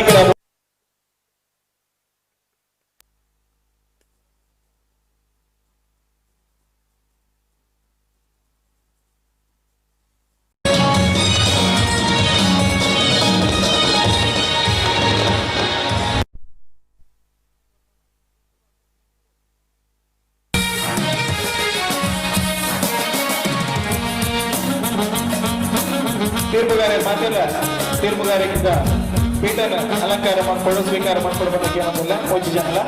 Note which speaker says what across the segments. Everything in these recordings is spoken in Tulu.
Speaker 1: ಮಾಲೀಕರ ತೀರ್ಪುಗಾರ ಮಾತೆಲ್ಲ ತೀರ್ಪುಗಾರಿಕೆಯಿಂದ ಪೀಠನ ಅಲಂಕಾರ ಮಾಡ್ಕೊಂಡು ಸ್ವೀಕಾರ ಮಾಡ್ಕೊಂಡು ಬಂದಕ್ಕೆ ಏನಂದಿಲ್ಲ ಮೂಜಿ ಜನಲ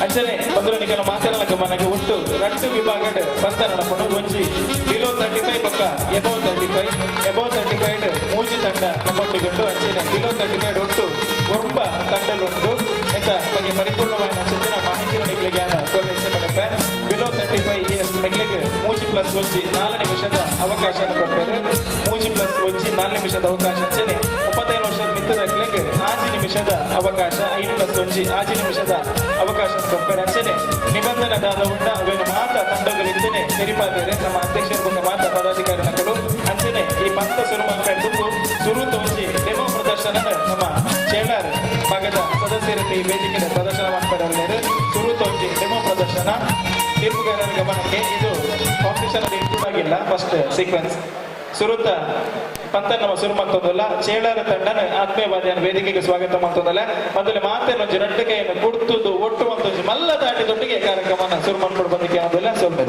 Speaker 1: ಅಂಚನೆ ಬಂದ್ರೆ ನಿಕನ ಮಾತೆಲ್ಲ ಗಮನಕ್ಕೆ ಒಟ್ಟು ರಟ್ಟು ವಿಭಾಗ ಪಂತ ನಡಪಡು. ಒಂಜಿ ಬಿಲೋ 35 ಪಕ್ಕ ಎಬೋ 35. ಎಬೋ 35 ಮೂಜಿ ತಂಡ ನಮ್ಮೊಟ್ಟಿಗುಂಡು. ಅಂಚನೆ ಬಿಲೋ 35 ಒಟ್ಟು 9 ತಂಡಲುಂಟು. ಎಂತ ಬಗ್ಗೆ ಪರಿಪೂರ್ಣವಾದ ಅಂಚಿನ ಮಾಹಿತಿ ನಿಕ್ಲಿಗೆ ಕೊರತೆ. ಬಿಲೋ 35 ಇಯರ್ಸ್ ಮೆಗ್ಲಿಗೆ 3 ಪ್ಲಸ್ 1 4 ನಿಮಿಷದ ಅವಕಾಶ ಕೊಡ್ತಾರೆ. 3 ಪ್ಲಸ್ 1 4 ನಿಮಿಷದ ಅವಕಾಶ. ಅಂಚನೆ 35 ವರ್ಷದ ಮಿತ್ತದಕ್ಲೆಗ್ 6 ನಿಮಿಷದ ಅವಕಾಶ. 5 ಪ್ಲಸ್ 1 6 ನಿಮಿಷದ ಅವಕಾಶ ಕೊಡ್ತಾರೆ. ಅಂಚನೆ ನಿಬಂಧನದಾದ ಉಂಡ ಅವೇನು ಮಾತ ತಂಡಗಳಿದ್ದೇನೆ ತೆರಿಪಾದರೆ ನಮ್ಮ ಅಧ್ಯಕ್ಷರ ಬೊಕ್ಕ ಮಾತ ಪದಾಧಿಕಾರಿ ನಕಲು. ಅಂಚನೆ ಈ ಪಂತ ಸುರು ಮಲ್ಪೆಂದು ಸುರು ತೋಂಜಿ ಡೆಮೋ ಪ್ರದರ್ಶನ ನಮ್ಮ ಚೇಳಾರ್ ಭಾಗದ ಸದಸ್ಯರು ಈ ವೇದಿಕೆ ಪ್ರದರ್ಶನ ಮಾಡ್ತಾರೆ. ಸುರು ತೋಂಜಿ ಡೆಮೋ ಪ್ರದರ್ಶನ. ತೀರ್ಪುಗಾರರ ಗಮನಕ್ಕೆ, ಇದು ಕಾಂಪಿಟಿಷನ್ ಅಲ್ಲಿ ಇನ್ಕ್ಲೂಡ್ ಆಗಿಲ್ಲ. ಫಸ್ಟ್ ಸೀಕ್ವೆನ್ಸ್ ಸುರುತ ಪಂತ ನಮ್ಮ ಸುರು ಮಾಡ್ತದಲ್ಲ. ಚೇಳಾರ ತಂಡನ ಆತ್ಮೀಯವಾದ ವೇದಿಕೆಗೆ ಸ್ವಾಗತ ಮಾಡ್ತದಲ್ಲ. ಮೊದಲು ಮಾತೇನು ಒಂಜಿ ರಡ್ಡು ಕೈಯನ್ನು ಕುಡ್ತುದು ಒಟ್ಟು ಒಂದೊಂಜಿ ಮಲ್ಲ ದಾಟಿದೊಟ್ಟಿಗೆ ಕಾರ್ಯಕ್ರಮನ ಸುರು ಮಾಡ್ಕೊಂಡು ಬಂದಕ್ಕೆ ಅನ್ನೋದೆಲ್ಲ ಸ್ವಲ್ಪ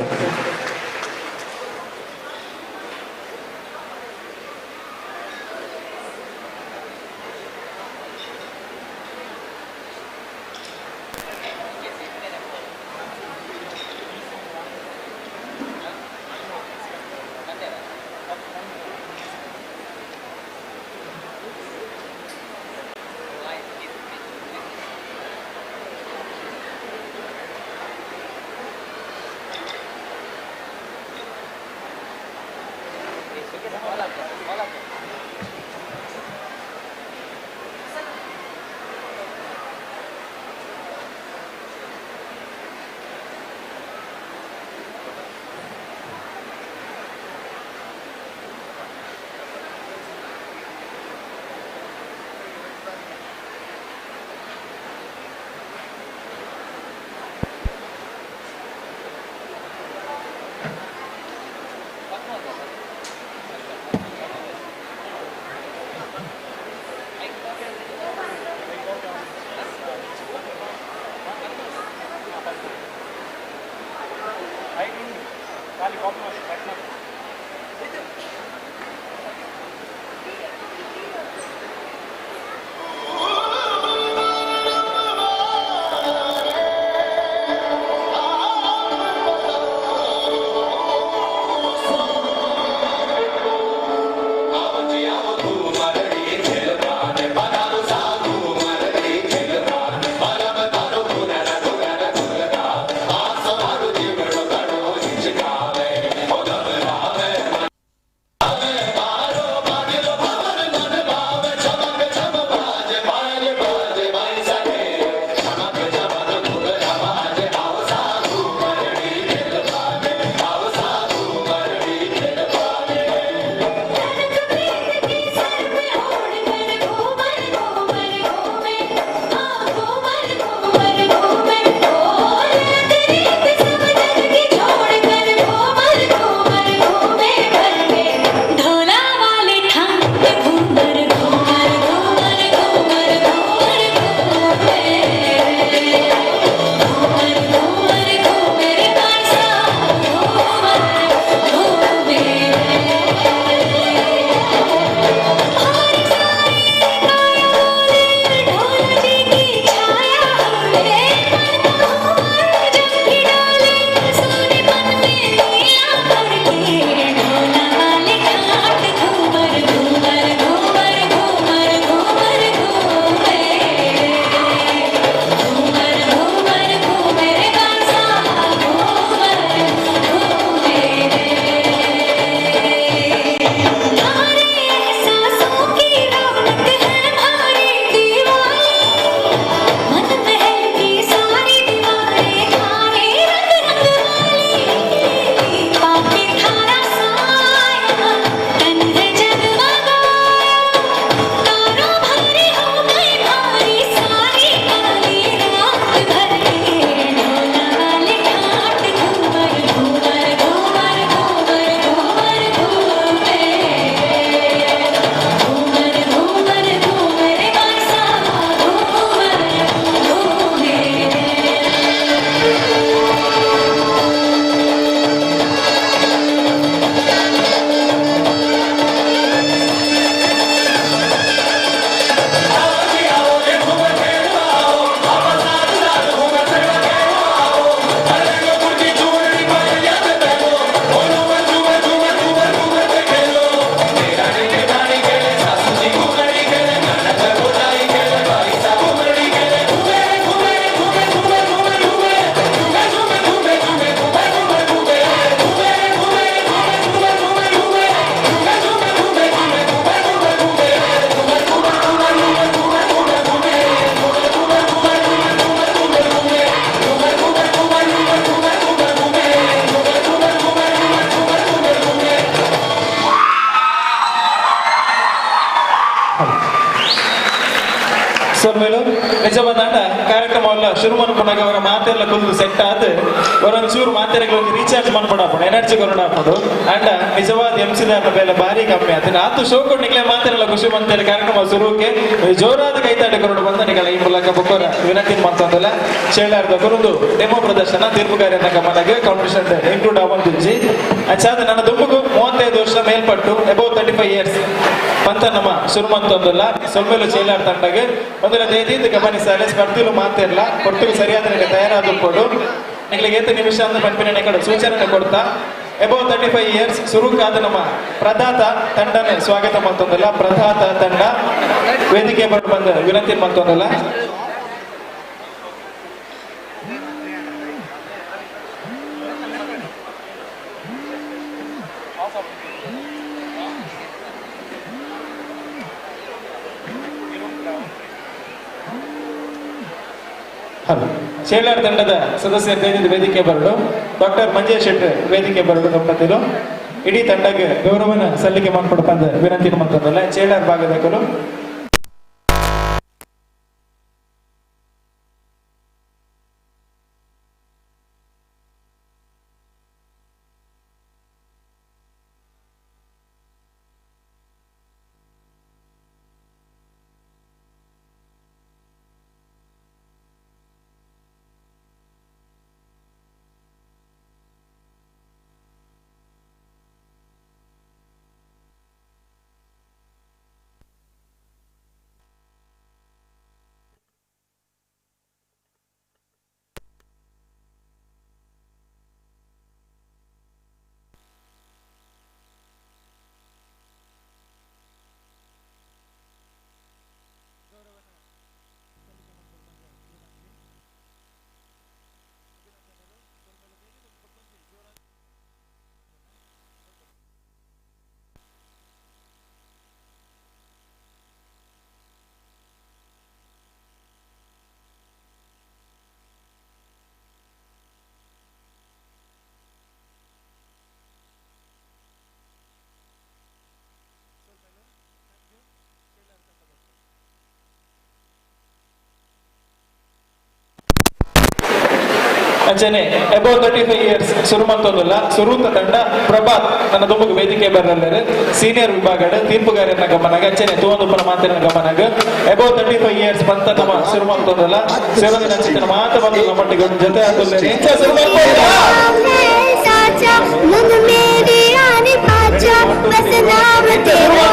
Speaker 1: ಎಂಚ ಕಾರ್ಯಕ್ರಮ ಎಲ್ಲ ಶುರು ಮನ್ಪುನಾಗ ಅವರ ಮಾತೆಲ್ಲ ಕುಲ್ದು ಸೆಟ್ ಆದ್ ಒಂಚೂರು ಮಾತೆರೆಗ್ ಒಂಜಿ ರೀಚಾರ್ಜ್ ಮನ್ಪೊಡಾಪುಂಡು, ಎನರ್ಜಿ ಕೊರೊಡಾಪುಂಡು. ಅಂಡ ನಿಜವಾದ ಎಂ ಸಿ ದಾರ್ನ ಬೇಲೆ ಬಾರಿ ಕಮ್ಮಿ ಆತು. ಆತು ಶೋಕು ನಿಕ್ಲೆ ಮಾತೆರೆಲ್ಲ ಖುಷಿ ಮಂತೇಳಿ ಕಾರ್ಯಕ್ರಮ ಶುರುಕ್ಕೆ ಜೋರಾದ ಕೈತಾಟ ಕೊರಡು ಬಂದ ನಿಕಲ ಈ ಮೂಲಕ ಬೊಕ್ಕೊರ ವಿನಂತಿ ಮಂತಂದಲ್ಲ. ಚೇಳಾರ್ದ ಕೊರೊಂದು ಡೆಮೋ ಪ್ರದರ್ಶನ ತೀರ್ಪುಗಾರನ ಗಮನಕ್ಕೆ ಕಾಂಪಿಟೇಷನ್ ಇನ್ಕ್ಲೂಡ್ ಆವೊಂದುಜ್ಜಿ. ಅಂಚಾದ್ ನನ್ನ ದುಂಬುಗು 35 ವರ್ಷ ಮೇಲ್ಪಟ್ಟು ಅಬೌವ್ 35 ಇಯರ್ಸ್ ಪಂತ ನಮ್ಮ ಶುರು ಮಂತೊಂದುಲ್ಲ. ಸೊಲ್ಮೆಲು ಚೇಲಾರ್ ತಂಡಗ್ ಒಂದರ ದೇದಿಂದ ಗಮನಿಸಾಲೆ. ಸ್ಪರ್ಧಿಲು ಮಾತಿರ್ಲ ಕೊಡ್ತಿಗೆ ಸರಿಯಾದ ತಯಾರಾದ ಕೊಡು. ನಿಗಳಿಗೆ ಏತ ನಿಮಿಷ ಅಂತ ಪನ್ಪಿನ ಕಡೆ ಸೂಚನೆ ಕೊಡ್ತಾ ಅಬೌವ್ 35 ಇಯರ್ಸ್ ಸುರುಕಾದ ನಮ್ಮ ಪ್ರದಾತ ತಂಡನೆ ಸ್ವಾಗತ ಮಂತೊಂದಲ್ಲ. ಪ್ರದಾತ ತಂಡ ವೇದಿಕೆ ಬಂದ ವಿನಂತಿ ಮಂತೊಂದಲ್ಲ. ಹಲೋ, ಶೇಳಾರ್ ತಂಡದ ಸದಸ್ಯರ ವೇದಿಕೆ ಬರಡು ಡಾಕ್ಟರ್ ಮಂಜೇಶ್ ಶೆಟ್ಟಿ ವೇದಿಕೆ ಬರಡು ದಂಪತಿಲು ಇಡೀ ತಂಡಕ್ಕೆ ಗೌರವನ ಸಲ್ಲಿಕೆ ಮಾಡ್ಕೊಡಪ್ಪ ವಿನಂತಿ ಮಂತಂದಲ್ಲ ಚೇಳಾರ್ ಭಾಗದಕರು. ಅಂಚನೆ ಅಬೌವ್ 35 ಇಯರ್ಸ್ ಶುರು ಮಂತೊಂದುಲ್ಲ ಸುರೂತ ತಂಡ ಪ್ರಭಾತ್ ನನ್ನ ದುಂಬುಗು ವೇದಿಕೆ ಬರಲ್ಲರು ಸೀನಿಯರ್ ವಿಭಾಗದ ತೀರ್ಪುಗಾರನ ಗಮನಗ ಅಂಚನೆ ತೂವೊಂದುಪ್ಪುನ ಮಾತಿನ ಗಮನಗ ಅಬೌವ್ 35 ಇಯರ್ಸ್ ಪಂತ ನಮ್ಮ ಶುರು ಮಂತೊಂದುಲ್ಲ ಸೇವಂದಿನ ಅಂಚಿನ ಮಾತ ಬಂದು ನಮ್ಮೊಟ್ಟಿಗೆ ಒಂದ್ ಜೊತೆ ಆತುಲ್ಲೇನೆ. ಇಂಚ ಶುರು ಮಲ್ಪೊಂಡ.
Speaker 2: साचा मन मेरे आने पाचा बस नाम तेरा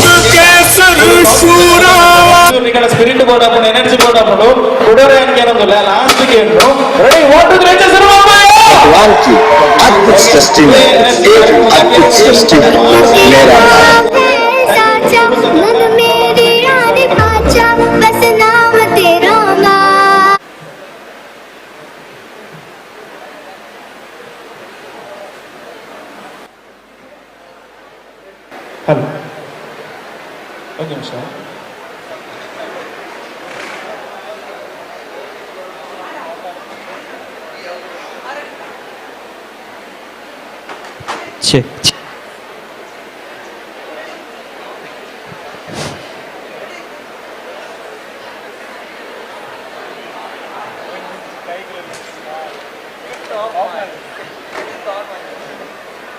Speaker 3: रंग केसर शूरा
Speaker 1: ನಿಗಳ ಸ್ಪಿರಿಟ್ ಬೋರ್ಡ್ ಹಾಕೊಂಡು ಎನರ್ಜಿ ಬೋರ್ಡ್ ಹಾಕೊಂಡು ಕೊಡೋರೆ ಅನ್ಕೇನೊಂದಿಲ್ಲ ಲಾಸ್ಟ್ ಕೇಳು ರೆಡಿ 1 2 3 ಇಂಚ ಶುರು ಮಲ್ಪೊಂಡ.
Speaker 4: भगवान की अद्भुत सृष्टि में एक अद्भुत सृष्टि है मेरा भारत।
Speaker 2: साचा मन मेरे आने पाचा बस नाम तेरा माँ।
Speaker 1: ಹಲೋ, ಒಂದು ನಿಮಿಷ.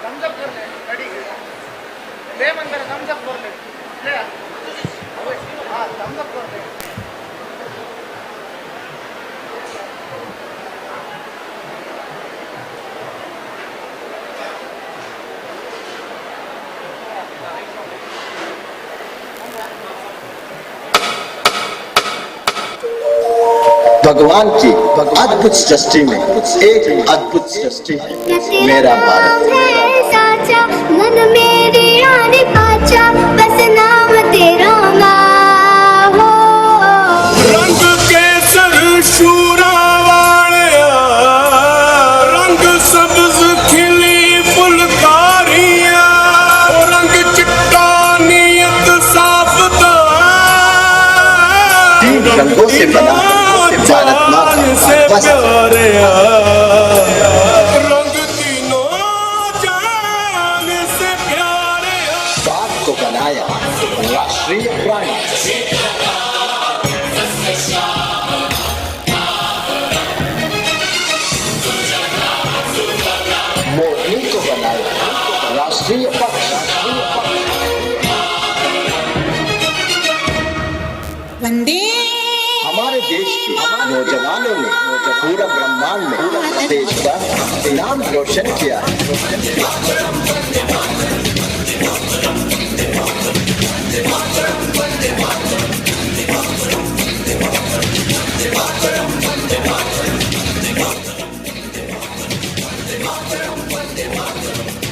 Speaker 5: थम्स अप कर ले रेडी ले मंदिर थम्स अप कर ले ले हां थम्स अप कर ले।
Speaker 4: भगवान की अद्भुत सृष्टि में एक अद्भुत सृष्टि है मेरा भारत।
Speaker 2: साचा मन मेरे आने पाचा बस नाम तेरा माँ हो।
Speaker 3: रंग केसर शूरा वालिया रंग सब्ज खिली फुलकारियां रंग चिट्टा नीयत साफ दा
Speaker 4: तीन रंगों से बना भारत माँ का
Speaker 3: से
Speaker 4: वस्त्र।
Speaker 3: प्यारे रंग तीनों जान से प्यारे
Speaker 4: बाघ को बनाया राष्ट्रीय प्राणी। राष्ट्रीय पक्ष।
Speaker 6: वंदे
Speaker 4: हमारे देश के नौजवानों ने पूरा ब्रह्मांड में देश का नाम रोशन किया है।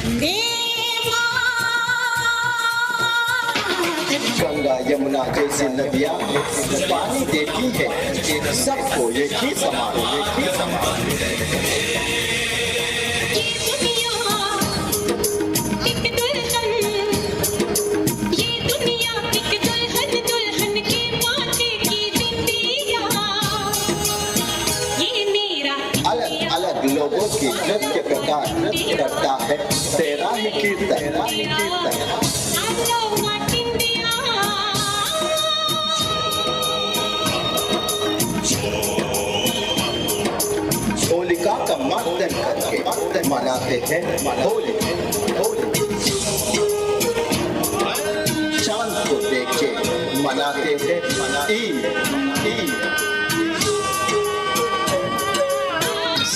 Speaker 6: वंदे
Speaker 4: गंगा यमुना जैसी नदियां पानी देती है सबको एक ही समान, एक ही समान।
Speaker 6: ये दुनिया एक दुल्हन, ये दुनिया एक दुल्हन, दुल्हन के माथे की बिंदिया, ये मेरा
Speaker 4: अलग अलग लोगों की नृत्य प्रकार नृत्य करता है तेरा ही कीर्तन, तेरा ही कीर्तन।
Speaker 6: I love my India.
Speaker 4: Holika का मर्दन करके मनाते हैं होली, होली। चांद को देख के मनाते हैं ईद, ईद।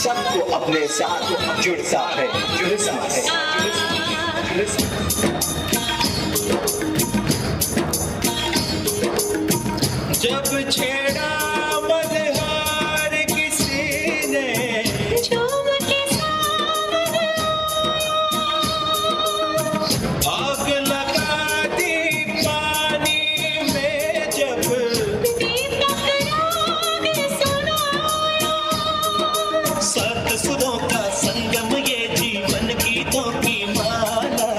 Speaker 4: सबको अपने साथ जुड़ता है, जुड़ता है, जुड़ता है।
Speaker 1: जब छेड़ा मजहार किसी ने,
Speaker 6: झूम के सावन
Speaker 1: आग लगा दी पानी में जब
Speaker 6: दीपक राग सुनाया।
Speaker 1: सात सुरों का संगम ये जीवन गीतों की माला।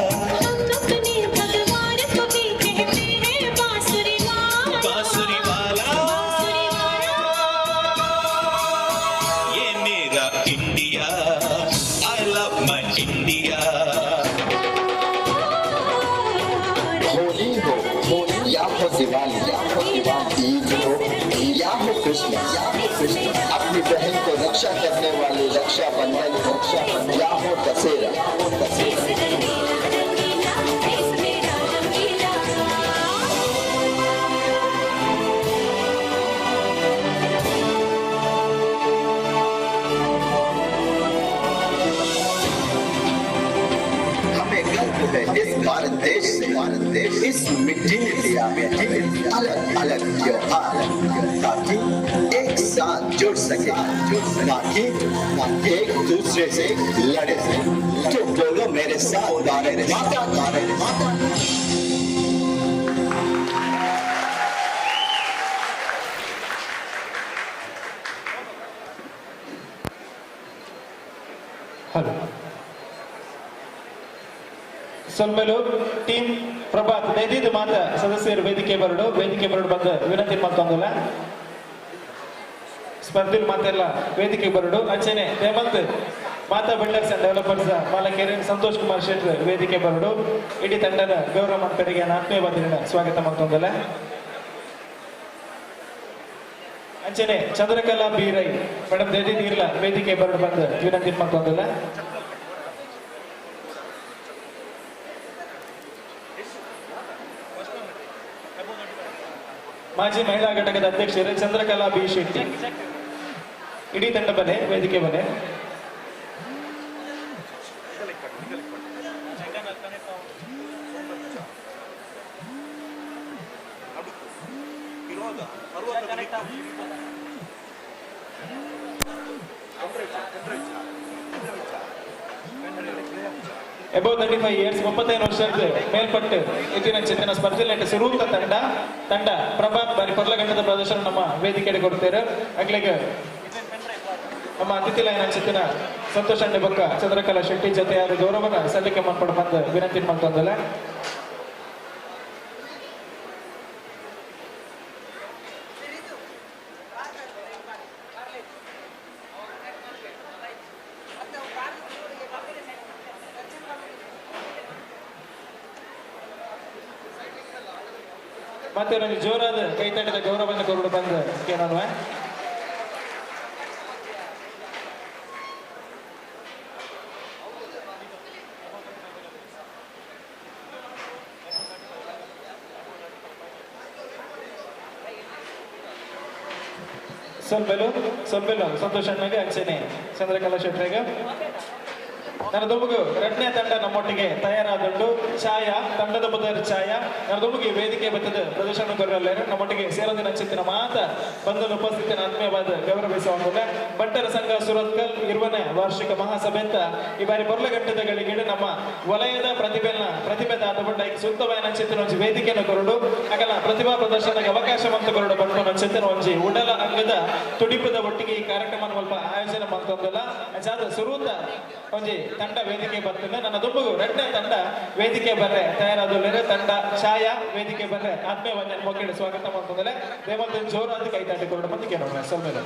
Speaker 6: हम अपने भगवान को भी कहते हैं बांसुरी वाला,
Speaker 1: बांसुरी वाला।
Speaker 6: बांसुरी वाला।
Speaker 1: ये मेरा India, I love my India.
Speaker 4: Holi हो या हो दिवाली, या हो दिवाली, ईद हो या हो क्रिसमस, या हो क्रिसमस, अपनी बहन को रक्षा करने वाले रक्षाबंधन हो या हो दशहरा, या हो दशहरा।
Speaker 6: रंगीला रंगीला देश मेरा रंगीला।
Speaker 4: हमें गर्व है इस भारत देश से, भारत देश, इस मिट्टी ने दिया मिट्टी ने अलग अलग त्योहार ताकि एक साथ जुड़ सके, ताकि एक दूसरे से लड़े। तो बोलो मेरे साथ, भारत माता, भारत माता।
Speaker 1: ಹಲೋ ಸೊಲ್ಮೆಲು ಟೀಮ್ ಪ್ರಭಾತ್ ದಯದೀದ್ ಮಾತ ಸದಸ್ಯರು ವೇದಿಕೆ ಬರಡು, ವೇದಿಕೆ ಬರಡು ಬಂದ ವಿನಂತಿ ಮತ್ತೊಂದಲ್ಲ ಸ್ಪರ್ಧಿ ಮಾತೆಲ್ಲ ವೇದಿಕೆ ಬರಡು. ಅಂಚನೆ ಹೇಮಂತ್ ಮಾತಾ ಬಿಲ್ಡರ್ಸ್ ಅಂಡ್ ಡೆವಲಪರ್ಸ್ ಮಾಲಕೇರಿ ಸಂತೋಷ್ ಕುಮಾರ್ ಶೆಟ್ರ್ ವೇದಿಕೆ ಬರಡು. ಇಡೀ ತಂಡದ ಗೌರವ ಮಂತ್ರಿಗೆ ಆತ್ಮೀಯ ಬಂದಿನ ಸ್ವಾಗತ ಮತ್ತೊಂದಲ್ಲ. ಅಂಚನೆ ಚಂದ್ರಕಲಾ ಬಿ ರೈ ಮೇಡಮ್ ದಯದೀದ್ ಇರ್ಲ ವೇದಿಕೆ ಬರಡು ಬಂದ ವಿನಂತಿ ಮತ್ತೊಂದಲ್ಲ. ಮಾಜಿ ಮಹಿಳಾ ಘಟಕದ ಅಧ್ಯಕ್ಷರು ಚಂದ್ರಕಲಾ ಬಿ ಶೆಟ್ಟಿ ಇಡೀ ತಂಡ ಬನೆ ವೇದಿಕೆ ಬನೆ. ಅಬೌವ್ 35 ಇಯರ್ಸ್ 35 ವರ್ಷದ ಮೇಲ್ಪಟ್ಟು ಇತ್ತಿನ ಚೇತನ ಸ್ಪರ್ಧೆ ಸುರೂತ ತಂಡ ತಂಡ ಪ್ರಭಾತ್ ಬಾರಿ ಪೊರ್ಲಗಂಟದ ಪ್ರದರ್ಶನ ನಮ್ಮ ವೇದಿಕೆಗೆ ಕೊಡ್ತಾರೆ. ಅಗ್ಲಿಗೆ ನಮ್ಮ ಅತಿಥಿ ಲೈನ್ ಚೇತನ ಸಂತೋಷ್ ಅಂಡೆ ಬೊಕ್ಕ ಚಂದ್ರಕಲಾ ಶೆಟ್ಟಿ ಜೊತೆ ಯಾರು ಗೌರವನ ಸಲ್ಲಿಕೆ ಮಾಡ್ಕೊಂಡು ಬಂದು ವಿನಂತಿ ಮಾಡ್ತಂದಲ್ಲ. ಮತ್ತೆ ಒಂದು ಜೋರಾದ ಕೈತಟ್ಟದ ಗೌರವವನ್ನು ಕೊರಡು ಬಂದು ಕೇಳೋಣ. ಸೊಲ್ಮೆಲು ಸೊಲ್ಮೆಲು ಸಂತೋಷ್ ಅಣ್ಣಗೆ ಅಂಚನೆ ಚಂದ್ರಕಲಾ ಶೆಟ್ರೆಗೆ. ನನ್ನ ದುಂಬುಗು ಎರಡನೇ ತಂಡ ನಮ್ಮೊಟ್ಟಿಗೆ ತಯಾರಾದುಂಡು. ಛಾಯಾ ತಂಡದ ಬುಧರ್ ಛಾಯಾ ನನ್ನ ದುಂಬುಗೆ ವೇದಿಕೆ ಬತ್ತದ ಪ್ರದರ್ಶನ ಕೊರಲ್ಲೇರು. ನಮ್ಮೊಟ್ಟಿಗೆ ಸೇರೊಂದಿನ ಚಿತ್ತಿನ ಮಾತ ಬಂಧು ಉಪಸ್ಥಿತಿನ ಆತ್ಮೀಯವಾದ ಗೌರವಿಸುವ ಬಂಟರ ಸಂಘ ಸುರತ್ಕಲ್ 20ನೇ ವಾರ್ಷಿಕ ಮಹಾಸಭೆಂತ ಈ ಬಾರಿ ಬೊರ್ಲಗಟ್ಟದ ಗಳಿಗೆ ನಮ್ಮ ವಲಯದ ಪ್ರತಿಭೆನ ಪ್ರತಿಭೆ ದಾತಬಂಡ ಸೂಕ್ತವಾದ ಚಿತ್ತಿನ ಒಂಜಿ ವೇದಿಕೆಯನ್ನು ಕೊರಡು ಅಗಲ ಪ್ರತಿಭಾ ಪ್ರದರ್ಶನಕ್ಕೆ ಅವಕಾಶ ಮಂತ ಕೊರಡು ಪನ್ಪುನ ಚಿತ್ತಿನ ಒಂಜಿ ಉಡಲ ಅಂಗದ ತುಡಿಪದ ಒಟ್ಟಿಗೆ ಈ ಕಾರ್ಯಕ್ರಮ ಸ್ವಲ್ಪ ಆಯೋಜನೆ ಮಂತೊಂದಲ್ಲ. ಅಂಚಾದ ಸುರೂತ ಒಂಜಿ ತಂಡ ವೇದಿಕೆ ಬರ್ತದೆ. ನನ್ನ ದುಂಬುಗು ಎರಡನೇ ತಂಡ ವೇದಿಕೆ ಬರ್ರೆ ತಯಾರಾದ ತಂಡ ಛಾಯಾ ವೇದಿಕೆ ಬರ್ರೆ ಆತ್ಮೀಯ ವಂದನೆ ಮೊಕ್ಕಡೆ ಸ್ವಾಗತ ಮಾಡ್ತಂದ್ರೆ ದೇವತೆ ಜೋರಾದ ಕೈ ತಾಟಿ ಕೊರಡು ಬಂದು ಕೇಳೋಣ ಸೊಲ್ಮೇಲೆ.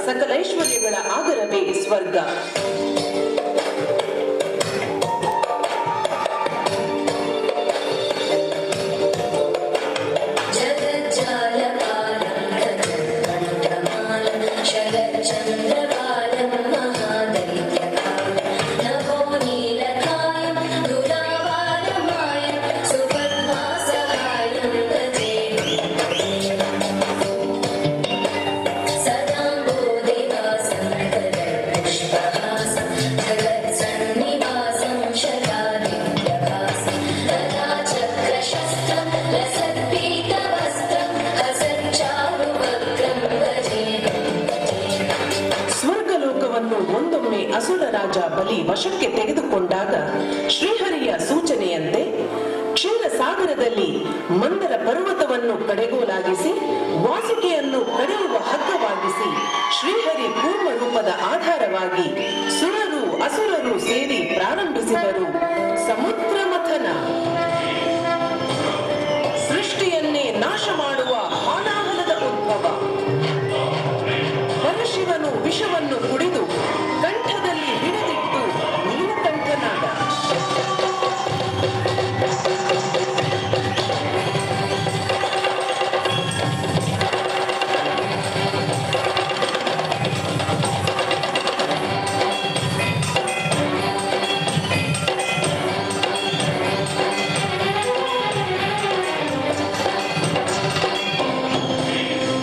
Speaker 7: ಸಕಲೈಶ್ವರ್ಯಗಳ ಆಗರವೇ ಸ್ವರ್ಗ. ಸ್ವರ್ಗಲೋಕವನ್ನು ಒಂದೊಮ್ಮೆ ಅಸುರ ರಾಜ ಬಲಿ ವಶಕ್ಕೆ ತೆಗೆದುಕೊಂಡಾಗ ಶ್ರೀಹರಿಯ ಸೂಚನೆಯಂತೆ ಕ್ಷೀರಸಾಗರದಲ್ಲಿ ಮಂದರ ಪರ್ವತವನ್ನು ಕಡೆಗೋಲಾಗಿಸಿ ವಾಸುಕಿಯನ್ನು ಕಡೆಯುವ ಹಗ್ಗವಾಗಿಸಿ ಶ್ರೀಹರಿ ಕೂರ್ಮ ರೂಪದ ಆಧಾರವಾಗಿ ಸುರರು ಅಸುರರು ಸೇರಿ ಪ್ರಾರಂಭಿಸಿದರು ಸಮುದ್ರ ಮಥನ. ಸೃಷ್ಟಿಯನ್ನೇ ನಾಶ ಮಾಡುವ ಹಾಲಾಹಲದ ಉದ್ಭವ. ಪರಶಿವನು ವಿಷವನ್ನು ಕುಡಿದು ಕಂಠದಲ್ಲಿ ಹಿಡಿದಿಟ್ಟು ನೀಲಕಂಠನಾದ.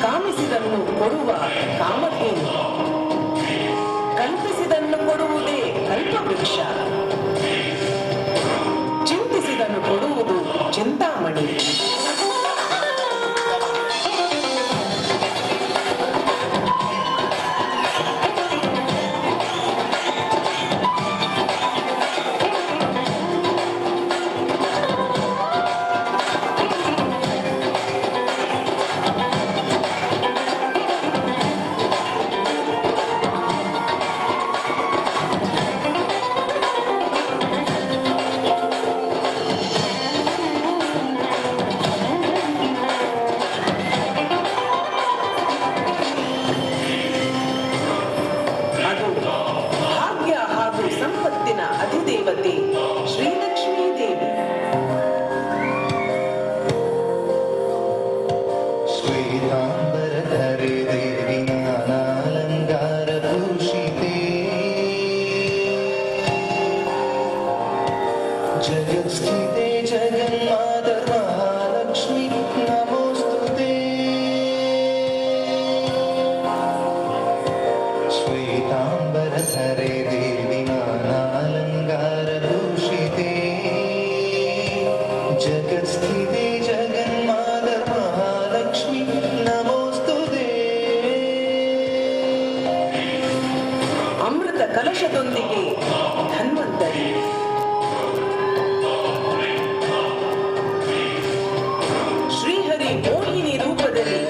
Speaker 7: ಕಾಮಿಸಿದನ್ನು ಕೊಡುವ ಕಾಮಧೇನು, ಕಲ್ಪಿಸಿದನ್ನು ಕೊಡುವುದೇ ಕಲ್ಪವೃಕ್ಷ, ಚಿಂತಿಸಿದನ್ನು ಕೊಡುವುದು ಚಿಂತಾಮಣಿ. ಅದು ಭಾಗ್ಯ ಹಾಗೂ ಸಂಪತ್ತಿನ ಅಧಿದೇವತೆ ಶ್ರೀಲಕ್ಷ್ಮೀ ದೇವಿ.
Speaker 8: ಶ್ವೇತಾಂಬರಧರೆ ದೇವಿ ನಾನಾಲಂಕಾರ ಭೂಷಿತೆ ಜಗತ್ಸ್ಥಿತೆ ಜಗನ್ಮಾತರ್ ಮಹಾಲಕ್ಷ್ಮಿ ನಮೋಸ್ತುತೆ. श्वेताम्बरधरे देवि नानालङ्कारभूषिते जगत्स्थिते जगन्मातर्महालक्ष्मि नमोऽस्तु ते।
Speaker 7: ಅಮೃತ ಕಲಶದೊಂದಿಗೆ ಧನ್ವಂತರಿ. ಶ್ರೀಹರಿ ಮೋಹಿನಿ ರೂಪದಲ್ಲಿ.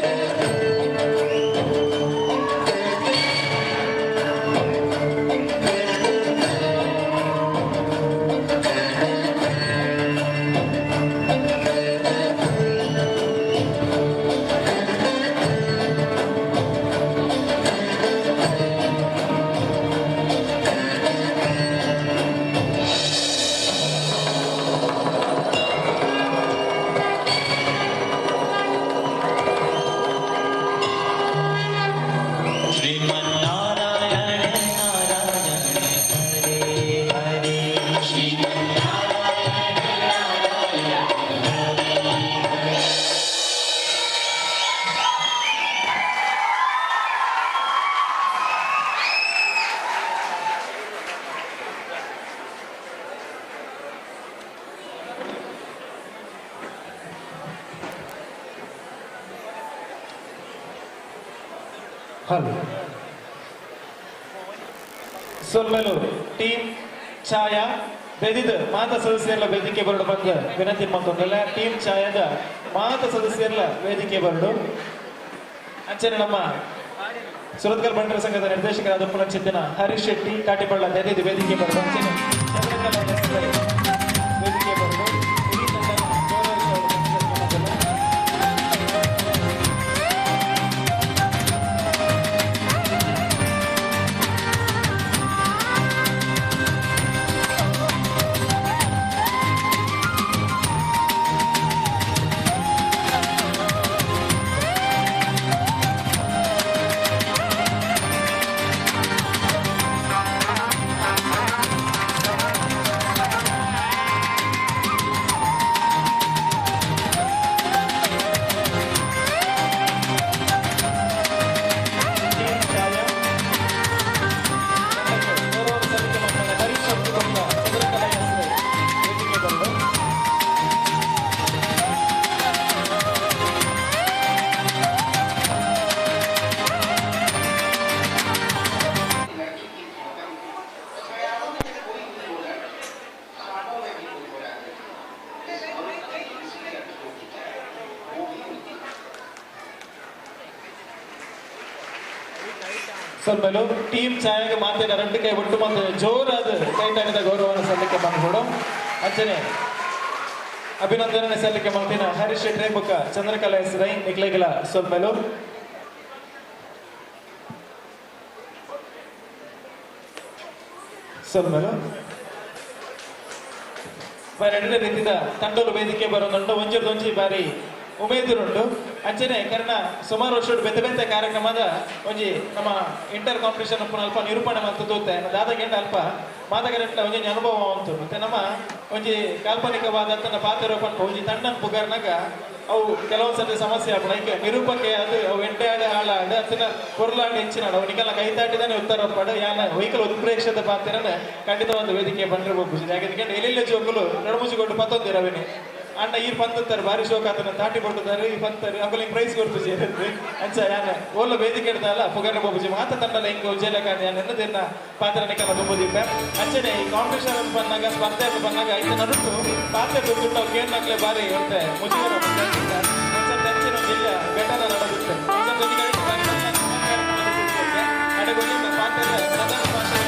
Speaker 8: श्रीमन्नारायण नारायण हरे हरे श्रीमन्नारायण नारायण हरे हरे।
Speaker 1: ಹಲೋ, ಸೊಲ್ಮೆಲು ಟೀಮ್ ಛಾಯಾ ಬೆದಿದ ಮಾತ ಸದಸ್ಯರ ವೇದಿಕೆ ಬರಡು ಬಂದ ವಿನಂತಿ ಮಾಡ್ಕೊಂಡಲ್ಲ. ಟೀಮ್ ಛಾಯಾದ ಮಾತ ಸದಸ್ಯರ ವೇದಿಕೆ ಬರಡು. ಅಂಚನೆ ನಮ್ಮ ಸುರತ್ಕಲ್ ಬಂಟರ ಸಂಘದ ನಿರ್ದೇಶಕರಾದ ಪುನಚಿತ್ತಿನ ಹರೀಶ್ ಶೆಟ್ಟಿ ಕಾಟಿಪಳ್ಳ ದೆದಿದ ವೇದಿಕೆ ಬರಡು. ಅಂಚನೆ ಚಂದ್ರಕಲಾ ಎಸ್ ವೇದಿಕೆ ಬರಡು. ಇಡೀ ತಂಡನ ಗೌರವಿಸುವ. ಟೀಮ್ ಛಾಯಾ ತಂಡಕ್ಕೆ ಗೌರವ ಸಲ್ಲಿಕೆ ಮಾಡ್ತಾರೆ ಹರೀಶ್ ಶೆಟ್ಟಿ ಬೊಕ್ಕ ಚಂದ್ರಕಲಾ ಎಸ್ ವೇದಿಕೆ ಬರಲು.
Speaker 5: लड़की की सयारों में कोई भी हो जाए, सांपों में भी कोई हो जाए, इस औरत की दूसरी लड़की होती है, वो भी उनकी
Speaker 1: ಸೊಲ್ಮೆಲು ಟೀಮ್ ಛಾಯಾಗ ಮಾತಿನ ರೆಂಡು ಕೈ ಒಟ್ಟು ಮತ್ತು ಜೋರಾದ ಕೈ ತಾಡಿದ ಗೌರವವನ್ನು ಸಲ್ಲಿಕೆ ಮಾಡಿಕೊಡು. ಅಂಚನೆ ಅಭಿನಂದನೆ ಸಲ್ಲಿಕೆ ಮಾಡ್ತೀನಿ ಹರೀಶ್ ಶೆಟ್ಟಿ ಬೊಕ್ಕ ಚಂದ್ರಕಲಾ ಎಸ್ ರೈ ನಿಕ್ಲೆಗಲ ಸೊಲ್ಮೆಲು. ಸೊಲ್ಮೆಲು. ಬಾರಿ ಎರಡನೇ ರೀತಿದ ತಂಡೋಲು ವೇದಿಕೆ ಬರೋದುಂಟು. ಒಂಜಿರ್ದೊಂಜಿ ಬಾರಿ ಉಮೇದುರುಂಟು. ಅಂಚನೆ ಕರ್ಣ ಸುಮಾರು ವರ್ಷ ಬೇತೆ ಬೇತೆ ಕಾರ್ಯಕ್ರಮದ ಒಂಜಿ ನಮ್ಮ ಇಂಟರ್ ಕಾಂಪಿಟೇಷನ್ ಉಪ್ಪುನ ಅಲ್ಪ ನಿರೂಪಣೆ ಮತ್ತು ತೂತೆ ದಾದಗೆಂಡ ಅಲ್ಪ ಮಾತಗರೆಟ್ಲ ಒಂಜಿ ಅನುಭವ ಉಂಟು. ಮತ್ತೆ ನಮ್ಮ ಒಂಜಿ ಕಾಲ್ಪನಿಕವಾದಂತ ಪಾತ್ರ ಪನ್ಪ ಒಂಜಿ ತಂಡನ್ ಪುಗರ್ನಾಗ ಅವು ಕೆಲವೊಂದು ಸರ್ತಿ ಸಮಸ್ಯೆ ಆಪುಂಡು. ಐಕೆ ನಿರೂಪಕ್ಕೆ ಅದು ಅವು ಎಂಟೆ ಆಡು ಹಾಳಾಡು ಅತ್ತಿನ ಕೊರ್ಲಾಡು ಹೆಚ್ಚಿನಾಡು ಅವು ನಿಕಲ್ನ ಕೈ ತಾಟಿದಾನೆ ಉತ್ತರ ಒಪ್ಪಾಡು ಯಾನ ವೆಹಿಕಲ್ ಉತ್ಪ್ರೇಕ್ಷದ ಪಾತ್ರನ ಖಂಡಿತ ಒಂದು ವೇದಿಕೆ ಬಂದಿರಬಹುದು. ಯಾಕಂದ್ರೆ ಎಲ್ಲೆಲ್ಲ ಜೋಕುಲು ನಡುಮುಜಿ ಕೊಟ್ಟು ಪತ್ತೊಂದಿರವೇನೆ ಅಣ್ಣ ಈ ಪಂತಾರೆ ಬಾರಿ ಶೋಕ ಆತನ ತಾಟಿ ಕೊಡ್ತಾರೆ ಈ ಪಂತಾರೆ ಅಕುಲಿಂಗ್ ಪ್ರೈಸ್ ಕೊಡ್ತು ಸೇರಿದ್ರಿ ಅಂಚ ಯಾನ ಓಲ ವೇದಿಕೆ ಇಡ್ದಲ್ಲ ಪುಗರ್ನ ಬಾಬುಜಿ ಮಾತ ತಂಡಲ ಹಿಂಗ ಉಜ್ಜಲ ಕಾಣಿ ಯಾನ ಎನ್ನದಿನ್ನ ಪಾತ್ರ ನಿಕಲ ತುಂಬುದಿಪ್ಪ. ಅಂಚನೆ ಈ ಕಾಂಪಿಟೇಷನ್ ಅಂತ ಬಂದಾಗ ಸ್ಪರ್ಧೆ ಅಂತ ಬಂದಾಗ ಐತ ನಡುಟು ಪಾತ್ರ ದುಡ್ಡು ಕೇಳ್ನಾಕ್ಲೆ ಬಾರಿ ಇರುತ್ತೆ ಮುಜುಗರ ಒಂದ್ಸರ್ತಿ ಅಂಚಿನ ಒಂದು ಇಲ್ಲ ಘಟನೆ ನಡೆದಿತ್ತು. ಒಂದ್ಸರ್ತಿ ಒಂದು ಕಡೆ ಬಾರಿ ಕಡೆಗೊಂದು ಪಾತ್ರದ ಪ್ರಧಾನ ಭಾಷೆ.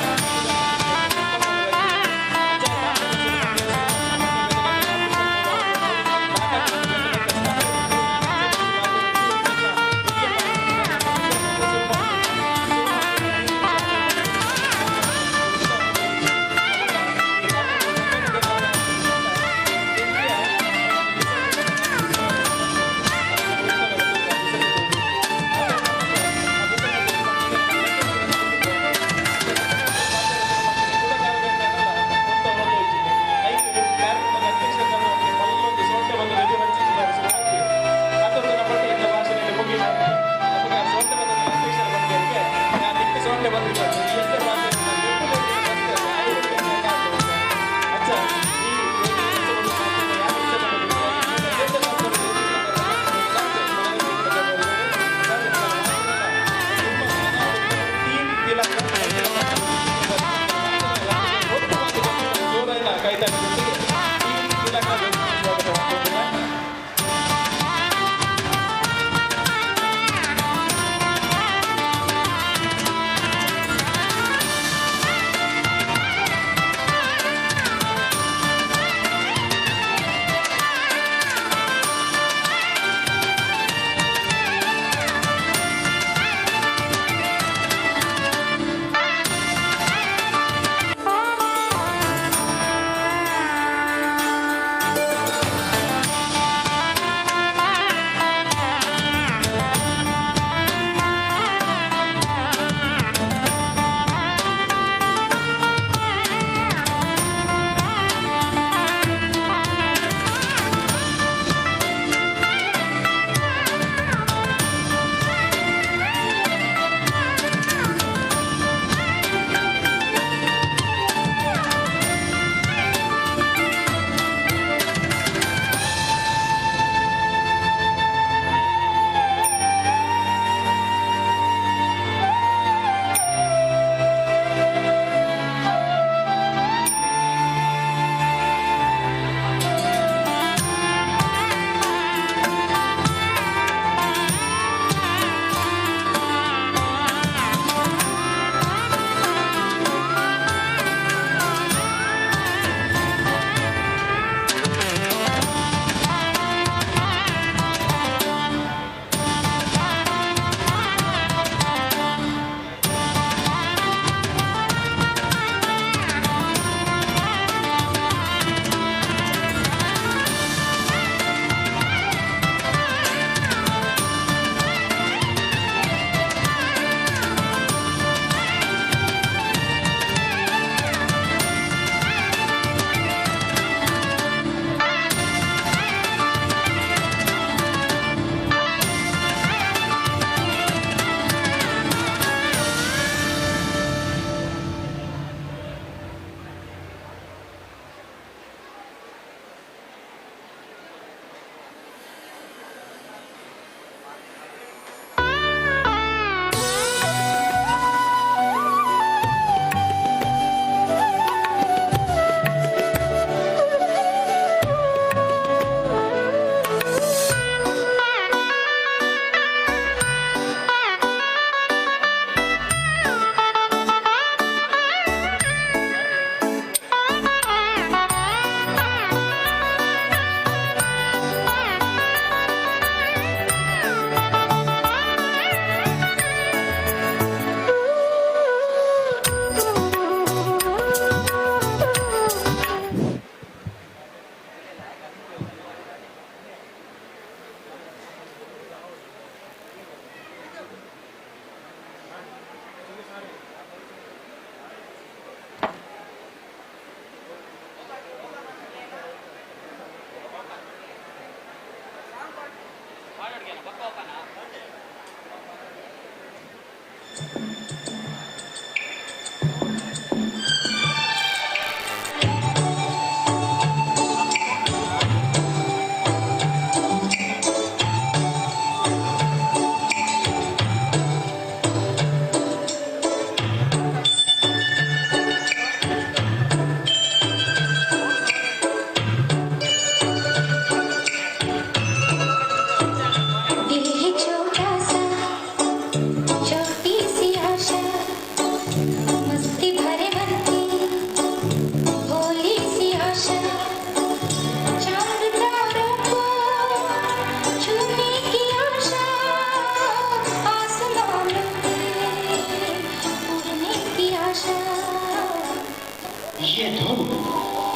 Speaker 5: ये धुन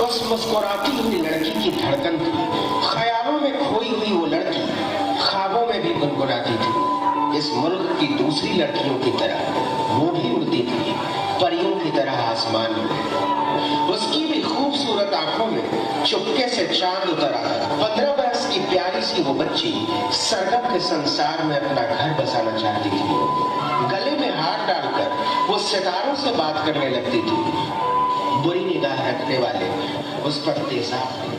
Speaker 5: उस मुस्कुराती हुई लड़की की धड़कन थी। ख्यालों में खोई हुई वो लड़की ख्वाबों में भी गुनगुनाती थी। इस मुल्क की दूसरी लड़कियों की तरह वो भी उड़ती थी, परियों की तरह आसमान में। उसकी भी खूबसूरत आंखों में चुपके से चांद उतर आता था। 15 बरस की प्यारी सी वो बच्ची सरगम के संसार में अपना घर बसाना चाहती थी। गले में हार डालकर वो सितारों से बात करने लगती थी। बुरी निगाह रखने वाले उस पर तेजाब थे।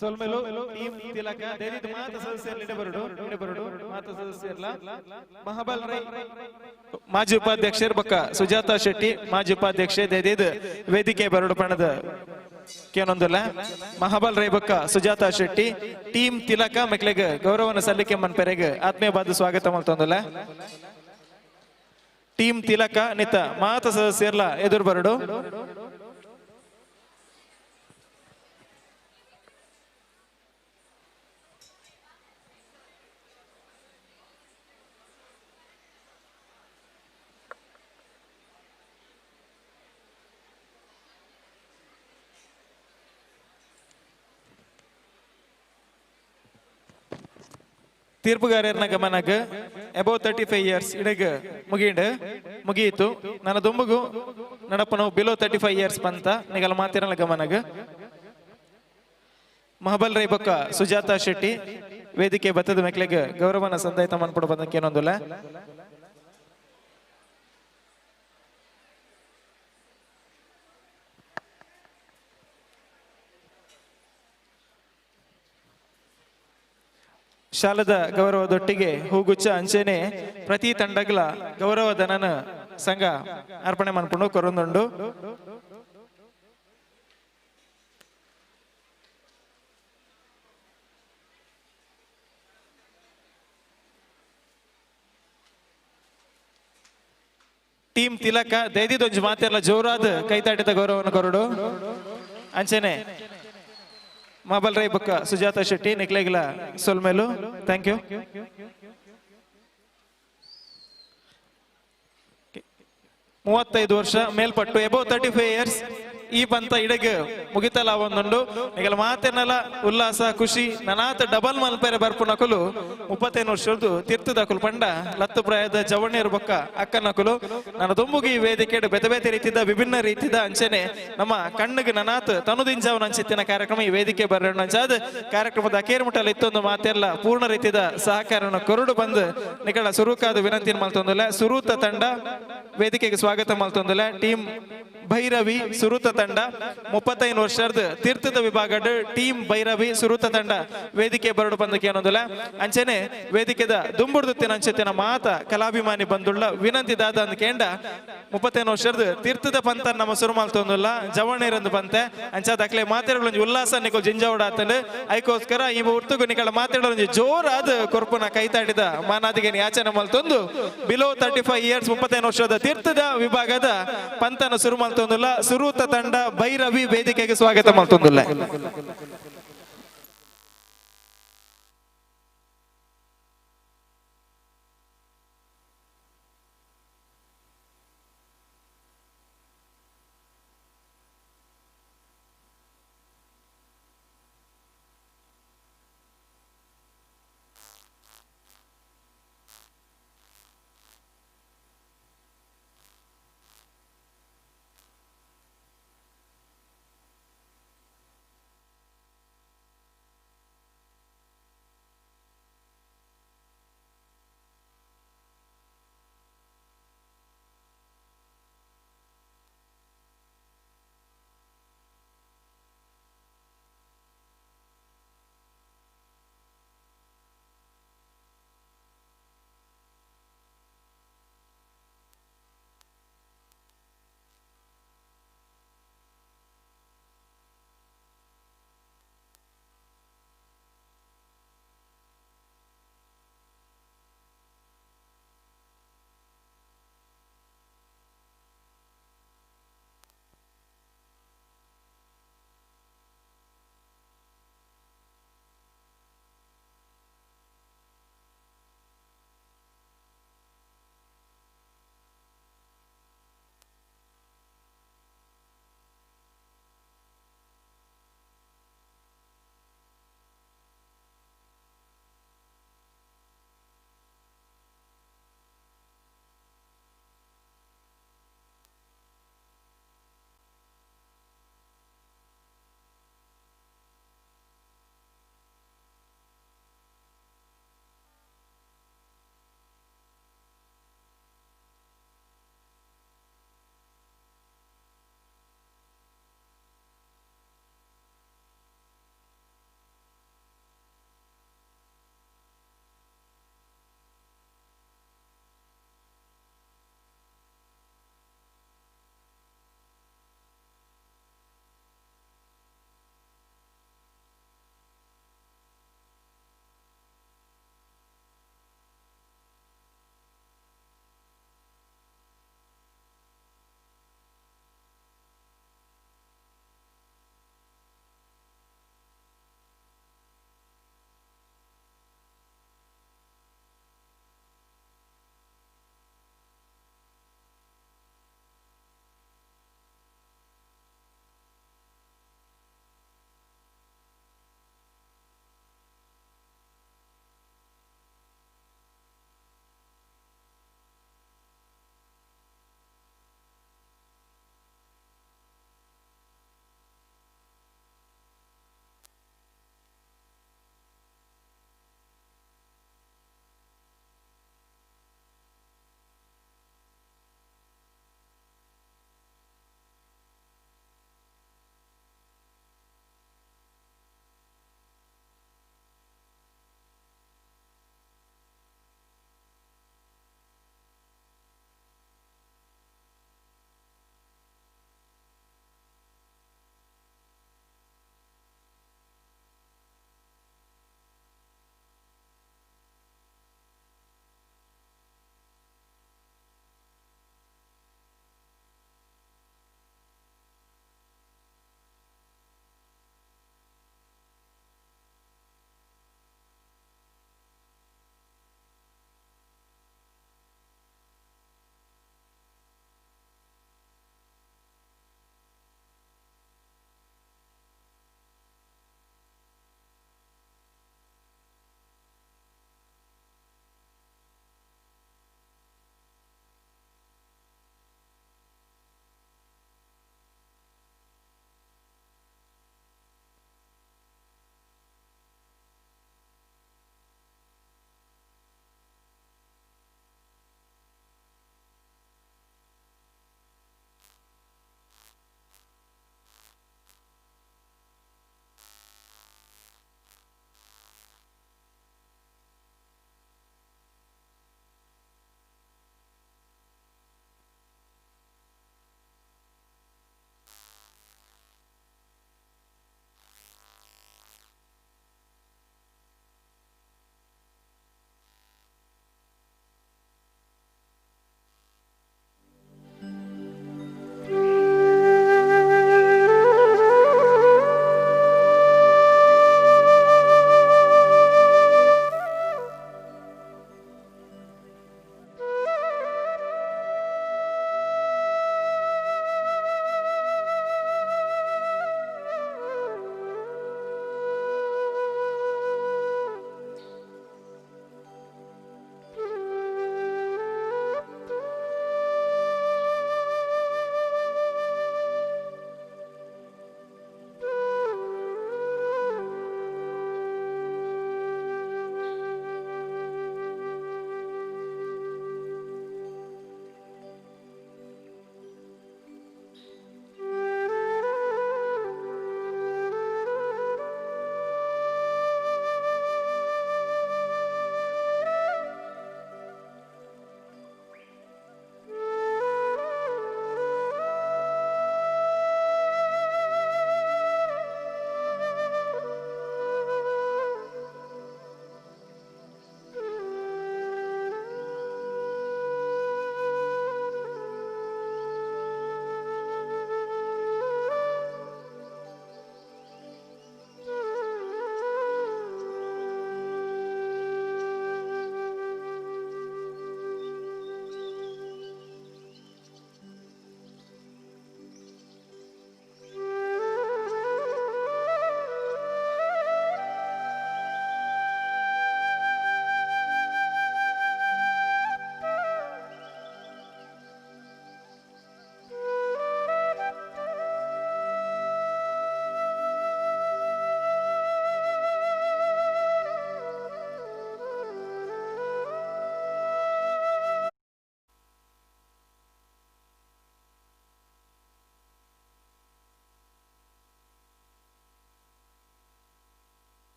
Speaker 1: ಸೊಲ್ಮೆಲು ಟೀಮ್ ತಿಲಕ ದೇವಿದ ಮಾತ ಸದಸ್ಯರ್ಲ ಇಡಬರಡು ಇಡಬರಡು ಮಾತ ಸದಸ್ಯರ್ಲ ಮಹಾಬಲ್ ರೈ ಮಾಜಿ ಉಪಾಧ್ಯಕ್ಷರು ಬಕ್ಕ ಸುಜಾತಾ ಶೆಟ್ಟಿ ಮಾಜಿ ಉಪಾಧ್ಯಕ್ಷೆ ದೇದಿದ್ ವೇದಿಕೆ ಬರಡು ಪಣದ ಕೇನೊಂದುಲ್ಲ ಮಹಾಬಲ್ ರೈ ಬಕ್ಕ ಸುಜಾತಾ ಶೆಟ್ಟಿ ಟೀಮ್ ತಿಲಕ ಮೆಕ್ಲೆಗ್ ಗೌರವನ ಸಲ್ಲಿಕೆ ಮನ್ಪೆರೆಗ್ ಆತ್ಮೀಯವಾದ ಸ್ವಾಗತ ಮಲ್ತೊಂದುಲ್ಲ ಟೀಮ್ ತಿಲಕ ನಿತ ಮಾತ ಸದಸ್ಯರ್ಲ ಎದುರು ಬರಡು. ತೀರ್ಪುಗಾರರ ಗಮನಕ್ಕೆ ಅಬೌವ್ 35 ಇಯರ್ಸ್ ಇಡಗ ಮುಗಿಂಡು ಮುಗಿಯಿತು. ನನ್ನ ದುಂಬುಗು ನಡಪನು ಬಿಲೋ 35 ಇಯರ್ಸ್ ಬಂತ ನಿಗಲ ಮಾತಿರಲ್ಲ ಗಮನಗ. ಮಹಬಲ್ ರೈ ಬೊಕ್ಕ ಸುಜಾತಾ ಶೆಟ್ಟಿ ವೇದಿಕೆ ಬತ್ತದ ಮೆಕ್ಲೆಗ್ ಗೌರವನ ಸಂದಾಯ ಮನ್ಪುಡು ಬಂದಕ್ಕೇನೊಂದುಲ್ಲ. ಶಾಲದ ಗೌರವದೊಟ್ಟಿಗೆ ಹೂಗುಚ್ಚ ಅಂಚೆನೆ ಪ್ರತಿ ತಂಡಗಳ ಗೌರವಧನನ ಸಂಘ ಅರ್ಪಣೆ ಮಾಡ್ಕೊಂಡು ಕೊರೊಂದುಂಡು. ಟೀಮ್ ತಿಲಕ ದೈದಿದೊಂಜಿ ಮಾತೆಲ್ಲ ಜೋರಾದ ಕೈತಾಟಿದ ಗೌರವವನ್ನು ಕೊರಡು. ಅಂಚೆನೆ ಮಾಬಲ್ ರೈ ಬೊಕ್ಕ ಸುಜಾತ ಶೆಟ್ಟಿ ನಿಕ್ಲೆಗ್ಲ ಸೊಲ್ಮೆಲು. Thank you. 35 ವರ್ಷ ಮೇಲ್ಪಟ್ಟು, ಎಬೋ 35 ಇಯರ್ಸ್ ಈ ಪಂತ ಇಡಗ್ ಮುಗಿತಲ ಒಂದುಂಡು. ನಿಗಲ ಮಾತೆನಲ ಉಲ್ಲಾಸ ಖುಷಿ ನನಾತ ಡಬಲ್ ಮಲ್ಪೆರೆ ಬರ್ಪುನಕುಲು 35 ವರ್ಷದ್ದು ತೀರ್ಥದಕುಲು ಪಂಡ ಲತ್ತು ಪ್ರಾಯದ ಜವಣ್ಯರು ಬೊಕ್ಕ ಅಕ್ಕನಕುಲು. ನನ್ನ ದುಂಬುಗಿ ವೇದಿಕೆ ಬೇತೆ ಬೇತೆ ರೀತಿದ ವಿಭಿನ್ನ ರೀತಿದ ಅಂಚನೆ ನಮ್ಮ ಕಣ್ಣಿಗೆ ನನಾತ್ ತನುದಿಂಜಾವನ ಅಂಚಿತ್ತಿನ ಕಾರ್ಯಕ್ರಮ ಈ ವೇದಿಕೆ ಬರೋಣ. ಅಂಚಾದ ಕಾರ್ಯಕ್ರಮದ ಅಕೇರು ಮುಟ್ಟಲ ಇತ್ತೊಂದು ಮಾತೆಲ್ಲ ಪೂರ್ಣ ರೀತಿದ ಸಹಕಾರನ ಕೊರಡು ಬಂದು ನಿಗಳ ಸುರುಕಾದ ವಿನಂತಿ ಮಲ್ತೊಂದುಲ್ಲ. ಸುರೂತ ತಂಡ ವೇದಿಕೆಗೆ ಸ್ವಾಗತ ಮಲ್ತೊಂದುಲ್ಲ. ಟೀಮ್ ಭೈರವಿ ಸುರುತ ತಂಡ 35 ವರ್ಷದ ತೀರ್ಥದ ವಿಭಾಗದ ಟೀಮ್ ಭೈರವಿ ಸುರುತ ತಂಡ ವೇದಿಕೆ ಬರಡು ಬಂದಕ್ಕೆ ಏನೊಂದಿಲ್ಲ. ಅಂಚನೆ ವೇದಿಕೆದ ದುಂಬುಡ್ದುತ್ತಿನ ಅಂಚೆತ್ತಿನ ಮಾತ ಕಲಾಭಿಮಾನಿ ಬಂದುಳ್ಳ ವಿನಂತಿ ದಾದ ಅಂದ್ ಕೇಂಡ 35 ವರ್ಷದ ತೀರ್ಥದ ಪಂತ ನಮ್ಮ ಸುರು ಮಲ್ತೊಂದುಲ್ಲ ಜವಣೇರಂದು ಬಂತೆ ಅಂಚಾದ ಅಕ್ಲೆ ಮಾತಾಡಲು ಉಲ್ಲಾಸ ನಿಕೋ ಜಿಂಜಾವಡ ಆತಂಡು. ಐಕೋಸ್ಕರ ಈ ಉರ್ತುಗು ನಿಕಳ ಮಾತಾಡಲು ಜೋರಾದ ಕೊರ್ಪುನ ಕೈತಾಡಿದ ಮಾನಾದಿಗೆ ಯಾಚನೆ ಮಲ್ತೊಂದು ಬಿಲೋ 35 ಇಯರ್ಸ್ 35 ವರ್ಷದ ತೀರ್ಥದ ವಿಭಾಗದ ಪಂತನ ಸುರು ಮಲ್ತೊಂದುಲ್ಲ. ಸುರೂತ ತಂಡ ಭೈರವಿ ವೇದಿಕೆಗೆ ಸ್ವಾಗತ ಮಲ್ತೊಂದುಲ್ಲ.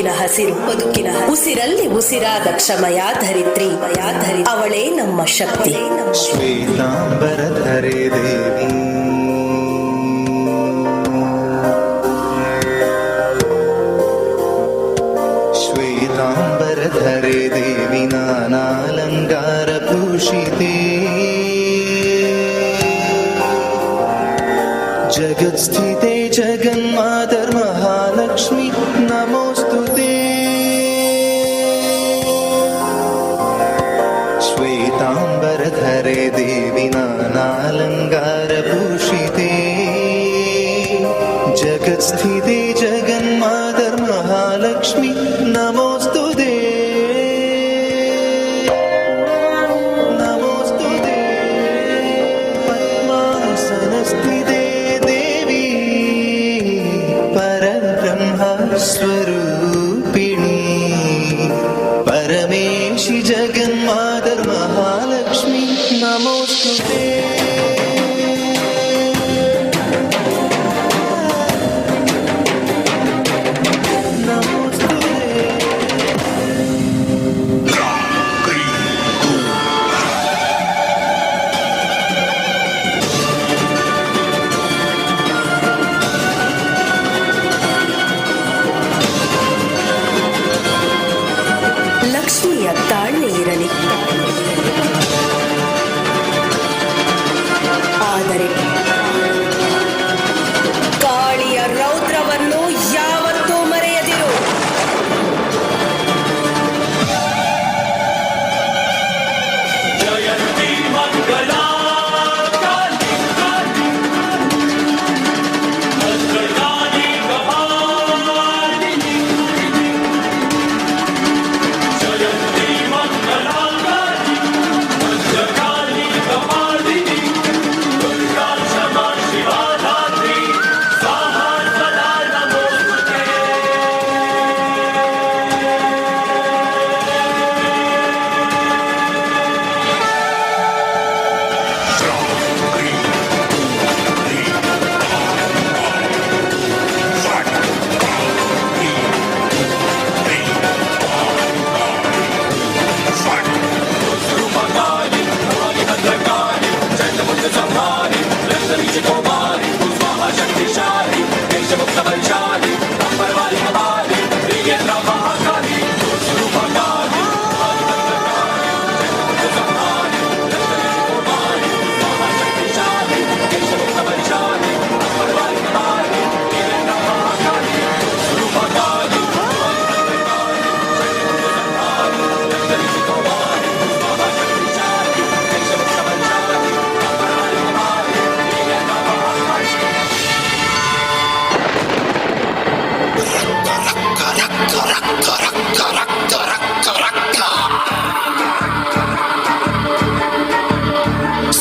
Speaker 9: ಬದುಕಿನ ಹಸಿರು, ಬದುಕಿನ ಉಸಿರಲ್ಲಿ ಉಸಿರಾದ ಕ್ಷಮಯ ಧರಿತ್ರಿ, ಧರಿ ಅವಳೇ ನಮ್ಮ ಶಕ್ತಿ.
Speaker 8: श्वेताम्बरधरे देवी, श्वेताम्बरधरे देवी, नानालङ्कारभूषिते, जगत्स्थिते जगन्मातर्महालक्ष्मि नमोऽस्तु ते। श्वेताम्बरधरे देवि, नानालङ्कारभूषिते, जगत्स्थिते जगन्मातर्महालक्ष्मि नमोऽस्तु ते, नमोऽस्तु ते। पद्मासनस्थिते देवी, परब्रह्मस्वरूपिणी, परमेशि जगन्मातर्महालक्ष्मि नमोऽस्तु ते। नमोऽस्तु ते।
Speaker 9: ಲಕ್ಷ್ಮಿಯ ತಾಳ್ಮೆ ಇರಲಿ, ಆದರೆ ಕಾಳಿಯ ರೌದ್ರವನ್ನು ಯಾವತ್ತೂ ಮರೆಯದಿರು.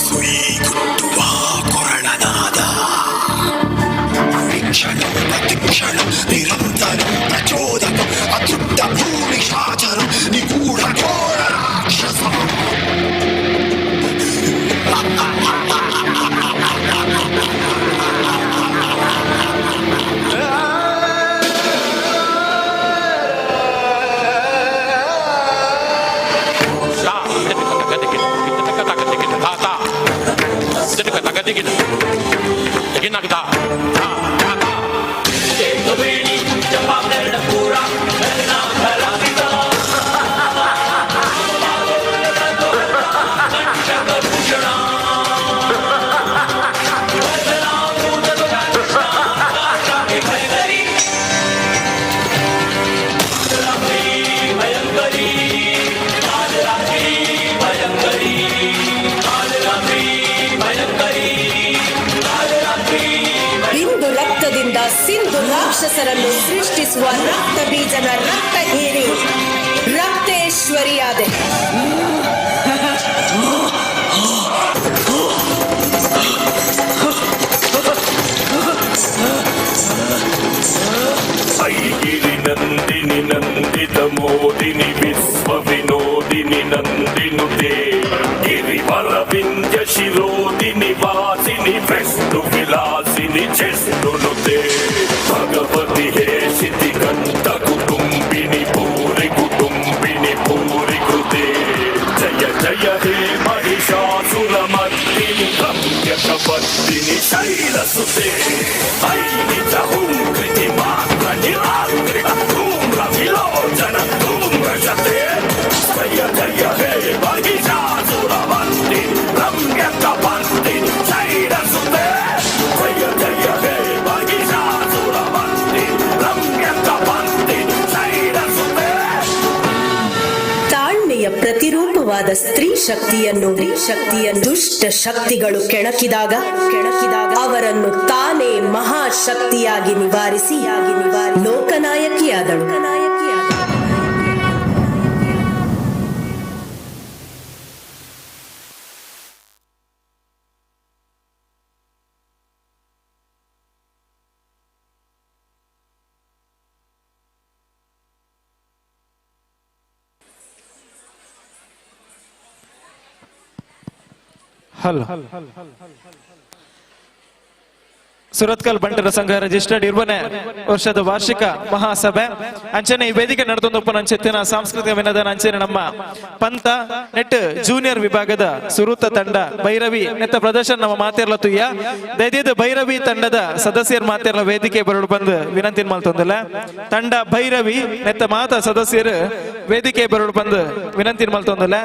Speaker 10: ಸುಯಿಗುಟ್ಟುವ ಕೊರಳನಾದ, ವೀಕ್ಷಣಂ ಪ್ರತಿಕ್ಷಣಂ ನಿರಂತರಂ ಪ್ರಚೋದಕ ಅತೃಪ್ತ ಭೂಮಿಶಾಚರಂ ನಿಗೂಢ ಘೋರ ರಾಕ್ಷಸ.
Speaker 9: ಬಿಂದು ರಕ್ತದಿಂದ ಸಿಂಧು ರಾಕ್ಷಸರನ್ನು ಸೃಷ್ಟಿಸುವ ರಕ್ತ ಬೀಜನ ರಕ್ತ ಹೀರಿ ರಕ್ತೇಶ್ವರಿಯಾದೆ.
Speaker 3: ಐಗಿರಿ ನಂದಿನಿ ನಂದಿತ ಮೋದಿನಿ ವಿಶ್ವ ವಿನೋದಿನಿ ನಂದಿನುತೆ, ಗಿರಿವರ ವಿಂಧ್ಯ ಶಿರೋದಿನಿ ವಾಸಿನಿ ವಿಷ್ಣು ವಿಲಾಸಿನಿ ಜಿಷ್ಣುನುತೆ, ಭಗವತಿ ಹೇ ಶಿತಿ ಕಂಠ ಕುಟುಂಬಿನಿ. Gauri ಕೃತೆ ಜಯ ಜಯ ಹೇ ಮಹಿಷಾಸುರಮರ್ದಿನಿ ರಮ್ಯಕಪರ್ದಿನಿ ಶೈಲಸುತೆ ಐನಿ ಚ ಹುಂಕೃತಿ ಮಾತ್ರ ನಿರಾಕೃತ ಧೂಮ್ರ ವಿಲೋಚನ ಧೂಮ್ರಶತೆ ಜಯ ಜಯ ಹೇ ಮಹಿಷಾಸುರಮರ್ದಿನಿ ರಮ್ಯಕಪರ್ದಿನಿ ಶೈಲಸುತೆ ಜಯ ಜಯ ಹೇ ಮಹಿಷಾಸುರಮರ್ದಿನಿ ರಮ್ಯಕಪರ್ದಿನಿ ಶೈಲಸುತೆ.
Speaker 9: ತಾಳ್ಮೆಯ ಪ್ರತಿರೂಪವಾದ ಸ್ತ್ರೀ ಶಕ್ತಿಯನ್ನು ದುಷ್ಟ ಶಕ್ತಿಗಳು ಕೆಣಕಿದಾಗ ಕೆಣಕಿದಾಗ ಅವರನ್ನು ತಾನೇ ಮಹಾಶಕ್ತಿಯಾಗಿ ನಿವಾರಿಸಿ ಲೋಕನಾಯಕಿಯಾದಳು.
Speaker 1: ಹಲೋ, ಸುರತ್ಕಲ್ ಬಂಟರ ಸಂಘ ರಿಜಿಸ್ಟರ್ಡ್ 20ನೇ ವರ್ಷದ ವಾರ್ಷಿಕ ಮಹಾಸಭೆ ಅಂಚನೆ ಈ ವೇದಿಕೆ ನಡೆದೊಂದೊಪ್ಪನ ಅಂಚೆತ್ತಿನ ಸಾಂಸ್ಕೃತಿಕ ವಿನೋದನ ಅಂಚನೆ ನಮ್ಮ ಪಂತ ನೆಟ್ ಜೂನಿಯರ್ ವಿಭಾಗದ ಸುರೂತ ತಂಡ ಭೈರವಿ ನೆತ್ತ ಪ್ರದರ್ಶನ ನಮ್ಮ ಮಾತಿರ್ಲ ತುಯ್ಯ. ದಯದಿದ್ದು ಭೈರವಿ ತಂಡದ ಸದಸ್ಯರು ಮಾತಿರ್ಲ ವೇದಿಕೆ ಬರಡು ಬಂದು ವಿನಂತಿ ಮಲ್ತೊಂದಲ್ಲ. ತಂಡ ಭೈರವಿ ನೆತ್ತ ಮಾತ ಸದಸ್ಯರು ವೇದಿಕೆ ಬರಡು ಬಂದು ವಿನಂತಿ ಮಲ್ತೊಂದಲ್ಲ.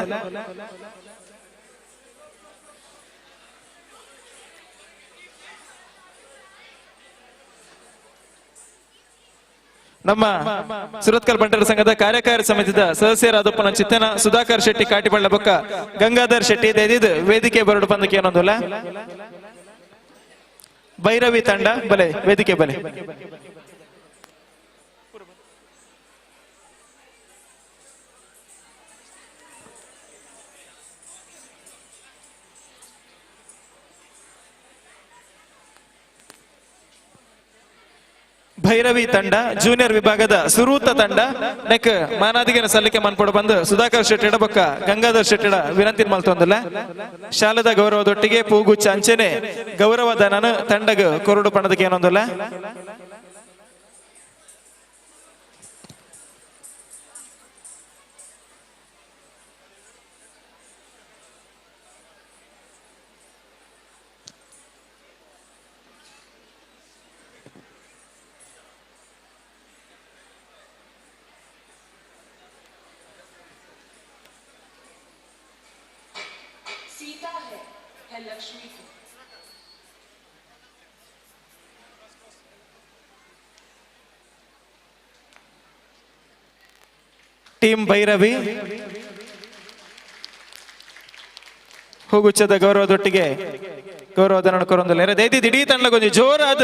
Speaker 1: ನಮ್ಮ ಸುರತ್ಕಲ್ ಬಂಟರ ಸಂಘದ ಕಾರ್ಯಕಾರಿ ಸಮಿತಿದ ಸದಸ್ಯರಾದಪ್ಪನ ಚಿತ್ತನ ಸುಧಾಕರ್ ಶೆಟ್ಟಿ ಕಾಟಿಬಳ್ಳ ಬೊಕ್ಕ ಗಂಗಾಧರ್ ಶೆಟ್ಟಿ ದಯದಿದ್ದು ವೇದಿಕೆ ಬರಡು ಬಂದಕ್ಕೆ ಏನೊಂದಲ್ಲ. ಭೈರವಿ ತಂಡ ಬಲೆ ವೇದಿಕೆ ಬಲೆ. ಭೈರವಿ ತಂಡ ಜೂನಿಯರ್ ವಿಭಾಗದ ಸುರೂತ ತಂಡ ನೆಕ್ ಮಾನಾದಿಗೆನ ಸಲ್ಲಿಕೆ ಮನ್ಪೊಡು ಬಂದು ಸುಧಾಕರ್ ಶೆಟ್ಟಿಡ ಬೊಕ್ಕ ಗಂಗಾಧರ್ ಶೆಟ್ಟಿಡ ವಿನಂತಿ ಮಲ್ತೊಂದಲ್ಲ. ಶಾಲದ ಗೌರವದೊಟ್ಟಿಗೆ ಪೂಗುಚ್ಚ ಅಂಚೆನೆ ಗೌರವಧನನ ತಂಡಗ ಕೊರಡು ಪಣದಕ್ಕೆ ಏನೊಂದಲ್ಲ.
Speaker 7: सीता है लक्ष्मी की।
Speaker 1: ಟೀಮ್ ಭೈರವಿ ಹೂಗುಚ್ಚದ ಗೌರವದೊಟ್ಟಿಗೆ ಗೌರವಧನ ಕೊರೊಂದಲ್ಲ. ದೈದಿ ಇಡೀ ತಂಡ ಕೊಂಚ ಜೋರಾದ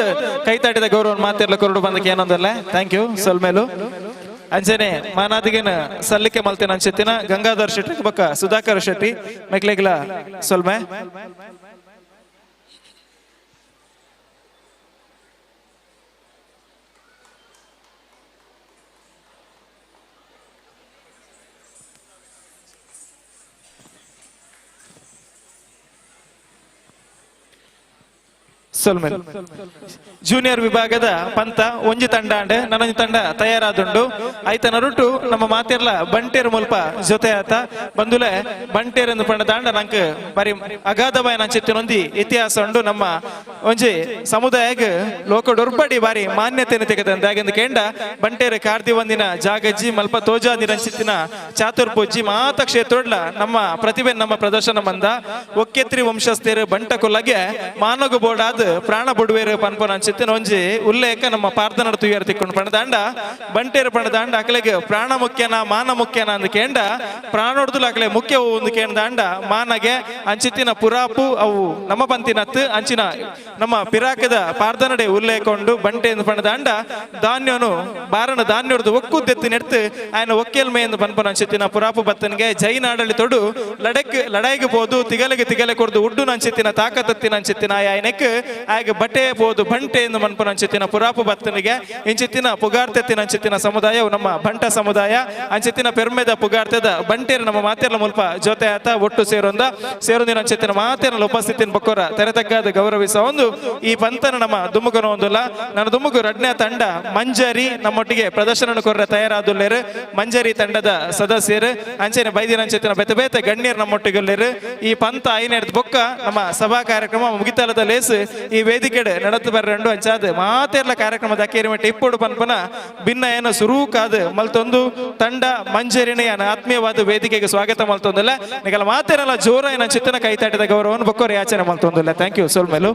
Speaker 1: ಕೈತಾಟಿದ ಗೌರವ ಮಾತಿರ್ಲ ಕೊರಡು ಬಂದಕ್ಕೆ ಏನೊಂದಲ್ಲ. Thank you ಸೊಲ್ಮೇಲು. ಅಂಚನೆ ಮಾನಾದಿಗೆನ ಸಲ್ಲಿಕೆ ಮಲ್ತೇನೆ ಅಂಚೆತ್ತಿನ ಗಂಗಾಧರ್ ಶೆಟ್ಟಿ ಬೊಕ್ಕ ಸುಧಾಕರ್ ಶೆಟ್ಟಿ ಮೆಕ್ಲೆಗ್ಲ ಸೊಲ್ಮೆ. ಸೊಲ್ಮೆಲ್. ಜೂನಿಯರ್ ವಿಭಾಗದ ಪಂತ ಒಂಜಿ ತಂಡ ಅಂಡ್ ನನೊಂಜಿ ತಂಡ ತಯಾರಾದುಂಡು. ಐತ ನರುಟು ನಮ್ಮ ಮಾತಿರ್ಲ ಬಂಟೇರ್ ಮುಲ್ಪ ಜೊತೆ ಆತ ಬಂದುಲೆ ಬಂಟೇರ್ ಎಂದು ಪಂಡ ದಾಂಡ ನಂಕ್ ಬಾರಿ ಅಗಾಧವಾಯ ನಂಚಿತ್ತಿನೊಂದಿ ಇತಿಹಾಸ ಉಂಡು. ನಮ್ಮ ಒಂಜಿ ಸಮುದಾಯಗ್ ಲೋಕಡೊರ್ಬಡಿ ಬಾರಿ ಮಾನ್ಯತೆಯನ್ನು ತೆಗೆದಂತೆ ಹಾಗೆಂದು ಕೇಂಡ ಬಂಟೇರ್ ಕಾರ್ದಿ ಒಂದಿನ ಜಾಗಜ್ಜಿ ಮಲ್ಪ ತೋಜಾ ನಿರಂಚಿತ್ತಿನ ಚಾತುರ್ಪೂಜಿ ಮಾತ ಕ್ಷೇತ್ರೋಡ್ಲ ನಮ್ಮ ಪ್ರತಿಭೆ ನಮ್ಮ ಪ್ರದರ್ಶನ ಬಂದ ಒಕ್ಕೆತ್ರಿ ವಂಶಸ್ಥರು ಬಂಟ ಕೊಲ್ಲಗೆ ಮಾನಗು ಬೋರ್ಡಾದ ಪ್ರಾಣ ಬುಡುವೇರು ಪನ್ಪನ ಅಂಚಿತ್ತಿನ ಒಂಜಿ ಉಲ್ಲೇಖ ನಮ್ಮ ಪಾರ್ದನಡ ತುಯ್ಯಾರ ತಿಕ್ಕೊಂಡು ಪಣದಾಂಡ ಬಂಟೇರು ಪಣದಾಂಡ ಅಕಲೆಗೆ ಪ್ರಾಣ ಮುಖ್ಯನ ಮಾನ ಮುಖ್ಯನ ಅಂದ್ ಕೇಂಡ ಪ್ರಾಣೊಡ್ದುಲ ಅಕಲೆ ಮುಖ್ಯ ಒಂದು ಕೇಂದಾಂಡ ಮಾನಗೆ ಅಂಚಿತ್ತಿನ ಪುರಾಪು ಅವು ನಮ್ಮ ಪಂತಿನತ್ತು ಅಂಚಿನ ನಮ್ಮ ಪಿರಾಕದ ಪಾರ್ದನಡೆ ಉಲ್ಲೇಖ ಉಂಡು. ಬಂಟೆ ಎಂದು ಪಣದಾಂಡ ಧಾನ್ಯನು ಬಾರಣ ಧಾನ್ಯೊಡ್ದು ಒಕ್ಕು ದೆತ್ತಿ ನೆಡ್ತು ಆಯನ ಒಕ್ಕೆಲ್ಮೆ ಎಂದು ಪನ್ಪನ ಅಂಚಿತ್ತಿನ ಪುರಾಪು ಬತ್ತನಿಗೆ ಜೈನ ಆಡಳಿ ತೊಡು ಲಡಕ್ ಲಡಾಯಿಗೆ ಪೋದು ತಿಗಲೆಗೆ ತಿಗಲೆ ಕೊಡ್ದು ಉಡ್ಡು ನಂಚಿತ್ತಿನ ತಾಕತತ್ತಿನ ಅಂಚಿತ್ತಿನ ಆಯನಕ್ಕೆ ಆಗ ಬಟೆ ಬೋದು ಬಂಟೆ ಎಂದು ಮನ್ಪುನ ಅಂಚಿತ್ತಿನ ಪುರಾಪು ಬತ್ತನಿಗೆ ಇಂಚಿತ್ತಿನ ಪುಗಾರ್ತೆತ್ತಿನ ಅಂಚಿತ್ತಿನ ಸಮುದಾಯ ನಮ್ಮ ಬಂಟ ಸಮುದಾಯ ಅಂಚಿತ್ತಿನ ಪೆರ್ಮೆದ ಪುಗಾರ್ತೆದ ಬಂಟೇರು ನಮ್ಮ ಮಾತೆರ್ಲ ಮುಲ್ಪ ಜೊತೆ ಆತ ಒಟ್ಟು ಸೇರೊಂದ ಸೇರೊಂದಿನ ಅಂಚಿತ್ತಿನ ಮಾತೆರ್ನ ಉಪಸ್ಥಿತಿನ ಬಕ್ಕೋರ ತೆರೆತಗ್ಗಾದ ಗೌರವಿಸ ಒಂದು ಈ ಪಂತನ ನಮ್ಮ ದುಮ್ಮುಗನ ಒಂದುಲ್ಲ. ನನ್ನ ದುಮ್ಮುಗು ರಡ್ನೇ ತಂಡ ಮಂಜರಿ ನಮ್ಮೊಟ್ಟಿಗೆ ಪ್ರದರ್ಶನ ಕೊರ್ರ ತಯಾರಾದುಲ್ಲೇರು. ಮಂಜರಿ ತಂಡದ ಸದಸ್ಯರು ಅಂಚೆನೆ ಬೈದಿನ ಅಂಚಿತ್ತಿನ ಬೇತೆ ಬೇತೆ ಗಣ್ಯರು ನಮ್ಮೊಟ್ಟಿಗೆ ಈ ಪಂತ ಐನೆಡ್ದು ಬೊಕ್ಕ ನಮ್ಮ ಸಭಾ ಕಾರ್ಯಕ್ರಮ ಮುಗಿತಲದ ಲೇಸ್ ಈ ವೇದಿಕೆಡೆ ನಡತು ಬರ್ರಂಡು ಅಂಚಾದ ಮಾತೆರ್ಲ ಕಾರ್ಯಕ್ರಮದ ಅಕೇರಿಮೆಟ್ ಇಪ್ಪುಡು ಪನ್ಪನ ಭಿನ್ನ ಏನ ಸುರೂಕಾದ ಮಲ್ತೊಂದು ತಂಡ ಮಂಜರಿನ ಆತ್ಮೀಯವಾದ ವೇದಿಕೆಗೆ ಸ್ವಾಗತ ಮಲ್ತೊಂದಿಲ್ಲ. ನಿಗಲ ಮಾತೆರಲ್ಲ ಜೋರ ಏನ ಚಿತ್ತನ ಕೈತಾಟಿದ ಗೌರವವನ್ನು ಬೊಕ್ಕೋರು ಯಾಚನೆ ಮಲ್ತೊಂದಿಲ್ಲ. Thank you ಸೋಲ್ಮೇಲು.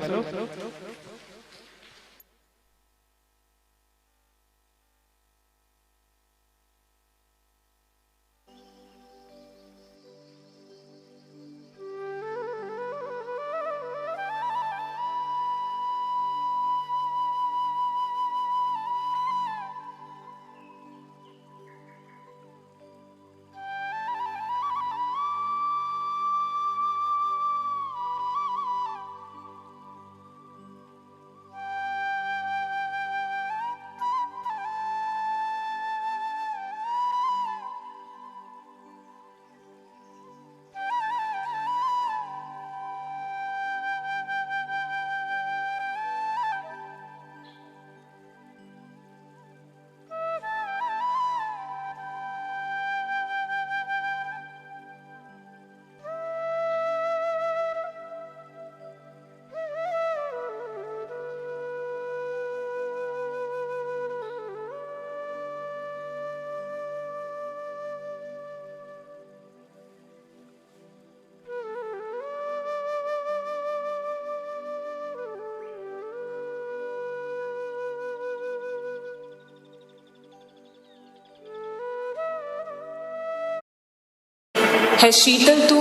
Speaker 7: है शीतल तू,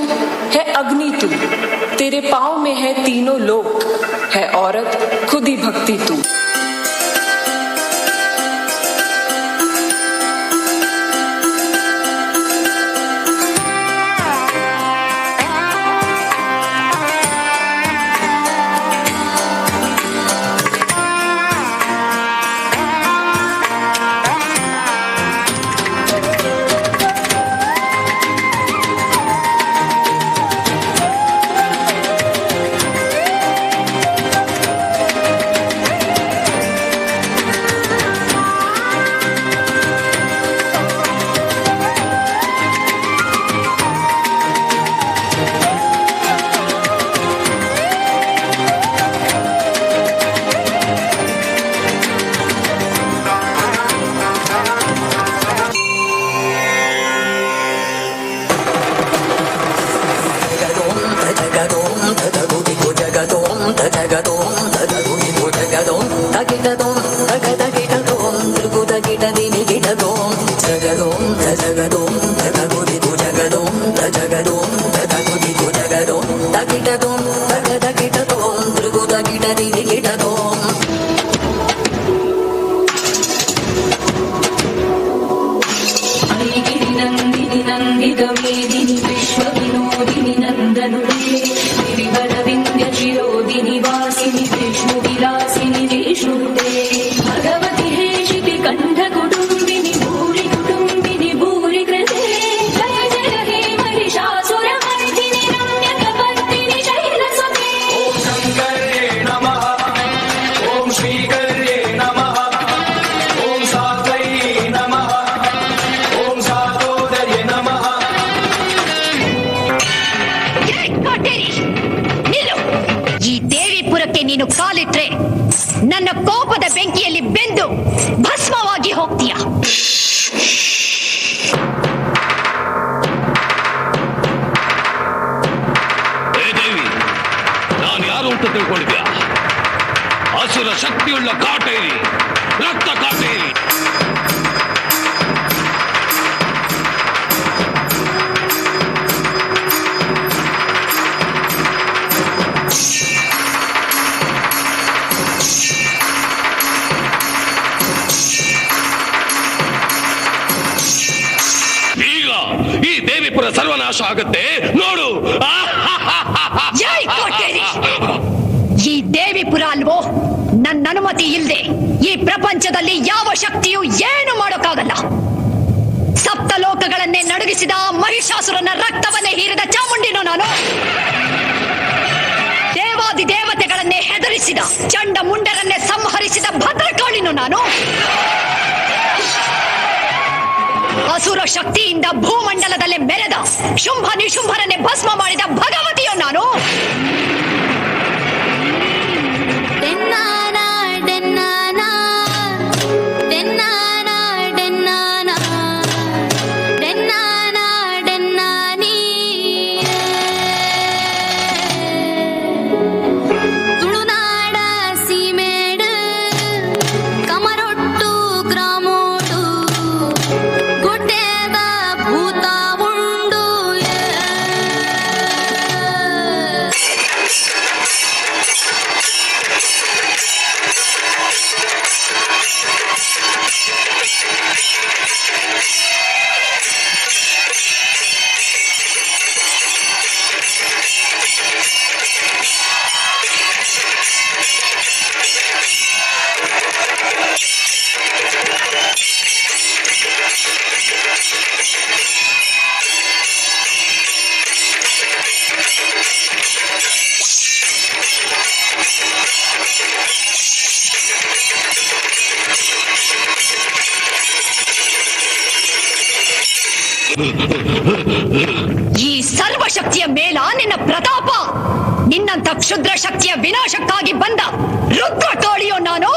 Speaker 7: है अग्नि तू, तेरे पाँव में है तीनों लोक, है औरत खुद ही भक्ति तू।
Speaker 11: ನೀನು ಕಾಲಿಟ್ರೆ ನನ್ನ ಕೋಪದ ಬೆಂಕಿಯಲ್ಲಿ ಬೆಂದು ಭಸ್ಮವಾಗಿ ಹೋಗ್ತೀಯ.
Speaker 3: ಏ ದೇವಿ, ನಾನು ಯಾರು ಅಂತ ತಿಳ್ಕೊಂಡಿದ್ಯಾ? ಅಸುರ ಶಕ್ತಿಯುಳ್ಳ ಕಾಟೇರಿ, ರಕ್ತ ಕಾಟೇರಿ. ಸರ್ವನಾಶ ಆಗುತ್ತೆ ನೋಡು.
Speaker 11: ಜೈ ಕೋಟೇರಿ. ಈ ದೇವಿಪುರ ಶಿಕಾರಿಪುರ ಅಲ್ವೋ? ನನ್ನ ಅನುಮತಿ ಇಲ್ಲದೆ ಈ ಪ್ರಪಂಚದಲ್ಲಿ ಯಾವ ಶಕ್ತಿಯೂ ಏನು ಮಾಡೋಕ್ಕಾಗಲ್ಲ. ಸಪ್ತ ಲೋಕಗಳನ್ನೇ ನಡುಗಿಸಿದ ಆ ಮಹಿಷಾಸುರನ ರಕ್ತವನ್ನೇ ಹೀರಿದ ಚಾಮುಂಡಿನೋ ನಾನು. ದೇವಾದಿ ದೇವತೆಗಳನ್ನೇ ಹೆದರಿಸಿದ ಚಂಡ ಮುಂಡರನ್ನೇ ಸಂಹರಿಸಿದ ಭದ್ರಕಾಳಿನೋ ನಾನು. ಅಸುರ ಶಕ್ತಿಯಿಂದ ಭೂಮಂಡಲದಲ್ಲೇ ಮೆರೆದ ಶುಂಭ ನಿಶುಂಭರನ್ನೇ ಭಸ್ಮ ಮಾಡಿದ ಭಗವತಿಯೋ ನಾನು.
Speaker 2: ತುಳುನಾಡ ಸೀಮೇಡು ಕಮರೊಟ್ಟು ಗ್ರಾಮೋಡು ಗುಡ್ಡೆದ ಭೂತ ಉಂಡು.
Speaker 11: ಈ ಸರ್ವಶಕ್ತಿಯ ಮೇಲ ನಿನ್ನ ಪ್ರತಾಪ. ನಿನ್ನಂತ ಕ್ಷುದ್ರ ಶಕ್ತಿಯ ವಿನಾಶಕ್ಕಾಗಿ ಬಂದ ರುದ್ರಕಾಳಿಯೋ ನಾನು.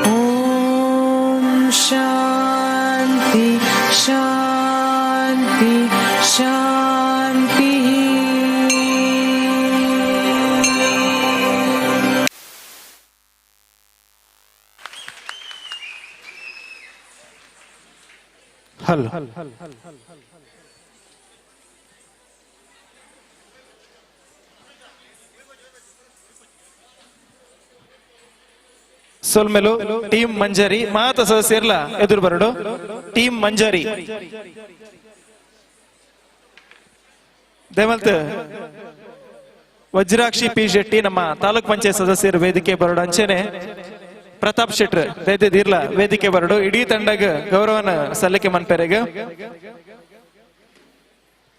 Speaker 7: ॐ शान्ति शान्ति शान्तिः.
Speaker 1: ಹಲ್ ಸೊಲ್ಮೆಲು ಟೀಮ್ ಮಂಜರಿ ಮಾತ ಸದಸ್ಯರ್ಲ ಎದುರು ಬರಡು. ಟೀಮ್ ಮಂಜರಿ ದೇಮಲ್ತ್ ವಜ್ರಾಕ್ಷಿ ಪಿ ಶೆಟ್ಟಿ ನಮ್ಮ ತಾಲೂಕ್ ಪಂಚಾಯತ್ ಸದಸ್ಯರು ವೇದಿಕೆ ಬರಡು. ಅಂಚೆನೆ ಪ್ರತಾಪ್ ಶೆಟ್ರ್ ದೈದ್ಯದೀರ್ಲ ವೇದಿಕೆ ಬರಡು. ಇಡೀ ತಂಡಗ ಗೌರವನ ಸಲ್ಲಿಕೆ ಮನ್ಪೆರೆಗ್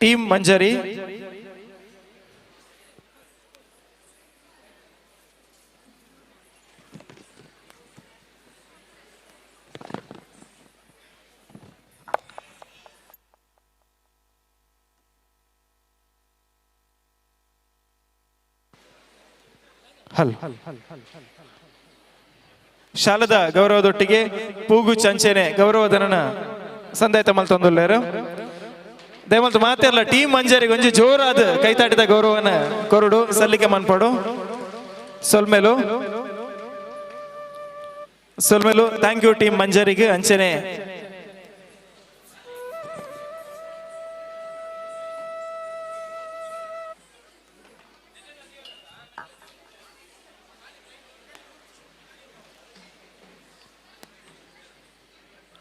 Speaker 1: ಟೀಮ್ ಮಂಜರಿ. ಹಲ್ ಶಾಲದ ಗೌರವದೊಟ್ಟಿಗೆ ಪೂಗು ಚಂಚೆನೆ ಗೌರವಧನನ ಸಂದಾಯತ ಮಲ್ತೊಂದುಲ್ಲೇರು. ದಯಮಲ್ತು ಮಾತೆಲ್ಲ ಟೀಮ್ ಮಂಜರಿಗೆ ಒಂಜಿ ಜೋರಾದ ಕೈತಾಟಿದ ಗೌರವನ ಕೊರಡು ಸಲ್ಲಿಕೆ ಮನ್ಪಡು. ಸೊಲ್ಮೆಲು ಸೊಲ್ಮೆಲು thank you team ಮಂಜರಿಗೆ. ಅಂಚೆನೆ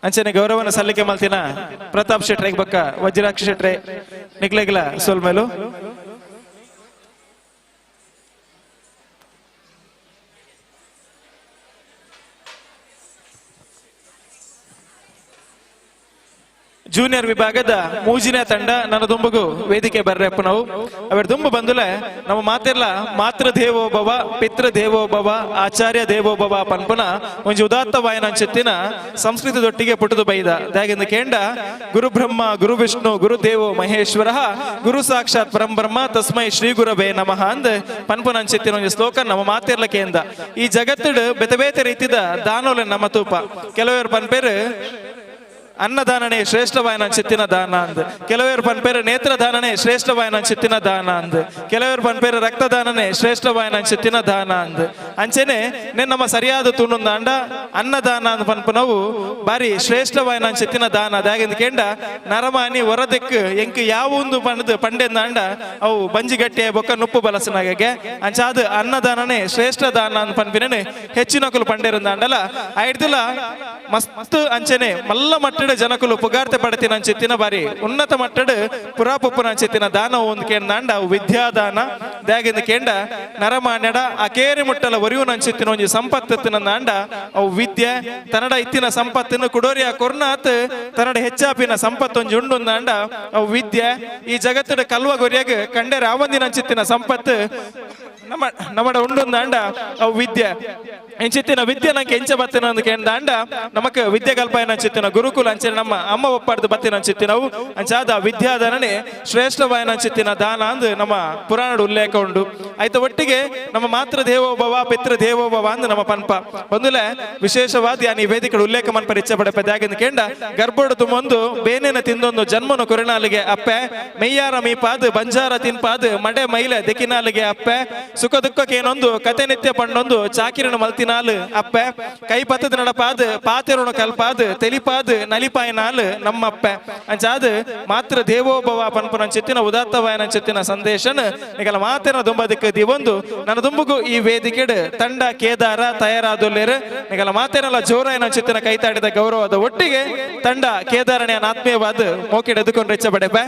Speaker 1: ಅಂಚನೆ ಗೌರವನ ಸಲ್ಲಿಕೆ ಮಲ್ತಿನ ಪ್ರತಾಪ್ ಶೆಟ್ರೆ ಬಕ್ಕ ವಜ್ರಾಕ್ಷ ಶೆಟ್ರೆ ನಿಕ್ಲೆಗ್ಲ ಸೊಲ್ಮೆಲು. ಜೂನಿಯರ್ ವಿಭಾಗದ ಮೂಜಿನ ತಂಡ ನನ್ನ ದುಂಬುಗು ವೇದಿಕೆ ಬರ್ರೆಪ್ಪ ನಾವು ಅವರ ದುಂಬು ಬಂದುಲೆ ನಮ್ಮ ಮಾತಿರ್ಲ ಮಾತೃ ದೇವೋಭವ ಪಿತೃ ದೇವೋಭವ ಆಚಾರ್ಯ ದೇವೋಭವ ಪನ್ಪುನ ಒಂಜಿ ಉದಾತ್ತ ವಾಯನ ಅಂಚೆತ್ತಿನ ಸಂಸ್ಕೃತದೊಟ್ಟಿಗೆ ಪುಟದು ಬೈದ ದಾಗಿಂದ ಕೇಂಡ ಗುರು ಬ್ರಹ್ಮ ಗುರು ವಿಷ್ಣು ಗುರು ದೇವೋ ಮಹೇಶ್ವರ ಗುರು ಸಾಕ್ಷಾತ್ ಪರಂಬ್ರಹ್ಮ ತಸ್ಮೈ ಶ್ರೀ ಗುರವೇ ನಮಃ ಅಂದ್ ಪನ್ಪುನ ಅಂಚೆತ್ತಿನ ಒಂಜಿ ಶ್ಲೋಕ ನಮ್ಮ ಮಾತಿರ್ಲ ಕೇಂದ. ಈ ಜಗತ್ತುಡು ಬೇತೆ ಬೇತೆ ರೀತಿದ ದಾನೋಲೆ ನಮ್ಮ ತೂಪ ಕೆಲವರು ಪನ್ಪೇರು ಅನ್ನದಾನನೇ ಶ್ರೇಷ್ಠವಾಯನ ಚಿತ್ತಿನ ದಾನ ಅಂದ್. ಕೆಲವರು ಪನ್ಪೇರು ನೇತ್ರದಾನನೇ ಶ್ರೇಷ್ಠವಾಯನ ಚಿತ್ತಿನ ದಾನ ಅಂದ್. ಕೆಲವರು ಪನ್ಪೇರು ರಕ್ತದಾನನೇ ಶ್ರೇಷ್ಠವಾಯನ ಚಿತ್ತಿನ ದಾನ ಅಂದ್. ಅಂಚೆನೆ ನಮ್ಮ ಸರಿಯಾದ ತುಣುಂದಾಂಡ ಅನ್ನದಾನ ಅಂದ್ ಪನ್ಪುನವು ಬಾರಿ ಶ್ರೇಷ್ಠವಾಯನ ಚಿತ್ತಿನ ದಾನ. ದಾಗಿಂದ ಕೇಂಡ ನರಮಾನಿ ಹೊರದೆಕ್ ಎಂಕ್ ಯಾವೊಂದು ಪಂಡದು ಪಂಡೆಂದಾಂಡ ಅವು ಬಂಜಿ ಗಟ್ಟಿಯ ಬೊಕ್ಕ ನುಪ್ಪು ಬಲಸನಾಗೆ. ಅಂಚಾದ ಅನ್ನದಾನನೇ ಶ್ರೇಷ್ಠ ದಾನ ಅಂದ್ ಪನ್ಪಿನೇ ಹೆಚ್ಚಿನಕುಲು ಪಂಡೇರಂದಾಂಡಲ ಐಡ್ದುಲ ಮಸ್ತ್ ಅಂಚೆನೆ ಮಲ್ಲ ಮಟ್ಟದ ಜನಕುಲು ಪುಗಾರ್ತೆ ಪಡತಿನ ಅಂಚಿತ್ತಿನ ಬಾರಿ ಉನ್ನತ ಮಟ್ಟದ ಪುರಾಪುಪ್ಪುನ ಅಂಚಿತ್ತಿನ ದಾನ ಒಂದು ಕೇಂದಾಂಡ ಅವು ವಿದ್ಯಾದಾನ. ದಾಗಿಂದ ಕೇಂಡ ನರಮಾನ್ಯಡ ಅಕೇರಿ ಮುಟ್ಟಲ ಒರಿಯುನ ಅಂಚಿತ್ತಿನ ಒಂಜಿ ಸಂಪತ್ತಿನ ಅವು ವಿದ್ಯೆ. ತನ್ನಡ ಇತ್ತಿನ ಸಂಪತ್ತನ್ನು ಕುಡೋರಿಯ ಕೊರ್ನಾತ್ ತನ್ನಡ ಹೆಚ್ಚಾಪಿನ ಸಂಪತ್ತೊಂಜಿ ಉಂಡುಂದಾಂಡ ಅವು ವಿದ್ಯೆ. ಈ ಜಗತ್ತದ ಕಲ್ವ ಗೊರಿಯಾಗ ಕಂಡೆ ರಾವಂದಿನ ಅಂಚಿತ್ತಿನ ಸಂಪತ್ತು ನಮ್ಮ ನಮ್ಮಡ ಉಂಡುಂದಾಂಡ ಅವು ವಿದ್ಯೆ. ಎಂಚಿತ್ತಿನ ವಿದ್ಯೆ ನಂಗೆ ಎಂಚ ಬತ್ತಿನ ಅಂದ್ ಕೇಂದಾಂಡ ನಮಕ್ ವಿದ್ಯೆ ಕಲ್ಪಾಯನ ಅಂಚಿತ್ತಿನ ಗುರುಕುಲ ಅಂಚೆ ನಮ್ಮ ಅಮ್ಮ ಒಪ್ಪಾಡ್ದು ಬತ್ತಿನ ಅಂಚಿತ್ತಿನವು. ಅಂಚಾದ ವಿದ್ಯಾದಾನನೇ ಶ್ರೇಷ್ಠವಾಯನ ಅಂಚಿತ್ತಿನ ದಾನ ಅಂದ್ ನಮ್ಮ ಪುರಾಣದ ಉಲ್ಲೇಖ ಉಂಡು. ಆಯ್ತ ಒಟ್ಟಿಗೆ ನಮ್ಮ ಮಾತೃ ದೇವೋಭವ ಪಿತೃ ದೇವೋಭವ ಅಂದ್ ನಮ್ಮ ಪನ್ಪ ಒಂದುಲೆ ವಿಶೇಷವಾದ ಯಾನ್ ಈ ವೇದಿಕೆ ಉಲ್ಲೇಖ ಮನ್ಪರ ಇಚ್ಛೆ ಪಡಪೆ. ದಾಗಿಂದ ಕೇಂಡ ಗರ್ಭಡು ತುಂಬೊಂದು ಬೇನೆನ ತಿಂದೊಂದು ಜನ್ಮನು ಕೊರಿನಾಲಿಗೆ ಅಪ್ಪೆ, ಮೆಯ್ಯಾರ ಮೀಪಾದ್ ಬಂಜಾರ ತಿನ್ಪಾದ್ ಮಡೆ ಮೈಲೆ ದೆಕಿನಾಲಿಗೆ ಅಪ್ಪೆ, ಸುಖ ದುಃಖಕ್ಕೇನೊಂದು ಕತೆ ನಿತ್ಯ ಪಂಡೊಂದು ಚಾಕಿರಣ ಮಲ್ತಿನಾಲ್ ಅಪ್ಪೆ, ಕೈ ಪತ್ತದ ನಡಪಾದ್ ಪಾತೆರುಣ ಕಲ್ಪಾದ್ ತೆಲಿಪಾದ್ ನಲಿಪಾಯಿನಾಲ್ ನಮ್ಮಪ್ಪೆ. ಅಂಚಾದ್ ಮಾತೃ ದೇವೋಭವ ಪನ್ಪುನ ಚಿತ್ತಿನ ಉದಾತ್ತವಾಯನ ಚಿತ್ತಿನ ಸಂದೇಶನ್ ನಿಗಲ ಮಾತಿನ ದುಂಬದಿಕ್ಕ ದಿವೊಂದು ನನ್ನ ದುಂಬುಗು ಈ ವೇದಿಕೆಡ್ ತಂಡ ಕೇದಾರ ತಯಾರಾದುಲ್ಲೇರು. ನಿಗಲ ಮಾತೇನಲ್ಲ ಜೋರಾಯನ ಚಿತ್ತಿನ ಕೈತಾಡಿದ ಗೌರವದ ಒಟ್ಟಿಗೆ ತಂಡ ಕೇದಾರಣೆಯ ಆತ್ಮೀಯವಾದ ಮೋಕೆಡ್ ಎದುಕೊಂಡು ರೆಚ್ಚ ಪಡೆಪೆ.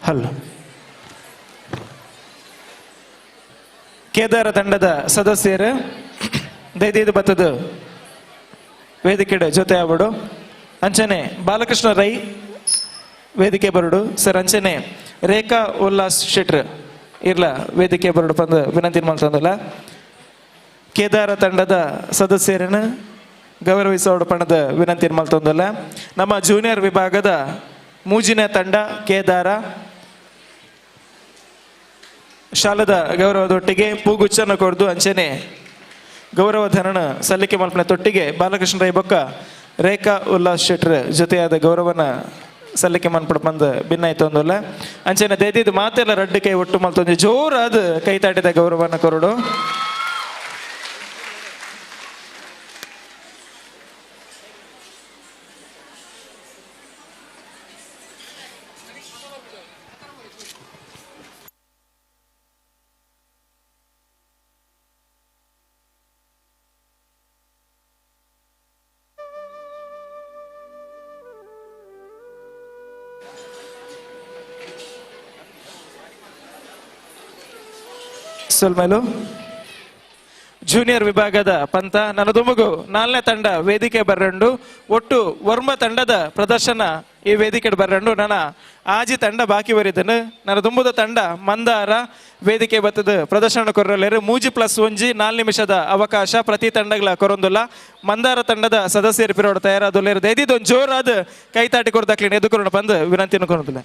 Speaker 1: ಹಲೋ ಕೇದಾರ ತಂಡದ ಸದಸ್ಯರು ದಯದೀದು ಬತ್ತದ ವೇದಿಕೆ ಜೊತೆ ಆವಡು. ಅಂಚನೆ ಬಾಲಕೃಷ್ಣ ರೈ ವೇದಿಕೆ ಬರಡು ಸರ್. ಅಂಚನೆ ರೇಖಾ ಉಲ್ಲಾಸ್ ಶೆಟ್ರ್ ಇರ್ಲ ವೇದಿಕೆ ಬರಡು ಪಂದ್ ವಿನಂತಿ ಮಾಡ್ತಂದಲ್ಲ. ಕೇದಾರ ತಂಡದ ಸದಸ್ಯರನ್ನು ಗೌರವಿಸೋಡು ಪಣದ ವಿನಂತಿ ಮಲ್ತೊಂದಲ್ಲ. ನಮ್ಮ ಜೂನಿಯರ್ ವಿಭಾಗದ ಮೂಜಿನ ತಂಡ ಕೇದಾರ ಶಾಲದ ಗೌರವದೊಟ್ಟಿಗೆ ಪೂಗುಚ್ಚನ್ನು ಕೊರ್ದು ಅಂಚನೆ ಗೌರವ ಧನನ ಸಲ್ಲಿಕೆ ಮಲ್ಪನ ತೊಟ್ಟಿಗೆ ಬಾಲಕೃಷ್ಣ ರೈ ಬೊಕ್ಕ ರೇಖಾ ಉಲ್ಲಾಸ್ ಶೆಟ್ರ್ ಜೊತೆಯಾದ ಗೌರವನ ಸಲ್ಲಿಕೆ ಮನ್ಪಡ ಬಂದು ಭಿನ್ನಾಯ್ತು ಒಂದಲ್ಲ. ಅಂಚನೆ ದೇದಿದ್ದು ಮಾತೆಲ್ಲ ರಡ್ಡು ಕೈ ಒಟ್ಟು ಮಲ್ತೊಂದು ಜೋರಾದ ಕೈ ತಾಟಿದ ಗೌರವನ ಕೊರಡು. ಸೊಲ್ಮೇಲು ಜೂನಿಯರ್ ವಿಭಾಗದ ಪಂತ ನನದುಮುಗು ನಾಲ್ನೇ ತಂಡ ವೇದಿಕೆ ಬರ್ರಂಡು. ಒಟ್ಟು ವರ್ಮ ತಂಡದ ಪ್ರದರ್ಶನ ಈ ವೇದಿಕೆ ಬರ್ರಂಡು. ನನ್ನ ಆಜಿ ತಂಡ ಬಾಕಿ ಬರಿದನು. ನನ್ನ ದುಂಬುದ ತಂಡ ಮಂದಾರ ವೇದಿಕೆ ಬತ್ತದ ಪ್ರದರ್ಶನ ಕೊರಲೇರು. 3+1 4 ನಿಮಿಷದ ಅವಕಾಶ ಪ್ರತಿ ತಂಡಗಳ ಕೊರೊಂದುಲ್ಲ. ಮಂದಾರ ತಂಡದ ಸದಸ್ಯರು ಪಿರೋಡು ತಯಾರಾದುಲ್ಲೇರು. ದಯದಿದ್ದೊಂದು ಜೋರಾದ ಕೈತಾಟಿ ಕೊರದಾಕ್ಲಿನ ಎದುಕೊರೋಣ ಬಂದು ವಿನಂತಿಯನ್ನು ಕೊರೊಂದಿಲ್ಲ.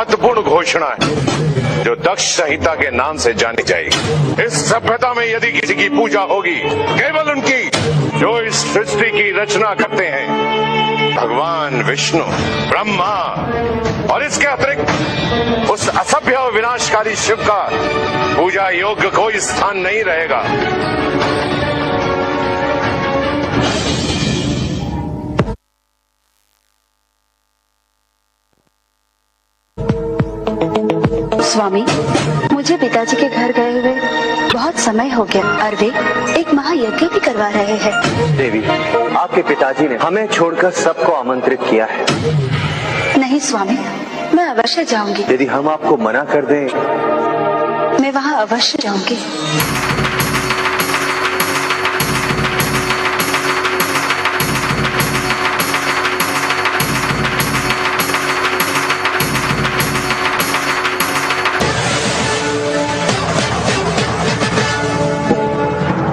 Speaker 12: महत्वपूर्ण घोषणा है जो दक्ष संहिता के नाम से जानी जाएगी। इस सभ्यता में यदि किसी की पूजा होगी, केवल उनकी जो इस सृष्टि की रचना करते हैं, भगवान विष्णु, ब्रह्मा और इसके अतिरिक्त उस असभ्य और विनाशकारी शिव का पूजा योग्य कोई स्थान नहीं रहेगा।
Speaker 13: स्वामी, मुझे पिताजी के घर गए हुए बहुत समय हो गया और वे एक महायज्ञ भी करवा रहे हैं।
Speaker 14: देवी, आपके पिताजी ने हमें छोड़कर सबको आमंत्रित किया है।
Speaker 13: नहीं स्वामी, मैं अवश्य जाऊंगी।
Speaker 14: यदि हम आपको मना कर दें?
Speaker 13: मैं वहाँ अवश्य जाऊंगी।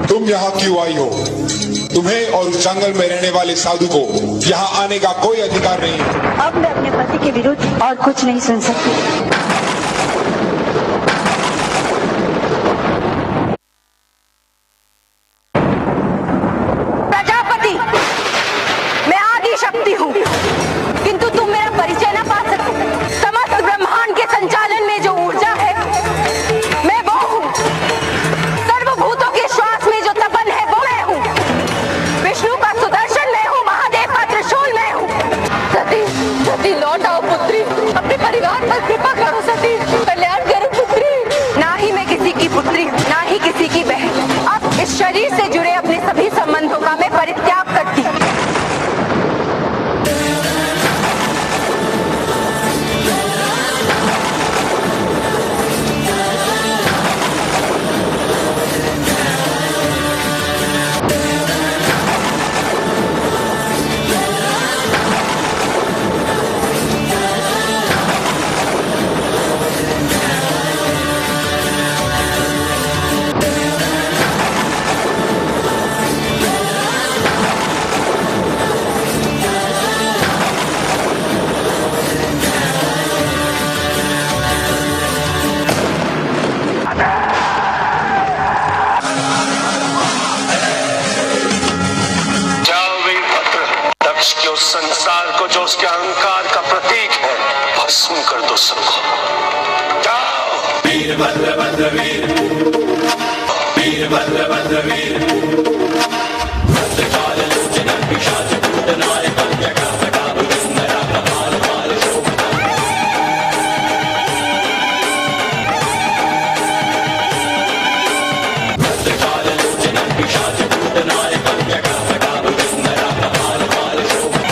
Speaker 15: तुम यहाँ क्यों आई हो? तुम्हें और उस जंगल में रहने वाले साधु को यहाँ आने का कोई अधिकार नहीं है।
Speaker 13: अब मैं अपने पति के विरुद्ध और कुछ नहीं सुन सकती।
Speaker 16: प्रजापति, मैं आदि शक्ति हूँ, किंतु तुम मेरा परिचय न पा सकते। समस्त ब्रह्मांड के संचालन में जो ऊर्जा है, मैं वो हूँ। सर्वभूतों के श्वास में जो तपन है, वो मैं हूँ। विष्णु का सुदर्शन मैं हूँ, महादेव का त्रिशूल मैं हूँ। सती, सती लौट आओ पुत्री, अपने परिवार पर कृपा करो सती, कल्याण करो पुत्री। ना ही मैं किसी की पुत्री, ना ही किसी की बहन। अब इस शरीर से जुड़े अपने सभी संबंधों का मैं परित्याग करती हूँ।
Speaker 17: संसार को जो उसके अहंकार का प्रतीक है, भस्म कर दो सबको। जाओ।
Speaker 18: वीर भद्र भद्र वीर, वीर भद्र भद्र वीर, भद्रकाल लोचन पिशाच भूत नारक जटा जटा भुजंगरा कपाल पाल शोभना। भद्रकाल लोचन पिशाच भूत नारक जटा जटा भुजंगरा कपाल पाल शोभना।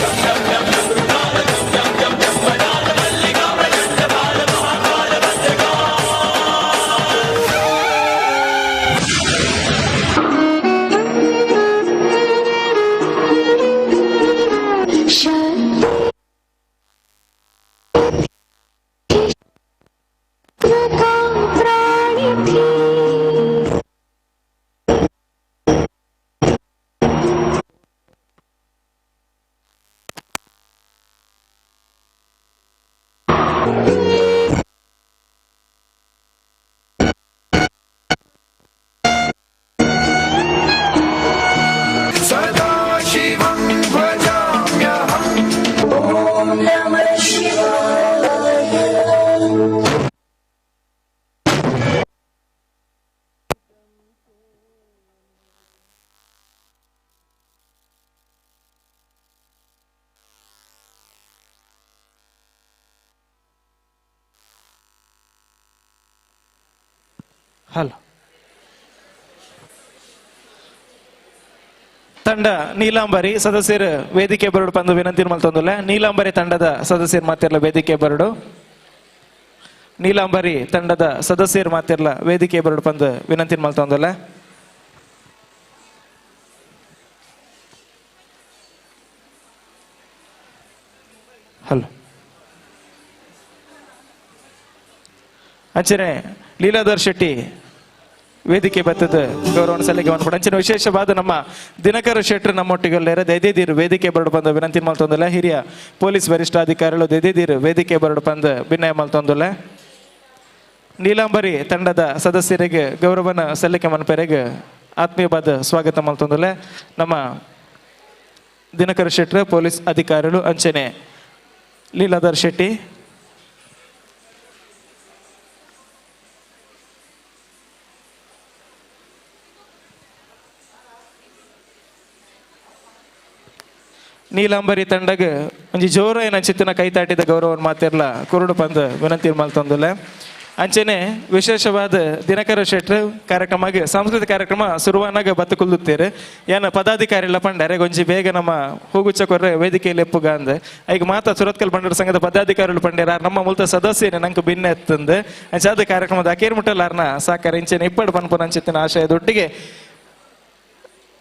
Speaker 1: ಹಲೋ ತಂಡ ನೀಲಾಂಬರಿ ಸದಸ್ಯರು ವೇದಿಕೆ ಬರಡು ಪಂದು ವಿನಂತಿ ಮಲ್ತೊಂದುಲ್ಲ. ನೀಲಾಂಬರಿ ತಂಡದ ಸದಸ್ಯರು ಮಾತಿರ್ಲ ವೇದಿಕೆ ಬರಡು. ನೀಲಾಂಬರಿ ತಂಡದ ಸದಸ್ಯರು ಮಾತಿರ್ಲ ವೇದಿಕೆ ಬರಡು ಪಂದು ವಿನಂತಿ ಮಲ್ತೊಂದುಲ್ಲ. ಹಲೋ ಅಂಚನೆ ಲೀಲಾಧರ್ ಶೆಟ್ಟಿ ವೇದಿಕೆ ಬತ್ತದ ಗೌರವನ ಸಲ್ಲಿಕೆ ಮಾಡ್ಕೊಂಡು ಅಂಚಿನ ವಿಶೇಷವಾದ ನಮ್ಮ ದಿನಕರ ಶೆಟ್ಟರು ನಮ್ಮೊಟ್ಟಿಗೆ ದೈದೇದಿರು ವೇದಿಕೆ ಬರಡು ಬಂದ ವಿನಂತಿ ಮಲ್ತೊಂದಿಲ್ಲ. ಹಿರಿಯ ಪೊಲೀಸ್ ವರಿಷ್ಠಾಧಿಕಾರಿಗಳು ದೈದೇದಿರು ವೇದಿಕೆ ಬರಡು ಬಂದ ವಿನಯ ಮಲ್ತೊಂದಿಲ್ಲ. ನೀಲಾಂಬರಿ ತಂಡದ ಸದಸ್ಯರಿಗೆ ಗೌರವನ ಸಲ್ಲಿಕೆ ಮನ್ಪೆರೆಗೆ ಆತ್ಮೀಯವಾದ ಸ್ವಾಗತ ಮಲ್ತೊಂದಿಲ್ಲ. ನಮ್ಮ ದಿನಕರ ಶೆಟ್ಟರು ಪೊಲೀಸ್ ಅಧಿಕಾರಿಗಳು ಅಂಚನೆ ಲೀಲಾಧರ್ ಶೆಟ್ಟಿ. ನೀಲಾಂಬರಿ ತಂಡಗ ಒಂಜಿ ಜೋರ ಏನ ಚಿತ್ತನ ಕೈತಾಟಿದ ಗೌರವನ್ ಮಾತಿರ್ಲ ಕುರುಡು ಪಂದ್ ವಿನಂತಿ ಮಲ್ತೊಂದುಲ್ಲ. ಅಂಚನೆ ವಿಶೇಷವಾದ ದಿನಕರ ಶೆಟ್ರು ಕಾರ್ಯಕ್ರಮ ಸಾಂಸ್ಕೃತಿಕ ಕಾರ್ಯಕ್ರಮ ಸುರುವಾನಾಗ ಬತ್ತು ಕುಲ್ದುತ್ತೇರು. ಏನ ಪದಾಧಿಕಾರಿ ಪಂಡರೆ ಒಂಜಿ ಬೇಗ ನಮ್ಮ ಹೂಗುಚ್ಚ ಕೊರ್ರೆ ವೇದಿಕೆಯಲ್ಲಿ ಎಪ್ಪುಗ ಅಂದ್ ಈಗ ಮಾತಾ ಸುರತ್ಕಲ್ ಬಂಡರ ಸಂಘದ ಪದಾಧಿಕಾರಿಗಳು ಪಂಡೇರ ನಮ್ಮ ಮುಲ್ತ ಸದಸ್ಯನೇ ನಂಗೆ ಭಿನ್ನ ಎತ್ತಂದು ಅಂಚಾದ ಕಾರ್ಯಕ್ರಮದ ಅಕೇರ್ ಮುಟ್ಟಲಾರ್ನ ಸಾಕಾರ ಇಂಚನೆ ಇಪ್ಪಡು ಪನ್ಪುನ ಅಂಚಿತ್ತಿನ ಆಶಯದೊಟ್ಟಿಗೆ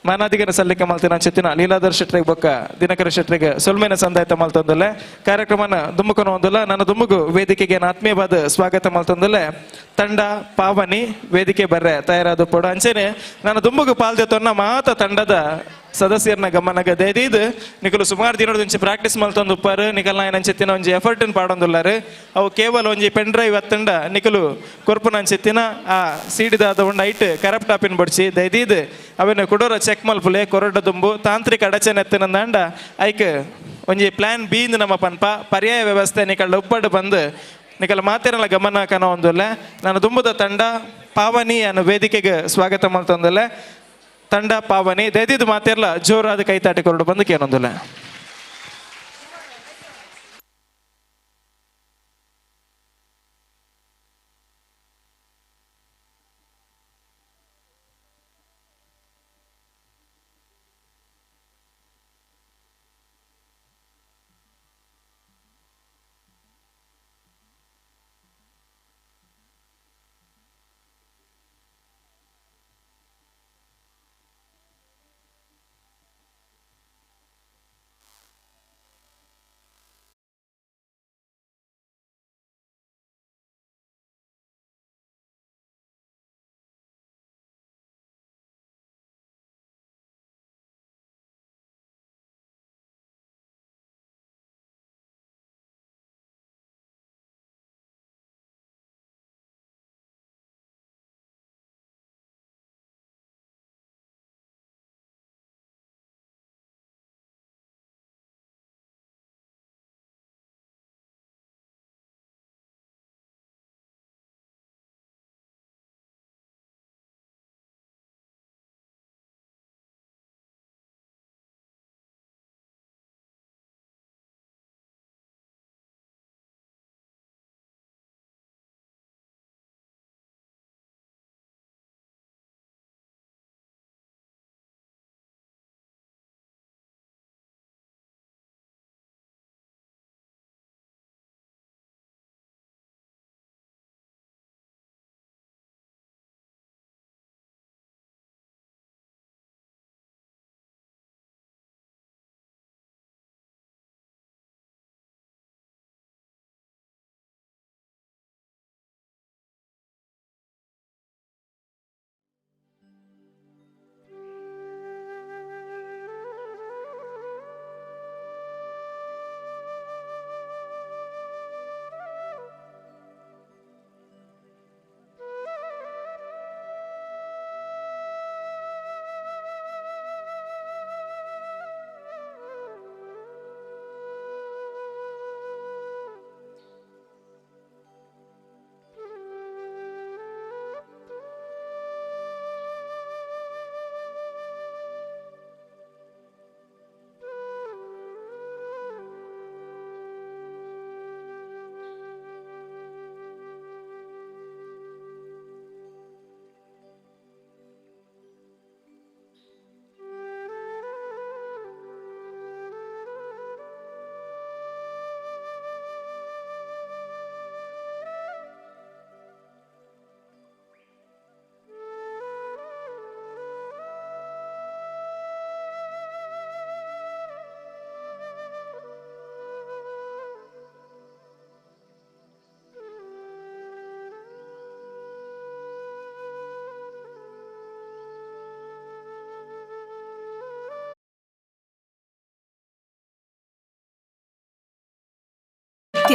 Speaker 1: ಮಾನಾಧಿಕರ ಸಲ್ಲಿಕೆ ಮಲ್ತಿನ ಅಂಚಿತ್ತಿನ ಲೀಲಾಧರ್ ಶೆಟ್ರಿಗೆ ಬೊಕ್ಕ ದಿನಕರ ಶೆಟ್ರಿಗೆ ಸೊಲ್ಮೆನ ಸಂದಾಯತ ಮಲ್ತೊಂದುಲ್ಲ. ಕಾರ್ಯಕ್ರಮನ ದುಮ್ಮುಕನ ಒಂದುಲ್ಲ. ನನ್ನ ದುಮ್ಮುಗು ವೇದಿಕೆಗೆ ಆತ್ಮೀಯವಾದ ಸ್ವಾಗತ ಮಲ್ತೊಂದುಲ್ಲ. ತಂಡ ಪಾವನಿ ವೇದಿಕೆ ಬರ್ರೆ ತಯಾರಾದ ಪೋಡು. ಅಂಚೆನೆ ನನ್ನ ದುಮ್ಮುಗು ಪಾಲ್ದೆ ತೊನ್ನ ಮಾತ ತಂಡದ ಸದಸ್ಯರನ್ನ ಗಮನಗ ದೇದೀದ್ ನಿಕಲು ಸುಮಾರು ದಿನದ ಒಂಜಿ ಪ್ರಾಕ್ಟೀಸ್ ಮಲ್ತೊಂದು ಉಪ್ಪಾರು ನಿಕಲ್ ನಾಯನ ಅಂಚಿತ್ತಿನ ಒಂಜಿ ಎಫರ್ಟ್ ಪಾಡೊಂದುಲ್ಲಾರು. ಅವು ಕೇವಲ ಒಂಜಿ ಪೆನ್ ಡ್ರೈವ್ ಅತ್ತಂಡ ನಿಕಲು ಕೊರ್ಪುನ ಅಂಚಿತ್ತಿನ ಆ ಸೀಡಿದಾದ ಒಂದು ಐಟ್ ಕರಪ್ಟ್ ಆಪಿನ ಬಡ್ಸಿ ದೈದೀದ್ ಅವೆನ್ ಕುಡೋರ ಚೆಕ್ ಮಲ್ಪುಲೆ ಕೊರಡ ದುಂಬು ತಾಂತ್ರಿಕ ಅಡಚಣೆ ಎತ್ತಿನಂದಾಂಡ ಐಕ್ ಒಂಜಿ ಪ್ಲಾನ್ ಬಿ ನಮ್ಮ ಪನ್ಪ ಪರ್ಯಾಯ ವ್ಯವಸ್ಥೆ ನಿಕಲ್ ಉಪ್ಪಡು ಬಂದು ನಿಕಲ ಮಾತೇನಲ್ಲ ಗಮನ ಕನ ಒಂದುಲ್ಲ. ನಾನು ದುಂಬುದ ತಂಡ ಪಾವನಿ ಅನ್ನು ವೇದಿಕೆಗೆ ಸ್ವಾಗತ ಮಲ್ತೊಂದುಲ್ಲ. ತಂಡ ಪಾವನಿ ದಯದಿದ್ದು ಮಾತಿರ್ಲ ಜೋರಾದ ಕೈತಾಟಿ ಕೊರಡು ಬಂದು ಕೇನೊಂದುಲ್ಲ.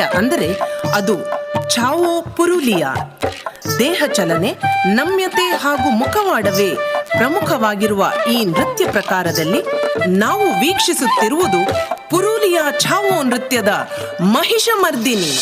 Speaker 19: ನೃತ್ಯ ಅಂದರೆ ಅದು ಛಾವೋ ಪುರುಲಿಯಾ. ದೇಹ ಚಲನೆ, ನಮ್ಯತೆ ಹಾಗೂ ಮುಖವಾಡವೇ ಪ್ರಮುಖವಾಗಿರುವ ಈ ನೃತ್ಯ ಪ್ರಕಾರದಲ್ಲಿ ನಾವು ವೀಕ್ಷಿಸುತ್ತಿರುವುದು ಪುರುಲಿಯಾ ಛಾವೋ ನೃತ್ಯದ ಮಹಿಷಮರ್ದಿನಿ.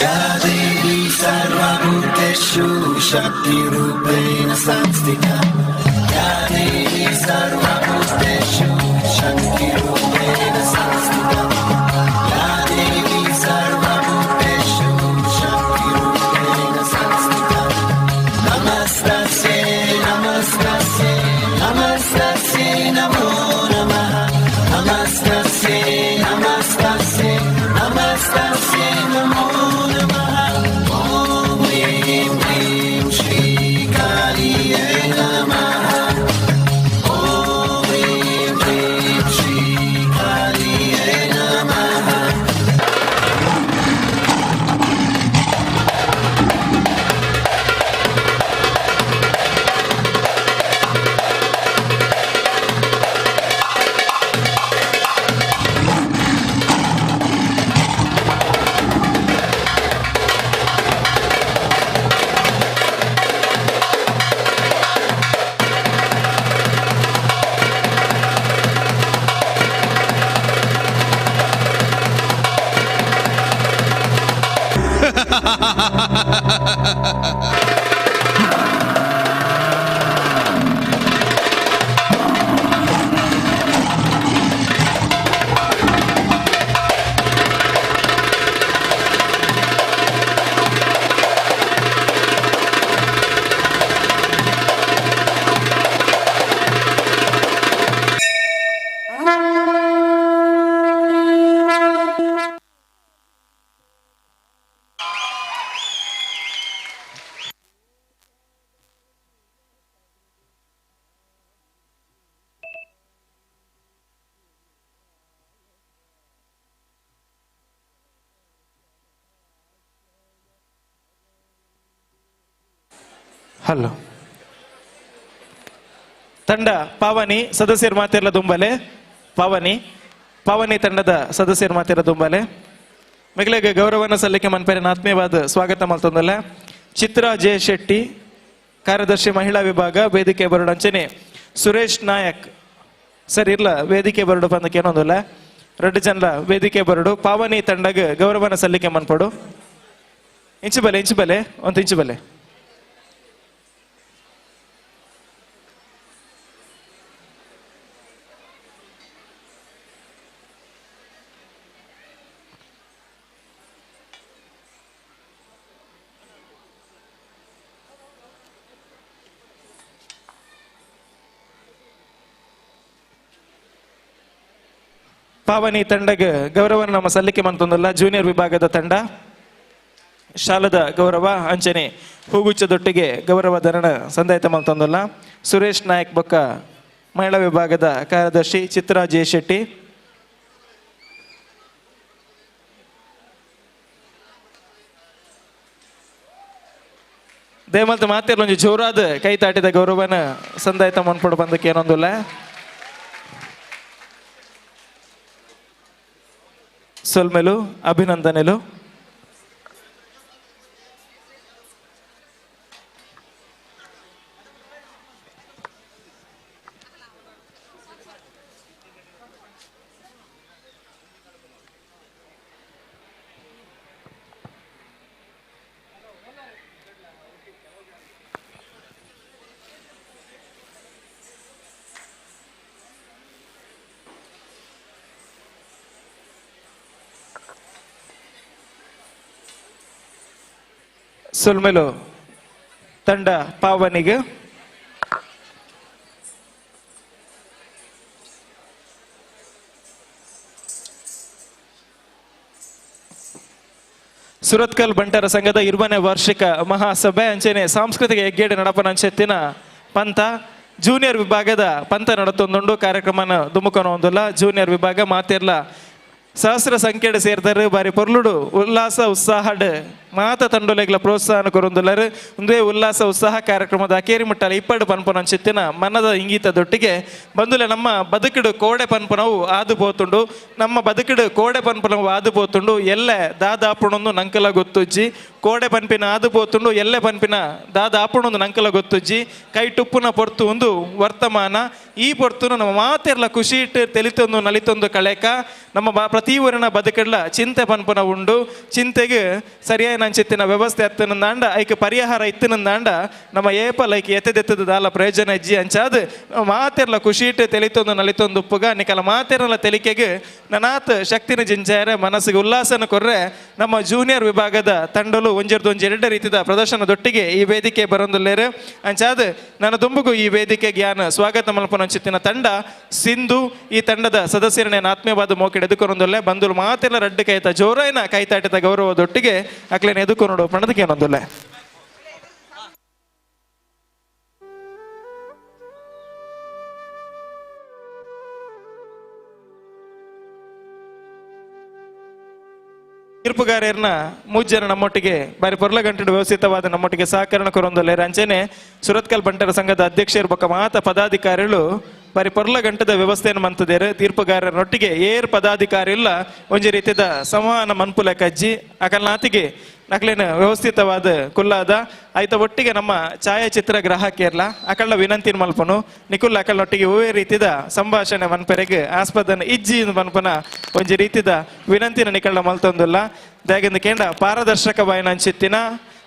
Speaker 8: या देवी सर्वभूतेषु शक्तिरूपेण संस्थिता। या देवी सर्वभूतेषु शक्तिरूपेण संस्थिता। या देवी सर्वभूतेषु शक्तिरूपेण संस्थिता। नमस्तस्यै नमस्तस्यै नमस्तस्यै नमो नमः। नमस्तस्यै नमस्तस्यै नमस्तस्यै नमो नमः। ॐ ह्रीं ह्रीं श्रीकालियै नमः। ॐ
Speaker 1: Hello ತಂಡ ಪಾವನಿ ಸದಸ್ಯರು ಮಾತಿರಲ ದುಂಬಲೆ. ಪಾವನಿ ಪಾವನಿ ತಂಡದ ಸದಸ್ಯರು ಮಾತಿರ ದುಂಬಲೆ. ಮಿಗ್ಲೆಗ್ ಗೌರವನ ಸಲ್ಲಿಕೆ ಮನ್ಪೇರಿನ ಆತ್ಮೀಯವಾದ ಸ್ವಾಗತ ಮಲ್ತೊಂದಲ್ಲ. ಚಿತ್ರಾ ಜೆ ಶೆಟ್ಟಿ ಕಾರ್ಯದರ್ಶಿ ಮಹಿಳಾ ವಿಭಾಗ ವೇದಿಕೆ ಬರಡು ಅಂಚನೆ ಸುರೇಶ್ ನಾಯಕ್ ಸರ್ ಇರ್ಲ ವೇದಿಕೆ ಬರಡು ಪಂದಕ್ಕೆ ಏನೊಂದಿಲ್ಲ ರಡ್ಡು ಜನಲ ವೇದಿಕೆ ಬರಡು. ಪಾವನಿ ತಂಡಗ್ ಗೌರವನ ಸಲ್ಲಿಕೆ ಮನ್ಪಡು. ಇಂಚು ಬಲೆ ಇಂಚು ಬಲೆ ಒಂದು ಇಂಚು ಬಲೆ. ಪಾವನಿ ತಂಡಗ್ ಗೌರವ ನಮ್ಮ ಸಲ್ಲಿಕೆ ಮಂತೊಂದಲ್ಲ. ಜೂನಿಯರ್ ವಿಭಾಗದ ತಂಡ ಶಾಲದ ಗೌರವ ಅಂಚನೆ ಹೂಗುಚ್ಚದೊಟ್ಟಿಗೆ ಗೌರವ ಧರಣ ಸಂದಾಯತ ಮಂತೊಂದಲ್ಲ. ಸುರೇಶ್ ನಾಯಕ್ ಬೊಕ್ಕ ಮಹಿಳಾ ವಿಭಾಗದ ಕಾರ್ಯದರ್ಶಿ ಚಿತ್ರಾ ಜೆ ಶೆಟ್ಟಿ. ದೇಮಲ್ತ ಮಾತಿರ್ಲೊಂಜಿ ಜೋರಾದ ಕೈ ತಾಟಿದ ಗೌರವನ ಸಂದಾಯತ ಮನ್ಪಡು ಬಂದಕ್ಕೆ ಏನೊಂದಿಲ್ಲ. ಸೊಲ್ಮೆಲು ಅಭಿನಂದನೆಲು. ಸೊಲ್ಮೆಲು ತಂಡ ಪಾವನಿಗೆ. ಸುರತ್ಕಲ್ ಬಂಟರ ಸಂಘದ 20ನೇ ವಾರ್ಷಿಕ ಮಹಾಸಭೆ ಅಂಚನೆ ಸಾಂಸ್ಕೃತಿಕ ಹೆಗ್ಗೇಡು ನಡಪನಂಚೆತ್ತಿನ ಪಂಥ ಜೂನಿಯರ್ ವಿಭಾಗದ ಪಂಥ ನಡತೊಂದುಂಡು. ಕಾರ್ಯಕ್ರಮನ ದುಮುಕನ ಒಂದುಲ್ಲ. ಜೂನಿಯರ್ ವಿಭಾಗ ಮಾತಿರ್ಲ ಸಹಸ್ರ ಸಂಖ್ಯೆಡ್ ಸೇರ್ತಾರೆ. ಬಾರಿ ಪೊರ್ಲುಡು ಉಲ್ಲಾಸ ಉತ್ಸಾಹಡ್ ಮಾತ ತಂಡೊಲೆಗ್ಲ ಪ್ರೋತ್ಸಾಹನ ಕೊರೊಂದುಲ್ಲರು. ಒಂದೇ ಉಲ್ಲಾಸ ಉತ್ಸಾಹ ಕಾರ್ಯಕ್ರಮದ ಅಕೇರಿ ಮುಟ್ಟಲ ಇಪ್ಪಡು ಪನ್ಪುನಂಚಿತ್ತಿನ ಮನದ ಇಂಗಿತದೊಟ್ಟಿಗೆ ಬಂದುಲೆ ನಮ್ಮ ಬದುಕಿಡು ಕೋಡೆ ಪನ್ಪುನವು ಆದು ಪೋತುಂಡು. ನಮ್ಮ ಬದುಕಿಡು ಕೋಡೆ ಪನ್ಪುನವು ಆದು ಪೋತುಂಡು. ಎಲ್ಲೆ ದಾದಾಪುಣೊಂದು ನಂಕಲ ಗೊತ್ತುಜ್ಜಿ. ಕೋಡೆ ಪನ್ಪಿನ ಆದು ಪೋತುಂಡು. ಎಲ್ಲೆ ಪನ್ಪಿನ ದಾದಾಪುಣೊಂದು ನಂಕಲ ಗೊತ್ತುಜ್ಜಿ. ಕೈ ಟುಪ್ಪುನ ಪೊರ್ತು ಒಂದು ವರ್ತಮಾನ. ಈ ಪೊರ್ತುನು ನಮ್ಮ ಮಾತೆರ್ಲ ಖುಷಿ ಇಟ್ಟು ತೆಲಿತೊಂದು ನಲಿತೊಂದು ಕಳೆಕ ನಮ್ಮ ಪ್ರತಿ ಊರಿನ ಬದುಕಡ್ಲ ಚಿಂತೆ ಪನ್ಪುನ ಉಂಡು. ಚಿಂತೆಗೆ ಸರಿಯಾದ ನಂಚಿತ್ತಿನ ವ್ಯವಸ್ಥೆ ಅತ್ತನಂದಾಂಡ ಐಕ್ ಪರಿಹಾರ ಇತ್ತಿನಂದಾಂಡ ನಮ್ಮ ಏಪಲ್ ಐಕ್ ಎತ್ತೆದೆತ್ತದ ದಾಲ ಪ್ರಯೋಜನ ಇಜ್ಜಿ ಅಂಚಾದ್ ಮಾತೆರ್ಲ ಖುಷಿ ಇಟ್ಟು ತೆಲಿತೊಂದು ನಲಿತೊಂದು ಉಪ್ಪುಗ ನಿಕಲ ಮಾತೆರ್ಲ ತೆಲಿಕೆಗೆ ನನಾತ್ ಶಕ್ತಿನ ಜಿಂಚಾರೆ ಮನಸ್ಸಿಗೆ ಉಲ್ಲಾಸನ ಕೊರ್ರೆ ನಮ್ಮ ಜೂನಿಯರ್ ವಿಭಾಗದ ತಂಡಲು ಒಂಜೆರ್ದು ಒಂಜೆರಡು ರೀತಿಯ ಪ್ರದರ್ಶನದೊಟ್ಟಿಗೆ ಈ ವೇದಿಕೆ ಬರೊಂದುಲ್ಲೇರು ಅಂಚಾದ್ ನನ್ನ ದುಂಬುಗು ಈ ವೇದಿಕೆ ಜ್ಞಾನ ಸ್ವಾಗತ ಮಲ್ಪನಂಚಿತ್ತಿನ ತಂಡ ಸಿಂಧು. ಈ ತಂಡದ ಸದಸ್ಯರನ್ನ ಆತ್ಮೀಯವಾದ ಮೋಕಿಡ್ ಎದುಕೊನೊಂದುಲ್ಲೆ ಬಂದುಲು ಮಾತೆಲ್ಲ ರಡ್ಡು ಕೈತ ಜೋರೈನ ಕೈತಾಟಿದ ಗೌರವದೊಟ್ಟಿಗೆ ಅಕ್ಲೇನ ಎದುಕೊನೋಡು ಪಣದಕ್ಕೆ ಏನೊಂದುಲ್ಲೆ. ತೀರ್ಪುಗಾರರ್ನ ಮೂಜನ ನಮ್ಮೊಟ್ಟಿಗೆ ಬಾರಿ ಪೊರ್ಲ ಗಂಟೆ ವ್ಯವಸ್ಥಿತವಾದ ನಮ್ಮೊಟ್ಟಿಗೆ ಸಹಕರಣ ಕೊರೊಂದುಲ್ಲೆ. ಅಂಚನೆ ಸುರತ್ಕಲ್ ಬಂಟರ ಸಂಘದ ಅಧ್ಯಕ್ಷರು ಬೊಕ್ಕ ಮಾತ ಪದಾಧಿಕಾರಿಗಳು ಬಾರಿ ಪೊರ್ಲ ಗಂಟದ ವ್ಯವಸ್ಥೆಯನ್ನು ಮಂತದೇರು. ತೀರ್ಪುಗಾರರೊಟ್ಟಿಗೆ ಏರ್ ಪದಾಧಿಕಾರಿ ಇಲ್ಲ ಒಂಜಿ ರೀತಿಯ ಸಂವಹನ ಮನ್ಪುಲ ಕಜ್ಜಿ ಅಕಲ್ನಾತಿಗೆ ನಕ್ಲೇನ ವ್ಯವಸ್ಥಿತವಾದ ಕುಲ್ಲಾದ ಆಯ್ತ ಒಟ್ಟಿಗೆ ನಮ್ಮ ಛಾಯಾಚಿತ್ರ ಗ್ರಾಹಕಿಯರ್ಲ ಅಕಳ್ಳ ವಿನಂತಿನ ಮಲ್ಪನು ನಿಕುಲ್ ಅಕಲ್ನೊಟ್ಟಿಗೆ ಹೂವೇ ರೀತಿಯ ಸಂಭಾಷಣೆ ಮನ್ಪೆರೆಗೆ ಆಸ್ಪದನ ಇಜ್ಜಿ ಮನ್ಪನ ಒಂಜಿ ರೀತಿಯ ವಿನಂತಿನ ನಿಕಳ್ಳ ಮಲ್ತೊಂದುಲ್ಲ. ದಾಗಿಂದ ಕೇಂದ್ರ ಪಾರದರ್ಶಕ ಬಾಯಿನಂಚಿತ್ತಿನ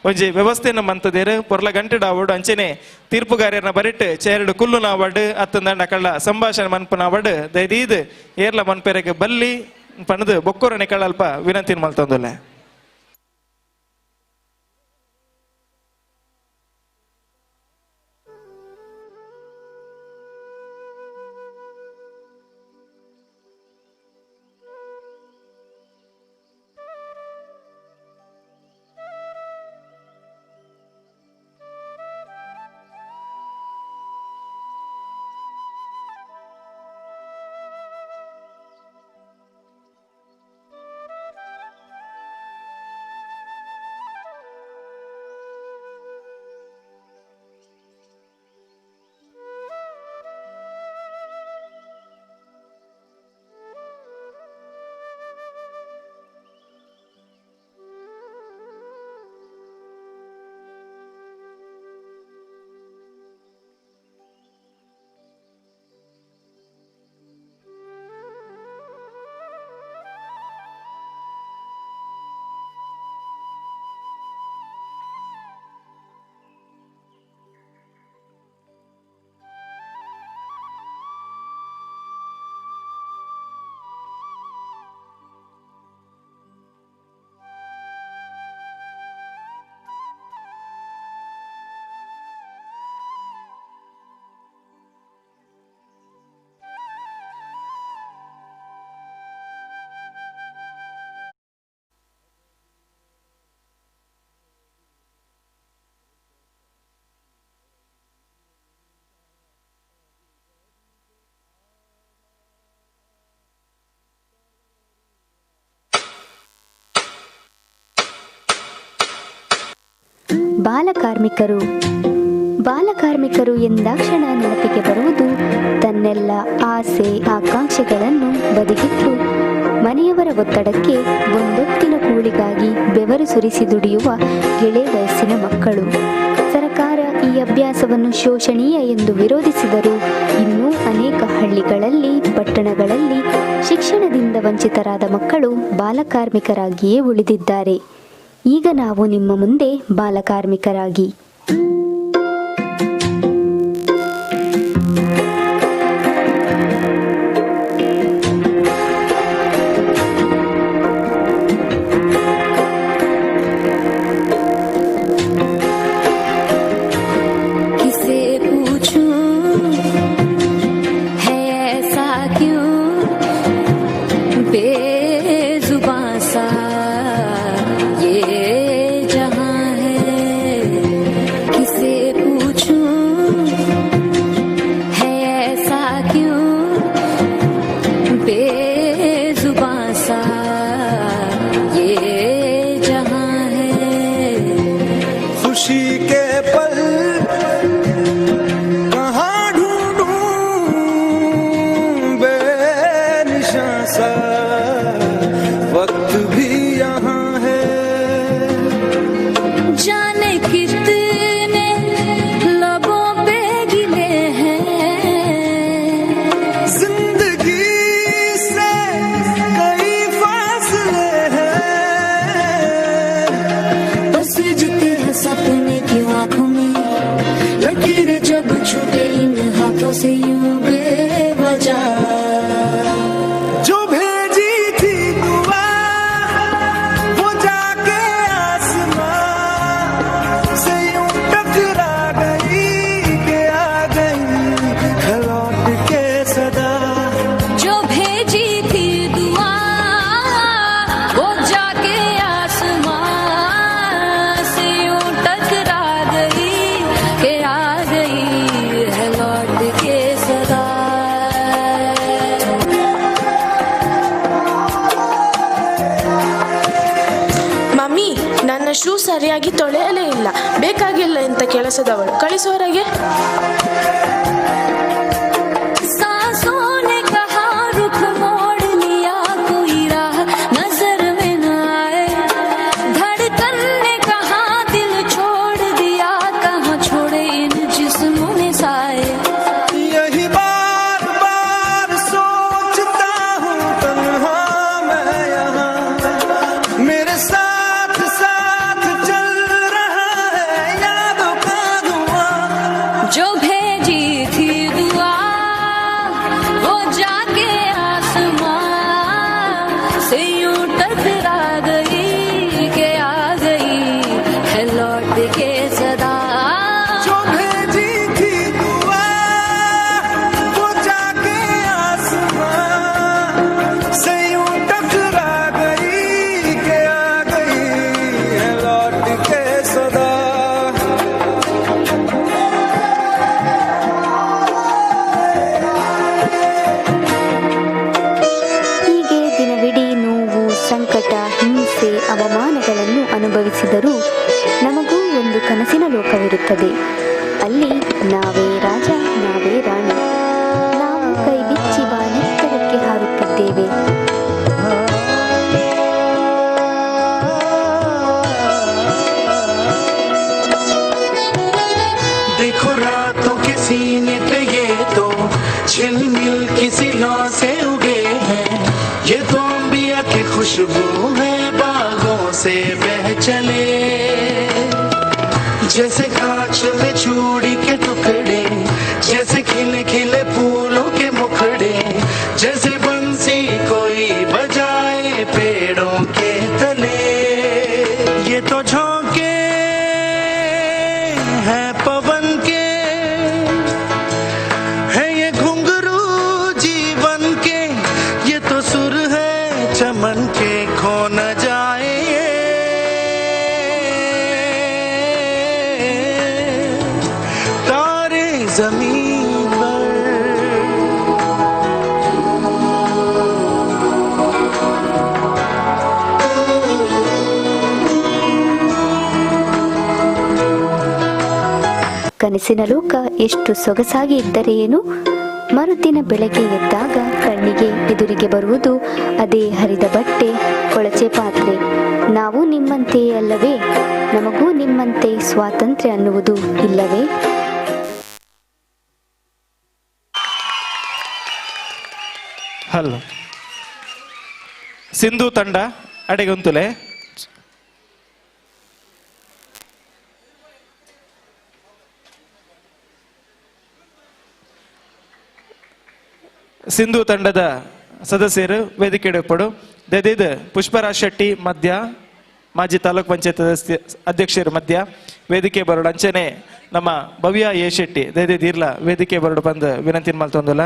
Speaker 1: ಒಂಜಿ ವ್ಯವಸ್ಥೆಯನ್ನು ಮಂತದೇರು ಪೊರ್ಲ ಗಂಟೆ ಡಾವಡು ಅಂಚನೆ ತೀರ್ಪುಗಾರನ ಬರಿಟ್ ಚೇರಡು ಕುಲ್ಲು ನಾವಡ್ ಅತ್ತಂದಂಡ ಕಳ್ಳ ಸಂಭಾಷಣೆ ಮನ್ಪುನಾವಡ್ ದಯದೀದ್ ಏರ್ಲ ಮನ್ಪೆರೆಗ್ ಬಲ್ಲಿ ಪಣದು ಬೊಕ್ಕೊರನೆ ಕಳ್ಳಲ್ಪ ವಿನಂತಿ ಮಲ್ತೊಂದುಲ್ಲ.
Speaker 2: ಬಾಲಕಾರ್ಮಿಕರು. ಬಾಲಕಾರ್ಮಿಕರು ಎಂದಾಕ್ಷಣ ನೆನಪಿಗೆ ಬರುವುದು ತನ್ನೆಲ್ಲ ಆಸೆ ಆಕಾಂಕ್ಷೆಗಳನ್ನು ಬದಿಗಿಟ್ಟು ಮನೆಯವರ ಒತ್ತಡಕ್ಕೆ ಒಂದೊತ್ತಿನ ಕೂಲಿಗಾಗಿ ಬೆವರು ಸುರಿಸಿ ದುಡಿಯುವ ಎಳೆ ವಯಸ್ಸಿನ ಮಕ್ಕಳು. ಸರ್ಕಾರ ಈ ಅಭ್ಯಾಸವನ್ನು ಶೋಷಣೀಯ ಎಂದು ವಿರೋಧಿಸಿದರೂ ಇನ್ನೂ ಅನೇಕ ಹಳ್ಳಿಗಳಲ್ಲಿ, ಪಟ್ಟಣಗಳಲ್ಲಿ ಶಿಕ್ಷಣದಿಂದ ವಂಚಿತರಾದ ಮಕ್ಕಳು ಬಾಲಕಾರ್ಮಿಕರಾಗಿಯೇ ಉಳಿದಿದ್ದಾರೆ. ಈಗ ನಾವು ನಿಮ್ಮ ಮುಂದೆ ಬಾಲಕಾರ್ಮಿಕರಾಗಿ.
Speaker 6: किसे पूछूं है ऐसा क्यों बेजुबां सा ये जहां है। किसे पूछूं है ऐसा क्यों बेजुबां सा ये जहां है।
Speaker 8: खुशी के पल कहाँ ढूंढूं बेनिशां सा वक्त भी यहाँ है।
Speaker 6: जाने कितने लबों पे गिले हैं,
Speaker 8: जिंदगी से कई फासले हैं।
Speaker 6: पसीजते हैं सपने की आंखों में लकीरें जब छूटे इन हाथों से यूं बेवजह।
Speaker 8: जो भेजी थी दुआ वो जाके आसमां से यूं टकरा गई के आ गई लौट के सदा।
Speaker 6: जो भेजी थी दुआ वो जाके आसमां से यूं टकरा गई के आ गई है लौट के सदा।
Speaker 20: ಮಮ್ಮಿ, ನನ್ನ ಶೂ ಸರಿಯಾಗಿ ತೊಳೆಯಲೇ ಇಲ್ಲ, ಬೇಕಾಗಿಲ್ಲ ಅಂತ ಕೆಲಸದವಳು ಕಳಿಸುವವರೆಗೆ.
Speaker 6: सांसों ने कहा रुख मोड़ लिया कोई राह नजर में न आए। धड़कन ने कहा दिल छोड़ दिया कहाँ छोड़े इन जिस्मों ने साए।
Speaker 8: यही बार बार सोचता हूँ तन्हा मैं यहाँ, मेरे साथ साथ चल रहा से यूं टकरा गई के आ गई है लौट के सदा।
Speaker 2: ಹೀಗೆ ದಿನವಿಡೀ ನೋವು, ಸಂಕಟ, ಹಿಂಸೆ, ಅವಮಾನಗಳನ್ನು ಅನುಭವಿಸಿದರೂ ನಮಗೂ ಒಂದು ಕನಸಿನ ಲೋಕವಿರುತ್ತದೆ. ಅಲ್ಲಿ ನಾವೇ ರಾಜ, ನಾವೇ ರಾಣಿ. ನಾವು ಕೈ ಬಿಚ್ಚಿ ಬಾನೆತ್ತರಕ್ಕೆ ಹಾರುತ್ತಿದ್ದೇವೆ.
Speaker 8: देखो रातों के सीने पे ये तो झिलमिल किसी लौ से उगे हैं, ये तो अंबिया की खुशबू है बागों से बह चले, जैसे कांच में चूड़ी के टुकड़े, जैसे खिले खिले फूलों के मुखड़े, जैसे बंसी कोई बजाए पेड़ों के तले, ये तो झोंके हैं पवन के, है ये घुंघरू जीवन के, ये तो सुर है चमन के, खो न जाए ये तारे जमीन पर।
Speaker 2: ಕನಸಿನ ಲೋಕ ಎಷ್ಟು ಸೊಗಸಾಗಿ ಇದ್ದರೆ ಏನು, ಮರುದಿನ ಬೆಳಗ್ಗೆ ಎದ್ದಾಗ ಕಣ್ಣಿಗೆ ಎದುರಿಗೆ ಬರುವುದು ಅದೇ ಹರಿದ ಬಟ್ಟೆ, ಕೊಳಚೆ ಪಾತ್ರೆ. ನಾವು ನಿಮ್ಮಂತೆಯೇ ಅಲ್ಲವೇ? ನಮಗೂ ನಿಮ್ಮಂತೆ ಸ್ವಾತಂತ್ರ್ಯ ಅನ್ನುವುದು ಇಲ್ಲವೇ?
Speaker 1: ಹಲೋ ಸಿಂಧು ತಂಡ ಅಡೆಗೊಂತುಲೆ. ಸಿಂಧು ತಂಡದ ಸದಸ್ಯರು ವೇದಿಕೆ ಪಡು ದದಿದ್ ಪುಷ್ಪರಾಜ್ ಶೆಟ್ಟಿ ಮಧ್ಯ, ಮಾಜಿ ತಾಲೂಕ್ ಪಂಚಾಯತ್ ಅಧ್ಯಕ್ಷರು ಮಧ್ಯ ವೇದಿಕೆ ಬರೋಡು. ಅಂಚನೆ ನಮ್ಮ ಭವ್ಯ ಎ ಶೆಟ್ಟಿ ದಯದಿದ್ ಇರ್ಲ ವೇದಿಕೆ ಬರೋಡು ಬಂದು ವಿನಂತಿ ಮಲ್ತೊಂದಲ್ಲ.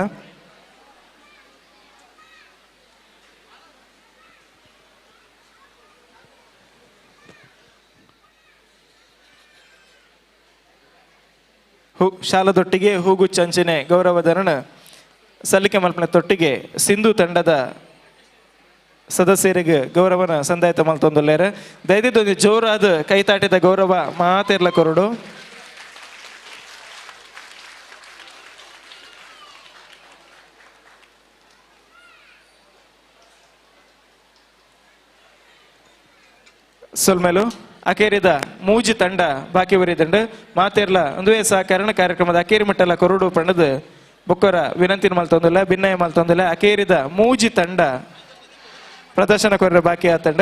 Speaker 1: ಶಾಲದೊಟ್ಟಿಗೆ ಹೂಗುಚ್ಚ ಅಂಚನೆ ಗೌರವಧರಣ ಸಲ್ಲಿಕೆ ಮಲ್ಪನ ತೊಟ್ಟಿಗೆ ಸಿಂಧು ತಂಡದ ಸದಸ್ಯರಿಗೆ ಗೌರವನ ಸಂದಾಯತ ಮಲ್ತೊಂದುಲ್ಲೇರು. ದಯದಿದ್ದೊಂದು ಜೋರಾದ ಕೈತಾಟಿದ ಗೌರವ ಮಾತಿರ್ಲ ಕೊರಡು. ಸೊಲ್ಮೇಲು ಅಕೇರಿದ ಮೂಜಿ ತಂಡ ಬಾಕಿ ಬರಿದಂಡು ಮಾತಿರ್ಲ ಒಂದುವೇ ಸಹಕರಣ ಕಾರ್ಯಕ್ರಮದ ಅಕೇರಿ ಮಟ್ಟಲ ಕೊರಡು ಪಂಡದು ಬೊಕ್ಕರ ವಿನಂತಿನ ಮಲ್ತೊಂದಿಲ್ಲ, ಭಿನ್ನಯ ಮಲ್ತೊಂದಿಲ್ಲ. ಅಕೇರಿದ ಮೂಜಿ ತಂಡ ಪ್ರದರ್ಶನ ಕೊರ್ರ ಬಾಕಿ ಆತಂಡ.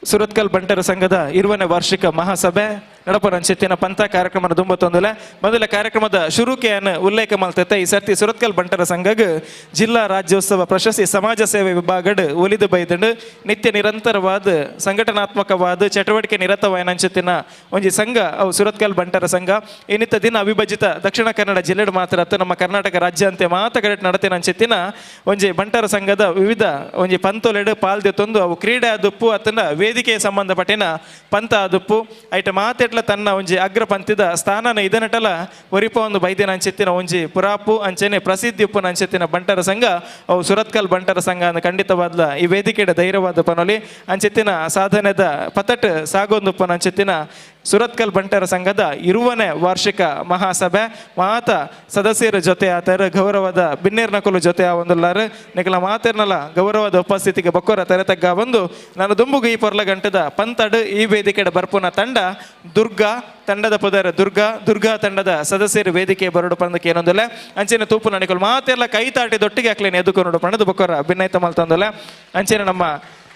Speaker 1: ಸುರತ್ಕಲ್ ಬಂಟರ ಸಂಘದ 20ನೇ ವಾರ್ಷಿಕ ಮಹಾಸಭೆ ನಡಪರಂಚಿತ್ತಿನ ಪಂಥ ಕಾರ್ಯಕ್ರಮದ ದುಂಬತ್ತೊಂದುಲೆ ಮೊದಲ ಕಾರ್ಯಕ್ರಮದ ಶುರುಕೆಯನ್ನು ಉಲ್ಲೇಖ ಮಲ್ತೈತೆ. ಈ ಸರ್ತಿ ಸುರತ್ಕಲ್ ಬಂಟರ ಸಂಘಗ್ ಜಿಲ್ಲಾ ರಾಜ್ಯೋತ್ಸವ ಪ್ರಶಸ್ತಿ ಸಮಾಜ ಸೇವೆ ವಿಭಾಗಡ್ ಒಲಿದು ಬೈದಂಡು ನಿತ್ಯ ನಿರಂತರವಾದ ಸಂಘಟನಾತ್ಮಕವಾದ ಚಟುವಟಿಕೆ ನಿರತವಾಯನಂಚಿತ್ತಿನ ಒಂಜಿ ಸಂಘ ಅವು ಸುರತ್ಕಲ್ ಬಂಟರ ಸಂಘ. ಇನ್ನಿತ ದಿನ ಅವಿಭಜಿತ ದಕ್ಷಿಣ ಕನ್ನಡ ಜಿಲ್ಲೆಡ್ ಮಾತ್ರ ನಮ್ಮ ಕರ್ನಾಟಕ ರಾಜ್ಯ ಅಂತೆ ಮಾತ ಕಡೆ ನಡತಿನಂಚಿತ್ತಿನ ಒಂಜಿ ಬಂಟರ ಸಂಘದ ವಿವಿಧ ಒಂಜಿ ಪಂತೊಲೆಡ್ ಪಾಲ್ದೆ ತೊಂದು ಅವು ಕ್ರೀಡೆ ದುಪ್ಪು ಅತನ ವೇದಿಕೆಯ ಸಂಬಂಧಪಟ್ಟಿನ ಪಂತ ದುಪ್ಪು ಐಟ ಮಾತೆಟ್ಲ ತನ್ನ ಒಂಜಿ ಅಗ್ರ ಪಂಥದ ಸ್ಥಾನನ ಇದನಟಲ ಒರಿಪ ಒಂದು ಬೈದಿನ ಅಂಚೆತ್ತಿನ ಒಂಜಿ ಪುರಾಪು ಅಂಚೆನೆ ಪ್ರಸಿದ್ಧಿ ಉಪ್ಪುನ ಅಂಚೆತ್ತಿನ ಬಂಟರ ಸಂಘ ಅವು ಸುರತ್ಕಲ್ ಬಂಟರ ಸಂಘ ಅಂದ ಖಂಡಿತವಾದ ಈ ವೇದಿಕೆಯ ಧೈರ್ಯವಾದ ಪನೊಲಿ ಅಂಚೆತ್ತಿನ ಸಾಧನೆದ ಪತಟ್ ಸಾಗೊಂದು ಉಪ್ಪನ ಅಂಚೆತ್ತಿನ ಸುರತ್ಕಲ್ ಬಂಟರ ಸಂಘದ 20ನೇ ವಾರ್ಷಿಕ ಮಹಾಸಭೆ ಮಾತ ಸದಸ್ಯರ ಜೊತೆ ಆತರ ಗೌರವದ ಬಿನ್ನೇರ್ನಕುಲು ಜೊತೆ ಆ ಒಂದುಲ್ಲಾರು ನಿಕಲ ಮಾತೇರ್ನಲ ಗೌರವದ ಉಪಸ್ಥಿತಿಗೆ ಬಕ್ಕೋರ ತೆರೆತಗ್ಗ ಬಂದು ನಾನು ದುಂಬುಗು ಈ ಪೊರ್ಲ ಗಂಟದ ಪಂತಡು ಈ ವೇದಿಕೆಯ ಬರ್ಪುನ ತಂಡ ದುರ್ಗಾ ತಂಡದ ಪುದರ ದುರ್ಗಾ ದುರ್ಗಾ ತಂಡದ ಸದಸ್ಯರು ವೇದಿಕೆ ಬರಡು ಪಂದಕ್ಕೆ ಏನೊಂದಿಲ್ಲ ಅಂಚೆನೆ ತೂಪು ನಡಿಕಲ್ ಮಾತೆಲ್ಲ ಕೈತಾಟಿ ದೊಟ್ಟಿಗೆ ಹಾಕ್ಲೇನೆ ಎದುಕೊಂಡು ಪಣದು ಬಕ್ಕೋರ ಭಿನ್ನೈತ ಮಲ್ತಂದಲ್ಲ. ಅಂಚೆನೆ ನಮ್ಮ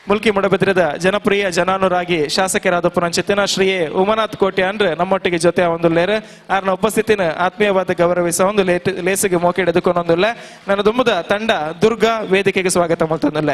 Speaker 1: ಮುಲ್ಕಿ ಮುಡಬಿದ್ರದ ಜನಪ್ರಿಯ ಜನಾನುರಾಗಿ ಶಾಸಕರಾದ ಪುನಂಚಿತ್ತಿನ ಶ್ರೀ ಉಮನಾಥ್ ಕೋಟೆ ಅಂದ್ರೆ ನಮ್ಮೊಟ್ಟಿಗೆ ಜೊತೆ ಒಂದು ಲೇರ್ ಆರ್ನ ಉಪಸ್ಥಿತಿನ ಆತ್ಮೀಯವಾದ ಗೌರವಿಸ ಒಂದು ಲೇಸಿಗೆ ಮೋಕೆ ಎದುಕೊಂಡೊಂದಿಲ್ಲ. ನನ್ನ ದುಂಬುದ ತಂಡ ದುರ್ಗಾ ವೇದಿಕೆಗೆ ಸ್ವಾಗತ ಮಲ್ತಂದಿಲ್ಲ.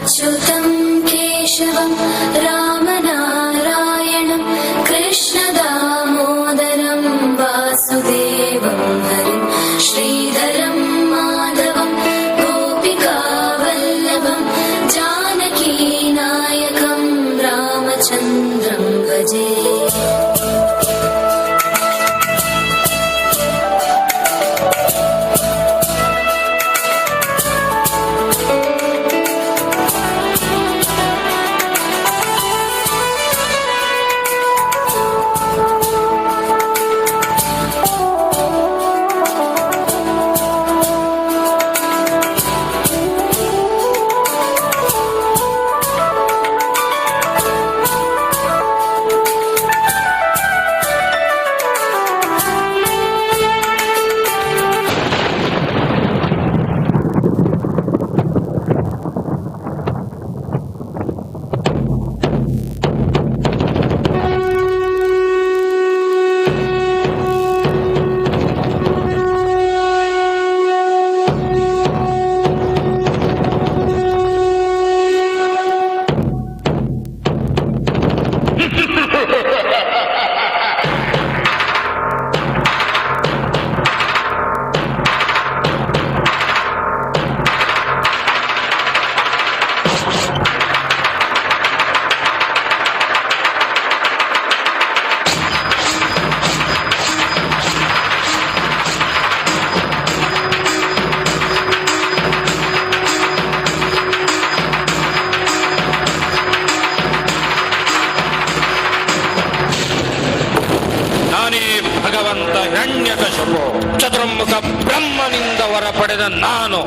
Speaker 6: अच्युतं केशवं रामनारायणं कृष्णदामोदरं वासुदेवं हरिं श्रीधरं माधवं गोपिकावल्लभं जानकीनायकं रामचन्द्रं भजे।
Speaker 3: ನಾನೇ ಭಗವಂತ ಹಿರಣ್ಯಕಶಿಪು. ಚತುರ್ಮುಖ ಬ್ರಹ್ಮನಿಂದ ವರ ಪಡೆದ ನಾನು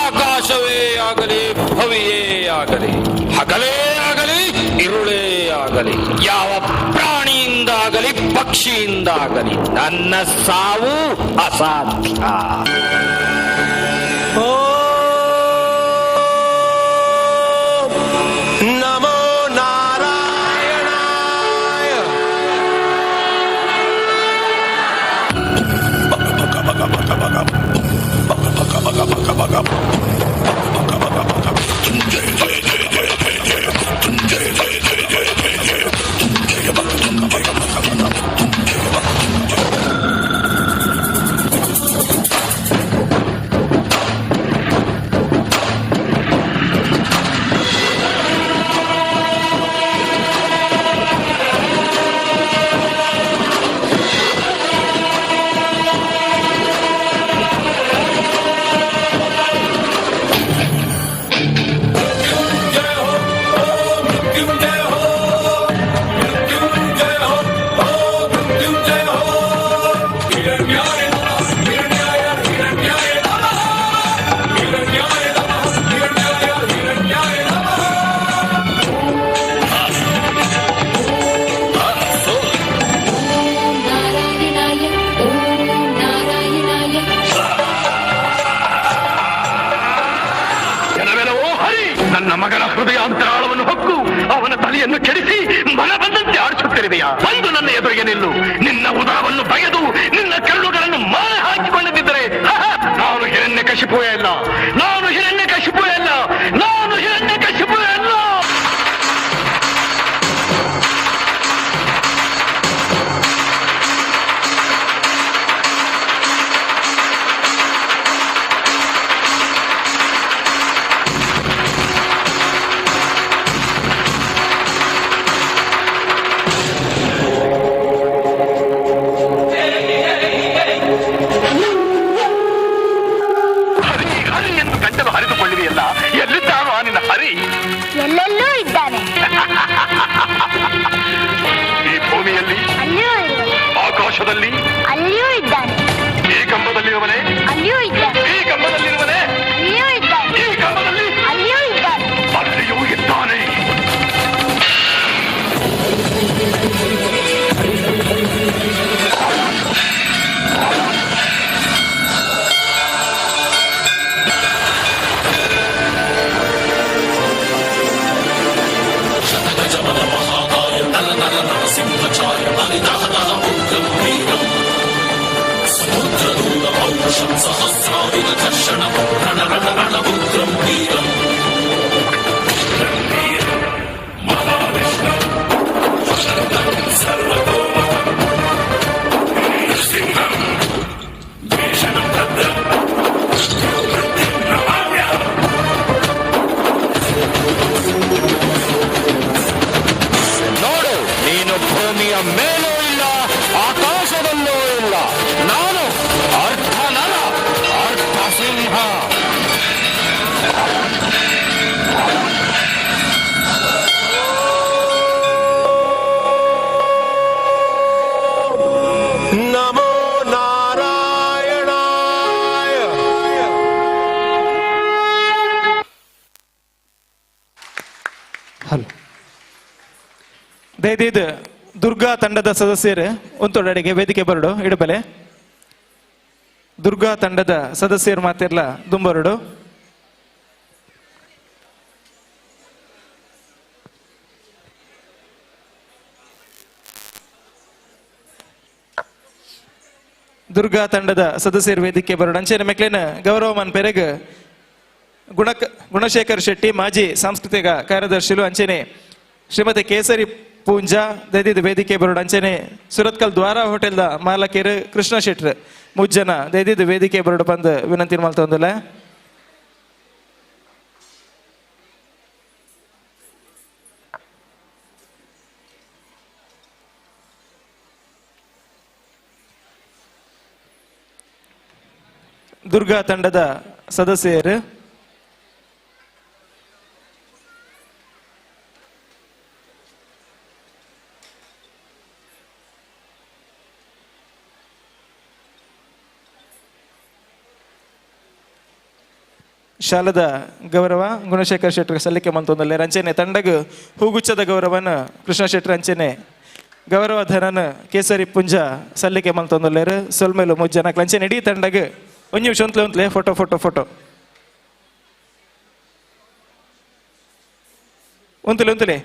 Speaker 3: ಆಕಾಶವೇ ಆಗಲಿ, ಭವಿಯೇ ಆಗಲಿ, ಹಗಲೇ ಆಗಲಿ, ಇರುಳೇ ಆಗಲಿ, ಯಾವ ಪ್ರಾಣಿಯಿಂದಾಗಲಿ ಪಕ್ಷಿಯಿಂದಾಗಲಿ ನನ್ನ ಸಾವು ಅಸಾಧ್ಯ.
Speaker 8: ನಮೋ ನಾರಾಯಣಾಯ.
Speaker 6: नारायणाय ॐ नारायणाय.
Speaker 17: ಕೆಲವೆಲ್ಲವೋ ಹರಿ, ನನ್ನ ಮಗನ ಹೃದಯಾಂತರಾಳವನ್ನು ಹೊಕ್ಕು ಅವನ ತಲೆಯನ್ನು ಕೆಡಿಸಿ ಮನ ಬಂದಂತೆ ಆಡಿಸುತ್ತಿರುವೆಯಾ? ಬಂದು ನನ್ನ ಎದುರಿಗೆ ನಿಲ್ಲು. ನಿನ್ನ ಉದರವನ್ನು ಬಗೆದು ನಿನ್ನ ಕರುಳುಗಳನ್ನು ಮಾಲೆ ಹಾಕಿಕೊಳ್ಳದಿದ್ದರೆ ನಾನು ಹಿರಣ್ಯ ಕಶಿಪುವೇ ಅಲ್ಲ, ನಾನು ಹಿರಣ್ಯ ಕಶಿಪುವೇ ಅಲ್ಲ, ನಾನು ಹಿರಣ್ಯ ಕಶಿಪುವೇ ಅಲ್ಲ. ಹರಿ ಹರಿ ಎಂದು ಗಂಟಲು ಹರಿದುಕೊಳ್ಳುವೆಯಲ್ಲ, ಎಲ್ಲಿದ್ದಾನೋ ಆ ನಿನ್ನ ಹರಿ?
Speaker 13: ಎಲ್ಲೆಲ್ಲೂ ಇದ್ದಾನೆ.
Speaker 17: ಈ ಭೂಮಿಯಲ್ಲಿ,
Speaker 13: ಅಲ್ಲಿಯೂ ಇರುವನು.
Speaker 17: ಆಕಾಶದಲ್ಲಿ,
Speaker 13: ಅಲ್ಲಿಯೂ ಇದ್ದಾನೆ.
Speaker 17: ಈ ಕಂಬದಲ್ಲಿರುವನೇ?
Speaker 13: ಅಲ್ಲಿಯೂ ಇದ್ದಾನೆ.
Speaker 17: ಈ ಕಂಬದಲ್ಲಿರುವನೇ?
Speaker 13: ಅಲ್ಲಿಯೂ ಇದ್ದಾನೆ.
Speaker 17: ಈ ಕಂಬದಲ್ಲಿ?
Speaker 13: ಅಲ್ಲಿಯೂ ಇದ್ದಾನೆ.
Speaker 17: ಅಲ್ಲಿಯೂ ಇದ್ದಾನೆ.
Speaker 10: ಶತಗಜಮನ ಮಹಾಕಾಯ ನರ ನರ ನರಸಿಂಹ ಛಾಯ ಬಲಿದಹದಹ ಉಗ್ರಂ ವೀರಂ.
Speaker 1: ಹಲೋ ದಯದೀದ್ ದುರ್ಗಾ ತಂಡದ ಸದಸ್ಯರು ಒಂತೊಡಡಿಗೆ ವೇದಿಕೆ ಬರಡು ಇಡಬಲೆ. ದುರ್ಗಾ ತಂಡದ ಸದಸ್ಯರು ಮಾತಿರ್ಲ ದುಂಬರಡು. ದುರ್ಗಾ ತಂಡದ ಸದಸ್ಯರು ವೇದಿಕೆ ಬರಡು. ಅಂಚೆನೆ ಮೆಕ್ಲೇನ ಗೌರವ ಮನ್ಪೆರೆಗ್ ಗುಣಶೇಖರ್ ಶೆಟ್ಟಿ ಮಾಜಿ ಸಾಂಸ್ಕೃತಿಕ ಕಾರ್ಯದರ್ಶಿಲು ಅಂಚೆನೆ ಶ್ರೀಮತಿ ಕೇಸರಿ ಪೂಂಜಾ ದಯದಿದ್ ವೇದಿಕೆ ಬರೋಡು. ಅಂಚೆನೆ ಸುರತ್ಕಲ್ ದ್ವಾರ ಹೋಟೆಲ್ದ ಮಾಲಕರು ಕೃಷ್ಣ ಶೆಟ್ರು ಮುಜ್ಜನ ದಯದಿದ್ ವೇದಿಕೆ ಬರೋಡು ಬಂದು ವಿನಂತಿ ಮಲ್ತೊಂದುಲ್ಲ. ದುರ್ಗಾ ತಂಡದ ಸದಸ್ಯರು ಶಾಲದ ಗೌರವ ಗುಣಶೇಖರ್ ಶೆಟ್ಟರ್ ಸಲ್ಲಿಕೆ ಮಂತೊಂದಲ್ಲೆ. ಅಂಚೆನೆ ತಂಡಗ್ ಹೂಗುಚ್ಚದ ಗೌರವನ ಕೃಷ್ಣ ಶೆಟ್ಟರ್ ಅಂಚೆನೆ ಗೌರವ ಧನನ ಕೇಸರಿ ಪುಂಜ ಸಲ್ಲಿಕೆ ಮಂತೊಂದಲ್ಲೇರು. ಸೊಲ್ಮೇಲು ಮುಜ್ಜನ ಅಂಚೆನೆ ಇಡೀ ತಂಡಗ್ ಒಂದು ನಿಮಿಷ ಒಂತ್ಲೆ ಒಂತ್ಲೆ ಫೋಟೋ ಫೋಟೋ ಫೋಟೋ ಒಂತಲೆ ಒಂತಲೆ.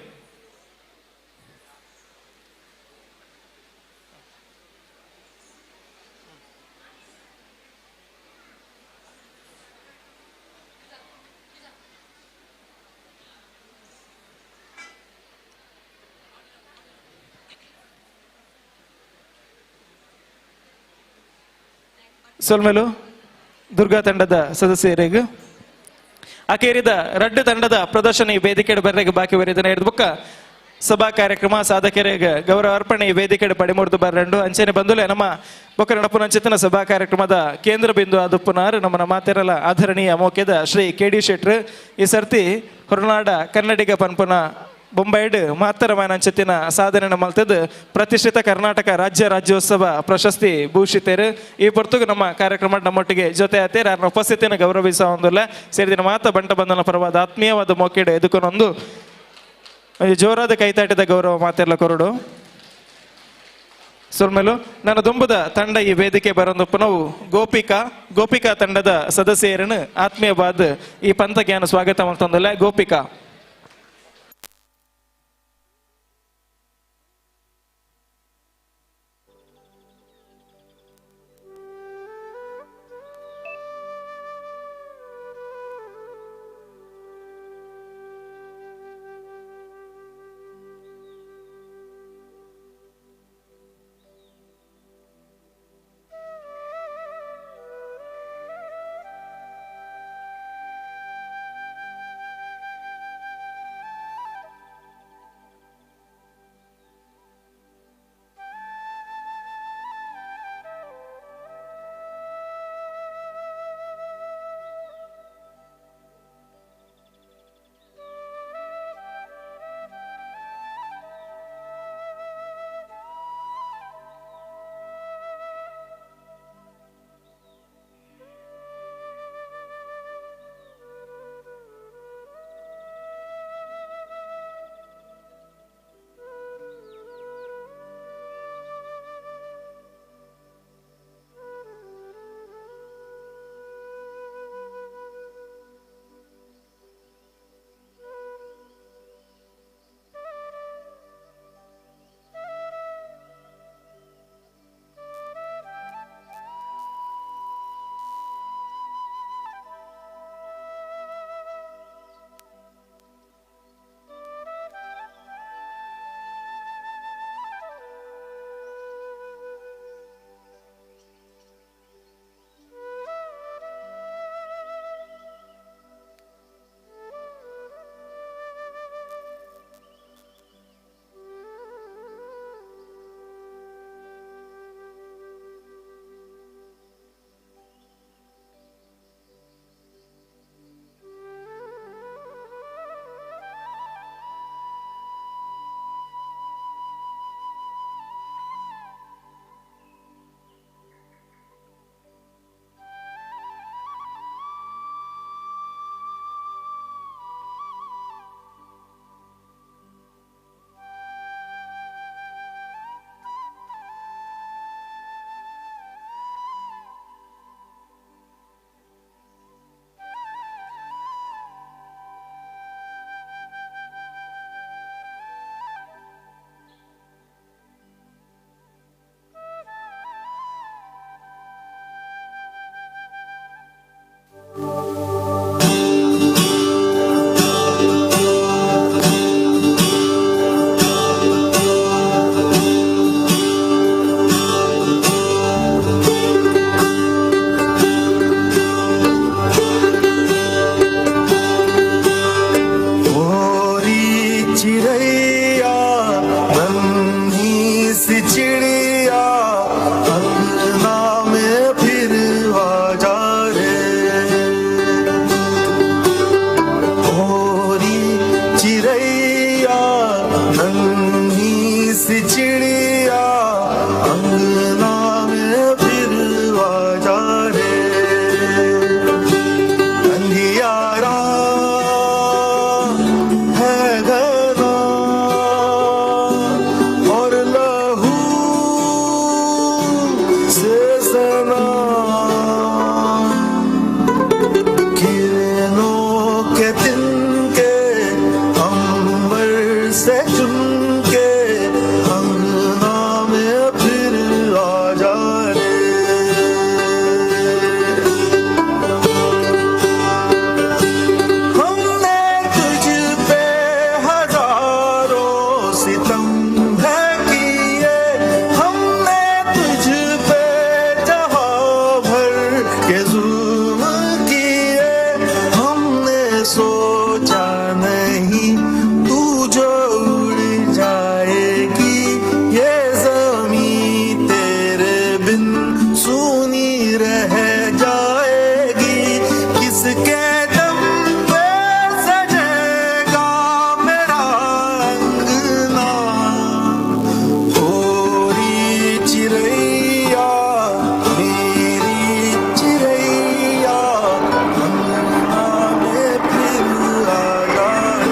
Speaker 1: ಸೊಲ್ಮೇಲು ದುರ್ಗಾ ತಂಡದ ಸದಸ್ಯರಿಗೆ ಅಕೇರಿದ ರಡ್ಡು ತಂಡದ ಪ್ರದರ್ಶನ ಈ ವೇದಿಕೆ ಬರ್ರೆಗೆ ಬಾಕಿ ಬರಿದನ ಹಿಡಿದು ಬೊಕ್ಕ ಸಭಾ ಕಾರ್ಯಕ್ರಮ ಸಾಧಕರಿಗೆ ಗೌರವ ಅರ್ಪಣೆ ಈ ವೇದಿಕೆ ಪಡಿಮೂರ್ದು ಬರ್ರಂಡು. ಅಂಚೆನೆ ಬಂದುಲೆ ನಮ್ಮ ಬೊಕ್ಕ ನಡಪುನಂಚಿತನ ಸಭಾ ಕಾರ್ಯಕ್ರಮದ ಕೇಂದ್ರ ಬಿಂದು ಆದುಪ್ಪುನಾರು ನಮ್ಮ ಮಾತೆರಲ ಆಧರಣೀಯ ಮೋಕೆದ ಶ್ರೀ ಕೆ ಡಿ ಶೆಟ್ರು ಈ ಸರ್ತಿ ಹೊರನಾಡ ಕನ್ನಡಿಗ ಪನ್ಪುನ ಬೊಂಬೈಡ್ ಮಾತರಮಾನಂಚತಿನ ಸಾಧನೆ ಮಲ್ತದ್ದು ಪ್ರತಿಷ್ಠಿತ ಕರ್ನಾಟಕ ರಾಜ್ಯ ರಾಜ್ಯೋತ್ಸವ ಪ್ರಶಸ್ತಿ ಭೂಷಿತರು. ಈ ಪೊರ್ತುಗು ನಮ್ಮ ಕಾರ್ಯಕ್ರಮ ನಮ್ಮೊಟ್ಟಿಗೆ ಜೊತೆ ಆತೇರು ಅವರ ಉಪಸ್ಥಿತಿಯನ್ನು ಗೌರವಿಸುವ ಒಂದಿಲ್ಲ ಸೇರಿದಿನ ಮಾತ ಬಂಟ ಬಂಧನ ಪರವಾದ ಆತ್ಮೀಯವಾದ ಮೋಕೆಡು ಎದುಕೊನೊಂದು ಜೋರಾದ ಕೈತಾಟದ ಗೌರವ ಮಾತೆಲ್ಲ ಕೊರಡು. ಸೊಲ್ಮೇಲು ನನ್ನ ದುಂಬುದ ತಂಡ ಈ ವೇದಿಕೆ ಬರೊಂದು ನಾವು ಗೋಪಿಕಾ ತಂಡದ ಸದಸ್ಯರನ್ನು ಆತ್ಮೀಯವಾದ ಈ ಪಂಥಜ್ಞಾನ ಸ್ವಾಗತ ಮಾಡ್ತಂದಲ್ಲ ಗೋಪಿಕಾ.
Speaker 8: सोचा नहीं, तू जो उड़ जाएगी ये ज़मीं तेरे बिन सूनी रह जाएगी। किसके दम पे सजेगा मेरा अंगना, होरी चिड़ैया मेरी चिड़ैया, अंगना में फिर आ जाना।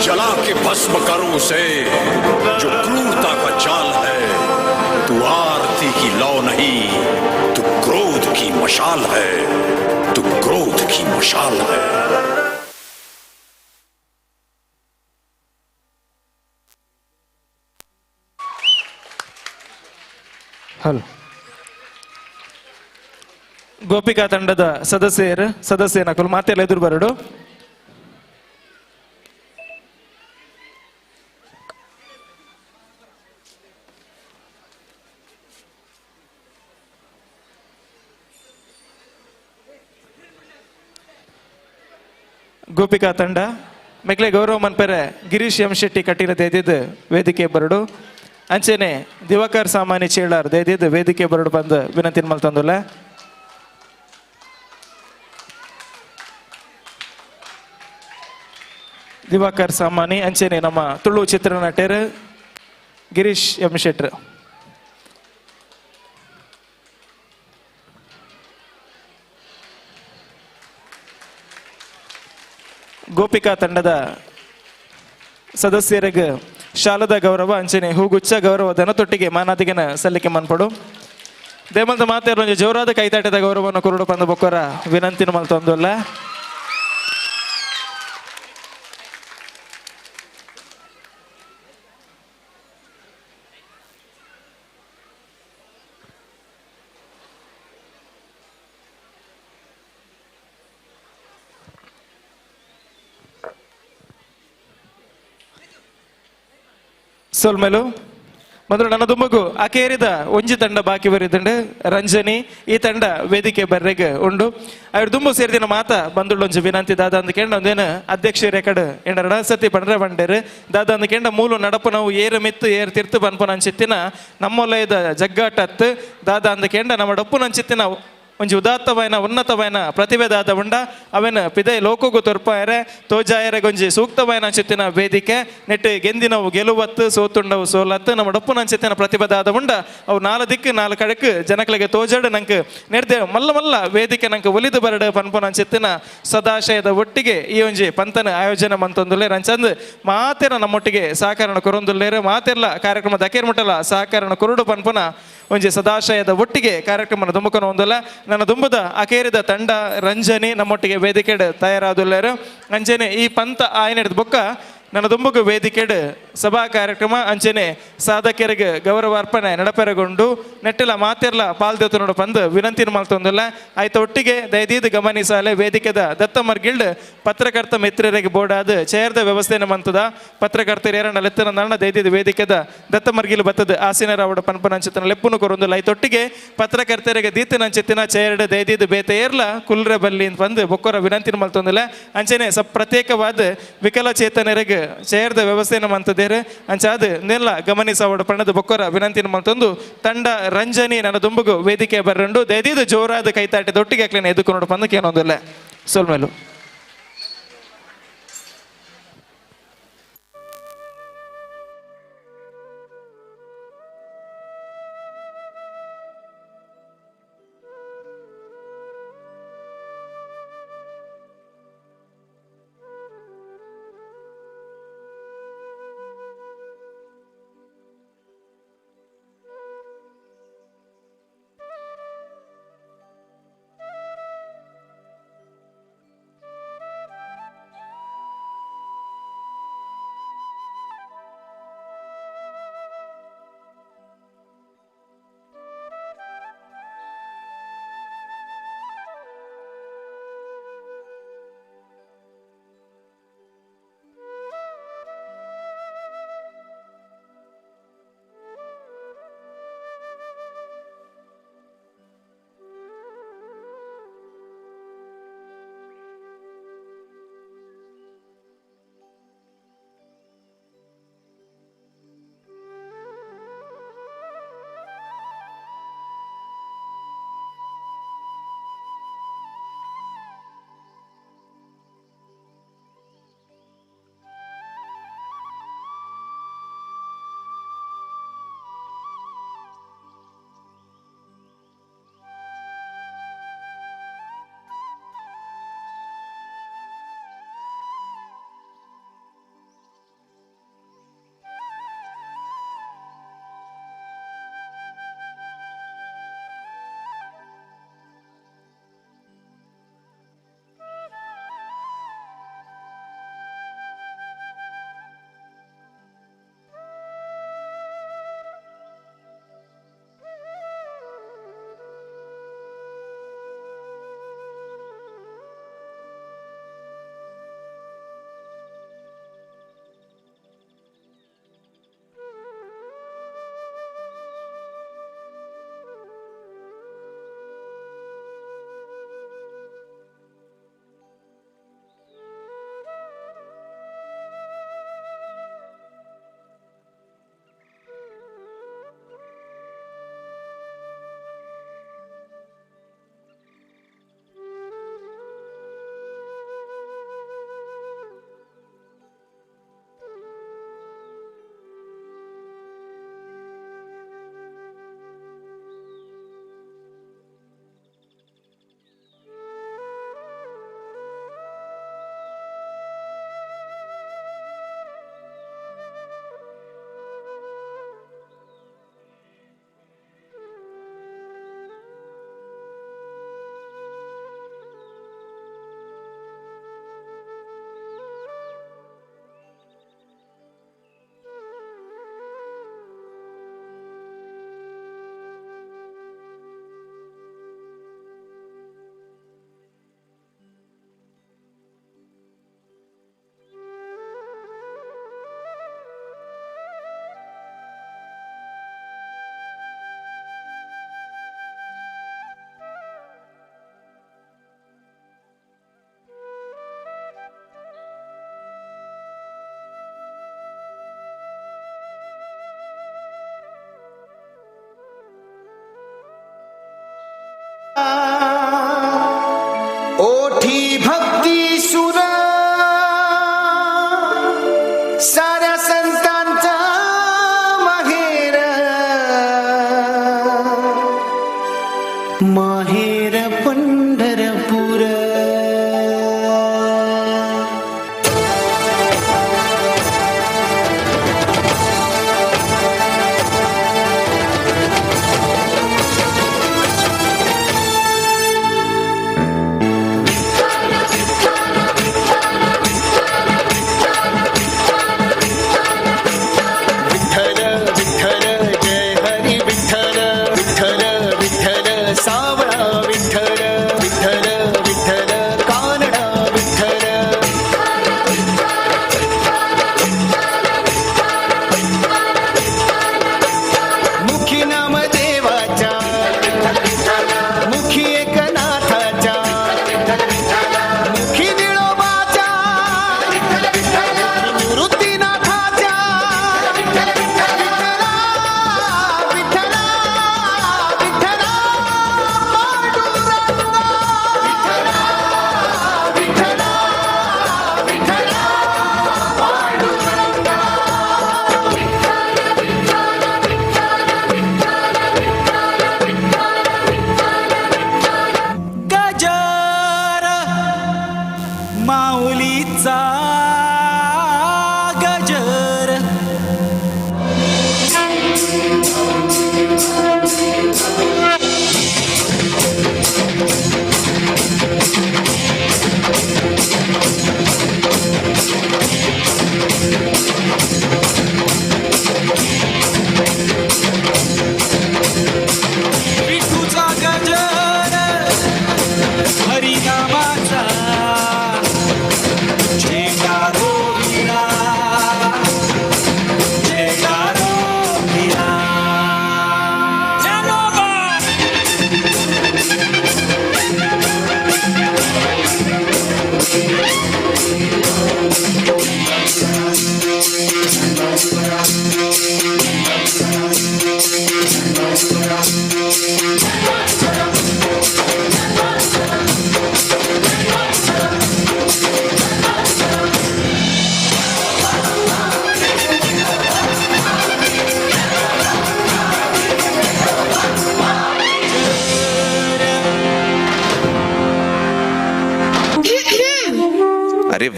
Speaker 12: जला के भस्म करो उसे जो क्रूरता का जाल है। तू आरती की लौ नहीं, तू क्रोध की मशाल है, तू क्रोध की मशाल है।
Speaker 1: ಹಲೋ, ಗೋಪಿಕಾ ತಂಡದ ಸದಸ್ಯರು ಸದಸ್ಯನಕುಲು ಮಾತೆಲ್ಲ ಎದುರು ಬರಡು. ಗೋಪಿಕಾ ತಂಡ ಮೆಕ್ಲೆ ಗೌರವ ಮನ್ಪೆರೆ ಗಿರೀಶ್ ಎಂ ಶೆಟ್ಟಿ ಕಟೀಲ ದೇದಿದ್ದು ವೇದಿಕೆ ಬರಡು. ಅಂಚೆನೆ ದಿವಾಕರ್ ಸಾಮಾನ್ಯ ಚೇಳಾರ್ ದೇದಿದ್ದು ವೇದಿಕೆ ಬರಡು ಬಂದು ವಿನಂತಿ ಮಲ್ತಂದುಲ್ಲ. ದಿವಾಕರ್ ಸಾಮಾನಿ ಅಂಚೆನೆ ನಮ್ಮ ತುಳು ಚಿತ್ರನಟರು ಗಿರೀಶ್ ಎಂ ಶೆಟ್ರು. ಗೋಪಿಕಾ ತಂಡದ ಸದಸ್ಯರಿಗೆ ಶಾಲದ ಗೌರವ ಅಂಚನೆ ಹೂಗುಚ್ಚ ಗೌರವದನ ತೊಟ್ಟಿಗೆ ಮಾನಾದಿಗೆನ ಸಲ್ಲಿಕೆ ಮನ್ಪಡು. ದೇಮಂತ ಮಾತೆರ್ ಒಂಜಿ ಜೋರಾದ ಕೈತಾಟದ ಗೌರವವನ್ನು ಕುರುಡು ಪಂದ ಬೊಕ್ಕರ ವಿನಂತಿನ ಮಲ್ತೊಂದುಲ್ಲ. ಸೊಲ್ಮೆಲು ಮೊದಲು ನನ್ನ ದುಂಬಗು ಅಕೇರಿದ ಒಂಜಿ ತಂಡ ಬಾಕಿ ಬರಿದಂಡು ರಂಜನಿ ಈ ತಂಡ ವೇದಿಕೆ ಬರ್ರೆಗ್ ಉಂಡು. ಅವ್ರ ದುಂಬು ಸೇರಿದಿನ ಮಾತ ಬಂದುಳ್ಳೊಂಜಿ ವಿನಂತಿ ದಾದ ಅಂದ ಕೆಂಡ ಒಂದೇನು ಅಧ್ಯಕ್ಷ ರೆಕಡ್ ಎಂಡ ಸತಿ ಪಂಡ್ರೆ ಬಂಡೇರು ದಾದ ಅಂದ ಕೆಂಡ ಮೂಲು ನಡಪು ನಾವು ಏರು ಮಿತ್ತು ಏರು ತಿರ್ತು ಪನ್ಪುನ ಅಂಚಿತ್ತಿನ ನಮ್ಮೊಲಯದ ಜಗ್ಗಾಟತ್ತು ದಾದ ಅಂದ ಕೆಂಡ ನಮ್ಮ ಡಪ್ಪುನ ಅಂಚಿತ್ತಿನ ಒಂಜಿ ಉದಾತ್ತವಾಯಿನ ಉನ್ನತವಾಯಿನ ಪ್ರತಿಭೆ ದಾದ ಉಂಡ ಅವೆನ ಪಿದೈ ಲೋಕಗು ತೊರ್ಪಾಯರೆ ತೋಜಾಯರೆ ಗೊಂಜಿ ಸೂಕ್ತವಾಯಿನ ಅಂಚಿತ್ತಿನ ವೇದಿಕೆ ನೆಟ್ಟು ಗೆಂದಿನವು ಗೆಲುವತ್ತು ಸೋತುಂಡವು ಸೋಲತ್ತು ನಮ್ಮ ಡಪ್ಪುನ ಅಂಚಿತ್ತಿನ ಪ್ರತಿಭೆ ದಾದ ಉಂಡ ಅವು ನಾಲ್ ದಿಕ್ಕು ನಾಲ್ ಕಡಕು ಜನಕಳಿಗೆ ತೋಜಾಡು ನಂಗೆ ನೆಡ್ದೆ ಮಲ್ಲ ಮಲ್ಲ ವೇದಿಕೆ ನಂಗೆ ಒಲಿದು ಬರಡು ಪನ್ಪುನ ಅಂಚಿತ್ತಿನ ಸದಾಶಯದ ಒಟ್ಟಿಗೆ ಈ ಒಂಜಿ ಪಂತನ ಆಯೋಜನೆ ಮಂತೊಂದುಲ್ಲೇರ್ ಅಂಚಂದು ಮಾತೆರ ನಮ್ಮೊಟ್ಟಿಗೆ ಸಹಕರಣ ಕೊರೊಂದುಲ್ಲೇರು ಮಾತೆರ್ಲ ಕಾರ್ಯಕ್ರಮದ ಅಕೇರ್ ಮುಟ್ಟಲ ಸಹಕರಣ ಕುರುಡು ಪನ್ಪುನ ಒಂಜಿ ಸದಾಶಯದ ಒಟ್ಟಿಗೆ ಕಾರ್ಯಕ್ರಮನ ದುಂಬುಕೊನ ಒಂದುಲ್ಲ. ನನ್ನ ದುಂಬುದ ಅಕೇರಿದ ತಂಡ ರಂಜನಿ ನಮ್ಮೊಟ್ಟಿಗೆ ವೇದಿಕೆಡ್ ತಯಾರಾದುಲ್ಲೇರು. ಅಂಚನೆ ಈ ಪಂತ ಆಯನೆಡ್ದು ಬೊಕ್ಕ ನನ್ನ ದುಂಬುಗು ವೇದಿಕೆಡ್ ಸಭಾ ಕಾರ್ಯಕ್ರಮ ಅಂಚನೆ ಸಾಧಕರಿಗೆ ಗೌರವಾರ್ಪಣೆ ನಡಪೆರಗೊಂಡು ನೆಟ್ಟಿಲ ಮಾತೆರ್ಲ ಪಾಲ್ದೆತನೋಡು ಪಂದು ವಿನಂತಿನ ಮಲ್ತೊಂದುಲ್ಲ. ಆಯ್ತ ಒಟ್ಟಿಗೆ ದಯದೀದ್ ಗಮನಿಸಾಲೆ ವೇದಿಕೆದ ದತ್ತ ಮರ್ಗಿಲ್ಡ್ ಪತ್ರಕರ್ತ ಮಿತ್ರರಿಗೆ ಬೋರ್ಡಾದ ಚೇರ್ದ ವ್ಯವಸ್ಥೆನ ಮಂತದ ಪತ್ರಕರ್ತರು ಏರಣ್ಣ ಲೆತ್ತನ ನಣ್ಣ ದಯದೀದ್ ವೇದಿಕೆದ ದತ್ತ ಮರ್ಗಿಲ್ ಬತ್ತದ ಆಸೀನರಾವಡ ಪನ್ಪನಂಚಿತನ ಲೆಪ್ಪುನು ಕೊರೊಂದುಲ್ಲ. ಆಯ್ತೊಟ್ಟಿಗೆ ಪತ್ರಕರ್ತರಿಗೆ ದೀತನಂಚಿತ್ತಿನ ಚೇರ್ಡ್ ದಯದೀದ್ ಬೇತೆ ಏರ್ಲ ಕುಲ್ರೆ ಬಲ್ಲಿ ಪಂದು ಬೊಕ್ಕೊರ ವಿನಂತಿನ ಮಲ್ತೊಂದುಲ್ಲ. ಅಂಚನೆ ಸ ಪ್ರತ್ಯೇಕವಾದ ವಿಕಲಚೇತನರಿಗೆ ಚೇರ್ದ ವ್ಯವಸ್ಥೆನ ಮಂತದೇರು ಅಂಚಾದ ನೆಲ್ಲ ಗಮನಿಸವಡ ಪಣದ ಬೊಕ್ಕೊರ ವಿನಂತಿನ ಮಲ್ತೊಂದು ತಂಡ ರಂಜನಿ ನನ್ನ ದುಂಬುಗು ವೇದಿಕೆ ಬರ್ರಂಡು ದಯದೀದ ಜೋರಾದ ಕೈತಾಟೆ ದೊಟ್ಟಿಗೆ ಅಕ್ಲೇನೆ ಎದುಕೊಂಡು ಪಂದಕ್ಕೆ ಏನೊಂದಿಲ್ಲ ಸೊಲ್ಮೇಲು.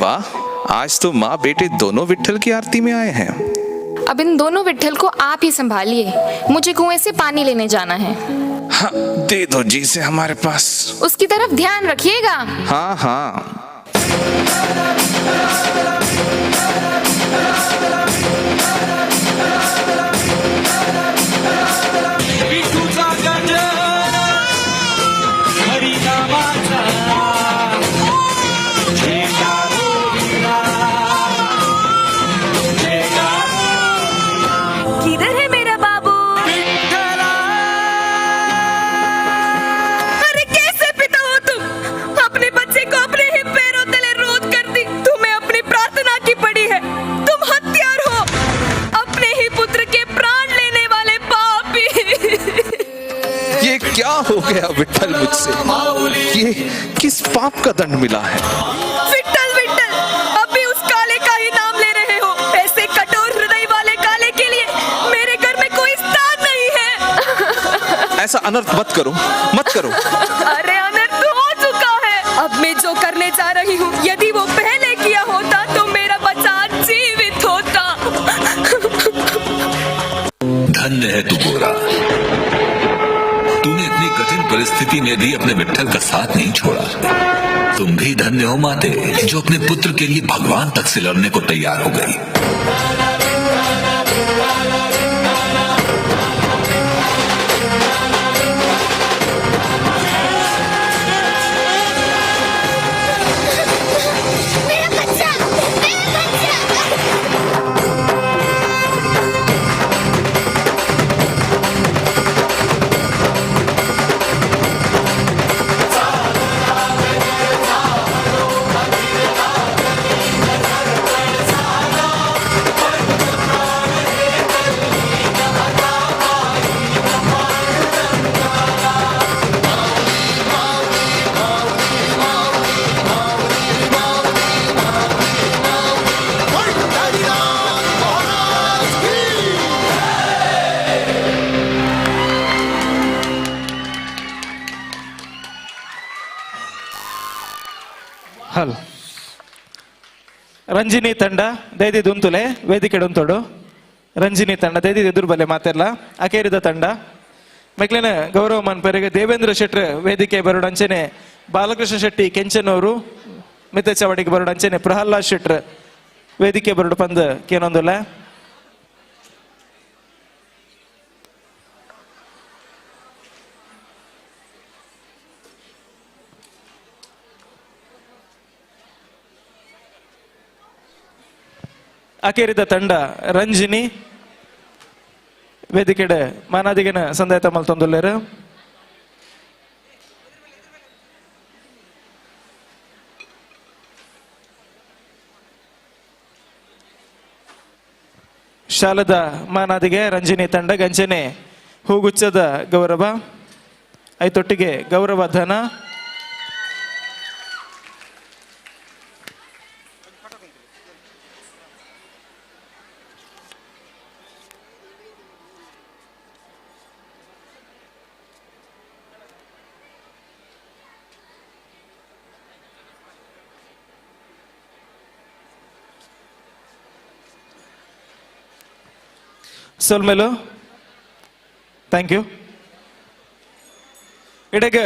Speaker 21: वाह, आज तो माँ बेटे दोनों विट्ठल की आरती में आए हैं।
Speaker 22: अब इन दोनों विट्ठल को आप ही संभालिए, मुझे कुएं से पानी लेने जाना है।
Speaker 21: हाँ, दे दो जी से हमारे पास।
Speaker 22: उसकी तरफ ध्यान रखिएगा।
Speaker 21: हाँ हाँ।
Speaker 18: विठूचा गजर हरिनामाचा झेंडा रोविला, झेंडा।
Speaker 6: किधर है मेरा बाबू? अरे कैसे पिता हो तुम? अपने बच्चे को अपने ही पैरों तले रोद कर दी। तुम्हें अपनी प्रार्थना की पड़ी है। तुम हत्यार हो, अपने ही पुत्र के प्राण लेने वाले पापी।
Speaker 21: ये क्या हो गया विट्ठल मुझसे? ये किस पाप का दंड मिला है?
Speaker 6: विट्ठल विट्ठल, अब भी उस काले का ही नाम ले रहे हो। ऐसे कठोर हृदय वाले काले के लिए मेरे घर में कोई स्थान नहीं है।
Speaker 21: ऐसा अनर्थ मत करो, मत करो।
Speaker 6: अरे अनर्थ हो चुका है। अब मैं जो करने जा रही हूँ, यदि वो पहले किया होता तो मेरा बच्चा जीवित होता।
Speaker 23: धन्य है तू गोरा, तूने इतनी कठिन परिस्थिति में भी अपने विट्ठल का साथ नहीं छोड़ा। तुम भी धन्य हो माते, जो अपने पुत्र के लिए भगवान तक से लड़ने को तैयार हो गई।
Speaker 6: मेरा बच्चा, मेरा बच्चा।
Speaker 1: ಹಲ್ ರಂಜಿನಿ ತಂಡ ದೈದಿ ದುಂತುಲೆ ವೇದಿಕೆ ಉಂತೋಡು. ರಂಜಿನಿ ತಂಡ ದೈದಿ ಎದುರು ಬಲೆ ಮಾತೆರ್ಲ. ಅಕೇರಿದ ತಂಡ ಮೆಕ್ಲೆನ ಗೌರವ ಮನ್ಪೆರೆಗೆ ದೇವೇಂದ್ರ ಶೆಟ್ರ್ ವೇದಿಕೆ ಬರೋಡು, ಅಂಚೆನೆ ಬಾಲಕೃಷ್ಣ ಶೆಟ್ಟಿ ಕೆಂಚನವರು ಮಿತ್ತ ಚಾವಡಿಗೆ ಬರೋಡು, ಅಂಚೆನೆ ಪ್ರಹ್ಲಾದ್ ಶೆಟ್ರ್ ವೇದಿಕೆ ಬರೋಡು ಪಂದ್ ಕೇನೊಂದುಲ್ಲ. ಅಕೇರಿದ ತಂಡ ರಂಜಿನಿ ವೇದಿಕೆಡೆ ಮಾನಾದಿಗೆನ ಸಂದಾಯ ಮಲ್ತೊಂದುಲ್ಲೇರು. ಶಾಲದ ಮಾನಾದಿಗೆ ರಂಜಿನಿ ತಂಡ ಗಂಚನೆ ಹೂಗುಚ್ಚದ ಗೌರವ, ಐತೊಟ್ಟಿಗೆ ಗೌರವ ಧನ. ಸೊಲ್ಮೆಲು thank you. ಇಡಗ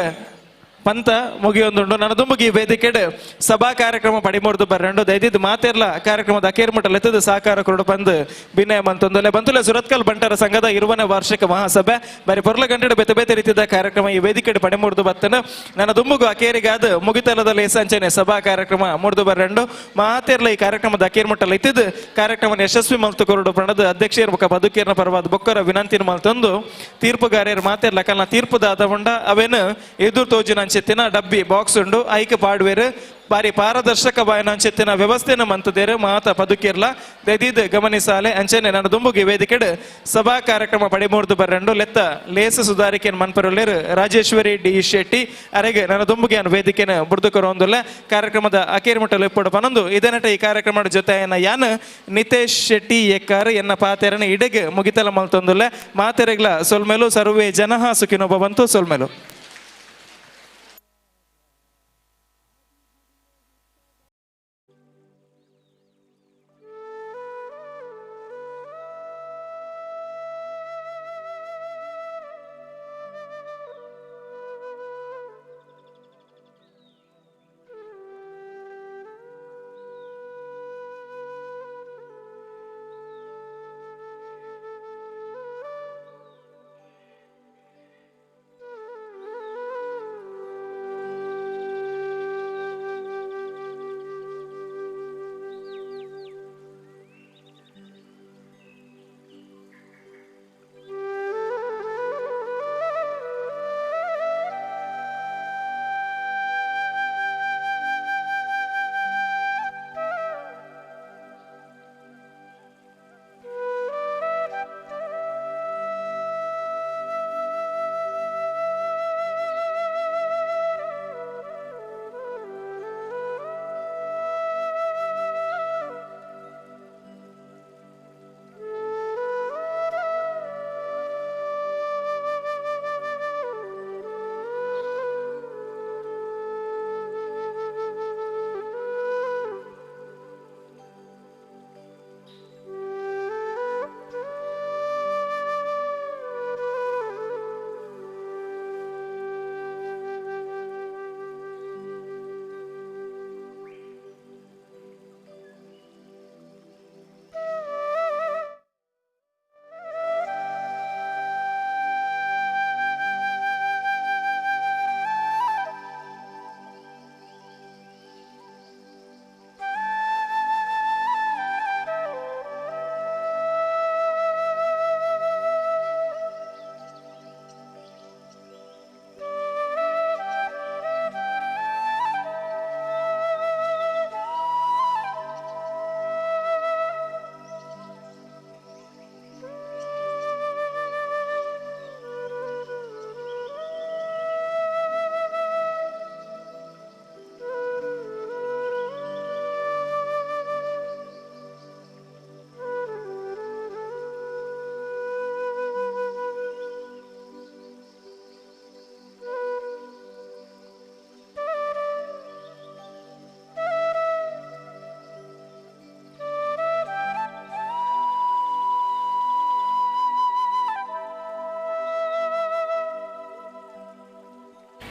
Speaker 1: ಪಂತ ಮುಗಿಯೊಂದುಂಡು. ನನ್ನ ದುಂಬುಗಿ ವೇದಿಕೆಡ್ ಸಭಾ ಕಾರ್ಯಕ್ರಮ ಪಡಿಮೂರ್ದು ಬರ್ರಂಡು ದೈದಿದ್ದು ಮಾತೆರ್ಲ ಕಾರ್ಯಕ್ರಮದ ಅಕೇರ್ ಮುಟ್ಟಲ್ ಎತ್ತದ ಸಹಕಾರ ಕೊರಡು ಬಂದು ವಿನಯ ಮಂತೊಂದಲೆ ಬಂತುಲೆ ಸುರತ್ಕಲ್ ಬಂಟರ ಸಂಘದ 20ನೇ ವಾರ್ಷಿಕ ಮಹಾಸಭೆ ಬರಿ ಪೊರ್ಲ ಗಂಟೆಡ್ ಬೇತೆ ಬೇತೆ ರೀತಿಯ ಕಾರ್ಯಕ್ರಮ ಈ ವೇದಿಕೆಡ್ ಪಡಿಮೂರ್ದು ಬತ್ತನ. ನನ್ನ ದುಂಬುಗು ಅಕೇರಿಗಾದ ಮುಗಿತಲದ ಲೇಸಂಚನೆ ಸಭಾ ಕಾರ್ಯಕ್ರಮ ಮೂರ್ದು ಬರ್ರಂಡು ಮಾತೆರ್ಲ ಈ ಕಾರ್ಯಕ್ರಮದ ಅಕೇರ್ ಮುಟ್ಟಲ್ ಎತ್ತಿದ್ದು ಕಾರ್ಯಕ್ರಮ ಯಶಸ್ವಿ ಮಲ್ತು ಕೊರಡು ಪ್ರಣದ ಅಧ್ಯಕ್ಷರ ಬೊಕ್ಕ ಬದುಕೇರ್ನ ಪರವಾದ ಬೊಕ್ಕರ ವಿನಂತಿನ ಮಲ್ತೊಂದು ತೀರ್ಪುಗಾರ್ಯರು ಮಾತೆರ್ಲ ಕಲ್ನ ತೀರ್ಪುದಾದ ಉಂಡ ಅವೇನು ಎದುರು ತೋಜಿನ ಅಂಚೆತ್ತಿನ ಡಬ್ಬಿ ಬಾಕ್ಸ್ ಉಂಡು ಐಕ್ ಪಾಡ್ವೇರು ಬಾರಿ ಪಾರದರ್ಶಕ ಬಾಯನ ಅಂಚೆತ್ತಿನ ವ್ಯವಸ್ಥೆನ ಮಂತದೇರು ಮಾತ ಪದುಕಿರ್ಲ ದೈದಿದ್ ಗಮನಿಸಾಲೆ ಅಂಚೆನೆ ನನ್ನ ದುಂಬುಗಿ ವೇದಿಕೆಡ್ ಸಭಾ ಕಾರ್ಯಕ್ರಮ ಪಡಿಮೂರ್ದು ಬರ್ರಂಡು ಲೆತ್ತ ಲೇಸ ಸುಧಾರಿಕೆನ್ ಮನ್ಪರುಲ್ಲೇರು ರಾಜೇಶ್ವರಿ ಡಿ ಶೆಟ್ಟಿ ಅರೆಗೆ ನನ್ನ ದುಂಬುಗೆ ಅನ್ ವೇದಿಕೆನ ಬುಡ್ದುಕೊರೊಂದುಲ್ಲ ಕಾರ್ಯಕ್ರಮದ ಅಕೇರ್ಮುಟ್ಟಲು ಇಪ್ಪಡು ಪನೊಂದು ಇದನ್ನಟ ಈ ಕಾರ್ಯಕ್ರಮದ ಜೊತೆ ಯಾನ್ ನಿತೇಶ್ ಶೆಟ್ಟಿ ಎಕ್ಕಾರ್ ಎನ್ನ ಪಾತೆರನ ಇಡೆಗೆ ಮುಗಿತಲ ಮಲ್ತೊಂದುಲ್ಲ ಮಾತೆರೆಗ್ಲ ಸೊಲ್ಮೆಲು ಸರ್ವೇ ಜನಃ ಸುಖಿನೋ ಭವಂತು ಸೊಲ್ಮೆಲು.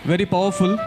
Speaker 4: Very powerful.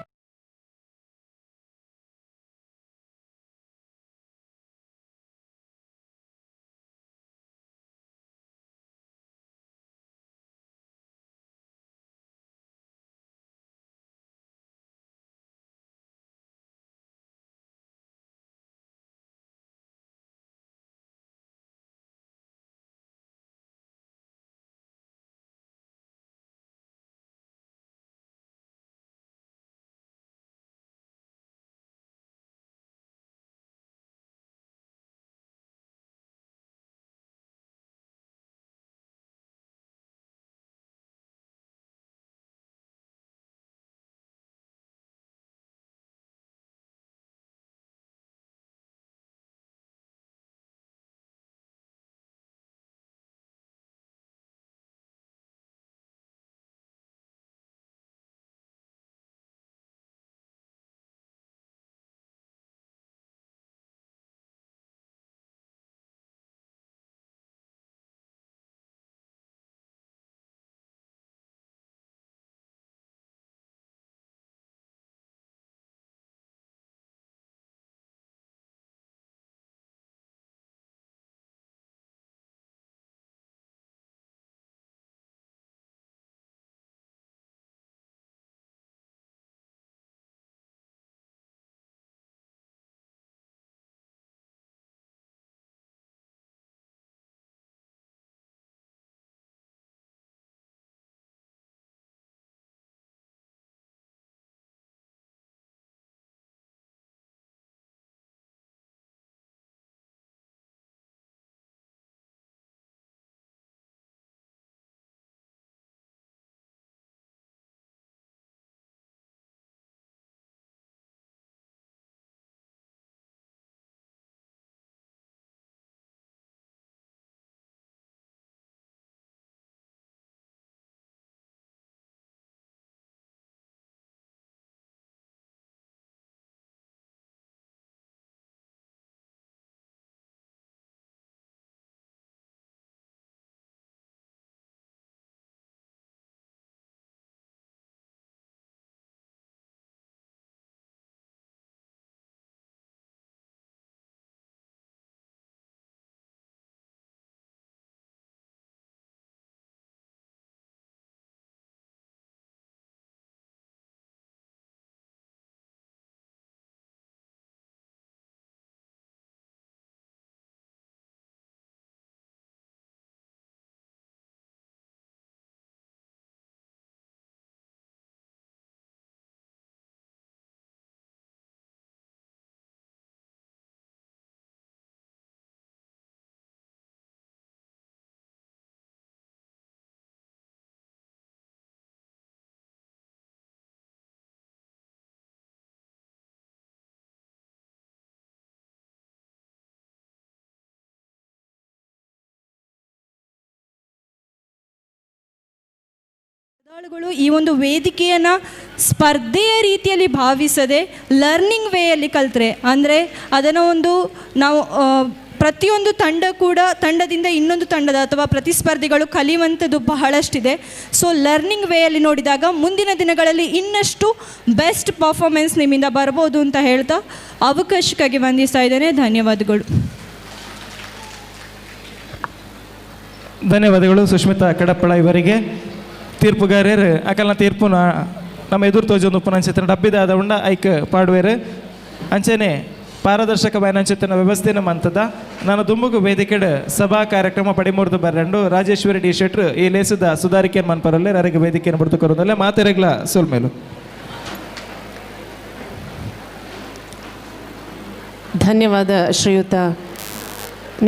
Speaker 5: ಗಳು ಈ ಒಂದು ವೇದಿಕೆಯನ್ನು ಸ್ಪರ್ಧೆಯ ರೀತಿಯಲ್ಲಿ ಭಾವಿಸದೆ ಲರ್ನಿಂಗ್ ವೇಯಲ್ಲಿ ಕಲಿತ್ರೆ, ಅಂದರೆ ಅದನ್ನು ಒಂದು ನಾವು ಪ್ರತಿಯೊಂದು ತಂಡ ಕೂಡ ತಂಡದಿಂದ ಇನ್ನೊಂದು ತಂಡದ ಅಥವಾ ಪ್ರತಿಸ್ಪರ್ಧಿಗಳು ಕಲಿಯುವಂಥದ್ದು ಬಹಳಷ್ಟಿದೆ. ಸೊ ಲರ್ನಿಂಗ್ ವೇಯಲ್ಲಿ ನೋಡಿದಾಗ ಮುಂದಿನ ದಿನಗಳಲ್ಲಿ ಇನ್ನಷ್ಟು ಬೆಸ್ಟ್ ಪರ್ಫಾರ್ಮೆನ್ಸ್ ನಿಮ್ಮಿಂದ ಬರ್ಬೋದು ಅಂತ ಹೇಳ್ತಾ ಅವಕಾಶಕ್ಕಾಗಿ ವಂದಿಸ್ತಾ ಇದ್ದೇನೆ. ಧನ್ಯವಾದಗಳು.
Speaker 1: ಧನ್ಯವಾದಗಳು ಸುಷ್ಮಿತಾ ಕಡಪ್ಪಳ ಇವರಿಗೆ. ತೀರ್ಪುಗಾರರು ಅಕಲ್ನ ತೀರ್ಪುನ ನಮ್ಮ ಎದುರು ತೋಜೊಂದು ಉಪ್ಪನಂಚಿತನ ಡಬ್ಬಿದಾದ ಉಂಡ ಐಕ್ ಪಾಡುವೇರು ಅಂಚನೆ ಪಾರದರ್ಶಕ ವೈನಂಚಿತನ ವ್ಯವಸ್ಥೆನ ಮಂತದ ನಾನು ದುಂಬುಗು ವೇದಿಕೆಡ್ ಸಭಾ ಕಾರ್ಯಕ್ರಮ ಪಡಿಮೂರ್ದು ಬರ್ರಂಡು ರಾಜೇಶ್ವರಿ ಡಿ ಶೆಟ್ರು ಈ ಲೇಸದ ಸುಧಾರಿಕೆ ಮನ್ಪರಲ್ಲೇ ಅರೆಗೆ ವೇದಿಕೆಯನ್ನು ಬಡ್ದು ಕೊರೊಂದಲ್ಲೇ ಮಾತೆರೆಗ್ಲ ಸೋಲ್ಮೇಲು.
Speaker 9: ಧನ್ಯವಾದ ಶ್ರೀಯುತ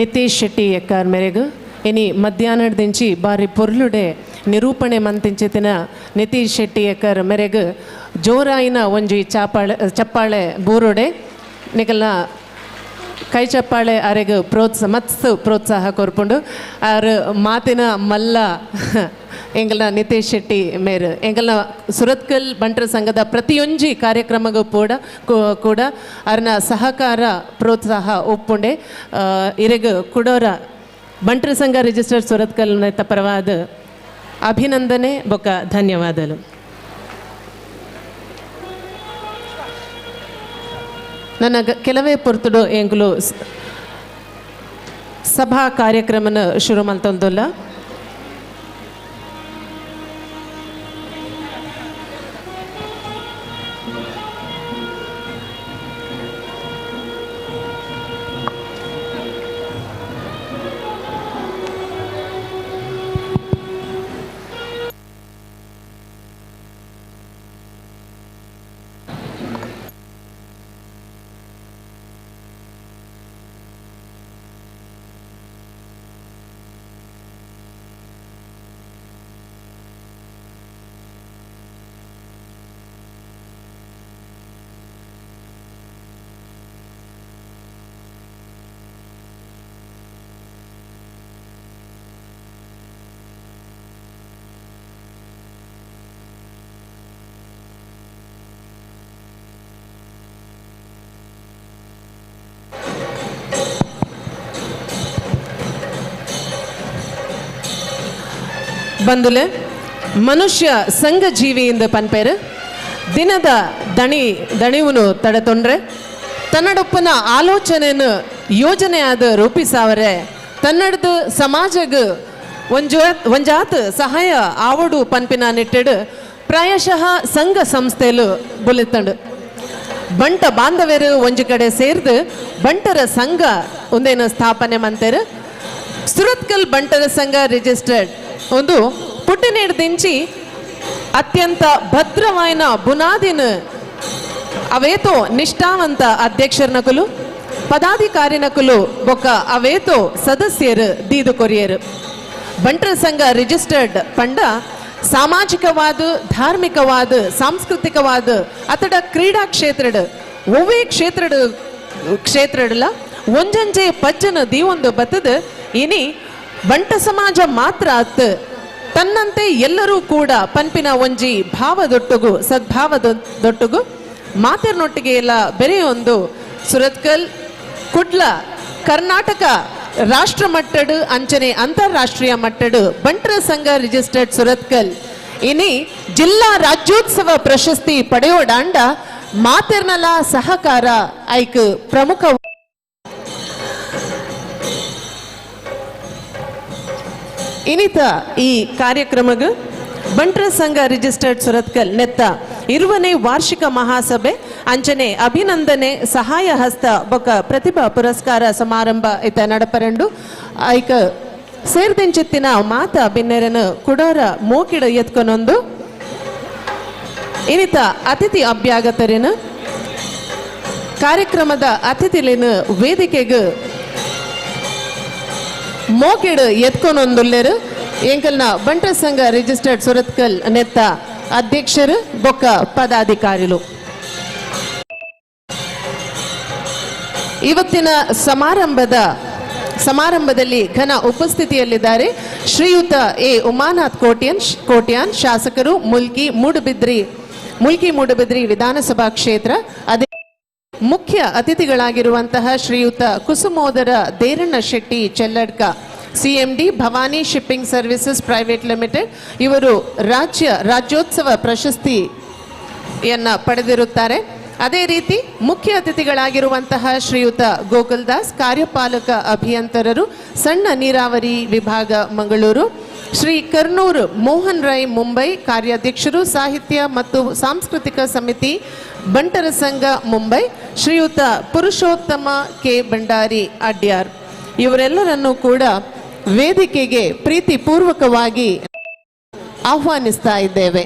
Speaker 9: ನಿತೀಶ್ ಶೆಟ್ಟಿ ಎಕ್ಕಾರ್ ಮೇರೆಗು. ಇನಿ ಮಧ್ಯಾಹ್ನದಿಂಚಿ ಬಾರಿ ಪೊರ್ಲುಡೆ ನಿರೂಪಣೆ ಮಂತಿಂಚಿತಿನ ನಿತೀಶ್ ಶೆಟ್ಟಿ ಎಕ್ಕರ್ ಮೇರೆಗ್ ಜೋರಾಯಿನ ಒಂಜಿ ಚಾಪಾಳೆ ಚಪ್ಪಾಳೆ ಬೂರುಡೆ ನಿಕಲ್ನ ಕೈ ಚಪ್ಪಾಳೆ ಅರೆಗ್ ಪ್ರೋತ್ಸಾಹ ಮಸ್ತ್ ಪ್ರೋತ್ಸಾಹ ಕೊರ್ಪುಂಡು. ಆರ್ ಮಾತಿನ ಮಲ್ಲ ಎಂಗಲ್ನ ನಿತೀಶ್ ಶೆಟ್ಟಿ ಮೇರು ಎಂಗಲ್ನ ಸುರತ್ಕಲ್ ಬಂಟರ ಸಂಘದ ಪ್ರತಿಯೊಂಜಿ ಕಾರ್ಯಕ್ರಮಗೂ ಕೂಡ ಅರ್ನ ಸಹಕಾರ ಪ್ರೋತ್ಸಾಹ ಒಪ್ಪುಂಡೆ. ಇರೆಗ್ ಕುಡೋರ ಬಂಟರ ಸಂಘ ರಿಜಿಸ್ಟರ್ ಸುರತ್ಕಲ್ ಪರವಾದ ಅಭಿನಂದನೆ ಬೊಕ್ಕ ಧನ್ಯವಾದಗಳು. ನನ್ನ ಕೆಲವೇ ಪೊರ್ತುಡು ಎಂಕುಲು ಸಭಾ ಕಾರ್ಯಕ್ರಮನ ಶುರು ಮಲ್ತೊಂದುಲ್ಲ. ಬಂದುಲೆ ಮನುಷ್ಯ ಸಂಘ ಜೀವಿಯಿಂದ ಪನ್ಪೇರು ದಿನದ ದಣಿ ದಣಿವುನು ತಡೆತೊಂಡ್ರೆ ತನ್ನಡೊಪ್ಪನ ಆಲೋಚನೆಯನ್ನು ಯೋಜನೆಯಾದ ರೂಪಿಸಾವರೆ ತನ್ನಡದ ಸಮಾಜಗ್ ಒಂಜಾತ್ ಸಹಾಯ ಆವಡು ಪನ್ಪಿನ ನಿಟ್ಟೆಡು ಪ್ರಾಯಶಃ ಸಂಘ ಸಂಸ್ಥೆಲು ಬುಲೆತ್ತಂಡು. ಬಂಟ ಬಾಂಧವ್ಯರು ಒಂಜಿ ಕಡೆ ಸೇರ್ದು ಬಂಟರ ಸಂಘ ಒಂದೇನು ಸ್ಥಾಪನೆ ಮಂತೇರು. ಸುರತ್ಕಲ್ ಬಂಟರ ಸಂಘ ರಿಜಿಸ್ಟರ್ಡ್ ಒಂದು ಪುಟ್ಟನೇಡ್ದಿಂಚಿ ಅತ್ಯಂತ ಭದ್ರವಾಯಿನ ಬುನಾದಿನ ಅವೇತೋ ನಿಷ್ಠಾವಂತ ಅಧ್ಯಕ್ಷರನಕುಲು ಪದಾಧಿಕಾರಿನಕುಲು ಬೊಕ್ಕ ಅವೇತೋ ಸದಸ್ಯರು ದೀದು ಕೊರಿಯರು. ಬಂಟರ ಸಂಘ ರಿಜಿಸ್ಟರ್ಡ್ ಪಂಡ ಸಾಮಾಜಿಕವಾದ ಧಾರ್ಮಿಕವಾದ ಸಾಂಸ್ಕೃತಿಕವಾದ ಅತಡ ಕ್ರೀಡಾ ಕ್ಷೇತ್ರಡ್ ಒವ್ವೇ ಕ್ಷೇತ್ರಡ್ಲ ಒಂಜಂಜೆ ಪಜ್ಜನ ದೀವೊಂದು ಬತ್ತದ. ಇನಿ ಬಂಟ ಸಮಾಜ ಮಾತ್ರ ಅತ್ ತನ್ನಂತೆ ಎಲ್ಲರೂ ಕೂಡ ಪನ್ಪಿನ ಒಂಜಿ ಭಾವದೊಟ್ಟುಗು ಸದ್ಭಾವದೊಟ್ಟುಗು ಮಾತಿರ್ನೊಟ್ಟಿಗೆ ಎಲ್ಲ ಬೆರೆಯೊಂದು ಸುರತ್ಕಲ್ ಕುಡ್ಲ ಕರ್ನಾಟಕ ರಾಷ್ಟ್ರ ಮಟ್ಟಡು ಅಂಚನೆ ಅಂತಾರಾಷ್ಟ್ರೀಯ ಮಟ್ಟಡು ಬಂಟರ ಸಂಘ ರಿಜಿಸ್ಟರ್ಡ್ ಸುರತ್ಕಲ್ ಇನಿ ಜಿಲ್ಲಾ ರಾಜ್ಯೋತ್ಸವ ಪ್ರಶಸ್ತಿ ಪಡೆಯೋಡಾಂಡ ಮಾತಿರ್ನಲ ಸಹಕಾರ ಐಕ್ ಪ್ರಮುಖ. ಇನ್ನಿತ ಈ ಕಾರ್ಯಕ್ರಮಗ ಬಂಟರ ಸಂಘ ರಿಜಿಸ್ಟರ್ಡ್ ಸುರತ್ಕಲ್ ನೆತ್ತ 20ನೇ ವಾರ್ಷಿಕ ಮಹಾಸಭೆ ಅಂಚನೆ ಅಭಿನಂದನೆ ಸಹಾಯ ಹಸ್ತ ಬೊಕ ಪ್ರತಿಭಾ ಪುರಸ್ಕಾರ ಸಮಾರಂಭ ಇತ ನಡಪರಂಡು. ಐಕ ಸೇರ್ದೆಂಚಿತ್ತಿನ ಮಾತ ಬಿನ್ನೆರನು ಕುಡೋರ ಮೋಕಿಡ ಎತ್ಕೊನೊಂದು ಇನ್ನಿತ ಅತಿಥಿ ಅಭ್ಯಾಗತರೇನು ಕಾರ್ಯಕ್ರಮದ ಅತಿಥಿಲೇನು ವೇದಿಕೆಗೆ ಮೋಕೆಡು ಎತ್ಕೊನೊಂದುಲ್ಲೇರು. ಎಂಕಲ್ನ ಬಂಟರ ಸಂಘ ರಿಜಿಸ್ಟರ್ಡ್ ಸುರತ್ಕಲ್ ನೆತ್ತ ಅಧ್ಯಕ್ಷರು ಬೊಕ್ಕ ಪದಾಧಿಕಾರಿಲು. ಇವತ್ತಿನ ಸಮಾರಂಭದಲ್ಲಿ ಘನ ಉಪಸ್ಥಿತಿಯಲ್ಲಿದ್ದಾರೆ ಶ್ರೀಯುತ ಎ ಉಮಾನಾಥ್ ಕೋಟ್ಯಾನ್ ಶಾಸಕರು ಮುಲ್ಕಿ ಮೂಡುಬಿದ್ರಿ ವಿಧಾನಸಭಾ ಕ್ಷೇತ್ರ. ಅದೇ ಮುಖ್ಯ ಅತಿಥಿಗಳಾಗಿರುವಂತಹ ಶ್ರೀಯುತ Kusumodara Deranna Shetty Chelladka CMD Bhavani shipping services private limited ಇವರು ರಾಜ್ಯೋತ್ಸವ ಪ್ರಶಸ್ತಿಯನ್ನು ಪಡೆದಿರುತ್ತಾರೆ. ಅದೇ ರೀತಿ ಮುಖ್ಯ ಅತಿಥಿಗಳಾಗಿರುವಂತಹ ಶ್ರೀಯುತ ಗೋಕುಲ್ ದಾಸ್ ಕಾರ್ಯಪಾಲಕ ಅಭಿಯಂತರರು ಸಣ್ಣ ನೀರಾವರಿ ವಿಭಾಗ ಮಂಗಳೂರು, ಶ್ರೀ ಕರ್ನೂರು ಮೋಹನ್ ರೈ ಮುಂಬೈ ಕಾರ್ಯಾಧ್ಯಕ್ಷರು ಸಾಹಿತ್ಯ ಮತ್ತು ಸಾಂಸ್ಕೃತಿಕ ಸಮಿತಿ ಬಂಟರ ಸಂಘ ಮುಂಬೈ, ಶ್ರೀಯುತ ಪುರುಷೋತ್ತಮ ಕೆ ಭಂಡಾರಿ ಅಡ್ಯಾರ್ ಇವರೆಲ್ಲರನ್ನೂ ಕೂಡ ವೇದಿಕೆಗೆ ಪ್ರೀತಿಪೂರ್ವಕವಾಗಿ ಆಹ್ವಾನಿಸ್ತಾ ಇದ್ದೇವೆ.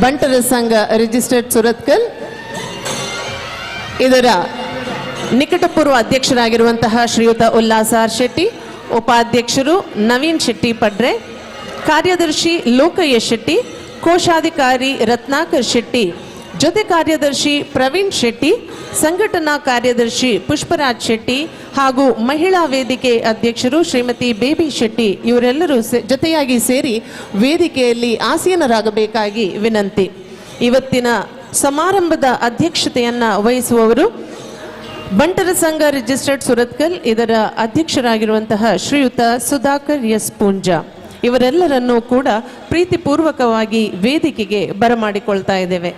Speaker 9: ಬಂಟರ ಸಂಘ ರಿಜಿಸ್ಟರ್ಡ್ ಸುರತ್ಕಲ್ ಇದರ ನಿಕಟಪೂರ್ವ ಅಧ್ಯಕ್ಷರಾಗಿರುವಂತಹ ಶ್ರೀಯುತ ಉಲ್ಲಾಸ್ ಆರ್ ಶೆಟ್ಟಿ, ಉಪಾಧ್ಯಕ್ಷರು ನವೀನ್ ಶೆಟ್ಟಿ ಪಡ್ರೆ, ಕಾರ್ಯದರ್ಶಿ ಲೋಕಯ್ಯ ಶೆಟ್ಟಿ, ಕೋಶಾಧಿಕಾರಿ ರತ್ನಾಕರ್ ಶೆಟ್ಟಿ, ಜೊತೆ ಕಾರ್ಯದರ್ಶಿ ಪ್ರವೀಣ್ ಶೆಟ್ಟಿ, ಸಂಘಟನಾ ಕಾರ್ಯದರ್ಶಿ ಪುಷ್ಪರಾಜ್ ಶೆಟ್ಟಿ ಹಾಗೂ ಮಹಿಳಾ ವೇದಿಕೆ ಅಧ್ಯಕ್ಷರು ಶ್ರೀಮತಿ ಬೇಬಿ ಶೆಟ್ಟಿ ಇವರೆಲ್ಲರೂ ಜೊತೆಯಾಗಿ ಸೇರಿ ವೇದಿಕೆಯಲ್ಲಿ ಆಸೀನರಾಗಬೇಕಾಗಿ ವಿನಂತಿ. ಇವತ್ತಿನ ಸಮಾರಂಭದ ಅಧ್ಯಕ್ಷತೆಯನ್ನು ವಹಿಸುವವರು ಬಂಟರ ಸಂಘ ರಿಜಿಸ್ಟರ್ಡ್ ಸುರತ್ಕಲ್ ಇದರ ಅಧ್ಯಕ್ಷರಾಗಿರುವಂತಹ ಶ್ರೀಯುತ ಸುಧಾಕರ್ ಎಸ್ ಪೂಂಜಾ ಇವರೆಲ್ಲರನ್ನೂ ಕೂಡ ಪ್ರೀತಿಪೂರ್ವಕವಾಗಿ ವೇದಿಕೆಗೆ ಬರಮಾಡಿಕೊಳ್ತಾ ಇದ್ದೇವೆ.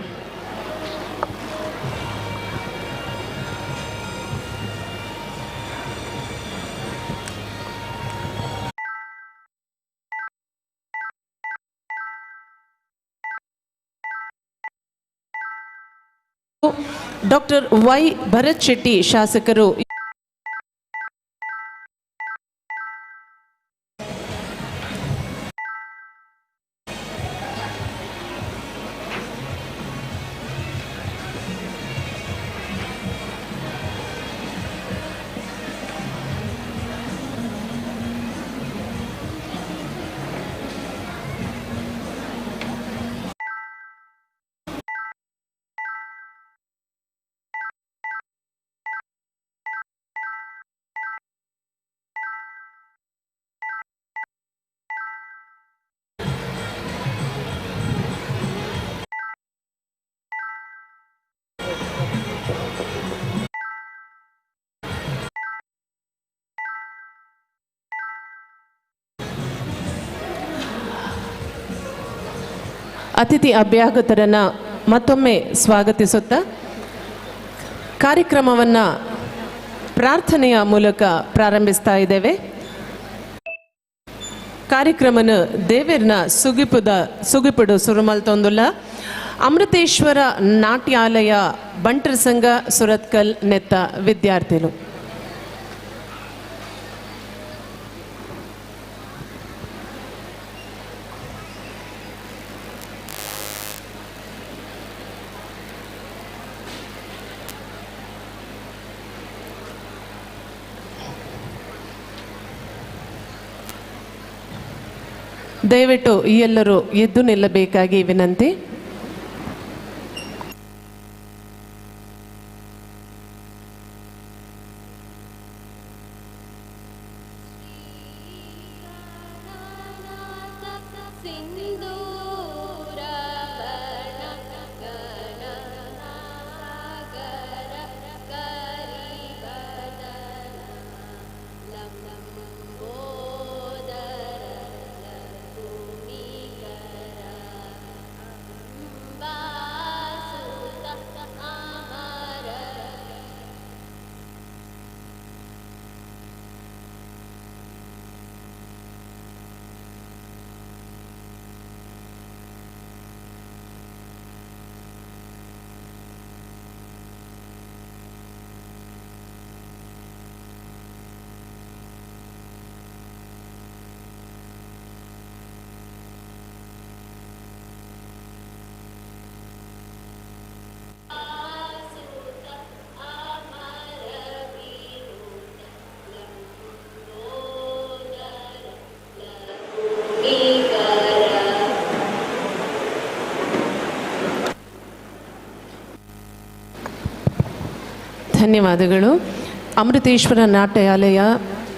Speaker 9: ಡಾಕ್ಟರ್ ವೈ ಭರತ್ ಶೆಟ್ಟಿ ಶಾಸಕರು. ಅತಿಥಿ ಅಭ್ಯಾಗತರನ್ನು ಮತ್ತೊಮ್ಮೆ ಸ್ವಾಗತಿಸುತ್ತಾ ಕಾರ್ಯಕ್ರಮವನ್ನು ಪ್ರಾರ್ಥನೆಯ ಮೂಲಕ ಪ್ರಾರಂಭಿಸ್ತಾ ಇದ್ದೇವೆ. ಕಾರ್ಯಕ್ರಮನ ದೇವೆರ್ನ ಸುಗಿಪುಡು ಸುರುಮಲ್ತೊಂದುಲ್ಲ ಅಮೃತೇಶ್ವರ ನಾಟ್ಯಾಲಯ ಬಂಟರ ಸಂಘ ಸುರತ್ಕಲ್ ನೆತ್ತ ವಿದ್ಯಾರ್ಥಿಗಳು. ದಯವಿಟ್ಟು ಎಲ್ಲರೂ ಎದ್ದು ನಿಲ್ಲಬೇಕಾಗಿ ವಿನಂತಿ. ಧನ್ಯವಾದಗಳು. ಅಮೃತೇಶ್ವರ ನಾಟ್ಯಾಲಯ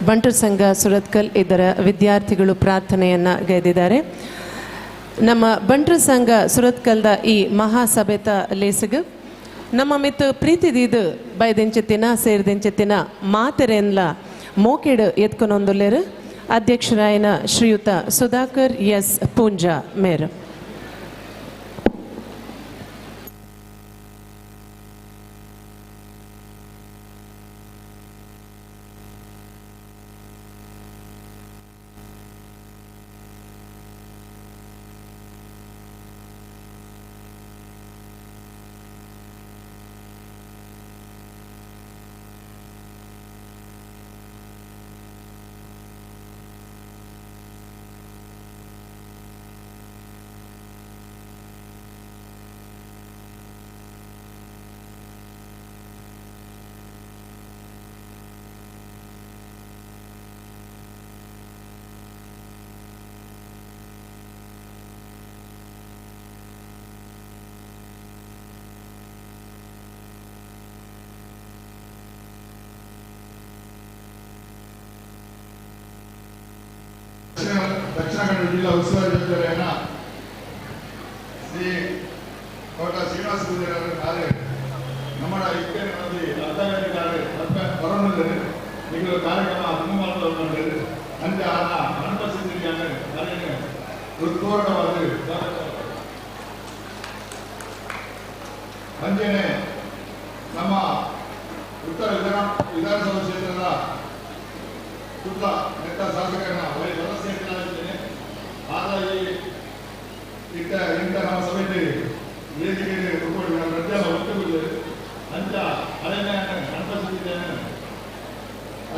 Speaker 9: ಬಂಟರ ಸಂಘ ಸುರತ್ಕಲ್ ಇದರ ವಿದ್ಯಾರ್ಥಿಗಳು ಪ್ರಾರ್ಥನೆಯನ್ನು ಗೈದಿದ್ದಾರೆ. ನಮ್ಮ ಬಂಟರ ಸಂಘ ಸುರತ್ಕಲ್ದ ಈ ಮಹಾಸಭೆತ ಲೇಸಗ ನಮ್ಮ ಮಿತ್ ಪ್ರೀತಿದೀದು ಬೈದೆಂಚೆತ್ತಿನ ಸೇರಿದೆಂಚೆತ್ತಿನ ಮಾತೆರೆನ್ಲ ಮೋಕೆಡು ಎತ್ಕೊನೊಂದುಲ್ಲೇರು ಅಧ್ಯಕ್ಷರಾಯನ ಶ್ರೀಯುತ ಸುಧಾಕರ್ ಎಸ್ ಪೂಂಜಾ ಮೇರ್.
Speaker 4: ದಕ್ಷಿಣ ಕನ್ನಡ ಜಿಲ್ಲಾ ಉಸ್ತುವಾರಿ ಸಚಿವರಾದ ಶ್ರೀ ಕೋಟ ಶ್ರೀನಿವಾಸ ಪೂಜಾರಿ ಕಾರ್ಯ ನಮ್ಮ ಇತ್ತೇನೆ ಒಂದು ಅರ್ಧ ಗಂಟೆ ಕಾರ್ಯ ಬರೋಣದಲ್ಲಿ ಈಗ ಕಾರ್ಯಕ್ರಮ ತುಂಬ ಅಂತೆ ಆನ ಅನುಪಸ್ಥಿತಿ ಕಾರ್ಯ ಹೃತ್ಪೂರ್ಣವಾದ ಅಂಜನೆ ನಮ್ಮ ಉತ್ತರ ವಿಧಾನಸಭಾ ಕ್ಷೇತ್ರದ ಕುಟ್ಲ ನೆಟ್ಟ ಶಾಸಕರನ್ನ ವಲಸೆಯಾಗಿದ್ದೇನೆ. ಆದ ಈ ಇಂಥ ನಮ್ಮ ಸಭೆಯಲ್ಲಿ ವೇದಿಕೆಗೆ ರಜ್ಜೆಲ್ಲ ಒತ್ತುತ್ತಿದ್ದೇವೆ.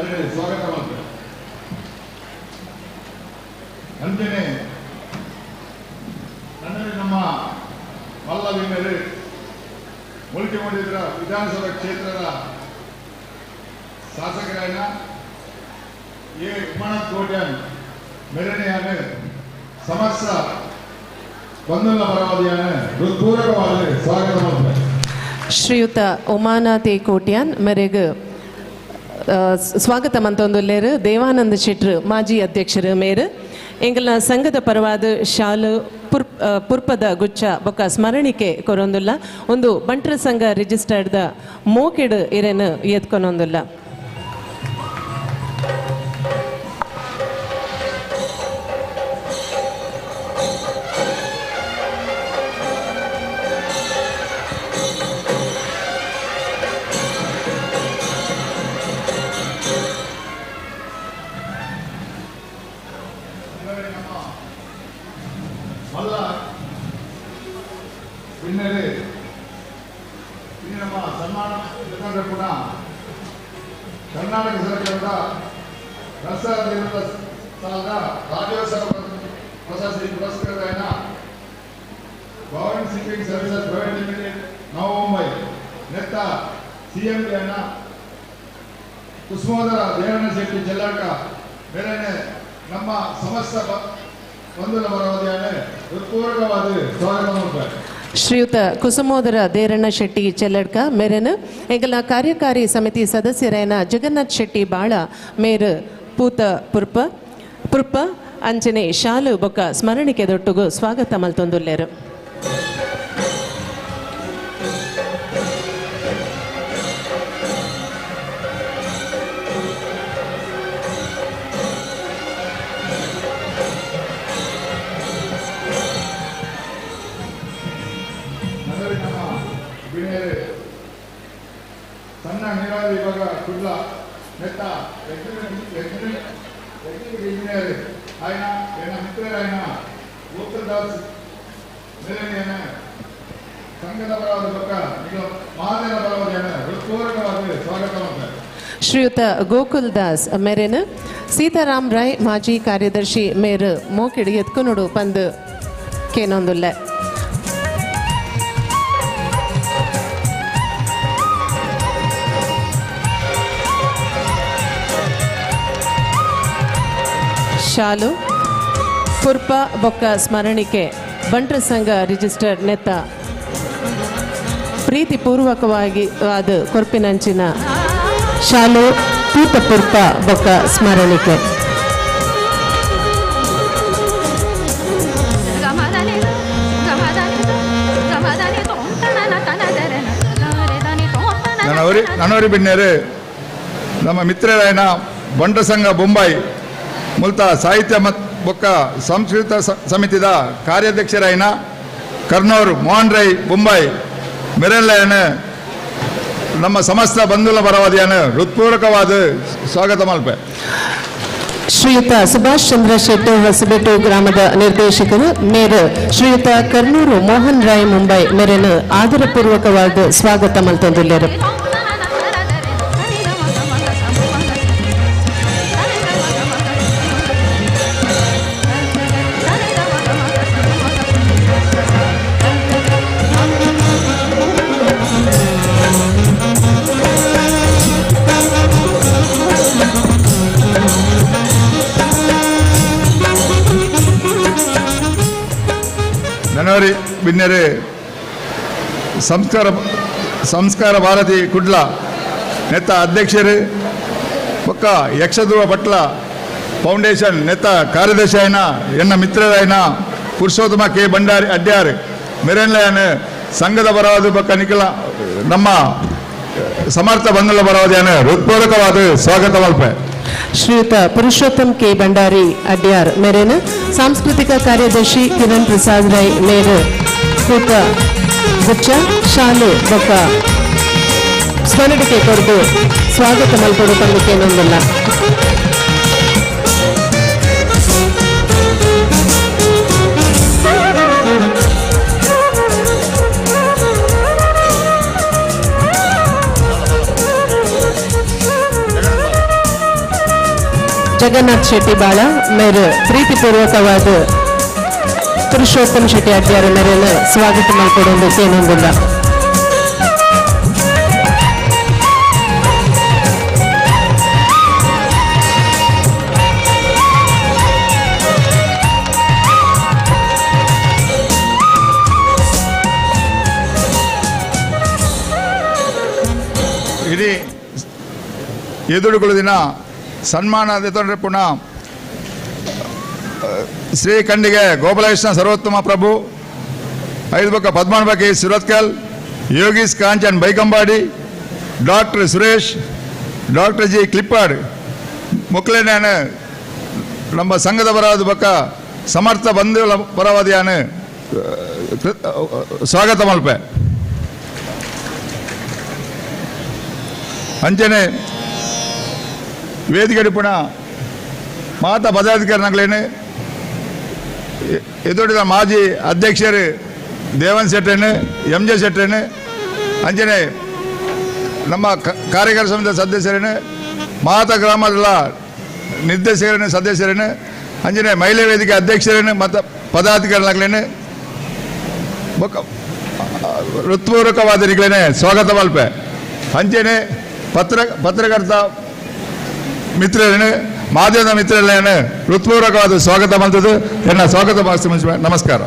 Speaker 4: ಅಂಚನೆ ಸ್ವಾಗತ ಮಾಡ್ತಾರೆ. ಅಂಚನೆ ನನ್ನಲ್ಲಿ ನಮ್ಮ ಮಲ್ಲವಿನ್ನರು ಮುಲ್ಕಿ ಮಾಡಿದ್ರ ವಿಧಾನಸಭಾ ಕ್ಷೇತ್ರದ ಶಾಸಕರಾಯನ ಎ ಉಮಾನಾಥ್ ಕೋಟ್ಯಾನ್ ಮೆರಣಿಯಾನ ಸಮಸ್ತ ಬಂಧುಲ ಪರವಾದಿಯಾನ ಹೃತ್ಪೂರ್ವಕವಾದ ಸ್ವಾಗತ ಮಾಡ್ತಾರೆ.
Speaker 9: ಶ್ರೀಯುತ ಉಮಾನಾಥ್ ಎ ಕೋಟ್ಯಾನ್ ಮೆರೆಗ್ ಸ್ವಾಗತ ಮಂತೊಂದುಲ್ಲೇರು ದೇವಾನಂದ ಶೆಟ್ರು ಮಾಜಿ ಅಧ್ಯಕ್ಷರು ಮೇರು ಎಂಗಲ್ನ ಸಂಘದ ಪರವಾದ ಶಾಲು ಪುರ್ಪದ ಗುಚ್ಚ ಬೊಕ್ಕ ಸ್ಮರಣಿಕೆ ಕೊರೊಂದುಲ್ಲ ಒಂದು ಬಂಟ್ರ ಸಂಘ ರಿಜಿಸ್ಟರ್ಡ್ the ಮೋಕೆಡ್ ಇರೆನ್ ಎತ್ಕೊನೊಂದುಲ್ಲ.
Speaker 4: ಮಲ್ಲ ಹಿನ್ನೆಲೆ ಇಲ್ಲಿ ನಮ್ಮ ಸನ್ಮಾನ ಕೂಡ ಕರ್ನಾಟಕ ಸರ್ಕಾರದ ರಸ ಸಾಲದ ರಾಜ್ಯೋತ್ಸವ ಪ್ರಶಸ್ತಿ ಪುರಸ್ಕೃತರಾದ Bhavan shipping services private limited Nava Mumbai ನೆತ್ತ ಸಿಎಂ ಅನ್ನ ಕುಸುಮೋದರ ದೇವಣ್ಣ ಶೆಟ್ಟಿ ಚೆಲ್ಲಾಟ ಮೇರೆನೆ ನಮ್ಮ ಸಮಸ್ತ ಬಂಧುಲ ಬರೋದಿಯಾನೆ ಹೃತ್ಪೂರ್ವಕವಾದ ಸ್ವಾಗತ ಮಾಡ್ತಾರೆ.
Speaker 9: ಶ್ರೀಯುತ ಕುಸುಮೋದರ ದೇರಣ್ಣ ಶೆಟ್ಟಿ ಚೆಲ್ಲಡ್ಕ ಮೇರೆನ ಎಂಗಲ್ನ ಕಾರ್ಯಕಾರಿ ಸಮಿತಿ ಸದಸ್ಯರೇನ ಜಗನ್ನಾಥ್ ಶೆಟ್ಟಿ ಬಾಳ ಮೇರು ಪೂತ ಪುರ್ಪ ಪುರ್ಪ ಅಂಚನೆ ಶಾಲು ಬೊಕ್ಕ ಸ್ಮರಣಿಕೆ ದೊಟ್ಟುಗು ಸ್ವಾಗತ ಮಲ್ತೊಂದುಲ್ಲೇರು.
Speaker 4: ಸಣ್ಣ ನೀರಾವರಿ ವಿಭಾಗ ಕುಡ್ಲ ನೆತ್ತ ಎಕ್ಸಿಕ್ಯೂಟಿವ್ ಇಂಜಿನಿಯರ್ ఆయన ಎನ್ನ ಮಿತ್ರರಾಯನ ಗೋಕುಲ್ದಾಸ್ ಮೇಲನೆಯನ್ನ ಸಂಘದ ಪರವಾದ ಪಕ್ಕ ಈಗ ಮಹಾದೇವ ಪರವಾದ ಹೃತ್ಪೂರ್ವಕವಾಗಿ ಸ್ವಾಗತ ಮಾಡ್ತಾರೆ.
Speaker 9: ಶ್ರೀಯುತ ಗೋಕುಲ್ ದಾಸ್ ಮೇರೆನ ಸೀತಾರಾಮ್ ರಾಯ್ ಮಾಜಿ ಕಾರ್ಯದರ್ಶಿ ಮೇರು ಮೋಕಿಡಿ ಎತ್ಕೊನುಡು ಪಂದು ಕೇನೊಂದುಲ್ಲ. ಶಾಲು ಪುರ್ಪ ಬೊಕ್ಕ ಸ್ಮರಣಿಕೆ ಬಂಟ್ರ ಸಂಘ ರಿಜಿಸ್ಟರ್ಡ್ ನೆತ್ತ ಪ್ರೀತಿಪೂರ್ವಕವಾಗಿ ಆದ ಕೊರ್ಪಿನಂಚಿನ ಶಾಲು ಪೂತ ಪುರ್ಪ ಬೊಕ್ಕ ಸ್ಮರಣಿಕೆ.
Speaker 4: ನನವರಿ ಬಿನ್ನೇರು ನಮ್ಮ ಮಿತ್ರರಾಯನ ಬಂಟ್ರ ಸಂಘ ಬೊಂಬಾಯಿ ಮುಲ್ತ ಸಾಹಿತ್ಯ ಮತ್ತು ಬೊಕ್ಕ ಸಂಸ್ಕೃತ ಸಮಿತಿದ ಕಾರ್ಯಾಧ್ಯಕ್ಷರಾಯನ ಕರ್ನೂರು ಮೋಹನ್ ರೈ ಬೊಂಬಾಯಿ ಮೆರೆಲ್ಲಯನ ನಮ್ಮ ಸಮಸ್ತ ಬಂಧುಲ ಪರವಾದಿಯನ್ನು ಹೃತ್ಪೂರ್ವಕವಾದ ಸ್ವಾಗತ ಮಲ್ಪೆ.
Speaker 9: ಶ್ರೀಯುತ ಸುಭಾಷ್ ಚಂದ್ರ ಶೆಟ್ಟಿ ಹೊಸಬೆಟ್ಟು ಗ್ರಾಮದ ನಿರ್ದೇಶಕರು ಮೇರು ಶ್ರೀಯುತ ಕರ್ನೂರು ಮೋಹನ್ ರಾಯ್ ಮುಂಬೈ ಮೇರೆನು ಆದರಪೂರ್ವಕವಾದ ಸ್ವಾಗತ ಮಲ್ತೊಂದುಲ್ಲೇರು.
Speaker 4: ನನವರಿ ಬಿನ್ನೆರೆ ಸಂಸ್ಕಾರ ಭಾರತಿ ಕುಡ್ಲ ನೆತ್ತ ಅಧ್ಯಕ್ಷರು ಬೊಕ್ಕ ಯಕ್ಷಧ್ರುವ ಪಟ್ಲ ಫೌಂಡೇಶನ್ ನೆತ್ತ ಕಾರ್ಯದರ್ಶಿ ಆಯ್ನ ಎನ್ನ ಮಿತ್ರರಾಯನ ಪುರುಷೋತ್ತಮ ಕೆ ಭಂಡಾರಿ ಅಡ್ಯಾರ್ ಮೆರೆನ್ಲಯನ್ ಸಂಘದ ಬರವಾದ ಬೊಕ್ಕ ನಿಖಿಲ ನಮ್ಮ ಸಮರ್ಥ ಬಂಧುಲ ಬರವಾದಿಯನ್ನು ಹೃತ್ಪೂರ್ವಕವಾದ ಸ್ವಾಗತ ಮಲ್ಪೆ.
Speaker 9: ಶ್ರೀಯುತ ಪುರುಷೋತ್ತಮ್ ಕೆ ಭಂಡಾರಿ ಅಡ್ಯಾರ್ ಮೇರೇನ ಸಾಂಸ್ಕೃತಿಕ ಕಾರ್ಯದರ್ಶಿ ಕಿರಣ್ ಪ್ರಸಾದ್ ರೈ ಮೇರು ಕೂತ ಗುಚ್ಚ ಶಾಲು ಬೊಕ್ಕ ಸ್ಮರಣಿಕೆ ಕೊರದು ಸ್ವಾಗತ ಮಲ್ಪಡು ಪಂಡಿಕೇನೊಂದಲ್ಲ. ಜಗನ್ನಾಥ್ ಶೆಟ್ಟಿ ಬಾಳ ಮೇರು ಪ್ರೀತಿಪೂರ್ವಕವಾದ ಪುರುಷೋತ್ತಮ್ ಶೆಟ್ಟಿ ಅಡ್ಯಾರ ಮೇರೆನ ಸ್ವಾಗತ ಮಾಡಿಕೊಡೊಂದು ಕೇನೊಂದಿಲ್ಲ.
Speaker 4: ಇಡೀ ಎದುರುಗಳು ದಿನ ಸನ್ಮಾನ ತೊಂದರೆ ಪುನಃ ಶ್ರೀ ಖಂಡಿಗೆ ಗೋಪಾಲಕೃಷ್ಣ ಸರ್ವೋತ್ತಮ ಪ್ರಭು, ಐದು ಬಕ್ಕ Padmanabha K Surathkal, Yogish Kanchan Baikambadi, doctor Suresh, doctor G Clifford ಮುಕ್ಲೇನಾನ ನಮ್ಮ ಸಂಘದ ಪರವಾದ ಬಕ್ಕ ಸಮರ್ಥ ಬಂಧುಗಳ ಪರವಾದಿಯಾನ ಸ್ವಾಗತ ಮಲ್ಪೆ. ಅಂಚನೆ ವೇದಿಕೆ ಪುನಃ ಮಾತಾ ಪದಾಧಿಕಾರಿಗಳೇನು ಎದುರಿದ ಮಾಜಿ ಅಧ್ಯಕ್ಷರು ದೇವನ್ ಶೆಟ್ಟೆಣ್ಣು, ಎಂ ಜೆ ಶೆಟ್ಟೆಣ್ಣು, ಅಂಚನೆ ನಮ್ಮ ಕಾರ್ಯಕಾರಿ ಸಮಿತಿಯ ಸದಸ್ಯರೇನು, ಮಾತಾ ಗ್ರಾಮದ ನಿರ್ದೇಶಕರೇನು, ಸದಸ್ಯರೇನು, ಅಂಚನೆ ಮಹಿಳಾ ವೇದಿಕೆ ಅಧ್ಯಕ್ಷರೇನು ಮತ್ತು ಪದಾಧಿಕಾರಿಗಳೇನು ಹೃತ್ಪೂರ್ವಕವಾದರಿಗಳೇನೆ ಸ್ವಾಗತ ಮಲ್ಪೆ. ಅಂಚನೆ ಪತ್ರಕರ್ತ ಮಿತ್ರರೇನು, ಮಾಧ್ಯಮದ ಮಿತ್ರರೇನು ಹೃತ್ಪೂರ್ವಕವಾದ ಸ್ವಾಗತ ಮಾಡ್ತದೆ. ಎನ್ನ ಸ್ವಾಗತ ಮಾಡಿಸಿ. ನಮಸ್ಕಾರ.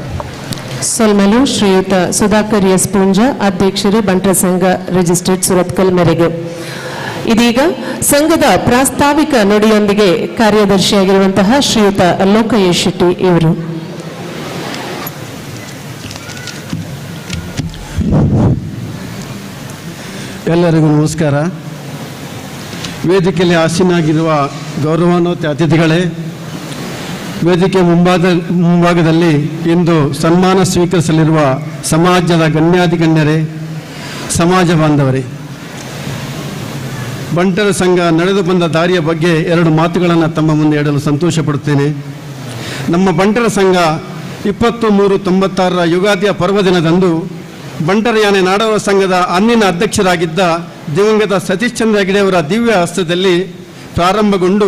Speaker 9: ಸೊಲ್ಮಲು ಶ್ರೀಯುತ ಸುಧಾಕರ್ ಎಸ್ ಪೂಂಜ, ಅಧ್ಯಕ್ಷರು ಬಂಟರ ಸಂಘ ರಿಜಿಸ್ಟರ್ಡ್ ಸುರತ್ಕಲ್ ಮೇರೆಗೆ. ಇದೀಗ ಸಂಘದ ಪ್ರಾಸ್ತಾವಿಕ ನುಡಿಯೊಂದಿಗೆ ಕಾರ್ಯದರ್ಶಿಯಾಗಿರುವಂತಹ ಶ್ರೀಯುತ ಲೋಕಯ್ಯ ಶೆಟ್ಟಿ ಇವರು.
Speaker 7: ಎಲ್ಲರಿಗೂ ನಮಸ್ಕಾರ. ವೇದಿಕೆಯಲ್ಲಿ ಆಸೀನಾಗಿರುವ ಗೌರವಾನ್ವಿತ ಅತಿಥಿಗಳೇ, ವೇದಿಕೆ ಮುಂಭಾಗದಲ್ಲಿ ಇಂದು ಸನ್ಮಾನ ಸ್ವೀಕರಿಸಲಿರುವ ಸಮಾಜದ ಗಣ್ಯಾಧಿಗಣ್ಯರೇ, ಸಮಾಜ ಬಾಂಧವರೇ, ಬಂಟರ ಸಂಘ ನಡೆದು ಬಂದ ದಾರಿಯ ಬಗ್ಗೆ ಎರಡು ಮಾತುಗಳನ್ನು ತಮ್ಮ ಮುಂದೆ ಇಡಲು ಸಂತೋಷ ಪಡುತ್ತೇನೆ. ನಮ್ಮ ಬಂಟರ ಸಂಘ 23/96 ಯುಗಾದಿಯ ಪರ್ವದಿನದಂದು ಬಂಟರ ಯಾನೆ ನಾಡವರ ಸಂಘದ ಅಂದಿನ ಅಧ್ಯಕ್ಷರಾಗಿದ್ದ ದಿವಂಗತ ಸತೀಶ್ ಚಂದ್ರ ಹೆಗಡೆಯವರ ದಿವ್ಯ ಹಸ್ತದಲ್ಲಿ ಪ್ರಾರಂಭಗೊಂಡು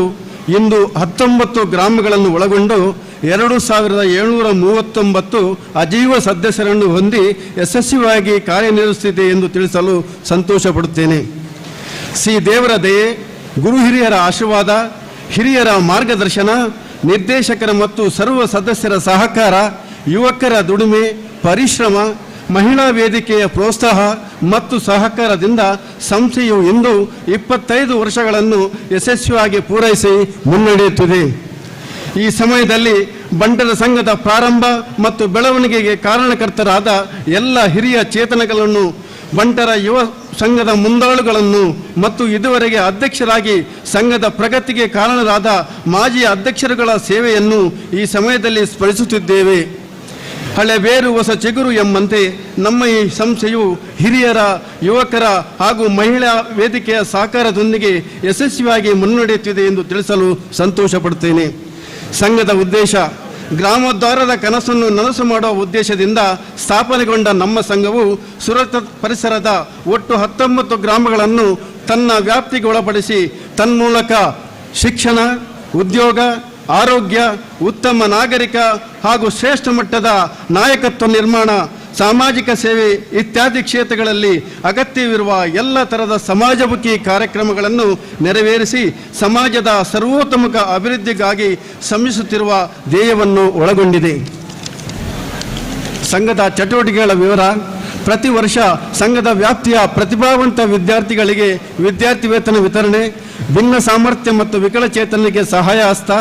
Speaker 7: ಇಂದು 19 ಗ್ರಾಮಗಳನ್ನು ಒಳಗೊಂಡು 2739 ಅಜೀವ ಸದಸ್ಯರನ್ನು ಹೊಂದಿ ಯಶಸ್ವಿಯಾಗಿ ಕಾರ್ಯನಿರ್ವಹಿಸುತ್ತಿದೆ ಎಂದು ತಿಳಿಸಲು ಸಂತೋಷ ಪಡುತ್ತೇನೆ. ಶ್ರೀ ದೇವರ ದಯೆ, ಗುರು ಹಿರಿಯರ ಆಶೀರ್ವಾದ, ಹಿರಿಯರ ಮಾರ್ಗದರ್ಶನ, ನಿರ್ದೇಶಕರ ಮತ್ತು ಸರ್ವ ಸದಸ್ಯರ ಸಹಕಾರ, ಯುವಕರ ದುಡಿಮೆ, ಪರಿಶ್ರಮ, ಮಹಿಳಾ ವೇದಿಕೆಯ ಪ್ರೋತ್ಸಾಹ ಮತ್ತು ಸಹಕಾರದಿಂದ ಸಂಸ್ಥೆಯು ಇಂದು 25 ವರ್ಷಗಳನ್ನು ಯಶಸ್ವಿಯಾಗಿ ಪೂರೈಸಿ ಮುನ್ನಡೆಯುತ್ತಿದೆ. ಈ ಸಮಯದಲ್ಲಿ ಬಂಟರ ಸಂಘದ ಪ್ರಾರಂಭ ಮತ್ತು ಬೆಳವಣಿಗೆಗೆ ಕಾರಣಕರ್ತರಾದ ಎಲ್ಲ ಹಿರಿಯ ಚೇತನಗಳನ್ನು, ಬಂಟರ ಯುವ ಸಂಘದ ಮುಂದಾಳುಗಳನ್ನು ಮತ್ತು ಇದುವರೆಗೆ ಅಧ್ಯಕ್ಷರಾಗಿ ಸಂಘದ ಪ್ರಗತಿಗೆ ಕಾರಣರಾದ ಮಾಜಿ ಅಧ್ಯಕ್ಷರುಗಳ ಸೇವೆಯನ್ನು ಈ ಸಮಯದಲ್ಲಿ ಸ್ಮರಿಸುತ್ತಿದ್ದೇವೆ. ಹಳೆ ಬೇರು ಹೊಸ ಚಿಗುರು ಎಂಬಂತೆ ನಮ್ಮ ಈ ಸಂಸ್ಥೆಯು ಹಿರಿಯರ, ಯುವಕರ ಹಾಗೂ ಮಹಿಳಾ ವೇದಿಕೆಯ ಸಹಕಾರದೊಂದಿಗೆ ಯಶಸ್ವಿಯಾಗಿ ಮುನ್ನಡೆಯುತ್ತಿದೆ ಎಂದು ತಿಳಿಸಲು ಸಂತೋಷ ಪಡುತ್ತೇನೆ. ಸಂಘದ ಉದ್ದೇಶ ಗ್ರಾಮೋದ್ಧಾರದ ಕನಸನ್ನು ನನಸು ಮಾಡುವ ಉದ್ದೇಶದಿಂದ ಸ್ಥಾಪನೆಗೊಂಡ ನಮ್ಮ ಸಂಘವು ಸುರಕ್ಷಿತ ಪರಿಸರದ ಒಟ್ಟು 19 ಗ್ರಾಮಗಳನ್ನು ತನ್ನ ವ್ಯಾಪ್ತಿಗೆ ಒಳಪಡಿಸಿ ತನ್ಮೂಲಕ ಶಿಕ್ಷಣ, ಉದ್ಯೋಗ, ಆರೋಗ್ಯ, ಉತ್ತಮ ನಾಗರಿಕ ಹಾಗೂ ಶ್ರೇಷ್ಠ ಮಟ್ಟದ ನಾಯಕತ್ವ ನಿರ್ಮಾಣ, ಸಾಮಾಜಿಕ ಸೇವೆ ಇತ್ಯಾದಿ ಕ್ಷೇತ್ರಗಳಲ್ಲಿ ಅಗತ್ಯವಿರುವ ಎಲ್ಲ ಥರದ ಸಮಾಜಮುಖಿ ಕಾರ್ಯಕ್ರಮಗಳನ್ನು ನೆರವೇರಿಸಿ ಸಮಾಜದ ಸರ್ವೋತ್ತಮಕ ಅಭಿವೃದ್ಧಿಗಾಗಿ ಶ್ರಮಿಸುತ್ತಿರುವ ಧ್ಯೇಯವನ್ನು ಒಳಗೊಂಡಿದೆ. ಸಂಘದ ಚಟುವಟಿಕೆಗಳ ವಿವರ: ಪ್ರತಿ ವರ್ಷ ಸಂಘದ ವ್ಯಾಪ್ತಿಯ ಪ್ರತಿಭಾವಂತ ವಿದ್ಯಾರ್ಥಿಗಳಿಗೆ ವಿದ್ಯಾರ್ಥಿ ವೇತನ ವಿತರಣೆ, ಭಿನ್ನ ಸಾಮರ್ಥ್ಯ ಮತ್ತು ವಿಕಲಚೇತನರಿಗೆ ಸಹಾಯ ಹಸ್ತ,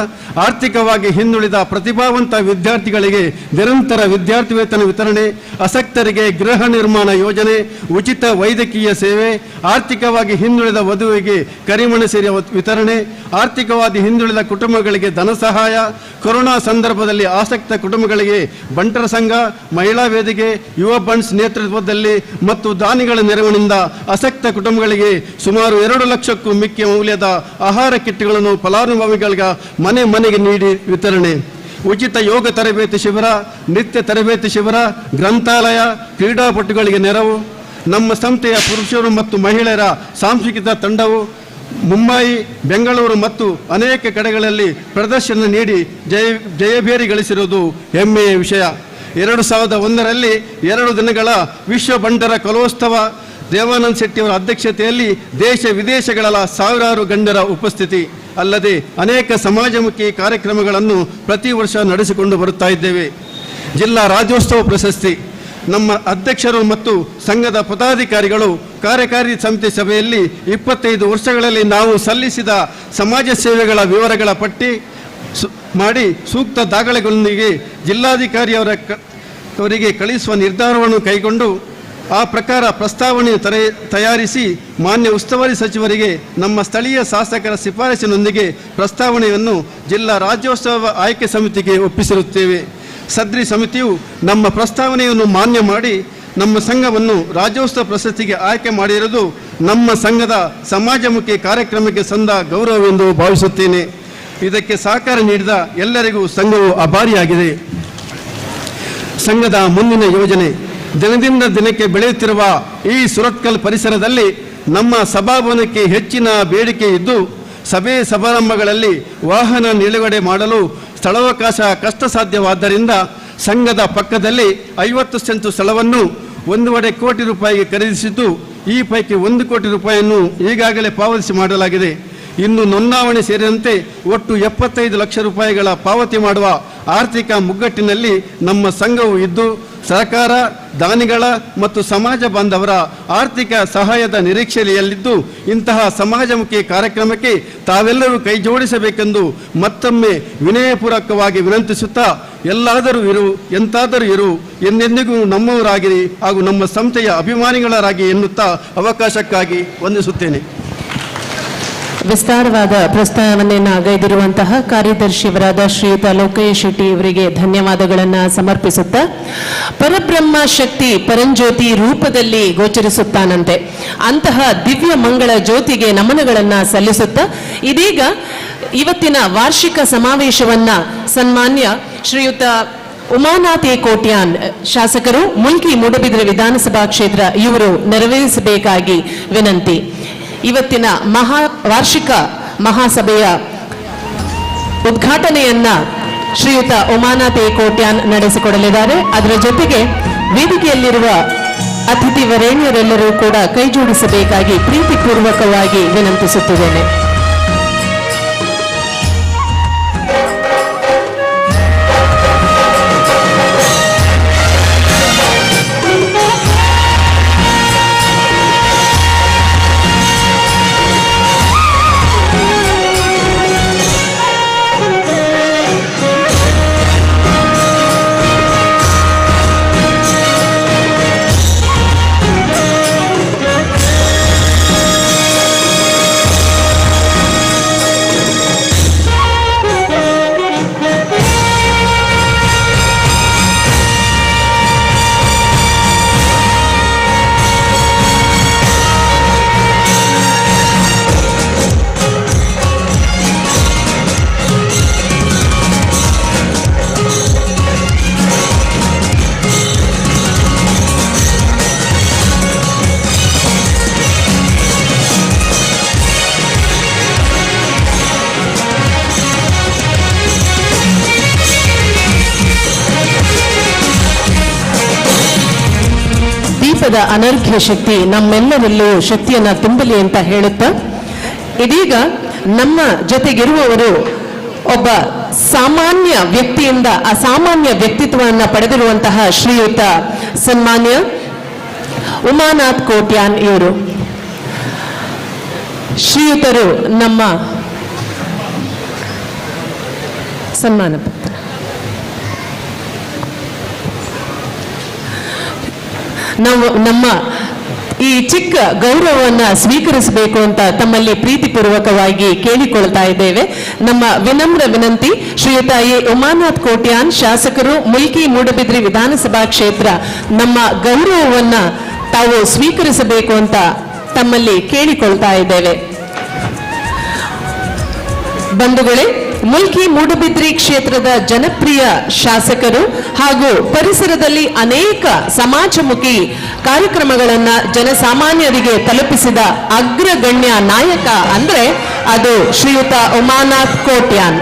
Speaker 7: ಆರ್ಥಿಕವಾಗಿ ಹಿಂದುಳಿದ ಪ್ರತಿಭಾವಂತ ವಿದ್ಯಾರ್ಥಿಗಳಿಗೆ ನಿರಂತರ ವಿದ್ಯಾರ್ಥಿ ವೇತನ ವಿತರಣೆ, ಅಸಕ್ತರಿಗೆ ಗೃಹ ನಿರ್ಮಾಣ ಯೋಜನೆ, ಉಚಿತ ವೈದ್ಯಕೀಯ ಸೇವೆ, ಆರ್ಥಿಕವಾಗಿ ಹಿಂದುಳಿದ ವಧುವಿಗೆ ಕರಿಮಣಿ ಸೀರೆ ವಿತರಣೆ, ಆರ್ಥಿಕವಾಗಿ ಹಿಂದುಳಿದ ಕುಟುಂಬಗಳಿಗೆ ಧನ ಸಹಾಯ, ಕೊರೋನಾ ಸಂದರ್ಭದಲ್ಲಿ ಆಸಕ್ತ ಕುಟುಂಬಗಳಿಗೆ ಬಂಟರ ಸಂಘ, ಮಹಿಳಾ ವೇದಿಕೆ, ಯುವ ಬಂಟ್ಸ್ ನೇತೃತ್ವದಲ್ಲಿ ಮತ್ತು ದಾನಿಗಳ ನೆರವಿನಿಂದ ಅಸಕ್ತ ಕುಟುಂಬಗಳಿಗೆ ಸುಮಾರು 2 ಲಕ್ಷಕ್ಕೂ ಮಿಕ್ಕ ಮೌಲ್ಯದ ಆಹಾರ ಕಿಟ್ಗಳನ್ನು ಫಲಾನುಭವಿಗಳಿಗೆ ಮನೆ ಮನೆಗೆ ನೀಡಿ ವಿತರಣೆ, ಉಚಿತ ಯೋಗ ತರಬೇತಿ ಶಿಬಿರ, ನೃತ್ಯ ತರಬೇತಿ ಶಿಬಿರ, ಗ್ರಂಥಾಲಯ, ಕ್ರೀಡಾಪಟುಗಳಿಗೆ ನೆರವು. ನಮ್ಮ ಸಂಸ್ಥೆಯ ಪುರುಷರು ಮತ್ತು ಮಹಿಳೆಯರ ಸಾಂಸ್ಕೃತಿಕ ತಂಡವು Mumbai, Bengaluru ಮತ್ತು ಅನೇಕ ಕಡೆಗಳಲ್ಲಿ ಪ್ರದರ್ಶನ ನೀಡಿ ಜಯಭೇರಿ ಗಳಿಸಿರುವುದು ಹೆಮ್ಮೆಯ ವಿಷಯ. 2001ರಲ್ಲಿ 2 ದಿನಗಳ ವಿಶ್ವ ಬಂಟರ ಕಲೋತ್ಸವ ದೇವಾನಂದ ಶೆಟ್ಟಿಯವರ ಅಧ್ಯಕ್ಷತೆಯಲ್ಲಿ ದೇಶ ವಿದೇಶಗಳ ಸಾವಿರಾರು ಗಣ್ಯರ ಉಪಸ್ಥಿತಿ. ಅಲ್ಲದೆ ಅನೇಕ ಸಮಾಜಮುಖಿ ಕಾರ್ಯಕ್ರಮಗಳನ್ನು ಪ್ರತಿ ವರ್ಷ ನಡೆಸಿಕೊಂಡು ಬರುತ್ತಾ ಇದ್ದೇವೆ. ಜಿಲ್ಲಾ ರಾಜ್ಯೋತ್ಸವ ಪ್ರಶಸ್ತಿ ನಮ್ಮ ಅಧ್ಯಕ್ಷರು ಮತ್ತು ಸಂಘದ ಪದಾಧಿಕಾರಿಗಳು ಕಾರ್ಯಕಾರಿ ಸಮಿತಿ ಸಭೆಯಲ್ಲಿ 25 ವರ್ಷಗಳಲ್ಲಿ ನಾವು ಸಲ್ಲಿಸಿದ ಸಮಾಜ ಸೇವೆಗಳ ವಿವರಗಳ ಪಟ್ಟಿ ಮಾಡಿ ಸೂಕ್ತ ದಾಖಲೆಗಳೊಂದಿಗೆ ಜಿಲ್ಲಾಧಿಕಾರಿಯವರ ಅವರಿಗೆ ಕಳಿಸುವ ನಿರ್ಧಾರವನ್ನು ಕೈಗೊಂಡು ಆ ಪ್ರಕಾರ ಪ್ರಸ್ತಾವನೆ ತಯಾರಿಸಿ ಮಾನ್ಯ ಉಸ್ತುವಾರಿ ಸಚಿವರಿಗೆ ನಮ್ಮ ಸ್ಥಳೀಯ ಶಾಸಕರ ಶಿಫಾರಸಿನೊಂದಿಗೆ ಪ್ರಸ್ತಾವನೆಯನ್ನು ಜಿಲ್ಲಾ ರಾಜ್ಯೋತ್ಸವ ಆಯ್ಕೆ ಸಮಿತಿಗೆ ಒಪ್ಪಿಸಿರುತ್ತೇವೆ. ಸದ್ರಿ ಸಮಿತಿಯು ನಮ್ಮ ಪ್ರಸ್ತಾವನೆಯನ್ನು ಮಾನ್ಯ ಮಾಡಿ ನಮ್ಮ ಸಂಘವನ್ನು ರಾಜ್ಯೋತ್ಸವ ಪ್ರಶಸ್ತಿಗೆ ಆಯ್ಕೆ ಮಾಡಿರುವುದು ನಮ್ಮ ಸಂಘದ ಸಮಾಜಮುಖಿ ಕಾರ್ಯಕ್ರಮಕ್ಕೆ ಸಂದ ಗೌರವವೆಂದು ಭಾವಿಸುತ್ತೇನೆ. ಇದಕ್ಕೆ ಸಹಕಾರ ನೀಡಿದ ಎಲ್ಲರಿಗೂ ಸಂಘವು ಅಭಾರಿಯಾಗಿದೆ. ಸಂಘದ ಮುಂದಿನ ಯೋಜನೆ: ದಿನದಿಂದ ದಿನಕ್ಕೆ ಬೆಳೆಯುತ್ತಿರುವ ಈ ಸುರತ್ಕಲ್ ಪರಿಸರದಲ್ಲಿ ನಮ್ಮ ಸಭಾಭವನಕ್ಕೆ ಹೆಚ್ಚಿನ ಬೇಡಿಕೆ ಇದ್ದು, ಸಭೆ ಸಮಾರಂಭಗಳಲ್ಲಿ ವಾಹನ ನಿಲುಗಡೆ ಮಾಡಲು ಸ್ಥಳಾವಕಾಶ ಕಷ್ಟ ಸಾಧ್ಯವಾದ್ದರಿಂದ ಸಂಘದ ಪಕ್ಕದಲ್ಲಿ 50 ಸೆಂಟು ಸ್ಥಳವನ್ನು 1.25 ಕೋಟಿ ರೂಪಾಯಿಗೆ ಖರೀದಿಸಿದ್ದು, ಈ ಪೈಕಿ 1 ಕೋಟಿ ರೂಪಾಯಿಯನ್ನು ಈಗಾಗಲೇ ಪಾವತಿಸಿ ಮಾಡಲಾಗಿದೆ. ಇನ್ನು ನೋಂದಾವಣೆ ಸೇರಿದಂತೆ ಒಟ್ಟು 75 ಲಕ್ಷ ರೂಪಾಯಿಗಳ ಪಾವತಿ ಮಾಡುವ ಆರ್ಥಿಕ ಮುಗ್ಗಟ್ಟಿನಲ್ಲಿ ನಮ್ಮ ಸಂಘವು ಇದ್ದು, ಸರ್ಕಾರ, ದಾನಿಗಳ ಮತ್ತು ಸಮಾಜ ಬಾಂಧವರ ಆರ್ಥಿಕ ಸಹಾಯದ ನಿರೀಕ್ಷೆಯಲ್ಲಿದ್ದು, ಇಂತಹ ಸಮಾಜಮುಖಿ ಕಾರ್ಯಕ್ರಮಕ್ಕೆ ತಾವೆಲ್ಲರೂ ಕೈ ಜೋಡಿಸಬೇಕೆಂದು ಮತ್ತೊಮ್ಮೆ ವಿನಯಪೂರ್ವಕವಾಗಿ ವಿನಂತಿಸುತ್ತಾ, ಎಲ್ಲಾದರೂ ಇರು, ಎಂತಾದರೂ ಇರು, ಎಂದೆಂದಿಗೂ ನಮ್ಮವರಾಗಿರಿ ಹಾಗೂ ನಮ್ಮ ಸಂಸ್ಥೆಯ ಅಭಿಮಾನಿಗಳರಾಗಿ ಎನ್ನುತ್ತಾ ಅವಕಾಶಕ್ಕಾಗಿ ವಂದಿಸುತ್ತೇನೆ.
Speaker 9: ವಿಸ್ತಾರವಾದ ಪ್ರಸ್ತಾವನೆಯನ್ನು ಗೈದಿರುವಂತಹ ಕಾರ್ಯದರ್ಶಿಯವರಾದ ಶ್ರೀಯುತ ಲೋಕಯ್ಯ ಶೆಟ್ಟಿ ಇವರಿಗೆ ಧನ್ಯವಾದಗಳನ್ನು ಸಮರ್ಪಿಸುತ್ತಾ, ಪರಬ್ರಹ್ಮ ಶಕ್ತಿ ಪರಂಜ್ಯೋತಿ ರೂಪದಲ್ಲಿ ಗೋಚರಿಸುತ್ತಾನಂತೆ, ಅಂತಹ ದಿವ್ಯ ಮಂಗಳ ಜ್ಯೋತಿಗೆ ನಮನಗಳನ್ನು ಸಲ್ಲಿಸುತ್ತಾ ಇದೀಗ ಇವತ್ತಿನ ವಾರ್ಷಿಕ ಸಮಾವೇಶವನ್ನ ಸನ್ಮಾನ್ಯ ಶ್ರೀಯುತ ಉಮಾನಾಥ್ ಎ ಕೋಟ್ಯಾನ್ ಶಾಸಕರು, ಮುಲ್ಕಿ ಮೂಡಬಿದ್ರೆ ವಿಧಾನಸಭಾ ಕ್ಷೇತ್ರ ಇವರು ನೆರವೇರಿಸಬೇಕಾಗಿ ವಿನಂತಿ. ಇವತ್ತಿನ ವಾರ್ಷಿಕ ಮಹಾಸಭೆಯ ಉದ್ಘಾಟನೆಯನ್ನ ಶ್ರೀಯುತ ಉಮಾನಾಥ್ ಎ ಕೋಟ್ಯಾನ್ ನಡೆಸಿಕೊಡಲಿದ್ದಾರೆ. ಅದರ ಜೊತೆಗೆ ವೇದಿಕೆಯಲ್ಲಿರುವ ಅತಿಥಿ ವರೇಣ್ಯರೆಲ್ಲರೂ ಕೂಡ ಕೈಜೋಡಿಸಬೇಕಾಗಿ ಪ್ರೀತಿಪೂರ್ವಕವಾಗಿ ವಿನಂತಿಸುತ್ತಿದ್ದೇನೆ. ದೀಪದ ಅನರ್ಘ್ಯ ಶಕ್ತಿ ನಮ್ಮೆಲ್ಲರಲ್ಲೂ ಶಕ್ತಿಯನ್ನ ತುಂಬಲಿ ಅಂತ ಹೇಳುತ್ತಾ, ಇದೀಗ ನಮ್ಮ ಜೊತೆಗಿರುವವರು ಒಬ್ಬ ಸಾಮಾನ್ಯ ವ್ಯಕ್ತಿಯಿಂದ ಅಸಾಮಾನ್ಯ ವ್ಯಕ್ತಿತ್ವವನ್ನು ಪಡೆದಿರುವಂತಹ ಶ್ರೀಯುತ ಸನ್ಮಾನ್ಯ ಉಮಾನಾಥ್ ಕೋಟ್ಯಾನ್ ಇವರು. ಶ್ರೀಯುತರು ನಮ್ಮ ಸನ್ಮಾನ ಪತ್ರ. ನಾವು ನಮ್ಮ ಈ ಚಿಕ್ಕ ಗೌರವವನ್ನು ಸ್ವೀಕರಿಸಬೇಕು ಅಂತ ತಮ್ಮಲ್ಲಿ ಪ್ರೀತಿಪೂರ್ವಕವಾಗಿ ಕೇಳಿಕೊಳ್ತಾ ಇದ್ದೇವೆ. ನಮ್ಮ ವಿನಮ್ರ ವಿನಂತಿ, ಶ್ರೀಯುತ ಎ ಉಮಾನಾಥ್ ಕೋಟ್ಯಾನ್ ಶಾಸಕರು, ಮುಲ್ಕಿ ಮೂಡಬಿದ್ರಿ ವಿಧಾನಸಭಾ ಕ್ಷೇತ್ರ, ನಮ್ಮ ಗೌರವವನ್ನ ತಾವು ಸ್ವೀಕರಿಸಬೇಕು ಅಂತ ತಮ್ಮಲ್ಲಿ ಕೇಳಿಕೊಳ್ತಾ ಇದ್ದೇವೆ. ಬಂಧುಗಳೇ, Mulki Moodbidri ಕ್ಷೇತ್ರದ ಜನಪ್ರಿಯ ಶಾಸಕರು ಹಾಗೂ ಪರಿಸರದಲ್ಲಿ ಅನೇಕ ಸಮಾಜಮುಖಿ ಕಾರ್ಯಕ್ರಮಗಳನ್ನು ಜನಸಾಮಾನ್ಯರಿಗೆ ತಲುಪಿಸಿದ ಅಗ್ರಗಣ್ಯ ನಾಯಕ ಅಂದ್ರೆ ಅದು ಶ್ರೀಯುತ ಉಮಾನಾಥ್ ಕೋಟ್ಯಾನ್.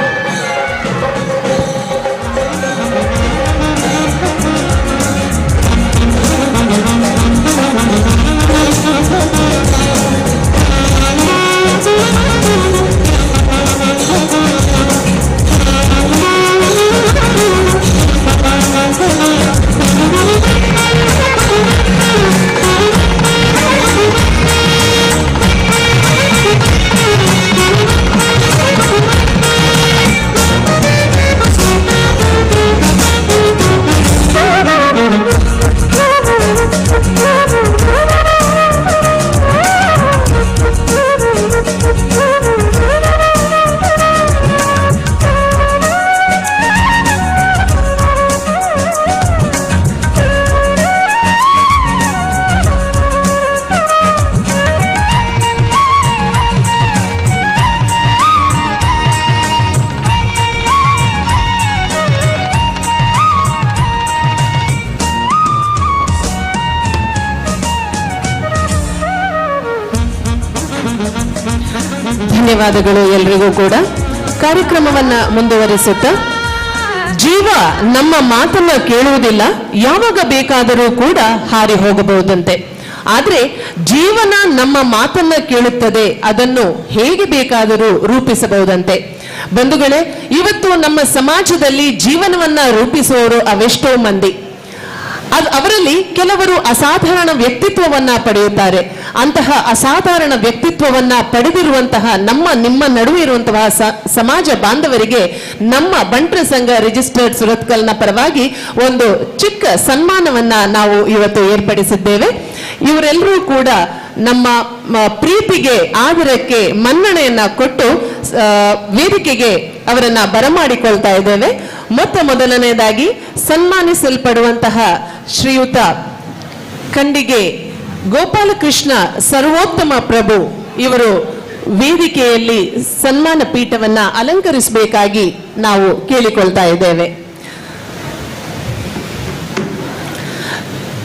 Speaker 9: ಧನ್ಯವಾದಗಳು ಎಲ್ರಿಗೂ ಕೂಡ. ಕಾರ್ಯಕ್ರಮವನ್ನ ಮುಂದುವರಿಸುತ್ತಾ, ಜೀವ ನಮ್ಮ ಮಾತನ್ನ ಕೇಳುವುದಿಲ್ಲ, ಯಾವಾಗ ಬೇಕಾದರೂ ಕೂಡ ಹಾರಿ ಹೋಗಬಹುದಂತೆ. ಆದ್ರೆ ಜೀವನ ನಮ್ಮ ಮಾತನ್ನ ಕೇಳುತ್ತದೆ, ಅದನ್ನು ಹೇಗೆ ಬೇಕಾದರೂ ರೂಪಿಸಬಹುದಂತೆ. ಬಂಧುಗಳೇ, ಇವತ್ತು ನಮ್ಮ ಸಮಾಜದಲ್ಲಿ ಜೀವನವನ್ನ ರೂಪಿಸುವವರು ಅವೆಷ್ಟೋ ಮಂದಿ. ಅವರಲ್ಲಿ ಕೆಲವರು ಅಸಾಧಾರಣ ವ್ಯಕ್ತಿತ್ವವನ್ನ ಪಡೆಯುತ್ತಾರೆ. ಅಂತಹ ಅಸಾಧಾರಣ ವ್ಯಕ್ತಿತ್ವವನ್ನ ಪಡೆದಿರುವಂತಹ ನಮ್ಮ ನಿಮ್ಮ ನಡುವೆ ಇರುವಂತಹ ಸಮಾಜ ಬಾಂಧವರಿಗೆ ನಮ್ಮ ಬಂಟ್ರ ಸಂಘ ರಿಜಿಸ್ಟರ್ಡ್ ಸುರತ್ಕಲ್ನ ಪರವಾಗಿ ಒಂದು ಚಿಕ್ಕ ಸನ್ಮಾನವನ್ನ ನಾವು ಇವತ್ತು ಏರ್ಪಡಿಸಿದ್ದೇವೆ. ಇವರೆಲ್ಲರೂ ಕೂಡ ನಮ್ಮ ಪ್ರೀತಿಗೆ, ಆದರಕ್ಕೆ ಮನ್ನಣೆಯನ್ನ ಕೊಟ್ಟು ವೇದಿಕೆಗೆ ಅವರನ್ನ ಬರಮಾಡಿಕೊಳ್ತಾ ಇದ್ದೇವೆ. ಮೊತ್ತ ಮೊದಲನೆಯದಾಗಿ ಸನ್ಮಾನಿಸಲ್ಪಡುವಂತಹ ಶ್ರೀಯುತ ಖಂಡಿಗೆ ಗೋಪಾಲಕೃಷ್ಣ ಸರ್ವೋತ್ತಮ ಪ್ರಭು ಇವರು ವೇದಿಕೆಯಲ್ಲಿ ಸನ್ಮಾನ ಪೀಠವನ್ನ ಅಲಂಕರಿಸಬೇಕಾಗಿ ನಾವು ಕೇಳಿಕೊಳ್ತಾ ಇದ್ದೇವೆ.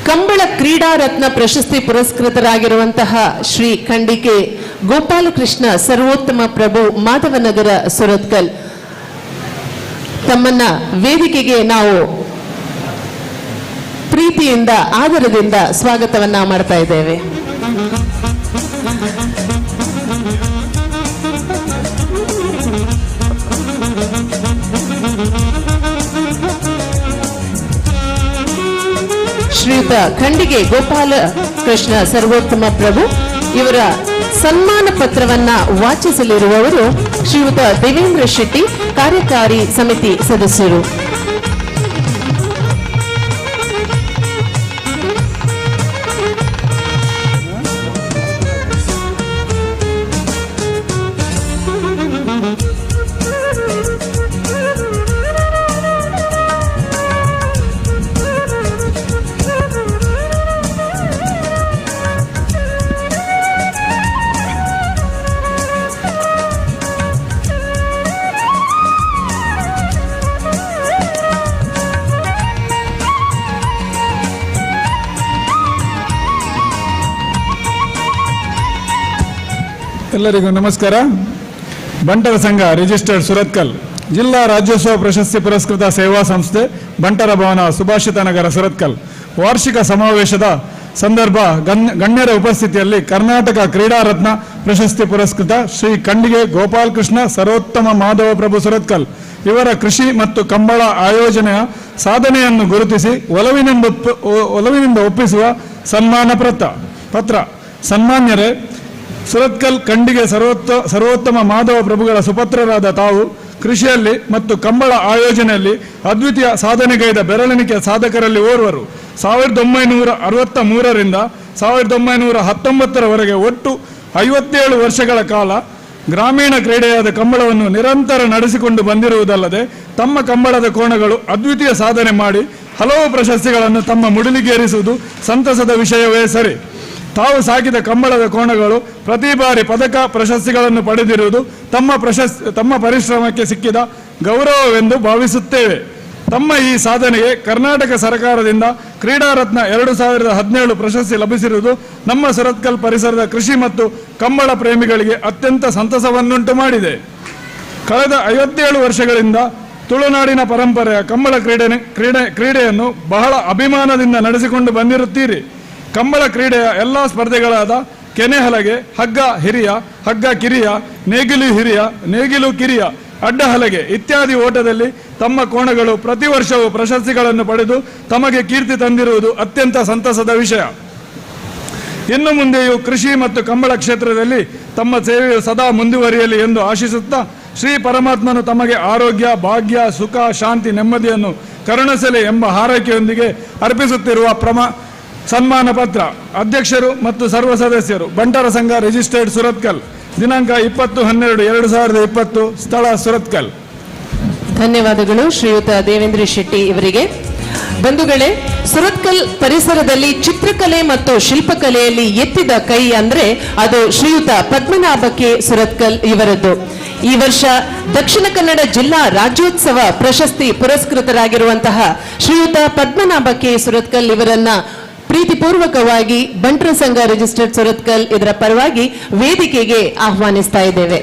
Speaker 9: ಕಂಬಳ ಕ್ರೀಡಾ ರತ್ನ ಪ್ರಶಸ್ತಿ ಪುರಸ್ಕೃತರಾಗಿರುವಂತಹ ಶ್ರೀ ಖಂಡಿಕೆ ಗೋಪಾಲಕೃಷ್ಣ ಸರ್ವೋತ್ತಮ ಪ್ರಭು, ಮಾಧವನಗರ, ಸುರತ್ಕಲ್ ತಮ್ಮನ್ನ ವೇದಿಕೆಗೆ ನಾವು ಪ್ರೀತಿಯಿಂದ, ಆದರದಿಂದ ಸ್ವಾಗತವನ್ನ ಮಾಡ್ತಾ ಇದ್ದೇವೆ. ಶ್ರೀಯುತ ಖಂಡಿಗೆ ಗೋಪಾಲ ಕೃಷ್ಣ ಸರ್ವೋತ್ತಮ ಪ್ರಭು ಇವರ ಸನ್ಮಾನ ಪತ್ರವನ್ನ ವಾಚಿಸಲಿರುವವರು ಶ್ರೀಯುತ ದೇವೇಂದ್ರ ಶೆಟ್ಟಿ, ಕಾರ್ಯಕಾರಿ ಸಮಿತಿ ಸದಸ್ಯರು.
Speaker 11: ಎಲ್ಲರಿಗೂ ನಮಸ್ಕಾರ. ಬಂಟರ ಸಂಘ ರಿಜಿಸ್ಟರ್ಡ್ ಸುರತ್ಕಲ್ ಜಿಲ್ಲಾ ರಾಜ್ಯೋತ್ಸವ ಪ್ರಶಸ್ತಿ ಪುರಸ್ಕೃತ ಸೇವಾ ಸಂಸ್ಥೆ, ಬಂಟರ ಭವನ, ಸುಭಾಷಿತ ನಗರ, ಸುರತ್ಕಲ್ ವಾರ್ಷಿಕ ಸಮಾವೇಶದ ಸಂದರ್ಭ ಗಣ್ಯರ ಉಪಸ್ಥಿತಿಯಲ್ಲಿ ಕರ್ನಾಟಕ ಕ್ರೀಡಾ ರತ್ನ ಪ್ರಶಸ್ತಿ ಪುರಸ್ಕೃತ ಶ್ರೀ ಖಂಡಿಗೆ ಗೋಪಾಲಕೃಷ್ಣ ಸರ್ವೋತ್ತಮ ಮಾಧವ ಪ್ರಭು ಸುರತ್ಕಲ್ ಇವರ ಕೃಷಿ ಮತ್ತು ಕಂಬಳ ಆಯೋಜನೆಯ ಸಾಧನೆಯನ್ನು ಗುರುತಿಸಿ ಒಲವಿನಿಂದ ಒಪ್ಪಿಸುವ ಸನ್ಮಾನ ಪತ್ರ. ಸನ್ಮಾನ್ಯರೇ, ಸುರತ್ಕಲ್ ಖಂಡಿಗೆ ಸರ್ವೋತ್ತಮ ಮಾಧವ ಪ್ರಭುಗಳ ಸುಪುತ್ರರಾದ ತಾವು ಕೃಷಿಯಲ್ಲಿ ಮತ್ತು ಕಂಬಳ ಆಯೋಜನೆಯಲ್ಲಿ ಅದ್ವಿತೀಯ ಸಾಧನೆಗೈದ ಬೆರಳೆಣಿಕೆಯ ಸಾಧಕರಲ್ಲಿ ಓರ್ವರು. 1963ರಿಂದ 1919ರವರೆಗೆ ಒಟ್ಟು 57 ವರ್ಷಗಳ ಕಾಲ ಗ್ರಾಮೀಣ ಕ್ರೀಡೆಯಾದ ಕಂಬಳವನ್ನು ನಿರಂತರ ನಡೆಸಿಕೊಂಡು ಬಂದಿರುವುದಲ್ಲದೆ ತಮ್ಮ ಕಂಬಳದ ಕೋಣಗಳು ಅದ್ವಿತೀಯ ಸಾಧನೆ ಮಾಡಿ ಹಲವು ಪ್ರಶಸ್ತಿಗಳನ್ನು ತಮ್ಮ ಮುಡಿಲಿಗೇರಿಸುವುದು ಸಂತಸದ ವಿಷಯವೇ ಸರಿ. ತಾವು ಸಾಕಿದ ಕಂಬಳದ ಕೋಣಗಳು ಪ್ರತಿ ಬಾರಿ ಪದಕ ಪ್ರಶಸ್ತಿಗಳನ್ನು ಪಡೆದಿರುವುದು ತಮ್ಮ ಪರಿಶ್ರಮಕ್ಕೆ ಸಿಕ್ಕಿದ ಗೌರವವೆಂದು ಭಾವಿಸುತ್ತೇವೆ. ತಮ್ಮ ಈ ಸಾಧನೆಗೆ ಕರ್ನಾಟಕ ಸರ್ಕಾರದಿಂದ ಕ್ರೀಡಾರತ್ನ 2017 ಪ್ರಶಸ್ತಿ ಲಭಿಸಿರುವುದು ನಮ್ಮ ಸುರತ್ಕಲ್ ಪರಿಸರದ ಕೃಷಿ ಮತ್ತು ಕಂಬಳ ಪ್ರೇಮಿಗಳಿಗೆ ಅತ್ಯಂತ ಸಂತಸವನ್ನುಂಟು ಮಾಡಿದೆ. ಕಳೆದ 57 ವರ್ಷಗಳಿಂದ ತುಳುನಾಡಿನ ಪರಂಪರೆಯ ಕಂಬಳ ಕ್ರೀಡೆಯನ್ನು ಬಹಳ ಅಭಿಮಾನದಿಂದ ನಡೆಸಿಕೊಂಡು ಬಂದಿರುತ್ತೀರಿ. ಕಂಬಳ ಕ್ರೀಡೆಯ ಎಲ್ಲ ಸ್ಪರ್ಧೆಗಳಾದ ಕೆನೆ ಹಲಗೆ, ಹಗ್ಗ ಹಿರಿಯ, ಹಗ್ಗ ಕಿರಿಯ, ನೇಗಿಲು ಹಿರಿಯ, ನೇಗಿಲು ಕಿರಿಯ, ಅಡ್ಡ ಹಲಗೆ ಇತ್ಯಾದಿ ಓಟದಲ್ಲಿ ತಮ್ಮ ಕೋಣಗಳು ಪ್ರತಿ ವರ್ಷವೂ ಪ್ರಶಸ್ತಿಗಳನ್ನು ಪಡೆದು ತಮಗೆ ಕೀರ್ತಿ ತಂದಿರುವುದು ಅತ್ಯಂತ ಸಂತಸದ ವಿಷಯ. ಇನ್ನು ಮುಂದೆಯೂ ಕೃಷಿ ಮತ್ತು ಕಂಬಳ ಕ್ಷೇತ್ರದಲ್ಲಿ ತಮ್ಮ ಸೇವೆಯು ಸದಾ ಮುಂದುವರಿಯಲಿ ಎಂದು ಆಶಿಸುತ್ತಾ ಶ್ರೀ ಪರಮಾತ್ಮನು ತಮಗೆ ಆರೋಗ್ಯ, ಭಾಗ್ಯ, ಸುಖ, ಶಾಂತಿ, ನೆಮ್ಮದಿಯನ್ನು ಕರುಣಿಸಲಿ ಎಂಬ ಹಾರೈಕೆಯೊಂದಿಗೆ ಅರ್ಪಿಸುತ್ತಿರುವ ಸನ್ಮಾನ ಪತ್ರ. ಅಧ್ಯಕ್ಷರು ಮತ್ತು ಸರ್ವ ಸದಸ್ಯರು, ಬಂಟರ ಸಂಘ ರಿಜಿಸ್ಟರ್ಡ್ ಸುರತ್ಕಲ್, ದಿನಾಂಕ 20/12/2020, ಸ್ಥಳ ಸುರತ್ಕಲ್.
Speaker 9: ಧನ್ಯವಾದಗಳು ಶ್ರೀಯುತ ದೇವೇಂದ್ರ ಶೆಟ್ಟಿ ಇವರಿಗೆ. ಬಂಧುಗಳೇ, ಸುರತ್ಕಲ್ ಪರಿಸರದಲ್ಲಿ ಚಿತ್ರಕಲೆ ಮತ್ತು ಶಿಲ್ಪಕಲೆಯಲ್ಲಿ ಎತ್ತಿದ ಕೈ ಅಂದ್ರೆ ಅದು ಶ್ರೀಯುತ ಪದ್ಮನಾಭ ಕೆ ಸುರತ್ಕಲ್ ಇವರದ್ದು. ಈ ವರ್ಷ ದಕ್ಷಿಣ ಕನ್ನಡ ಜಿಲ್ಲಾ ರಾಜ್ಯೋತ್ಸವ ಪ್ರಶಸ್ತಿ ಪುರಸ್ಕೃತರಾಗಿರುವಂತಹ ಶ್ರೀಯುತ ಪದ್ಮನಾಭ ಕೆ ಸುರತ್ಕಲ್ ಇವರನ್ನ ಪ್ರೀತಿಪೂರ್ವಕವಾಗಿ ಬಂಟರ ಸಂಘ ರಿಜಿಸ್ಟರ್ಡ್ ಸುರತ್ಕಲ್ ಇದರ ಪರವಾಗಿ ವೇದಿಕೆಗೆ ಆಹ್ವಾನಿಸ್ತಾ ಇದ್ದೇವೆ.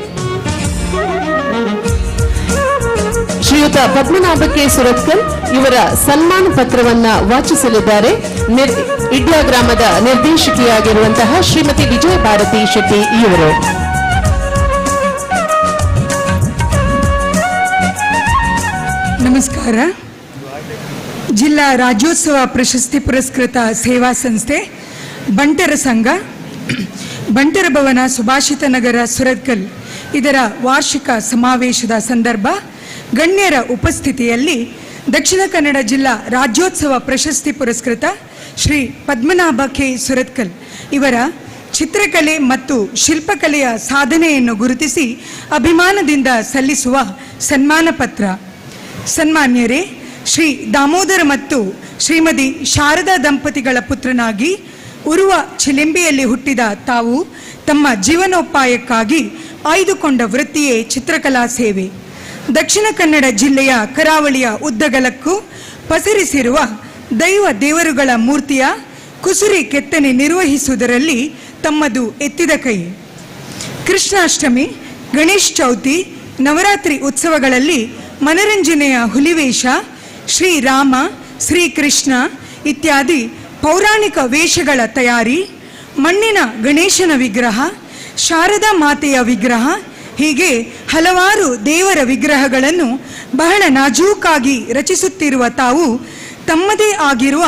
Speaker 9: ಶ್ರೀಯುತ ಪದ್ಮನಾಭ ಕೆ ಸುರತ್ಕಲ್ ಇವರ ಸನ್ಮಾನ ಪತ್ರವನ್ನ ವಾಚಿಸಲಿದ್ದಾರೆ ಇಡ್ಯಾ ಗ್ರಾಮದ ನಿರ್ದೇಶಕಿಯಾಗಿರುವಂತಹ ಶ್ರೀಮತಿ ವಿಜಯ ಭಾರತಿ ಶೆಟ್ಟಿ ಇವರು.
Speaker 14: ನಮಸ್ಕಾರ. ಜಿಲ್ಲಾ ರಾಜ್ಯೋತ್ಸವ ಪ್ರಶಸ್ತಿ ಪುರಸ್ಕೃತ ಸೇವಾ ಸಂಸ್ಥೆ ಬಂಟರ ಸಂಘ, ಬಂಟರ ಭವನ, ಸುಭಾಷಿತ ನಗರ, ಸುರತ್ಕಲ್ ಇದರ ವಾರ್ಷಿಕ ಸಮಾವೇಶದ ಸಂದರ್ಭ ಗಣ್ಯರ ಉಪಸ್ಥಿತಿಯಲ್ಲಿ ದಕ್ಷಿಣ ಕನ್ನಡ ಜಿಲ್ಲಾ ರಾಜ್ಯೋತ್ಸವ ಪ್ರಶಸ್ತಿ ಪುರಸ್ಕೃತ ಶ್ರೀ ಪದ್ಮನಾಭ ಕೆ ಸುರತ್ಕಲ್ ಇವರ ಚಿತ್ರಕಲೆ ಮತ್ತು ಶಿಲ್ಪಕಲೆಯ ಸಾಧನೆಯನ್ನು ಗುರುತಿಸಿ ಅಭಿಮಾನದಿಂದ ಸಲ್ಲಿಸುವ ಸನ್ಮಾನ ಪತ್ರ. ಸನ್ಮಾನ್ಯರೇ, ಶ್ರೀ ದಾಮೋದರ ಮತ್ತು ಶ್ರೀಮತಿ ಶಾರದಾ ದಂಪತಿಗಳ ಪುತ್ರನಾಗಿ ಉರುವ ಚಿಲಿಂಬಿಯಲ್ಲಿ ಹುಟ್ಟಿದ ತಾವು ತಮ್ಮ ಜೀವನೋಪಾಯಕ್ಕಾಗಿ ಆಯ್ದುಕೊಂಡ ವೃತ್ತಿಯೇ ಚಿತ್ರಕಲಾ ಸೇವೆ. ದಕ್ಷಿಣ ಕನ್ನಡ ಜಿಲ್ಲೆಯ ಕರಾವಳಿಯ ಉದ್ದಗಲಕ್ಕೂ ಪಸರಿಸಿರುವ ದೈವ ದೇವರುಗಳ ಮೂರ್ತಿಯ ಕುಸುರಿ ಕೆತ್ತನೆ ನಿರ್ವಹಿಸುವುದರಲ್ಲಿ ತಮ್ಮದು ಎತ್ತಿದ ಕೈ. ಕೃಷ್ಣಾಷ್ಟಮಿ, ಗಣೇಶ್ ಚೌತಿ, ನವರಾತ್ರಿ ಉತ್ಸವಗಳಲ್ಲಿ ಮನರಂಜನೆಯ ಹುಲಿವೇಷ, ಶ್ರೀರಾಮ, ಶ್ರೀಕೃಷ್ಣ ಇತ್ಯಾದಿ ಪೌರಾಣಿಕ ವೇಷಗಳ ತಯಾರಿ, ಮಣ್ಣಿನ ಗಣೇಶನ ವಿಗ್ರಹ, ಶಾರದಾ ಮಾತೆಯ ವಿಗ್ರಹ, ಹೀಗೆ ಹಲವಾರು ದೇವರ ವಿಗ್ರಹಗಳನ್ನು ಬಹಳ ನಾಜೂಕಾಗಿ ರಚಿಸುತ್ತಿರುವ ತಾವು ತಮ್ಮದೇ ಆಗಿರುವ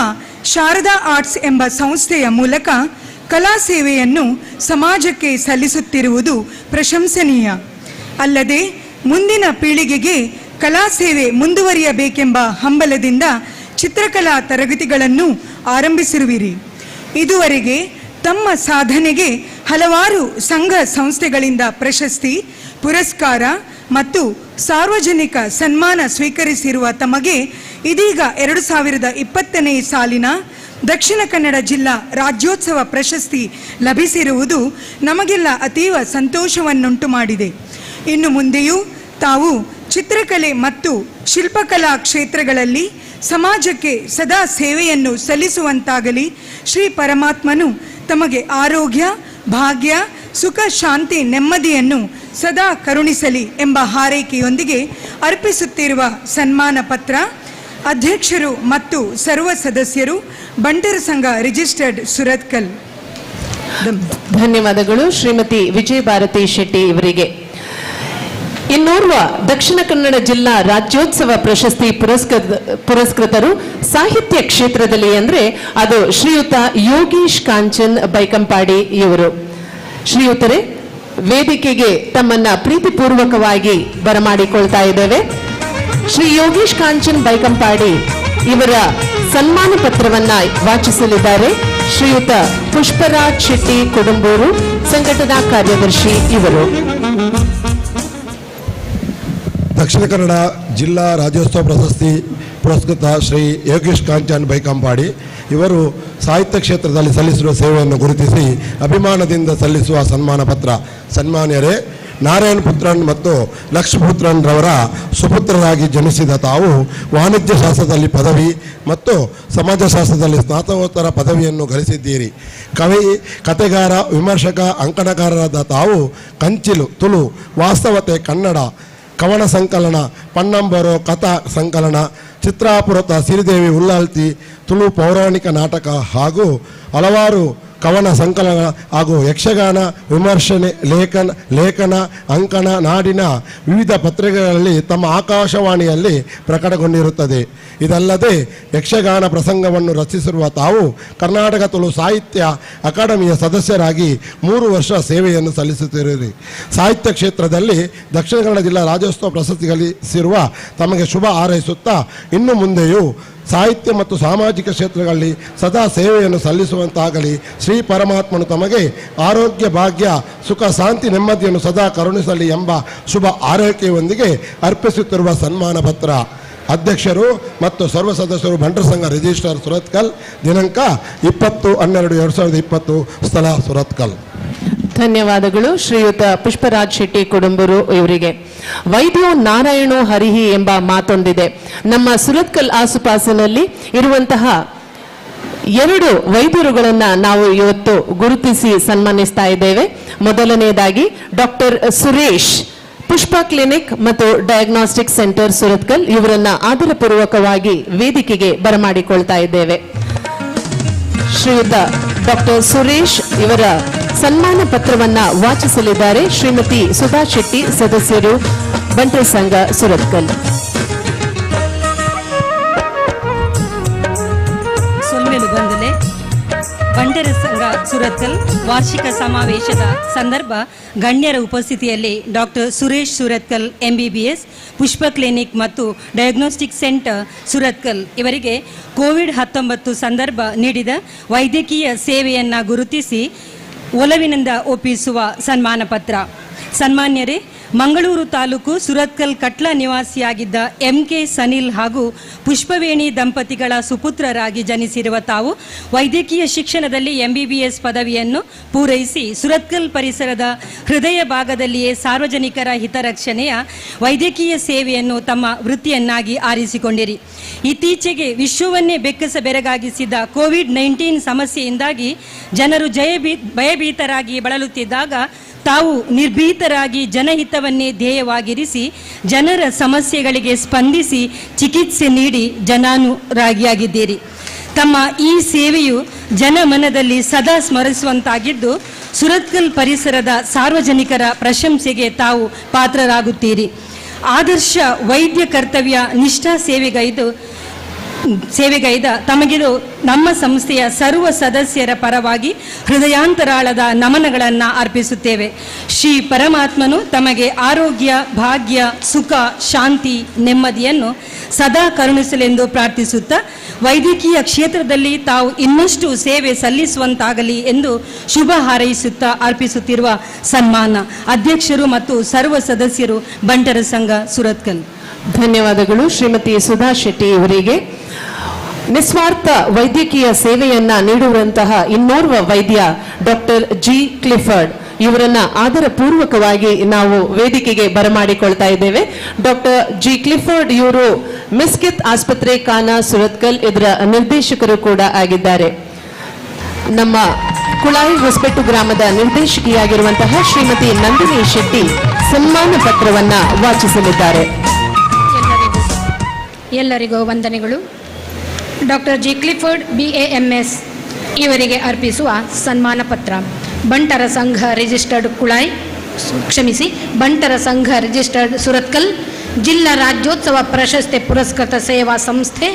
Speaker 14: ಶಾರದಾ ಆರ್ಟ್ಸ್ ಎಂಬ ಸಂಸ್ಥೆಯ ಮೂಲಕ ಕಲಾ ಸೇವೆಯನ್ನು ಸಮಾಜಕ್ಕೆ ಸಲ್ಲಿಸುತ್ತಿರುವುದು ಪ್ರಶಂಸನೀಯ. ಅಲ್ಲದೆ ಮುಂದಿನ ಪೀಳಿಗೆಗೆ ಕಲಾ ಸೇವೆ ಮುಂದುವರಿಯಬೇಕೆಂಬ ಹಂಬಲದಿಂದ ಚಿತ್ರಕಲಾ ತರಗತಿಗಳನ್ನು ಆರಂಭಿಸಿರುವಿರಿ. ಇದುವರೆಗೆ ತಮ್ಮ ಸಾಧನೆಗೆ ಹಲವಾರು ಸಂಘ ಸಂಸ್ಥೆಗಳಿಂದ ಪ್ರಶಸ್ತಿ, ಪುರಸ್ಕಾರ ಮತ್ತು ಸಾರ್ವಜನಿಕ ಸನ್ಮಾನ ಸ್ವೀಕರಿಸಿರುವ ತಮಗೆ ಇದೀಗ 2020ನೇ ಸಾಲಿನ ದಕ್ಷಿಣ ಕನ್ನಡ ಜಿಲ್ಲಾ ರಾಜ್ಯೋತ್ಸವ ಪ್ರಶಸ್ತಿ ಲಭಿಸಿರುವುದು ನಮಗೆಲ್ಲ ಅತೀವ ಸಂತೋಷವನ್ನುಂಟು ಮಾಡಿದೆ. ಇನ್ನು ಮುಂದೆಯೂ ತಾವು ಚಿತ್ರಕಲೆ ಮತ್ತು ಶಿಲ್ಪಕಲಾ ಕ್ಷೇತ್ರಗಳಲ್ಲಿ ಸಮಾಜಕ್ಕೆ ಸದಾ ಸೇವೆಯನ್ನು ಸಲ್ಲಿಸುವಂತಾಗಲಿ. ಶ್ರೀ ಪರಮಾತ್ಮನು ತಮಗೆ ಆರೋಗ್ಯ, ಭಾಗ್ಯ, ಸುಖ, ಶಾಂತಿ, ನೆಮ್ಮದಿಯನ್ನು ಸದಾ ಕರುಣಿಸಲಿ ಎಂಬ ಹಾರೈಕೆಯೊಂದಿಗೆ ಅರ್ಪಿಸುತ್ತಿರುವ ಸನ್ಮಾನ ಪತ್ರ ಅಧ್ಯಕ್ಷರು ಮತ್ತು ಸರ್ವ ಸದಸ್ಯರು, ಬಂಟರ ಸಂಘ ರಿಜಿಸ್ಟರ್ಡ್ ಸುರತ್ಕಲ್.
Speaker 9: ಧನ್ಯವಾದಗಳು ಶ್ರೀಮತಿ ವಿಜಯ ಭಾರತಿ ಶೆಟ್ಟಿ ಇವರಿಗೆ. ಇನ್ನೋರ್ವ ದಕ್ಷಿಣ ಕನ್ನಡ ಜಿಲ್ಲಾ ರಾಜ್ಯೋತ್ಸವ ಪ್ರಶಸ್ತಿ ಪುರಸ್ಕೃತರು ಸಾಹಿತ್ಯ ಕ್ಷೇತ್ರದಲ್ಲಿ ಅಂದ್ರೆ ಅದು ಶ್ರೀಯುತ ಯೋಗೀಶ್ ಕಾಂಚನ್ ಬೈಕಂಪಾಡಿ ಇವರು. ಶ್ರೀಯುತರೇ, ವೇದಿಕೆಗೆ ತಮ್ಮನ್ನ ಪ್ರೀತಿಪೂರ್ವಕವಾಗಿ ಬರಮಾಡಿಕೊಳ್ತಾ ಇದ್ದೇವೆ. ಶ್ರೀ ಯೋಗೀಶ್ ಕಾಂಚನ್ ಬೈಕಂಪಾಡಿ ಇವರ ಸನ್ಮಾನ ಪತ್ರವನ್ನ ವಾಚಿಸಲಿದ್ದಾರೆ ಶ್ರೀಯುತ ಪುಷ್ಪರಾಜ್ ಶೆಟ್ಟಿ ಕುಡುಂಬೂರು, ಸಂಘಟನಾ ಕಾರ್ಯದರ್ಶಿ ಇವರು.
Speaker 15: ದಕ್ಷಿಣ ಕನ್ನಡ ಜಿಲ್ಲಾ ರಾಜ್ಯೋತ್ಸವ ಪ್ರಶಸ್ತಿ ಪುರಸ್ಕೃತ ಶ್ರೀ ಯೋಗೇಶ್ ಕಾಂಚನ್ ಬೈಕಂಪಾಡಿ ಇವರು ಸಾಹಿತ್ಯ ಕ್ಷೇತ್ರದಲ್ಲಿ ಸಲ್ಲಿಸಿರುವ ಸೇವೆಯನ್ನು ಗುರುತಿಸಿ ಅಭಿಮಾನದಿಂದ ಸಲ್ಲಿಸುವ ಸನ್ಮಾನ ಪತ್ರ. ಸನ್ಮಾನ್ಯರೇ, ನಾರಾಯಣ್ ಪುತ್ರನ್ ಮತ್ತು ಲಕ್ಷ್ಮೀಪುತ್ರನ್ ರವರ ಸುಪುತ್ರರಾಗಿ ಜನಿಸಿದ ತಾವು ವಾಣಿಜ್ಯ ಶಾಸ್ತ್ರದಲ್ಲಿ ಪದವಿ ಮತ್ತು ಸಮಾಜಶಾಸ್ತ್ರದಲ್ಲಿ ಸ್ನಾತಕೋತ್ತರ ಪದವಿಯನ್ನು ಗಳಿಸಿದ್ದೀರಿ. ಕವಿ, ಕತೆಗಾರ, ವಿಮರ್ಶಕ, ಅಂಕಣಕಾರರಾದ ತಾವು ಕಂಚಿಲು, ತುಳು, ವಾಸ್ತವತೆ ಕನ್ನಡ, ಕವನ ಸಂಕಲನ, ಪನ್ನಂಬರೋ ಕಥಾ ಸಂಕಲನ, ಚಿತ್ರಾಪುರತ ಸಿರಿದೇವಿ ಉಲ್ಲಾಲ್ತಿ, ತುಳು ಪೌರಾಣಿಕ ನಾಟಕ ಹಾಗೂ ಹಲವಾರು ಕವನ ಸಂಕಲನ ಹಾಗೂ ಯಕ್ಷಗಾನ ವಿಮರ್ಶನೆ, ಲೇಖನ, ಅಂಕಣ ನಾಡಿನ ವಿವಿಧ ಪತ್ರಿಕೆಗಳಲ್ಲಿ ತಮ್ಮ ಆಕಾಶವಾಣಿಯಲ್ಲಿ ಪ್ರಕಟಗೊಂಡಿರುತ್ತದೆ. ಇದಲ್ಲದೆ ಯಕ್ಷಗಾನ ಪ್ರಸಂಗವನ್ನು ರಚಿಸಿರುವ ತಾವು ಕರ್ನಾಟಕ ತುಳು ಸಾಹಿತ್ಯ ಅಕಾಡೆಮಿಯ ಸದಸ್ಯರಾಗಿ 3 ವರ್ಷ ಸೇವೆಯನ್ನು ಸಲ್ಲಿಸುತ್ತಿರುವಿರಿ. ಸಾಹಿತ್ಯ ಕ್ಷೇತ್ರದಲ್ಲಿ ದಕ್ಷಿಣ ಕನ್ನಡ ಜಿಲ್ಲಾ ರಾಜ್ಯೋತ್ಸವ ಪ್ರಶಸ್ತಿ ಗಳಿಸಿರುವ ತಮಗೆ ಶುಭ ಹಾರೈಸುತ್ತಾ ಇನ್ನು ಮುಂದೆಯೂ ಸಾಹಿತ್ಯ ಮತ್ತು ಸಾಮಾಜಿಕ ಕ್ಷೇತ್ರಗಳಲ್ಲಿ ಸದಾ ಸೇವೆಯನ್ನು ಸಲ್ಲಿಸುವಂತಾಗಲಿ. ಶ್ರೀ ಪರಮಾತ್ಮನು ತಮಗೆ ಆರೋಗ್ಯ, ಭಾಗ್ಯ, ಸುಖ, ಶಾಂತಿ, ನೆಮ್ಮದಿಯನ್ನು ಸದಾ ಕರುಣಿಸಲಿ ಎಂಬ ಶುಭ ಆರೈಕೆಯೊಂದಿಗೆ ಅರ್ಪಿಸುತ್ತಿರುವ ಸನ್ಮಾನ ಪತ್ರ. ಅಧ್ಯಕ್ಷರು ಮತ್ತು ಸರ್ವ ಸದಸ್ಯರು, ಬಂಟರ ಸಂಘ ರಿಜಿಸ್ಟ್ರಾರ್ ಸುರತ್ಕಲ್, ದಿನಾಂಕ 20-12-2020, ಸ್ಥಳ ಸುರತ್ಕಲ್.
Speaker 9: ಧನ್ಯವಾದಗಳು ಶ್ರೀಯುತ ಪುಷ್ಪರಾಜ್ ಶೆಟ್ಟಿ ಕುಡುಂಬೂರು ಇವರಿಗೆ. ವೈದ್ಯೋ ನಾರಾಯಣೋ ಹರಿಹಿ ಎಂಬ ಮಾತೊಂದಿದೆ. ನಮ್ಮ ಸುರತ್ಕಲ್ ಆಸುಪಾಸಿನಲ್ಲಿ ಇರುವಂತಹ 2 ವೈದ್ಯರುಗಳನ್ನ ನಾವು ಇವತ್ತು ಗುರುತಿಸಿ ಸನ್ಮಾನಿಸ್ತಾ ಇದ್ದೇವೆ. ಮೊದಲನೆಯದಾಗಿ ಡಾಕ್ಟರ್ ಸುರೇಶ್, ಪುಷ್ಪ ಕ್ಲಿನಿಕ್ ಮತ್ತು ಡಯಾಗ್ನಾಸ್ಟಿಕ್ ಸೆಂಟರ್ ಸುರತ್ಕಲ್ ಇವರನ್ನ ಆದರಪೂರ್ವಕವಾಗಿ ವೇದಿಕೆಗೆ ಬರಮಾಡಿಕೊಳ್ತಾ ಇದ್ದೇವೆ. ಶ್ರೀಯುತ ಡಾಕ್ಟರ್ ಸುರೇಶ್ ಇವರ ಸನ್ಮಾನ ಪತ್ರವನ್ನ ವಾಚಿಸಲಿದ್ದಾರೆ ಶ್ರೀಮತಿ ಸುಧಾ ಶೆಟ್ಟಿ, ಸದಸ್ಯರು, ಬಂಟರ ಸಂಘ ಸುರತ್ಕಲ್.
Speaker 16: ಸೊಲ್ಮೆಲು ಬಂದಲೆ ಬಂಟರ ಸಂಘ ಸುರತ್ಕಲ್ ವಾರ್ಷಿಕ ಸಮಾವೇಶದ ಸಂದರ್ಭ ಗಣ್ಯರ ಉಪಸ್ಥಿತಿಯಲ್ಲಿ doctor Suresh Surathkal MBBS, Pushpa clinic ಮತ್ತು ಡಯಾಗ್ನೋಸ್ಟಿಕ್ ಸೆಂಟರ್ ಸುರತ್ಕಲ್ ಇವರಿಗೆ ಕೋವಿಡ್-19 ಸಂದರ್ಭ ನೀಡಿದ ವೈದ್ಯಕೀಯ ಸೇವೆಯನ್ನು ಗುರುತಿಸಿ ಒಲವಿನಿಂದ ಒಪ್ಪಿಸುವ ಸನ್ಮಾನ ಪತ್ರ. ಸನ್ಮಾನ್ಯರೇ, ಮಂಗಳೂರು ತಾಲೂಕು ಸುರತ್ಕಲ್ ಕಟ್ಲ ನಿವಾಸಿಯಾಗಿದ್ದ ಎಂ.ಕೆ. ಸನಿಲ್ ಹಾಗೂ ಪುಷ್ಪವೇಣಿ ದಂಪತಿಗಳ ಸುಪುತ್ರರಾಗಿ ಜನಿಸಿರುವ ತಾವು ವೈದ್ಯಕೀಯ ಶಿಕ್ಷಣದಲ್ಲಿ MBBS ಪದವಿಯನ್ನು ಪೂರೈಸಿ ಸುರತ್ಕಲ್ ಪರಿಸರದ ಹೃದಯ ಭಾಗದಲ್ಲಿಯೇ ಸಾರ್ವಜನಿಕರ ಹಿತರಕ್ಷಣೆಯ ವೈದ್ಯಕೀಯ ಸೇವೆಯನ್ನು ತಮ್ಮ ವೃತ್ತಿಯನ್ನಾಗಿ ಆರಿಸಿಕೊಂಡಿರಿ. ಇತ್ತೀಚೆಗೆ ವಿಶ್ವವನ್ನೇ ಬೆಕ್ಕಸ ಬೆರಗಾಗಿಸಿದ ಕೋವಿಡ್-19 ಸಮಸ್ಯೆಯಿಂದಾಗಿ ಜನರು ಭಯಭೀತರಾಗಿ ಬಳಲುತ್ತಿದ್ದಾಗ ತಾವು ನಿರ್ಭೀತರಾಗಿ ಜನಹಿತವನ್ನೇ ಧ್ಯೇಯವಾಗಿರಿಸಿ ಜನರ ಸಮಸ್ಯೆಗಳಿಗೆ ಸ್ಪಂದಿಸಿ ಚಿಕಿತ್ಸೆ ನೀಡಿ ಜನಾನುರಾಗಿಯಾಗಿದ್ದೀರಿ. ತಮ್ಮ ಈ ಸೇವೆಯು ಜನಮನದಲ್ಲಿ ಸದಾ ಸ್ಮರಿಸುವಂತಾಗಿದ್ದು ಸುರತ್ಕಲ್ ಪರಿಸರದ ಸಾರ್ವಜನಿಕರ ಪ್ರಶಂಸೆಗೆ ತಾವು ಪಾತ್ರರಾಗುತ್ತೀರಿ. ಆದರ್ಶ ವೈದ್ಯ ಕರ್ತವ್ಯ ನಿಷ್ಠಾ ಸೇವೆಗೈದ ತಮಗಿದು ನಮ್ಮ ಸಂಸ್ಥೆಯ ಸರ್ವ ಸದಸ್ಯರ ಪರವಾಗಿ ಹೃದಯಾಂತರಾಳದ ನಮನಗಳನ್ನು ಅರ್ಪಿಸುತ್ತೇವೆ. ಶ್ರೀ ಪರಮಾತ್ಮನು ತಮಗೆ ಆರೋಗ್ಯ, ಭಾಗ್ಯ, ಸುಖ, ಶಾಂತಿ, ನೆಮ್ಮದಿಯನ್ನು ಸದಾ ಕರುಣಿಸಲೆಂದು ಪ್ರಾರ್ಥಿಸುತ್ತಾ ವೈದ್ಯಕೀಯ ಕ್ಷೇತ್ರದಲ್ಲಿ ತಾವು ಇನ್ನಷ್ಟು ಸೇವೆ ಸಲ್ಲಿಸುವಂತಾಗಲಿ ಎಂದು ಶುಭ ಹಾರೈಸುತ್ತಾ ಅರ್ಪಿಸುತ್ತಿರುವ ಸನ್ಮಾನ ಅಧ್ಯಕ್ಷರು ಮತ್ತು ಸರ್ವ ಸದಸ್ಯರು, ಬಂಟರ ಸಂಘ ಸುರತ್ಕಲ್.
Speaker 9: ಧನ್ಯವಾದಗಳು ಶ್ರೀಮತಿ ಸುಧಾ ಶೆಟ್ಟಿ ಇವರಿಗೆ. ನಿಸ್ವಾರ್ಥ ವೈದ್ಯಕೀಯ ಸೇವೆಯನ್ನ ನೀಡುವಂತಹ ಇನ್ನೋರ್ವ ವೈದ್ಯ ಡಾಕ್ಟರ್ ಜಿ ಕ್ಲಿಫರ್ಡ್ ಇವರನ್ನ ಆದರ ಪೂರ್ವಕವಾಗಿ ನಾವು ವೇದಿಕೆಗೆ ಬರಮಾಡಿಕೊಳ್ತಾ ಇದ್ದೇವೆ. ಡಾಕ್ಟರ್ ಜಿ ಕ್ಲಿಫರ್ಡ್ ಇವರು ಮಿಸ್ಕಿತ್ ಆಸ್ಪತ್ರೆ ಕಾನಾ ಸುರತ್ಕಲ್ ಇದರ ನಿರ್ದೇಶಕರು ಕೂಡ ಆಗಿದ್ದಾರೆ. ನಮ್ಮ ಕುಳಾಯಿ ಹೊಸಬೆಟ್ಟು ಗ್ರಾಮದ ನಿರ್ದೇಶಕಿಯಾಗಿರುವಂತಹ ಶ್ರೀಮತಿ ನಂದಿನಿ ಶೆಟ್ಟಿ ಸನ್ಮಾನ ಪತ್ರವನ್ನ ವಾಚಿಸಲಿದ್ದಾರೆ.
Speaker 19: ಎಲ್ಲರಿಗೂ ವಂದನೆಗಳು. ಡಾಕ್ಟರ್ ಜಿ ಕ್ಲಿಫರ್ಡ್ BAMS ಇವರಿಗೆ ಅರ್ಪಿಸುವ ಸನ್ಮಾನ ಪತ್ರ. ಬಂಟರ ಸಂಘ ರಿಜಿಸ್ಟರ್ಡ್ ಕುಳಾಯಿ, ಕ್ಷಮಿಸಿ, ಬಂಟರ ಸಂಘ ರಿಜಿಸ್ಟರ್ಡ್ ಸುರತ್ಕಲ್, ಜಿಲ್ಲಾ ರಾಜ್ಯೋತ್ಸವ ಪ್ರಶಸ್ತಿ ಪುರಸ್ಕೃತ ಸೇವಾ ಸಂಸ್ಥೆ,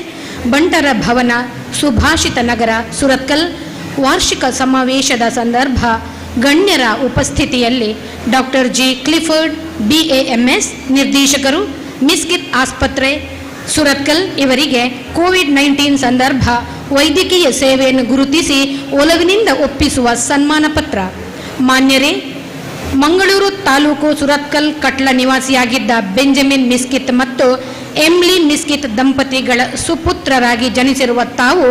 Speaker 19: ಬಂಟರ ಭವನ, ಸುಭಾಷಿತ ನಗರ, ಸುರತ್ಕಲ್ ವಾರ್ಷಿಕ ಸಮಾವೇಶದ ಸಂದರ್ಭ ಗಣ್ಯರ ಉಪಸ್ಥಿತಿಯಲ್ಲಿ ಡಾಕ್ಟರ್ ಜಿ ಕ್ಲಿಫರ್ಡ್ BAMS ನಿರ್ದೇಶಕರು, ಮಿಸ್ಕಿತ್ ಆಸ್ಪತ್ರೆ ಸುರತ್ಕಲ್ ಇವರಿಗೆ ಕೋವಿಡ್-19 ಸಂದರ್ಭ ವೈದ್ಯಕೀಯ ಸೇವೆಯನ್ನು ಗುರುತಿಸಿ ಒಲವಿನಿಂದ ಒಪ್ಪಿಸುವ ಸನ್ಮಾನ ಪತ್ರ. ಮಾನ್ಯರೇ, ಮಂಗಳೂರು ತಾಲೂಕು ಸುರತ್ಕಲ್ ಕಟ್ಲ ನಿವಾಸಿಯಾಗಿದ್ದ ಬೆಂಜಮಿನ್ ಮಿಸ್ಕಿತ್ ಮತ್ತು ಎಮ್ಲಿ ಮಿಸ್ಕಿತ್ ದಂಪತಿಗಳ ಸುಪುತ್ರರಾಗಿ ಜನಿಸಿರುವ ತಾವು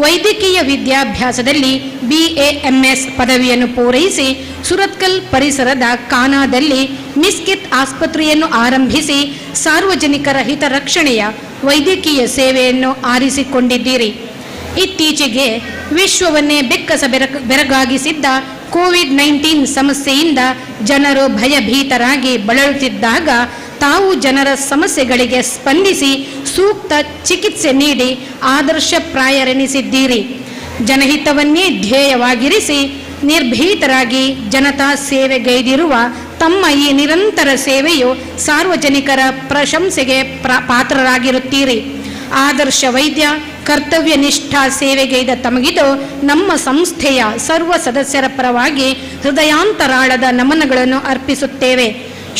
Speaker 19: ವೈದ್ಯಕೀಯ ವಿದ್ಯಾಭ್ಯಾಸದಲ್ಲಿ ಬಿಎಎಂಎಸ್ ಪದವಿಯನ್ನು ಪೂರೈಸಿ ಸುರತ್ಕಲ್ ಪರಿಸರದ ಕಾನಾದಲ್ಲಿ ಮಿಸ್ಕಿತ್ ಆಸ್ಪತ್ರೆಯನ್ನು ಆರಂಭಿಸಿ ಸಾರ್ವಜನಿಕರ ಹಿತರಕ್ಷಣೆಯ ವೈದ್ಯಕೀಯ ಸೇವೆಯನ್ನು ಆರಿಸಿಕೊಂಡಿದ್ದೀರಿ. ಇತ್ತೀಚೆಗೆ ವಿಶ್ವವನ್ನೇ ಬೆಕ್ಕಸ ಬೆರಗಾಗಿಸಿದ್ದ ಕೋವಿಡ್-19 ಸಮಸ್ಯೆಯಿಂದ ಜನರು ಭಯಭೀತರಾಗಿ ಬಳಲುತ್ತಿದ್ದಾಗ ತಾವು ಜನರ ಸಮಸ್ಯೆಗಳಿಗೆ ಸ್ಪಂದಿಸಿ ಸೂಕ್ತ ಚಿಕಿತ್ಸೆ ನೀಡಿ ಆದರ್ಶಪ್ರಾಯರೆನಿಸಿದ್ದೀರಿ. ಜನಹಿತವನ್ನೇ ಧ್ಯೇಯವಾಗಿರಿಸಿ ನಿರ್ಭೀತರಾಗಿ ಜನತಾ ಸೇವೆಗೈದಿರುವ ತಮ್ಮ ಈ ನಿರಂತರ ಸೇವೆಯು ಸಾರ್ವಜನಿಕರ ಪ್ರಶಂಸೆಗೆ ಪಾತ್ರರಾಗಿರುತ್ತೀರಿ. ಆದರ್ಶ ವೈದ್ಯ, ಕರ್ತವ್ಯ ನಿಷ್ಠಾ ಸೇವೆಗೈದ ತಮಗಿದು ನಮ್ಮ ಸಂಸ್ಥೆಯ ಸರ್ವ ಸದಸ್ಯರ ಪರವಾಗಿ ಹೃದಯಾಂತರಾಳದ ನಮನಗಳನ್ನು ಅರ್ಪಿಸುತ್ತೇವೆ.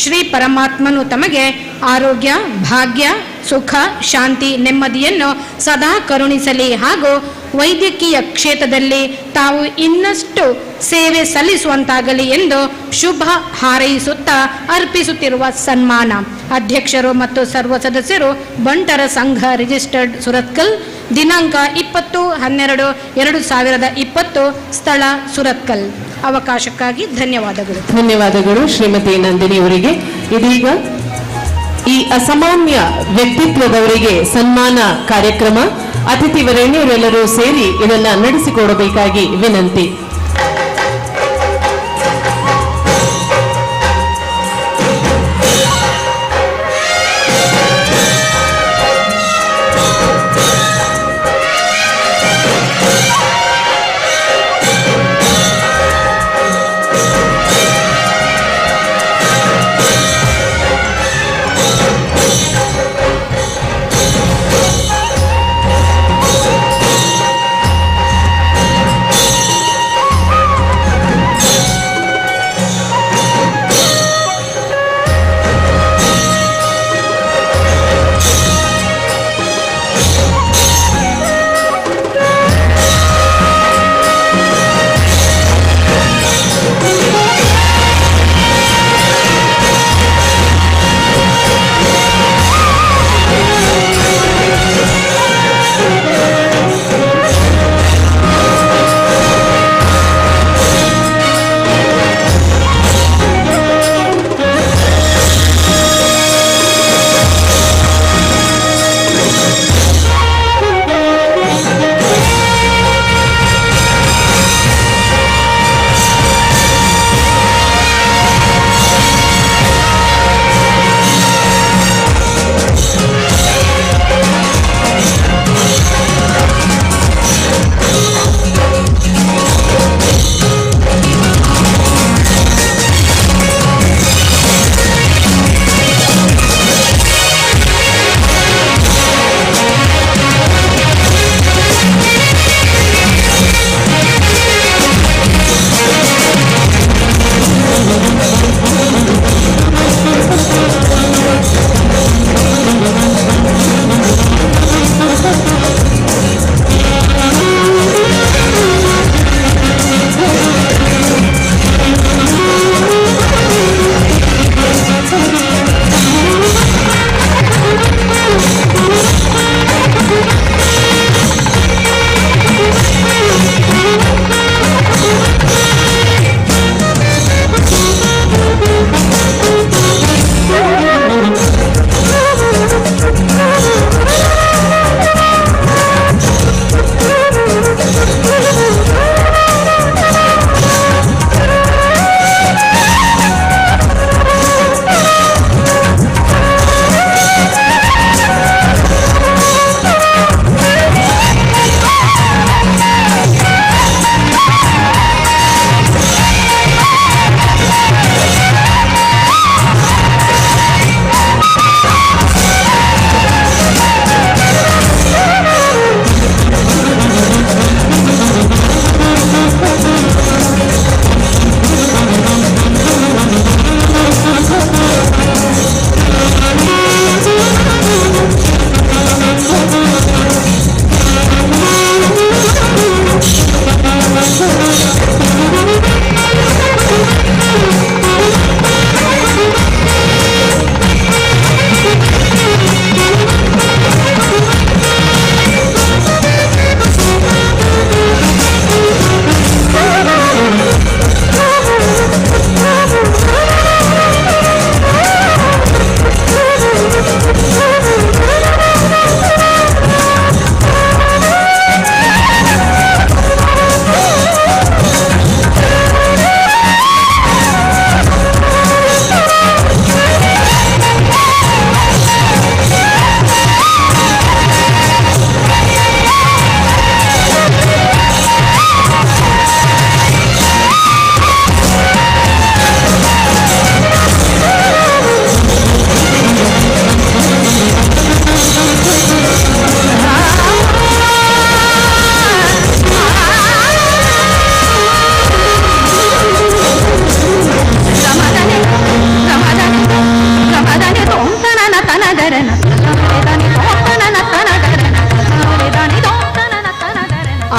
Speaker 19: ಶ್ರೀ ಪರಮಾತ್ಮನು ತಮಗೆ ಆರೋಗ್ಯ, ಭಾಗ್ಯ, ಸುಖ, ಶಾಂತಿ, ನೆಮ್ಮದಿಯನ್ನು ಸದಾ ಕರುಣಿಸಲಿ ಹಾಗೂ ವೈದ್ಯಕೀಯ ಕ್ಷೇತ್ರದಲ್ಲಿ ತಾವು ಇನ್ನಷ್ಟು ಸೇವೆ ಸಲ್ಲಿಸುವಂತಾಗಲಿ ಎಂದು ಶುಭ ಹಾರೈಸುತ್ತಾ ಅರ್ಪಿಸುತ್ತಿರುವ ಸನ್ಮಾನ. ಅಧ್ಯಕ್ಷರು ಮತ್ತು ಸರ್ವ ಸದಸ್ಯರು, ಬಂಟರ ಸಂಘ ರಿಜಿಸ್ಟರ್ಡ್ ಸುರತ್ಕಲ್. ದಿನಾಂಕ 20-12-2020, ಸ್ಥಳ ಸುರತ್ಕಲ್. ಅವಕಾಶಕ್ಕಾಗಿ ಧನ್ಯವಾದಗಳು.
Speaker 9: ಧನ್ಯವಾದಗಳು ಶ್ರೀಮತಿ ನಂದಿನಿ ಅವರಿಗೆ. ಇದೀಗ ಈ ಅಸಾಮಾನ್ಯ ವ್ಯಕ್ತಿತ್ವದವರಿಗೆ ಸನ್ಮಾನ ಕಾರ್ಯಕ್ರಮ. ಅತಿಥಿ ವರೇಣ್ಯರೆಲ್ಲರೂ ಸೇರಿ ಇದನ್ನ ನಡೆಸಿಕೊಡಬೇಕಾಗಿ ವಿನಂತಿ.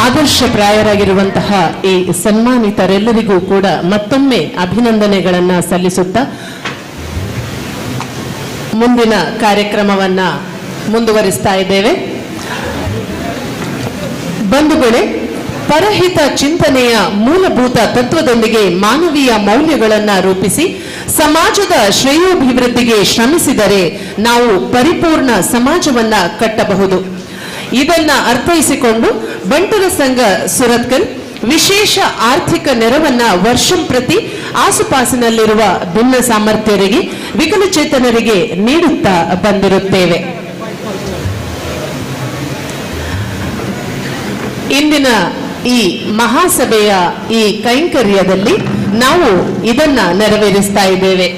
Speaker 9: ಆದರ್ಶಪ್ರಾಯರಾಗಿರುವಂತಹ ಈ ಸನ್ಮಾನಿತರೆಲ್ಲರಿಗೂ ಕೂಡ ಮತ್ತೊಮ್ಮೆ ಅಭಿನಂದನೆಗಳನ್ನು ಸಲ್ಲಿಸುತ್ತಾ ಮುಂದಿನ ಕಾರ್ಯಕ್ರಮವನ್ನ ಮುಂದುವರಿಸ್ತಾ ಇದ್ದೇವೆ. ಬಂಧುಗಳೇ, ಪರಹಿತ ಚಿಂತನೆಯ ಮೂಲಭೂತ ತತ್ವದೊಂದಿಗೆ ಮಾನವೀಯ ಮೌಲ್ಯಗಳನ್ನು ರೂಪಿಸಿ ಸಮಾಜದ ಶ್ರೇಯೋಭಿವೃದ್ಧಿಗೆ ಶ್ರಮಿಸಿದರೆ ನಾವು ಪರಿಪೂರ್ಣ ಸಮಾಜವನ್ನ ಕಟ್ಟಬಹುದು. ಇದನ್ನ ಅರ್ಥೈಸಿಕೊಂಡು ಬಂಟರ ಸಂಘ ಸುರತ್ಕಲ್ ವಿಶೇಷ ಆರ್ಥಿಕ ನೆರವನ್ನ ವರ್ಷಂಪ್ರತಿ ಆಸುಪಾಸಿನಲ್ಲಿರುವ ಭಿನ್ನ ಸಾಮರ್ಥ್ಯರಿಗೆ, ವಿಕಲಚೇತನರಿಗೆ ನೀಡುತ್ತಾ ಬಂದಿರುತ್ತೇವೆ. ಇಂದಿನ ಈ ಮಹಾಸಭೆಯ ಈ ಕೈಂಕರ್ಯದಲ್ಲಿ ನಾವು ಇದನ್ನ ನೆರವೇರಿಸ್ತಾ ಇದ್ದೇವೆ.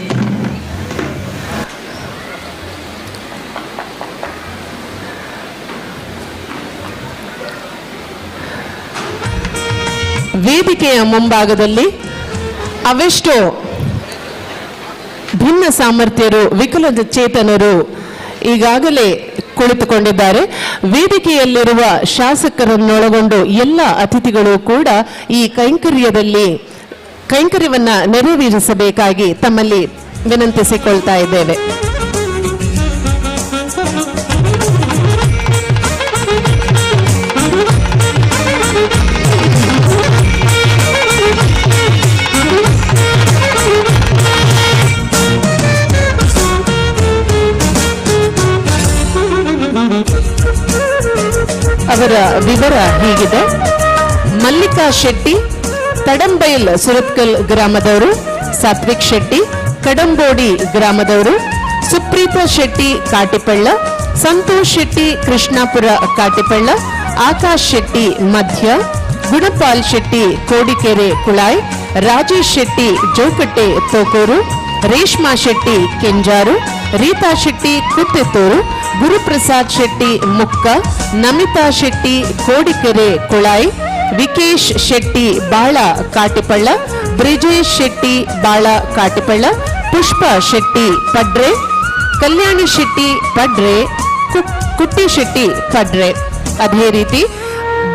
Speaker 9: ವೇದಿಕೆಯ ಮುಂಭಾಗದಲ್ಲಿ ಅವೆಷ್ಟೋ ಭಿನ್ನ ಸಾಮರ್ಥ್ಯರು, ವಿಕಲಚೇತನರು ಈಗಾಗಲೇ ಕುಳಿತುಕೊಂಡಿದ್ದಾರೆ. ವೇದಿಕೆಯಲ್ಲಿರುವ ಶಾಸಕರನ್ನೊಳಗೊಂಡು ಎಲ್ಲ ಅತಿಥಿಗಳು ಕೂಡ ಈ ಕೈಂಕರ್ಯವನ್ನ ನೆರವೇರಿಸಬೇಕಾಗಿ ತಮ್ಮಲ್ಲಿ ವಿನಂತಿಸಿಕೊಳ್ತಾ ಇದ್ದೇವೆ. ಅವರ ವಿವರ ಹೀಗಿದೆ. ಮಲ್ಲಿಕಾ ಶೆಟ್ಟಿ, ತಡಂಬೈಲ್ ಸುರತ್ಕಲ್ ಗ್ರಾಮದವರು, ಸಾತ್ವಿಕ್ ಶೆಟ್ಟಿ ಕಡಂಬೋಡಿ ಗ್ರಾಮದವರು, ಸುಪ್ರೀತಾ ಶೆಟ್ಟಿ ಕಾಟಿಪಳ್ಳ, ಸಂತೋಷ್ ಶೆಟ್ಟಿ ಕೃಷ್ಣಾಪುರ ಕಾಟಿಪಳ್ಳ, ಆಕಾಶ್ ಶೆಟ್ಟಿ ಮಧ್ಯ, ಗುಣಪಾಲ್ ಶೆಟ್ಟಿ ಕೋಡಿಕೆರೆ ಕುಳಾಯ್, ರಾಜೇಶ್ ಶೆಟ್ಟಿ ಜೌಕಟ್ಟೆ ತೋಕೂರು, ರೇಷ್ಮಾ ಶೆಟ್ಟಿ ಕೆಂಜಾರು, ರೀತಾ ಶೆಟ್ಟಿ ಕುತ್ತೆತ್ತೂರು, ಗುರುಪ್ರಸಾದ್ ಶೆಟ್ಟಿ ಮುಕ್ಕ, ನಮಿತಾ ಶೆಟ್ಟಿ ಕೋಡಿಕೆರೆ ಕುಳಾಯ್, ವಿಕೇಶ್ ಶೆಟ್ಟಿ ಬಾಳ ಕಾಟಿಪಳ್ಳ, ಬ್ರಿಜೇಶ್ ಶೆಟ್ಟಿ ಬಾಳ ಕಾಟಿಪಳ್ಳ, ಪುಷ್ಪ ಶೆಟ್ಟಿ ಪಡ್ರೆ, ಕಲ್ಯಾಣಿ ಶೆಟ್ಟಿ ಪಡ್ರೆ, ಕುಟ್ಟಿ ಶೆಟ್ಟಿ ಪಡ್ರೆ. ಅದೇ ರೀತಿ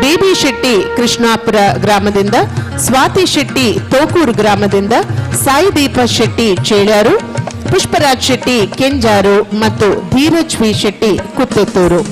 Speaker 9: ಬೇಬಿ ಶೆಟ್ಟಿ ಕೃಷ್ಣಾಪುರ ಗ್ರಾಮದಿಂದ, ಸ್ವಾತಿ ಶೆಟ್ಟಿ ತೋಕೂರು ಗ್ರಾಮದಿಂದ, ಸಾಯಿದೀಪ ಶೆಟ್ಟಿ ಚೇಳ್ಯಾರು, ಪುಷ್ಪರಾಜ್ ಶೆಟ್ಟಿ ಕೆಂಜಾರು ಮತ್ತು ಧೀರಜ್ ವಿ ಶೆಟ್ಟಿ ಕುತ್ತೆತ್ತೂರು.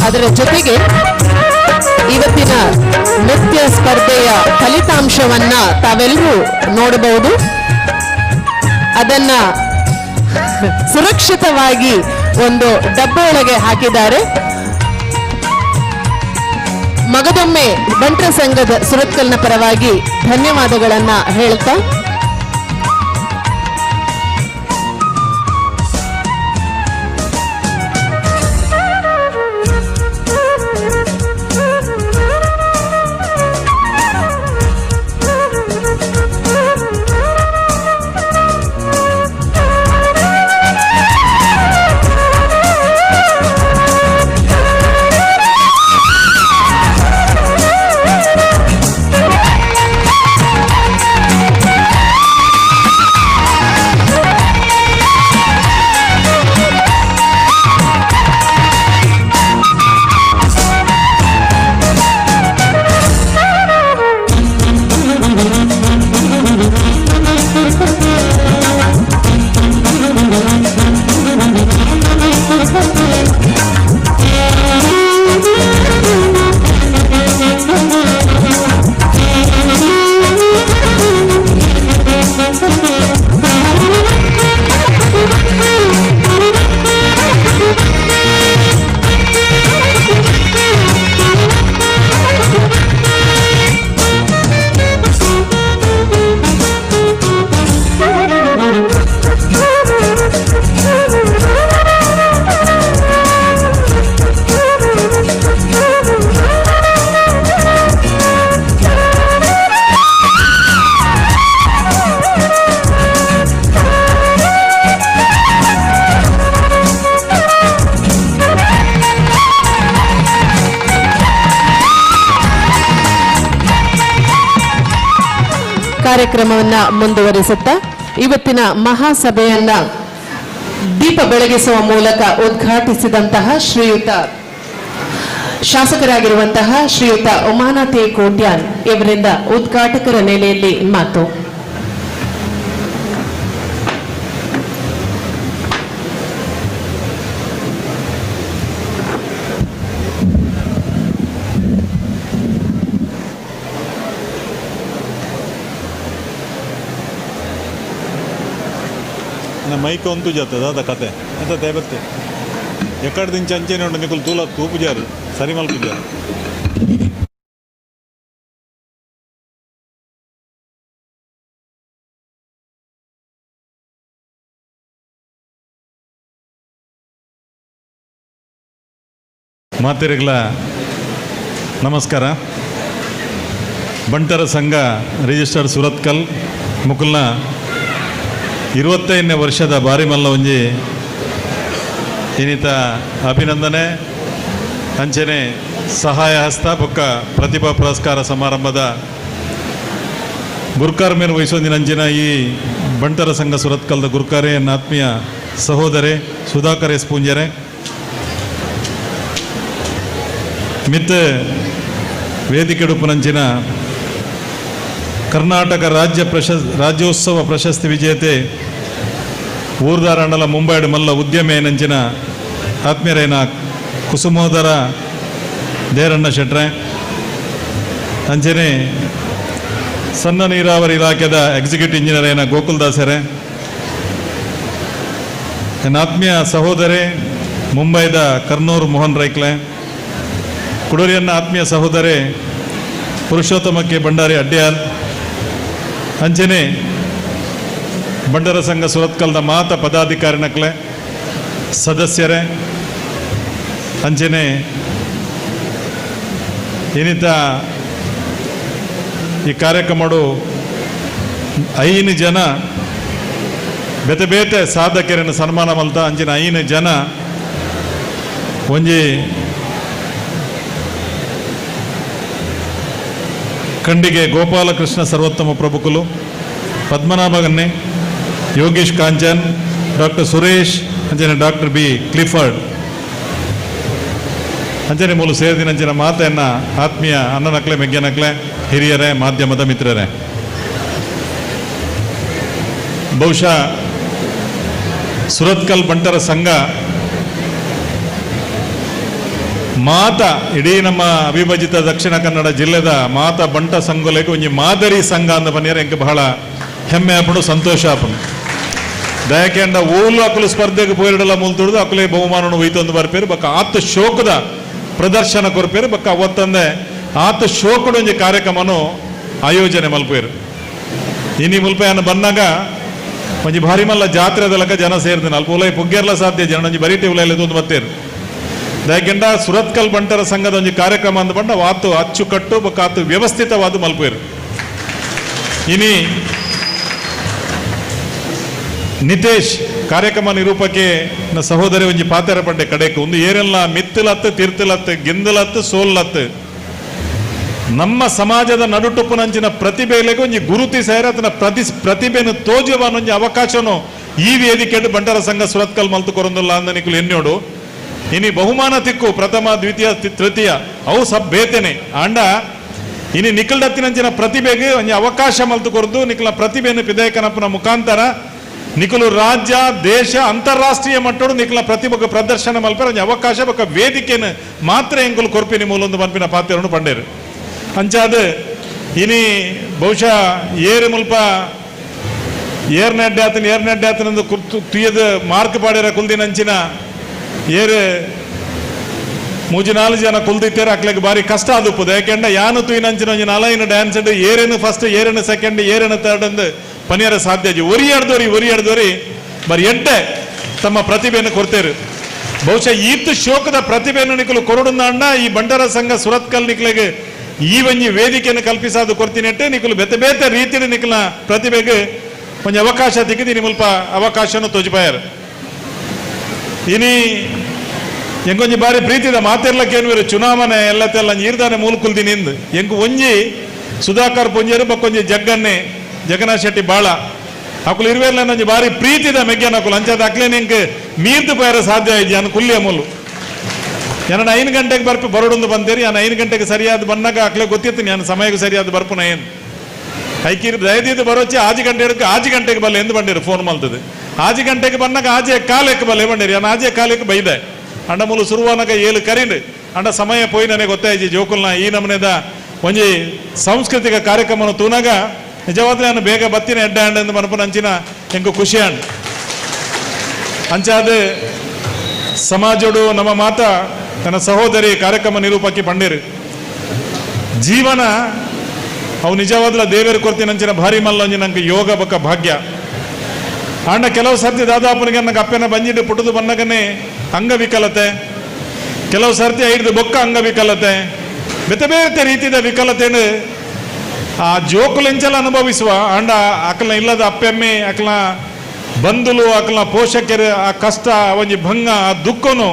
Speaker 9: ಅದರ ಜೊತೆಗೆ ಇವತ್ತಿನ ನೃತ್ಯ ಸ್ಪರ್ಧೆಯ ಫಲಿತಾಂಶವನ್ನ ತಾವೆಲ್ಲರೂ ನೋಡಬಹುದು. ಅದನ್ನ ಸುರಕ್ಷಿತವಾಗಿ ಒಂದು ಡಬ್ಬೊಳಗೆ ಹಾಕಿದ್ದಾರೆ. ಮಗದೊಮ್ಮೆ ಬಂಟರ ಸಂಘದ ಸುರತ್ಕಲ್ನ ಪರವಾಗಿ ಧನ್ಯವಾದಗಳನ್ನ ಹೇಳ್ತಾ ಕಾರ್ಯಕ್ರಮವನ್ನ ಮುಂದುವರಿಸುತ್ತಾ ಇವತ್ತಿನ ಮಹಾಸಭೆಯನ್ನ ದೀಪ ಬೆಳಗಿಸುವ ಮೂಲಕ ಉದ್ಘಾಟಿಸಿದಂತಹ ಶ್ರೀಯುತ ಶಾಸಕರಾಗಿರುವಂತಹ ಶ್ರೀಯುತ ಉಮಾನಾಥ್ ಎ ಕೋಟ್ಯಾನ್ ಇವರಿಂದ ಉದ್ಘಾಟಕರ ನೆಲೆಯಲ್ಲಿ ಮಾತು.
Speaker 2: ಮೈಕ್ ಒಂತು ಜಾತದ ಅದ ಕತೆ ಅಂತ ದೇವತ್ತೆ ಎಕ್ಕಡ ದಿಂಚ ಅಂಚೆನೆ ಉಂಡು ನಿಕುಲು ತೂಲ ತೂಪುಜಾರು ಸರಿ ಮಲ್ಪುಜಾರು. ಮಾತೆರೆಗ್ಲ ನಮಸ್ಕಾರ. ಬಂಟರ ಸಂಘ ರಿಜಿಸ್ಟರ್ಡ್ ಸುರತ್ಕಲ್ ಮುಕುಲ್ನ 25ನೇ ವರ್ಷದ ಬಾರಿಮಲ್ಲ ಒಂಜಿ ಇನ್ನಿತ ಅಭಿನಂದನೆ ಅಂಚನೆ ಸಹಾಯ ಹಸ್ತ ಬೊಕ್ಕ ಪ್ರತಿಭಾ ಪುರಸ್ಕಾರ ಸಮಾರಂಭದ ಗುರ್ಕಾರ್ ಮೇಲ್ ವಹಿಸೊಂದಿನ ಅಂಚಿನ ಈ ಬಂಟರ ಸಂಘ ಸುರತ್ಕಲ್ದ ಗುರ್ಕಾರೆ ಎನ್ನ ಆತ್ಮೀಯ ಸಹೋದರೆ ಸುಧಾಕರ್ ಎಸ್ ಪೂಂಜರೆ, ಮಿತ್ ವೇದಿಕೆಡುಪುನಂಚಿನ ಕರ್ನಾಟಕ ರಾಜ್ಯ ರಾಜ್ಯೋತ್ಸವ ಪ್ರಶಸ್ತಿ ವಿಜೇತೆ ಊರ್ದಾರಂಡಲ ಮುಂಬೈಡ್ ಮಲ್ಲ ಉದ್ಯಮಿ ನಂಚಿನ ಆತ್ಮೀಯರೇನ ಕುಸುಮೋದರ ದೇರಣ್ಣ ಶೆಟ್ರೆ, ಅಂಚನೆ ಸಣ್ಣ ನೀರಾವರಿ ಇಲಾಖೆದ ಎಕ್ಸಿಕ್ಯೂಟಿವ್ ಇಂಜಿನಿಯರ್ ಏನ ಗೋಕುಲ್ ದಾಸರೇ, ನನ್ನ ಆತ್ಮೀಯ ಸಹೋದರಿ ಮುಂಬೈದ ಕರ್ನೂರು ಮೋಹನ್ ರೈಕ್ಲೆ, ಕುಡೂರಿಯನ್ನ ಆತ್ಮೀಯ ಸಹೋದರಿ ಪುರುಷೋತ್ತಮ ಕೆ ಭಂಡಾರಿ ಅಡ್ಯಾಲ್, ಅಂಚನೆ ಬಂಡರ ಸಂಘ ಸುರತ್ಕಲ್ದ ಮಾತ ಪದಾಧಿಕಾರಿನಕ್ಲೆ ಸದಸ್ಯರೇ, ಅಂಚನೆ ಏನಿತ ಈ ಕಾರ್ಯಕ್ರಮಡು 5 ಜನ ಬೇತೆ ಬೇತೆ ಸಾಧಕರನ್ನು ಸನ್ಮಾನ ಮಲ್ತ ಅಂಚಿನ 5 ಜನ ಒಂಜಿ ಖಂಡಿಗೆ ಗೋಪಾಲಕೃಷ್ಣ ಸರ್ವೋತ್ತಮ ಪ್ರಭುಕುಲು, ಪದ್ಮನಾಭಗನ್ನೆ, ಯೋಗೇಶ್ ಕಾಂಚನ್, ಡಾಕ್ಟರ್ ಸುರೇಶ್, ಅಂಚನೆ ಡಾಕ್ಟರ್ ಬಿ ಕ್ಲಿಫರ್ಡ್ ಅಂಚನೆ ಮೂಲ ಸೇರಿದಿನಂಚಿನ ಮಾತೆಯನ್ನು ಆತ್ಮೀಯ ಅಣ್ಣನಕ್ಲೆ ಮೆಗ್ಗನಕ್ಲೆ ಹಿರಿಯರೇ ಮಾಧ್ಯಮದ ಮಿತ್ರರೇ, ಬಹುಶಃ ಸುರತ್ಕಲ್ ಬಂಟರ ಸಂಘ ಮಾತ ಇಡೀ ನಮ್ಮ ಅವಿಭಜಿತ ದಕ್ಷಿಣ ಕನ್ನಡ ಜಿಲ್ಲೆದ ಮಾತ ಬಂಟ ಸಂಘಲೆಗೆ ಒಂಜಿ ಮಾದರಿ ಸಂಘ ಅಂದ ಬನ್ನಿಯರ ಎಂಕ್ ಬಹಳ ಹೆಮ್ಮೆ ಆಪುಂಡು, ಸಂತೋಷ ಆಪುಂಡು. ದಯಕೆಂಡ ಓಲು ಅಕುಲು ಸ್ಪರ್ಧೆಗೆ ಪೋಯಿರಡಲ ಮೂಲ ತುಳಿದು ಅಕುಲೇ ಬಹುಮಾನವನ್ನು ಒಯ್ತೊಂದು ಬರ್ಪೇರು ಬಕ್ಕ ಆತ ಶೋಕದ ಪ್ರದರ್ಶನ ಕೊರ್ಪೇರು ಬಕ್ಕ ಅವತ್ತಂದೆ ಆತ ಶೋಕದ ಒಂಜಿ ಕಾರ್ಯಕ್ರಮನು ಆಯೋಜನೆ ಮಲ್ಪೇರು. ಇನಿ ಮುಲ್ಪೆಯನ್ನು ಬಂದಾಗ ಒಂಜಿ ಭಾರಿ ಮಲ್ಲ ಜಾತ್ರೆದಲಕ ಜನ ಸೇರ್ದಿನ ಅಲ್ಪ ಉಲೈ ಪುಗ್ಗೇರ್ಲ ಸಾಧ್ಯ ಜನ ಒಂಜಿ ಬರೀಟಿ ಉಲೈಲಿ ಒಂದು ಬತ್ತೇರು. ದಯಕೆಂಡ ಸುರತ್ಕಲ್ ಬಂಟರ ಸಂಘದ ಒಂಜಿ ಕಾರ್ಯಕ್ರಮ ಅಂದ ಬಂಡ ವಾತು ಅಚ್ಚುಕಟ್ಟು ಬೊಕ್ಕ ಆತು ವ್ಯವಸ್ಥಿತವಾದ ಮಲ್ಪೇರು. ಇನಿ ನಿತೇಶ್ ಕಾರ್ಯಕ್ರಮ ನಿರೂಪಕ್ಕೆ ಸಹೋದರಿ ಒಂಜಿ ಪಾತೆರ ಪಂಡೆ ಕಡೆಕು ಒಂದು ಏರೆಲ್ಲ ಮಿತ್ತಲತ್ತು ತೀರ್ತಲತ್ತು ಗೆಂದಲತ್ತು ಸೋಲ್ಲತ್ತು ನಮ್ಮ ಸಮಾಜದ ನಡುಟುಪ್ಪುನಂಚಿನ ಪ್ರತಿಭೆಲೆಗೆ ಒಂಜಿ ಗುರುತಿ ಸೇರ ಅದನ್ನ ಪ್ರತಿಭೆಯನ್ನು ತೋಜುವ ಒಂಜಿ ಅವಕಾಶನು ಈ ವೇದಿಕೆ ಬಂಟರ ಸಂಘ ಸುರತ್ಕಲ್ ಮಲ್ತು ಕೊರೊಂದುಲ್ಲ ಅಂದ ನಿಕುಲು ಎನ್ನೋಡು. ಇನಿ ಬಹುಮಾನ ತಿಕ್ಕು ಪ್ರಥಮ ದ್ವಿತೀಯ ತೃತೀಯ ಅವು ಸಬ್ ಬೇತೇನೆ ಆಂಡ ಇನಿ ನಿಖಲ್ಡತ್ತಿನಂಚಿನ ಪ್ರತಿಭೆಗೆ ಒಂಜಿ ಅವಕಾಶ ಮಲ್ತು ಕೊರದು ನಿಖಲ ಪ್ರತಿಭೆಯನ್ನು ಪಿದಾಯಕನಪ್ಪನ ಮುಖಾಂತರ ನಿಖಲು ರಾಜ್ಯ ದೇಶ ಅಂತಾರಾಷ್ಟ್ರೀಯ ಮಟ್ಟೋಡು ನಿಖಲ ಪ್ರತಿಭೆಗೆ ಪ್ರದರ್ಶನ ಮಲ್ಪರ ಒಂಜಿ ಅವಕಾಶ ಬೊಕ್ಕ ವೇದಿಕೆಯನ್ನು ಮಾತ್ರ ಎಂಕುಲು ಕೊರ್ಪಿನಿ ಮೂಲೊಂದು ಮನ್ಪಿನ ಪಾತ್ರವನ್ನು ಪಂಡೇರು. ಅಂಚಾದ ಇನಿ ಬಹುಶಃ ಏರು ಮುಲ್ಪ ಏರ್ ನಡ್ಡಾತನ ಏರ್ ನಡ್ಡಾತನಂದು ಕುರ್ತು ತುಯ್ಯದ ಮಾರ್ಕ್ ಪಾಡ್ಯರ ಕುಲ್ದಿನಂಚಿನ ಏರು ಮೂಜಿ ನಾಲು ಜನ ಕುಲ್ದಿತ್ತೇರು ಅಕ್ಲೆಗ್ ಬಾರಿ ಕಷ್ಟ ಆದುಪ್ಪುದು. ಯಾಕೆಂಡ ಯಾನು ತುಯ್ನಂಚಿನ ಒಂಜಿ ನಾಲೈನು ಡ್ಯಾನ್ಸ್ ಏರೇನು ಫಸ್ಟ್ ಏರೇನು ಸೆಕೆಂಡ್ ಏರೇನು ಥರ್ಡ್ ಅಂದು ಪನಿಯರ ಸಾಧ್ಯ ಒರಿ ಒರಿಯಾಡ್ದೋರಿ ಬರೀ ಎಡ್ಡೆ ತಮ್ಮ ಪ್ರತಿಭೆಯನ್ನು ಕೊಡ್ತೇರು. ಬಹುಶಃ ಈತ್ ಶೋಕದ ಪ್ರತಿಭೆಯನ್ನು ನಿಕಲು ಕೊರಡುಂದಾಂಡ ಈ ಬಂಟರ ಸಂಘ ಸುರತ್ಕಲ್ ನಿಕ್ಲೆಗೆ ಈ ಒಂಜಿ ವೇದಿಕೆಯನ್ನು ಕಲ್ಪಿಸಾದು ಕೊಡ್ತೀನಟ್ಟೆ ನಿಕಲು ಬೇತೆ ಬೇತೆ ರೀತಿಯಲ್ಲಿ ನಿಕಲ ಪ್ರತಿಭೆಗೆ ಒಂಜಿ ಅವಕಾಶ ತಿಕ್ಕಿದ್ದೀನಿ ಮುಲ್ಪ ಅವಕಾಶವನ್ನು ತೋಜಿಪಾಯರು. ಇನಿ ಎಂಕೊಂಜಿ ಬಾರಿ ಪ್ರೀತಿದ ಮಾತಿರ್ಲಕ್ಕೇನು ಚುನಾವಣೆ ಎಲ್ಲ ತೆಲ್ಲ ಈರ್ದಾನೆ ಮೂಲ ಕುಲ್ದಿನಿ ಇಂದು ಎಂಕು ಒಂಜಿ ಸುಧಾಕರ್ ಪುಂಜರು ಬಕ್ಕೊಂಜಿ ಜಗ್ಗನ್ನೆ Jagannath Shetty Bala ಅಕುಲು ಇರುವೆರ್ಲ ಒಂಜಿ ಬಾರಿ ಪ್ರೀತಿದ ಮೆಗ್ಯನ ಅಕುಲು ಅಂಚಾದ ಅಕ್ಲೆ ನಿಂಕ್ ಮೀರ್ದು ಪೋಯರ ಸಾಧ್ಯ ಇಜ್ಜಿ ಅನ್ ಕುಲ್ಯ ಮೂಲು ಯಾನ 5 ಗಂಟೆಗೆ ಬರ್ಪಿ ಬರೋಡೊಂದು ಬಂತೇರಿ ಯಾನ್ 5 ಗಂಟೆಗೆ ಸರಿಯಾದ ಬನ್ನಾಗ ಅಕ್ಲೆ ಗೊತ್ತಿತ್ತು ನಾನು ಸಮಯಕ್ಕೆ ಸರಿಯಾದ ಬರ್ಪುನ ಏನು ಐಕೀರ್ ದಯದೀದು ಬರೋಚಿ 6 ಗಂಟೆ 6 ಗಂಟೆಗೆ ಬಲ್ಲೆ ಎಂದು ಬಂದಿರು ಫೋನ್ ಮಲ್ತದೆ 6 ಗಂಟೆಗೆ ಬನ್ನಾಗ ಆಜೆ ಕಾಲಕ್ಕೆ ಬಲ್ಲೆ ಬಂದಿರಿ ನಾನು ಆಜೆ ಕಾಲಕ್ಕೆ ಬೈದೆ ಅಂಡ ಮೂಲು ಸುರುವಾನಾಗ 7 ಕರೀಂಡು ಅಂಡ ಸಮಯ ಪೋಯಿ ನನಗೆ ಗೊತ್ತಾಯ್ತು ಜೋಕುಲ್ನ ಈ ನಮನೆದ ಒಂಜಿ ಸಾಂಸ್ಕೃತಿಕ ಕಾರ್ಯಕ್ರಮನ ತೂನಾಗ ನಿಜವಾಗ್ಲೂ ನಾನು ಬೇಗ ಬತ್ತಿನ ಎಡ್ಡ ಅಂಡ್ ಎಂದು ಮನಪನ ಅಂಚಿನ ಎಂಕು ಖುಷಿ ಅಂಡ್ ಅಂಚಾದ ಸಮಾಜೋಡು ನಮ್ಮ ಮಾತಾ ತನ್ನ ಸಹೋದರಿ ಕಾರ್ಯಕ್ರಮ ನಿರೂಪಕಿ ಪಂಡೇರು ಜೀವನ ಅವು ನಿಜವಾದ್ಲ ದೇವೇರು ಕೊರ್ತಿನಂಚಿನ ಭಾರಿ ಮಲ್ಲೊಂಜಿ ನಂಗೆ ಯೋಗ ಬಕ್ಕ ಭಾಗ್ಯ ಆಂಡ ಕೆಲವು ಸರ್ತಿ ದಾದಾಪನಿಗೆ ನಂಗೆ ಅಪ್ಪನ ಬಂಜಿಟ್ಟು ಪುಟ್ಟದು ಬನ್ನಗನೆ ಅಂಗವಿಕಲತೆ ಕೆಲವು ಸರ್ತಿ ಐದು ಬೊಕ್ಕ ಅಂಗವಿಕಲತೆ ಬೇತೆ ಬೇತೆ ರೀತಿಯ ವಿಕಲತೆಯನ್ನು ಆ ಜೋಕುಲೆಂಚಲ ಅನುಭವಿಸುವ ಆಂಡ ಅಕಲ್ನ ಇಲ್ಲದ ಅಪ್ಪೆಮ್ಮೆ ಅಕಲ್ನ ಬಂಧುಲು ಅಕಲ್ನ ಪೋಷಕರು ಆ ಕಷ್ಟ ಒಂಜಿ ಭಂಗ ಆ ದುಃಖನು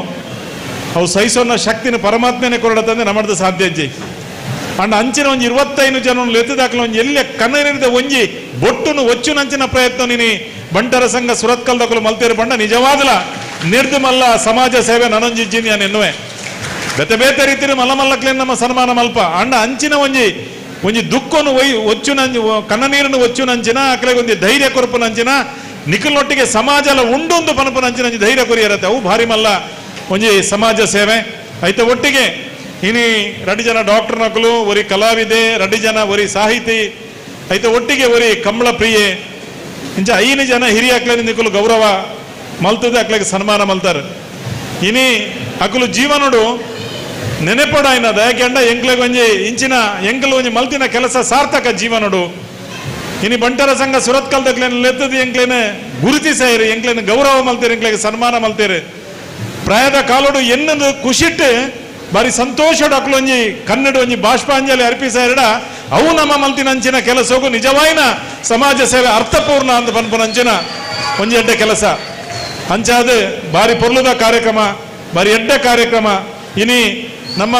Speaker 2: ಅವು ಸಹಿಸೋನ ಶಕ್ತಿನ ಪರಮಾತ್ಮನೇ ಕೊರಡತ್ತಂದ್ರೆ ನಮ್ಮದು ಸಾಧ್ಯ ಅಜ್ಜಿ ಅಂಡ್ ಅಂಚಿನ ಒಂಜಿ 25 ಜನ ಲೆತ್ತದಾಕಲ ಒಂಜಿ ಎಲ್ಲ ಕಣ್ಣೀರಿದ ಒಂಜಿ ಬೊಟ್ಟುನು ಒಚ್ಚುನಂಚಿನ ಪ್ರಯತ್ನ ನೀನಿ ಬಂಟರ ಸಂಘ ಸುರತ್ಕಲ್ದಕಲು ಮಲ್ತೇರು ಬಂಡ ನಿಜವಾದಲ ನಿರ್ದು ಮಲ್ಲ ಸಮಾಜ ಸೇವೆ ನನೊಂಜಿಜ್ಜಿನಿ ನಾನು ಎನ್ನುವೆ ಬೇತೆ ಬೇತೆ ರೀತಿಯ ಮಲ್ಲ ಮಲ್ಲಕ್ಲೇನು ನಮ್ಮ ಸನ್ಮಾನ ಮಲ್ಪ ಅಂಡ ಅಂಚಿನ ಒಂಜಿ ಒಂಜಿ ದುಃಖನು ಒಯ್ ಒಚ್ಚುನಂಚಿ ಕಣ್ಣನೀರನ್ನು ಒಚ್ಚುನಂಚಿನ ಅಕಲೆಗೆ ಒಂಜಿ ಧೈರ್ಯ ಕೊರಪುನಂಚಿನ ನಿಖಲ್ನೊಟ್ಟಿಗೆ ಸಮಾಜಲ ಉಂಡೊಂದು ಪನಪುನಂಚಿನ ಒಂಜಿ ಧೈರ್ಯ ಕೊರಿಯರತ್ತೆ ಅವು ಭಾರಿ ಮಲ್ಲ ಒಂಜಿ ಸಮಾಜ ಸೇವೆ ಐತ ಒಟ್ಟಿಗೆ ಇನಿ 2 ಜನ ಡಾಕ್ಟರ್ ನಕಲು ಒರಿ ಕಲಾವಿದೆ 2 ಜನ ಒರಿ ಸಾಹಿತಿ ಐತ ಒಟ್ಟಿಗೆ ಒರಿ ಕಂಬಳ ಪ್ರಿಯೆ ಇಂಚ 5 ಜನ ಹಿರಿಯ ಅಕ್ಲೆ ನಿಕಲು ಗೌರವ ಮಲ್ತದೆ ಅಕ್ಲೆಗೆ ಸನ್ಮಾನ ಮಲ್ತಾರೆ ಇನಿ ಅಕಲು ಜೀವನಡು ನೆನೆಪಡಾಯ್ನ ದಯಕೆಂಡ ಎಂಕ್ಲೆಗೆ ಒಂಜಿ ಇಂಚಿನ ಎಂಕಲು ಒಂಜಿ ಮಲ್ತಿನ ಕೆಲಸ ಸಾರ್ಥಕ ಜೀವನಡು ಇನಿ ಬಂಟರ ಸಂಘ ಸುರತ್ಕಲ್ದಕ್ಲೇನ ಲೆತ್ತದ ಎಂಕ್ಲೇನೆ ಗುರುತಿಸಾಯಿರಿ ಎಂಕ್ಲೇನ ಗೌರವ ಮಲ್ತೀರಿ ಎಂಕ್ಲೆಗೆ ಸನ್ಮಾನ ಮಲ್ತೀರಿ ಪ್ರಾಯದ ಕಾಲೋಡು ಎನ್ನದು ಖುಷಿಟ್ಟು ಬಾರಿ ಸಂತೋಷಡು ಅಕ್ಲೊಂಜಿ ಕನ್ನಡ ಒಂಜಿ ಬಾಷ್ಪಾಂಜಲಿ ಅರ್ಪಿಸಾಯಿರಡ ಅವು ನಮ್ಮ ಮಲ್ತಿನಂಚಿನ ಕೆಲಸಕ್ಕೂ ನಿಜವಾಯಿನ ಸಮಾಜ ಸೇವೆ ಅರ್ಥಪೂರ್ಣ ಅಂತ ಪನ್ಪುನಂಚಿನ ಒಂಜಿ ಎಡ್ಡೆ ಕೆಲಸ ಅಂಚಾದ ಬಾರಿ ಪೊರ್ಲುದ ಕಾರ್ಯಕ್ರಮ ಬಾರಿ ಎಡ್ಡೆ ಕಾರ್ಯಕ್ರಮ ಇನಿ ನಮ್ಮ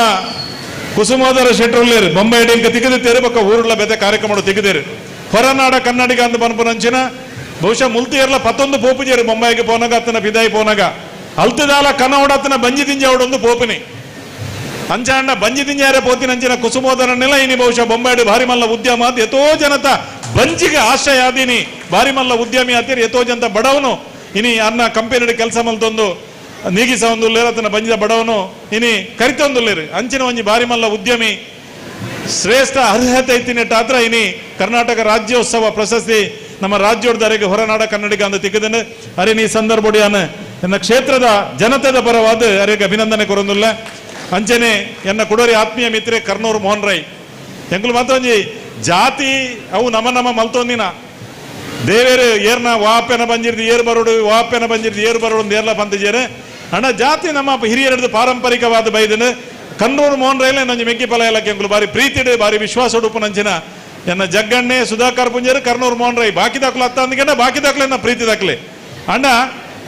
Speaker 2: ಕುಸುಮೋದರ ಶೆಟ್ರುಲ್ಲೇರು ಬೊಂಬೈ ಡೆಂಕ ತಿಗದಿತ್ತೇರು ಬೊಕ್ಕ ಊರುಳ್ಳ ಬೆತೆ ಕಾರ್ಯಕ್ರಮ ತಿಗದೇರು ಹೊರನಾಡ ಕನ್ನಡಿಗ ಅಂತ ಪನ್ಪುನಂಚಿನ ಬಹುಶಃ ಮುಲ್ತಿಯರ್ಲ ಪತ್ತೊಂದು ಪೋಪುಜೇರು ಬೊಂಬಾಯಿಗೆ ಪೋನಾಗ ಅತ್ತನ ಬಿದಾಯಿ ಪೋನಾಗ ಅಲ್ತದಾಲ ಕನ್ನಡ ಅತ್ತನ ಬಂಜಿ ತಿಂಜಾವಡೊಂದು ಪೋಪಿನಿ ಅಂಚಾಂಡ ಬಂಜಿ ತಿಂಜಾರೆ ಪೋತಿನಂಚಿನ ಕುಸುಮೋದರನ್ನೆಲ್ಲ ಇನಿ ಬಹುಶಃ ಬೊಂಬಾಯಿಡು ಭಾರಿ ಮಲ್ಲ ಉದ್ಯಮ ಅಂತ ಎತೋ ಜನತ ಬಂಜಿಗೆ ಆಶ್ರಯ ಆದೀನಿ ಭಾರಿ ಮಲ್ಲ ಉದ್ಯಮಿ ಆತೀರಿ ಎತೋ ಜನತ ಬಡವನು ಇನಿ ಅನ್ನ ಕಂಪೆನಿ ಕೆಲಸ ಮಲ್ತೊಂದು ನೀಗಿಸ ಒಂದು ಆತನ ಬಂಜಿದ ಬಡವನು ಇನಿ ಕರಿತೊಂದುಲ್ಲೇರು ಅಂಚಿನ ಒಂಜಿ ಭಾರಿ ಮಲ್ಲ ಉದ್ಯಮಿ ಶ್ರೇಷ್ಠ ಅರ್ಹತೆ ಐತಿನೆಟ್ಟ ಆತ್ರ ಇನಿ ಕರ್ನಾಟಕ ರಾಜ್ಯೋತ್ಸವ ಪ್ರಶಸ್ತಿ ನಮ್ಮ ರಾಜ್ಯೋರ್ದರೆಗೆ ಹೊರನಾಡ ಕನ್ನಡಿಗ ಅಂತ ತಿಕ್ಕದನು ಅರೆ ನೀ ಸಂದರ್ಭಡಿಯಾನ ಎನ್ನ ಕ್ಷೇತ್ರದ ಜನತೆದ ಪರವಾದ ಅರೆಗೆ ಅಭಿನಂದನೆ ಕೊರೊಂದುಲ್ಲ ಅಂಚನೆ ಎನ್ನ ಕುಡೋರಿ ಆತ್ಮೀಯ ಮಿತ್ರೆ ಕರ್ನೂರು ಮೋಹನ್ ರೈ ಎಂಕುಲು ಮಾತ್ರ ಒಂಜಿ ಜಾತಿ ಅವು ನಮ ನಮ ಮಲ್ತೊಂದಿನ ದೇವೇರು ಏರ್ನ ವಾಪೆನ ಬಂಜಿರ್ದು ಏರು ಬರೋಡು ವಾಪೆನ ಬಂಜಿರ್ದು ಏರು ಬರೋಡು ಒಂದು ಏರ್ಲ ಪಂತಜೇರು ಅಣ್ಣ ಜಾತಿ ನಮ್ಮ ಹಿರಿಯರದು ಪಾರಂಪರಿಕವಾದ ಬೈದನು ಕನ್ನೂರು ಮೋಹನ್ ರೈಲೆ ನಂಜಿ ಮೆಕ್ಕಿ ಫಲ ಎಲ್ಲ ಎಂಕುಲು ಬಾರಿ ಪ್ರೀತಿಡು ಬಾರಿ ವಿಶ್ವಾಸ ಉಡುಪು ನಂಚಿನ ಎನ್ನ ಜಗ್ಗಣ್ಣೆ ಸುಧಾಕರ್ ಪುಂಜೇರು ಕರ್ನೂರು ಮೋಹನ್ ರೈ ಬಾಕಿ ದಾಖಲು ಅತ್ತ ಅಂದ್ಕೆಂಡ ಬಾಕಿ ದಾಖಲೆ ಎನ್ನ ಪ್ರೀತಿ ದಾಖಲೆ ಅಣ್ಣ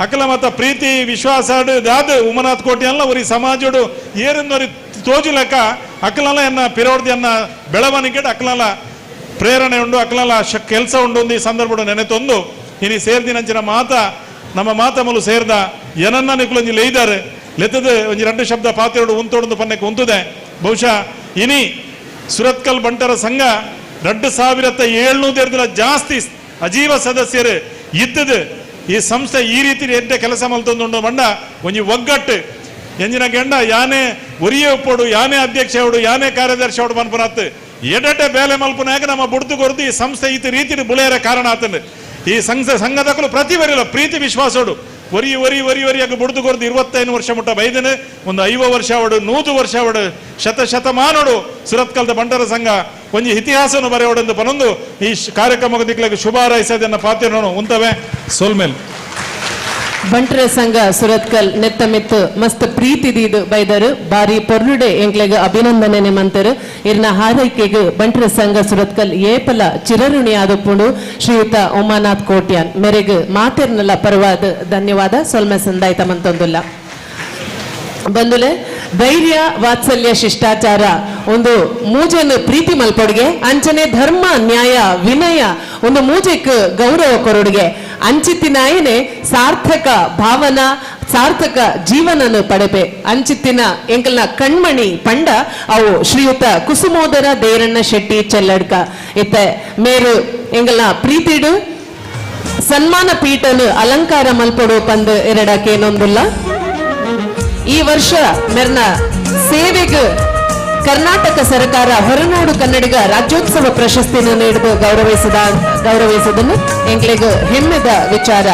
Speaker 2: ಅಕಲ ಮತ್ತ ಪ್ರೀತಿ ವಿಶ್ವಾಸ ದಾದ ಉಮನಾಥ್ ಕೋಟಿ ಅಲ್ಲ ಒರಿ ಸಮಾಜೋಡು ಏರಿಂದೊರಿ ತೋಜುಲಕ ಅಕಲಲ್ಲ ಎನ್ನ ಪಿರೋಡ್ದಿ ಎನ್ನ ಬೆಳವಣಿಗೆ ಅಕಲಲ್ಲ ಪ್ರೇರಣೆ ಉಂಡು ಅಕಲಲ್ಲ ಕೆಲಸ ಉಂಡು ಒಂದು ಈ ಸಂದರ್ಭ ನೆನೆತೊಂದು ಇನಿ ಸೇರ್ದಿನಂಚಿನ ಮಾತ ನಮ್ಮ ಮಾತ ಮುಲು ಸೇರ್ದ ಏನನ್ನ ನಿಕುಲೊಂಜಿ ಲೆಯ್ದಾರೆ ಲೆತ್ತದ ಒಂಜಿ 2 ಶಬ್ದ ಪಾತಿರೋಡು ಉಂತೋಡೊಂದು ಪನ್ನೆಕ್ ಉಂತುದೆ ಬಹುಶಃ ಇನಿ ಸುರತ್ಕಲ್ ಬಂಟರ ಸಂಘ 2700 ಜಾಸ್ತಿ ಅಜೀವ ಸದಸ್ಯರು ಇದ್ದದು ಈ ಸಂಸ್ಥೆ ಈ ರೀತಿ ಎಡ್ಡೆ ಕೆಲಸ ಮಲ್ತೊಂದುಂಡು ಬಂಡ ಒಂಜಿ ಒಗ್ಗಟ್ಟು ಎಂಜಿನ ಗೆಂಡ ಯಾನೇ ಒರಿಯೇ ಒಪ್ಪೋಡು ಯಾನೇ ಅಧ್ಯಕ್ಷ ಅವಡು ಯಾನೇ ಕಾರ್ಯದರ್ಶಿ ಅವಡು ಮನ್ಪುನತ್ತು ಎಡಟೆ ಬೇಲೆ ಮಲ್ಪುನಾಗ ನಮ್ಮ ಬುಡ್ದು ಕೊರದು ಈ ಸಂಸ್ಥೆ ಈತ ರೀತಿ ಬುಳೆಯರ ಕಾರಣ ಆತಂದು ಈ ಸಂಸ್ಥೆ ಸಂಘದಕ್ಕಲು ಪ್ರತಿ ಬರಿಲ್ಲ ಪ್ರೀತಿ ವಿಶ್ವಾಸೋಡು ಒರಿ ಒರಿ ಒರಿ ಒರಿಯಾಗ ಬುಡ್ದು ಕೊರದು 25 ವರ್ಷ ಮುಟ್ಟ ಬೈದನೆ ಒಂದು 50 ವರ್ಷ ಅವಡು 100 ವರ್ಷ ಅವಡು ಶತ ಶತಮಾನೋಡು ಸುರತ್ಕಲ್ದ ಬಂಟರ ಸಂಘ ಒಂಜಿ ಇತಿಹಾಸವನ್ನು ಬರೆಯೋಡೆಂದು ಪನೊಂದು ಈ ಕಾರ್ಯಕ್ರಮಕ್ಕೆ ದಿಕ್ಲಗೆ ಶುಭ ಹಾರೈಸದನ್ನ ಪಾತ್ರನು ಉಂತವೆ ಸೋಲ್ಮೇಲ್
Speaker 9: ಬಂಟರ ಸಂಘ ಸುರತ್ಕಲ್ ನೆತ್ತ ಮಿತ್ತು ಮಸ್ತ್ ಪ್ರೀತಿ ದೀದು ಬೈದರು ಬಾರಿ ಪೊರ್ಲುಡೆ ಎಂಕ್ಲೆಗ್ ಅಭಿನಂದನೆ ನಿಮ್ಮಂತರು ಇರ್ನ ಹಾರೈಕೆಗ್ ಬಂಟರ ಸಂಘ ಸುರತ್ಕಲ್ ಏಪಲ ಚಿರಋಣಿ ಆದಪ್ಪುಂಡು ಶ್ರೀಯುತ ಉಮಾನಾಥ್ ಕೋಟ್ಯಾನ್ ಮೇರೆಗ್ ಮಾತೆರ್ನಲ್ಲ ಪರವಾದ ಧನ್ಯವಾದ ಸೊಲ್ಮೆ ಸಂದಾಯ್ತ ಮಂತೊಂದುಲ್ಲ. ಬಂಧುಲೆ, ಧೈರ್ಯ, ವಾತ್ಸಲ್ಯ, ಶಿಷ್ಟಾಚಾರ ಒಂದು ಮೂಜೆನ್ ಪ್ರೀತಿ ಮಲ್ಪೊಡುಗೆ ಅಂಚನೆ ಧರ್ಮ ನ್ಯಾಯ ವಿನಯ ಒಂದು ಮೂಜೆಕ್ ಗೌರವ ಕೊರೊಡುಗೆ ಅಂಚಿತ್ತಿನಾಯನೆ ಸಾರ್ಥಕ ಭಾವನಾ ಸಾರ್ಥಕ ಜೀವನನು ಪಡೆಪೆ ಅಂಚಿತ್ತಿನ ಎಂಕಲ್ನ ಕಣ್ಮಣಿ ಪಂಡ ಅವು ಶ್ರೀಯುತ ಕುಸುಮೋದರ ದೇರಣ್ಣ ಶೆಟ್ಟಿ ಚೆಲ್ಲಡ್ಕ ಇತ್ತೆ ಮೇರು ಎಂಕಲ್ನ ಪ್ರೀತಿಡು ಸನ್ಮಾನ ಪೀಠನು ಅಲಂಕಾರ ಮಲ್ಪೊಡು ಪಂದ್ ಎರಡಕ್ಕೇನೊಂದುಲ್ಲ. ಈ ವರ್ಷ ಮೆರ್ನ ಸೇವೆಗೆ ಕರ್ನಾಟಕ ಸರ್ಕಾರ ಹೊರನಾಡು ಕನ್ನಡಿಗ ರಾಜ್ಯೋತ್ಸವ ಪ್ರಶಸ್ತಿಯನ್ನು ನೀಡಿದು ಗೌರವಿಸಿದನು ಎಂಕ್ಲೆಗ್ ಹೆಮ್ಮೆದ ವಿಚಾರ.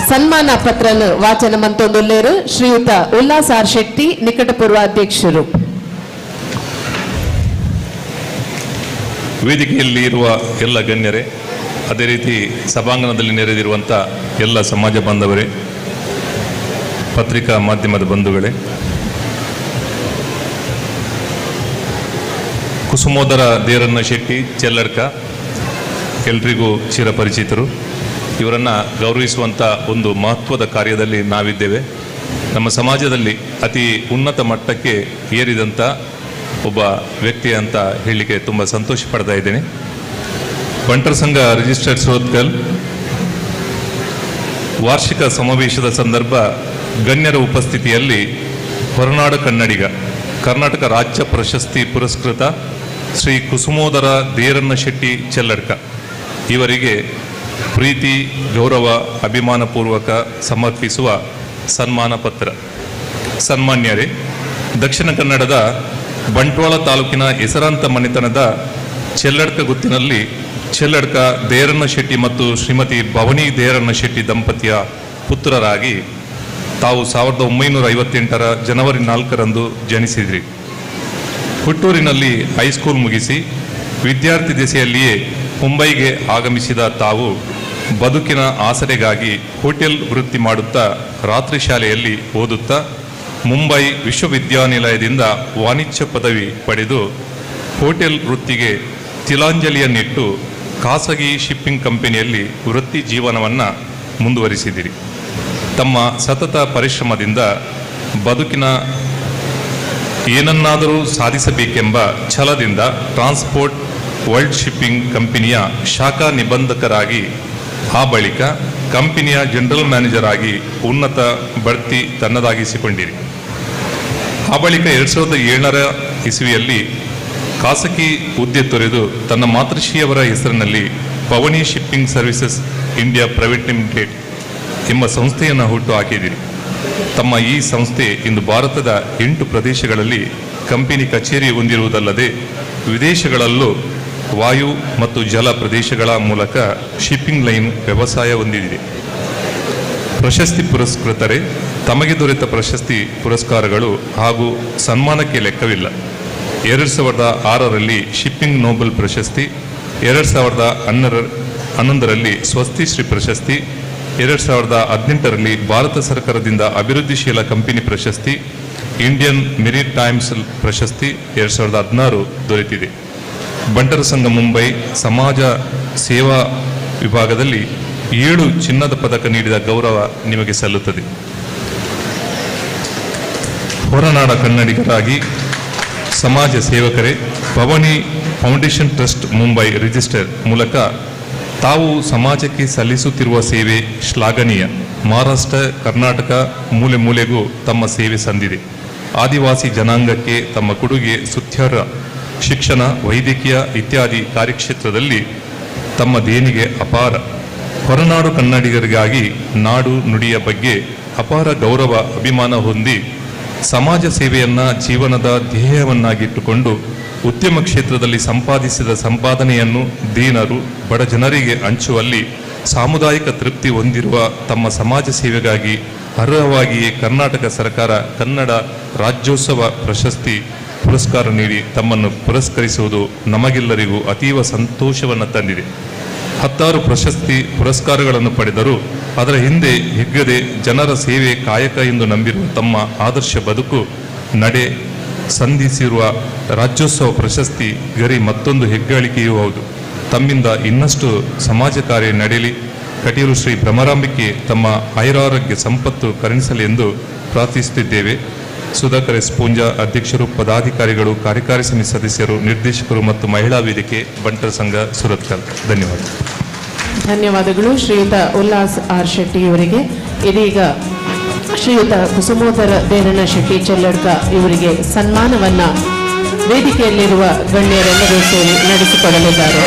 Speaker 9: ಸನ್ಮಾನ ಪತ್ರನು ವಾಚನ ಮಂತೊಂದುಲ್ಲೇರು ಶ್ರೀಯುತ ಉಲ್ಲಾಸ್ ಆರ್ ಶೆಟ್ಟಿ, ನಿಕಟಪೂರ್ವ ಅಧ್ಯಕ್ಷರು.
Speaker 2: ವೇದಿಕೆಯಲ್ಲಿ ಇರುವ ಎಲ್ಲ ಗಣ್ಯರೇ, ಅದೇ ರೀತಿ ಸಭಾಂಗಣದಲ್ಲಿ ನೆರೆದಿರುವಂಥ ಎಲ್ಲ ಸಮಾಜ ಬಾಂಧವರೇ, ಪತ್ರಿಕಾ ಮಾಧ್ಯಮದ ಬಂಧುಗಳೇ, ಕುಸುಮೋದರ ದೇರಣ್ಣ ಶೆಟ್ಟಿ ಚೆಲ್ಲಡ್ಕ ಎಲ್ರಿಗೂ ಚಿರಪರಿಚಿತರು. ಇವರನ್ನು ಗೌರವಿಸುವಂಥ ಒಂದು ಮಹತ್ವದ ಕಾರ್ಯದಲ್ಲಿ ನಾವಿದ್ದೇವೆ. ನಮ್ಮ ಸಮಾಜದಲ್ಲಿ ಅತಿ ಉನ್ನತ ಮಟ್ಟಕ್ಕೆ ಏರಿದಂಥ ಒಬ್ಬ ವ್ಯಕ್ತಿ ಅಂತ ಹೇಳಲಿಕ್ಕೆ ತುಂಬ ಸಂತೋಷ ಪಡ್ತಾ ಇದ್ದೇನೆ. ಬಂಟರ ಸಂಘ ರಿಜಿಸ್ಟರ್ಡ್ ಸುರತ್ಕಲ್ ವಾರ್ಷಿಕ ಸಮಾವೇಶದ ಸಂದರ್ಭ ಗಣ್ಯರ ಉಪಸ್ಥಿತಿಯಲ್ಲಿ ಹೊರನಾಡು ಕನ್ನಡಿಗ ಕರ್ನಾಟಕ ರಾಜ್ಯ ಪ್ರಶಸ್ತಿ ಪುರಸ್ಕೃತ ಶ್ರೀ ಕುಸುಮೋದರ ದೇರಣ್ಣ ಶೆಟ್ಟಿ ಚೆಲ್ಲಡ್ಕ ಇವರಿಗೆ ಪ್ರೀತಿ ಗೌರವ ಅಭಿಮಾನಪೂರ್ವಕ ಸಮರ್ಪಿಸುವ ಸನ್ಮಾನ ಪತ್ರ. ಸನ್ಮಾನ್ಯರೇ, ದಕ್ಷಿಣ ಕನ್ನಡದ ಬಂಟ್ವಾಳ ತಾಲೂಕಿನ ಹೆಸರಾಂತ ಮನೆತನದ ಚೆಲ್ಲಡ್ಕ ಗುತ್ತಿನಲ್ಲಿ ಚೆಲ್ಲಡ್ಕ ದೇರಣ್ಣ ಶೆಟ್ಟಿ ಮತ್ತು ಶ್ರೀಮತಿ ಭವನಿ ದೇರಣ್ಣ ಶೆಟ್ಟಿ ದಂಪತಿಯ ಪುತ್ರರಾಗಿ ತಾವು 1958ರ ಜನವರಿ 4ರಂದು ಜನಿಸಿದ್ರಿ. ಹುಟ್ಟೂರಿನಲ್ಲಿ ಹೈಸ್ಕೂಲ್ ಮುಗಿಸಿ ವಿದ್ಯಾರ್ಥಿ ದೆಸೆಯಲ್ಲಿಯೇ ಮುಂಬೈಗೆ ಆಗಮಿಸಿದ ತಾವು ಬದುಕಿನ ಆಸರೆಗಾಗಿ ಹೋಟೆಲ್ ವೃತ್ತಿ ಮಾಡುತ್ತಾ ರಾತ್ರಿ ಶಾಲೆಯಲ್ಲಿ ಓದುತ್ತಾ ಮುಂಬೈ ವಿಶ್ವವಿದ್ಯಾನಿಲಯದಿಂದ ವಾಣಿಜ್ಯ ಪದವಿ ಪಡೆದು ಹೋಟೆಲ್ ವೃತ್ತಿಗೆ ತಿಲಾಂಜಲಿಯನ್ನಿಟ್ಟು ಖಾಸಗಿ ಶಿಪ್ಪಿಂಗ್ ಕಂಪನಿಯಲ್ಲಿ ವೃತ್ತಿ ಜೀವನವನ್ನು ಮುಂದುವರಿಸಿದಿರಿ. ತಮ್ಮ ಸತತ ಪರಿಶ್ರಮದಿಂದ ಬದುಕಿನ ಏನನ್ನಾದರೂ ಸಾಧಿಸಬೇಕೆಂಬ ಛಲದಿಂದ ಟ್ರಾನ್ಸ್ಪೋರ್ಟ್ ವರ್ಲ್ಡ್ ಶಿಪ್ಪಿಂಗ್ ಕಂಪನಿಯ ಶಾಖಾ ನಿಬಂಧಕರಾಗಿ, ಆ ಬಳಿಕ ಕಂಪನಿಯ ಜನರಲ್ ಮ್ಯಾನೇಜರ್ ಆಗಿ ಉನ್ನತ ಬಡ್ತಿ ತನ್ನದಾಗಿಸಿಕೊಂಡಿರಿ. ಆ ಬಳಿಕ 2007ರ ಇಸುವಿಯಲ್ಲಿ ಖಾಸಗಿ ಹುದ್ದೆ ತೊರೆದು ತನ್ನ ಮಾತೃಶ್ರೀಯವರ ಹೆಸರಿನಲ್ಲಿ Pavani shipping services India private limited ಎಂಬ ಸಂಸ್ಥೆಯನ್ನು ಹುಟ್ಟು ಹಾಕಿದಿರಿ. ತಮ್ಮ ಈ ಸಂಸ್ಥೆ ಇಂದು ಭಾರತದ 8 ಪ್ರದೇಶಗಳಲ್ಲಿ ಕಂಪನಿ ಕಚೇರಿ ಹೊಂದಿರುವುದಲ್ಲದೆ ವಿದೇಶಗಳಲ್ಲೂ ವಾಯು ಮತ್ತು ಜಲ ಪ್ರದೇಶಗಳ ಮೂಲಕ ಶಿಪ್ಪಿಂಗ್ ಲೈನ್ ವ್ಯವಸಾಯ ಹೊಂದಿದೆ. ಪ್ರಶಸ್ತಿ ಪುರಸ್ಕೃತರೇ, ತಮಗೆ ದೊರೆತ ಪ್ರಶಸ್ತಿ ಪುರಸ್ಕಾರಗಳು ಹಾಗೂ ಸನ್ಮಾನಕ್ಕೆ ಲೆಕ್ಕವಿಲ್ಲ. 2006ರಲ್ಲಿ ಶಿಪ್ಪಿಂಗ್ ನೋಬೆಲ್ ಪ್ರಶಸ್ತಿ, 2011ರಲ್ಲಿ ಸ್ವಸ್ತಿಶ್ರೀ ಪ್ರಶಸ್ತಿ, 2018ರಲ್ಲಿ ಭಾರತ ಸರ್ಕಾರದಿಂದ ಅಭಿವೃದ್ಧಿಶೀಲ ಕಂಪನಿ ಪ್ರಶಸ್ತಿ, ಇಂಡಿಯನ್ ಮೆರಿಟ್ ಟೈಮ್ಸ್ ಪ್ರಶಸ್ತಿ 2016 ದೊರೆತಿದೆ. ಬಂಟರ ಸಂಘ ಮುಂಬೈ ಸಮಾಜ ಸೇವಾ ವಿಭಾಗದಲ್ಲಿ 7 ಚಿನ್ನದ ಪದಕ ನೀಡಿದ ಗೌರವ ನಿಮಗೆ ಸಲ್ಲುತ್ತದೆ. ಹೊರನಾಡ ಕನ್ನಡಿಗರಾಗಿ ಸಮಾಜ ಸೇವಕರೇ, Pavani foundation trust Mumbai register ಮೂಲಕ ತಾವು ಸಮಾಜಕ್ಕೆ ಸಲ್ಲಿಸುತ್ತಿರುವ ಸೇವೆ ಶ್ಲಾಘನೀಯ. ಮಹಾರಾಷ್ಟ್ರ, ಕರ್ನಾಟಕ ಮೂಲೆ ಮೂಲೆಗೂ ತಮ್ಮ ಸೇವೆ ಸಂದಿದೆ. ಆದಿವಾಸಿ ಜನಾಂಗಕ್ಕೆ ತಮ್ಮ ಕೊಡುಗೆ ಸುಸ್ಥಿರ ಶಿಕ್ಷಣ, ವೈದ್ಯಕೀಯ ಇತ್ಯಾದಿ ಕಾರ್ಯಕ್ಷೇತ್ರದಲ್ಲಿ ತಮ್ಮ ದೇಣಿಗೆ ಅಪಾರ. ಹೊರನಾಡು ಕನ್ನಡಿಗರಿಗಾಗಿ ನಾಡು ನುಡಿಯ ಬಗ್ಗೆ ಅಪಾರ ಗೌರವ ಅಭಿಮಾನ ಹೊಂದಿ ಸಮಾಜ ಸೇವೆಯನ್ನು ಜೀವನದ ಧ್ಯೇಯವನ್ನಾಗಿಟ್ಟುಕೊಂಡು ಉದ್ಯಮ ಕ್ಷೇತ್ರದಲ್ಲಿ ಸಂಪಾದಿಸಿದ ಸಂಪಾದನೆಯನ್ನು ದೀನರು ಬಡ ಜನರಿಗೆ ಹಂಚುವಲ್ಲಿ ಸಾಮುದಾಯಿಕ ತೃಪ್ತಿ ಹೊಂದಿರುವ ತಮ್ಮ ಸಮಾಜ ಸೇವೆಗಾಗಿ ಅರ್ಹವಾಗಿಯೇ ಕರ್ನಾಟಕ ಸರ್ಕಾರ ಕನ್ನಡ ರಾಜ್ಯೋತ್ಸವ ಪ್ರಶಸ್ತಿ ಪುರಸ್ಕಾರ ನೀಡಿ ತಮ್ಮನ್ನು ಪುರಸ್ಕರಿಸುವುದು ನಮಗೆಲ್ಲರಿಗೂ ಅತೀವ ಸಂತೋಷವನ್ನು ತಂದಿದೆ. 10 ಪ್ರಶಸ್ತಿ ಪುರಸ್ಕಾರಗಳನ್ನು ಪಡೆದರೂ ಅದರ ಹಿಂದೆ ಹಿಗ್ಗದೆ ಜನರ ಸೇವೆ ಕಾಯಕ ಎಂದು ನಂಬಿರುವ ತಮ್ಮ ಆದರ್ಶ ಬದುಕು ನಡೆ ಸಂಧಿಸಿರುವ ರಾಜ್ಯೋತ್ಸವ ಪ್ರಶಸ್ತಿ ಗರಿ ಮತ್ತೊಂದು ಹೆಗ್ಗಳಿಕೆಯೂ ಹೌದು. ತಮ್ಮಿಂದ ಇನ್ನಷ್ಟು ಸಮಾಜ ಕಾರ್ಯ ನಡೆಯಲಿ. ಕಟೀಲು ಶ್ರೀ ಭ್ರಮರಾಂಬಿಕೆ ತಮ್ಮ ಆಯುರಾರೋಗ್ಯ ಸಂಪತ್ತು ಕರುಣಿಸಲಿ ಎಂದು ಪ್ರಾರ್ಥಿಸುತ್ತಿದ್ದೇವೆ. ಸುಧಾಕರ್ ಎಸ್ ಪೂಂಜಾ ಅಧ್ಯಕ್ಷರು, ಪದಾಧಿಕಾರಿಗಳು, ಕಾರ್ಯಕಾರಿ ಸಮಿತಿ ಸದಸ್ಯರು, ನಿರ್ದೇಶಕರು ಮತ್ತು ಮಹಿಳಾ ವೇದಿಕೆ ಬಂಟರ ಸಂಘ ಸುರತ್ಕಲ್. ಧನ್ಯವಾದ.
Speaker 9: ಧನ್ಯವಾದಗಳು ಶ್ರೀಯುತ ಉಲ್ಲಾಸ್ ಆರ್ ಶೆಟ್ಟಿ ಇವರಿಗೆ. ಇದೀಗ ಶ್ರೀಯುತ ಕುಸುಮೋದರ ದೇರಣ್ಣ ಶೆಟ್ಟಿ ಚೆಲ್ಲಡ್ಕ ಇವರಿಗೆ ಸನ್ಮಾನವನ್ನ ವೇದಿಕೆಯಲ್ಲಿರುವ ಗಣ್ಯರೆಲ್ಲರೂ ಸೇರಿ ನಡೆಸಿಕೊಡಲಿದ್ದಾರೆ.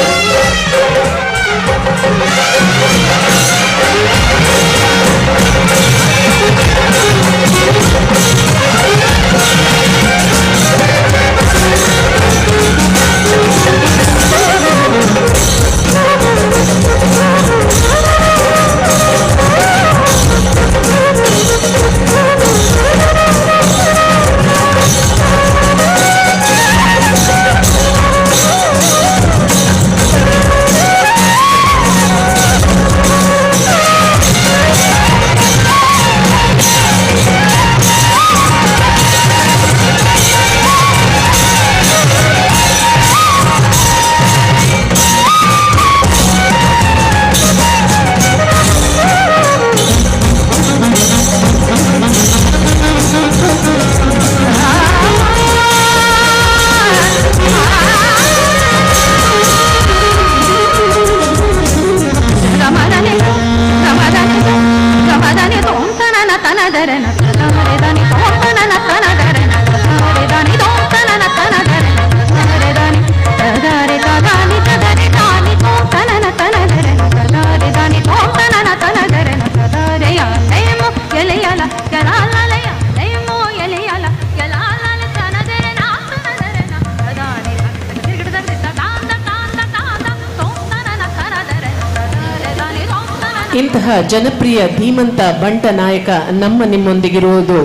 Speaker 9: ಇಂತಹ ಜನಪ್ರಿಯ ಧೀಮಂತ ಬಂಟ ನಾಯಕ ನಮ್ಮ ನಿಮ್ಮೊಂದಿಗಿರುವುದು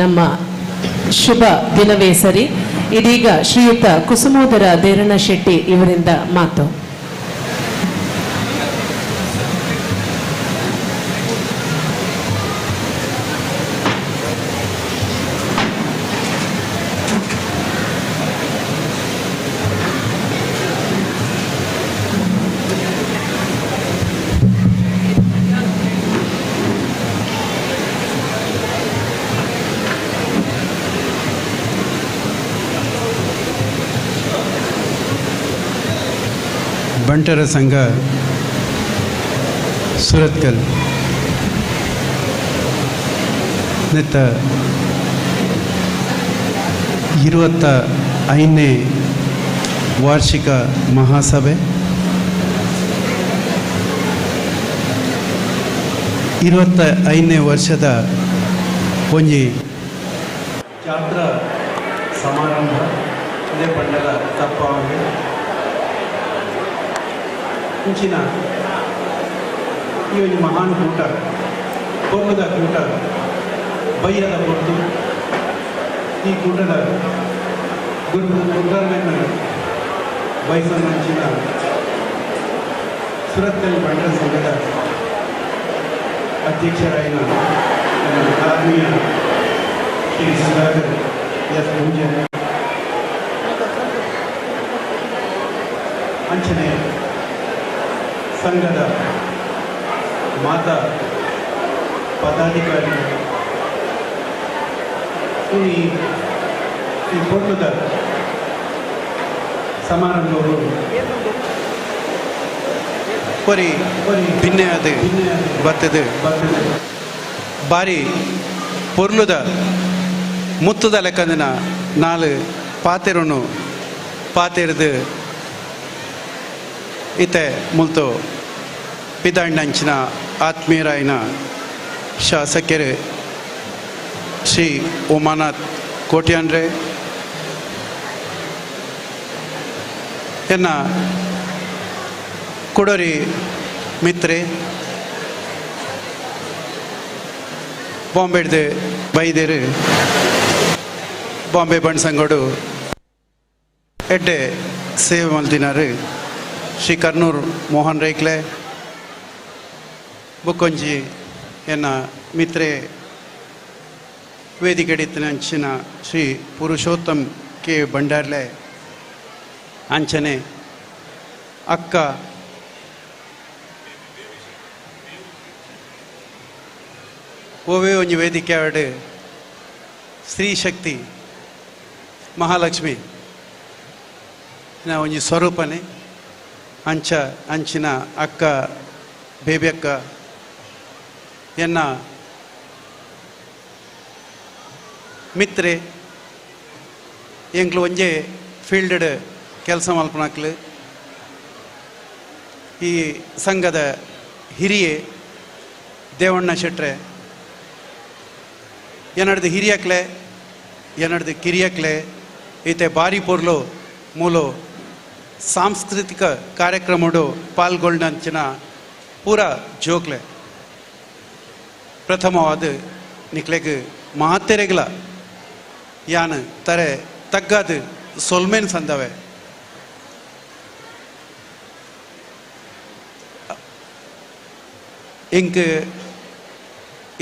Speaker 9: ನಮ್ಮ ಶುಭ ದಿನವೇ ಸರಿ. ಇದೀಗ ಶ್ರೀಯುತ ಕುಸುಮೋದರ ದೇರಣ್ಣ ಶೆಟ್ಟಿ ಇವರಿಂದ ಮಾತು.
Speaker 7: ಬಂಟರ ಸಂಘ ಸುರತ್ಕಲ್ ನೆತ್ತ 25ನೇ ವಾರ್ಷಿಕ ಮಹಾಸಭೆ 25ನೇ ವರ್ಷದ ಒಂಜಿ ಜಾತ್ರಾ ಸಮಾರಂಭ ಇದೇ ಪಂಡಲ ತಪ್ಪಾಗಿ ಇಂಚಿನ ಈ ಒಂದು ಮಹಾನ್ ಕೂಟ ಕೊರ್ಲದ ಕೂಟ ಬಯ್ಯದ ಕೊರ್ತು ಈ ಕೂಟದ ಗುರು ಗುರುಗಾರನ ಬಯಸಂಚಿನ ಸುರತ್ಕಲ್ ಬಂಟರ ಸಂಘದ ಅಧ್ಯಕ್ಷರಾಯಿನ ಆತ್ಮೀಯ ಶ್ರೀ ಸುಧಾಕರ್ ಎಸ್ ಪೂಜೆ ಅಂಚನೆ ಸಂಘದ ಮಾತಾ ಪದಾಧಿಕಾರಿ ಈ ಕೂಟದ ಸಮಾರಂಭವು
Speaker 3: ಪರಿ ಭಿನ್ನೆಯಾದ ಬರ್ತದೆ ಬಾರಿ ಪೊರ್ಲುದ ಮುತ್ತುದ ಲೆಕ್ಕಂದಿನ ನಾಲು ಪಾತೆರನ್ನು ಪಾತೆರೆದು ಇತ್ತೆ ಮುಲ್ತು ಪಿದಾಂಡಂಚಿನ ಆತ್ಮೀಯರಾಯಿನ ಶಾಸಕರು ಶ್ರೀ ಉಮಾನಾಥ್ ಕೋಟ್ಯಾನ್ರೆ ಎನ್ನ ಕೊಡೋರಿ ಮಿತ್ರೆ ಬಾಂಬೆಡ್ದು ಬೈದೇರು ಬಾಂಬೆ ಬಣ್ಸಂಗೋಡು ಎಡ್ಡೆ ಸೇವೆ ಮಲ್ತಿನಾರು ಶ್ರೀ ಕರ್ನೂರ್ ಮೋಹನ್ ರೈಕ್ಲೆ ಬುಕ್ಕೊಂಜಿ ಎನ್ನ ಮಿತ್ರೆ ವೇದಿಕೆಡಿತ್ತಿನ ಶ್ರೀ ಪುರುಷೋತ್ತಮ್ ಕೆ ಭಂಡಾರ್ಲೆ ಅಂಚನೆ ಅಕ್ಕ ಓವೇ ಒಂಜಿ ವೇದಿಕೆ ಆಡ್ ಸ್ತ್ರೀ ಶಕ್ತಿ ಮಹಾಲಕ್ಷ್ಮಿ ಒಂಜಿ ಸ್ವರೂಪನೆ ಅಂಚ ಅಂಚಿನ ಅಕ್ಕ ಬೇಬಿ ಅಕ್ಕ ಎನ್ನ ಮಿತ್ರೆ ಎಂಕ್ಲು ಒಂಜೆ ಫೀಲ್ಡ್ ಕೆಲಸ ಮಲ್ಪನಾಕ್ಲು ಈ ಸಂಘದ ಹಿರಿಯೆ ದೇವಣ್ಣ ಶೆಟ್ರೆ ಎನ್ನಡ್ದು ಹಿರಿಯಕ್ಲೆ ಎನ್ನಡ್ದು ಕಿರಿಯಕ್ಲೆ ಈತೆ ಬಾರಿ ಪೊರ್ಲು ಮೂಲು ಸಾಂಸ್ಕೃತಿಕ ಕಾರ್ಯಕ್ರಮಡು ಪಾಲ್ಗೊಂಡಂಚಿನ ಪೂರ ಜೋಕ್ಲೆ ಪ್ರಥಮವಾದ ನಿಕ್ಲೆಗ್ ಮಾತೆರೆಗ್ಲ ಯಾನ್ ತರೆ ತಗ್ಗಾದು ಸೊಲ್ಮೇನ್ ಸಂದವೆ. ಎಂಕ್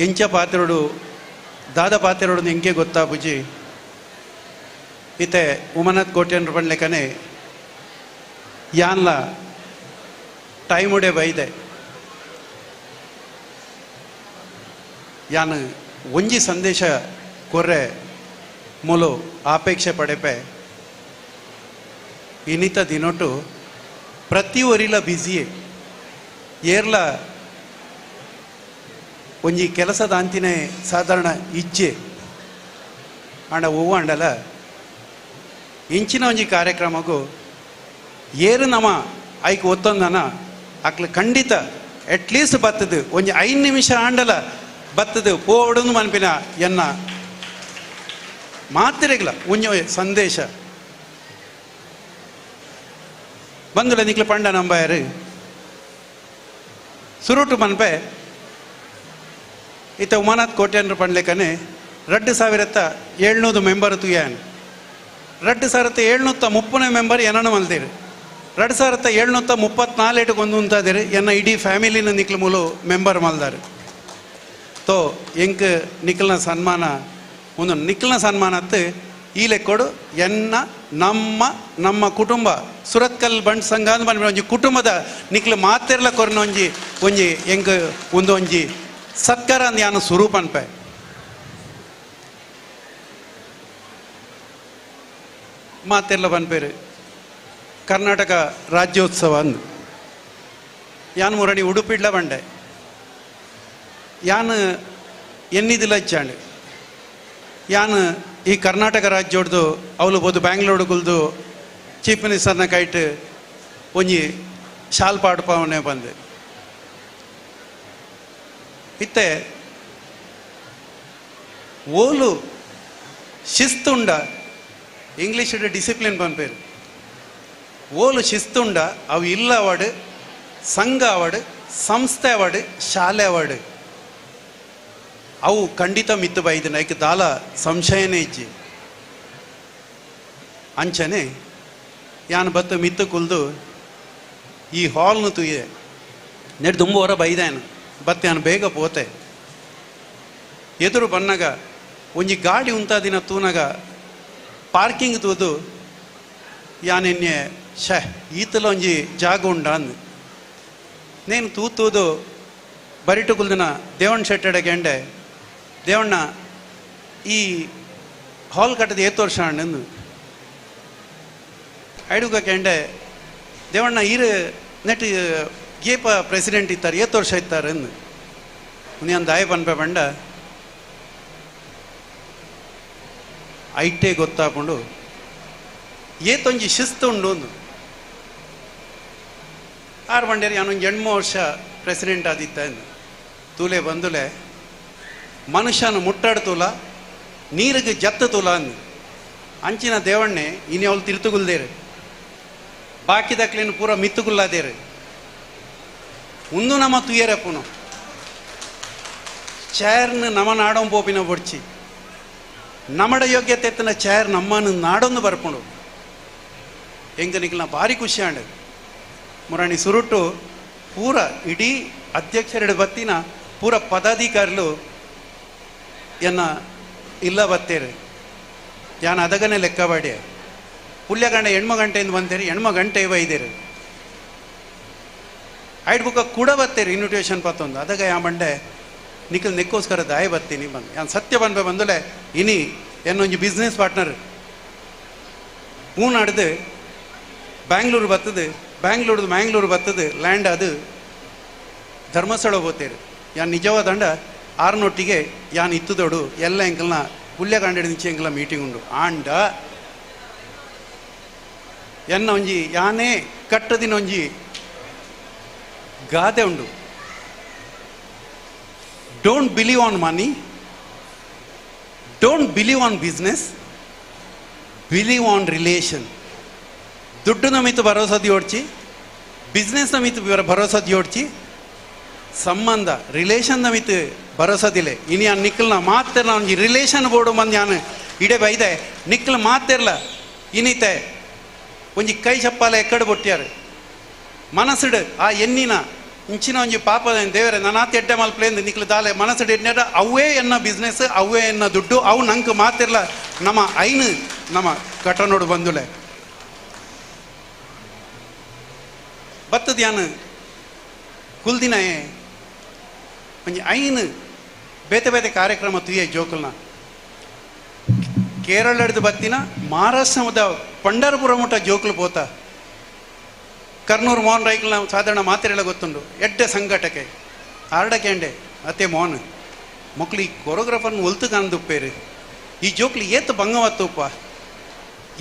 Speaker 3: ಎಂಚ ಪಾತ್ರಡು ದಾದ ಪಾತ್ರಡು ಎಂಕೆ ಗೊತ್ತಾ ಬುಜಿ ಇತ್ತೆ ಉಮನಾಥ್ ಕೋಟ್ಯನ್ ಪಂಡ್ಲೆಕನೆ ಯಾನ್ಲ ಟೈಮುಡೆ ಬೈದೆ ಯಾನ್ ಒಂಜಿ ಸಂದೇಶ ಕೊರ್ರೆ ಮೂಲು ಆಪೇಕ್ಷೆ ಪಡೆಪೆ ಇನ್ನಿತ ದಿನೊಟು ಪ್ರತಿ ಒರಿಲ ಬ್ಯುಸಿಯೇ ಏರ್ಲ ಒಂಜಿ ಕೆಲಸದ ಅಂತಿನೇ ಸಾಧಾರಣ ಇಜ್ಜೆ ಆಂಡ ಹೂವು ಅಂಡಲ ಇಂಚಿನ ಒಂಜಿ ಕಾರ್ಯಕ್ರಮಗೂ ಏರು ನಮ ಐಕ್ ಒತ್ತೊಂದನ ಅಕ್ಲು ಖಂಡಿತ ಅಟ್ಲೀಸ್ಟ್ ಬತ್ತದು ಒಂಜಿ 5 ನಿಮಿಷ ಆಂಡಲ ಬತ್ತದು ಪೋವಡನ್ನು ಮನ್ಪಿನ ಎನ್ನ ಮಾತಿರೆಗ್ಲ ಒಂಜಿ ಸಂದೇಶ ಬಂದುಲ ನಿಕ್ಲು ಪಂಡ ನಂಬಾಯರು ಸುರುಟು ಮನ್ಪೆ ಇತ್ತ ಉಮಾನಾಥ್ ಕೋಟ್ಯನ್ರು ಪಂಡ್ಲೆಕನೆ 2700 ಮೆಂಬರ್ ತುಯಾನ್ 2730 ಮೆಂಬರ್ ಏನನ್ನು ಮಲ್ದಿರು 2734 ಏಟು ಕೊಂದು ಉಂತಾದಿರು ಎನ್ನ ಇಡೀ ಫ್ಯಾಮಿಲಿನ ನಿಕ್ಲು ಮೂಲು ಮೆಂಬರ್ ಮಲ್ದಾರು. ತೋ ಎಂಕ್ ನಿಕ್ಲನ ಸನ್ಮಾನ ಒಂದು ನಿಕ್ಲನ ಸನ್ಮಾನ ಅತ್ತು ಈ ಲೆಕ್ಕೋಡು ಎನ್ನ ನಮ್ಮ ನಮ್ಮ ಕುಟುಂಬ ಸುರತ್ಕಲ್ ಬಂಟ್ ಸಂಘ ಅಂದ್ ಪನ್ಪಿನ ಒಂಜಿ ಕುಟುಂಬದ ನಿಕ್ಲು ಮಾತೆರ್ಲ ಕೊರ್ನ ಒಂಜಿ ಒಂಜಿ ಎಂಕ್ ಒಂದು ಒಂಜಿ ಸತ್ಕಾರ ಅಂದ್ ಯಾನು ಸ್ವರೂಪ ಅನ್ಪೆ. ಮಾತೆಲ್ಲ ಪನ್ಪೇರು ಕರ್ನಾಟಕ ರಾಜ್ಯೋತ್ಸವ ಅಂದು ಯಾನ್ ಮುರಣಿ ಉಡುಪಿಡ್ಲ ಬಂಡೆ ಯಾನ್ ಎನ್ನಿದಿಲ್ಲ ಇಚ್ಚಾಂಡ್ ಯಾನ್ ಈ ಕರ್ನಾಟಕ ರಾಜ್ಯೋಡ್ದು ಅವಳು ಬೋದು ಬ್ಯಾಂಗ್ಳೂರು ಗುಲ್ದು ಚೀಫ್ ಮಿನಿಸ್ಟರ್ನ ಕೈಟ್ ಒಂಜಿ ಶಾಲ್ ಪಾಡ್ಪವನೇ ಬಂದೆ. ಇತ್ತೆ ಓಲು ಶಿಸ್ತುಂಡ ಇಂಗ್ಲೀಷ್ ಡಿಸಿಪ್ಲಿನ್ ಪನ್ಪೇರು ಓಲು ಶಿಸ್ತುಂಡ ಅವು ಇಲ್ಲ ಅವಾರ್ಡ್ ಸಂಘ ಅವಾರ್ಡ್ ಸಂಸ್ಥೆ ಅವಾರ್ಡ್ ಶಾಲೆ ಅವಾರ್ಡ್ ಅವು ಖಂಡಿತ ಮಿತ್ತು ಬೈದಿನ ಐಕ್ ದಾಲ ಸಂಶಯನೇ ಇಜ್ಜಿ. ಅಂಚನೆ ಯಾನ್ ಬತ್ತು ಮಿತ್ತು ಕುಲ್ದು ಈ ಹಾಲ್ನು ತುಯ್ಯೆ ನೆಡ್ ದುಂಬು ಹೊರ ಬೈದಾನು ಬತ್ತೆ ಯಾನು ಬೇಗ ಪೋತೆ ಎದುರು ಬನ್ನಾಗ ಒಂಜಿ ಗಾಡಿ ಉಂತಾದಿನ ತೂನಾಗ ಪಾರ್ಕಿಂಗ್ ತೂದು ಯಾನೆನ್ನೆ ಶೇ ಈತಲ ಒಂಜಿ ಜಾಗ ಉಂಡ ಅಂದು ನೇನು ತೂತೂದು ಬರಿಟು ಕುಲ್ದಿನ ದೇವಣ್ಣ ಶೆಟ್ಟಡೆ ಗೆಂಡೆ ದೇವಣ್ಣ ಈ ಹಾಲ್ ಕಟ್ಟದ ಏತು ವರ್ಷ ಅಣ್ಣಂದು ಐಡುಗ ಕೆಂಡೆ ದೇವಣ್ಣ ಈರು ನೆಟ್ ಗೇಪ ಪ್ರೆಸಿಡೆಂಟ್ ಇತ್ತಾರೆ ಏತು ವರ್ಷ ಇತ್ತಾರೆ ಅಂದು ನೀನು ದಾಯ ಪನ್ಪೆ ಬಂಡ ಐಟೇ ಗೊತ್ತಾಕೊಂಡು ಏತೊಂಜಿ ಶಿಸ್ತು ಉಂಡು ಒಂದು ಆರು ಬಂಡೇರಿ ಯಾನೊಂದು 8 ವರ್ಷ ಪ್ರೆಸಿಡೆಂಟ್ ಆದಿತ್ತ ಎಂದು ತೂಲೆ ಬಂದುಲೆ ಮನುಷ್ಯನ ಮುಟ್ಟಾಡ್ತೂಲ ನೀರಿಗೆ ಜತ್ತ ತೂಲ ಅಂದು ಅಂಚಿನ ದೇವಣ್ಣೆ ಇನಿ ಅವಳು ತಿರ್ತುಗುಲ್ದೇರು ಬಾಕಿದಕ್ಲೇನು ಪೂರ ಮಿತ್ತುಗುಲ್ಲಾದೇರು ಒಂದು ನಮ್ಮ ತುಯ್ಯರಪ್ಪನು ಚೇರ್ನ ನಮ್ಮ ನಾಡೊಂದು ಪೋಪಿನ ಬೊಡ್ಚಿ ನಮ್ಮಡ ಯೋಗ್ಯತೆ ಎತ್ತನ ಚೇರ್ ನಮ್ಮನ್ನು ನಾಡೊಂದು ಬರ್ಕೊಂಡು ಹೆಂಗ ನಿಕ್ಲ ಭಾರಿ ಖುಷಿ ಆಂಡ್ ಮುರಾಣಿ ಸುರುಟು ಪೂರ ಇಡೀ ಅಧ್ಯಕ್ಷರೆಡು ಬತ್ತಿನ ಪೂರ ಪದಾಧಿಕಾರಿಲು ಎನ್ನ ಇಲ್ಲ ಬತ್ತೇರು ಯಾನ್ ಅದಗನೆ ಲೆಕ್ಕ ಬಾಡಿಯ ಪುಲ್ಯಗಂಡ 8 ಗಂಟೆಯಿಂದ ಬಂತೇರಿ 8 ಗಂಟೆ ಬೈದೇರು ಐಡ್ ಬುಕ್ಕ ಕೂಡ ಬತ್ತೇರಿ ಇನ್ವಿಟೇಷನ್ ಪತ್ತೊಂದು ಅದಗ ಯಾ ಮಂಡೆ ನಿಖಲ್ ನೆಕ್ಕೋಸ್ಕರ ದಾಯ ಬತ್ತೀನಿ ಬಂದು ಯಾನ್ ಸತ್ಯ ಬಂದ್ಬೆ ಬಂದುಲೆ ಇನಿ ಎನ್ನೊಂಜಿ ಬಿಸ್ನೆಸ್ ಪಾರ್ಟ್ನರ್ ಪೂನಾಡ್ದು ಬ್ಯಾಂಗ್ಳೂರು ಬರ್ತದೆ, ಬ್ಯಾಂಗ್ಳೂರ್ದು ಮ್ಯಾಂಗ್ಳೂರು ಬರ್ತದೆ, ಲ್ಯಾಂಡ್ ಅದು ಧರ್ಮಸ್ಥಳ ಹೋಗ್ತೇರು. ಯಾನ್ ನಿಜವಾದಂಡ ಆರ್ನೊಟ್ಟಿಗೆ ಯಾನ್ ಇತ್ತದೋಡು ಎಲ್ಲ ಎಂಕಲ್ನ ಪುಲ್ಯಕಾಂಡೆಡ್ ನಿಂಚೆ ಎಂಕಲ್ನ ಮೀಟಿಂಗ್ ಉಂಡು. ಆಂಡ ಎನ್ನ ಒಂಜಿ ಯಾನೇ ಕಟ್ಟದಿನ ಒಂಜಿ ಗಾದೆ ಉಂಡು, Don't believe on money, don't believe on business, believe on relation. ದುಡ್ಡು ನಮಿತು ಭರೋಸಾ ದಿಯೋಡ್ಚಿ, ಬಿಸ್ನೆಸ್ ನಮಿತು ಭರೋಸಾ ದಿಯೋಡ್ಚಿ, ಸಂಬಂಧ ರಿಲೇಷನ್ ನಮಿತು ಭರೋಸಾ ದಿಲೆ. ಇನಿ ಆ ನಿಕ್ಕಲ್ನ ಮಾತಿರ್ಲ ಒಂಜಿ ರಿಲೇಷನ್ ಬೋರ್ಡು ಬಂದು ಯಾನು ಇಡೆ ಬೈದೆ ನಿಕ್ಕಲ್ ಮಾತಿರ್ಲ ಇನಿತೆ ಒಂಜಿ ಕೈ ಚಪ್ಪಾಲೆ ಎಕ್ಕಡು ಬೊಟ್ಟಿಯಾರು ಮನಸ್ಸುಡು ಆ ಎನ್ನಿನ ಇಂಚಿನ ಒಂಜಿ ಪಾಪ ದೇವರೇ ನಾನಾತ್ ಎಡ್ಡೆ ಮಲ್ಪಲೇಂದು ನಿಕ್ಲು ದಾಲೆ ಮನಸ್ಸುಡು ಎಡ್ಡೆ ಅವೇ ಎನ್ನ ಬಿಸ್ನೆಸ್, ಅವೇ ಎನ್ನ ದುಡ್ಡು, ಅವು ನಂಗೆ ಮಾತಿರ್ಲ ನಮ್ಮ ಐನು ನಮ್ಮ ಕಟನೋಡು ಬಂದುಲೆ ಬತ್ತದ ಯಾನು ಕುಲ್ದಿನ ಒಂಜಿ ಐನು ಬೇತೆ ಬೇತೆ ಕಾರ್ಯಕ್ರಮ ತುಯ್ಯ ಜೋಕುಲ್ನ ಕೇರಳ ಹಿಡ್ದು ಬತ್ತಿನ ಮಹಾರಾಷ್ಟ್ರದ ಪಂಡರಪುರ ಮುಟ್ಟ ಜೋಕುಲು ಪೋತ ಕರ್ನೂರು ಮೋಹನ್ ರೈಕಲ್ನ ಸಾಧಾರಣ ಮಾತಿರೆಲ್ಲ ಗೊತ್ತುಂಡು ಎಡ್ಡೆ ಸಂಘಟಕೆ ಆರ್ಡಕೆಂಡೆ ಅತ್ತೆ ಮೋಹನ್ ಮಕ್ಳು ಈ ಕೊರಿಯೋಗ್ರಾಫರ್ನ ಒಲ್ತು ಕಾಂದುಪ್ಪೇರು ಈ ಜೋಕ್ಲು ಏತ್ ಬಂಗವತ್ತುಪ್ಪ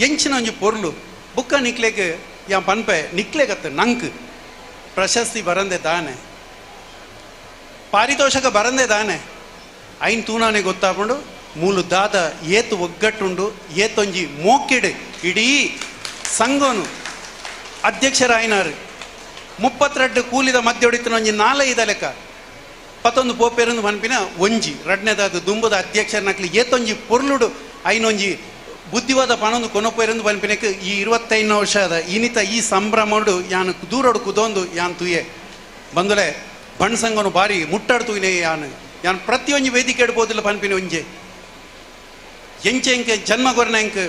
Speaker 3: ಎಂಚಿನ ಒಂಜಿ ಪೊರ್ಲು ಬುಕ್ಕ ನಿಕ್ಲೆಗ್ ಯಾ ಪನ್ಪೆ ನಿಕ್ಲೆಗತ್ತ ನಂಕ್ ಪ್ರಶಸ್ತಿ ಬರಂದೆ ದಾನೆ ಪಾರಿತೋಷಕ ಬರಂದೆ ದಾನೆ ಐನ್ ತೂನಾನೆ ಗೊತ್ತಾಪುಂಡು ಮೂಲು ದಾದ ಏತು ಒಗ್ಗಟ್ಟುಂಡು ಏತೊಂಜಿ ಮೋಕಿಡು ಇಡೀ ಸಂಘನು ಅಧ್ಯಕ್ಷರಾಯಿನಾರು 32 ಕೂಲಿದ ಮಧ್ಯ ಹೊಡಿತನ ಒಂಜಿ ನಾಲೈದ ಲೆಕ್ಕ ಪತ್ತೊಂದು ಪೋಪೇರೊಂದು ಮನ್ಪಿನ ಒಂಜಿ ರಡ್ನೆದಾದ ದುಂಬುದ ಅಧ್ಯಕ್ಷರನಕ್ಲಿ ಏತೊಂಜಿ ಪೊರ್ಲುಡು ಐನೊಂಜಿ ಬುದ್ಧಿವಾದ ಪಣೊಂದು ಕೊನೊಪೇರೊಂದು ಪನ್ಪಿನಕ್ಕೆ ಈ 25 ವರ್ಷದ ಇನಿತ ಈ ಸಂಭ್ರಮಡು ಯಾನು ದೂರೋಡು ಕುದೊಂದು ಯಾನ್ ತುಯೆ ಬಂದುಲೆ ಬಣ್ಣ ಸಂಘನು ಬಾರಿ ಮುಟ್ಟಾಡ್ತುವಿನೇ ಯಾನು ಯಾನು ಪ್ರತಿಯೊಂಜಿ ವೇದಿಕೆ ಇಡ್ಬೋದಿಲ್ಲ ಪನ್ಪಿನ ಒಂಜೆ ಎಂಚೆ ಎಂಕ್ ಜನ್ಮ ಕೊರ್ನ ಎಂಕ್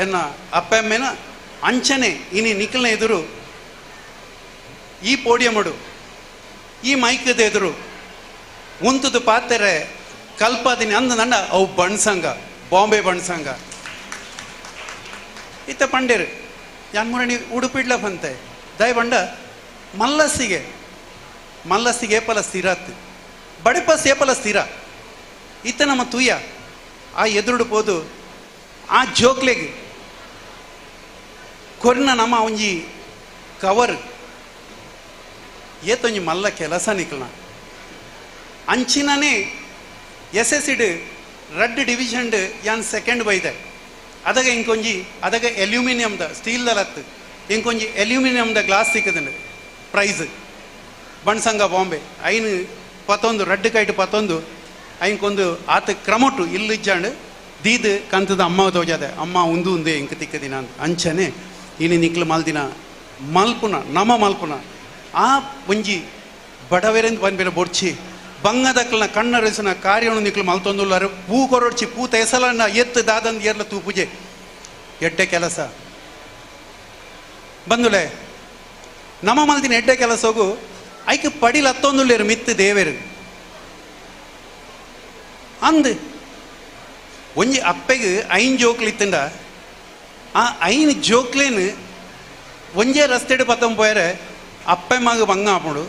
Speaker 3: ಎನ್ನ ಅಪ್ಪಮ್ಮೇನ ಅಂಚನೆ ಇನಿ ನಿಖಲ್ನ ಎದುರು ಈ ಪೋಡಿಯಮಡು ಈ ಮೈಕದ ಎದುರು ಉಂತುದು ಪಾತೆರೆ ಕಲ್ಪಾದಿನಿ ಅಂದ ನಂಡ ಅವು ಬಣ್ಸಂಗ ಬಾಂಬೆ ಬಣ್ಸಂಗ ಇತ್ತ ಪಂಡೇರು ಯಾನ್ ಮುರಣಿ ಉಡುಪಿಡ್ಲ ಬಂತೆ ದಯ ಬಂಡ ಮಲ್ಲಸ್ಸಿಗೆ ಮಲ್ಲಸ್ಸಿಗೆ ಏಪಲ ಸ್ಥಿರಾತ್ ಬಡಿಪಸ್ ಏಪಲ ಸ್ಥಿರ ಇತ್ತ ನಮ್ಮ ತೂಯ ಆ ಎದುರುಡು ಪೋದು ಆ ಜೋಕ್ಲೆಗ್ ಕೊರ್ನ ನಮ್ಮ ಒಂಜಿ ಕವರ್ ಏತೊಂಜಿ ಮಲ್ಲ ಕೆಲಸ ನಿಕ್ಲನ ಅಂಚಿನನೇ ಎಸ್ ಎಸ್ ಇಡ್ ರಡ್ಡ್ ಡಿವಿಷನ್ಡ್ ಯಾನ್ ಸೆಕೆಂಡ್ ಬೈದೆ ಅದಗ ಇಂಕೊಂಜಿ ಅದಗ ಅಲ್ಯೂಮಿನಿಯಂದ ಸ್ಟೀಲ್ದಲತ್ತು ಇಂಕೊಂಜಿ ಅಲ್ಯೂಮಿನಿಯಂದ ಗ್ಲಾಸ್ ಸಿಕ್ಕದಂಡು ಪ್ರೈಸ್ ಬಣ್ಸಂಗ ಬಾಂಬೆ ಐನು ಪತ್ತೊಂದು ರಡ್ಡು ಕೈಟು ಪತ್ತೊಂದು ಐನ್ಕೊಂದು ಆತ ಕ್ರಮೊಟ್ಟು ಇಲ್ಲಿಜ್ಜಾಂಡು ದೀದ್ ಕಂತದ ಅಮ್ಮ ತೋಜಾದೆ ಅಮ್ಮ ಉಂದು ಉಂದೆ ಇಂಕ ತಿಕ್ಕದಿನ ಅಂತ ಅಂಚನೆ ಇನಿ ನಿಕ್ಲು ಮಲ್ದಿನ ಮಲ್ಪುನ ನಮ ಮಲ್ಪುನ ಆ ಒಂಜಿ ಬಡವೆರೆಂದು ಬಂದ್ಬೇರೆ ಬೊಡ್ಚಿ ಬಂಗದಕ್ಲನ ಕಣ್ಣರಿಸಿನ ಕಾರ್ಯವನ್ನು ನಿಕ್ಲು ಮಲ್ತೊಂದುಲ್ಲಾರು ಪೂ ಕೊರೊಡ್ಚಿ ಪೂ ತೇಸಲನ್ನ ಎತ್ತು ದಾದಂದು ಏರ್ಲ ತೂಪುಜೆ ಎಡ್ಡೆ ಕೆಲಸ ಬಂದುಲೆ ನಮ್ಮ ಮಲ್ದಿನ ಎಡ್ಡೆ ಕೆಲಸ ಹೋಗು ಐಕ್ ಪಡಿಲ ಹತ್ತೊಂದುಲ್ಲೇರು ಮಿತ್ತು ದೇವೇರು ಅಂದ್ ಒಂಜಿ ಅಪ್ಪೆಗೆ ಐನ್ ಜೋಕ್ಲು ಇತ್ತಂಡ ಆ ಐನ್ ಜೋಕ್ಲೇನು ಒಂಜೇ ರಸ್ತೆಡು ಪತ್ತೊಂದು ಪೋಯರೆ ಅಪ್ಪೆ ಮಗ ಬಂಗ ಆಪುಂಡು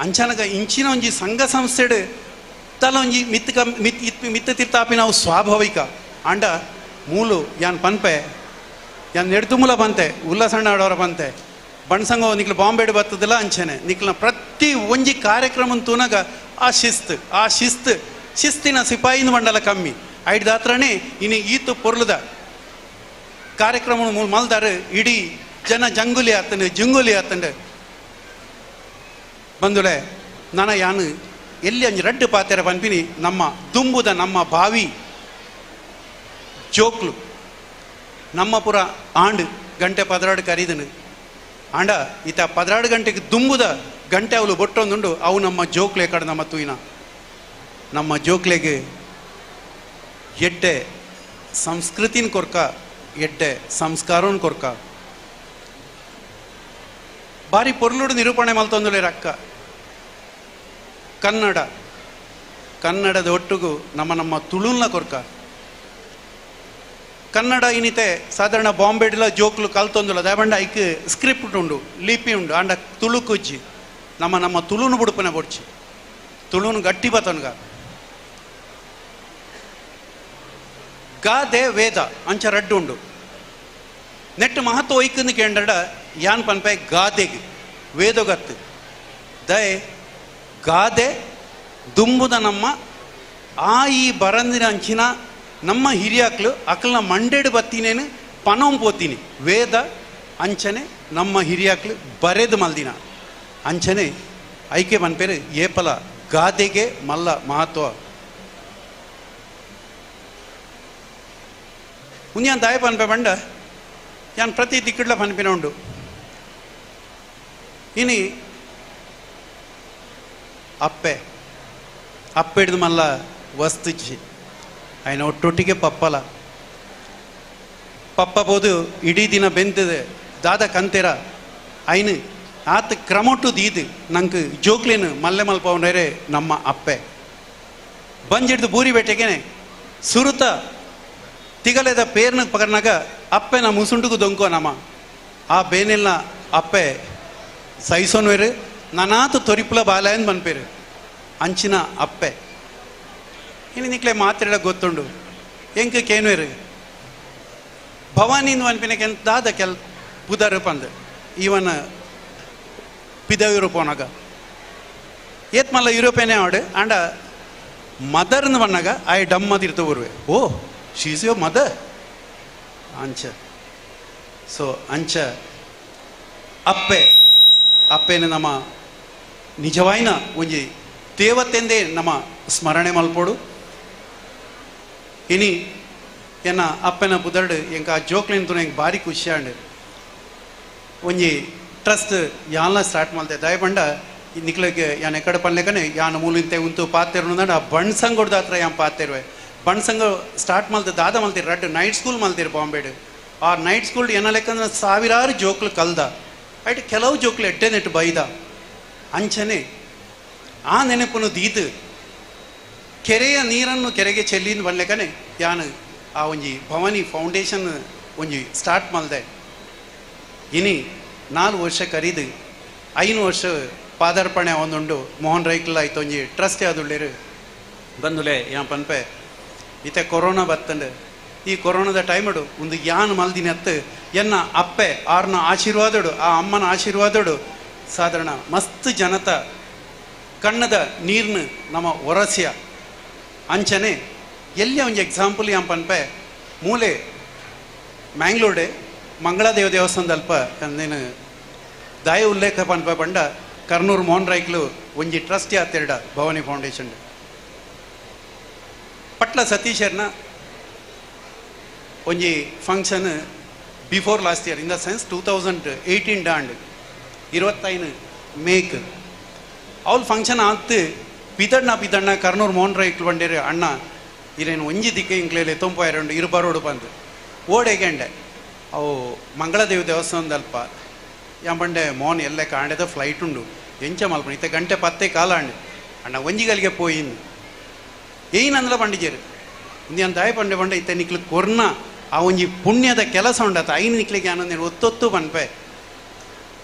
Speaker 3: ಅಂಚನಗ ಇಂಚಿನ ಒಂಜಿ ಸಂಘ ಸಂಸ್ಥೆಡು ತಲ ಒಂಜಿ ಮಿತ್ತು ಕಮ್ ಮಿತ್ ಮಿತ್ತು ತಿರ್ತಾಪಿ ನಾವು ಸ್ವಾಭಾವಿಕ ಆಂಡ ಮೂಲು ಯಾನ್ ಪನ್ಪೆ ಯಾನ್ ನೆಡ್ತುಮುಲ ಬಂತೆ ಉಲ್ಲಸಣ್ಣ ಆಡೋರ ಬಂತೆ ಬಣ್ಸಂಗ ನಿಕ್ಲು ಬಾಂಬೆಡು ಬರ್ತದಿಲ್ಲ ಅಂಚನೆ ನಿಕ್ಲ ಪ್ರತಿ ಒಂಜಿ ಕಾರ್ಯಕ್ರಮ ತೂನಗ ಆ ಶಿಸ್ತು ಆ ಶಿಸ್ತು ಶಿಸ್ತಿನ ಸಿಪಾಯಿನ ಮಂಡಲ ಕಮ್ಮಿ ಐಡ್ದಾತ್ರನೇ ಇನ್ನು ಈತು ಪೊರ್ಲುದ ಕಾರ್ಯಕ್ರಮ ಮೂಲ ಮಲ್ದಾರು ಇಡೀ ಜನ ಜಂಗುಲಿ ಆತಂಡು ಜುಂಗುಲಿ ಆತಂಡು ಬಂದುಳೆ ನಾನ ಯಾನು ಎಲ್ಲಿ ಅಂಜಿ ರಡ್ಡು ಪಾತೆರ ಪನ್ಪಿನಿ ನಮ್ಮ ದುಂಬುದ ನಮ್ಮ ಬಾವಿ ಜೋಕ್ಲು ನಮ್ಮ ಪುರ ಆಂಡ್ ಗಂಟೆ 12 ಕರೀದನು ಆಂಡ ಈತ 12 ಗಂಟೆಗೆ ದುಂಬುದ ಗಂಟೆ ಅವಳು ಬೊಟ್ಟೊಂದುಂಡು ಅವು ನಮ್ಮ ಜೋಕ್ಲೆ ಕಡೆ ನಮ್ಮ ತೂಯಿನ ನಮ್ಮ ಜೋಕ್ಲೆಗೆ ಎಡ್ಡೆ ಸಂಸ್ಕೃತಿನ ಕೊರ್ಕ ಎಡ್ಡೆ ಸಂಸ್ಕಾರನ ಕೊರ್ಕ ಬಾರಿ ಪೊರ್ಲುಡು ನಿರೂಪಣೆ ಮಲ್ತೊಂದುಲೆ ರಕ್ಕ ಕನ್ನಡ ಕನ್ನಡದ ಒಟ್ಟುಗು ನಮ್ಮ ನಮ್ಮ ತುಳುಲ್ನ ಕೊರ್ಕ ಕನ್ನಡ ಇನಿತೆ ಸಾಧಾರಣ ಬಾಂಬೆಡ್ಲ ಜೋಕ್ಲು ಕಲ್ತೊಂದುಲ್ಲ ದಯಬಂಡ ಐಕ್ ಸ್ಕ್ರಿಪ್ಟ್ ಉಂಡು ಲಿಪಿ ಉಂಡು ಆಂಡ ತುಳು ಕುಜ್ಜಿ ನಮ್ಮ ನಮ್ಮ ತುಳುನು ಬುಡುಪನೆ ಬೊಡ್ಚಿ ತುಳುನು ಗಟ್ಟಿ ಬತನ್ಗ ಗಾದೆ ವೇದ ಅಂಚ ರಡ್ಡು ಉಂಡು ನೆಟ್ ಮಹತ್ವ ಒಯ್ಕಂದು ಕೇಂದ್ರ ಯಾನ್ ಪನ್ಪೆ ಗಾದೆಗ್ ವೇದಗತ್ತು ದಯ ಗಾದೆ ದುಂಬುದ ನಮ್ಮ ಆ ಈ ಬರಂದಿನ ಅಂಚಿನ ನಮ್ಮ ಹಿರಿಯಾಕ್ಲು ಅಕಲ್ನ ಮಂಡೆಡು ಬತ್ತೀನೇನು ಪನೋಂ ಪೋತೀನಿ ವೇದ ಅಂಚನೆ ನಮ್ಮ ಹಿರಿಯಾಕ್ಲು ಬರೆದು ಮಲ್ದಿನ ಅಂಚನೆ ಐಕೆ ಪನ್ಪೇರು ಏಪಲ ಗಾದೆಗೆ ಮಲ್ಲ ಮಹತ್ವ ಉನ್ಯಾನ್ ದಾಯ ಪನ್ಪೆ ಬಂಡ ಯಾನ್ ಪ್ರತಿ ದಿಕ್ಕಿಡ್ಲ ಪನ್ಪಿನ ಉಂಡು ಇನಿ ಅಪ್ಪೆ ಅಪ್ಪೆ ಹಿಡ್ದು ಮಲ್ಲ ವಸ್ತುಚಿ ఆయన ಒಟ್ಟೊಟ್ಟಿಗೆ ಪಪ್ಪಲ ಪಪ್ಪ ಬೋದು ಇಡೀ ದಿನ ಬೆಂತದೆ ದಾದ ಕಂತೆರ ಐನು ಆತ ಕ್ರಮೊಟ್ಟು ದೀದು ನಂಗೆ ಜೋಕ್ಲೇನು ಮಲ್ಲೆ ಮಲ್ಪವನರೇ ನಮ್ಮ ಅಪ್ಪೆ ಬಂಜಿಡ್ದು ಬೂರಿ ಬೇಟೆಗೆನೆ ಸುರುತ ತಿಗಲೆದ ಪೇರ್ನ ಪಕರ್ನಾಗ ಅಪ್ಪೆನ ಮುಸುಂಡುಗು ದೊಂಕೋ ನಮ್ಮ ಆ ಬೇನೆಲ್ಲ ಅಪ್ಪೆ ಸೈಸೋನ್ವೇರು ನನಾತು ತೊರಿಪುಲ ಬಾಲಯನ್ ಬನ್ಪೇರು ಅಂಚಿನ ಅಪ್ಪೆ ಇನ್ನು ನಿಕ್ಲೆ ಮಾತ್ರೆಲ್ಲ ಗೊತ್ತುಂಡು ಎಂಕ ಕೇನ್ವೇರು ಭವಾನಿಂದ ಅನ್ಪಿನಕ್ಕೆ ದಾದ ಕೆಲ್ ಪುದರ್ ಪಂದ್ ಈವನ್ ಪಿದವಿರು ಪೋನಾಗ ಏತ್ ಮಲ್ಲ ಯುರೋಪಿಯನ್ ಆಡು ಆಂಡ ಮದರ್ನ ಬನ್ನಾಗ I ಡಮ್ ಮದಿರ್ತ ಊರ್ವೆ ಓ ಶೀಸ್ your mother ಅಂಚ ಸೊ ಅಂಚ ಅಪ್ಪೆ ಅಪ್ಪೆನ ನಮ್ಮ ನಿಜವಾಯಿನ ಒಂಜಿ ದೇವತೆಂದೇ ನಮ್ಮ ಸ್ಮರಣೆ ಮಲ್ಪೋಡು ಇನಿ ಎನ್ನ ಅಪ್ಪನ ಪುದರ್ಡು ಎಂಕ ಆ ಜೋಕ್ಲಿನ್ ತುನ ಎಂಕ್ ಭಾರಿ ಖುಷಿ ಆಂಡ್ ಒಂಜಿ ಟ್ರಸ್ಟ್ ಯಾನ್ಲ ಸ್ಟಾರ್ಟ್ ಮಲ್ತೆ ದಯಪಂಡ ನಿಕ್ಲಗೆ ಯಾನ್ ಎಕಡೆ ಪನ್ಲೆಕನೆ ಯಾನ್ ಮೂಲಿಂತೆ ಉಂತು ಪಾತೆರ್ನು ಆ ಬಣ್ ಸಂಗೊಡ್ದ ಹತ್ರ ಯಾನ್ ಪಾತೆರುವೆ ಬಣ್ ಸಂಘ ಸ್ಟಾರ್ಟ್ ಮಲ್ತೆ ದಾದ ಮಲ್ತಿರು ರಡ್ಡು ನೈಟ್ ಸ್ಕೂಲ್ ಮಲ್ತಿರು ಬಾಂಬೆಡ್ ಆ ನೈಟ್ ಸ್ಕೂಲ್ ಏನ ಲೆಕ್ಕಂದ್ರೆ ಸಾವಿರಾರು ಜೋಕ್ಲು ಕಲ್ದ ಐಟ್ ಕೆಲವು ಜೋಕ್ಲು ಎಡ್ಡೆ ನೆಟ್ಟು ಬೈದ ಅಂಚನೆ ಆ ನೆನಪುನು ದೀದು ಕೆರೆಯ ನೀರನ್ನು ಕೆರೆಗೆ ಚೆಲ್ಲಿಂದ ಬನ್ಲೆಕನೆ ಯಾನ್ ಆ ಒಂಜಿ ಭವಾನಿ ಫೌಂಡೇಶನ್ ಒಂಜಿ ಸ್ಟಾರ್ಟ್ ಮಲ್ದೆ ಇನಿ 4 ವರ್ಷ ಕರೀದು 5 ವರ್ಷ ಪಾದಾರ್ಪಣೆ ಒಂದುಂಡು ಮೋಹನ್ ರೈಕ್ಲ ಆಯ್ತು ಒಂಜಿ ಟ್ರಸ್ಟ್ ಯಾದುಳ್ಳೇರು ಬಂದುಲೆ ಯಾನ್ ಪನ್ಪೆ ಇತ್ತೆ ಕೊರೋನಾ ಬತ್ತಂಡು ಈ ಕೊರೋನಾದ ಟೈಮಡು ಒಂದು ಯಾನ್ ಮಲ್ದಿನ ಅತ್ತು ಎನ್ನ ಅಪ್ಪೆ ಆರ್ನ ಆಶೀರ್ವಾದಡು ಆ ಅಮ್ಮನ ಆಶೀರ್ವಾದಡು ಸಾಧಾರಣ ಮಸ್ತ್ ಜನತ ಕಣ್ಣದ ನೀರ್ನು ನಮ್ಮ ಒರಸ್ಯ ಅಂಚನೆ ಎಲ್ಲಿ ಒಂಜಿ ಎಕ್ಸಾಂಪಲ್ ಯಾನ್ ಪನ್ಪೆ ಮೂಲೆ ಮ್ಯಾಂಗ್ಳೂರ್ಡೆ ಮಂಗಳಾದೇವ ದೇವಸ್ಥಾನದ ಅಲ್ಪ ನೀನು ದಾಯ ಉಲ್ಲೇಖ ಪನ್ಪೆ ಪಂಡ ಕರ್ನೂರು ಮೋಹನ್ ರೈಕ್ಲು ಒಂಜಿ ಟ್ರಸ್ಟ್ ಆತೆರಡ ಭವಾನಿ ಫೌಂಡೇಶನ್ ಪಟ್ಲ ಸತೀಶರ್ನ ಒಂಜಿ function before last year in the sense 2018 ಡಾಂಡ್ 25 ಮೇಕ್ ಅವ್ಲು ಫಂಕ್ಷನ್ ಆತು ಪಿದಣ್ಣ ಪಿದಣ್ಣ ಕರ್ನೂರು ಮೋಹನ್ ರೈಕ್ಲು ಬಂಡೇರು ಅಣ್ಣ ಇರೇನು ಒಂಜಿ ದಿಕ್ಕ ಇಂಕ್ಲೇಲೆ ತೊಂಪಾಯರಂಡು ಇರು ಬರೋಡು ಬಂದು ಓಡೆಗೆಂಡೆ ಅವು ಮಂಗಳದೇವಿ ದೇವಸ್ಥಾನದ ಅಲ್ಪ ಯಾಂಬಂಡೆ ಮೋನ್ ಎಲ್ಲ ಕಾಂಡೆದ ಫ್ಲೈಟ್ ಉಂಡು ಎಂಚ ಮಲ್ಪಣ ಇತ್ತೆ ಗಂಟೆ ಪತ್ತೆ ಕಾಲ ಅಂಡೆ ಅಣ್ಣ ಒಂಜಿಗಲಿಗೆ ಪೋಯಿನ್ ಏನಂದ್ಲ ಪಂಡಿಜೇರು ಇಂದು ದಾಯ ಪಂಡೆ ಪಂಡೆ ಇತ್ತೆ ನಿಕ್ಲು ಕೊರ್ನ ಆ ಒಂಜಿ ಪುಣ್ಯದ ಕೆಲಸ ಉಂಡತ ಐನು ನಿಕ್ಲಿಗೆ ಆನಂದ ಒತ್ತೊತ್ತು ಪನ್ಪೆ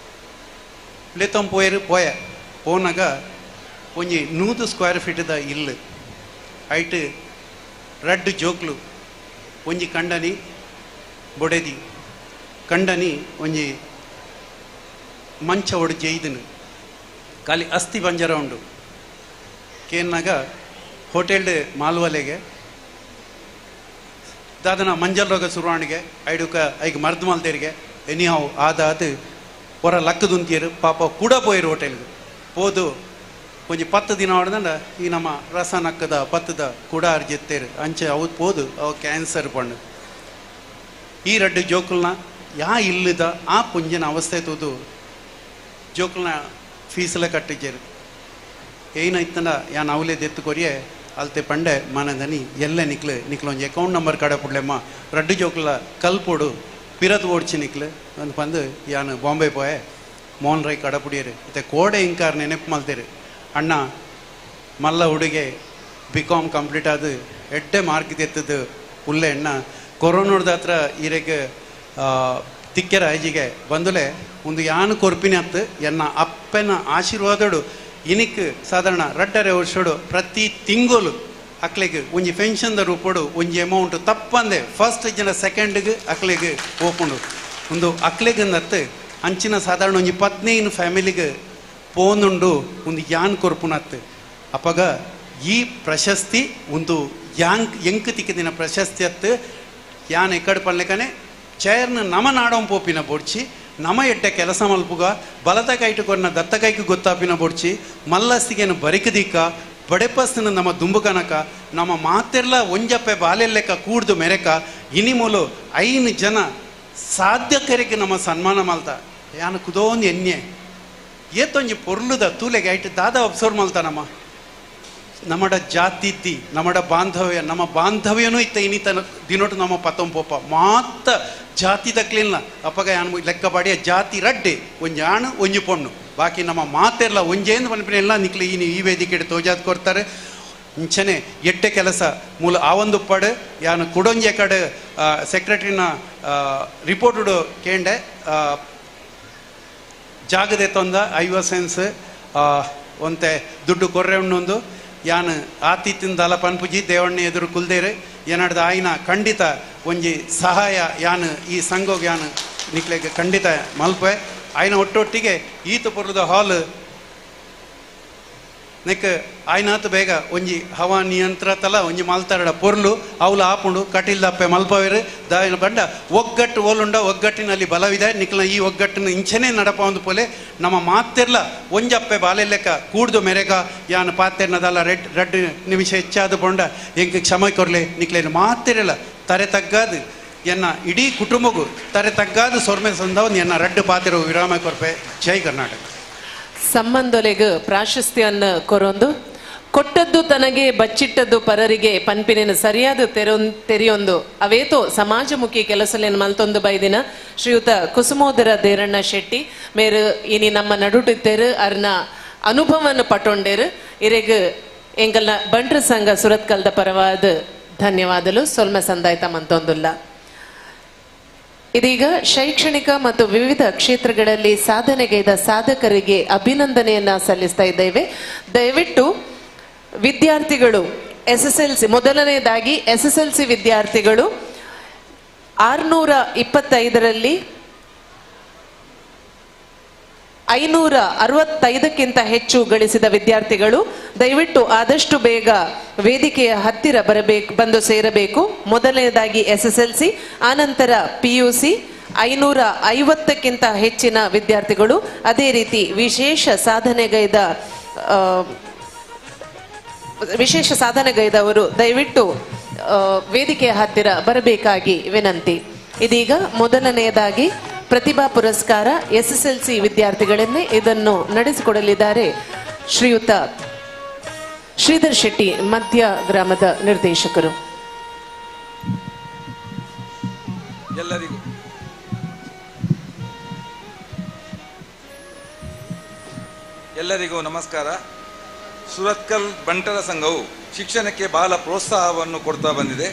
Speaker 3: ಲೇತಂ ಪೋಯರು ಪೋಯ ಪೋನಾಗ ಒಂಜಿ 100 ಸ್ಕ್ವೇರ್ ಫೀಟ್ದ ಇಲ್ಲು ಐಟ್ ರಡ್ಡು ಜೋಕ್ಲು ಒಂಜಿ ಕಂಡನಿ ಬೊಡೆದಿ ಕಂಡನಿ ಒಂಜಿ ಮಂಚ ಒಡು ಜೈದನು ಖಾಲಿ ಅಸ್ಥಿ ಪಂಜರ ಉಂಡು ಕೇನ್ನಾಗ ಹೋಟೆಲ್ ಮಾಲ್ವಲೆಗೆ ದಾದನ ಮಂಜಲ್ ರೋಗ ಸುರುವಾಣಿಗೆ ಐಡುಕ ಐಕ್ ಮರ್ದು ಮಲ್ತೇರಿಗೆ ಎನಿಹಾವು ಆದಾದ ಹೊರ ಲಕ್ಕದುಂತಿಯರು ಪಾಪ ಕೂಡ ಪೋಯಿರು ಹೋಟೆಲ್ಗೆ ಪೋದು ಒಂಜಿ 10 ದಿನ ಹೊಡೆದಂಡ ಈ ನಮ್ಮ ರಸನಕ್ಕದ ಪತ್ತದ ಕೂಡ ಅರ್ಜಿತ್ತೇರು ಅಂಚೆ ಅವು ಪೋದು ಅವು ಕ್ಯಾನ್ಸರ್ ಪಂಡು ಈ ರಡ್ಡು ಜೋಕುಲ್ನ ಯಾ ಇಲ್ಲದ ಆ ಪುಂಜನ ಅವಸ್ಥೆ ತೂದು ಜೋಕುಲ್ನ ಫೀಸೆಲ್ಲ ಕಟ್ಟಿದ್ದೇರು ಏನಾಯ್ತಂಡ ಯಾನ್ ಅವಲೇ ದೆತ್ತು ಕೊರಿಯೆ ಅಲ್ತೆ ಪಂಡೆ ಮಾನದನಿ ಎಲ್ಲ ನಿಕ್ಲು ನಿಕ್ಲು ಒಂಜಿ ಅಕೌಂಟ್ ನಂಬರ್ ಕಡೆ ಪುಡ್ಲೆಮ್ಮ ರಡ್ಡು ಜೋಕುಲ ಕಲ್ಪೋಡು ಪಿರತ್ ಓಡ್ಚಿ ನಿಕ್ಲು ಅಂದ್ ಪಂದು ಯಾನ್ ಬಾಂಬೆ ಪೋಯೆ ಮೋಹನ್ ರೈ ಕಡಪುಡಿಯರು ಇತ್ತೆ ಕೋಡೆ ಇಂಕಾರ್ ನೆನಪು ಮಲ್ತೇರು ಅಣ್ಣ ಮಲ್ಲ ಹುಡುಗೆ ಬಿ ಕಾಮ್ ಕಂಪ್ಲೀಟ್ ಆದ ಎಡ್ಡೆ ಮಾರ್ಕ್ ತೆತ್ತದು ಉಲ್ಲೆ ಅಣ್ಣ ಕೊರೋನಾದ ಹತ್ರ ಈರೆಗೆ ತಿಕ್ಕೆರ ಐಜಿಗೆ ಬಂದುಲೆ ಒಂದು ಯಾನು ಕೊರ್ಪಿನ ಅತ್ತು ಎನ್ನ ಅಪ್ಪನ ಆಶೀರ್ವಾದಡು ಇನಿಕ್ ಸಾಧಾರಣ ರಡ್ಡರೆ ವರ್ಷಡು ಪ್ರತಿ ತಿಂಗಳು ಅಕ್ಲೆಗ್ ಒಂಜಿ ಪೆನ್ಷನ್ದ ರೂಪಡು ಒಂಜಿ ಅಮೌಂಟ್ ತಪ್ಪಂದೆ ಫಸ್ಟ್ ಜನ ಸೆಕೆಂಡ್ಗೆ ಅಕ್ಲೆಗ್ ಓಪುಂಡು. ಒಂದು ಅಕ್ಲೆಗ್ ನತ್ತು ಅಂಚಿನ ಸಾಧಾರಣ ಒಂಜಿ 15 ಫ್ಯಾಮಿಲಿಗೆ ಪೋನುಂಡು ಒಂದು ಯಾನ್ ಕೊರ್ಪುನತ್ತು. ಅಪಗ ಈ ಪ್ರಶಸ್ತಿ ಒಂದು ಯಾಂಕ್ ಎಂಕ್ ತಿಕ್ಕಿದಿನ ಪ್ರಶಸ್ತಿ ಅತ್ತು ಯಾನ್ ಎಕ್ಕಡ್ ಪನ್ಲೆಕನೆ ಚೇರ್ನ ನಮ ನಾಡೋಂ ಪೋಪಿನ ಬೊಡ್ಚಿ ನಮ ಎಡ್ಡೆ ಕೆಲಸ ಮಲ್ಪುಗ ಬಲದ ಕೈಟು ಕೊರ್ನ ದತ್ತ ಕೈಗೆ ಗೊತ್ತಾಪಿನ ಬೊಡ್ಚಿ ಮಲ್ಲಸ್ತಿಗೇನು ಬರಿಕದಿಕ್ಕ ಬಡೆಪಸ್ತಿನ ನಮ್ಮ ದುಂಬು ಕನಕ ನಮ್ಮ ಮಾತೆರ್ಲ ಒಂಜಪ್ಪೆ ಬಾಲೆಲ್ಲೆಕ್ಕ ಕೂಡ್ದು ಮೆರೆಕ ಇನಿ ಮೂಲು 5 ಜನ ಸಾಧ್ಯಕರಿಗೆ ನಮ್ಮ ಸನ್ಮಾನ ಮಲ್ತ ಯಾನು ಕುದೋಂದು ಎನ್ನೆ ಏತೊಂಜಿ ಪೊರ್ಲುದ ತೂಲೆಗೆ ಐಟ್ ದಾದ ಅಬ್ಸರ್ವ್ ಮಲ್ತ ನಮ್ಮ ನಮ್ಮಡ ಜಾತಿ ನಮ್ಮಡ ಬಾಂಧವ್ಯ ನಮ್ಮ ಬಾಂಧವ್ಯನೂ ಇತ್ತ ಇನ್ನಿತ ದಿನೋಟು ನಮ್ಮ ಪತ್ತೊಂಪೋಪ ಮಾತ ಜಾತಿ ತಕ್ಲಿಲ್ಲ ಅಪ್ಪಗ ಯಾನು ಲೆಕ್ಕ ಬಾಡಿಯ ಜಾತಿ ರಡ್ಡೆ ಒಂಜಿ ಆಣು ಒಂಜಿ ಪೊಣ್ಣು ಬಾಕಿ ನಮ್ಮ ಮಾತೆಲ್ಲ ಒಂಜೇಂದು ಪನ್ಪಿನ ನಿಕ್ಲು ಈ ಈ ವೇದಿಕೆ ತೋಜಾದ್ ಕೊಡ್ತಾರೆ. ಇಂಚನೆ ಎಟ್ಟೆ ಕೆಲಸ ಮೂಲ ಆ ಒಂದು ಪಡು ಯಾನು ಕುಡೊಂಜೆ ಕಡೆ ಸೆಕ್ರೆಟರಿನ ರಿಪೋರ್ಟುಡು ಕೇಂಡೆ ಜಾಗದೆ ತೊಂದ 50 ಸೆನ್ಸ್ ಒಂತೆ ದುಡ್ಡು ಕೊರ್ರೆ ಉಣ್ಣೊಂದು ಯಾನು ಆತಿಥ್ಯದಲ ಪನ್ಪುಜಿ ದೇವಣ್ಣ ಎದುರು ಕುಲ್ದೇರು ಏನಾಡ್ದ ಆಯ್ನ ಖಂಡಿತ ಒಂಜಿ ಸಹಾಯ ಯಾನು ಈ ಸಂಘೋಗ್ ಯಾನು ನಿಕ್ಲೆಗ್ ಖಂಡಿತ ಮಲ್ಪೆ ಆಯ್ನ ಒಟ್ಟೊಟ್ಟಿಗೆ ಈತ ಪೊರ್ಲುದ ಹಾಲ್ ನೆಕ್ ಆಯ್ನಾತ್ ಬೇಗ ಒಂಜಿ ಹವಾ ನಿಯಂತ್ರತಲ ಒಂಜಿ ಮಲ್ತಾರಡ ಪೊರ್ಲು ಅವಲು ಆಪುಂಡು ಕಟಿಲ್ದಪ್ಪೆ ಮಲ್ಪವೇರು ದಾಯನ ಬಂಡ ಒಗ್ಗಟ್ಟು ಓಲುಂಡ ಒಗ್ಗಟ್ಟಿನಲ್ಲಿ ಬಲವಿದೆ ನಿಕ್ಲ ಈ ಒಗ್ಗಟ್ಟನ್ನು ಇಂಚನೇ ನಡಪ ಒಂದು ಪೋಲೆ ನಮ್ಮ ಮಾತೆರ್ಲ ಒಂಜಪ್ಪೆ ಬಾಲೆಲೆಕ್ಕ ಕೂಡ್ದು ಮೆರೆಗ ಯಾನು ಪಾತೆರ್ನದಲ್ಲ ರೆಡ್ ರಡ್ಡು ನಿಮಿಷ ಹೆಚ್ಚಾದ ಪೊಂಡ ಎಂಕ್ ಕ್ಷಮೆ ಕೊರ್ಲೆ ನಿಕ್ಲೇನು ಮಾತೆರಲ್ಲ ತರೆ ತಗ್ಗಾದು ಎನ್ನ ಇಡೀ ಕುಟುಂಬಗೂ ತರೆ ತಗ್ಗಾದು ಸೊರ್ಮೆ ಸಂದವನ್ ಎನ್ನ ರಡ್ಡು ಪಾತಿರೋ ವಿರಾಮ ಕೊರ್ಪೆ. ಜೈ ಕರ್ನಾಟಕ.
Speaker 9: ಸಂಬಂಧೊಲೆಗ್ ಪ್ರಾಶಸ್ತ್ಯವನ್ನು ಕೊರೊಂದು ಕೊಟ್ಟದ್ದು ತನಗೆ ಬಚ್ಚಿಟ್ಟದ್ದು ಪರರಿಗೆ ಪನ್ಪಿನೇನು ಸರಿಯಾದ ತೆರೆಯೊಂದು ಅವೇತೋ ಸಮಾಜಮುಖಿ ಕೆಲಸಲೇನು ಮಲ್ತೊಂದು ಬೈದಿನ ಶ್ರೀಯುತ ಕುಸುಮೋದರ ದೇರಣ್ಣ ಶೆಟ್ಟಿ ಮೇರು ಇನಿ ನಮ್ಮ ನಡುಟಿತ್ತೇರು ಅರ್ನ ಅನುಭವವನ್ನು ಪಟ್ಟೊಂಡೇರು ಇರೆಗ್ ಎಂಗಲ್ನ ಬಂಟ್ರ ಸಂಘ ಸುರತ್ಕಲ್ದ ಪರವಾದ ಧನ್ಯವಾದಲು ಸೊಲ್ಮೆ ಸಂದಾಯ್ತ ಮಂತೊಂದುಲ್ಲ. ಇದೀಗ ಶೈಕ್ಷಣಿಕ ಮತ್ತು ವಿವಿಧ ಕ್ಷೇತ್ರಗಳಲ್ಲಿ ಸಾಧನೆಗೈದ ಸಾಧಕರಿಗೆ ಅಭಿನಂದನೆಯನ್ನ ಸಲ್ಲಿಸ್ತಾ ಇದ್ದೇವೆ. ದಯವಿಟ್ಟು ವಿದ್ಯಾರ್ಥಿಗಳು SSLC ಮೊದಲನೆಯದಾಗಿ SSLC ವಿದ್ಯಾರ್ಥಿಗಳು 625ರಲ್ಲಿ 565ಕ್ಕಿಂತ ಹೆಚ್ಚು ಗಳಿಸಿದ ವಿದ್ಯಾರ್ಥಿಗಳು ದಯವಿಟ್ಟು ಆದಷ್ಟು ಬೇಗ ವೇದಿಕೆಯ ಹತ್ತಿರ ಬರಬೇಕು, ಬಂದು ಸೇರಬೇಕು. ಮೊದಲನೆಯದಾಗಿ SSLC, ಆನಂತರ PUC 550ಕ್ಕಿಂತ ಹೆಚ್ಚಿನ ವಿದ್ಯಾರ್ಥಿಗಳು, ಅದೇ ರೀತಿ ವಿಶೇಷ ಸಾಧನೆಗೈದವರು ದಯವಿಟ್ಟು ವೇದಿಕೆಯ ಹತ್ತಿರ ಬರಬೇಕಾಗಿ ವಿನಂತಿ. ಇದೀಗ ಮೊದಲನೆಯದಾಗಿ ಪ್ರತಿಭಾ ಪುರಸ್ಕಾರ SSLC ವಿದ್ಯಾರ್ಥಿಗಳನ್ನೇ ಇದನ್ನು ನಡೆಸಿಕೊಡಲಿದ್ದಾರೆ ಶ್ರೀಯುತ ಶ್ರೀಧರ್ ಶೆಟ್ಟಿ, ಮಧ್ಯ ಗ್ರಾಮದ ನಿರ್ದೇಶಕರು.
Speaker 13: ಎಲ್ಲರಿಗೂ ನಮಸ್ಕಾರ. ಸುರತ್ಕಲ್ ಬಂಟರ ಸಂಘವು ಶಿಕ್ಷಣಕ್ಕೆ ಬಹಳ ಪ್ರೋತ್ಸಾಹವನ್ನು ಕೊಡ್ತಾ ಬಂದಿದೆ.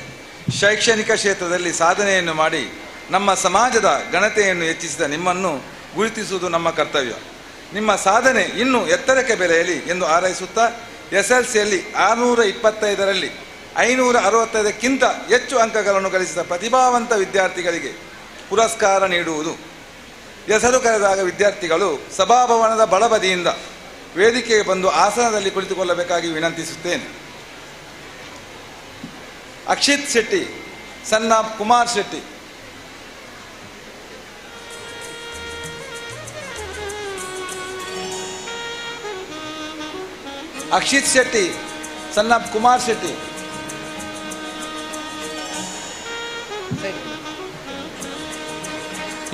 Speaker 13: ಶೈಕ್ಷಣಿಕ ಕ್ಷೇತ್ರದಲ್ಲಿ ಸಾಧನೆಯನ್ನು ಮಾಡಿ ನಮ್ಮ ಸಮಾಜದ ಘನತೆಯನ್ನು ಹೆಚ್ಚಿಸಿದ ನಿಮ್ಮನ್ನು ಗುರುತಿಸುವುದು ನಮ್ಮ ಕರ್ತವ್ಯ. ನಿಮ್ಮ ಸಾಧನೆ ಇನ್ನೂ ಎತ್ತರಕ್ಕೆ ಬೆಳೆಯಲಿ ಎಂದು ಹಾರೈಸುತ್ತಾ SLCಯಲ್ಲಿ 625ರಲ್ಲಿ 565ಕ್ಕಿಂತ ಹೆಚ್ಚು ಅಂಕಗಳನ್ನು ಗಳಿಸಿದ ಪ್ರತಿಭಾವಂತ ವಿದ್ಯಾರ್ಥಿಗಳಿಗೆ ಪುರಸ್ಕಾರ ನೀಡುವುದು. ಹೆಸರು ಕರೆದಾಗ ವಿದ್ಯಾರ್ಥಿಗಳು ಸಭಾಭವನದ ಬಲಬದಿಯಿಂದ ವೇದಿಕೆಗೆ ಬಂದು ಆಸನದಲ್ಲಿ ಕುಳಿತುಕೊಳ್ಳಬೇಕಾಗಿ ವಿನಂತಿಸುತ್ತೇನೆ. ಅಕ್ಷಿತ್ ಶೆಟ್ಟಿ, ಸನ್ನ ಕುಮಾರ್ ಶೆಟ್ಟಿ. ಅಕ್ಷಿತ್ ಶೆಟ್ಟಿ, ಸನ್ನ ಕುಮಾರ್ ಶೆಟ್ಟಿ.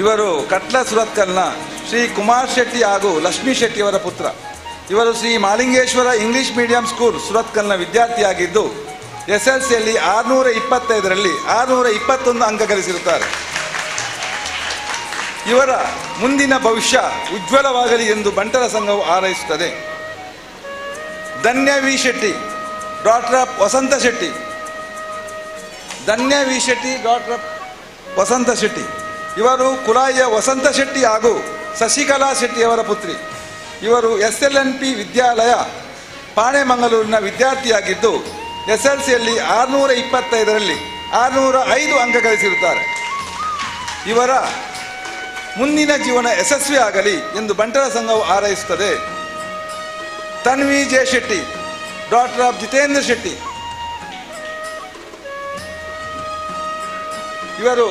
Speaker 13: ಇವರು ಕಟ್ಲ ಸುರತ್ಕಲ್ನ ಶ್ರೀ ಕುಮಾರ್ ಶೆಟ್ಟಿ ಹಾಗೂ ಲಕ್ಷ್ಮೀ ಶೆಟ್ಟಿಯವರ ಪುತ್ರ. ಇವರು Shri Malingeshwara English medium school ಸುರತ್ಕಲ್ನ ವಿದ್ಯಾರ್ಥಿಯಾಗಿದ್ದು SLCಯಲ್ಲಿ 625ರಲ್ಲಿ 621 ಅಂಕ ಗಳಿಸಿರುತ್ತಾರೆ. ಇವರ ಮುಂದಿನ ಭವಿಷ್ಯ ಉಜ್ವಲವಾಗಲಿ ಎಂದು ಬಂಟರ ಸಂಘವು ಹಾರೈಸುತ್ತದೆ. Dhanya V Shetty, daughter of Vasantha Shetty. Dhanya V Shetty, daughter Vasantha Shetty. ಇವರು ಕುಲಾಯಿಯ ವಸಂತ ಶೆಟ್ಟಿ ಹಾಗೂ ಶಶಿಕಲಾ ಶೆಟ್ಟಿಯವರ ಪುತ್ರಿ. ಇವರು SLNP ವಿದ್ಯಾಲಯ ಪಾಣೆಮಂಗಳೂರಿನ ವಿದ್ಯಾರ್ಥಿಯಾಗಿದ್ದು SLCಯಲ್ಲಿ 625ರಲ್ಲಿ 605 ಅಂಕ ಗಳಿಸಿರುತ್ತಾರೆ. ಇವರ ಮುಂದಿನ ಜೀವನ ಯಶಸ್ವಿ ಆಗಲಿ ಎಂದು ಬಂಟರ ಸಂಘವು ಹಾರೈಸುತ್ತದೆ. Tanvi J Shetty, daughter of Jitendra Shetty. ಇವರು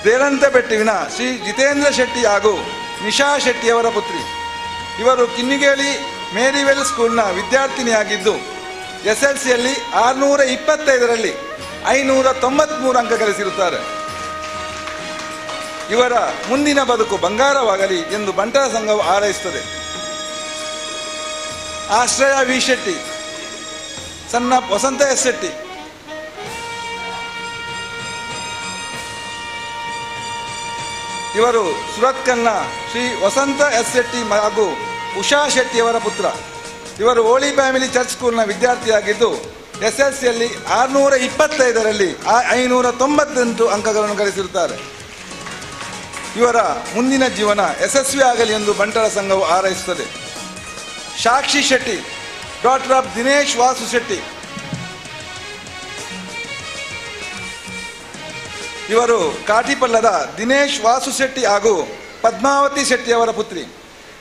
Speaker 13: ದೇರಂತಬೆಟ್ಟುವಿನ ಶ್ರೀ ಜಿತೇಂದ್ರ ಶೆಟ್ಟಿ ಹಾಗೂ ನಿಶಾ ಶೆಟ್ಟಿಯವರ ಪುತ್ರಿ. ಇವರು ಕಿನ್ನಿಗೇಳಿ ಮೇರಿವೆಲ್ ಸ್ಕೂಲ್ನ ವಿದ್ಯಾರ್ಥಿನಿಯಾಗಿದ್ದು SLCಯಲ್ಲಿ 625ರಲ್ಲಿ 593 ಅಂಕ ಗಳಿಸಿರುತ್ತಾರೆ. ಇವರ ಮುಂದಿನ ಬದುಕು ಬಂಗಾರವಾಗಲಿ ಎಂದು ಬಂಟರ ಸಂಘವು ಹಾರೈಸುತ್ತದೆ. ಆಶ್ರಯ ವಿ ಶೆಟ್ಟಿ, ಸಣ್ಣ ವಸಂತ ಎಸ್ ಶೆಟ್ಟಿ. ಇವರು ಸುರತ್ಕಲ್ನ ಶ್ರೀ ವಸಂತ ಎಸ್ ಶೆಟ್ಟಿ ಹಾಗೂ ಉಷಾ ಶೆಟ್ಟಿಯವರ ಪುತ್ರ. ಇವರು ಹೋಳಿ ಫ್ಯಾಮಿಲಿ ಚರ್ಚ್ ಸ್ಕೂಲ್ನ ವಿದ್ಯಾರ್ಥಿಯಾಗಿದ್ದು SLCಯಲ್ಲಿ 625ರಲ್ಲಿ 598 ಅಂಕಗಳನ್ನು ಗಳಿಸಿರುತ್ತಾರೆ. ಇವರ ಮುಂದಿನ ಜೀವನ ಯಶಸ್ವಿ ಆಗಲಿ ಎಂದು ಬಂಟರ ಸಂಘವು ಹಾರೈಸುತ್ತದೆ. Sakshi Shetty, daughter of Dinesh Vasu Shetty. ಇವರು ಕಾಟಿಪಲ್ಲದ ದಿನೇಶ್ ವಾಸು ಶೆಟ್ಟಿ ಹಾಗೂ ಪದ್ಮಾವತಿ ಶೆಟ್ಟಿಯವರ ಪುತ್ರಿ.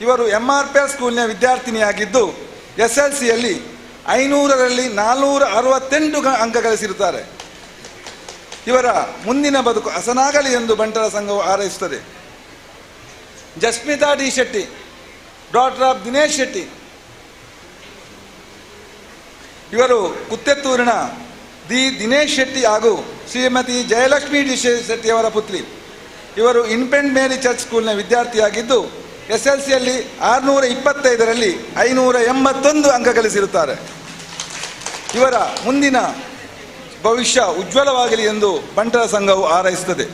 Speaker 13: ಇವರು MRPL ಸ್ಕೂಲ್ನ ವಿದ್ಯಾರ್ಥಿನಿಯಾಗಿದ್ದು SLCಯಲ್ಲಿ 500ರಲ್ಲಿ 468 ಅಂಕ ಗಳಿಸಿರುತ್ತಾರೆ. ಇವರ ಮುಂದಿನ ಬದುಕು ಹಸನಾಗಲಿ ಎಂದು ಬಂಟರ ಸಂಘವು ಹಾರೈಸುತ್ತದೆ. Jasmitha D Shetty, daughter of Dinesh Shetty. ಇವರು ಕುತ್ತೆತ್ತೂರಿನ the Dinesh Shetty ಹಾಗೂ ಶ್ರೀಮತಿ ಜಯಲಕ್ಷ್ಮಿ ಡಿ ಶೆಟ್ಟಿಯವರ ಪುತ್ರಿ. ಇವರು ಇನ್ಫೆಂಟ್ ಮೇರಿ ಚರ್ಚ್ ಸ್ಕೂಲ್ನ ವಿದ್ಯಾರ್ಥಿಯಾಗಿದ್ದು SLCಯಲ್ಲಿ 625ರಲ್ಲಿ 581 ಅಂಕ ಗಳಿಸಿರುತ್ತಾರೆ. ಇವರ ಮುಂದಿನ ಭವಿಷ್ಯ ಉಜ್ವಲವಾಗಲಿ ಎಂದು ಬಂಟರ ಸಂಘವು ಹಾರೈಸುತ್ತದೆ.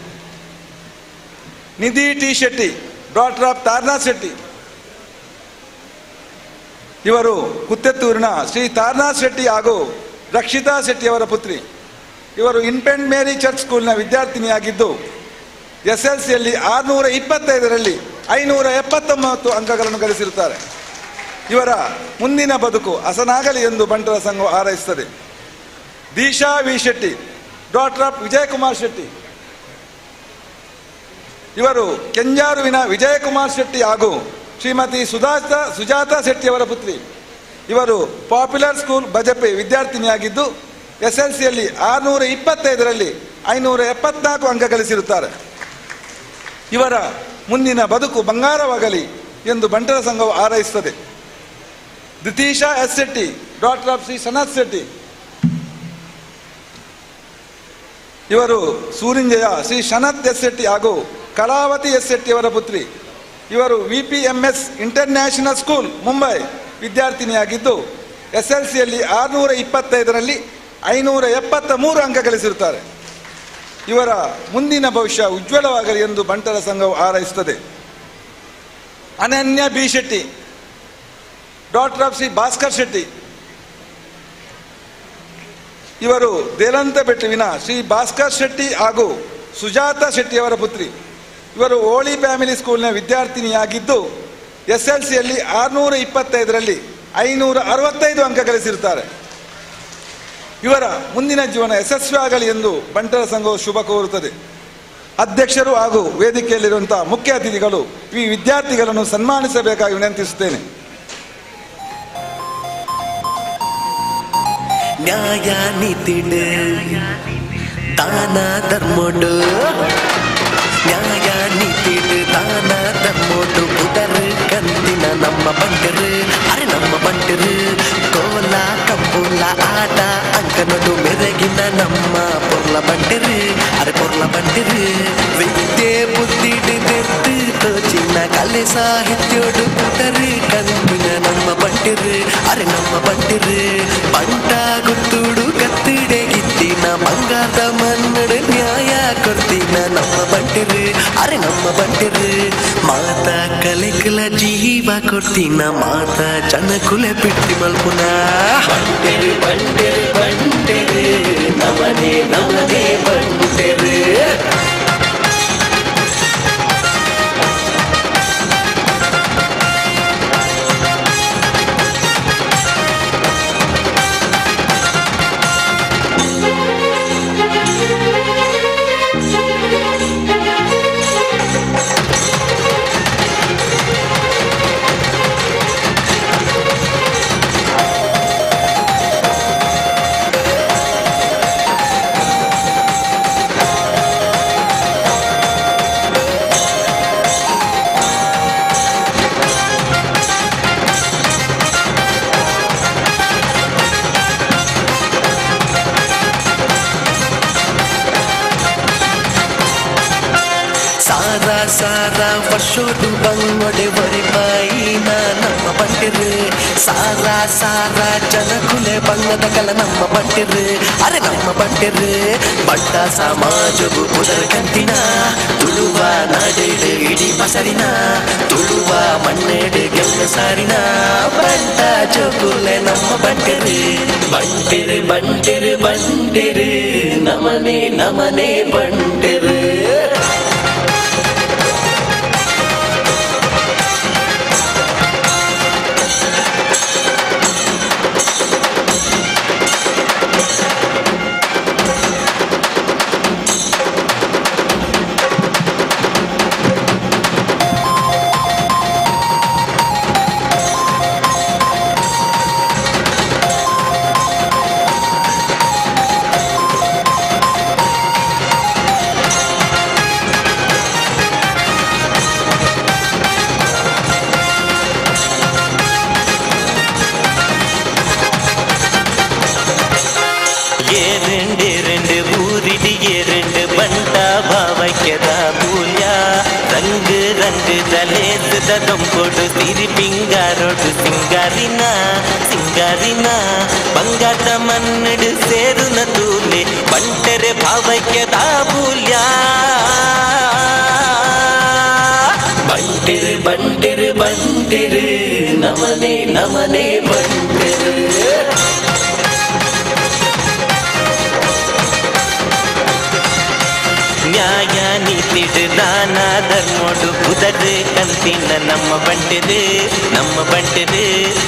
Speaker 13: Nidhi T Shetty, daughter of Taranath Shetty. ಇವರು ಕುತ್ತೆತ್ತೂರಿನ ಶ್ರೀ ತಾರನಾಥ್ ಶೆಟ್ಟಿ ಹಾಗೂ ರಕ್ಷಿತಾ ಶೆಟ್ಟಿಯವರ ಪುತ್ರಿ. ಇವರು ಇನ್ಫೆಂಟ್ ಮೇರಿ ಚರ್ಚ್ ಸ್ಕೂಲ್ನ ವಿದ್ಯಾರ್ಥಿನಿಯಾಗಿದ್ದು SLCಯಲ್ಲಿ 625ರಲ್ಲಿ 579 ಅಂಕಗಳನ್ನು ಗಳಿಸಿರುತ್ತಾರೆ. ಇವರ ಮುಂದಿನ ಬದುಕು ಹಸನಾಗಲಿ ಎಂದು ಬಂಟರ ಸಂಘವು ಹಾರೈಸುತ್ತದೆ. Disha V Shetty, daughter of Vijayakumar Shetty. ಇವರು ಕೆಂಜಾರುವಿನ ವಿಜಯಕುಮಾರ್ ಶೆಟ್ಟಿ ಹಾಗೂ ಶ್ರೀಮತಿ ಸುಜಾತಾ ಶೆಟ್ಟಿಯವರ ಪುತ್ರಿ. ಇವರು ಪಾಪ್ಯುಲರ್ ಸ್ಕೂಲ್ ಬಜಪೆ ವಿದ್ಯಾರ್ಥಿನಿಯಾಗಿದ್ದು SLCಯಲ್ಲಿ 625ರಲ್ಲಿ 574 ಅಂಕ ಗಳಿಸಿರುತ್ತಾರೆ. ಇವರ ಮುಂದಿನ ಬದುಕು ಬಂಗಾರವಾಗಲಿ ಎಂದು ಬಂಟರ ಸಂಘವು ಹಾರೈಸುತ್ತದೆ. Ditisha S Shetty, daughter of Shri Sanath Shetty. ಇವರು ಸೂರಿಂಜಯ ಶ್ರೀ ಶನತ್ ಎಸ್ ಶೆಟ್ಟಿ ಹಾಗೂ ಕಲಾವತಿ ಎಸ್ ಶೆಟ್ಟಿಯವರ ಪುತ್ರಿ. ಇವರು VPMS international school Mumbai ವಿದ್ಯಾರ್ಥಿನಿಯಾಗಿದ್ದು SLCಯಲ್ಲಿ 625ರಲ್ಲಿ 573 ಅಂಕ ಗಳಿಸಿರುತ್ತಾರೆ. ಇವರ ಮುಂದಿನ ಭವಿಷ್ಯ ಉಜ್ವಲವಾಗಲಿ ಎಂದು ಬಂಟರ ಸಂಘವು ಹಾರೈಸುತ್ತದೆ. Ananya B Shetty, daughter of Shri Bhaskar Shetty. ಇವರು ದೇಲಂತಬೆಟ್ಟುವಿನ ಶ್ರೀ ಭಾಸ್ಕರ್ ಶೆಟ್ಟಿ ಹಾಗೂ ಸುಜಾತಾ ಶೆಟ್ಟಿಯವರ ಪುತ್ರಿ. ಇವರು ಹೋಳಿ ಫ್ಯಾಮಿಲಿ ಸ್ಕೂಲ್ನ ವಿದ್ಯಾರ್ಥಿನಿಯಾಗಿದ್ದು SLCಯಲ್ಲಿ 625ರಲ್ಲಿ 565 ಅಂಕ ಗಳಿಸಿರುತ್ತಾರೆ. ಇವರ ಮುಂದಿನ ಜೀವನ ಯಶಸ್ವಿಯಾಗಲಿ ಎಂದು ಬಂಟರ ಸಂಘವು ಶುಭ ಕೋರುತ್ತದೆ. ಅಧ್ಯಕ್ಷರು ಹಾಗೂ ವೇದಿಕೆಯಲ್ಲಿರುವಂಥ ಮುಖ್ಯ ಅತಿಥಿಗಳು ಈ ವಿದ್ಯಾರ್ಥಿಗಳನ್ನು ಸನ್ಮಾನಿಸಬೇಕಾಗಿ ವಿನಂತಿಸುತ್ತೇನೆ.
Speaker 8: ನ್ಯಾಯ ನೀತಿಡು ದಾನ ಧರ್ಮೋಡು, ನ್ಯಾಯ ನೀತಿಡು ದಾನ ಧರ್ಮೋಡು, ಬುಡರು ಕಂದಿನ ನಮ್ಮ ಬಂಟರು, ಅರೆ ನಮ್ಮ ಬಂಟರು. ಕೋಲ ಕಂಬುಲ ಆಟ ಅಂಕನೊಡು ಮೆರಗಿನ ನಮ್ಮ ಪೊರ್ಲ ಬಂಟರು, ಅರೆ ಪೊರ್ಲ ಬಂಟರು. ವಿದ್ಯೆ ಬುದ್ಧಿಡು ತೆತ್ತು ತೋಚಿನ ಕಲೆ ಸಾಹಿತ್ಯೋಡು ಬುಡರು ಕಂದಿನ ನಮ್ಮ ಬಂಟರು, ಅರೆ ನಮ್ಮ ಬಂಟರು. ಬಂಟ ಗುತ್ತುಡು ಕತ್ತಿಡೆ ಗಿತ್ತಿನ ಬಂಗಾರದ ಮನ್ನಡು ನ್ಯಾಯ ಕೊಡ್ತೀನ ಕೊರ್ತಿನ ನಮ್ಮ ಬಂಟೆರು, ಅರೆ ನಮ್ಮ ಬಂಟೆರು. ಮಾತಾ ಕಲೆಕಲ ಜೀವ ಕೊರ್ತಿನ ಮಾತಾ ಜನಕುಲೆ ಬಿಟ್ಟಿ ಮಲ್ಪುನ. ಬಂಟೆರು ಬಂಟೆರು ಬಂಟೆರು ನಮನೆ ನಮನೆ ಬಂಟೆರು. ಸಾರಾ ವರ್ಷೋಡು ಬಂಗೊಡೆ ಒರಿಪಾಯಿನ ನಮ್ಮ ಬಂಟಿರು. ಸಾರಾ ಸಾರಾ ಜನಕುಲೆ ಬಂಗದ ಕಲ ನಮ್ಮ ಬಂಟಿರು, ಅರೆ ನಮ್ಮ ಬಂಟಿರು. ಬಂಟ ಸಮಾಜವು ಪುದರ್ ಕಂತಿನ ತುಳುವ ನಾಡೇಡು ಇಡೀ ಪಸರಿನ, ತುಳುವ ಮಣ್ಣೇಡು ಗೆಲ್ಲ ಸಾರಿನ ಬಂಟ ಜೋಕುಲೆ ನಮ್ಮ ಬಂಟಿರು. ಬಂಟಿರು ಬಂಟಿರು ಬಂಟಿರು ನಮನೆ ನಮನೆ ಬಂಟಿರು.
Speaker 10: ದೊಂಪೊಡು ಸಿರಿ ಪಿಂಗಾರೋಡು ಸಿಂಗಾರಿನ ಸಿಂಗಾರಿನ ಬಂಗಾರದ ಮನ್ನಡು ಸೇರುನ ತೂಲೆ ಬಂಟರೆ ಭಾವೈಕ್ಯದ ಬೂಲ್ಯ. ಬಂಟಿರು ಬಂಟಿರು ಬಂಟಿರು ನಮನೆ ನಮನೆ ಬಂಟಿರು. ನ್ಯಾಯ ನೀತಿಡು ದಾನ ಧರ್ಮೋಡು ಕುದರು ಕಂತಿನ ನಮ್ಮ ಬಂಟಿರು ನಮ್ಮ ಬಂಟಿರು.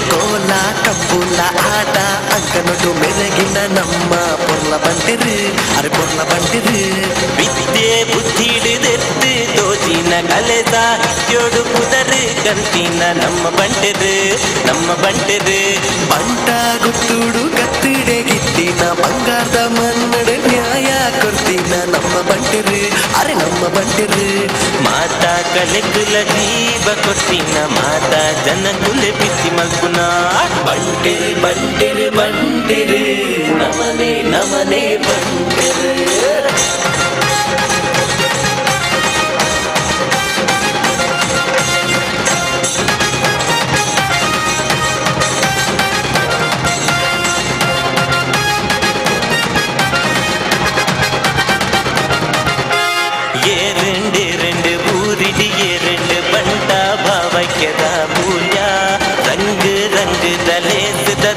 Speaker 8: ಕೋಲ ಕಬ್ಬುಲ ಆಟ ಅಂಕನೊಡು ಮೆರಗಿನ ನಮ್ಮ ಪೊರ್ಲ ಬಂಟಿರು, ಅರೆ ಪೊರ್ಲ ಬಂಟಿರು.
Speaker 10: ವಿದ್ಯೆ ಬುದ್ಧಿಡಿದೆತ್ತು ತೋಜಿನ ಕಲೆ ಸಾಹಿತ್ಯೋಡು ಕುದರು ಕಂತಿನ ನಮ್ಮ ಬಂಟಿರು ನಮ್ಮ ಬಂಟಿರು.
Speaker 8: ಬಂಟ ಗುತ್ತುಡು ಕತ್ತಿಡೆ ಗಿತ್ತಿನ ಬಂಗಾರದ ಮನ್ನಡು ನ್ಯಾಯ ಕೊರ್ತಿನ ನಮ್ಮ ಬಂಟಿರು, ಅರೆ ನಮ್ಮ ಬಂಟಿರು.
Speaker 10: ಮಾತಾ ಕಲೆಕುಲ ಜೀವ ಕೊರ್ತಿನ ಮಾತಾ ಜನಕುಲೆ ಬಿತ್ತಿ ಮಲ್ಪುನ.
Speaker 8: ಬಂಟಿರು ಬಂಟಿರು ಬಂಟಿರು ನಮನೆ ನಮನೆ ಬಂಟಿರು.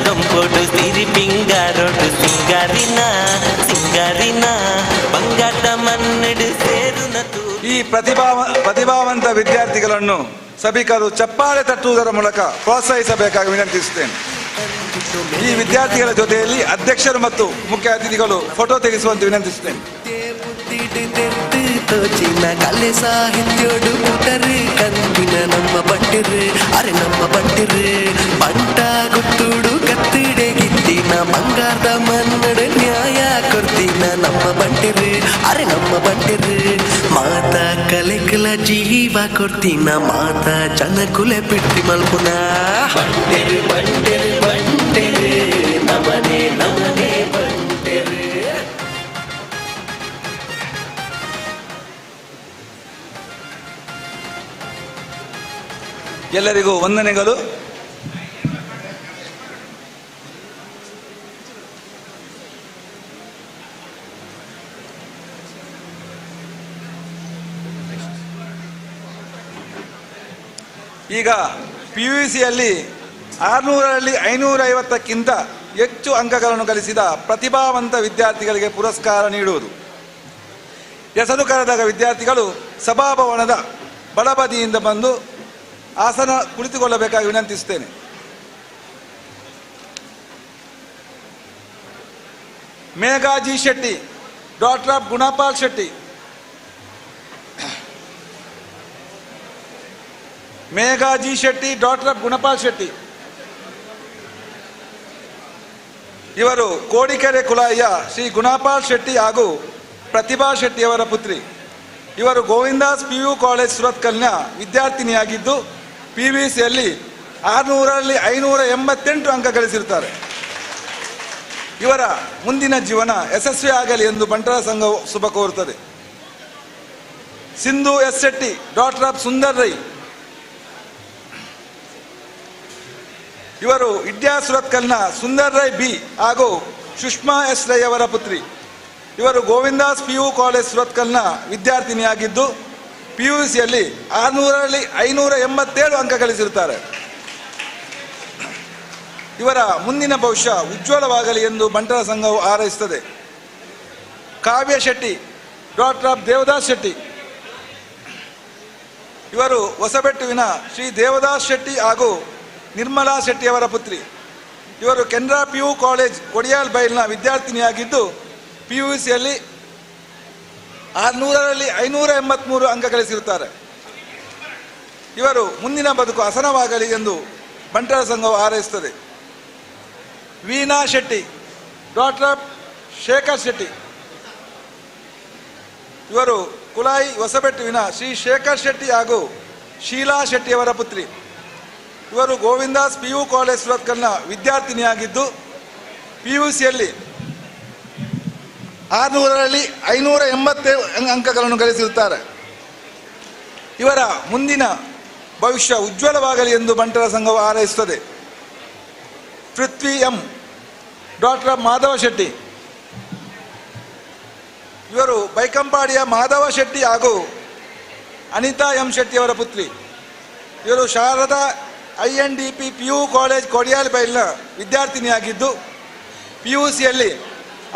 Speaker 10: ದೊಂಪೊಡು ಸಿರಿ ಪಿಂಗಾರೋಡು ಸಿಂಗಾರಿನ ಸಿಂಗಾರಿನ ಬಂಗಾರದ ಮನ್ನಡು ಸೇರುನ.
Speaker 13: ಈ ಪ್ರತಿಭಾವಂತ ವಿದ್ಯಾರ್ಥಿಗಳನ್ನು ಸಭಿಕರು ಚಪ್ಪಾಳೆ ತಟ್ಟುವುದರ ಮೂಲಕ ಪ್ರೋತ್ಸಾಹಿಸಬೇಕಾಗಿ ವಿನಂತಿಸುತ್ತೇನೆ. ಈ ವಿದ್ಯಾರ್ಥಿಗಳ ಜೊತೆಯಲ್ಲಿ ಅಧ್ಯಕ್ಷರು ಮತ್ತು ಮುಖ್ಯ ಅತಿಥಿಗಳು ಫೋಟೋ ತೆಗೆಸುವಂತೆ ವಿನಂತಿಸುತ್ತೇನೆ.
Speaker 8: ತೋಚಿನ ಕಲೆ ಸಾಹಿತ್ಯೋಡು ಪುಟರು ಕಂದಿನ ನಮ್ಮ ಬಂಟಿರು, ಅರೆ ನಮ್ಮ ಬಂಟಿರು. ಬಂಟ ಗುತ್ತುಡು ಕತ್ತಿಡೆ ಗಿತ್ತಿನ ಬಂಗಾರದ ಮನ್ನಡು ನ್ಯಾಯ ಕೊರ್ತಿನ ನಮ್ಮ ಬಂಟಿರು, ಅರೆ ನಮ್ಮ ಬಂಟಿರು. ಮಾತಾ ಕಲೆಕಲ ಜೀವ ಕೊರ್ತಿನ ಮಾತಾ ಜನಕುಲೆ ಬಿಟ್ಟಿ ಮಲ್ಪುನ. ಬಂಟಿರು ಬಂಟಿರು ಬಂಟಿರು ನಮನೆ ನಮನೆ ಬಂಟಿರು.
Speaker 13: ಎಲ್ಲರಿಗೂ ವಂದನೆಗಳು. ಈಗ ಪಿ ಯು ಸಿಯಲ್ಲಿ 600ರಲ್ಲಿ 550ಕ್ಕಿಂತ ಹೆಚ್ಚು ಅಂಕಗಳನ್ನು ಗಳಿಸಿದ ಪ್ರತಿಭಾವಂತ ವಿದ್ಯಾರ್ಥಿಗಳಿಗೆ ಪುರಸ್ಕಾರ ನೀಡುವುದು. ಹೆಸರು ಕರೆದಾಗ ವಿದ್ಯಾರ್ಥಿಗಳು ಸಭಾಭವನದ ಬಲಬದಿಯಿಂದ ಬಂದು ಆಸನ ಕುಳಿತುಕೊಳ್ಳಬೇಕಾಗಿ ವಿನಂತಿಸುತ್ತೇನೆ. Megha G Shetty, daughter of Gunapal Shetty. Megha G Shetty, daughter of Gunapal Shetty. ಇವರು ಕೋಡಿಕೆರೆ ಕುಲಾಯಿಯ ಶ್ರೀ ಗುಣಪಾಲ್ ಶೆಟ್ಟಿ ಹಾಗೂ ಪ್ರತಿಭಾ ಶೆಟ್ಟಿಯವರ ಪುತ್ರಿ. ಇವರು ಗೋವಿಂದಾಸ್ ಪಿ ಯು ಕಾಲೇಜ್ ಸುರತ್ಕಲ್ನ ವಿದ್ಯಾರ್ಥಿನಿಯಾಗಿದ್ದು ಪಿ ವಿ ಸಿಯಲ್ಲಿ 600ರಲ್ಲಿ 588 ಅಂಕ ಗಳಿಸಿರುತ್ತಾರೆ. ಇವರ ಮುಂದಿನ ಜೀವನ ಯಶಸ್ವಿ ಆಗಲಿ ಎಂದು ಬಂಟರ ಸಂಘವು ಶುಭ ಕೋರುತ್ತದೆ. Sindhu S Shetty, daughter of Sundar Rai. ಇವರು ಇಡ್ಯಾ ಸುರತ್ಕಲ್ನ ಸುಂದರ್ ರೈ ಬಿ ಹಾಗೂ ಸುಷ್ಮಾ ಎಸ್ ರೈ ಅವರ ಪುತ್ರಿ. ಇವರು ಗೋವಿಂದಾಸ್ ಪಿ ಯು ಕಾಲೇಜ್ ಸುರತ್ಕಲ್ನ ವಿದ್ಯಾರ್ಥಿನಿಯಾಗಿದ್ದು ಪಿ ಯು ಸಿಯಲ್ಲಿ 600ರಲ್ಲಿ 587 ಅಂಕ ಗಳಿಸಿರುತ್ತಾರೆ. ಇವರ ಮುಂದಿನ ಭವಿಷ್ಯ ಉಜ್ವಲವಾಗಲಿ ಎಂದು ಬಂಟರ ಸಂಘವು ಹಾರೈಸುತ್ತದೆ. ಕಾವ್ಯ ಶೆಟ್ಟಿ, ಡಾಕ್ಟರ್ ಆಫ್ ದೇವದಾಸ್ ಶೆಟ್ಟಿ. ಇವರು ಹೊಸಬೆಟ್ಟುವಿನ ಶ್ರೀ ದೇವದಾಸ್ ಶೆಟ್ಟಿ ಹಾಗೂ ನಿರ್ಮಲಾ ಶೆಟ್ಟಿಯವರ ಪುತ್ರಿ. ಇವರು ಕೆನರಾ ಪಿ ಯು ಕಾಲೇಜ್ ಕೊಡಿಯಾಲ್ ಬೈಲ್ನ ವಿದ್ಯಾರ್ಥಿನಿಯಾಗಿದ್ದು ಪಿ ಯು ಸಿಯಲ್ಲಿ 600ರಲ್ಲಿ 583 ಅಂಕ ಗಳಿಸಿರುತ್ತಾರೆ. ಇವರು ಮುಂದಿನ ಬದುಕು ಹಸನವಾಗಲಿ ಎಂದು ಬಂಟರ ಸಂಘವು ಹಾರೈಸುತ್ತದೆ. ವೀಣಾ ಶೆಟ್ಟಿ, ಡಾಕ್ಟರ್ ಆಫ್ ಶೇಖರ್ ಶೆಟ್ಟಿ. ಇವರು ಕುಲಾಯಿ ಹೊಸಬೆಟ್ಟುವಿನ ಶ್ರೀ ಶೇಖರ್ ಶೆಟ್ಟಿ ಹಾಗೂ ಶೀಲಾ ಶೆಟ್ಟಿಯವರ ಪುತ್ರಿ. ಇವರು ಗೋವಿಂದಾಸ್ ಪಿ ಯು ಕಾಲೇಜ್ ಸುರತ್ಕಲ್ನ ವಿದ್ಯಾರ್ಥಿನಿಯಾಗಿದ್ದು ಪಿ ಯು ಸಿಯಲ್ಲಿ 600ರಲ್ಲಿ 587 ಅಂಕಗಳನ್ನು ಗಳಿಸಿರುತ್ತಾರೆ. ಇವರ ಮುಂದಿನ ಭವಿಷ್ಯ ಉಜ್ವಲವಾಗಲಿ ಎಂದು ಬಂಟರ ಸಂಘವು ಹಾರೈಸುತ್ತದೆ. Prithvi M, doctor of Madhava Shetty. ಇವರು ಬೈಕಂಪಾಡಿಯ ಮಾಧವ ಶೆಟ್ಟಿ ಹಾಗೂ ಅನಿತಾ ಎಂ ಶೆಟ್ಟಿಯವರ ಪುತ್ರಿ. ಇವರು Sharada I N D P P U college Kodial ಬೈಲ್ನ ವಿದ್ಯಾರ್ಥಿನಿಯಾಗಿದ್ದು P U ಸಿಯಲ್ಲಿ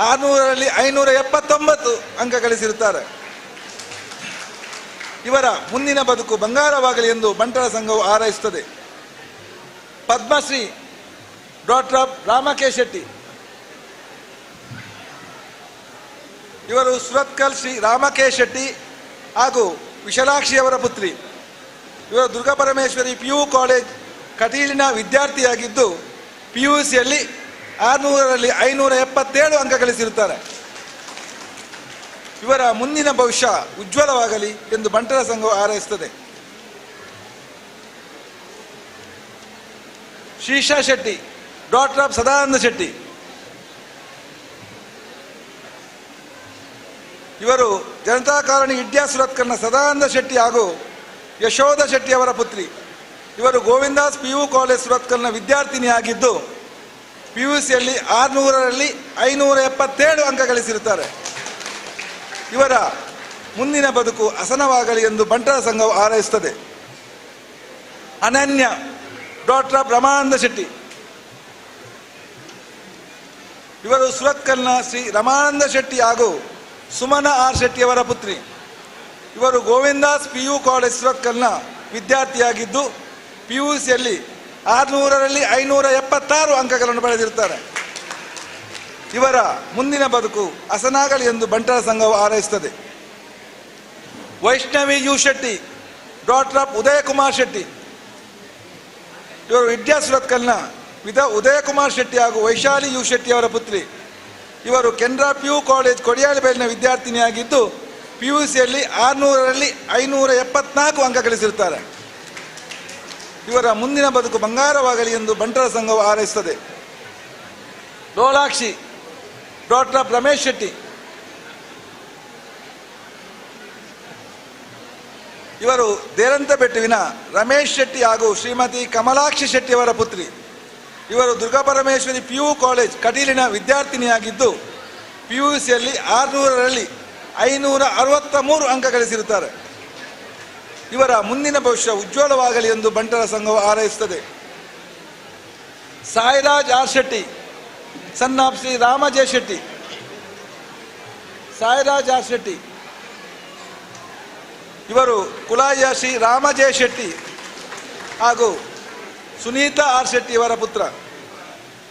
Speaker 13: 600ರಲ್ಲಿ 579 ಅಂಕ ಗಳಿಸಿರುತ್ತಾರೆ. ಇವರ ಮುಂದಿನ ಬದುಕು ಬಂಗಾರವಾಗಲಿ ಎಂದು ಬಂಟರ ಸಂಘವು ಹಾರೈಸುತ್ತದೆ. Padmashri doctor of Rama K Shetty. ಇವರು ಸುರತ್ಕಲ್ ಶ್ರೀ ರಾಮಕೆ ಶೆಟ್ಟಿ ಹಾಗೂ ವಿಶಾಲಾಕ್ಷಿಯವರ ಪುತ್ರಿ. ಇವರು ದುರ್ಗಾಪರಮೇಶ್ವರಿ ಪಿ ಯು ಕಾಲೇಜ್ ಕಟೀಲಿನ ವಿದ್ಯಾರ್ಥಿಯಾಗಿದ್ದು ಪಿ ಯು ಸಿಯಲ್ಲಿ 600ರಲ್ಲಿ 577 ಅಂಕ ಗಳಿಸಿರುತ್ತಾರೆ. ಇವರ ಮುಂದಿನ ಭವಿಷ್ಯ ಉಜ್ವಲವಾಗಲಿ ಎಂದು ಬಂಟರ ಸಂಘವು ಹಾರೈಸುತ್ತದೆ. Shreesha Shetty, doctor of Sadananda Shetty. ಇವರು ಜನತಾ ಕಾಲೋನಿ ಇಡ್ಯಾ ಸುರತ್ಕಲ್ನ ಸದಾನಂದ ಶೆಟ್ಟಿ ಹಾಗೂ ಯಶೋಧ ಶೆಟ್ಟಿಯವರ ಪುತ್ರಿ. ಇವರು ಗೋವಿಂದಾಸ್ ಪಿ ಯು ಕಾಲೇಜ್ ಸುರತ್ಕಲ್ನ ವಿದ್ಯಾರ್ಥಿನಿಯಾಗಿದ್ದು ಪಿ ಯು ಸಿಯಲ್ಲಿ 600ರಲ್ಲಿ 577 ಅಂಕ ಗಳಿಸಿರುತ್ತಾರೆ. ಇವರ ಮುಂದಿನ ಬದುಕು ಹಸನವಾಗಲಿ ಎಂದು ಬಂಟರ ಸಂಘವು ಹಾರೈಸುತ್ತದೆ. ಅನನ್ಯ, ಡಾಕ್ಟರ್ ಆಫ್ ರಮಾನಂದ ಶೆಟ್ಟಿ. ಇವರು ಸುರತ್ಕಲ್ನ ಶ್ರೀ ರಮಾನಂದ ಶೆಟ್ಟಿ ಹಾಗೂ ಸುಮನ ಆರ್ ಶೆಟ್ಟಿಯವರ ಪುತ್ರಿ. ಇವರು ಗೋವಿಂದಾಸ್ ಪಿ ಯು ಕಾಲೇಜ್ ಸುರತ್ಕಲ್ನ ವಿದ್ಯಾರ್ಥಿಯಾಗಿದ್ದು ಪಿ ಯು ಸಿಯಲ್ಲಿ 600ರಲ್ಲಿ 576 ಅಂಕಗಳನ್ನು ಪಡೆದಿರುತ್ತಾರೆ. ಇವರ ಮುಂದಿನ ಬದುಕು ಹಸನಾಗಲಿ ಎಂದು ಬಂಟರ ಸಂಘವು ಹಾರೈಸುತ್ತದೆ. Vaishnavi U Shetty, daughter of Udayakumar Shetty. ಇವರು ವಿದ್ಯಾ ಸುರತ್ಕಲ್ನ ಉದಯಕುಮಾರ್ ಶೆಟ್ಟಿ ಹಾಗೂ ವೈಶಾಲಿ you ಶೆಟ್ಟಿಯವರ ಪುತ್ರಿ. ಇವರು ಕೆನರಾ ಪಿ ಯು ಕಾಲೇಜ್ ಕೊಡಿಯಾಲಬೈಲಿನ ವಿದ್ಯಾರ್ಥಿನಿಯಾಗಿದ್ದು ಪಿ ಯು ಸಿಯಲ್ಲಿ 600ರಲ್ಲಿ 574 ಅಂಕ ಗಳಿಸಿರುತ್ತಾರೆ. ಇವರ ಮುಂದಿನ ಬದುಕು ಬಂಗಾರವಾಗಲಿ ಎಂದು ಬಂಟರ ಸಂಘವು ಹಾರೈಸುತ್ತದೆ. Lolakshi, doctor of Ramesh Shetty. ಇವರು ದೇರಂತಬೆಟ್ಟುವಿನ ರಮೇಶ್ ಶೆಟ್ಟಿ ಹಾಗೂ ಶ್ರೀಮತಿ ಕಮಲಾಕ್ಷಿ ಶೆಟ್ಟಿಯವರ ಪುತ್ರಿ. ಇವರು ದುರ್ಗಾಪರಮೇಶ್ವರಿ ಪಿ ಯು ಕಾಲೇಜ್ ಕಟೀಲಿನ ವಿದ್ಯಾರ್ಥಿನಿಯಾಗಿದ್ದು ಪಿ ಯು ಸಿಯಲ್ಲಿ 600ರಲ್ಲಿ 563 ಅಂಕ ಗಳಿಸಿರುತ್ತಾರೆ. ಇವರ ಮುಂದಿನ ಭವಿಷ್ಯ ಉಜ್ವಲವಾಗಲಿ ಎಂದು ಬಂಟರ ಸಂಘವು ಹಾರೈಸುತ್ತದೆ. Sairaj R Shetty, son of Shri Rama J Shetty. Sairaj R Shetty ಇವರು ಕುಲಾಯ ಶ್ರೀ ರಾಮ ಜೆ ಶೆಟ್ಟಿ ಹಾಗೂ ಸುನೀತಾ ಆರ್ ಶೆಟ್ಟಿ ಇವರ ಪುತ್ರ.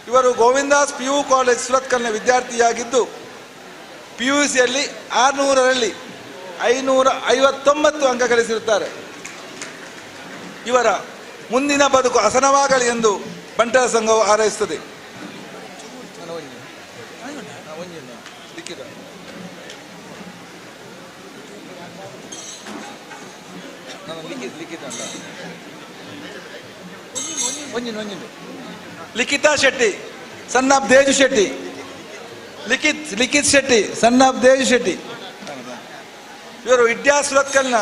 Speaker 13: ಇವರು ಗೋವಿಂದಾಸ್ ಪಿ ಯು ಕಾಲೇಜ್ ಸುರತ್ಕಲ್ನ ವಿದ್ಯಾರ್ಥಿಯಾಗಿದ್ದು ಪಿ ಯು ಸಿಯಲ್ಲಿ 600ರಲ್ಲಿ 559 ಅಂಕ ಗಳಿಸಿರುತ್ತಾರೆ. ಇವರ ಮುಂದಿನ ಬದುಕು ಹಸನವಾಗಲಿ ಎಂದು ಬಂಟರ ಸಂಘವು ಹಾರೈಸುತ್ತದೆ. Likhita Shetty, son of Deju Shetty. Likhit Shetty, son of Deju Shetty. ಇವರು ವಿದ್ಯಾ ಸುರತ್ಕಲ್ನ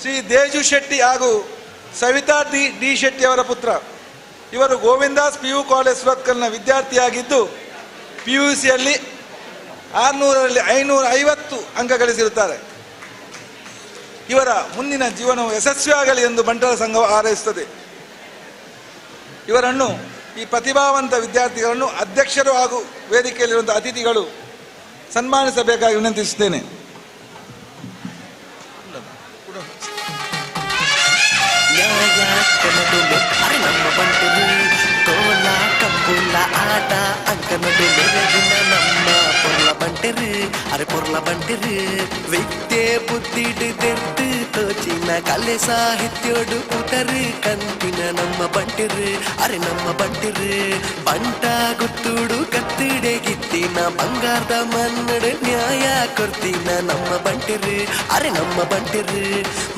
Speaker 13: ಶ್ರೀ ದೇಜು ಶೆಟ್ಟಿ ಹಾಗೂ ಸವಿತಾ ಡಿ ಶೆಟ್ಟಿ ಅವರ ಪುತ್ರ. ಇವರು ಗೋವಿಂದಾಸ್ ಪಿ ಯು ಕಾಲೇಜ್ ಸುರತ್ಕಲ್ನ ವಿದ್ಯಾರ್ಥಿಯಾಗಿದ್ದು ಪಿ ಯು ಸಿಯಲ್ಲಿ 600ರಲ್ಲಿ 550 ಅಂಕ ಗಳಿಸಿರುತ್ತಾರೆ. ಇವರ ಮುಂದಿನ ಜೀವನವು ಯಶಸ್ವಿಯಾಗಲಿ ಎಂದು ಬಂಟರ ಸಂಘವು ಹಾರೈಸುತ್ತದೆ. ಇವರನ್ನು, ಈ ಪ್ರತಿಭಾವಂತ ವಿದ್ಯಾರ್ಥಿಗಳನ್ನು ಅಧ್ಯಕ್ಷರು ಹಾಗೂ ವೇದಿಕೆಯಲ್ಲಿರುವಂಥ ಅತಿಥಿಗಳು ಸನ್ಮಾನಿಸಬೇಕಾಗಿ ವಿನಂತಿಸುತ್ತೇನೆ.
Speaker 8: ಆಟ ಅಂಕನಡು ಮೆರೆದಿನ ನಮ್ಮ ಪೊರ್ಲ ಬಂಟೆರು, ಅರೆ ಪೊರ್ಲ ಬಂಟೆರು. ವಿದ್ಯೆ ಬುದ್ಧಿಡು ದೆರ್ತು ತೋಚಿನ ಕಲೆ ಸಾಹಿತ್ಯೋಡು ಪುತರು ಕಂತಿನ ನಮ್ಮ ಬಂಟೆರು, ಅರೆ ನಮ್ಮ ಬಂಟೆರು. ಬಂಟ ಗುತ್ತುಡು ಕತ್ತಿಡೆಗಿತ್ತಿನ ಬಂಗಾರದ ಮನ್ನಡು ನ್ಯಾಯ ಕೊರ್ತಿನ ನಮ್ಮ ಬಂಟೆರು, ಅರೆ ನಮ್ಮ ಬಂಟೆರು.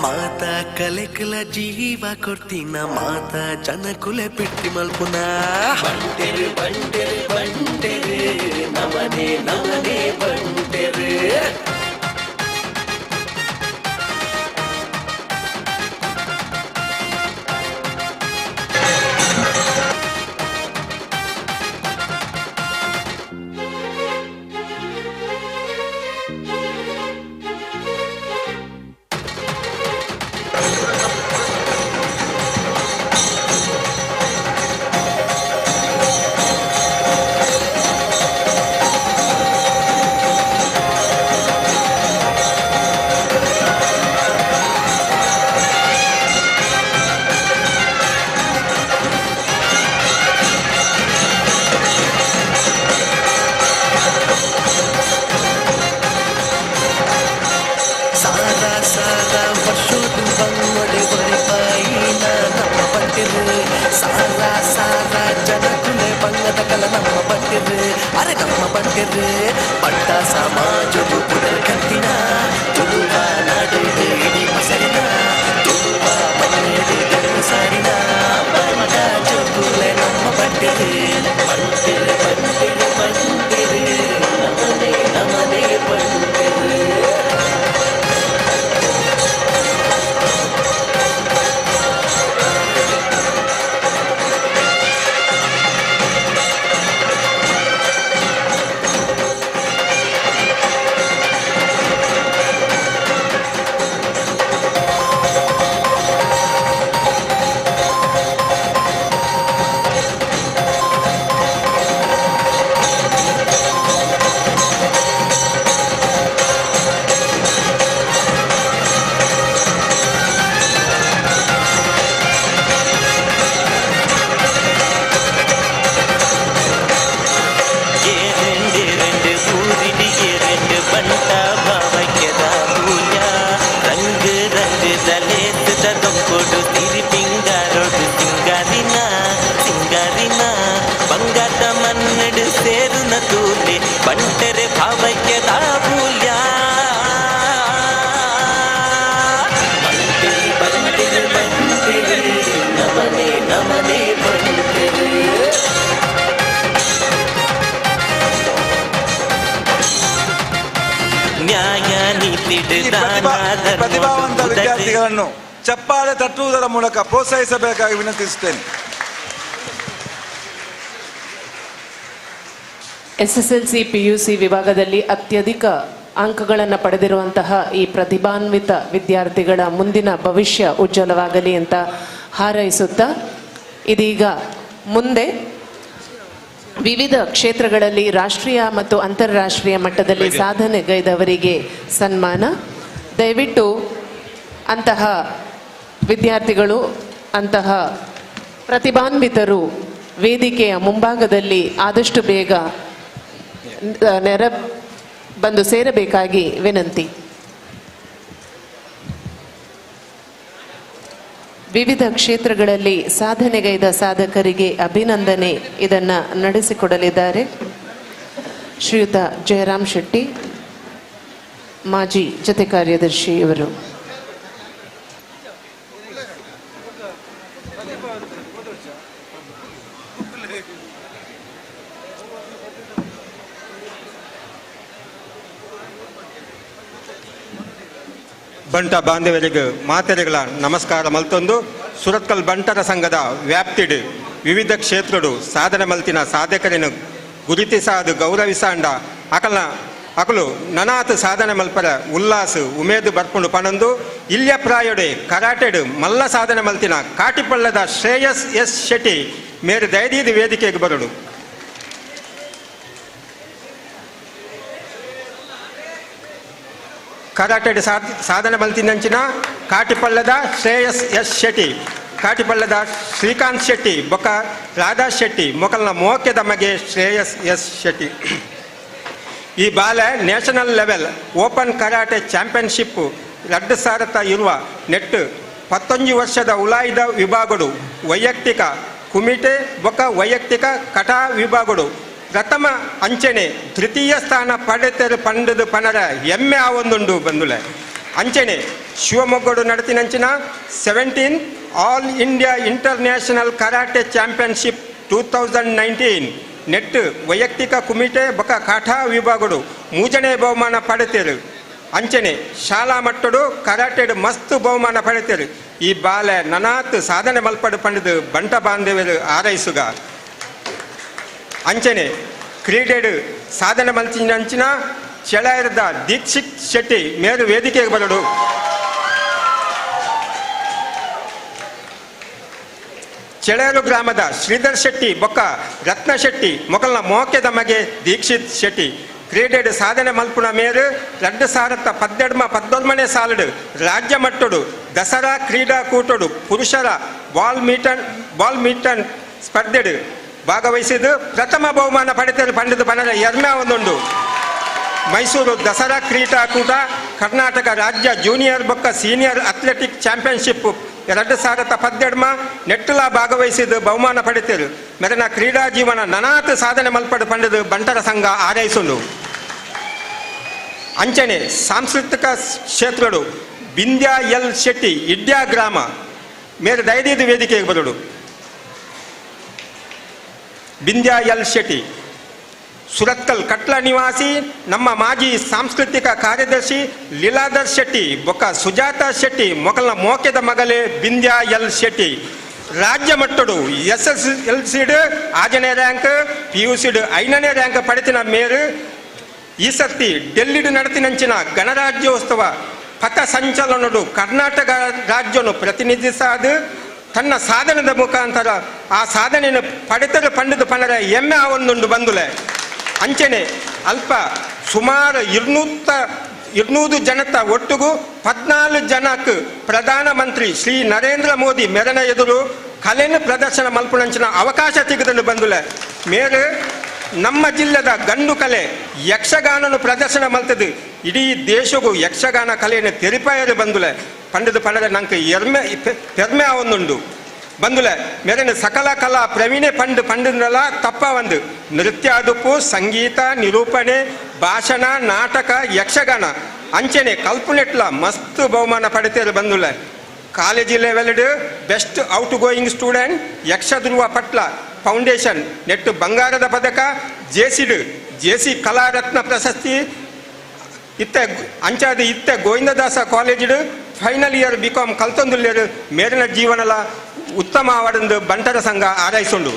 Speaker 8: ಮಾತಾ ಕಲೆಕುಲ ಜೀವ ಕೊರ್ತಿನ ಮಾತಾ ಜನಕುಲೆ ಪಿಟ್ಟಿ ಮಲ್ಪುನ ಬಂಟೆರು ಬಂಟೆರು ಬಂಟೆರು ನಮನೆ ನಮನೆ ಬಂಟೆರು. ಪಟ್ಟ ಸಮಾಜವು ಪುನರ್ ಕಂತಿನ ತುಳುವ ನಾಡು ಇಡೀ ಮೊಸರಿನ ತುಳುವ ಮನೆಯದು ಗಂಡು ಸಾರಿನ ಬಂಟ ಚೊಕ್ಕುಲೆ ನಮ್ಮ ಬಂಟಿರು ಬಂಟಿರು ಬಂಟಿರು ಬಂಟಿರು ನಮನೆ ನಮನೆ ಬಂಟಿರು.
Speaker 10: ಬಂಟರೆ ಭಾವೈಕ್ಯದ ಮೂಲ್ಯ ಬಂಟಿರಿ ಬಂಟಿರಿ ಬಂಟಿರಿ ನಮನೆ ನಮನೆ ಬಂಟಿರಿ. ನ್ಯಾಯ ನೀತಿ
Speaker 13: ಪ್ರತಿಭಾವಂತ ವಿದ್ಯಾರ್ಥಿಗಳನ್ನು ಚಪ್ಪಾಳೆ ತಟ್ಟುವುದರ ಮೂಲಕ ಪ್ರೋತ್ಸಾಹಿಸಬೇಕಾಗಿ ವಿನಂತಿಸುತ್ತೇನೆ.
Speaker 9: ಎಸ್ಎಸ್ಎಲ್ಸಿ ಪಿಯುಸಿ ವಿಭಾಗದಲ್ಲಿ ಅತ್ಯಧಿಕ ಅಂಕಗಳನ್ನು ಪಡೆದಿರುವಂತಹ ಈ ಪ್ರತಿಭಾನ್ವಿತ ವಿದ್ಯಾರ್ಥಿಗಳ ಮುಂದಿನ ಭವಿಷ್ಯ ಉಜ್ವಲವಾಗಲಿ ಅಂತ ಹಾರೈಸುತ್ತಾ, ಇದೀಗ ಮುಂದೆ ವಿವಿಧ ಕ್ಷೇತ್ರಗಳಲ್ಲಿ ರಾಷ್ಟ್ರೀಯ ಮತ್ತು ಅಂತಾರಾಷ್ಟ್ರೀಯ ಮಟ್ಟದಲ್ಲಿ ಸಾಧನೆಗೈದವರಿಗೆ ಸನ್ಮಾನ. ದಯವಿಟ್ಟು ಅಂತಹ ವಿದ್ಯಾರ್ಥಿಗಳು, ಅಂತಹ ಪ್ರತಿಭಾನ್ವಿತರು ವೇದಿಕೆಯ ಮುಂಭಾಗದಲ್ಲಿ ಆದಷ್ಟು ಬೇಗ ನೆರ ಬಂದು ಸೇರಬೇಕಾಗಿ ವಿನಂತಿ. ವಿವಿಧ ಕ್ಷೇತ್ರಗಳಲ್ಲಿ ಸಾಧನೆಗೈದ ಸಾಧಕರಿಗೆ ಅಭಿನಂದನೆ ಇದನ್ನು ನಡೆಸಿಕೊಡಲಿದ್ದಾರೆ ಶ್ರೀಯುತ ಜಯರಾಮ್ ಶೆಟ್ಟಿ, ಮಾಜಿ ಜೊತೆ ಕಾರ್ಯದರ್ಶಿ ಇವರು.
Speaker 12: ಬಂಟ ಬಾಂಧವರಿಗೆ ಮಾತೆರೆಗಳ ನಮಸ್ಕಾರ ಮಲ್ತೊಂದು ಸುರತ್ಕಲ್ ಬಂಟರ ಸಂಘದ ವ್ಯಾಪ್ತಿಡು ವಿವಿಧ ಕ್ಷೇತ್ರಡು ಸಾಧನೆ ಮಲ್ತಿನ ಸಾಧಕರನ್ನು ಗುರುತಿಸಾದು ಗೌರವಿಸಾಂಡ ಅಕಲ ಅಕಲು ನನಾತ್ ಸಾಧನೆ ಮಲ್ಪರ ಉಲ್ಲಾಸ ಉಮೇದು ಬರ್ಪುಂಡು ಪಣಂದು ಇಲ್ಯ ಪ್ರಾಯಡೆ ಕರಾಟೆಡು ಮಲ್ಲ ಸಾಧನೆ ಮಲ್ತಿನ ಕಾಟಿಪಳ್ಳದ ಶ್ರೇಯಸ್ ಎಸ್ ಶೆಟ್ಟಿ ಮೇರು ದಯದೀದು ವೇದಿಕೆಗೆ ಬರಡು. ಕರಾಟೆಡ್ ಸಾಧನೆ ಮಲ್ತಿನಂಚಿನ ಕಾಟಿಪಳ್ಳದ ಶ್ರೇಯಸ್ ಎಸ್ ಶೆಟ್ಟಿ, ಕಾಟಿಪಳ್ಳದ ಶ್ರೀಕಾಂತ್ ಶೆಟ್ಟಿ, ಬೊಕ್ಕ ರಾಧಾ ಶೆಟ್ಟಿ ಮೊಕಲ್ನ ಮೋಕೆದ ಮಗೆ ಶ್ರೇಯಸ್ ಎಸ್ ಶೆಟ್ಟಿ. ಈ ಬಾಲೆ national level open karate championship 2020 net 19 ವರ್ಷದ ಉಲಾಯ್ದ ವಿಭಾಗಡು ವೈಯಕ್ತಿಕ ಕುಮಿಟೆ ಬೊಕ್ಕ ವೈಯಕ್ತಿಕ ಕಟಾ ವಿಭಾಗಡು ಪ್ರಥಮ ಅಂಚನೆ ತೃತೀಯ ಸ್ಥಾನ ಪಡೆತರು ಪಂಡದು ಪನರ ಎಮ್ಮೆ ಆವೊಂದುಂಡು ಬಂದುಲೆ. ಅಂಚನೆ ಶಿವಮೊಗ್ಗಡು ನಡತಿನಂಚಿನ 17 all India international karate championship 2019 net ವೈಯಕ್ತಿಕ ಕುಮಿಟೆ ಬೊಕ ಕಾಠಾ ವಿಭಾಗಡು ಮೂಜನೇ ಬಹುಮಾನ ಪಡೆತರು. ಅಂಚನೆ ಶಾಲಾ ಮಟ್ಟಡು ಕರಾಟೆಡು ಮಸ್ತ್ ಬಹುಮಾನ ಪಡೆತರು. ಈ ಬಾಲೆ ನನಾತ್ ಸಾಧನೆ ಮಲ್ಪಡು ಪಂಡದು ಬಂಟ ಬಾಂಧವ್ಯರು ಆರೈಸುಗ. ಅಂಚನೆ ಕ್ರೀಡೆಡು ಸಾಧನೆ ಮಲ್ತಿನಂಚಿನ ಚೆಳಾಯರದ ದೀಕ್ಷಿತ್ ಶೆಟ್ಟಿ ಮೇರು ವೇದಿಕೆಗೆ ಬರಡು. ಚೆಳೇರು ಗ್ರಾಮದ ಶ್ರೀಧರ್ ಶೆಟ್ಟಿ ಬೊಕ್ಕ ರತ್ನ ಶೆಟ್ಟಿ ಮೊಕಲ್ನ ಮೋಕೆದ ಮಗೆ ದೀಕ್ಷಿತ್ ಶೆಟ್ಟಿ ಕ್ರೀಡೆಡು ಸಾಧನೆ ಮಲ್ಪುನ ಮೇರು 2012 19ನೇ ಸಾಲುಡು ರಾಜ್ಯ ಮಟ್ಟಡು ದಸರಾ ಕ್ರೀಡಾಕೂಟಡು ಪುರುಷರ ಬಾಲ್ ಮೀಟನ್ ಸ್ಪರ್ಧೆಡು ಭಾಗವಹಿಸಿದ್ದು ಪ್ರಥಮ ಬಹುಮಾನ ಪಡೆತರು ಪಂಡದು ಪನರ ಎರ್ಮೆ ಒಂದುಂಡು. ಮೈಸೂರು ದಸರಾ ಕ್ರೀಡಾಕೂಟ ಕರ್ನಾಟಕ ರಾಜ್ಯ ಜೂನಿಯರ್ ಬೊಕ್ಕ ಸೀನಿಯರ್ ಅಥ್ಲೆಟಿಕ್ ಚಾಂಪಿಯನ್ಶಿಪ್ 2012 ನೆಟ್ಟುಲ ಭಾಗವಹಿಸಿದ್ದು ಬಹುಮಾನ ಪಡೆತರು. ಮೆರನ ಕ್ರೀಡಾ ಜೀವನ ನನಾತ್ ಸಾಧನೆ ಮಲ್ಪಡು ಪಂಡದು ಬಂಟರ ಸಂಘ ಆರೈಸುಂಡು. ಅಂಚನೆ ಸಾಂಸ್ಕೃತಿಕ ಕ್ಷೇತ್ರಡು ಬಿಂದ್ಯಾ ಎಲ್ ಶೆಟ್ಟಿ ಇಡ್ಯಾ ಗ್ರಾಮ ಮೇರೆ ದಯದೀದು ವೇದಿಕೆಗೆ ಬರಡು. ಬಿಂದ್ಯಾ ಎಲ್ ಶೆಟ್ಟಿ ಸುರತ್ಕಲ್ ಕಟ್ಲ ನಿವಾಸಿ ನಮ್ಮ ಮಾಜಿ ಸಾಂಸ್ಕೃತಿಕ ಕಾರ್ಯದರ್ಶಿ ಲೀಲಾಧರ್ ಶೆಟ್ಟಿ ಬೊಕ್ಕ ಸುಜಾತ ಶೆಟ್ಟಿ ಮೊಕಲ್ನ ಮೋಕೆದ ಮಗಲೇ ಬಿಂದ್ಯಾ ಎಲ್ ಶೆಟ್ಟಿ ರಾಜ್ಯ ಮಟ್ಟಡು SSLC 6ನೇ ರ್ಯಾಂಕ್, PUC 5ನೇ ರ್ಯಾಂಕ್ ಪಡೆತಿನ ಮೇರು ಈ ಸರ್ತಿ ಡೆಲ್ಲಿಡು ನಡತಿನಂಚಿನ ಗಣರಾಜ್ಯೋತ್ಸವ ಪಥ ಸಂಚಲನಡು ಕರ್ನಾಟಕ ರಾಜ್ಯನು ಪ್ರತಿನಿಧಿಸಾದು ತನ್ನ ಸಾಧನದ ಮುಖಾಂತರ ಆ ಸಾಧನೆಯನ್ನು ಪಡೆತರು ಪಂಡದು ಪನರ ಎಮ್ಮೆ ಆವೊಂದುಂಡು ಬಂದುಲೆ. ಅಂಚನೆ ಅಲ್ಪ ಸುಮಾರು 200 ಜನತ ಒಟ್ಟುಗು 14 ಜನಕ್ಕೆ ಪ್ರಧಾನಮಂತ್ರಿ ಶ್ರೀ ನರೇಂದ್ರ ಮೋದಿ ಮೆರನ ಎದುರು ಕಲೆಯನ್ನು ಪ್ರದರ್ಶನ ಮಲ್ಪುನಂಚಿನ ಅವಕಾಶ ತೆಗೆದುಕೊಂಡು ಬಂದುಲೆ. ಮೇರು ನಮ್ಮ ಜಿಲ್ಲೆದ ಗಂಡು ಕಲೆ ಯಕ್ಷಗಾನನು ಪ್ರದರ್ಶನ ಮಲ್ತದು ಇಡೀ ದೇಶಗೂ ಯಕ್ಷಗಾನ ಕಲೆಯನ್ನು ತೆರಿಪಾಯರು ಬಂದುಲೆ. ಪಂಡದು ಪನರ ನಂಗೆ ಪೆರ್ಮೆ ಆವೊಂದುಂಡು ಬಂದುಲೆ. ಮೆರನ ಸಕಲ ಕಲಾ ಪ್ರವೀಣೆ ಪಂಡು ಪಂಡನಲ ತಪ್ಪ ಒಂದು ನೃತ್ಯ ಅದುಪು ಸಂಗೀತ ನಿರೂಪಣೆ ಭಾಷಣ ನಾಟಕ ಯಕ್ಷಗಾನ ಅಂಚನೆ ಕಲ್ಪನೆಟ್ಲ ಮಸ್ತ್ ಬಹುಮಾನ ಪಡೆತೇರು ಬಂದುಲೆ. College level best outgoing student Yakshadhruva Patla foundation net ಬಂಗಾರದ ಪದಕ ಜೇಸಿಡು ಜೇಸಿ ಕಲಾರತ್ನ ಪ್ರಶಸ್ತಿ ಇತ್ತೆ ಅಂಚಾದ ಇತ್ತೆ ಗೋವಿಂದದಾಸ ಕಾಲೇಜಿಡು ಫೈನಲ್ ಇಯರ್ ಬಿಕಾಮ್ ಕಲ್ತೊಂದುಲ್ಲೇರು ಮೇರಿನ ಜೀವನಲ ಉತ್ತಮ ಅವಡಂದು ಬಂಟರ ಸಂಘ ಆರೈಸುಂಡು.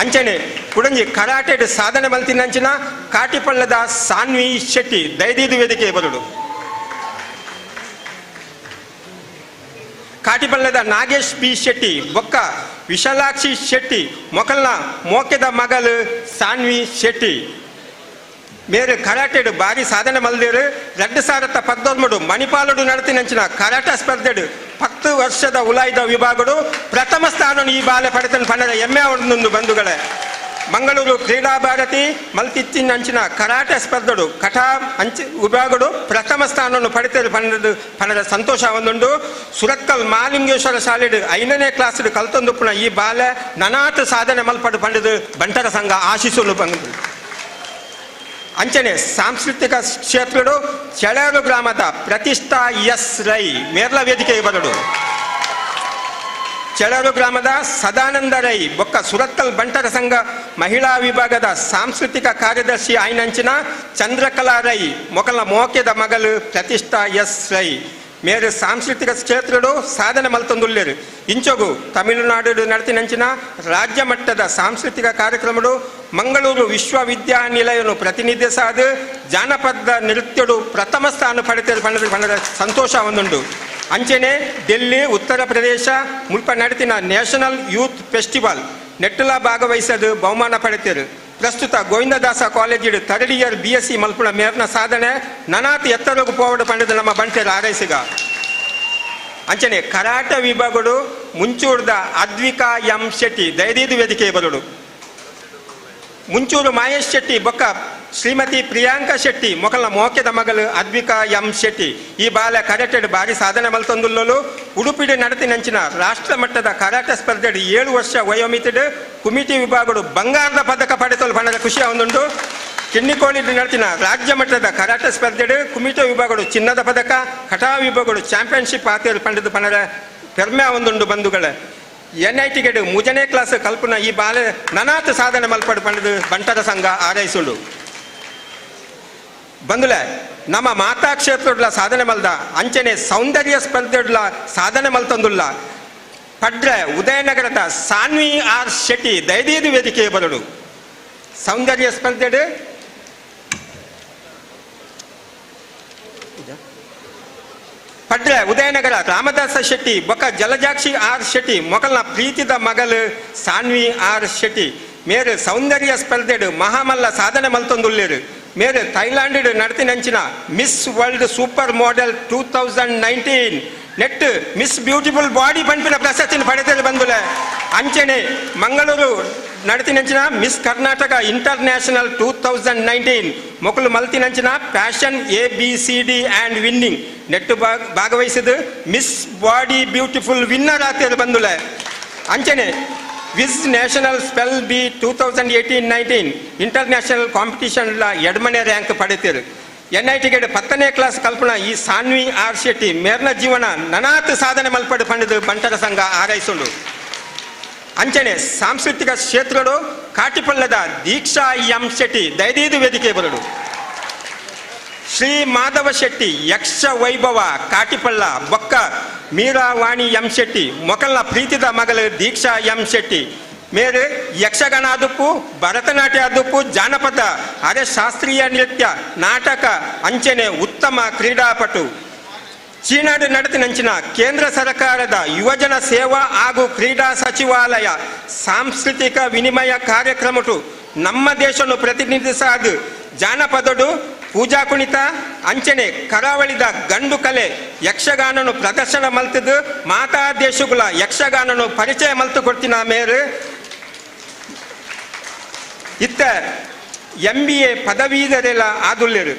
Speaker 12: ಅಂಚನೆ ಕುಡಂಜಿ ಕರಾಟೆಡ್ ಸಾಧನೆ ಮಲ್ತಿನಂಚಿನ ಕಾಟಿಪಳ್ಳದ ಸಾನ್ವಿ ಶೆಟ್ಟಿ ದಯದೀದು ವೇದಿಕೆ ಬರಡು. ಕಾಟಿಪಳ್ಳದ ನಾಗೇಶ್ ಬಿ ಶೆಟ್ಟಿ ಬೊಕ್ಕ ವಿಶಾಲಾಕ್ಷಿ ಶೆಟ್ಟಿ ಮೊಕಲ್ನ ಮೋಕೆದ ಮಗಲು ಸಾನ್ವಿ ಶೆಟ್ಟಿ ಮೇರು ಕರಾಟೆಡು ಭಾರಿ ಸಾಧನೆ ಮಲ್ದೇರು. 2013 ಮಣಿಪಾಲಡು ನಡತಿನಂಚಿನ ಕರಾಟೆ ಸ್ಪರ್ಧೆಡು 10 ವರ್ಷದ ಉಲಾಯ್ದ ವಿಭಾಗಡು ಪ್ರಥಮ ಸ್ಥಾನ ಈ ಬಾಲೆ ಪಡೆತನ ಪಂಡರ ಎಮ್ಮೆ ಅವರೊಂದು ಬಂಧುಗಳೇ. ಮಂಗಳೂರು ಕ್ರೀಡಾ ಭಾರತಿ ಮಲ್ತಿತ್ತಿನಂಚಿನ ಕರಾಟೆ ಸ್ಪರ್ಧೆಡು ಕಠಾ ಅಂಚೆ ವಿಭಾಗಡು ಪ್ರಥಮ ಸ್ಥಾನವನ್ನು ಪಡೆತರು ಪಂಡರ ಸಂತೋಷ ಒಂದುಂಡು. ಸುರತ್ಕಲ್ ಮಹಾಲಿಂಗೇಶ್ವರ ಶಾಲೆಡು 5ನೇ ಕ್ಲಾಸ್ ಕಲ್ತೊಂದುಪ್ಪುನ ಈ ಬಾಲೆ ನನಾತ್ ಸಾಧನೆ ಮಲ್ಪಡು ಪಂಡದು ಬಂಟರ ಸಂಘ ಆಶಿಸಲು ಬಂದು. ಅಂಚನೆ ಸಾಂಸ್ಕೃತಿಕ ಕ್ಷೇತ್ರಡು ಚೆಳೇರು ಗ್ರಾಮದ ಪ್ರತಿಷ್ಠಾ ಎಸ್ ರೈ ಮೇರ್ಲ ವೇದಿಕೆ ಬರಡು. ಚೆಳೇರು ಗ್ರಾಮದ ಸದಾನಂದ ರೈ ಬೊಕ್ಕ ಸುರತ್ಕಲ್ ಬಂಟರ ಸಂಘ ಮಹಿಳಾ ವಿಭಾಗದ ಸಾಂಸ್ಕೃತಿಕ ಕಾರ್ಯದರ್ಶಿ ಆಯ್ನಂಚಿನ ಚಂದ್ರಕಲಾ ರೈ ಮೊಕಲ ಮೋಕೆದ ಮಗಲು ಪ್ರತಿಷ್ಠಾ ಎಸ್ ರೈ ಮೇರು ಸಾಂಸ್ಕೃತಿಕ ಕ್ಷೇತ್ರಡು ಸಾಧನೆ ಮಲ್ತೊಂದುಲ್ಲೇರು. ಇಂಚೊಗು ತಮಿಳುನಾಡು ನಡತಿನಂಚಿನ ರಾಜ್ಯ ಮಟ್ಟದ ಸಾಂಸ್ಕೃತಿಕ ಕಾರ್ಯಕ್ರಮಡು ಮಂಗಳೂರು ವಿಶ್ವವಿದ್ಯಾನಿಲಯನು ಪ್ರತಿನಿಧಿಸಾದ ಜಾನಪದ ನೃತ್ಯಡು ಪ್ರಥಮ ಸ್ಥಾನ ಪಡೆದ ಪಂಡದ ಸಂತೋಷ ಒಂದುಂಡು. ಅಂಚನೆ ಡೆಲ್ಲಿ ಉತ್ತರ ಪ್ರದೇಶ ಮುಲ್ಪ ನಡತಿನ ನ್ಯಾಷನಲ್ ಯೂತ್ ಫೆಸ್ಟಿವಲ್ ನೆಟ್ಟಲ ಭಾಗವಹಿಸದು ಬಹುಮಾನ ಪಡೆತರು. ಪ್ರಸ್ತುತ ಗೋವಿಂದದಾಸ ಕಾಲೇಜಿಡು ಥರ್ಡ್ ಇಯರ್ BSc ಮಲ್ಪುಣ ಮೇರ್ನ ಸಾಧನೆ ನನಾತ್ ಎತ್ತರಗು ಪೋವಡು ಪಂಡದ ನಮ್ಮ ಬಂಟೆರ ಆರೈಸಿಗ. ಅಂಚನೆ ಕರಾಟ ವಿಭಾಗಡು ಮುಂಚೂರ್ದ ಅದ್ವಿಕಾ ಎಂ ಶೆಟ್ಟಿ ದಯದೀದು ವೇದಿಕೆ ಬರಡು. ಮುಂಚೂರು ಮಹೇಶ್ ಶೆಟ್ಟಿ ಬೊಕ್ಕ ಶ್ರೀಮತಿ ಪ್ರಿಯಾಂಕಾ ಶೆಟ್ಟಿ ಮೊಕಲ ಮೋಕೆದ ಮಗಲು ಅದ್ವಿಕಾ ಎಂ ಶೆಟ್ಟಿ ಈ ಬಾಲ ಕರಾಟೆಡ್ ಭಾರಿ ಸಾಧನೆ ಮಲ್ತೊಂದುಲ್ಲಲು. ಉಡುಪಿಡು ನಡತಿನಂಚಿನ ರಾಷ್ಟ್ರ ಮಟ್ಟದ ಕರಾಟೆ ಸ್ಪರ್ಧೆಡು 7 ವರ್ಷ ವಯೋಮಿತಿಡು ಕುಮಿಟಿ ವಿಭಾಗಡು ಬಂಗಾರದ ಪದಕ ಪಡೆತಲು ಪಣದ ಖುಷಿ ಒಂದುಂಡು. ಕಿನ್ನಿಕೋಳಿಡು ನಡತಿನ ರಾಜ್ಯ ಮಟ್ಟದ ಕರಾಟೆ ಸ್ಪರ್ಧೆಡು ಕುಮಿಟೆ ವಿಭಾಗಡು ಚಿನ್ನದ ಪದಕ, ಕಟಾ ವಿಭಾಗಡು ಚಾಂಪಿಯನ್ಶಿಪ್ ಆತೇರು ಪಂಡದ ಪಣದ ಪೆರ್ಮೆ ಒಂದುಂಡು ಬಂಧುಗಳೇ. NIT ಗೆಡು 3ನೇ ಕ್ಲಾಸ್ ಕಲ್ಪನ ಈ ಬಾಲೆ ನನಾತ್ ಸಾಧನೆ ಮಲ್ಪಡು ಪಂಡದು ಬಂಟರ ಸಂಘ ಆರೈಸುಂಡು. ಬಂಧುಲೆ ನಮ್ಮ ಮಾತಾ ಕ್ಷೇತ್ರಡ್ಲ ಸಾಧನೆ ಮಲ್ದ ಅಂಚನೆ ಸೌಂದರ್ಯ ಸ್ಪರ್ಧೆಡ್ಲ ಸಾಧನೆ ಮಲ್ತಂದುಲ್ಲ ಪಡ್ರೆ ಉದಯನಗರದ ಸಾನ್ವಿ ಆರ್ ಶೆಟ್ಟಿ ದಯದೀದು ವೇದಿಕೆ ಬರಡು. ಸೌಂದರ್ಯ ಸ್ಪರ್ಧೆಡು ಪಡ್ರೆ ಉದಯನಗರ ರಾಮದಾಸ ಶೆಟ್ಟಿ ಬೊಕ್ಕ ಜಲಜಾಕ್ಷಿ ಆರ್ ಶೆಟ್ಟಿ ಮೊಕಲ್ನ ಪ್ರೀತಿದ ಮಗಲು ಸಾನ್ವಿ ಆರ್ ಶೆಟ್ಟಿ ಮೇರು ಸೌಂದರ್ಯ ಸ್ಪರ್ಧೆಡು ಮಹಾಮಲ್ಲ ಸಾಧನೆ ಮಲ್ತೊಂದುಲ್ಲೇರು. ಮೇರು ಥೈಲ್ಯಾಂಡ್ ನಡತಿನಂಚಿನ Miss World super model 2019 net miss beautiful body ಪಂಪಿನ ಪ್ರಶಸ್ತಿನ ಪಡೆದರು ಬಂದುಲೆ. ಅಂಚನೆ ಮಂಗಳೂರು ನಡತಿನಂಚಿನ ಮಿಸ್ ಕರ್ನಾಟಕ ಇಂಟರ್ನ್ಯಾಷನಲ್ 2019 ಮೊಕಲು ಮಲ್ತಿನಂಚಿನ fashion ABCD and winning net ಭಾಗವಹಿಸಿದ ಮಿಸ್ ಬಾಡಿ ಬ್ಯೂಟಿಫುಲ್ ವಿನ್ನರ್ ಆತೇರು ಬಂದುಲೆ. ಅಂಚನೆ ವಿಸ್ national spell bee 2018-19 international competition 2ನೇ ರ್ಯಾಂಕ್ ಪಡೆತಿರು. NIT ಗೆಡು 10ನೇ ಕ್ಲಾಸ್ ಕಲ್ಪನಾ ಈ ಸಾನ್ವಿ ಆರ್ ಶೆಟ್ಟಿ ಮೇರ್ನ ಜೀವನ ನನಾತ್ ಸಾಧನೆ ಮಲ್ಪಡು ಪಂಡದು ಬಂಟರ ಸಂಘ ಆರೈಸುಂಡು. ಅಂಚನೆ ಸಾಂಸ್ಕೃತಿಕ ಕ್ಷೇತ್ರಡು ಕಾಟಿಪಳ್ಳದ ದೀಕ್ಷಾ ಎಂ ಶೆಟ್ಟಿ ದಯದೀದು ವೇದಿಕೆ ಬರಡು. ಶ್ರೀ ಮಾಧವ ಶೆಟ್ಟಿ ಯಕ್ಷ ವೈಭವ ಕಾಟಿಪಳ್ಳ ಬೊಕ್ಕ ಮೀರಾವಾಣಿ ಎಂ ಶೆಟ್ಟಿ ಮೊಕಲ್ನ ಪ್ರೀತಿದ ಮಗಳು ದೀಕ್ಷಾ ಎಂ ಶೆಟ್ಟಿ ಮೇರು ಯಕ್ಷಗಾನ ಅದುಪ್ಪು ಭರತನಾಟ್ಯ ಅದುಪ್ಪು ಜಾನಪದ ಅರೆ ಶಾಸ್ತ್ರೀಯ ನೃತ್ಯ ನಾಟಕ ಅಂಚನೆ ಉತ್ತಮ ಕ್ರೀಡಾಪಟು. ಚೀನಾಡು ನಡತಿನಂಚಿನ ಕೇಂದ್ರ ಸರ್ಕಾರದ ಯುವಜನ ಸೇವಾ ಹಾಗೂ ಕ್ರೀಡಾ ಸಚಿವಾಲಯ ಸಾಂಸ್ಕೃತಿಕ ವಿನಿಮಯ ಕಾರ್ಯಕ್ರಮಟು ನಮ್ಮ ದೇಶವನ್ನು ಪ್ರತಿನಿಧಿಸಾದು ಜಾನಪದಡು ಪೂಜಾ ಕುಣಿತ ಅಂಚನೆ ಕರಾವಳಿದ ಗಂಡು ಕಲೆ ಯಕ್ಷಗಾನನು ಪ್ರದರ್ಶನ ಮಲ್ತದು ಮಾತಾ ದೇಶಗಳ ಯಕ್ಷಗಾನನು ಪರಿಚಯ ಮಲ್ತು ಕೊಡ್ತಿನ ಮೇರು. ಇತ್ತ MBA ಪದವೀಧರೆಲ್ಲ ಆದುಲ್ಲೇರು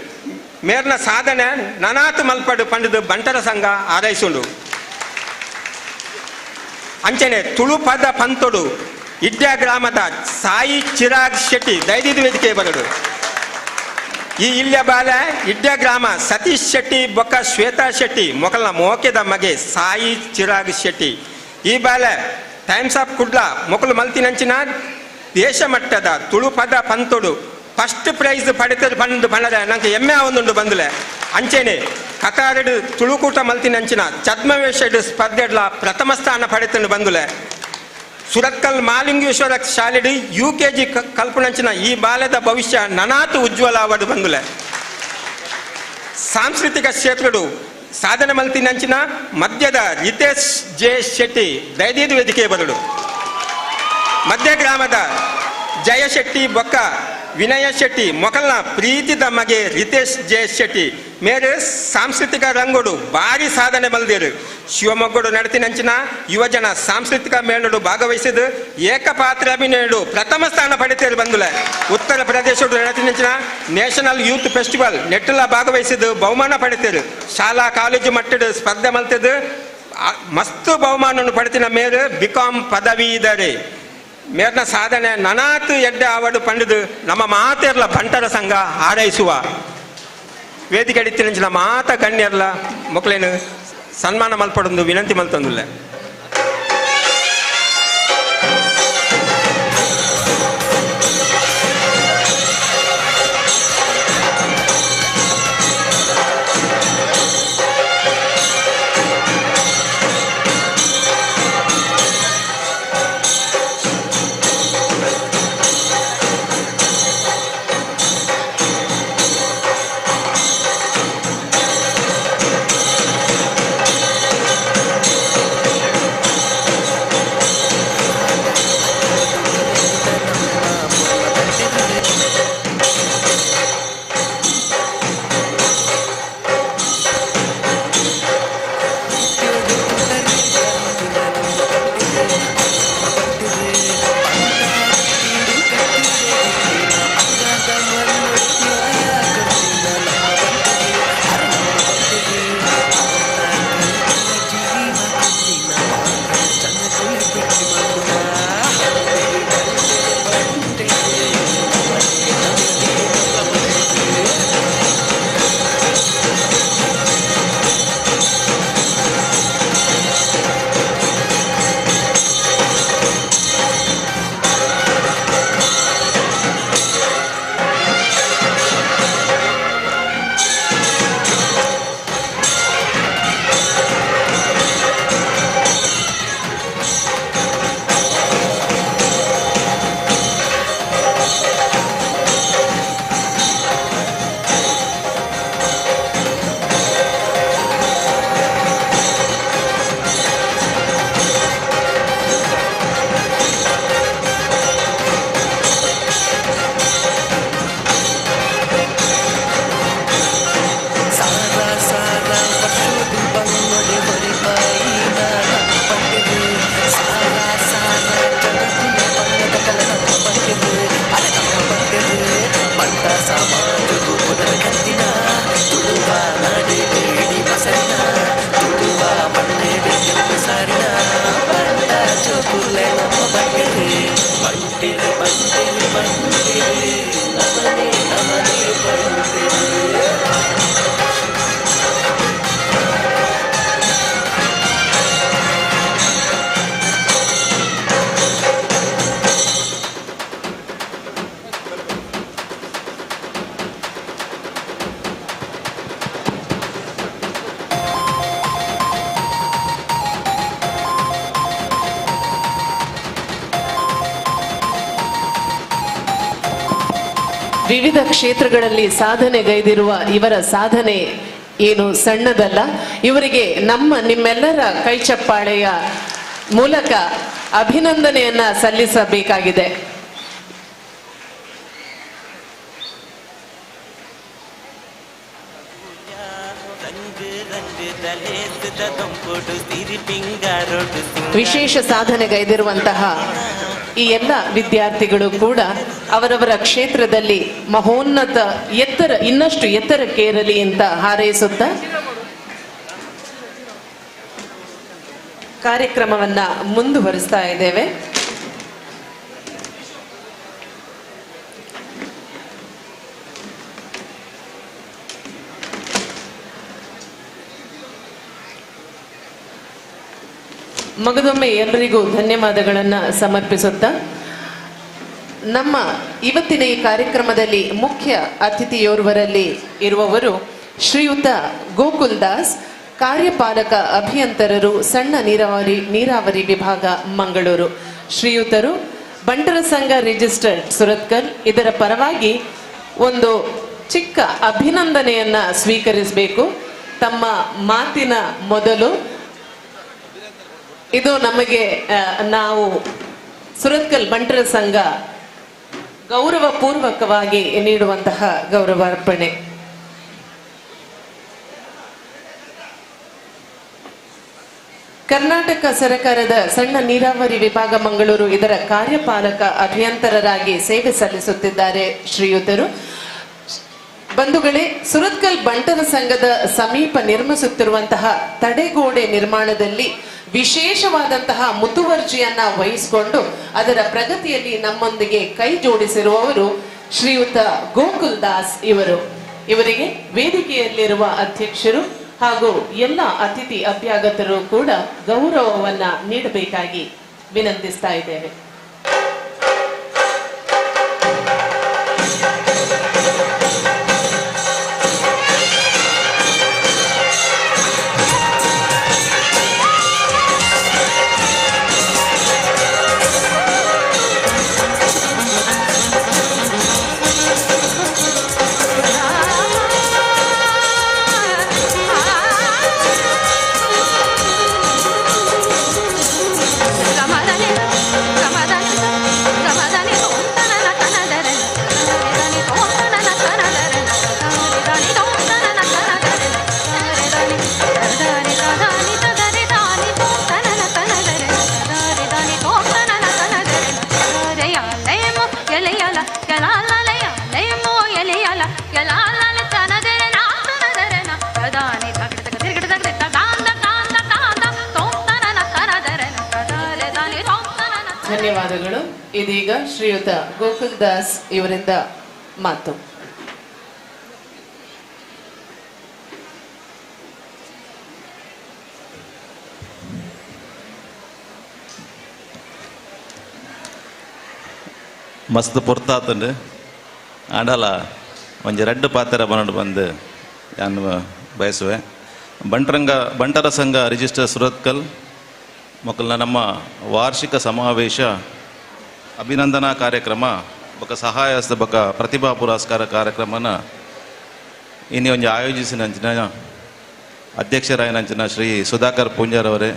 Speaker 12: ಮೇರ್ನ ಸಾಧನೆ ನನಾತು ಮಲ್ಪಡು ಪಂಡದು ಬಂಟರ ಸಂಘ ಆರೈಸುಂಡು. ಅಂಚನೆ ತುಳುಪದ ಪಂತೊಡು ಇಡ್ಯಾ ಗ್ರಾಮದ ಸಾಯಿ ಚಿರಾಗ್ ಶೆಟ್ಟಿ ದೈದಿದು ವೇದಿಕೆ ಬರಡು. ಈ ಇಲ್ಯ ಬಾಲ ಇಡ್ಯಾ ಗ್ರಾಮ ಸತೀಶ್ ಶೆಟ್ಟಿ ಬೊಕ್ಕ ಶ್ವೇತಾ ಶೆಟ್ಟಿ ಮೊಕಲ್ನ ಮೋಕೆದ ಮಗೆ ಸಾಯಿ ಚಿರಾಗ್ ಶೆಟ್ಟಿ ಈ ಬಾಲ ಟೈಮ್ಸ್ ಆಫ್ ಕುಡ್ಲ ಮೊಕಲು ಮಲ್ತಿನಂಚಿನ ದೇಶ ಮಟ್ಟದ ತುಳುಪದ ಪಂತೊಡು ಫಸ್ಟ್ ಪ್ರೈಸ್ ಪಡೆತರು ಬಂದು ಬಣ್ಣದ ನಂಗೆ ಹೆಮ್ಮೆ ಒಂದುಂಡು ಬಂದುಲೆ. ಅಂಚೆನೆ ಕತಾರಡು ತುಳುಕೂಟ ಮಲ್ತಿನಂಚಿನ ಛದ್ಮವೇಷಡು ಸ್ಪರ್ಧೆಡ್ಲ ಪ್ರಥಮ ಸ್ಥಾನ ಪಡೆತನು ಬಂದುಲೆ. ಸುರತ್ಕಲ್ ಮಾಲಿಂಗೇಶ್ವರ ಶಾಲೆಡು ಯು ಕೆ ಜಿ ಕಲ್ಪನಂಚಿನ ಈ ಬಾಲ್ಯದ ಭವಿಷ್ಯ ನನಾತು ಉಜ್ವಲ ಅವಡು ಬಂದುಲೆ. ಸಾಂಸ್ಕೃತಿಕ ಕ್ಷೇತ್ರಡು ಸಾಧನೆ ಮಲ್ತಿನಂಚಿನ ಮಧ್ಯದ ರಿತೇಶ್ ಜೆ ಶೆಟ್ಟಿ ದಯದೀದು ವೇದಿಕೆ ಬರಡು. ಮಧ್ಯ ಗ್ರಾಮದ ಜಯ ಶೆಟ್ಟಿ ಬೊಕ್ಕ ವಿನಯ ಶೆಟ್ಟಿ ಮೊಕಲ್ನ ಪ್ರೀತಿದ ಮಗೆ ರಿತೇಶ್ ಜೆ ಶೆಟ್ಟಿ ಮೇರೆ ಸಾಂಸ್ಕೃತಿಕ ರಂಗೋಡು ಭಾರಿ ಸಾಧನೆ ಮಲ್ದಿರು. ಶಿವಮೊಗ್ಗಡು ನಡತಿನಂಚಿನ ಯುವಜನ ಸಾಂಸ್ಕೃತಿಕ ಮೇಳಡು ಭಾಗವಹಿಸಿದ ಏಕಪಾತ್ರ ಅಭಿನಯಡು ಪ್ರಥಮ ಸ್ಥಾನ ಪಡೆತೇರು ಬಂದುಲೆ. ಉತ್ತರ ಪ್ರದೇಶಡು ನಡತಿನಂಚಿನ ನ್ಯಾಷನಲ್ ಯೂತ್ ಫೆಸ್ಟಿವಲ್ ನೆಟ್ಟಲ ಭಾಗವಹಿಸಿದ ಬಹುಮಾನ ಪಡೆತೇರು. ಶಾಲಾ ಕಾಲೇಜು ಮಟ್ಟದ ಸ್ಪರ್ಧೆ ಮಲ್ತದು ಮಸ್ತು ಬಹುಮಾನವನ್ನು ಪಡೆತಿನ ಮೇರೆ ಬಿಕಾಂ ಪದವೀಧರೆ. ಮೇರ್ನ ಸಾಧನೆ ನನಾತು ಎಡ್ಡೆ ಆವಡು ಪಂಡಿದು ನಮ್ಮ ಮಾತೆರ್ಲ ಬಂಟರ ಸಂಘ ಹಾರೈಸುವ ವೇದಿಕೆ ಅಡಿತಿನಂಚಿನ ಮಾತ ಗಣ್ಯರ್ಲ ಮೊಕ್ಲೇನು ಸನ್ಮಾನ ಮಲ್ಪಡೊಂದು ವಿನಂತಿ ಮಲ್ತೊಂದುಲ್ಲೆ.
Speaker 9: ವಿವಿಧ ಕ್ಷೇತ್ರಗಳಲ್ಲಿ ಸಾಧನೆಗೈದಿರುವ ಇವರ ಸಾಧನೆ ಏನು ಸಣ್ಣದಲ್ಲ. ಇವರಿಗೆ ನಮ್ಮ ನಿಮ್ಮೆಲ್ಲರ ಕೈಚಪ್ಪಾಳೆಯ ಮೂಲಕ ಅಭಿನಂದನೆಯನ್ನ ಸಲ್ಲಿಸಬೇಕಾಗಿದೆ. ವಿಶೇಷ ಸಾಧನೆಗೈದಿರುವಂತಹ ಈ ಎಲ್ಲ ವಿದ್ಯಾರ್ಥಿಗಳು ಕೂಡ ಅವರವರ ಕ್ಷೇತ್ರದಲ್ಲಿ ಮಹೋನ್ನತ ಎತ್ತರ, ಇನ್ನಷ್ಟು ಎತ್ತರಕ್ಕೇರಲಿ ಅಂತ ಹಾರೈಸುತ್ತಾ ಕಾರ್ಯಕ್ರಮವನ್ನ ಮುಂದುವರಿಸ್ತಾ ಇದ್ದೇವೆ. ಮಗದೊಮ್ಮೆ ಎಲ್ಲರಿಗೂ ಧನ್ಯವಾದಗಳನ್ನ ಸಮರ್ಪಿಸುತ್ತಾ ನಮ್ಮ ಇವತ್ತಿನ ಈ ಕಾರ್ಯಕ್ರಮದಲ್ಲಿ ಮುಖ್ಯ ಅತಿಥಿಯೋರ್ವರಲ್ಲಿ ಇರುವವರು ಶ್ರೀಯುತ ಗೋಕುಲ್ ದಾಸ್, ಕಾರ್ಯಪಾಲಕ ಅಭಿಯಂತರರು, ಸಣ್ಣ ನೀರಾವರಿ ವಿಭಾಗ, ಮಂಗಳೂರು. ಶ್ರೀಯುತರು ಬಂಟರ ಸಂಘ ರಿಜಿಸ್ಟರ್ಡ್ ಸುರತ್ಕಲ್ ಇದರ ಪರವಾಗಿ ಒಂದು ಚಿಕ್ಕ ಅಭಿನಂದನೆಯನ್ನ ಸ್ವೀಕರಿಸಬೇಕು. ತಮ್ಮ ಮಾತಿನ ಮೊದಲು ಇದು ನಮಗೆ ನಾವು ಸುರತ್ಕಲ್ ಬಂಟರ ಸಂಘ ಗೌರವಪೂರ್ವಕವಾಗಿ ನೀಡುವಂತಹ ಗೌರವಾರ್ಪಣೆ. ಕರ್ನಾಟಕ ಸರ್ಕಾರದ ಸಣ್ಣ ನೀರಾವರಿ ವಿಭಾಗ ಮಂಗಳೂರು ಇದರ ಕಾರ್ಯಪಾಲಕ ಅಭಿಯಂತರರಾಗಿ ಸೇವೆ ಸಲ್ಲಿಸುತ್ತಿದ್ದಾರೆ ಶ್ರೀಯುತರು. ಬಂಧುಗಳೇ, ಸುರತ್ಕಲ್ ಬಂಟರ ಸಂಘದ ಸಮೀಪ ನಿರ್ಮಿಸುತ್ತಿರುವಂತಹ ತಡೆಗೋಡೆ ನಿರ್ಮಾಣದಲ್ಲಿ ವಿಶೇಷವಾದಂತಹ ಮುತುವರ್ಜಿಯನ್ನ ವಹಿಸಿಕೊಂಡು ಅದರ ಪ್ರಗತಿಯಲ್ಲಿ ನಮ್ಮೊಂದಿಗೆ ಕೈ ಜೋಡಿಸಿರುವವರು ಶ್ರೀಯುತ ಗೋಕುಲ್ ದಾಸ್ ಇವರು. ಇವರಿಗೆ ವೇದಿಕೆಯಲ್ಲಿರುವ ಅಧ್ಯಕ್ಷರು ಹಾಗೂ ಎಲ್ಲ ಅತಿಥಿ ಅಭ್ಯಾಗತರು ಕೂಡ ಗೌರವವನ್ನ ನೀಡಬೇಕಾಗಿ ವಿನಂತಿಸ್ತಾ ಇದ್ದೇವೆ. ಧನ್ಯವಾದಗಳು. ಇದೀಗ ಶ್ರೀಯುತ ಗೋಕುಲ್ ದಾಸ್ ಇವರಿಂದ ಮಾತು.
Speaker 17: ಮಸ್ತ್ ಪೊರ್ತಾತಂಡು ಆಂಡಲ ಒಂಜಿ ರಡ್ಡು ಪಾತ್ರ ಬನ್ನಡು ಬಂದು ಯಾನ್ ಬಯಸುವೆ. ಬಂಟರ ಸಂಘ ರಿಜಿಸ್ಟರ್ ಸುರತ್ಕಲ್ ಮೊಕಲ್ನ ನಮ್ಮ ವಾರ್ಷಿಕ ಸಮಾವೇಶ ಅಭಿನಂದನಾ ಕಾರ್ಯಕ್ರಮ ಬೊಕ ಸಹಾಯ ಬೊಕ ಪ್ರತಿಭಾ ಪುರಸ್ಕಾರ ಕಾರ್ಯಕ್ರಮನ ಇನ್ನಿ ಒಂಜಿ ಆಯೋಜಿಸಿನಂಚಿನ ಅಧ್ಯಕ್ಷರಾಯನಂಚಿನ ಶ್ರೀ ಸುಧಾಕರ್ ಪೂಂಜಾರವರೇ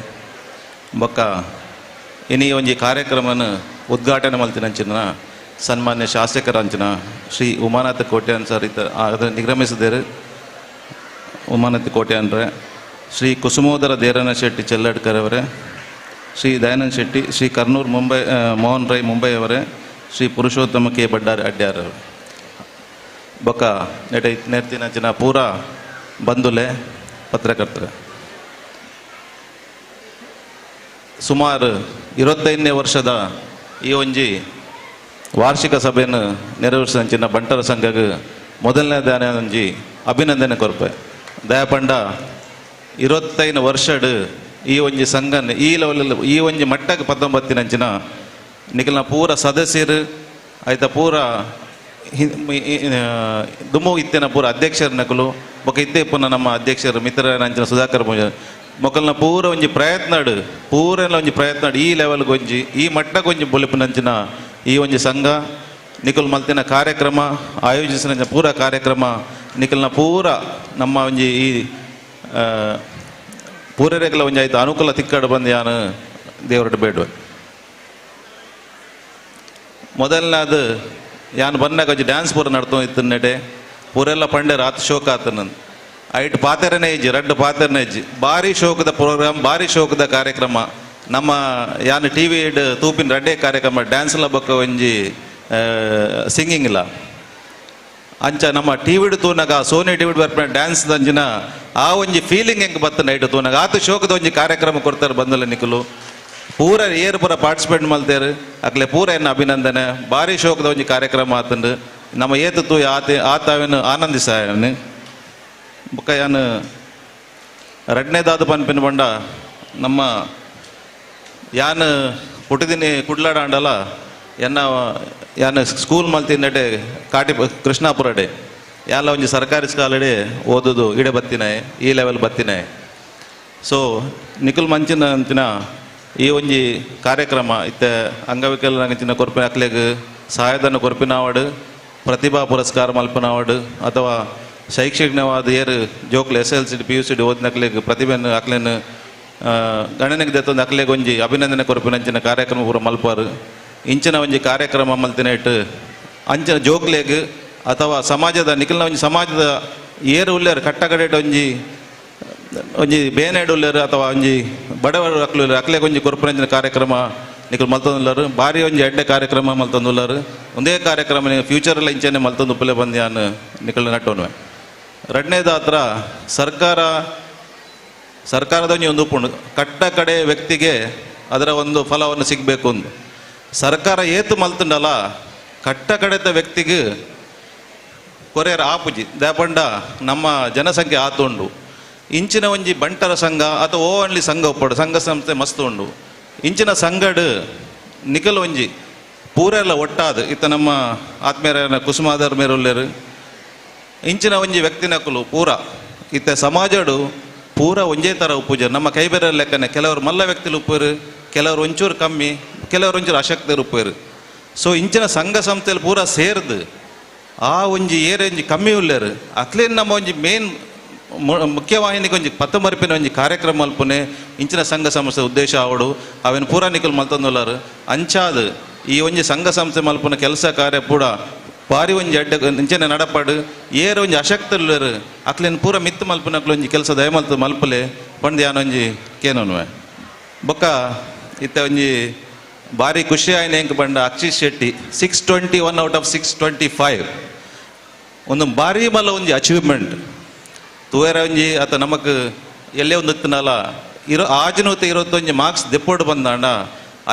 Speaker 17: ಬೊಕ ಇನಿ ಒಂಜಿ ಕಾರ್ಯಕ್ರಮನ ಉದ್ಘಾಟನೆ ಮಲ್ತಿನಂಚಿನ ಸನ್ಮಾನ್ಯ ಶಾಸಕರಂಚಿನ ಶ್ರೀ ಉಮಾನಾಥ ಕೋಟ್ಯಾನ್ ಸರ್ ಇತ ಅದನ್ನು ನಿಗ್ರಮಿಸಿದರು. ಉಮಾನಾಥ ಕೋಟ್ಯಾನ್ರೆ, ಶ್ರೀ ಕುಸುಮೋದರ ದೇರನ ಶೆಟ್ಟಿ ಚೆಲ್ಲಡ್ಕರ್ ಅವರೇ, ಶ್ರೀ ದಯಾನಂದ ಶೆಟ್ಟಿ, ಶ್ರೀ ಕರ್ನೂರ್ ಮುಂಬೈ ಮೋಹನ್ ರೈ ಮುಂಬೈ ಅವರೇ, ಶ್ರೀ ಪುರುಷೋತ್ತಮ ಕೆ ಬಡ್ಡಾರಿ ಅಡ್ಯಾರ್ ಅವರು, ಬೊಕ ನೆಟ ನೆರ್ತಿನ ಜನ ಪೂರಾ ಬಂಧುಲೆ ಪತ್ರಕರ್ತರ. ಸುಮಾರು 25ನೇ ವರ್ಷದ ಈ ಒಂಜಿ ವಾರ್ಷಿಕ ಸಭೆಯನ್ನು ನೆರವೇರಿಸಿದಂಚಿನ ಬಂಟರ ಸಂಘಕ್ಕೆ ಮೊದಲನೇ ದಾನ ಒಂಜಿ ಅಭಿನಂದನೆ ಕೊರ್ಪೆ. ದಯಾಪಂಡ 25 ವರ್ಷಡ್ ಈ ಒಂಜಿ ಸಂಘನ ಈ ಲೆವೆಲ್ ಈ ಒಂಜಿ ಮಟ್ಟಕ್ಕೆ 19 ನಿಖಲ್ನ ಪೂರ ಸದಸ್ಯರು ಆಯ್ತಾ ಪೂರ ದುಮ್ಮು ಇತ್ತಿನ ಪೂರ ಅಧ್ಯಕ್ಷರ ನಕಲು ಬೊಕ ಇತ್ತೆ ಪುನಃ ನಮ್ಮ ಅಧ್ಯಕ್ಷರು ಮಿತ್ರರಂಚಿನ ಸುಧಾಕರ್ ಪೂಜೆ ಮೊಕಲ್ನ ಪೂರ ಒಂಜಿ ಪ್ರಯತ್ನಡು ಪೂರೆಲ್ಲ ಒಂಜಿ ಪ್ರಯತ್ನಡು ಈ ಲೆವೆಲ್ಗೆ ಒಂಜಿ ಈ ಮಟ್ಟಕ್ಕೆ ಒಂಜಿ ಬೊಲಿಪುನಂಚಿನ ಈ ಒಂಜಿ ಸಂಘ ನಿಖಲ್ ಮಲ್ತಿನ ಕಾರ್ಯಕ್ರಮ ಆಯೋಜಿಸಿನ ಪೂರ ಕಾರ್ಯಕ್ರಮ ನಿಖಲ್ನ ಪೂರ ನಮ್ಮ ಒಂಜಿ ಈ ಪೂರರೆಗ್ಲ ಒಂಜಿ ಆಯ್ತು ಅನುಕೂಲ ತಿಕ್ಕಡು ಬಂದು ಯಾನು ದೇವರಟ್ಟು ಬೇಡುವೆ. ಮೊದಲನೇದು ಯಾನು ಬಂದಾಗ ಒಂಜಿ ಡ್ಯಾನ್ಸ್ ಪೂರ ನಡ್ತು ಇತ್ತು ನೆಡೆ ಪೂರೆಲ್ಲ ಪಂಡೆ ರಾತ್ ಶೋಕ ಆತ ನನ್ ಐಟ್ ಪಾತೆರನೇ ಇಜ್ಜಿ ರಡ್ಡು ಪಾತೆರನೇ ಇಜ್ಜಿ ಭಾರಿ ಶೋಕದ ಪ್ರೋಗ್ರಾಮ್ ಭಾರಿ ಶೋಕದ ಕಾರ್ಯಕ್ರಮ. ನಮ್ಮ ಯಾನು ಟಿ ವಿ ತೂಪಿನ ರಡ್ಡೆ ಕಾರ್ಯಕ್ರಮ ಡ್ಯಾನ್ಸ್ ಎಲ್ಲ ಬೊಕ್ಕ ಒಂಜಿ ಸಿಂಗಿಂಗ್ ಇಲ್ಲ ಅಂಚ ನಮ್ಮ ಟಿ ವಿಡ್ ತೂನಾಗ ಸೋನಿ ಟಿ ವಿಡ್ ಬರ್ಪೆ ಡ್ಯಾನ್ಸ್ ದಂಜಿನ ಆ ಒಂಜಿ ಫೀಲಿಂಗ್ ಹೆಂಗೆ ಬತ್ತ ನೈಟ್ ತೂನಾಗ ಆತ ಶೋಕದ ಒಂಜಿ ಕಾರ್ಯಕ್ರಮ ಕೊಡ್ತಾರೆ ಬಂದಲ್ಲ ನಿಖಲು ಪೂರ ಏರು ಪೂರ ಪಾರ್ಟಿಸಿಪೇಟ್ ಮಲ್ತೇರು ಅಕ್ಲೆ ಪೂರ ಎನ್ನ ಅಭಿನಂದನೆ. ಭಾರಿ ಶೋಕದ ಒಂಜಿ ಕಾರ್ಯಕ್ರಮ ಆತಂಡು ನಮ್ಮ ಏತು ತೂ ಆತ ಆತಾವೇನು ಆನಂದಿಸಾಯನು. ಬೊಕ್ಕ ಯಾನು ರಡ್ನೇದಾದ ಪನ್ಪಿನ ಬಂಡ ನಮ್ಮ ಯಾನು ಪುಟ್ಟಿದಿನಿ ಕುಡ್ಲಾಡ ಆಂಡಲ ಎನ್ನ ಯಾನು ಸ್ಕೂಲ್ ಮಲ್ತಿನಡೆ ಕಾಟಿ ಕೃಷ್ಣಾಪುರಡೆ ಯಾಲ ಒಂಜಿ ಸರ್ಕಾರಿ ಸ್ಕಾಲಡೆ ಓದುದು ಇಡೆ ಬತ್ತಿನಾಯೆ ಈ ಲೆವೆಲ್ ಬತ್ತಿನಾಯೆ. ಸೊ ನಿಕುಲ್ ಮಂಚಿನ ಅಂಚಿನ ಈ ಒಂಜಿ ಕಾರ್ಯಕ್ರಮ ಇತ್ತೆ ಅಂಗವಿಕಲ ಅಂಚಿನ ಕೊರ್ಪಿನ ಅಕ್ಲೆಗ್ ಸಹಾಯಧನ ಕೊರ್ಪಿನ ಅವಾರ್ಡ್, ಪ್ರತಿಭಾ ಪುರಸ್ಕಾರ ಮಲ್ಪಿನ ಅವಾರ್ಡ್, ಅಥವಾ ಶೈಕ್ಷಣಿಕವಾದ ಏರು ಜೋಕ್ಲು ಎಸ್ ಎಲ್ ಸಿ, ಪಿ.ಯು.ಸಿ ಓದಿನಕ್ಲೆಗ್ ಪ್ರತಿಭೆಯನ್ನು ಅಕ್ಲೆನ್ ಗಣನೆಗೆ ದೆತ್ತೊಂದು ಅಕ್ಲೆಗ್ ಒಂಜಿ ಅಭಿನಂದನೆ ಕೊರ್ಪಿನ ಅಂಚಿನ ಕಾರ್ಯಕ್ರಮ ಪೂರ ಮಲ್ಪಾರು. ಇಂಚಿನ ಒಂಜಿ ಕಾರ್ಯಕ್ರಮ ಮಲ್ತಿನ ಇಟ್ಟು ಅಂಚಿನ ಜೋಕ್ಲೆಗ್ ಅಥವಾ ಸಮಾಜದ ನಿಖಲ್ನ ಒಂಜಿ ಸಮಾಜದ ಏರು ಉಲ್ಲೇರು ಕಟ್ಟಕಡೆಟ್ ಒಂಜಿ ಒಂಜಿ ಬೇನೆಡ್ ಉಲ್ಲೇರು ಅಥವಾ ಒಂಜಿ ಬಡವರು ಅಕ್ಲು ಅಕ್ಲೆಗ್ ಒಂಜಿ ಕೊರ್ಪಿನ ಕಾರ್ಯಕ್ರಮ ನಿಕುಲು ಮಲ್ತೊಂದುಲ್ಲಾರು. ಭಾರಿ ಒಂಜಿ ಎಡ್ಡೆ ಕಾರ್ಯಕ್ರಮ ಮಲ್ತೊಂದುಲ್ಲಾರು. ಒಂದೇ ಕಾರ್ಯಕ್ರಮ ಫ್ಯೂಚರ್ ಎಲ್ಲ ಇಂಚನೆ ಮಲ್ತೊಂದು ಉಪ್ಪುಲೆ ಬಂದ್ಯಾನ್ ನಿಕುಲು ನಟ್ಟೋನುವೆ. ರಡ್ನೇದಾತ್ರ ಸರ್ಕಾರದ ಒಂಜಿ ಒಂದು ಉಪ್ಪುಂಡು, ಕಟ್ಟ ಕಡೆ ವ್ಯಕ್ತಿಗೆ ಅದರ ಒಂದು ಫಲವನ್ನು ಸಿಗಬೇಕು ಅಂದು. ಸರ್ಕಾರ ಏತು ಮಲ್ತುಂಡಲ್ಲ ಕಟ್ಟ ಕಡೆತ ವ್ಯಕ್ತಿಗೆ ಕೊರೆಯರ ಆಪುಜಿ ದಾಪಂಡ ನಮ್ಮ ಜನಸಂಖ್ಯೆ ಆತುಂಡು. ಇಂಚಿನ ಒಂಜಿ ಬಂಟರ ಸಂಘ ಅಥವಾ ಓ ಒನ್ಲಿ ಸಂಘ ಉಪ್ಪಡು ಸಂಘ ಸಂಸ್ಥೆ ಮಸ್ತ್ ಉಂಡು. ಇಂಚಿನ ಸಂಘಡ್ ನಿಕಲ್ ಒಂಜಿ ಪೂರೆಲ್ಲ ಒಟ್ಟಾದ ಇತ್ತ ನಮ್ಮ ಆತ್ಮೀಯರ ಕುಸುಮಾದರ್ ಮೇರುಲ್ಲೇರು ಇಂಚಿನ ಒಂಜಿ ವ್ಯಕ್ತಿನಕುಲು ಪೂರ ಇತ್ತ ಸಮಾಜಡು ಪೂರ ಒಂಜೇ ಥರ ಉಪ್ಪುಜ. ನಮ್ಮ ಕೈಬೇರ ಲೆಕ್ಕನೆ ಕೆಲವರು ಮಲ್ಲ ವ್ಯಕ್ತಿಲು ಉಪ್ಪೇರು, ಕೆಲವರು ಒಂಚೂರು ಕಮ್ಮಿ, ಕೆಲವರು ಒಂಚೂರು ಅಶಕ್ತರು ಉಪ್ಪೇರು. ಸೊ ಇಂಚಿನ ಸಂಘ ಸಂಸ್ಥೆಯಲ್ಲಿ ಪೂರ ಸೇರ್ದು ಆ ಒಂಜಿ ಏರೆ ಒಂಜಿ ಕಮ್ಮಿ ಉಲ್ಲೇರು ಅಕ್ಲೇನ್ ನಮ್ಮ ಒಂಜಿ ಮೇನ್ ಮುಖ್ಯವಾಹಿನಿಗೆ ಒಂಜಿ ಪತ್ತಮರಿಪಿನ ಒಂಜಿ ಕಾರ್ಯಕ್ರಮ ಮಲ್ಪುನೆ ಇಂಚಿನ ಸಂಘ ಸಂಸ್ಥೆ ಉದ್ದೇಶ ಆವಡು. ಅವೇನು ಪೂರ ನಿಕುಲು ಮಲ್ತೊಂದುಲ್ಲಾರು. ಅಂಚಾದ್ ಈ ಒಂಜಿ ಸಂಘ ಸಂಸ್ಥೆ ಮಲ್ಪುನ ಕೆಲಸ ಕಾರ್ಯ ಪೂರ ಭಾರಿ ಒಂಜಿ ಅಡ್ಡ ಇಂಚನೆ ನಡಪಾಡು ಏರು ಒಂಜಿ ಅಶಕ್ತರುಲ್ಲೇರು ಅಕ್ಲೇನ್ ಪೂರ ಮಿತ್ತು ಮಲ್ಪುನಕ್ಲು ಒಂಜಿ ಕೆಲಸ ದಯ ಮಲ್ತು ಮಲ್ಪಲೆ ಪಂದ್ ಯಾನೊಂಜಿ ಕೇನೊನ್ವೆ. ಬೊಕ್ಕ ಇತ್ತ ಒಂಜಿ ಭಾರಿ ಖುಷಿ ಆಯ್ನ ಎಂಕ್ ಬಂಡ ಅಕ್ಷಿತ್ ಶೆಟ್ಟಿ 621 ಔಟ್ ಆಫ್ 625 ಒಂದು ಭಾರಿ ಮಲ್ಲ ಒಂಜಿ ಅಚೀವ್ಮೆಂಟ್. ತೂಯರ ಒಂಜಿ ಅತ ನಮಕ್ ಎಲ್ಲೇ ಒಂದು ಇತ್ತನಲ್ಲ ಇರೋ ಆಜಿನೂತ ಇರತ್ತೊಂಜಿ ಮಾರ್ಕ್ಸ್ ದೆಪ್ಪೋಡು ಬಂದಾಂಡ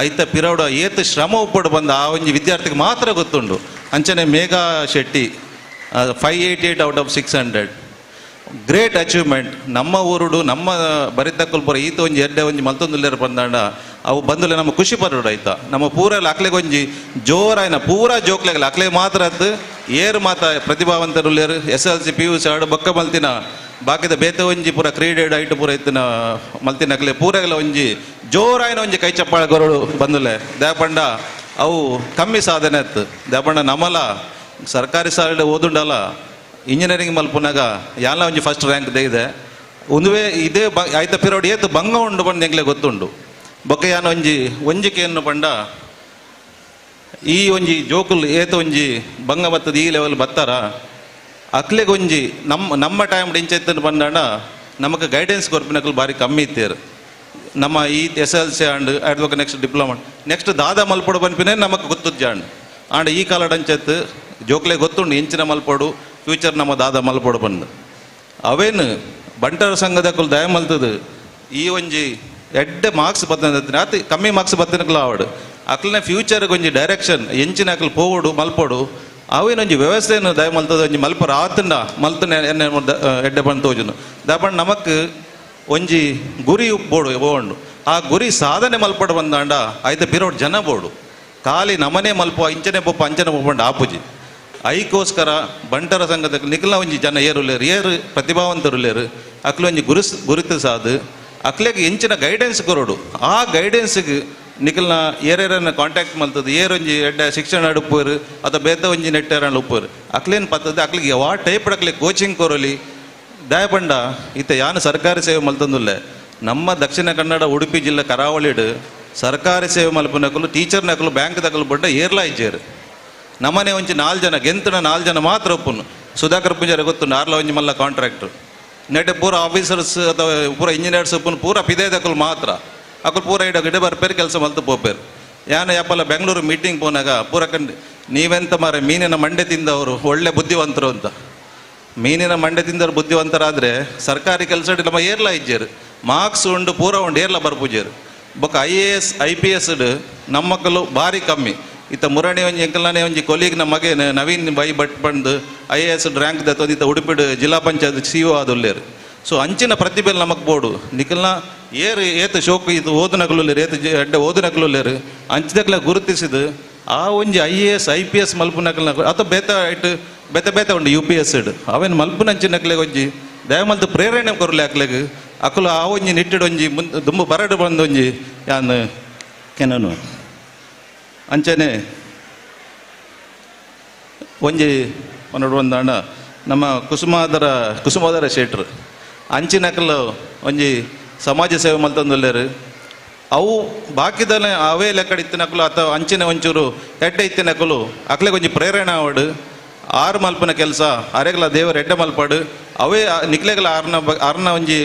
Speaker 17: ಐತ ಪಿರೌಡ ಏತ್ ಶ್ರಮ ಉಪ್ಪೋಡು ಬಂದ ಆ ಒಂಜಿ ವಿದ್ಯಾರ್ಥಿಗೆ ಮಾತ್ರ ಗೊತ್ತುಂಡು. ಅಂಚನೆ Megha Shetty 588 out of 600 great achievement. ನಮ್ಮ ಊರುಡು ನಮ್ಮ ಬರಿತಕ್ಕಲ್ ಪೂರ ಈತ ಒಂಜಿ ಎಡ್ಡೆ ಒಂಜಿ ಮಲ್ತೊಂದುಲ್ಲೇರು ಬಂದಾಂಡ ಅವು ಬಂದುಲೆ ನಮ್ಮ ಖುಷಿ ಪರೋಡು ಆಯ್ತಾ. ನಮ್ಮ ಪೂರೆಲ್ಲ ಅಕ್ಲೆಗ್ ಒಂಜಿ ಜೋರಾಯ್ನ ಪೂರ ಜೋಕ್ಲೆಗಲ್ಲ ಅಕ್ಲೆ ಮಾತ್ರ ಅತ್ತು ಏರು ಮಾತ ಪ್ರತಿಭಾವಂತರುಲ್ಲೇರು ಎಸ್ ಎಲ್ ಸಿ, ಪಿ.ಯು.ಸಿ ಆಡು ಬೊಕ್ಕ ಮಲ್ತಿನ ಬಾಕಿದ ಬೇತೆ ಒಂಜಿ ಪೂರ ಕ್ರೀಡೆ ಐಟು ಪೂರ ಇತ್ತಿನ ಮಲ್ತಿನ ಅಕ್ಲೆ ಪೂರೆಗಲ ಒಂಜಿ ಜೋರಾಯ್ನ ಒಂಜಿ ಕೈ ಚಪ್ಪಾಳೆ ಕೊರಡು ಬಂದುಲೆ. ದಾಪಂಡ ಅವು ಕಮ್ಮಿ ಸಾಧನೆ ಅತ್ತು. ದಾಪಂಡ ನಮಲ ಸರ್ಕಾರಿ ಶಾಲೆ ಓದುಂಡಲ್ಲ ಇಂಜಿನಿಯರಿಂಗ್ ಮಲ್ಪುನಾಗ ಯಾಲ ಒಂಜಿ ಫಸ್ಟ್ ರ್ಯಾಂಕ್ ಇದೆ ಒಂದುವೇ ಇದೇ ಬ ಆಯ್ತ ಪಿರೋಡ್ ಏತು ಬಂಗ ಉಂಡು ಬಂದು ಎಂಗ್ಲೆ ಗೊತ್ತುಂಡು. ಬೊಕ್ಕ ಯಾನ ಒಂಜಿ ಒಂಜಿಕೆಯನ್ನು ಪಂಡ ಈ ಒಂಜಿ ಜೋಕುಲ್ ಏತ ಒಂಜಿ ಬಂಗ ಬತ್ತದ ಈ ಲೆವೆಲ್ ಬತ್ತಾರ ಅಕ್ಲೆಗ್ ಒಂಜಿ ನಮ್ಮ ನಮ್ಮ ಟೈಮ್ ಇಂಚೆತ್ತನ್ನು ಬಂದಾಂಡ ನಮಕ್ ಗೈಡೆನ್ಸ್ ಕೊರ್ಪಿನಕುಲು ಭಾರಿ ಕಮ್ಮಿ ಇತ್ತೇರು. ನಮ್ಮ ಈ ಎಸ್ ಎಲ್ ಸಿ and ಅಡ್ವಕ next diploma next ದಾದಾ ಮಲ್ಪೊಡು ಪನ್ಪಿನೇ ನಮಕ್ ಗೊತ್ತುಜ್ಜಾಂಡ್. ಆಂಡ ಈ ಕಾಲಡ್ ಅಂಚೆತ್ತು ಜೋಕ್ಲೆ ಗೊತ್ತುಂಡು ಇಂಚಿನ ಮಲ್ಪೊಡು ಫ್ಯೂಚರ್ ನಮ್ಮ ದಾದಾ ಮಲ್ಪೊಡು ಬಂದು ಅವೇನು ಬಂಟರ ಸಂಘದಕುಲು ದಯ ಮಲ್ತದು ಈ ಒಂಜಿ ಎಡ್ಡೆ ಮಾರ್ಕ್ಸ್ ಬತ್ತನ ಅತಿ ಕಮ್ಮಿ ಮಾರ್ಕ್ಸ್ ಬತ್ತನಕುಲು ಆವಡು ಅಕ್ಲನ ಫ್ಯೂಚರ್ಗೆ ಒಂಜಿ ಡೈರೆಕ್ಷನ್ ಎಂಚಿನ ಅಕ್ಲು ಪೋವಡು ಮಲ್ಪೊಡು ಅವೇನೊಂಜಿ ವ್ಯವಸ್ಥೆಯನ್ನು ದಯ ಮಲ್ತದ ಒಂಜಿ ಮಲ್ಪರ ಆತಂಡ ಮಲ್ತನ ಎಣ್ಣೆ ಎಡ್ಡೆ ಬಂದು ತೋಜುನು. ದಾಪಂಡ ನಮಕ್ ಒಂಜಿ ಗುರಿ ಬೋಡು ಬೋಂಡು ಆ ಗುರಿ ಸಾಧನೆ ಮಲ್ಪಡು ಬಂದಾಂಡ ಐತ ಪಿರೋಡ್ ಜನ ಬೋಡು ಖಾಲಿ ನಮನೆ ಮಲ್ಪ ಇಂಚನೆ ಬೊಪ್ಪ ಅಂಚನೆ ಬೊಪ್ಪಂಡ ಆಪುಜಿ. ಐಕೋಸ್ಕರ ಬಂಟರ ಸಂಘದ ನಿಖಲ ಒಂಜಿ ಜನ ಏರುಲ್ಲೇರು ಏರು ಪ್ರತಿಭಾವಂತರುಲ್ಲೇರು ಅಕ್ಲು ಒಂಜಿ ಗುರುತು ಸಾದು ಅಕ್ಲೆಗ್ ಎಂಚಿನ ಗೈಡೆನ್ಸ್ ಕೊರಡು ಆ ಗೈಡೆನ್ಸ್ಗೆ ನಿಖಲ್ನ ಏರೇರನ್ನ ಕಾಂಟ್ಯಾಕ್ಟ್ ಮಲ್ತದ ಏರೊಂಜಿ ಎಡ್ಡೆ ಶಿಕ್ಷಣ ಉಪ್ಪುರು ಅಥವಾ ಬೇತ ಒಂಜಿ ನೆಟ್ಟೇರನ್ನ ಉಪ್ಪುರು ಅಕ್ಲೇನ್ ಪತ್ತದ ಅಕ್ಲಿಗೆ ಯಾವ ಟೈಪ್ ಅಕ್ಲೆ ಕೋಚಿಂಗ್ ಕೊರಲಿ. ದಯಪಂಡ ಇತ್ತ ಯಾನು ಸರ್ಕಾರಿ ಸೇವೆ ಮಲ್ತಂದುಲ್ಲೆ ನಮ್ಮ ದಕ್ಷಿಣ ಕನ್ನಡ ಉಡುಪಿ ಜಿಲ್ಲೆ ಕರಾವಳಿಡು ಸರ್ಕಾರಿ ಸೇವೆ ಮಲ್ಪನಕಲು ಟೀಚರ್ ನಕಲು ಬ್ಯಾಂಕ್ ದಕಲು ಬಡ್ಡ ಏರ್ಲಾ ಇಜ್ಜೇರು. ನಮ್ಮನೆ ಒಂಜಿ ನಾಲ್ ಜನ ಗೆಂತನ ನಾಲ್ ಜನ ಮಾತ್ರ ಒಪ್ಪುನು. ಸುಧಾಕರ್ ಪೂಜಾರಿ ಗೊತ್ತು ನಾರ್ಲ ಒಂಜಿ ಮಲ್ಲ ಕಾಂಟ್ರಾಕ್ಟರ್ ನೆಟೆ ಪೂರ ಆಫೀಸರ್ಸ್ ಅಥವಾ ಪೂರ ಇಂಜಿನಿಯರ್ಸ್ ಒಪ್ಪುನು ಪೂರ ಪಿದೇದಕಲು ಮಾತ್ರ ಅಕುಲು ಪೂರ ಇಡ ಗಿಡ ಬರ್ಪೇರು ಕೆಲಸ ಮಲ್ತು ಪೋಪೇರು. ಯಾನ ಯಾಪಲ್ಲ ಬೆಂಗಳೂರು ಮೀಟಿಂಗ್ ಪೋನಾಗ ಪೂರ ಕಂಡು ನೀವೆಂತ ಮಾರೆ ಮೀನಿನ ಮಂಡೆ ತಿಂದವರು ಒಳ್ಳೆ ಬುದ್ಧಿವಂತರು ಅಂತ. ಮೀನಿನ ಮಂಡೆ ತಿಂದವರು ಬುದ್ಧಿವಂತರಾದರೆ ಸರ್ಕಾರಿ ಕೆಲಸ ನಮ್ಮ ಏರ್ಲ ಇಜ್ಜೇರು ಮಾರ್ಕ್ಸ್ ಉಂಡು ಪೂರ ಉಂಡು ಏರ್ಲ ಬರ್ಪುಜೇರು. ಬೊಕ್ಕ ಐ.ಎ.ಎಸ್ ಐ.ಪಿ.ಎಸ್ ನಮ್ಮಕ್ಕಲು ಭಾರಿ ಕಮ್ಮಿ. ಇತ್ತ ಮುರಣಿ ಒಂಜಿ ಎಂಕಲ್ನೇ ಒಂಜಿ ಕೊಲೀಗ್ ನಮ್ಮ ಮಗೆ ನವೀನ್ ಬೈ ಭಟ್ ಬಂದು ಐ.ಎ.ಎಸ್ ರ್ಯಾಂಕ್ ದತ್ತೊಂದು ಇತ್ತ ಉಡುಪಿಡು ಜಿಲ್ಲಾ ಪಂಚಾಯತ್ ಸಿ.ಒ ಆದುಲ್ಲೇರು. ಸೊ ಅಂಚಿನ ಪ್ರತಿಭೆ ನಮಕ್ ಬೋಡು ನಿಕಲ್ನ ಏರು ಏತು ಶೋಕು ಇದು ಓದುನಕಲುಲ್ಲೇರು ಏತು ಎಡ್ಡೆ ಓದುನಕಲುಲ್ಲೇರು ಅಂಚಿದಕ್ಲ ಗುರುತಿಸಿದು ಆ ಒಂಜಿ ಐ.ಎ.ಎಸ್ ಐ.ಪಿ.ಎಸ್ ಮಲ್ಪುನಕಲ್ನ ಅಥವಾ ಬೇತ ಇಟ್ಟು ಬೇತೆ ಬೇತೆ ಉಂಡು ಯು.ಪಿ.ಎಸ್ ಇಡು ಅವೇನು ಮಲ್ಪುನಂಚಿನಕ್ಲೆಗ್ ಒಂಜಿ ದಯಮಲ್ತು ಪ್ರೇರಣೆ ಕೊರ್ಲೆ ಅಕ್ಲೆಗ್ ಅಕುಲು ಆ ಒಂಜಿ ನಿಟ್ಟಿಡೊಂಜಿ ಮುಂದೆ ದುಂಬು ಬರಡು ಬಂದೊಂಜಿ ಯಾನ್ ಕೆನನು ಅಂಚನೆ ಒಂಜಿ ಪನ್ನೊಡು ಒಂದಾಂಡ ನಮ್ಮ ಕುಸುಮಾದರ ಶೆಟ್ರು ಅಂಚಿನಕಲು ಒಂಜಿ ಸಮಾಜ ಸೇವೆ ಮಲ್ತೊಂದುಲ್ಲೆರ್ ಅವು ಬಾಕಿದನೆ ಅವೇ ಲೆಕ್ಕಡ್ ಇತ್ತಿನಕುಲು ಅಥವಾ ಅಂಚಿನ ಒಂಚೂರು ಎಡ್ಡೆ ಇತ್ತಿನಕುಲು ಅಕ್ಲೆಗ್ ಒಂಜಿ ಪ್ರೇರಣೆ ಆವಡ್ ಆರು ಮಲ್ಪನ ಕೆಲಸ ಅರೆಗ್ಲ ದೇವರ ಎಡ್ಡೆ ಮಲ್ಪಾಡು ಅವೇ ನಿಕ್ಲೆಗ್ಲ ಆರ್ನ ಒಂಜಿ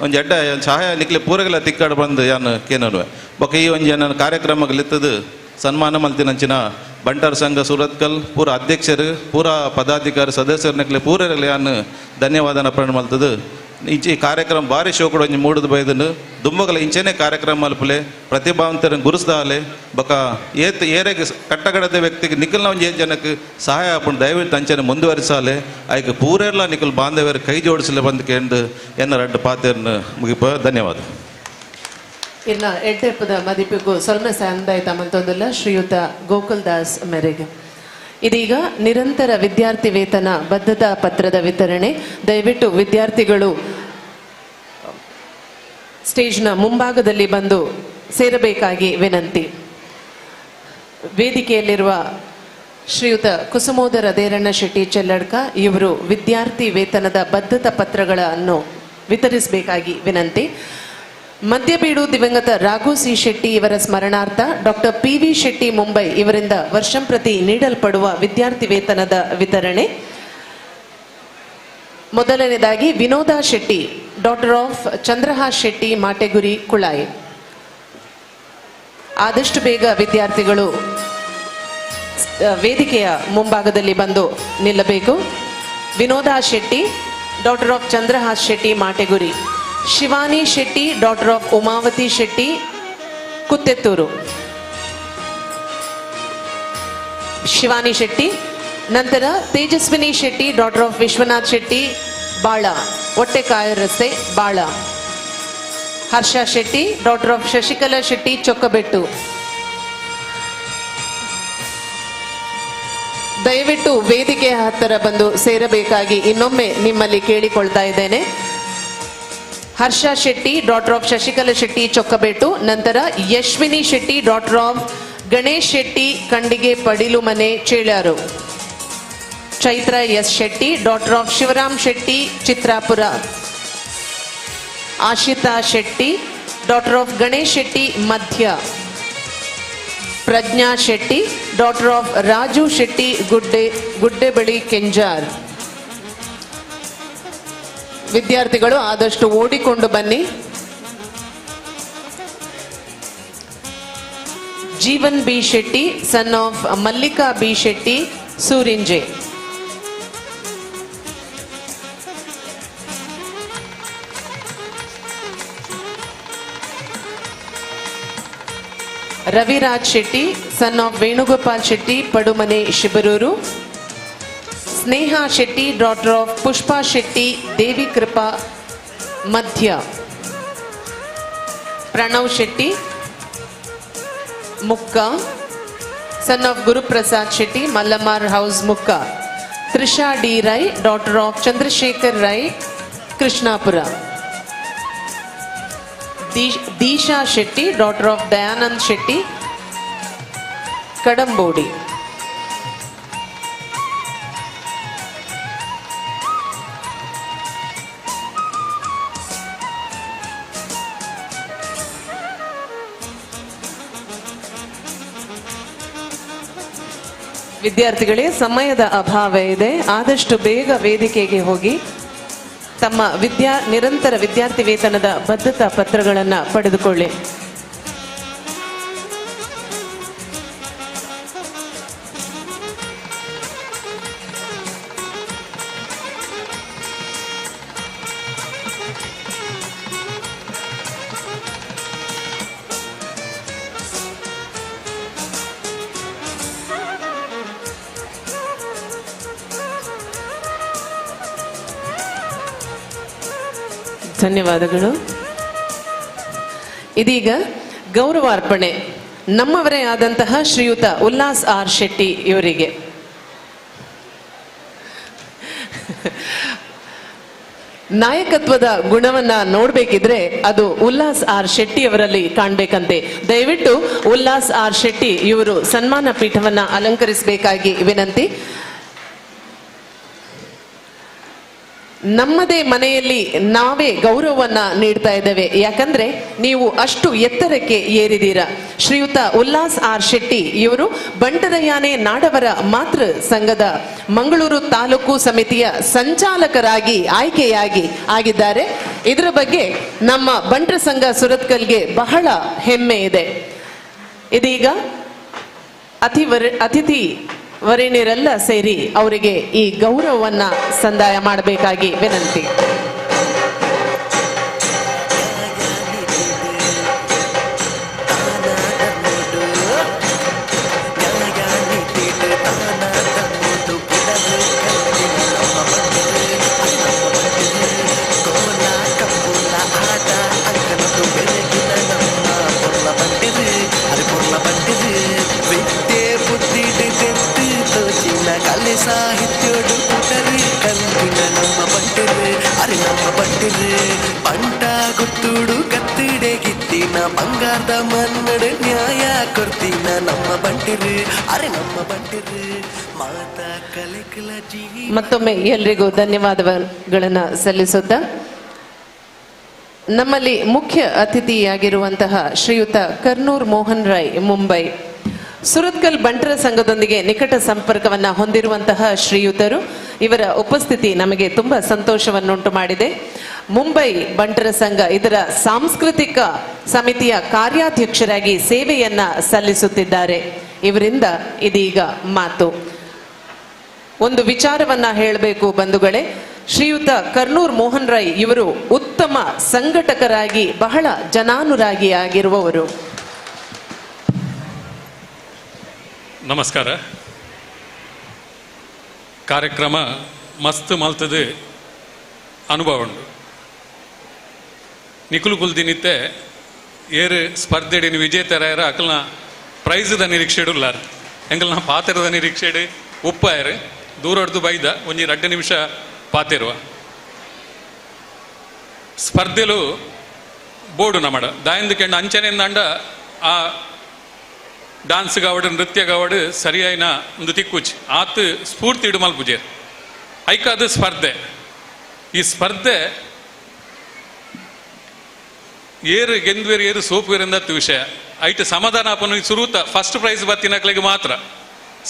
Speaker 17: ಒಂಜಿ ಎಡ್ಡೆ ಸಹಾಯ ನಿಕ್ಲೆ ಪೂರಗಲ ತಿಕ್ಕಾಡು ಬಂದು ಯಾನ್ ಕೇನನುವೆ. ಬೊಕ ಈ ಒಂಜಿ ನನ್ನ ಕಾರ್ಯಕ್ರಮಗಳಿತ್ತದು ಸನ್ಮಾನ ಮಲ್ತಿನಂಚಿನ ಬಂಟರ ಸಂಘ ಸೂರತ್ಕಲ್ ಪೂರ ಅಧ್ಯಕ್ಷರು ಪೂರ ಪದಾಧಿಕಾರಿ ಸದಸ್ಯರು ನಿಕ್ಲೆ ಪೂರಗಲ ಯಾನ್ ಧನ್ಯವಾದನ ಅರ್ಪಣೆ ಮಲ್ತದು. ಇಂಚೆ ಕಾರ್ಯಕ್ರಮ ಭಾರಿ ಶೋಕುಡು ಒಂಜಿ ಮೂಡುದು ಬೈದನು ದುಂಬಗಲ ಇಂಚೆನೆ ಕಾರ್ಯಕ್ರಮ ಮಲ್ಪುಲೆ ಪ್ರತಿಭಾವಂತರ ಗುರುಸ್ದಾಲೆ ಬೊಕ ಏತ್ ಏರೆಗ್ ಕಟ್ಟಗಡದ ವ್ಯಕ್ತಿಗೆ ನಿಖಲ್ನ ಒಂಜಿ ಏತ್ ಜನಕ್ಕೆ ಸಹಾಯ ಆಪುಂಡು ದಯವಿಟ್ಟು ಅಂಚನೆ ಮುಂದುವರಿಸಾಲೆ ಐಕ್ ಪೂರೆರ್ಲ ನಿಖಲ್ ಬಾಂಧವ್ಯರು ಕೈ ಜೋಡಿಸಲೆ ಬಂದು ಕೇಂದು ಎನ್ನ ರಡ್ಡು ಪಾತೆರ್ನ ಮುಗಿಪ. ಧನ್ಯವಾದ.
Speaker 9: ಇನ್ನ ಎಡ್ಡೆಪ್ಪದ ಮದಿಪಿಗೂ ಸೊಲ್ಮೆ ಸಂದಾಯ್ತ ಮಂತೊಂದುಲ್ಲ ಶ್ರೀಯುತ ಗೋಕುಲ್ ದಾಸ್ ಮೇರೆಗೆ. ಇದೀಗ ನಿರಂತರ ವಿದ್ಯಾರ್ಥಿ ವೇತನ ಬದ್ಧತಾ ಪತ್ರದ ವಿತರಣೆ. ದಯವಿಟ್ಟು ವಿದ್ಯಾರ್ಥಿಗಳು ಸ್ಟೇಜ್ನ ಮುಂಭಾಗದಲ್ಲಿ ಬಂದು ಸೇರಬೇಕಾಗಿ ವಿನಂತಿ. ವೇದಿಕೆಯಲ್ಲಿರುವ ಶ್ರೀಯುತ ಕುಸುಮೋದರ ದೇರಣ್ಣ ಶೆಟ್ಟಿ ಚೆಲ್ಲಡ್ಕ ಇವರು ವಿದ್ಯಾರ್ಥಿ ವೇತನದ ಬದ್ಧತಾ ಪತ್ರಗಳನ್ನು ವಿತರಿಸಬೇಕಾಗಿ ವಿನಂತಿ. ಮಧ್ಯಬೀಡು ದಿವಂಗತ ರಾಘು ಸಿ ಶೆಟ್ಟಿ ಇವರ ಸ್ಮರಣಾರ್ಥ doctor P V Shetty Mumbai ಇವರಿಂದ ವರ್ಷಂಪ್ರತಿ ನೀಡಲ್ಪಡುವ ವಿದ್ಯಾರ್ಥಿ ವೇತನದ ವಿತರಣೆ. ಮೊದಲನೇದಾಗಿ ವಿನೋದ ಶೆಟ್ಟಿ, ಡಾಟರ್ ಆಫ್ ಚಂದ್ರಹಾಸ್ ಶೆಟ್ಟಿ, ಮಾಟೆಗುರಿ, ಕುಳಾಯಿ. ಆದಷ್ಟು ಬೇಗ ವಿದ್ಯಾರ್ಥಿಗಳು ವೇದಿಕೆಯ ಮುಂಭಾಗದಲ್ಲಿ ಬಂದು ನಿಲ್ಲಬೇಕು. Vinoda Shetty, daughter of Chandrahas Shetty, Mateguri. Shivani Shetty, daughter of Umavathi Shetty, Kuttettur. Shivani Shetty. ನಂತರ Tejaswini Shetty, daughter of Vishwanath Shetty, Bala, Ottekaya ರಸ್ತೆ, Bala. Harsha Shetty, daughter of Shashikala Shetty, Chokkabettu. ದಯವಿಟ್ಟು ವೇದಿಕೆಯ ಹತ್ತಿರ ಬಂದು ಸೇರಬೇಕಾಗಿ ಇನ್ನೊಮ್ಮೆ ನಿಮ್ಮಲ್ಲಿ ಕೇಳಿಕೊಳ್ತಾ ಇದ್ದೇನೆ. Harsha Shetty, daughter of Shashikala Shetty, Chokkabettu. ನಂತರ Yashwini Shetty, daughter of Ganesh Shetty, Kandige Padilumane, Chelyaru. Chaitra S Shetty, daughter of Shivaram Shetty, Chitrapura. Ashita Shetty, daughter of Ganesh Shetty, Madhya. Prajna Shetty, daughter of Raju Shetty, Guddebali, Kenjar. ವಿದ್ಯಾರ್ಥಿಗಳು ಆದಷ್ಟು ಓಡಿಕೊಂಡು ಬನ್ನಿ. Jeevan B Shetty, son of Mallika B Shetty, Surinje. Raviraj Shetty, son of Venugopal Shetty, Padumane, Shibaroor. Sneha Shetty, daughter of Pushpa Shetty, Devi Kripa, Madhya. Pranav Shetty, Mukka, son of Guruprasad Shetty, Mallamar house, Mukka. Trisha D Rai, daughter of Chandrashekar Rai, Krishnapura. Disha Shetty, daughter of Dayanand Shetty, Kadambodi. ವಿದ್ಯಾರ್ಥಿಗಳೇ, ಸಮಯದ ಅಭಾವ ಇದೆ, ಆದಷ್ಟು ಬೇಗ ವೇದಿಕೆಗೆ ಹೋಗಿ ತಮ್ಮ ನಿರಂತರ ವಿದ್ಯಾರ್ಥಿ ವೇತನದ ಬದ್ಧತಾ ಪತ್ರಗಳನ್ನು ಪಡೆದುಕೊಳ್ಳಿ. ಧನ್ಯವಾದಗಳು. ಇದೀಗ ಗೌರವಾರ್ಪಣೆ ನಮ್ಮವರೇ ಆದಂತಹ ಶ್ರೀಯುತ ಉಲ್ಲಾಸ್ ಆರ್ ಶೆಟ್ಟಿ ಇವರಿಗೆ. ನಾಯಕತ್ವದ ಗುಣವನ್ನ ನೋಡ್ಬೇಕಿದ್ರೆ ಅದು ಉಲ್ಲಾಸ್ ಆರ್ ಶೆಟ್ಟಿ ಅವರಲ್ಲಿ ಕಾಣ್ಬೇಕಂತೆ. ದಯವಿಟ್ಟು ಉಲ್ಲಾಸ್ ಆರ್ ಶೆಟ್ಟಿ ಇವರು ಸನ್ಮಾನ ಪೀಠವನ್ನ ಅಲಂಕರಿಸಬೇಕಾಗಿ ವಿನಂತಿ. ನಮ್ಮದೇ ಮನೆಯಲ್ಲಿ ನಾವೇ ಗೌರವವನ್ನ ನೀಡ್ತಾ ಇದ್ದೇವೆ, ಯಾಕಂದ್ರೆ ನೀವು ಅಷ್ಟು ಎತ್ತರಕ್ಕೆ ಏರಿದೀರಾ. ಶ್ರೀಯುತ ಉಲ್ಲಾಸ್ ಆರ್ ಶೆಟ್ಟಿ ಇವರು ಬಂಟರ ಯಾನೆ ನಾಡವರ ಮಾತೃ ಸಂಘದ ಮಂಗಳೂರು ತಾಲೂಕು ಸಮಿತಿಯ ಸಂಚಾಲಕರಾಗಿ ಆಯ್ಕೆಯಾಗಿ ಆಗಿದ್ದಾರೆ. ಇದರ ಬಗ್ಗೆ ನಮ್ಮ ಬಂಟರ ಸಂಘ ಸುರತ್ಕಲ್ಗೆ ಬಹಳ ಹೆಮ್ಮೆ ಇದೆ. ಇದೀಗ ಅತಿಥಿ ವರೇಣ್ಯರೆಲ್ಲ ಸೇರಿ ಅವರಿಗೆ ಈ ಗೌರವವನ್ನ ಸಂದಾಯ ಮಾಡಬೇಕಾಗಿ ವಿನಂತಿ.
Speaker 8: ಸಾಹಿತ್ಯೋಡು ಪುಟರು ಕಲ್ಪಿನ ನಮ್ಮ ಬಂಟರು, ಅರೆ ನಮ್ಮ ಬಂಟರು ಪಂಟ ಗುತ್ತುಡು ಕತ್ತಿಡೆ ಗಿತ್ತಿನ ಬಂಗಾರದ ಮನ್ನಡು ನ್ಯಾಯ ಕೊಡ್ತೀನ ನಮ್ಮ ಬಂಟರು, ಅರೆ ನಮ್ಮ ಬಂಟರು ಮಾತಾ ಕಲೆಕಲ ಜೀವಿ.
Speaker 9: ಮತ್ತೊಮ್ಮೆ ಎಲ್ರಿಗೂ ಧನ್ಯವಾದಗಳನ್ನು ಸಲ್ಲಿಸುತ್ತಾ ನಮ್ಮಲ್ಲಿ ಮುಖ್ಯ ಅತಿಥಿಯಾಗಿರುವಂತಹ ಶ್ರೀಯುತ ಕರ್ನೂರ್ ಮೋಹನ್ ರೈ ಮುಂಬೈ ಸುರತ್ಕಲ್ ಬಂಟರ ಸಂಘದೊಂದಿಗೆ ನಿಕಟ ಸಂಪರ್ಕವನ್ನ ಹೊಂದಿರುವಂತಹ ಶ್ರೀಯುತರು, ಇವರ ಉಪಸ್ಥಿತಿ ನಮಗೆ ತುಂಬಾ ಸಂತೋಷವನ್ನುಂಟು ಮಾಡಿದೆ. ಮುಂಬೈ ಬಂಟರ ಸಂಘ ಇದರ ಸಾಂಸ್ಕೃತಿಕ ಸಮಿತಿಯ ಕಾರ್ಯಾಧ್ಯಕ್ಷರಾಗಿ ಸೇವೆಯನ್ನ ಸಲ್ಲಿಸುತ್ತಿದ್ದಾರೆ. ಇವರಿಂದ ಇದೀಗ ಮಾತು. ಒಂದು ವಿಚಾರವನ್ನ ಹೇಳಬೇಕು ಬಂಧುಗಳೇ, ಶ್ರೀಯುತ ಕರ್ನೂರ್ ಮೋಹನ್ ರೈ ಇವರು ಉತ್ತಮ ಸಂಘಟಕರಾಗಿ ಬಹಳ ಜನಾನುರಾಗಿಯಾಗಿರುವವರು.
Speaker 18: ನಮಸ್ಕಾರ. ಕಾರ್ಯಕ್ರಮ ಮಸ್ತ್ ಮಲ್ತದೆ ಅನುಭವ ಉಂಡು. ನಿಕುಲು ಕುಲ್ದಿನಿತ್ತೆ ಏರು ಸ್ಪರ್ಧೆಡಿನ ವಿಜೇತರಾಯರ ಅಕಲ್ನ ಪ್ರೈಸ್ದ ನಿರೀಕ್ಷೆಡು ಉಲ್ಲಾರ, ಎಂಕಲ್ನ ಪಾತ್ರದ ನಿರೀಕ್ಷೆಡು ಉಪ್ಪಾಯರು ದೂರಡ್ದು ಬೈದ ಒಂಜಿ 2 ನಿಮಿಷ ಪಾತಿರುವ ಸ್ಪರ್ಧೆಲು ಬೋರ್ಡು ನಮಡ ದಾಯಂದು ಕೆಂಡ ಅಂಚನೆಂದಂಡ ಆ ಡಾನ್ಸ್ ಗಾವಡು ನೃತ್ಯ ಗಾವಡು ಸರಿಯಾಯಿನ ಒಂದು ತಿಕ್ಕುಚಿ ಆತು ಸ್ಫೂರ್ತಿ ಇಡು ಮಲ್ಪುಜೇರ್ ಐಕಾದ ಸ್ಪರ್ಧೆ. ಈ ಸ್ಪರ್ಧೆ ಏರು ಗೆಂದ್ವೇರು ಏರು ಸೋಪುವೇರು ಎಂದತ್ತು ವಿಷಯ ಐಟ್ ಸಮಾಧಾನ ಆಪನು ಸುರೂತ ಫಸ್ಟ್ ಪ್ರೈಸ್ ಬತ್ತಿನಕ್ಲಿಗೆ ಮಾತ್ರ,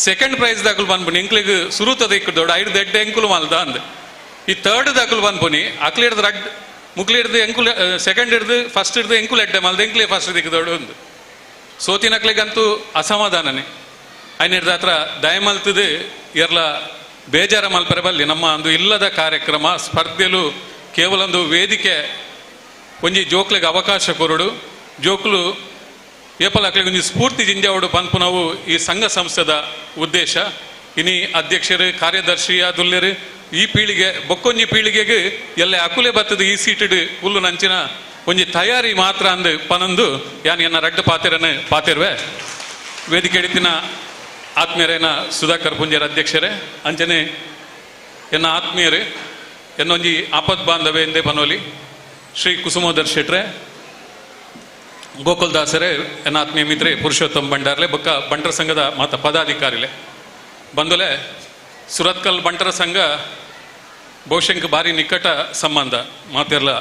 Speaker 18: ಸೆಕೆಂಡ್ ಪ್ರೈಸ್ ದಾಖಲು ಬಂದ್ಪುನಿ ಎಂಕ್ಲಿಗೆ ಸುರೂತ ದೊಡ್ಡ ದೊಡ್ಡ ಐದು ದೆಡ್ಡ ಎಂಕುಲು ಮಲ್ದ ಅಂದ್. ಈ ಥರ್ಡ್ ದಾಖಲು ಬಂದ್ಪುನಿ ಅಕ್ಲಿ ಹಿಡ್ದು ರಡ್ ಮುಕ್ಲಿ ಹಿಡ್ದು ಎಂಕುಲು ಸೆಕೆಂಡ್ ಹಿಡ್ದು ಫಸ್ಟ್ ಹಿಡ್ದು ಎಂಕುಲು ಎಡ್ಡೆ ಮಲ್ದ ಎಂಕ್ಲೆ ಫಸ್ಟ್ ದಿಕ್ಕು ದೊಡ್ಡ ಒಂದು ಸೋತಿನಕ್ಲಿಗಂತೂ ಅಸಮಾಧಾನನೇ. ಐನ ಹಿಡ್ದ ಹತ್ರ ದಯಮಲ್ತದೆ ಎರ್ಲ ಬೇಜಾರ ಮಲ್ಪರೆ ಬಲ್ಲಿ ನಮ್ಮ ಒಂದು ಇಲ್ಲದ ಕಾರ್ಯಕ್ರಮ ಸ್ಪರ್ಧೆಲು ಕೇವಲ ಒಂದು ವೇದಿಕೆ ಒಂಜಿ ಜೋಕ್ಲಿಗೆ ಅವಕಾಶ ಕೊರಡು ಜೋಕ್ಲು ಏಪಲ್ ಅಕ್ಲಿಗೆ ಒಂಜಿ ಸ್ಫೂರ್ತಿ ಜಿಂಜಾವಡು ಪನ್ಪು ನಾವು ಈ ಸಂಘ ಸಂಸ್ಥೆದ ಉದ್ದೇಶ. ಇನಿ ಅಧ್ಯಕ್ಷರು ಕಾರ್ಯದರ್ಶಿ ಅದುಲ್ಲೇರು ಈ ಪೀಳಿಗೆ ಬೊಕ್ಕೊಂಜಿ ಪೀಳಿಗೆಗೆ ಎಲ್ಲ ಅಕುಲೆ ಬತ್ತದ ಈ ಸೀಟುಡು ಹುಲ್ಲು ನಂಚಿನ ಒಂಜಿ ತಯಾರಿ ಮಾತ್ರ ಅಂದು ಪನಂದು ಯಾನ್ ಎನ್ನ ರಡ್ಡು ಪಾತಿರನೆ ಪಾತಿರುವೆ. ವೇದಿಕೆ ಹಿಡಿತಿನ ಆತ್ಮೀಯರೇನ ಸುಧಾಕರ್ ಪುಂಜರ ಅಧ್ಯಕ್ಷರೇ, ಅಂಚನೆ ಎನ್ನ ಆತ್ಮೀಯರೇ ಎನ್ನೊಂಜಿ ಆಪದ್ ಬಾಂಧವ್ಯ ಎಂದೇ ಪನೋಲಿ ಶ್ರೀ ಕುಸುಮೋದರ್ ಶೆಟ್ರೆ, ಗೋಕುಲ್ ದಾಸರೇ, ಎನ್ನ ಆತ್ಮೀಯ ಮಿತ್ರೆ ಪುರುಷೋತ್ತಮ್ ಭಂಡಾರ್ಲೆ, ಬೊಕ್ಕ ಬಂಟರ ಸಂಘದ ಮಾತ ಪದಾಧಿಕಾರಿಲೆ ಬಂದುಲೆ. ಸುರತ್ಕಲ್ ಬಂಟರ ಸಂಘ ಬಹುಶಂಕ ಭಾರಿ ನಿಕಟ ಸಂಬಂಧ ಮಾತಿರ್ಲ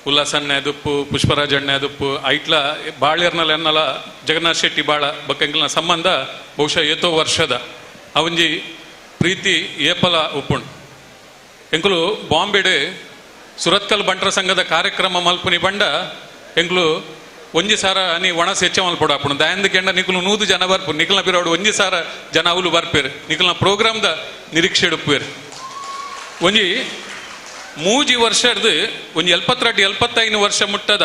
Speaker 18: ಉಲ್ಲಾಸಣ್ಣೆ ದುಪ್ಪು ಪುಷ್ಪರಾಜಣ್ಣೆ ದುಪ್ಪು ಐಟ್ಲ ಬಾಳ್ಯರ್ನಲ್ಲ ಎನ್ನಲ ಜಗನ್ನಾಥ್ ಶೆಟ್ಟಿ ಬಾಳ ಬೊಕ್ಕ ಸಂಬಂಧ ಬಹುಶಃ ಏತೋ ವರ್ಷದ ಅವಂಜಿ ಪ್ರೀತಿ ಏಪಲ ಉಪ್ಪುಂಡು. ಎಂಕುಲು ಬಾಂಬೆಡ್ ಸುರತ್ಕಲ್ ಬಂಟರ ಸಂಘದ ಕಾರ್ಯಕ್ರಮ ಮಲ್ಪುನಿ ಬಂಡ ಎಂಕುಲು ಒಂಜಿ ಸಾರ ನೀ ಒಣಸ್ ಹೆಚ್ಚ ಮಲ್ಪೊಡು ಆಪುಂಡು ದಯಂದ ಕೆಂಡ ನಿಕುಲು 100 ಜನ ಬರ್ಪು ನಿಕಲ್ನ ಬಿರೋಡು ಒಂಜಿ ಸಾರ ಜನ ಅವಲು ಬರ್ಪೇರು ನಿಕಲ್ನ ಪ್ರೋಗ್ರಾಮ್ದ ನಿರೀಕ್ಷೆ ಇಡುಪ್ಪೇರು. ಒಂಜಿ 3 ವರ್ಷದ ಒಂಜಿ 72 75 ವರ್ಷ ಮುಟ್ಟದ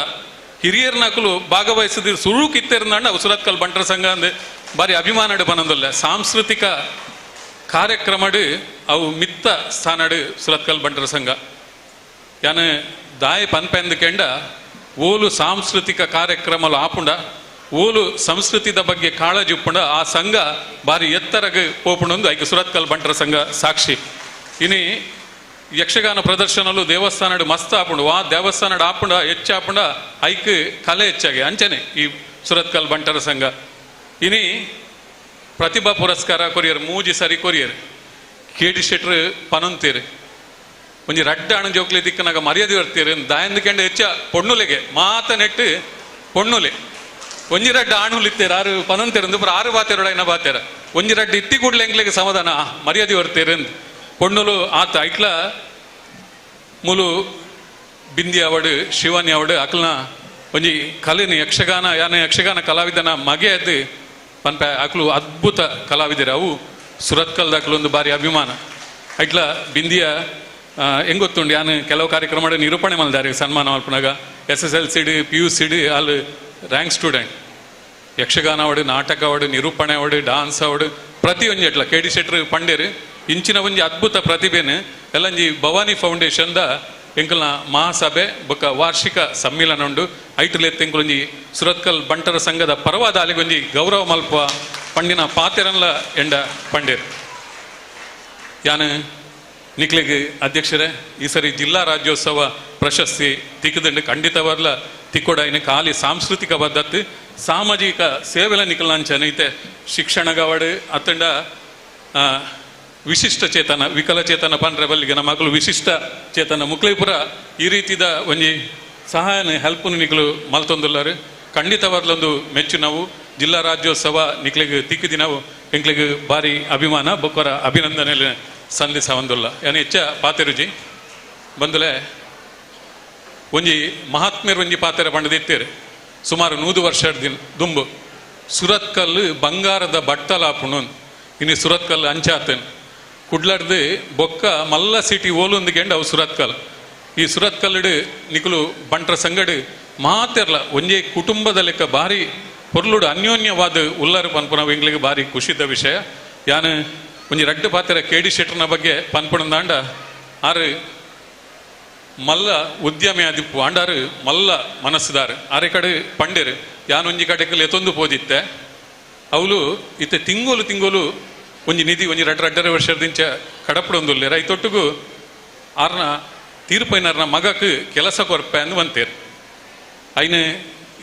Speaker 18: ಹಿರಿಯರ್ನಕಲು ಭಾಗವಹಿಸಿದ ಸುರು ಕಿತ್ತೆರ್ನಾಂಡ ಅವು ಸುರತ್ಕಲ್ ಬಂಟರ ಸಂಘ ಅಂದ್ ಬಾರಿ ಅಭಿಮಾನಡು ಬನಂದಲ್ಲ ಸಾಂಸ್ಕೃತಿಕ ಕಾರ್ಯಕ್ರಮಡು ಅವು ಮಿತ್ತ ಸ್ಥಾನಡು ಸುರತ್ಕಲ್ ಬಂಟರ ಸಂಘ. ಯಾನು ದಾಯ ಪನ್ಪೆಂದು ಕೆಂಡ ಓಲು ಸಾಂಸ್ಕೃತಿಕ ಕಾರ್ಯಕ್ರಮಲು ಆಪುಂಡ ಓಲು ಸಂಸ್ಕೃತಿದ ಬಗ್ಗೆ ಕಾಳಜಿ ಉಪ್ಪುಂಡ ಆ ಸಂಘ ಬಾರಿ ಎತ್ತರಗ ಪೋಪುಂಡೊಂದು ಐಕೆ ಸುರತ್ಕಲ್ ಬಂಟರ ಸಂಘ ಸಾಕ್ಷಿ. ಇನಿ ಯಕ್ಷಗಾನ ಪ್ರದರ್ಶನಲು ದೇವಸ್ಥಾನಡು ಮಸ್ತ್ ಆಪುಂಡು ವಾ ದೇವಸ್ಥಾನಡು ಆಪುಂಡ ಹೆಚ್ಚಾಪುಂಡ ಐಕ್ ಕಲೆ ಹೆಚ್ಚಾಗಿ ಅಂಚನೆ ಈ ಸುರತ್ಕಲ್ ಬಂಟರ ಸಂಘ ಇನಿ ಪ್ರತಿಭಾ ಪುರಸ್ಕಾರ ಕೊರಿಯರ್ ಮೂಜಿ ಸರಿ ಕೊರಿಯರ್ ಕೆ ಡಿ ಶೆಟ್ರು ಪನೊಂತೀರು ಒಂಜಿ ರಡ್ಡ ಅಣ ಜೋಕ್ಲಿ ದಿಕ್ಕನಾಗ ಮರ್ಯಾದೆ ಬರ್ತೀರಿ ದಾಯಂದಕೆಂಡ ಹೆಚ್ಚ ಪೊಣ್ಣುಲೆಗೆ ಮಾತ ನೆಟ್ಟು ಪೊಣ್ಣುಲೆ ಒಂಜಿ ರಡ್ಡ ಆಣುಲಿತ್ತೇರು ಆರು ಪನೊಂತೇರು ಪುರ ಆರು ಬಾತೇರೋಡ ಏನ ಬಾತೇರ ಒಂಜಿ ರಡ್ಡ ಇತ್ತಿ ಕೂಡ್ಲೆ ಎಂಕ್ಲೆಗೆ ಸಮಾಧಾನ ಮರ್ಯಾದೆ ಬರ್ತೀರಿ ಪೊಣ್ಣುಲು ಆತ ಐಟ್ಲ ಮೂಲು ಬಿಂದಿ ಅವಡು ಶಿವಾನಿ ಅವಡು ಅಕ್ಲನ ಒಂಜಿ ಕಲೆನ ಯಕ್ಷಗಾನ ಯಾನ ಯಕ್ಷಗಾನ ಕಲಾವಿದನ ಮಗೆ ಅದು ಪನ್ಪ ಅಕ್ಲು ಅದ್ಭುತ ಕಲಾವಿದರು ಅವು ಸುರತ್ಕಲ್ದ ಅಕ್ಲೊಂದು ಬಾರಿ ಅಭಿಮಾನ ಐಟ್ಲ ಬಿಂದಿಯ ಹೆಂಗ್ ಗೊತ್ತುಂಡು ಯಾನು ಕೆಲವು ಕಾರ್ಯಕ್ರಮ ನಿರೂಪಣೆ ಮಲ್ದಾರೆ ಸನ್ಮಾನ ಮಲ್ಪನಾಗ ಎಸ್ ಎಸ್ ಎಲ್ ಸಿಡ್ ಪಿ ಯು ಸಿಡ್ ಅಲ್ಲಿ ರ್ಯಾಂಕ್ ಸ್ಟೂಡೆಂಟ್ ಯಕ್ಷಗಾನ ಅವಡು ನಾಟಕ ಅವಡು ನಿರೂಪಣೆ ಅವಡು ಡಾನ್ಸ್ ಅವಡು ಪ್ರತಿಯೊಂಜಿ ಎಟ್ಲ ಕೆ ಡಿ ಶೆಟ್ರು ಪಂಡೇರು ಇಂಚಿನ ಒಂಜಿ ಅದ್ಭುತ ಪ್ರತಿಭೆನು ಎಲ್ಲಂಜಿ ಭವಾನಿ ಫೌಂಡೇಶನ್ದ ಎಂಕಲ್ನ ಮಹಾಸಭೆ ಬೊಕ್ಕ ವಾರ್ಷಿಕ ಸಮ್ಮೇಳನ ಉಂಡು ಐಟುಲೆತ್ ಎಂಕುಲೊಂಜಿ ಸುರತ್ಕಲ್ ಬಂಟರ ಸಂಘದ ಪರವಾದ ಅಲಿಗೊಂಜಿ ಗೌರವ ಮಲ್ಪ ಪಂಡಿನ ಪಾತೆರನ್ಲ ಎಂಡ ಪಂಡೇರು ಯಾನು ನಿಕ್ಲೆಗ್ ಅಧ್ಯಕ್ಷರೇ ಈ ಸರಿ ಜಿಲ್ಲಾ ರಾಜ್ಯೋತ್ಸವ ಪ್ರಶಸ್ತಿ ತಿಕ್ಕದಂಡು ಖಂಡಿತವಾಗ್ಲ ತಿಕ್ಕೊಡಾಯಿನ ಖಾಲಿ ಸಾಂಸ್ಕೃತಿಕ ಪದ್ಧತಿ ಸಾಮಾಜಿಕ ಸೇವೆಲ ನಿಕಲಾಂಚನೈತೆ ಶಿಕ್ಷಣಗವಡು ಅತ್ತಂಡ ವಿಶಿಷ್ಟ ಚೇತನ ವಿಕಲಚೇತನ ಪಂಡ್ರೆ ಬಲ್ಲಿಗೆ ನಮ್ಮ ಮಕ್ಕಳು ವಿಶಿಷ್ಟ ಚೇತನ ಮುಕ್ಲೈಪುರ ಈ ರೀತಿದ ಒಂಜಿ ಸಹಾಯನ ಹೆಲ್ಪ್ನು ನಿಕಲು ಮಲ್ತೊಂದುಲ್ಲಾರು ಖಂಡಿತವಾಗ್ಲೊಂದು ಮೆಚ್ಚು ನಾವು ಜಿಲ್ಲಾ ರಾಜ್ಯೋತ್ಸವ ನಿಕ್ಲೆಗ್ ತಿಕ್ಕಿದಿ ನಾವು ಎಂಕ್ಲೆಗ್ ಭಾರಿ ಅಭಿಮಾನ ಬೊಕ್ಕರ ಅಭಿನಂದನೆ ಸಲ್ಲಿಸವಂದುಲ್ಲ ಯಾನು ಹೆಚ್ಚ ಪಾತೆರುಜಿ ಬಂದಲೆ ಒಂಜಿ ಮಹಾತ್ಮ್ಯರು ಒಂಜಿ ಪಾತೆರ ಪಂಡದಿತ್ತೇರು ಸುಮಾರು 100 ವರ್ಷ ದಿನ ದುಂಬು ಸುರತ್ಕಲ್ ಬಂಗಾರದ ಬಟ್ಟಲಾಪುಣು ಇನ್ನು ಸುರತ್ಕಲ್ ಅಂಚಾತನ್ ಕುಡ್ಲಡ್ದು ಬೊಕ್ಕ ಮಲ್ಲ ಸಿಟಿ ಓಲೊಂದು ಗೆಂಡ ಅವು ಸುರತ್ಕಲ್ ಈ ಸುರತ್ಕಲ್ಡು ನಿಕುಲು ಬಂಟ್ರ ಸಂಗಡು ಮಾತೆರ್ಲ ಒಂಜೇ ಕುಟುಂಬದ ಲೆಕ್ಕ ಭಾರಿ ಪೊರ್ಲುಡು ಅನ್ಯೋನ್ಯವಾದ ಉಲ್ಲರು ಪನ್ಪುನ ಎಂಗ್ಲಿಗೆ ಭಾರಿ ಖುಷಿದ ವಿಷಯ ಯಾನು ಒಂಜಿ ರಡ್ಡು ಪಾತೆರ ಕೆ ಡಿ ಶೆಟ್ಟರ್ನ ಬಗ್ಗೆ ಪನ್ಪುಣಂದಾಂಡ ಆರು ಮಲ್ಲ ಉದ್ಯಮಿ ಆದಿಪ್ಪು ಆಂಡಾರು ಮಲ್ಲ ಮನಸ್ಸುದಾರು ಆರೆ ಕಡೆ ಪಂಡೇರು ಯಾನೊಂಜಿ ಕಡೆಕಲ್ ಎತ್ತೊಂದು ಪೋದಿತ್ತೆ ಅವಳು ಇತ್ತೆ ತಿಂಗೋಲು ತಿಂಗೋಲು ಒಂಜಿ ನಿಧಿ ಒಂಜಿ ರಡ್ಡ ರಡ್ಡರೆ ವರ್ಷದಿಂಚ ಕಡಪಡೊಂದುಲ್ಲೆ ರೈತೊಟ್ಟುಗು ಆರ್ನ ತೀರ್ಪೈನರ್ನ ಮಗಕ್ಕೆ ಕೆಲಸ ಕೊರ್ಪೆ ಅಂದು ಬಂತೇರು ಐನು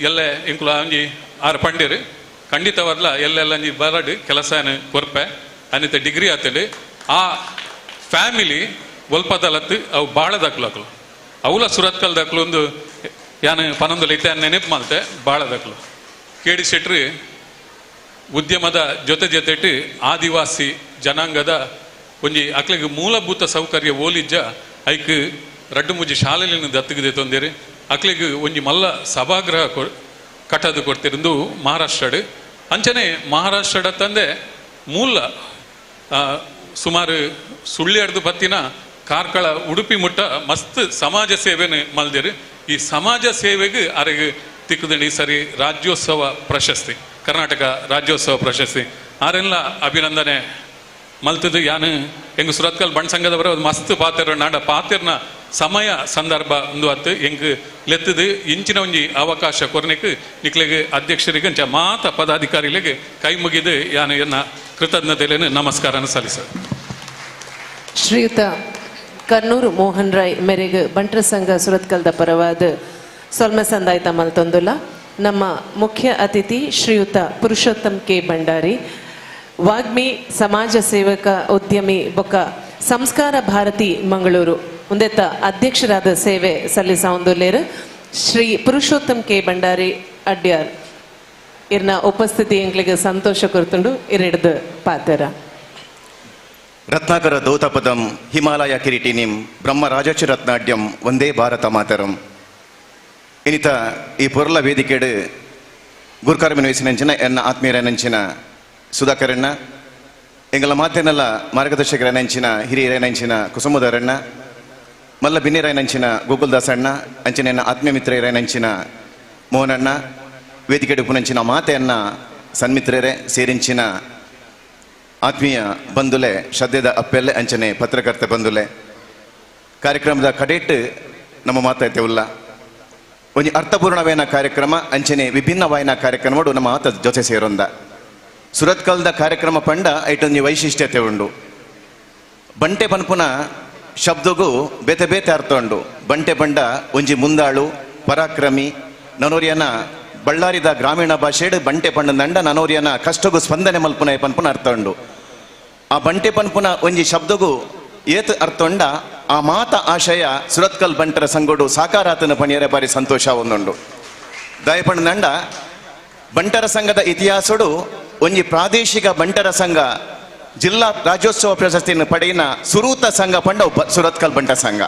Speaker 18: ಎಲ್ಲ ಎಂಕುಲ ಒಂಜಿ ಆರು ಪಂಡೇರು ಖಂಡಿತವಾದ್ಲ ಎಲ್ಲೆಲ್ಲ ಒಂಜಿ ಬರಡು ಕೆಲಸ ಕೊರ್ಪೆ ಅನಿತ ಡಿಗ್ರಿ ಆತೇಳಿ ಆ ಫ್ಯಾಮಿಲಿ ಒಲ್ಪದಲತ್ತು ಅವು ಭಾಳ ದಾಖಲು ಅವಲ ಸುರತ್ಕಲ್ ದಾಖಲು ಒಂದು ಯಾನು ಪನ್ನೊಂದು ಇತ್ತೆ ನೆನಪು ಮಲ್ತೆ ಭಾಳ ದಾಖಲು ಕೆ ಡಿ ಶೆಟ್ರು ಉದ್ಯಮದ ಜೊತೆ ಜೊತೆಟ್ ಆದಿವಾಸಿ ಜನಾಂಗದ ಒಂಜಿ ಅಕ್ಲಿಗೆ ಮೂಲಭೂತ ಸೌಕರ್ಯ ಓಲಿಜ್ಜ ಐಕ್ ರಡ್ಡು ಮುಜ್ಜಿ ಶಾಲೆಲಿನ ದತ್ತುಗಿದೆ ತೊಂದರೆ ಅಕ್ಲಿಗೆ ಒಂಜಿ ಮಲ್ಲ ಸಭಾಗೃಹ ಕಟ್ಟದು ಕೊಡ್ತಿರಂದು ಮಹಾರಾಷ್ಟ್ರಡ್ ಅಂಚನೆ ಮಹಾರಾಷ್ಟ್ರಡ ತಂದೆ ಮೂಲ ಸುಮಾರು ಸುಳ್ಳಿ ಪತ್ತಿನ ಕಾರ್ಕಳ ಉಡುಪಿ ಮುಟ್ಟ ಮಸ್ತ್ ಸಮಾಜ ಸೇವೆನ ಮಲ್ದಿರು ಈ ಸಮಾಜ ಸೇವೆಗೆ ಅರೆಗೆ ತಿಕ್ಕದಂಡಿ ಸರಿ ರಾಜ್ಯೋತ್ಸವ ಪ್ರಶಸ್ತಿ ಕರ್ನಾಟಕ ರಾಜ್ಯೋತ್ಸವ ಪ್ರಶಸ್ತಿ ಆರೆಲ್ಲ ಅಭಿನಂದನೆ ಮಲ್ತದು ಯಾನು ಹೆಂಗ್ ಸುರತ್ಕಲ್ ಬಣ್ಣ ಸಂಘದವರು ಅದು ಮಸ್ತ್ ಪಾತೆರ ನಾಡ ಪಾತೆರ್ನ ಸಮಯ ಸಂದರ್ಭ ಒಂದು ಅತ್ತು ಹೆಂಗ್ ಲೆತ್ತದು ಇಂಚಿನ ಒಂಜಿ ಅವಕಾಶ ಕೊರ್ನೆಕ್ ನಿಕ್ಲೆಗ್ ಅಧ್ಯಕ್ಷರಿಗೆ ಅಂಚ ಮಾತ ಪದಾಧಿಕಾರಿಗಳಿಗೆ ಕೈ ಮುಗಿದು ಯಾನು ಎನ್ನ ಕೃತಜ್ಞತೆಯನ್ನು ನಮಸ್ಕಾರನ ಸಲ್ಲಿಸ.
Speaker 9: ಶ್ರೀಯುತ ಕರ್ನೂರು ಮೋಹನ್ ರಾಯ್ ಮೇರೆಗೆ ಬಂಟರ ಸಂಘ ಸುರತ್ಕಲ್ದ ಪರವಾದ ಸೊಲ್ಮೆ ಸಂದಾಯ್ತ ಮಲ್ತೊಂದುಲ್ಲ. ನಮ್ಮ ಮುಖ್ಯ ಅತಿಥಿ ಶ್ರೀಯುತ ಪುರುಷೋತ್ತಮ್ ಕೆ ಭಂಡಾರಿ, ವಾಗ್ಮಿ, ಸಮಾಜ ಸೇವಕ, ಉದ್ಯಮಿ ಬೊಕ್ಕ ಸಂಸ್ಕಾರ ಭಾರತಿ ಮಂಗಳೂರು ಉಂದೆತ್ತ ಅಧ್ಯಕ್ಷರಾದ ಸೇವೆ ಸಲ್ಲಿಸ ಶ್ರೀ ಪುರುಷೋತ್ತಮ್ ಕೆ ಭಂಡಾರಿ ಅಡ್ಯಾರ್ ಇರ್ನ ಉಪಸ್ಥಿತಿ ಎಂಗ್ಲಿಗೆ ಸಂತೋಷ ಕೊರ್ತುಂಡು ಇರೆಡ್ದು ಪಾತೆರ.
Speaker 20: ರತ್ನಾಕರ ದೌತಪದಂ ಹಿಮಾಲಯ ಕಿರೀಟಿನಿಂ ಬ್ರಹ್ಮ ರಾಜರ್ಷಿ ರತ್ನಾಡ್ಯಂ ವಂದೇ ಭಾರತ ಮಾತರಂ. ಇನಿತ ಈ ಪೊರ್ಲ ವೇದಿಕೆಡು ಗುರುಕಾರ್ಮಿನ ವಯಸ್ಸಿನಂಚಿನ ಎನ್ನ ಆತ್ಮೀಯರನಂಚಿನ ಸುಧಾಕರಣ್ಣ, ಎಂಗಲ ಮಾತೇನಲ್ಲ ಮಾರ್ಗದರ್ಶಕರನಂಚಿನ ಹಿರಿಯರನಂಚಿನ ಕುಸುಮದರಣ್ಣ, ಮಲ್ಲ ಬಿನ್ನಿರಾಯನಂಚಿನ ಗೋಕುಲ್ದಾಸಣ್ಣ, ಅಂಚಿನ ಎನ್ನ ಆತ್ಮೀಯ ಮಿತ್ರರನಂಚಿನ ಮೋಹನಣ್ಣ, ವೇದಿಕೆಡು ಪುನಂಚಿನ ಮಾತೆಯನ್ನ ಸನ್ಮಿತ್ರರೇ ಸೇರಿಂಚಿನ ಆತ್ಮೀಯ ಬಂಧುಲೆ, ಶ್ರದ್ಧೆದ ಅಪ್ಪೆಲ್ಲೆ ಅಂಚನೆ ಪತ್ರಕರ್ತ ಬಂಧುಲೆ, ಕಾರ್ಯಕ್ರಮದ ಕಡೆಟ್ ನಮ್ಮ ಮಾತಾಯ್ತೆ ಉಲ್ಲ ಒಂಜಿ ಅರ್ಥಪೂರ್ಣವೇನ ಕಾರ್ಯಕ್ರಮ ಅಂಚನೆ ವಿಭಿನ್ನವಾಯಿನ ಕಾರ್ಯಕ್ರಮಡು ನಮ್ಮ ಆತ ಜೊತೆ ಸೇರೊಂದ ಸುರತ್ಕಲ್ದ ಕಾರ್ಯಕ್ರಮ ಪಂಡ ಐಟೊಂಜಿ ವೈಶಿಷ್ಟ್ಯತೆ ಉಂಡು. ಬಂಟೆ ಪನ್ಪುನ ಶಬ್ದಗೂ ಬೇತೆ ಬೇತೆ ಅರ್ಥ ಉಂಡು. ಬಂಟೆ ಬಂಡ ಒಂಜಿ ಮುಂದಾಳು ಪರಾಕ್ರಮಿ ನನೋರಿಯನ ಬಳ್ಳಾರಿದ ಗ್ರಾಮೀಣ ಭಾಷೆಡ್ ಬಂಟೆ ಪಂಡ ನನೋರಿಯನ ಕಷ್ಟಗೂ ಸ್ಪಂದನೆ ಮಲ್ಪುನ ಪನ್ಪುನ ಅರ್ಥ ಉಂಡು. ಆ ಬಂಟೆ ಪನ್ಪುನ ಒಂಜಿ ಶಬ್ದಗೂ ಏತ್ ಅರ್ಥ ಉಂಡ ಆ ಮಾತ ಆಶಯ ಸುರತ್ಕಲ್ ಬಂಟರ ಸಂಗೋಡು ಸಾಕಾರಾತನ ಪಣಿಯರೆ ಬಾರಿ ಸಂತೋಷ ಒಂದುಂಡು. ದಯಪಂಡ ಬಂಟರ ಸಂಘದ ಇತಿಹಾಸಡು ಒಂಜಿ ಪ್ರಾದೇಶಿಕ ಬಂಟರ ಸಂಘ ಜಿಲ್ಲಾ ರಾಜ್ಯೋತ್ಸವ ಪ್ರಶಸ್ತಿಯನ್ನು ಪಡೆಯಿನ ಸುರೂತ ಸಂಘ ಪಂಡ ಸುರತ್ಕಲ್ ಬಂಟ ಸಂಘ.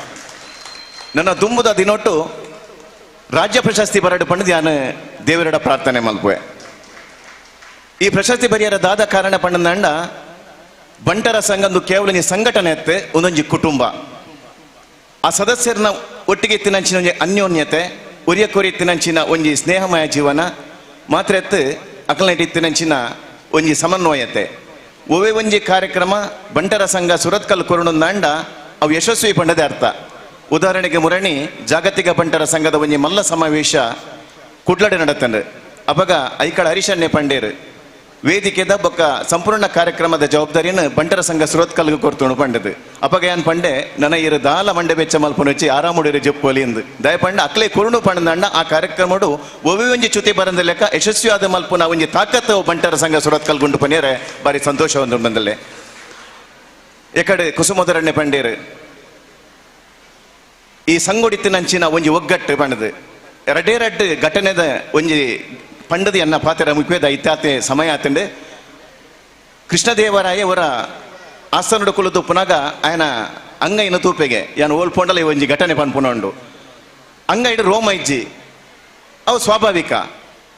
Speaker 20: ನನ್ನ ದುಂಬುದ ದಿನೊಟ್ಟು ರಾಜ್ಯ ಪ್ರಶಸ್ತಿ ಬರಡು ಪಂಡದು ಯಾನು ದೇವರಡ ಪ್ರಾರ್ಥನೆ ಮಲ್ಪುವೆ. ಈ ಪ್ರಶಸ್ತಿ ಬರಿಯರ ದಾದ ಕಾರಣ ಪಂಡಂಡ ಬಂಟರ ಸಂಘ ಒಂದು ಕೇವಲ ಸಂಘಟನೆ ಎತ್ತೆ ಒಂದೊಂಜಿ ಕುಟುಂಬ. ಆ ಸದಸ್ಯರನ್ನ ಒಟ್ಟಿಗೆ ತಿನ್ನಂಚಿನ ಒಂಜಿ ಅನ್ಯೋನ್ಯತೆ, ಉರಿಯ ಕೊರಿ ತಿನ್ನಂಚಿನ ಒಂಜಿ ಸ್ನೇಹಮಯ ಜೀವನ ಮಾತ್ರ ಎತ್ತು ಅಕಲನೆಟ್ ತಿನ್ನಂಚಿನ ಒಂಜಿ ಸಮನ್ವಯತೆ. ಒವೇ ಒಂಜಿ ಕಾರ್ಯಕ್ರಮ ಬಂಟರ ಸಂಘ ಸುರತ್ಕಲ್ ಕೊರುಣಂದಾಂಡ ಅವು ಯಶಸ್ವಿ ಪಂಡದೆ ಅರ್ಥ. ಉದಾಹರಣೆಗೆ ಮುರಣಿ ಜಾಗತಿಕ ಬಂಟರ ಸಂಘದ ಒಂಜಿ ಮಲ್ಲ ಸಮಾವೇಶ ಕುಡ್ಲಡೆ ನಡತಂಡು. ಅಪಗ ಐಕಳ ಹರಿಶನ್ಯ ಪಂಡೇರು ವೇದಿಕೆದ ಬೊಕ್ಕ ಸಂಪೂರ್ಣ ಕಾರ್ಯಕ್ರಮದ ಜವಾಬ್ದಾರಿಯನ್ನು ಬಂಟರ ಸಂಘ ಸುರತ್ಕಲ್ಗೆ ಕೊರ್ತುಣು ಪಂಡದು. ಅಪಗ ಏನ್ ಪಂಡೆ ನನ್ನ ಇರು ದಾಲ ಮಂಡೆ ಬೆಚ್ಚ ಮಲ್ಪನು ಹೆಚ್ಚಿ ಆರಾಮುಡಿರು ಜಪ್ಪೋಲಿ ಎಂದು ದಯಪಂಡ ಅಕ್ಲೆ ಕುರುಣು ಪಂಡಂಡ ಆ ಕಾರ್ಯಕ್ರಮಡು ಒವೇ ಒಂಜಿ ಚ್ಯುತಿ ಬರಂದ ಲೆಕ್ಕ ಯಶಸ್ವಿಯಾದ ಮಲ್ಪುನ ಒಂಜಿ ತಾಕತ್ತು ಬಂಟರ ಸಂಘ ಸುರತ್ಕಲ್ ಗುಂಡು ಪನಿಯರೆ ಬಾರಿ ಸಂತೋಷ ಒಂದು ಬಂದಲ್ಲೇ. ಎಕಡೆ ಕುಸುಮದರಣ್ಯ ಪಂಡೇರು ಈ ಸಂಗೊಡಿತ್ತಿನಂಚಿನ ಒಂಜಿ ಒಗ್ಗಟ್ಟು ಪಂಡದು ಎರಡೇ ರಡ್ಡು ಘಟನೆದ ಒಂಜಿ ಪಂಡದಿ ಅನ್ನ ಪಾತ್ರ ಮುಖ್ಯದ ಇತ್ತಾತೆ ಸಮಯ ಆತಂಡೆ. ಕೃಷ್ಣದೇವರಾಯ ಅವರ ಆಸ್ಥಾನಡು ಕುಲದು ಪುನಗ ಆಯನ ಅಂಗೈನ ತೂಪೆಗೆ ಯಾನು ಓಲ್ಪೊಂಡಲ ಒಂಜಿ ಘಟನೆ ಪನ್ಪುನೊಂಡು. ಅಂಗೈಡು ರೋಮ ಇಜ್ಜಿ ಅವು ಸ್ವಾಭಾವಿಕ.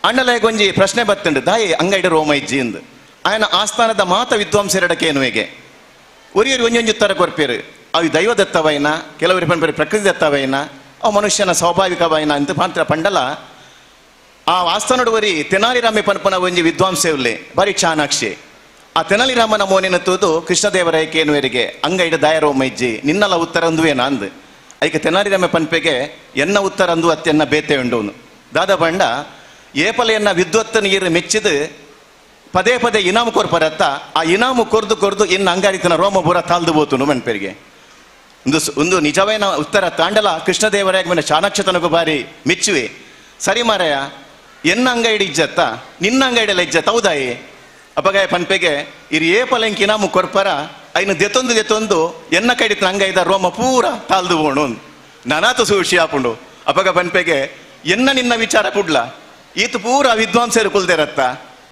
Speaker 20: ಅಣ್ಣಲಾಯಗ ಒಂಜಿ ಪ್ರಶ್ನೆ ಬತ್ತಂಡು ದಾಯಿ ಅಂಗೈಡು ರೋಮ ಇಜ್ಜಿ ಎಂದು. ಆಯನ ಆಸ್ಥಾನದ ಮಾತ ವಿದ್ವಾಂಸರಡಕೇನುವೆಗೆ ಒರಿಯರು ಒಂಜೊಂಜಿ ಉತ್ತರ ಕೊರ್ಪೇರು. ಅವು ದೈವದತ್ತವೈನ, ಕೆಲವರು ಪನ್ಪೇರು ಪ್ರಕೃತಿ ದತ್ತವೈನ, ಅವು ಮನುಷ್ಯನ ಸ್ವಾಭಾವಿಕವೈನ ಅಂತ ಪಾಂತ್ರ ಪಂಡಲ. ಆ ಆಸ್ಥಾನಡುವರಿ ತೆನಾಲಿರಾಮೆ ಪನ್ಪನ ಒಂಜಿ ವಿದ್ವಾಂಸೆವುಲ್ಲೆ ಬಾರಿ ಚಾಣಾಕ್ಷಿ. ಆ ತೆನಾಲಿರಾಮನ ಮೋನಿನ ತೂದು ಕೃಷ್ಣದೇವರಾಯಕೇನುವರಿಗೆ ಅಂಗೈಡ ದಾಯರೋಮ ಇಜ್ಜಿ ನಿನ್ನಲ ಉತ್ತರ ಅಂದುವೇನ ಅಂದು. ಐಕ ತೆನಾಲಿರಾಮೆ ಪನ್ಪೆಗೆ ಎನ್ನ ಉತ್ತರ ಅಂದು ಅತ್ಯನ್ನ ಬೇತೆ ಉಂಡು. ದಾದ ಬಂಡ ಏಪಲೆಯನ್ನ ವಿದ್ವತ್ತನ ಇರು ಮೆಚ್ಚಿದು ಪದೇ ಪದೇ ಇನಾಮು ಕೊರ್ಪರತ್ತ ಆ ಇನಾಮು ಕೊರ್ದು ಕೊರ್ದು ಇನ್ನು ಅಂಗಾರಿತನ ರೋಮಪುರ ತಾಲ್ದು ಬೋತುನು ಮನ್ಪೆರಿಗೆ. ಒಂದು ಒಂದು ನಿಜವೇನ ಉತ್ತರ ತಾಂಡಲ ಕೃಷ್ಣದೇವರಾಯ ಮೇಲೆ ಚಾಣಾಕ್ಷತನಗೂ ಬಾರಿ ಮೆಚ್ಚುವೆ. ಸರಿ ಮಾರಾಯ ಎನ್ನ ಅಂಗೈಡಿ ಇಜ್ಜತ್ತ ನಿನ್ನ ಅಂಗೈಡೆಲ್ಲ ಇಜ್ಜತ್ತ ಹೌದಾಯಿ ಅಪಗಾಯ ಪನ್ಪೆಗೆ ಇರು ಏ ಪಲೆಂಕಿ ಇನಾಮು ಕೊರ್ಪರ ಐನು ದೆತ್ತೊಂದು ದೆತ್ತೊಂದು ಎನ್ನ ಕೈಡಿತ ಅಂಗೈದ ರೋಮ ಪೂರ ತಾಲ್ದು ಬೋಣು ನಾನಾತು ಸುಷಿ ಆಪುಂಡು. ಅಪಗ ಪನ್ಪೆಗೆ ಎನ್ನ ನಿನ್ನ ವಿಚಾರ ಕುಡ್ಲ ಈತ ಪೂರ ವಿದ್ವಾಂಸರು ಕುಲ್ದಿರತ್ತ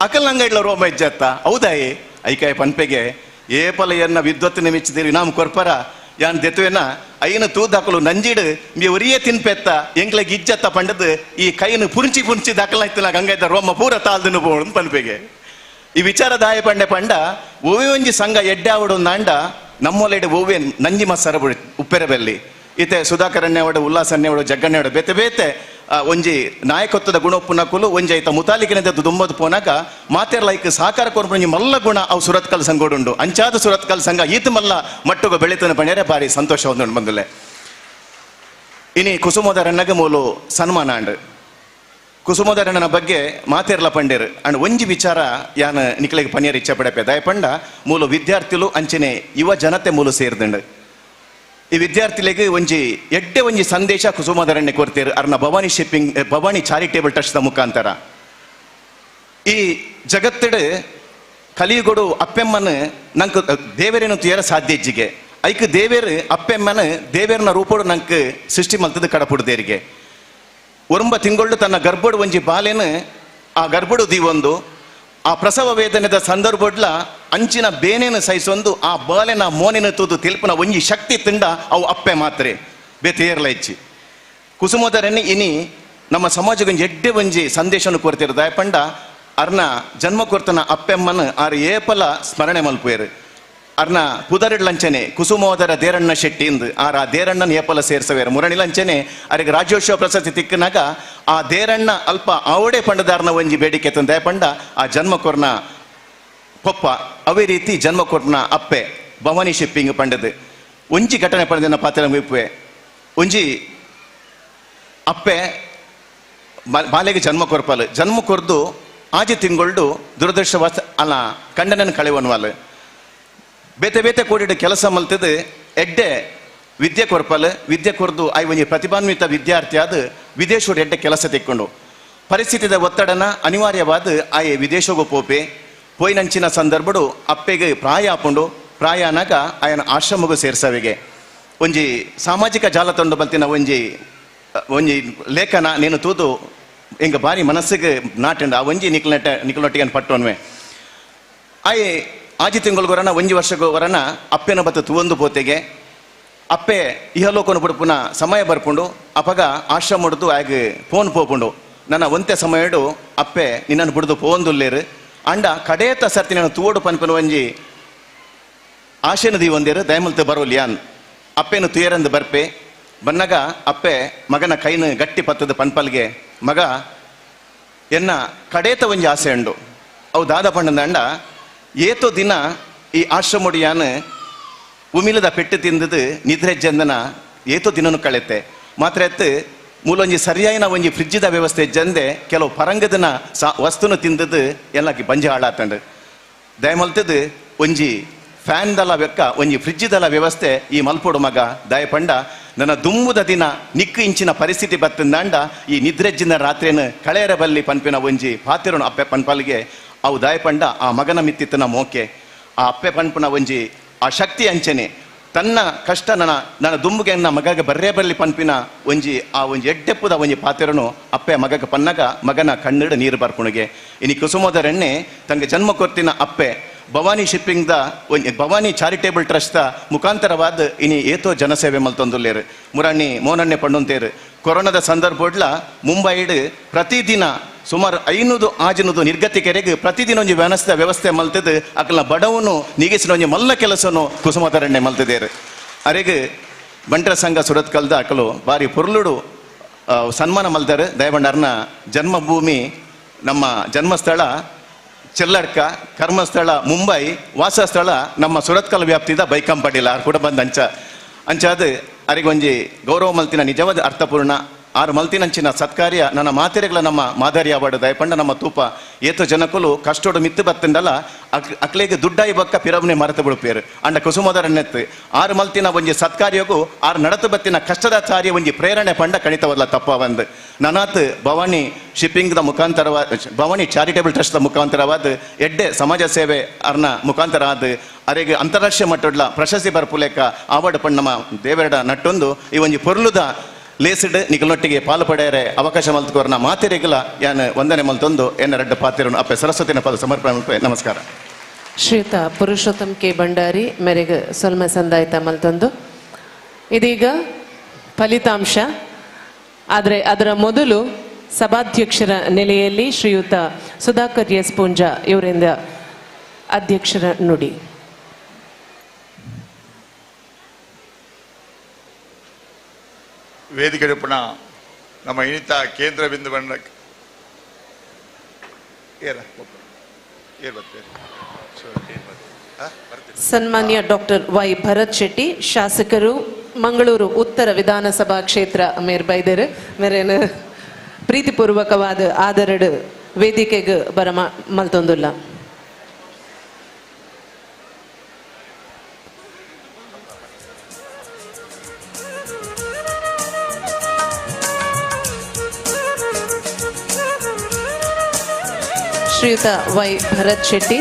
Speaker 20: ಅಕಲ್ ಅಂಗೈಡ್ಲ ರೋಮ ಇಜ್ಜತ್ತ ಹೌದಾಯಿ ಐಕಾಯ ಪನ್ಪೆಗೆ ಏ ಪಲ ಎನ್ನ ವಿದ್ವತ್ತಿನ ಮೆಚ್ಚಿದಿರು ಇನಾಮು ಕೊರ್ಪರ ಯಾನ್ ದೆತ್ತುವೆನ ಐನು ತೂದಾಕಲು ನಂಜಿಡು ಮಿ ಒರಿಯೇ ತಿನ್ಪೆತ್ತ ಎಂಕ್ಲೆ ಗಿಜ್ಜತ್ತ ಪಂಡದು ಈ ಕೈನು ಪುಂಚಿ ಪುಂಚಿ ದಾಖಲಾಯ್ತು ಗಂಗಾಯ್ತ ರೋಮ ಪೂರ ತಾಲ್ದನು ಬೋಣು ಪನ್ಪೆಗೆ. ಈ ವಿಚಾರದಾಯ ಪಂಡೆ ಪಂಡ ಒವೇ ಒಂಜಿ ಸಂಘ ಎಡ್ಡಾವಡು ನಾಂಡ ನಮ್ಮೊಲೆಡೆ ಒವ್ವೆ ನಂಜಿ ಮಸರ ಉಪ್ಪೆರಬೆಲ್ಲಿ ಇತ್ತೆ ಸುಧಾಕರಣ್ಯವಡು ಉಲ್ಲಾಸನ್ಯವಡು ಜಗ್ಗಣ್ಣವಡು ಬೇತೆ ಬೇತೆ ಒಂಜಿ ನಾಯಕತ್ವದ ಗುಣೊಪ್ಪುನಕುಲು ಒಂಜಿ ಐತ ಮುತಾಲಿಕಿನ ದುಂಬದು ಪೋನಾಗ ಮಾತೆರ್ ಲೈಕ್ ಸಹಕಾರ ಕೊರ್ಪುಂಜಿ ಮಲ್ಲ ಗುಣ ಅವು ಸುರತ್ಕಲ್ ಸಂಘೋಡುಂಡು. ಅಂಚಾದ ಸುರತ್ಕಲ್ ಸಂಘ ಈತ ಮಲ್ಲ ಮಟ್ಟುಗು ಬೆಳಿತನ ಪಣ್ಯರೆ ಬಾರಿ ಸಂತೋಷ ಒಂದು ಬಂದುಲೆ. ಇನಿ ಕುಸುಮೋದರಣ್ಣಗ ಮೂಲು ಸನ್ಮಾನ ಅಂಡ್ ಕುಸುಮೋದರಣ್ಣನ ಬಗ್ಗೆ ಮಾತೆರ್ಲ ಪಂಡೇರು ಅಂಡ್ ಒಂಜಿ ವಿಚಾರ ಯಾನ ನಿಕ್ಲೆಗ್ ಪನಿಯರ್ ಇಚ್ಛೆ ಪಡೆಪೆ ದಯಪಂಡ ಮೂಲು ವಿದ್ಯಾರ್ಥಿಲು ಅಂಚನೆ ಯುವ ಜನತೆ ಮೂಲು ಸೇರ್ದಂಡು. ಈ ವಿದ್ಯಾರ್ಥಿಗಳಿಗೆ ಒಂಜಿ ಎಡ್ಡೆ ಒಂಜಿ ಸಂದೇಶ ಕುಸುಮದರಣ್ಯ ಕೊಡ್ತೀರು ಅರ್ನ Bhavani shipping Bhavani charitable trust ಮುಖಾಂತರ. ಈ ಜಗತ್ತಿಡು ಕಲಿಯುಗಡು ಅಪ್ಪೆಮ್ಮನ ನಂಗೆ ದೇವರೇನು ತುಯರ ಸಾಧ್ಯ ಇಜ್ಜಿಗೆ ಐಕ್ ದೇವೇರು ಅಪ್ಪೆಮ್ಮನ ದೇವೇರನ ರೂಪಡು ನಂಗೆ ಸೃಷ್ಟಿ ಮಲ್ತದ ಕಡಪುಡ್ದೇರಿಗೆ. ಒರಂಬ ತಿಂಗಳು ತನ್ನ ಗರ್ಭಡು ಒಂಜಿ ಬಾಲೆನು ಆ ಗರ್ಭಡು ದೀವೊಂದು ಆ ಪ್ರಸವ ವೇದನೆದ ಸಂದರ್ಭಡ್ಲ ಅಂಚಿನ ಬೇನೇನು ಸಹಿಸೊಂದು ಆ ಬಾಲೆನ ಮೋನಿನ ತೂದು ತಿಲ್ಪನ ಒಂಜಿ ಶಕ್ತಿ ತಿಂಡ ಅವು ಅಪ್ಪೆ ಮಾತ್ರೆ ಬೇತೇರ್ಲ ಹೆಚ್ಚಿ. ಕುಸುಮೋದರನ್ನಿ ಇನಿ ನಮ್ಮ ಸಮಾಜಕ್ಕೆ ಎಡ್ಡೆ ಒಂಜಿ ಸಂದೇಶವನ್ನು ಕೊರ್ತಿರು ದಯಪಂಡ ಅರ್ನ ಜನ್ಮ ಕೊರ್ತನ ಅಪ್ಪೆಮ್ಮನ ಆರು ಏಪಲ ಸ್ಮರಣೆ ಮಲ್ಪುವೇರು. ಅರ್ನ ಪುದರಿಡ್ಲಂಚನೆ ಕುಸುಮೋದರ ದೇರಣ್ಣ ಶೆಟ್ಟಿ ಇಂದು ಆರ್ ಆ ದೇರಣ್ಣನ ಏಪಲ ಸೇರ್ಸವೇರು. ಮುರಣಿಲಂಚನೆ ಅರಿಗೆ ರಾಜ್ಯೋತ್ಸವ ಪ್ರಶಸ್ತಿ ತಿಕ್ಕನಾಗ ಆ ದೇರಣ್ಣ ಅಲ್ಪ ಆವಡೆ ಪಂಡದಾರನ ಒಂಜಿ ಬೇಡಿಕೆ ತಂದೆ ಪಂಡ ಆ ಜನ್ಮ ಕೊರ್ನ ಪೊಪ್ಪ ಅವೇ ರೀತಿ ಜನ್ಮ ಕೊರ್ನ ಅಪ್ಪೆ ಭವಾನಿ ಶಿಪ್ಪಿಂಗ್ ಪಂಡದು ಒಂಜಿ ಘಟನೆ ಪಂಡದಿನ ಪಾತ್ರ ಮುಗಿಪುವೆ. ಒಂಜಿ ಅಪ್ಪೆ ಬಾಲೆಗೆ ಜನ್ಮ ಕೊರ್ಪಲು ಜನ್ಮ ಕೊರ್ದು ಆಜಿ ತಿಂಗಳು ದುರದೃಷ್ಟವಾಸ ಅಲ್ಲ ಕಂಡನನ್ನು ಕಳೆವನ್ವಾಲ್ ಬೇತೆ ಬೇತೆ ಕೂಡಿಟ್ಟು ಕೆಲಸ ಮಲ್ತದು ಎಡ್ಡೆ ವಿದ್ಯೆ ಕೊರ್ಪಲ್ ವಿದ್ಯೆ ಕೊರ್ದು ಆಯ್ ಒಂಜಿ ಪ್ರತಿಭಾನ್ವಿತ ವಿದ್ಯಾರ್ಥಿ ಆದ ವಿದೇಶೋಡು ಎಡ್ಡೆ ಕೆಲಸ ತೆಕ್ಕೊಂಡು ಪರಿಸ್ಥಿತಿದ ಒತ್ತಡನ ಅನಿವಾರ್ಯವಾದ ಆಯೆ ವಿದೇಶಗೂ ಪೋಪೆ ಪೋಯಿನಂಚಿನ ಸಂದರ್ಭಡು ಅಪ್ಪೆಗೆ ಪ್ರಾಯ ಆಪುಂಡು ಪ್ರಾಯ ಅನಾಗ ಆಯನ ಆಶ್ರಮಗೂ ಸೇರ್ಸವಿಗೆ ಒಂಜಿ ಸಾಮಾಜಿಕ ಜಾಲತಾಣ ಬಲ್ತಿನ ಒಂಜಿ ಒಂಜಿ ಲೇಖನ ನೀನು ತೂದು ಎಂಗ ಬಾರಿ ಮನಸ್ಸಿಗೆ ನಾಟಂಡ ಆ ಒಂಜಿ ನಿಕ್ಲನೆಟ ನಿಕ್ಲೊಟ್ಟಿಗೆ ಪಟ್ಟೋನ್ವೆ ಆಯೆ ಆಜಿ ತಿಂಗಳುಗೊರನ ಒಂಜಿ ವರ್ಷಗೋರನ ಅಪ್ಪೆನ ಬತ್ತ ತುವಂದು ಪೋತೆಗೆ ಅಪ್ಪೆ ಇಹಲೋಕನ ಬುಡುಪುನ ಸಮಯ ಬರ್ಪುಂಡು ಅಪಗ ಆಶ್ರಮ ಹೊಡೆದು ಆಗ ಫೋನ್ ಪೋಪುಂಡು ನನ್ನ ಒಂತೆ ಸಮಯಡು ಅಪ್ಪೆ ನಿನ್ನನ್ನು ಬುಡ್ದು ಪೋಂದುಲ್ಲೇರು ಅಂಡ ಕಡೇತ ಸರ್ತಿ ನನ್ನ ತೂವಡು ಪನ್ಪನ ಒಂಜಿ ಆಶೆನ ದೀವಂದೇರು ದಯಮಲ್ತ ಬರೋಲಿಯಾನ್ ಅಪ್ಪೆನು ತುಯರಂದು ಬರ್ಪೆ ಬನ್ನಗ ಅಪ್ಪೆ ಮಗನ ಕೈನು ಗಟ್ಟಿ ಪತ್ತದ ಪನ್ಪಲ್ಗೆ ಮಗ ಎನ್ನ ಕಡೇತ ಒಂಜಿ ಆಸೆ ಉಂಡು ಅವು ದಾದ ಪಣ್ಣಂದ ಏತೋ ದಿನ ಈ ಆಶ್ರಮೊಡಿಯಾನ ಉಮಿಲದ ಪೆಟ್ಟು ತಿಂದದು ನಿದ್ರೆ ಜಂದನ ಏತೋ ದಿನನು ಕಳೆತೆ ಮಾತ್ರ ಎತ್ತು ಮೂಲೊಂಜಿ ಸರಿಯಾಯಿನ ಒಂಜಿ ಫ್ರಿಜ್ಜಿದ ವ್ಯವಸ್ಥೆ ಜಂದೆ ಕೆಲವು ಪರಂಗದನ ವಸ್ತುನು ತಿಂದದು ಎಲ್ಲಕ್ಕೆ ಬಂಜೆ ಹಾಳಾತಂಡು ದಯಮಲ್ತದು ಒಂಜಿ ಫ್ಯಾನ್ದಲ ಬೆಕ್ಕ ಒಂಜಿ ಫ್ರಿಜ್ಜಿದಲ ವ್ಯವಸ್ಥೆ ಈ ಮಲ್ಪೋಡು ಮಗ ದಯಪಂಡ ನನ್ನ ದುಂಬುದ ದಿನ ನಿಕ್ಕು ಇಂಚಿನ ಪರಿಸ್ಥಿತಿ ಬತ್ತಂದಾಂಡ ಈ ನಿದ್ರೆಜ್ಜಿನ ರಾತ್ರಿಯನ್ನು ಕಳೆಯರ ಬಲ್ಲಿ ಪನ್ಪಿನ ಒಂಜಿ ಪಾತಿರನು ಅಪ್ಪೆ ಪನ್ಪಲ್ಗೆ ಅವು ದಯಪಂಡ ಆ ಮಗನ ಮಿತ್ತಿತ್ತನ ಮೋಕೆ ಆ ಅಪ್ಪೆ ಪನ್ಪುನ ಒಂಜಿ ಆ ಶಕ್ತಿ ಅಂಚನೆ ತನ್ನ ಕಷ್ಟ ನನ್ನ ನನ್ನ ದುಂಬುಗೆ ನನ್ನ ಮಗಗೆ ಬರ್ರೇ ಬರಲಿ ಪನ್ಪಿನ ಒಂಜಿ ಆ ಒಂಜಿ ಎಡ್ಡೆಪ್ಪುದ ಒಂಜಿ ಪಾತಿರನು ಅಪ್ಪೆ ಮಗಗೆ ಪನ್ನಗ ಮಗನ ಕಣ್ಣಿಡು ನೀರು ಬರ್ಪುಣಿಗೆ ಇನಿ ಕುಸುಮೋದರೆಣ್ಣೆ ತಂಗೆ ಜನ್ಮ ಕೊರ್ತಿನ ಅಪ್ಪೆ ಭವಾನಿ ಶಿಪ್ಪಿಂಗ್ದ ಒಂಜಿ ಭವಾನಿ ಚಾರಿಟೇಬಲ್ ಟ್ರಸ್ಟ್ದ ಮುಖಾಂತರವಾದ ಇನಿ ಏತೋ ಜನಸೇವೆ ಮಲ್ತೊಂದುಲ್ಲೇರು ಮುರಾಣಿ ಮೋನಣ್ಣೆ ಪಂಡೊಂತೇರು ಕೊರೋನಾದ ಸಂದರ್ಭಡ್ಲ ಮುಂಬೈಡ್ ಪ್ರತಿದಿನ ಸುಮಾರು 500 600 ನಿರ್ಗತಿಕರಿಗೆ ಪ್ರತಿದಿನ ಒಂಜಿ ವ್ಯವಸ್ಥೆ ವ್ಯವಸ್ಥೆ ಮಲ್ತದ್ದು ಅಕಲ್ನ ಬಡವನು ನೀಗಿಸಿನ ಒಂಜಿ ಮಲ್ಲ ಕೆಲಸನು ಕುಸುಮತರಣ್ಣೆ ಮಲ್ತದೇರು ಅರೆಗೆ ಬಂಟರ ಸಂಘ ಸುರತ್ಕಲ್ದ ಅಕಲು ಬಾರಿ ಪೊರ್ಲುಡು ಸನ್ಮಾನ ಮಲ್ತಾರೆ ದಯಬಂಡಾರ್ನ ಜನ್ಮಭೂಮಿ ನಮ್ಮ ಜನ್ಮಸ್ಥಳ ಚೆಲ್ಲಡ್ಕ, ಕರ್ಮಸ್ಥಳ ಮುಂಬೈ, ವಾಸಸ್ಥಳ ನಮ್ಮ ಸುರತ್ಕಲ್ ವ್ಯಾಪ್ತಿದ ಬೈಕಂಪಡಿಲ ಆರು ಕೂಡ ಬಂದ ಅಂಚ ಅಂಚಾದ ಅರಿಗೊಂಜಿ ಗೌರವ ಮಲ್ತಿನ ನಿಜವಾದ ಅರ್ಥಪೂರ್ಣ ಆರು ಮಲ್ತಿನಂಚಿನ ಸತ್ಕಾರ್ಯ ನನ್ನ ಮಾತೆರೆಗಳ ನಮ್ಮ ಮಾದರಿ ಅವಾರ್ಡ್ ದಯಪಂಡ ನಮ್ಮ ತೂಪ ಏತೋ ಜನಕುಲು ಕಷ್ಟೋಡು ಮಿತ್ತು ಬತ್ತಂಡಲ ಅಕ್ಲೆಗೆ ದುಡ್ಡಾಯಿ ಬಕ್ಕ ಪಿರವನೆ ಮರೆತು ಬಿಡುಪೇರು ಅಂಡ ಕುಸುಮದರಣ್ಣೆತ್ತು ಆರು ಮಲ್ತಿನ ಒಂಜಿ ಸತ್ಕಾರ್ಯಗೂ ಆರು ನಡತು ಬತ್ತಿನ ಕಷ್ಟದ ಕಾರ್ಯ ಒಂಜಿ ಪ್ರೇರಣೆ ಪಂಡ ಕಣಿತವಲ್ಲ ತಪ್ಪ ಬಂದು ನನಾತ್ ಭವಾನಿ ಶಿಪ್ಪಿಂಗ್ದ ಮುಖಾಂತರವಾದ ಭವಾನಿ ಚಾರಿಟೇಬಲ್ ಟ್ರಸ್ಟ್ದ ಮುಖಾಂತರವಾದ ಎಡ್ಡೆ ಸಮಾಜ ಸೇವೆ ಅರ್ನ ಮುಖಾಂತರ ಆದ ಅರೆಗೆ ಅಂತಾರಾಷ್ಟ್ರೀಯ ಮಟ್ಟಡ್ಲ ಪ್ರಶಸ್ತಿ ಬರ್ಪುಲೇಕ ಅವಾರ್ಡ್ ಪಂಡ ನಮ್ಮ ದೇವರಡ ನಟ್ಟೊಂದು ಈ ಒಂಜಿ ಪೊರ್ಲುದ ಲೇಸಿಡ್ ನಿಗಲೊಟ್ಟಿಗೆ ಪಾಲು ಪಡೆಯರೆ ಅವಕಾಶ ಮಲ್ತುಕೋರ್ನ ಮಾತೆರೆಗಲ ಯಾನ್ ವಂದನೆ ಮಲ್ತೊಂದು ಎನ್ನ ರಡ್ಡ ಪಾತಿರನು ಅಪ್ಪೆ ಸರಸ್ವತಿನ ಪದ ಸಮರ್ಪಣೆ ಮಲ್ಪೆ. ನಮಸ್ಕಾರ.
Speaker 9: ಶ್ರೀಯುತ ಪುರುಷೋತ್ತಮ್ ಕೆ ಭಂಡಾರಿ ಮೇರೆಗೆ ಸೊಲ್ಮೆ ಸಂದಾಯಿತ ಮಲ್ತೊಂದು ಇದೀಗ ಫಲಿತಾಂಶ. ಆದರೆ ಅದರ ಮೊದಲು ಸಭಾಧ್ಯಕ್ಷರ ನೆಲೆಯಲ್ಲಿ ಶ್ರೀಯುತ ಸುಧಾಕರ್ ಎಸ್ ಪೂಂಜಾ ಇವರಿಂದ ಅಧ್ಯಕ್ಷರ ನುಡಿ.
Speaker 4: ವೇದಿಕೆ ಪುನಃ ನಮ್ಮ ಇನಿತ ಕೇಂದ್ರ ಬಿಂದು ಬಣ್ಣ
Speaker 9: ಸನ್ಮಾನ್ಯ ಡಾಕ್ಟರ್ ವೈ ಭರತ್ ಶೆಟ್ಟಿ ಶಾಸಕರು ಮಂಗಳೂರು ಉತ್ತರ ವಿಧಾನಸಭಾ ಕ್ಷೇತ್ರ ಮೇರ್ ಬೈದರು ಮೇರೇನು ಪ್ರೀತಿಪೂರ್ವಕವಾದ ಆದರಡು ವೇದಿಕೆಗೆ ಬರ ಮಲ್ತೊಂದುಲ್ಲ. ಶ್ರೀಯುತ ವೈ ಭರತ್ ಶೆಟ್ಟಿ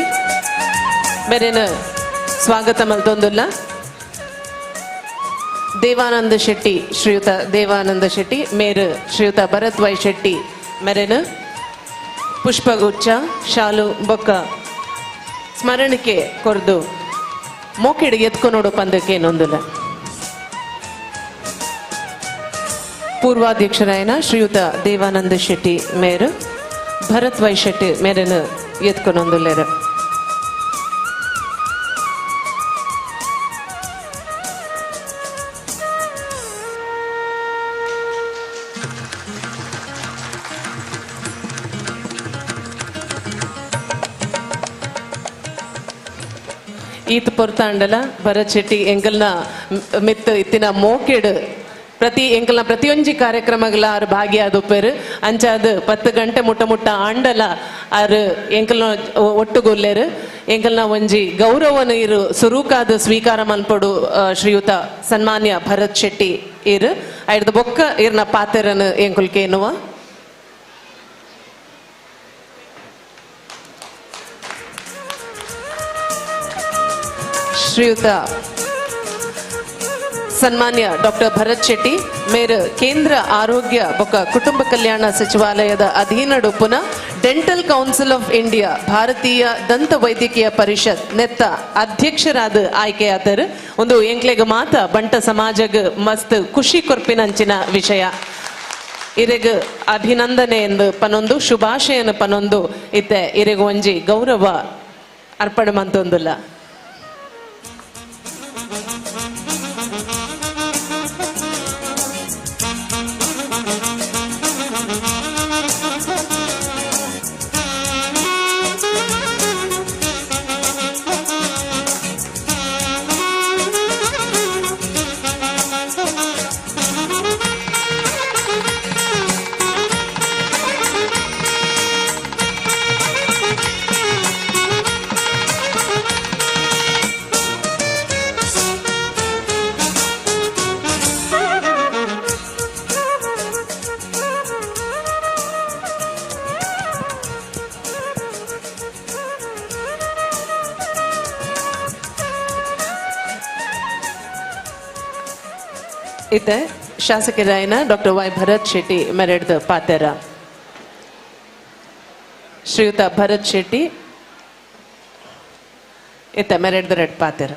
Speaker 9: ಮೇರೇನು ಸ್ವಾಗತ ಮಲ್ತೊಂದುಲ್ಲ. ದೇವಾನಂದ ಶೆಟ್ಟಿ ಶ್ರೀಯುತ ದೇವಾನಂದ ಶೆಟ್ಟಿ ಮೇರು ಶ್ರೀಯುತ ಭರತ್ ವೈ ಶೆಟ್ಟಿ ಮೇರೇನು ಪುಷ್ಪಗುಚ್ಛ ಶಾಲು ಬೊಕ್ಕ ಸ್ಮರಣಿಕೆ ಕೊರ್ದು ಮೋಕೆಡು ಎತ್ಕೊನೋಡು ಪಂದಕ್ಕೇನೊಂದುಲ್ಲ. ಪೂರ್ವಾಧ್ಯಕ್ಷರಾಯನ ಶ್ರೀಯುತ ದೇವಾನಂದ ಶೆಟ್ಟಿ ಮೇರು ಭರತ್ ವೈ ಶೆಟ್ಟಿ ಮೇರೇನು ಎತ್ಕೊನೊಂದುಲ್ಲೇರು. ಈತ ಪೊರ್ತಾಂಡಲ ಭರತ್ ಶೆಟ್ಟಿ ಎಂಕಲ್ನ ಮಿತ್ತ ಇತ್ತಿನ ಮೋಕೆಡು ಪ್ರತಿ ಎಂಕಲ್ನ ಪ್ರತಿಯೊಂಜಿ ಕಾರ್ಯಕ್ರಮಗಳ ಆರು ಭಾಗಿಯಾದುಪ್ಪೆರು ಅಂಚಾದ್ 10 ಗಂಟೆ ಮುಟ್ಟ ಮುಟ್ಟ ಆಂಡಲ ಆರು ಎಂಕಲ್ನ ಒಟ್ಟುಗುಲ್ಲೆರು ಎಂಕಲ್ನ ಒಂಜಿ ಗೌರವನ ಇರು ಸುರೂಕಾದ ಸ್ವೀಕಾರ ಮನ್ಪೊಡು ಶ್ರೀಯುತ ಸನ್ಮಾನ್ಯ ಭರತ್ ಶೆಟ್ಟಿ ಇರು ಐರ್ದ ಬೊಕ್ಕ ಇರ್ನ ಪಾತೆರನು ಎಂಕುಲ್ಕೆ ಎನ್ನುವ. ಶ್ರೀಯುತ ಸನ್ಮಾನ್ಯ ಡಾಕ್ಟರ್ ಭರತ್ ಶೆಟ್ಟಿ ಮೇರು ಕೇಂದ್ರ ಆರೋಗ್ಯ ಬೊಕ್ಕ ಕುಟುಂಬ ಕಲ್ಯಾಣ ಸಚಿವಾಲಯದ ಅಧೀನಡುಪ್ಪುನ ಡೆಂಟಲ್ ಕೌನ್ಸಿಲ್ ಆಫ್ ಇಂಡಿಯಾ ಭಾರತೀಯ ದಂತ ವೈದ್ಯಕೀಯ ಪರಿಷತ್ ನೆತ್ತ ಅಧ್ಯಕ್ಷರಾದ ಆಯ್ಕೆಯಾದರು. ಒಂದು ಎಂಕ್ಲೆಗ್ ಮಾತ ಬಂಟ ಸಮಾಜಗ್ ಮಸ್ತ್ ಖುಷಿ ಕೊರ್ಪಿನಂಚಿನ ವಿಷಯ. ಇರೆಗ್ ಅಭಿನಂದನೆ ಎಂದು ಪನೊಂದು ಶುಭಾಶಯನ ಪನೊಂದು ಇತ್ತೆ ಇರೆಗ್ ಒಂಜಿ ಗೌರವ ಅರ್ಪಣೆ ಮಂತೊಂದುಲ್ಲ. ಇತ್ತೆ ಶಾಸಕರಾಯನ ಡಾಕ್ಟರ್ ವೈ ಭರತ್ ಶೆಟ್ಟಿ ಮೆರೆಡ್ದ ಪಾತೆರ. ಶ್ರೀಯುತ ಭರತ್ ಶೆಟ್ಟಿ ಇತ್ತೆ ಮೆರೆಡ್ದ ರೆಡ್ ಪಾತೆರ.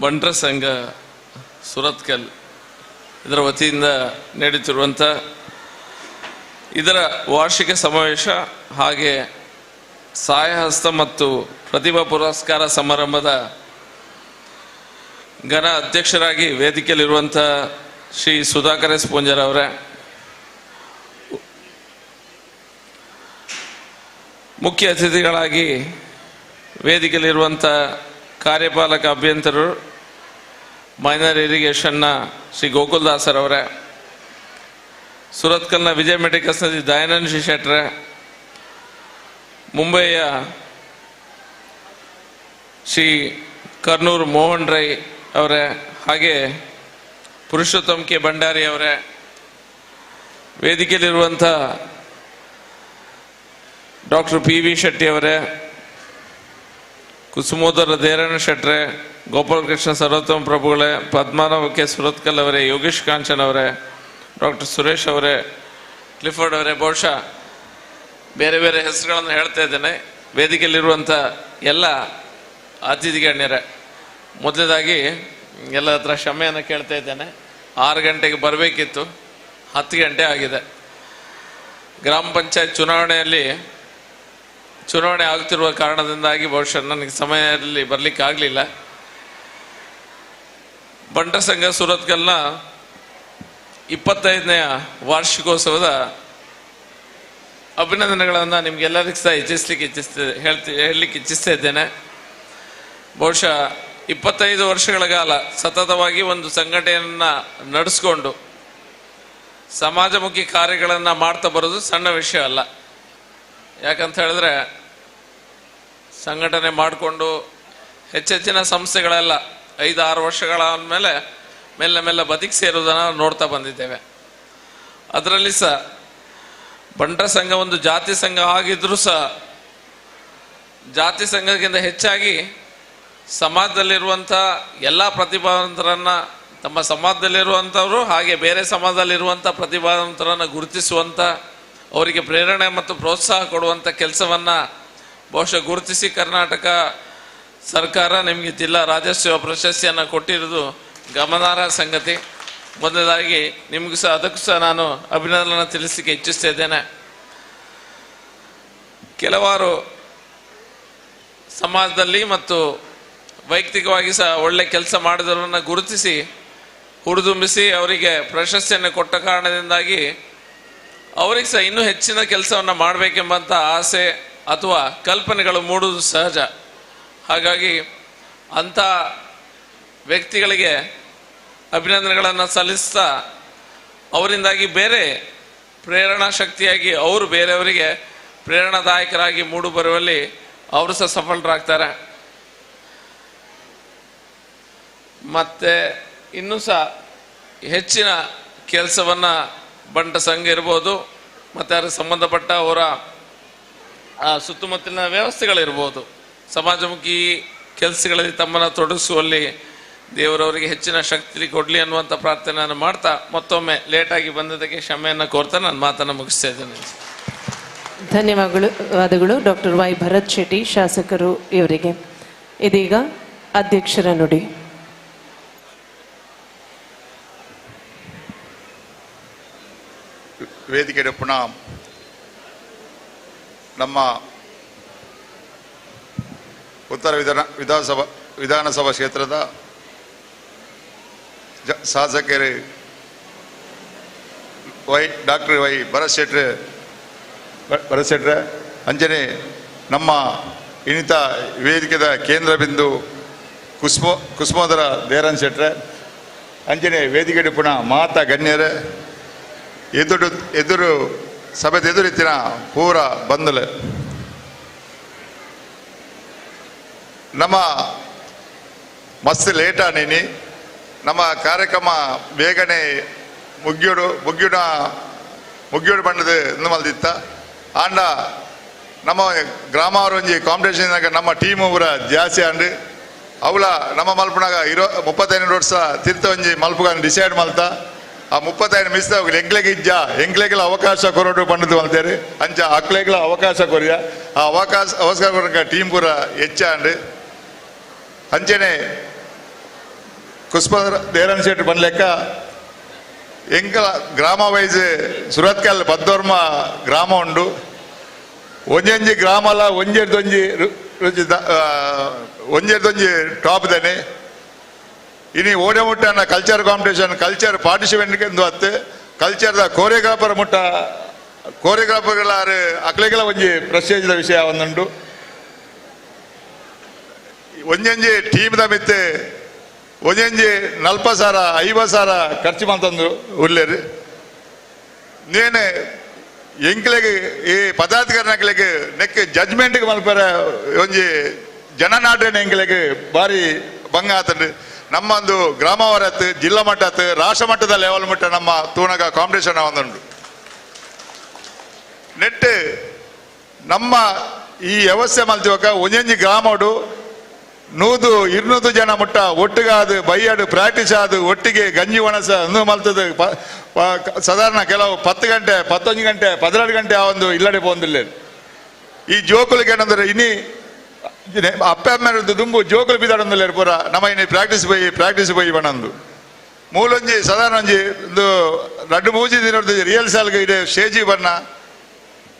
Speaker 21: ಬಂಟರ ಸಂಘ ಸುರತ್ಕಲ್ ಇದರ ವತಿಯಿಂದ ನಡೆಯುತ್ತಿರುವಂಥ ಇದರ ವಾರ್ಷಿಕ ಸಮಾವೇಶ ಹಾಗೆ ಸಹಾಯಹಸ್ತ ಮತ್ತು ಪ್ರತಿಭಾ ಪುರಸ್ಕಾರ ಸಮಾರಂಭದ ಘನ ಅಧ್ಯಕ್ಷರಾಗಿ ವೇದಿಕೆಯಲ್ಲಿರುವಂಥ ಶ್ರೀ ಸುಧಾಕರ್ ಎಸ್ ಪೂಂಜಾರ್ ಅವರೇ, ಮುಖ್ಯ ಅತಿಥಿಗಳಾಗಿ ವೇದಿಕೆಯಲ್ಲಿರುವಂಥ ಕಾರ್ಯಪಾಲಕ ಅಭಿಯಂತರರು ಮೈನರ್ ಇರಿಗೇಷನ್ನ ಶ್ರೀ ಗೋಕುಲ್ದಾಸರವರೇ, ಸುರತ್ಕಲ್ನ ವಿಜಯ ಮೆಡಿಕಲ್ಸ್ನ ದಯಾನಂದ ಶ್ರೀ ಶೆಟ್ರೆ, ಮುಂಬೈಯ ಶ್ರೀ ಕರ್ನೂರು ಮೋಹನ್ ರೈ ಅವರೇ, ಹಾಗೆ ಪುರುಷೋತ್ತಮ್ ಕೆ ಭಂಡಾರಿ ಅವರೇ, ವೇದಿಕೆಯಲ್ಲಿರುವಂಥ ಡಾಕ್ಟರ್ ಪಿ ವಿ ಶೆಟ್ಟಿ ಅವರೇ, ಕುಸುಮೋದರ ದೇರಣ್ಣ ಶೆಟ್ರೆ, ಗೋಪಾಲಕೃಷ್ಣ ಸರ್ವೋತ್ತಮ ಪ್ರಭುಗಳೇ, ಪದ್ಮನಾಭ ಕೆ ಸುರತ್ಕಲ್ ಅವರೇ, ಯೋಗೇಶ್ ಕಾಂಚನ್ ಅವರೇ, ಡಾಕ್ಟರ್ ಸುರೇಶ್ ಅವರೇ, ಕ್ಲಿಫರ್ಡ್ ಅವರೇ, ಬಹುಶಃ ಬೇರೆ ಬೇರೆ ಹೆಸರುಗಳನ್ನು ಹೇಳ್ತಾ ಇದ್ದೇನೆ. ವೇದಿಕೆಯಲ್ಲಿರುವಂಥ ಎಲ್ಲ ಅತಿಥಿ ಗಣ್ಯರೇ, ಮೊದಲನೇದಾಗಿ ಎಲ್ಲ ಹತ್ರ ಕ್ಷಮೆಯನ್ನು ಕೇಳ್ತಾ ಇದ್ದೇನೆ. 6 ಗಂಟೆಗೆ ಬರಬೇಕಿತ್ತು, 10 ಗಂಟೆ ಆಗಿದೆ. ಗ್ರಾಮ ಪಂಚಾಯತ್ ಚುನಾವಣೆಯಲ್ಲಿ ಚುನಾವಣೆ ಆಗುತ್ತಿರುವ ಕಾರಣದಿಂದಾಗಿ ಬಹುಶಃ ನನಗೆ ಸಮಯದಲ್ಲಿ ಬರಲಿಕ್ಕೆ ಆಗಲಿಲ್ಲ. ಬಂಟರ ಸಂಘ ಸುರತ್ಕಲ್ನ 25ನೇ ವಾರ್ಷಿಕೋತ್ಸವದ ಅಭಿನಂದನೆಗಳನ್ನು ನಿಮಗೆಲ್ಲರಿಗೂ ಸಹ ಹೇಳಲಿಕ್ಕೆ ಇಚ್ಛಿಸ್ತಾ ಇದ್ದೇನೆ. ಬಹುಶಃ 25 ವರ್ಷಗಳ ಕಾಲ ಸತತವಾಗಿ ಒಂದು ಸಂಘಟನೆಯನ್ನು ನಡೆಸ್ಕೊಂಡು ಸಮಾಜಮುಖಿ ಕಾರ್ಯಗಳನ್ನು ಮಾಡ್ತಾ ಬರೋದು ಸಣ್ಣ ವಿಷಯ ಅಲ್ಲ. ಯಾಕಂತ ಹೇಳಿದ್ರೆ ಸಂಘಟನೆ ಮಾಡಿಕೊಂಡು ಹೆಚ್ಚೆಚ್ಚಿನ ಸಂಸ್ಥೆಗಳೆಲ್ಲ 5-6 ವರ್ಷಗಳಾದಮೇಲೆ ಮೆಲ್ಲ ಮೆಲ್ಲ ಬದಿಗೆ ಸೇರುವುದನ್ನು ನೋಡ್ತಾ ಬಂದಿದ್ದೇವೆ. ಅದರಲ್ಲಿ ಸಹ ಬಂಟರ ಸಂಘ ಒಂದು ಜಾತಿ ಸಂಘ ಆಗಿದ್ರೂ ಸಹ ಜಾತಿ ಸಂಘಕ್ಕಿಂತ ಹೆಚ್ಚಾಗಿ ಸಮಾಜದಲ್ಲಿರುವಂಥ ಎಲ್ಲ ಪ್ರತಿಭಾವಂತರನ್ನು, ತಮ್ಮ ಸಮಾಜದಲ್ಲಿರುವಂಥವರು ಹಾಗೆ ಬೇರೆ ಸಮಾಜದಲ್ಲಿರುವಂಥ ಪ್ರತಿಭಾವಂತರನ್ನು ಗುರುತಿಸುವಂಥ, ಅವರಿಗೆ ಪ್ರೇರಣೆ ಮತ್ತು ಪ್ರೋತ್ಸಾಹ ಕೊಡುವಂಥ ಕೆಲಸವನ್ನು ಬಹುಶಃ ಗುರುತಿಸಿ ಕರ್ನಾಟಕ ಸರ್ಕಾರ ನಿಮಗೆ ಜಿಲ್ಲಾ ರಾಜ್ಯೋತ್ಸವ ಪ್ರಶಸ್ತಿಯನ್ನು ಕೊಟ್ಟಿರೋದು ಗಮನಾರ್ಹ ಸಂಗತಿ. ಮೊದಲನೇದಾಗಿ ನಿಮಗೂ ಸಹ ಅದಕ್ಕೂ ಸಹ ನಾನು ಅಭಿನಂದನೆ ತಿಳಿಸಲಿಕ್ಕೆ ಇಚ್ಛಿಸ್ತಾ ಇದ್ದೇನೆ. ಕೆಲವಾರು ಸಮಾಜದಲ್ಲಿ ಮತ್ತು ವೈಯಕ್ತಿಕವಾಗಿ ಸಹ ಒಳ್ಳೆ ಕೆಲಸ ಮಾಡಿದವರನ್ನು ಗುರುತಿಸಿ ಹುರಿದುಂಬಿಸಿ ಅವರಿಗೆ ಪ್ರಶಸ್ತಿಯನ್ನು ಕೊಟ್ಟ ಕಾರಣದಿಂದಾಗಿ ಅವರಿಗೆ ಸಹ ಇನ್ನೂ ಹೆಚ್ಚಿನ ಕೆಲಸವನ್ನು ಮಾಡಬೇಕೆಂಬಂಥ ಆಸೆ ಅಥವಾ ಕಲ್ಪನೆಗಳು ಮೂಡುವುದು ಸಹಜ. ಹಾಗಾಗಿ ಅಂಥ ವ್ಯಕ್ತಿಗಳಿಗೆ ಅಭಿನಂದನೆಗಳನ್ನು ಸಲ್ಲಿಸ್ತಾ ಅವರಿಂದಾಗಿ ಬೇರೆ ಪ್ರೇರಣಾ ಶಕ್ತಿಯಾಗಿ ಅವರು ಬೇರೆಯವರಿಗೆ ಪ್ರೇರಣಾದಾಯಕರಾಗಿ ಮೂಡಿಬರುವಲ್ಲಿ ಅವರು ಸಹ ಸಫಲರಾಗ್ತಾರೆ. ಮತ್ತು ಇನ್ನೂ ಸಹ ಹೆಚ್ಚಿನ ಕೆಲಸವನ್ನು ಬಂಟ ಸಂಘ ಇರ್ಬೋದು, ಮತ್ತು ಅದಕ್ಕೆ ಸಂಬಂಧಪಟ್ಟ ಅವರ ಸುತ್ತಮುತ್ತಲಿನ ವ್ಯವಸ್ಥೆಗಳಿರ್ಬೋದು, ಸಮಾಜಮುಖಿ ಕೆಲಸಗಳಲ್ಲಿ ತಮ್ಮನ್ನು ತೊಡಗಿಸುವಲ್ಲಿ ದೇವರವರಿಗೆ ಹೆಚ್ಚಿನ ಶಕ್ತಿ ಕೊಡಲಿ ಅನ್ನುವಂಥ ಪ್ರಾರ್ಥನೆಯನ್ನು ಮಾಡ್ತಾ ಮತ್ತೊಮ್ಮೆ ಲೇಟಾಗಿ ಬಂದದಕ್ಕೆ ಕ್ಷಮೆಯನ್ನು ಕೋರ್ತಾ ನನ್ನ ಮಾತನ್ನು ಮುಗಿಸ್ತಾ ಇದ್ದೇನೆ.
Speaker 9: ಧನ್ಯವಾದಗಳು ಡಾಕ್ಟರ್ ವೈ ಭರತ್ ಶೆಟ್ಟಿ ಶಾಸಕರು ಇವರಿಗೆ. ಇದೀಗ ಅಧ್ಯಕ್ಷರ ನುಡಿ.
Speaker 4: ವೇದಿಕೆ ಪುನಃ ನಮ್ಮ ಉತ್ತರ ವಿಧಾನಸಭಾ ಕ್ಷೇತ್ರದ ಶಾಸಕರು ಡಾಕ್ಟರ್ ವೈ ಭರತ್ ಶೆಟ್ರೆ ಅಂಜನೆ ನಮ್ಮ ಇನ್ನಿತ ವೇದಿಕೆದ ಕೇಂದ್ರ ಬಿಂದು ಕುಸುಮೋದರ ದೇರನ್ ಶೆಟ್ರೆ ಅಂಜನೆ ವೇದಿಕೆ ಪುನಃ ಮಾತಾ ಗಣ್ಯರೇ ಎದುರು ಸಭೆದ ಎದುರಿತ್ತಿನ ಪೂರ ಬಂದಲೆ ನಮ್ಮ ಮಸ್ತ್ ಲೇಟಾ ನೀನಿ ನಮ್ಮ ಕಾರ್ಯಕ್ರಮ ಬೇಗನೆ ಮುಗ್ಯೋಡು ಮುಗ್ಯೋಡ ಮುಗ್ಯೋಡು ಬಣ್ಣದ ಇಂದು ಮಲ್ದಿತ್ತ ಆಂಡ ನಮ್ಮ ಗ್ರಾಮ ಒಂಜಿ ಕಾಂಪಿಟೇಷನ್ ನಮ್ಮ ಟೀಮ್ ಪೂರ ಜಾಸ್ತಿ ಆಂಡ್ ಅವಳ ನಮ್ಮ ಮಲ್ಪನಾಗ 35 ವರ್ಷ ತೀರ್ಥ ಒಂಜಿ ಮಲ್ಪುಗ ಡಿಸೈಡ್ ಮಲ್ತ ಆ 35 ಮಿಸ್ ಎಂಕ್ಲೆಗೆ ಇಜ್ಜ ಎಂಕ್ಲೆಗೆಲ್ಲ ಅವಕಾಶ ಕೊರೋಡು ಪಂಡದು ಮಲ್ತೇರಿ ಅಂಚ ಅಕ್ಲೆಗೆಲ್ಲ ಅವಕಾಶ ಕೊರಿಯ ಆ ಅವಕಾಶ ಕೊರಕ ಟೀಮ್ ಪೂರ ಹೆಚ್ಚಾಂಡ್ ಅಂಚನೆ ಕುಸ್ಪ ದೇರನ್ ಶೆಟ್ಟಿ ಬಂದ್ಲೆಕ್ಕ ಎಂಕಲ ಗ್ರಾಮ ವೈಸ್ ಸುರತ್ಕಲ್ ಪದ್ದೋರ್ಮ ಗ್ರಾಮ ಉಂಡು ಒಂಜೊಂಜಿ ಗ್ರಾಮಲ ಒಂಜೆರ್ದೊಂಜಿ ರುಚಿ ಒಂಜೆರ್ದೊಂಜಿ ಟಾಪ್ ದನೆ ಇನಿ ಓಡೆ ಮುಟ್ಟನ ಕಲ್ಚರ್ ಕಾಂಪಿಟೇಷನ್ ಕಲ್ಚರ್ ಪಾರ್ಟಿಸಿಪೆಂಟ್ ಎಂದು ಅತ್ತೆ ಕಲ್ಚರ್ದ ಕೋರಿಯೋಗ್ರಾಫರ್ ಮುಟ್ಟ ಕೋರಿಯೋಗ್ರಾಫರ್ಗಳ ಅಕ್ಲೆಗೆಲ್ಲ ಒಂಜಿ ಪ್ರೆಸ್ಟೇಜ್ದ ವಿಷಯ ಒಂದುಂಡು ಒಂಜೊಂಜಿ ಟೀಮ್ದ ಮಿತ್ತೆ ಒಂಜೊಂಜಿ 40,000 50,000 ಖರ್ಚು ಮಾಡ್ತಂದು ಉಲ್ಲೇರು ನೇನೆ ಎಂಕ್ಲೆಗ್ ಈ ಪದಾಧಿಕಾರಿನಕ್ಲೆಗ್ ನೆಕ್ ಜಡ್ಜ್ಮೆಂಟ್ಗೆ ಮಲ್ಪರ ಒಂಜಿ ಜನನಾಟನೆ ಎಂಕ್ಲೆಗ್ ಭಾರಿ ಭಂಗ ಆತಂಡು ನಮ್ಮ ಒಂದು ಗ್ರಾಮವರತ್ತು ಜಿಲ್ಲಾ ಮಟ್ಟ ಆತು ರಾಷ್ಟ್ರ ಮಟ್ಟದ ಲೆವೆಲ್ ಮಟ್ಟ ನಮ್ಮ ತೂಣಗ ಕಾಂಪಿಟೇಷನ್ ಒಂದುಂಡು ನೆಟ್ ನಮ್ಮ ಈ ವ್ಯವಸ್ಥೆ ಮಲ್ತಿವಕ ಒಂಜೊಂಜಿ ಗ್ರಾಮಡು 100 200 ಜನ ಮುಟ್ಟ ಒಟ್ಟಿಗಾದು ಬೈಯಾಡು ಪ್ರಾಕ್ಟೀಸ್ ಆದು ಒಟ್ಟಿಗೆ ಗಂಜಿ ಒಣಸ ಅಂದು ಮಲ್ತದ ಸಾಧಾರಣ ಕೆಲವು 10 ಗಂಟೆ 11 ಗಂಟೆ 12 ಗಂಟೆ ಆ ಒಂದು ಇಲ್ಲಡೆ ಪೋಂದಿಲ್ಲ ಈ ಜೋಕುಲಿಗೆ ಏನಂದ್ರೆ ಇನಿ ಅಪ್ಪ ಅಮ್ಮನದ್ದು ದುಂಬು ಜೋಕುಲು ಬಿದ್ದಾಡೊಂದಿಲ್ಲ ಪೂರ ನಮ್ಮ ಇನಿ ಪ್ರಾಕ್ಟೀಸ್ ಪೋಯಿ ಬಣ್ಣಂದು ಮೂಲೊಂಜಿ ಸಾಧಾರಣ ಒಂಜಿ ಒಂದು 2-3 ದಿನದ ರಿಯಲ್ ಸಾಲ್ಗೆ ಇದೆ ಸ್ಟೇಜಿಗೆ ಬಣ್ಣ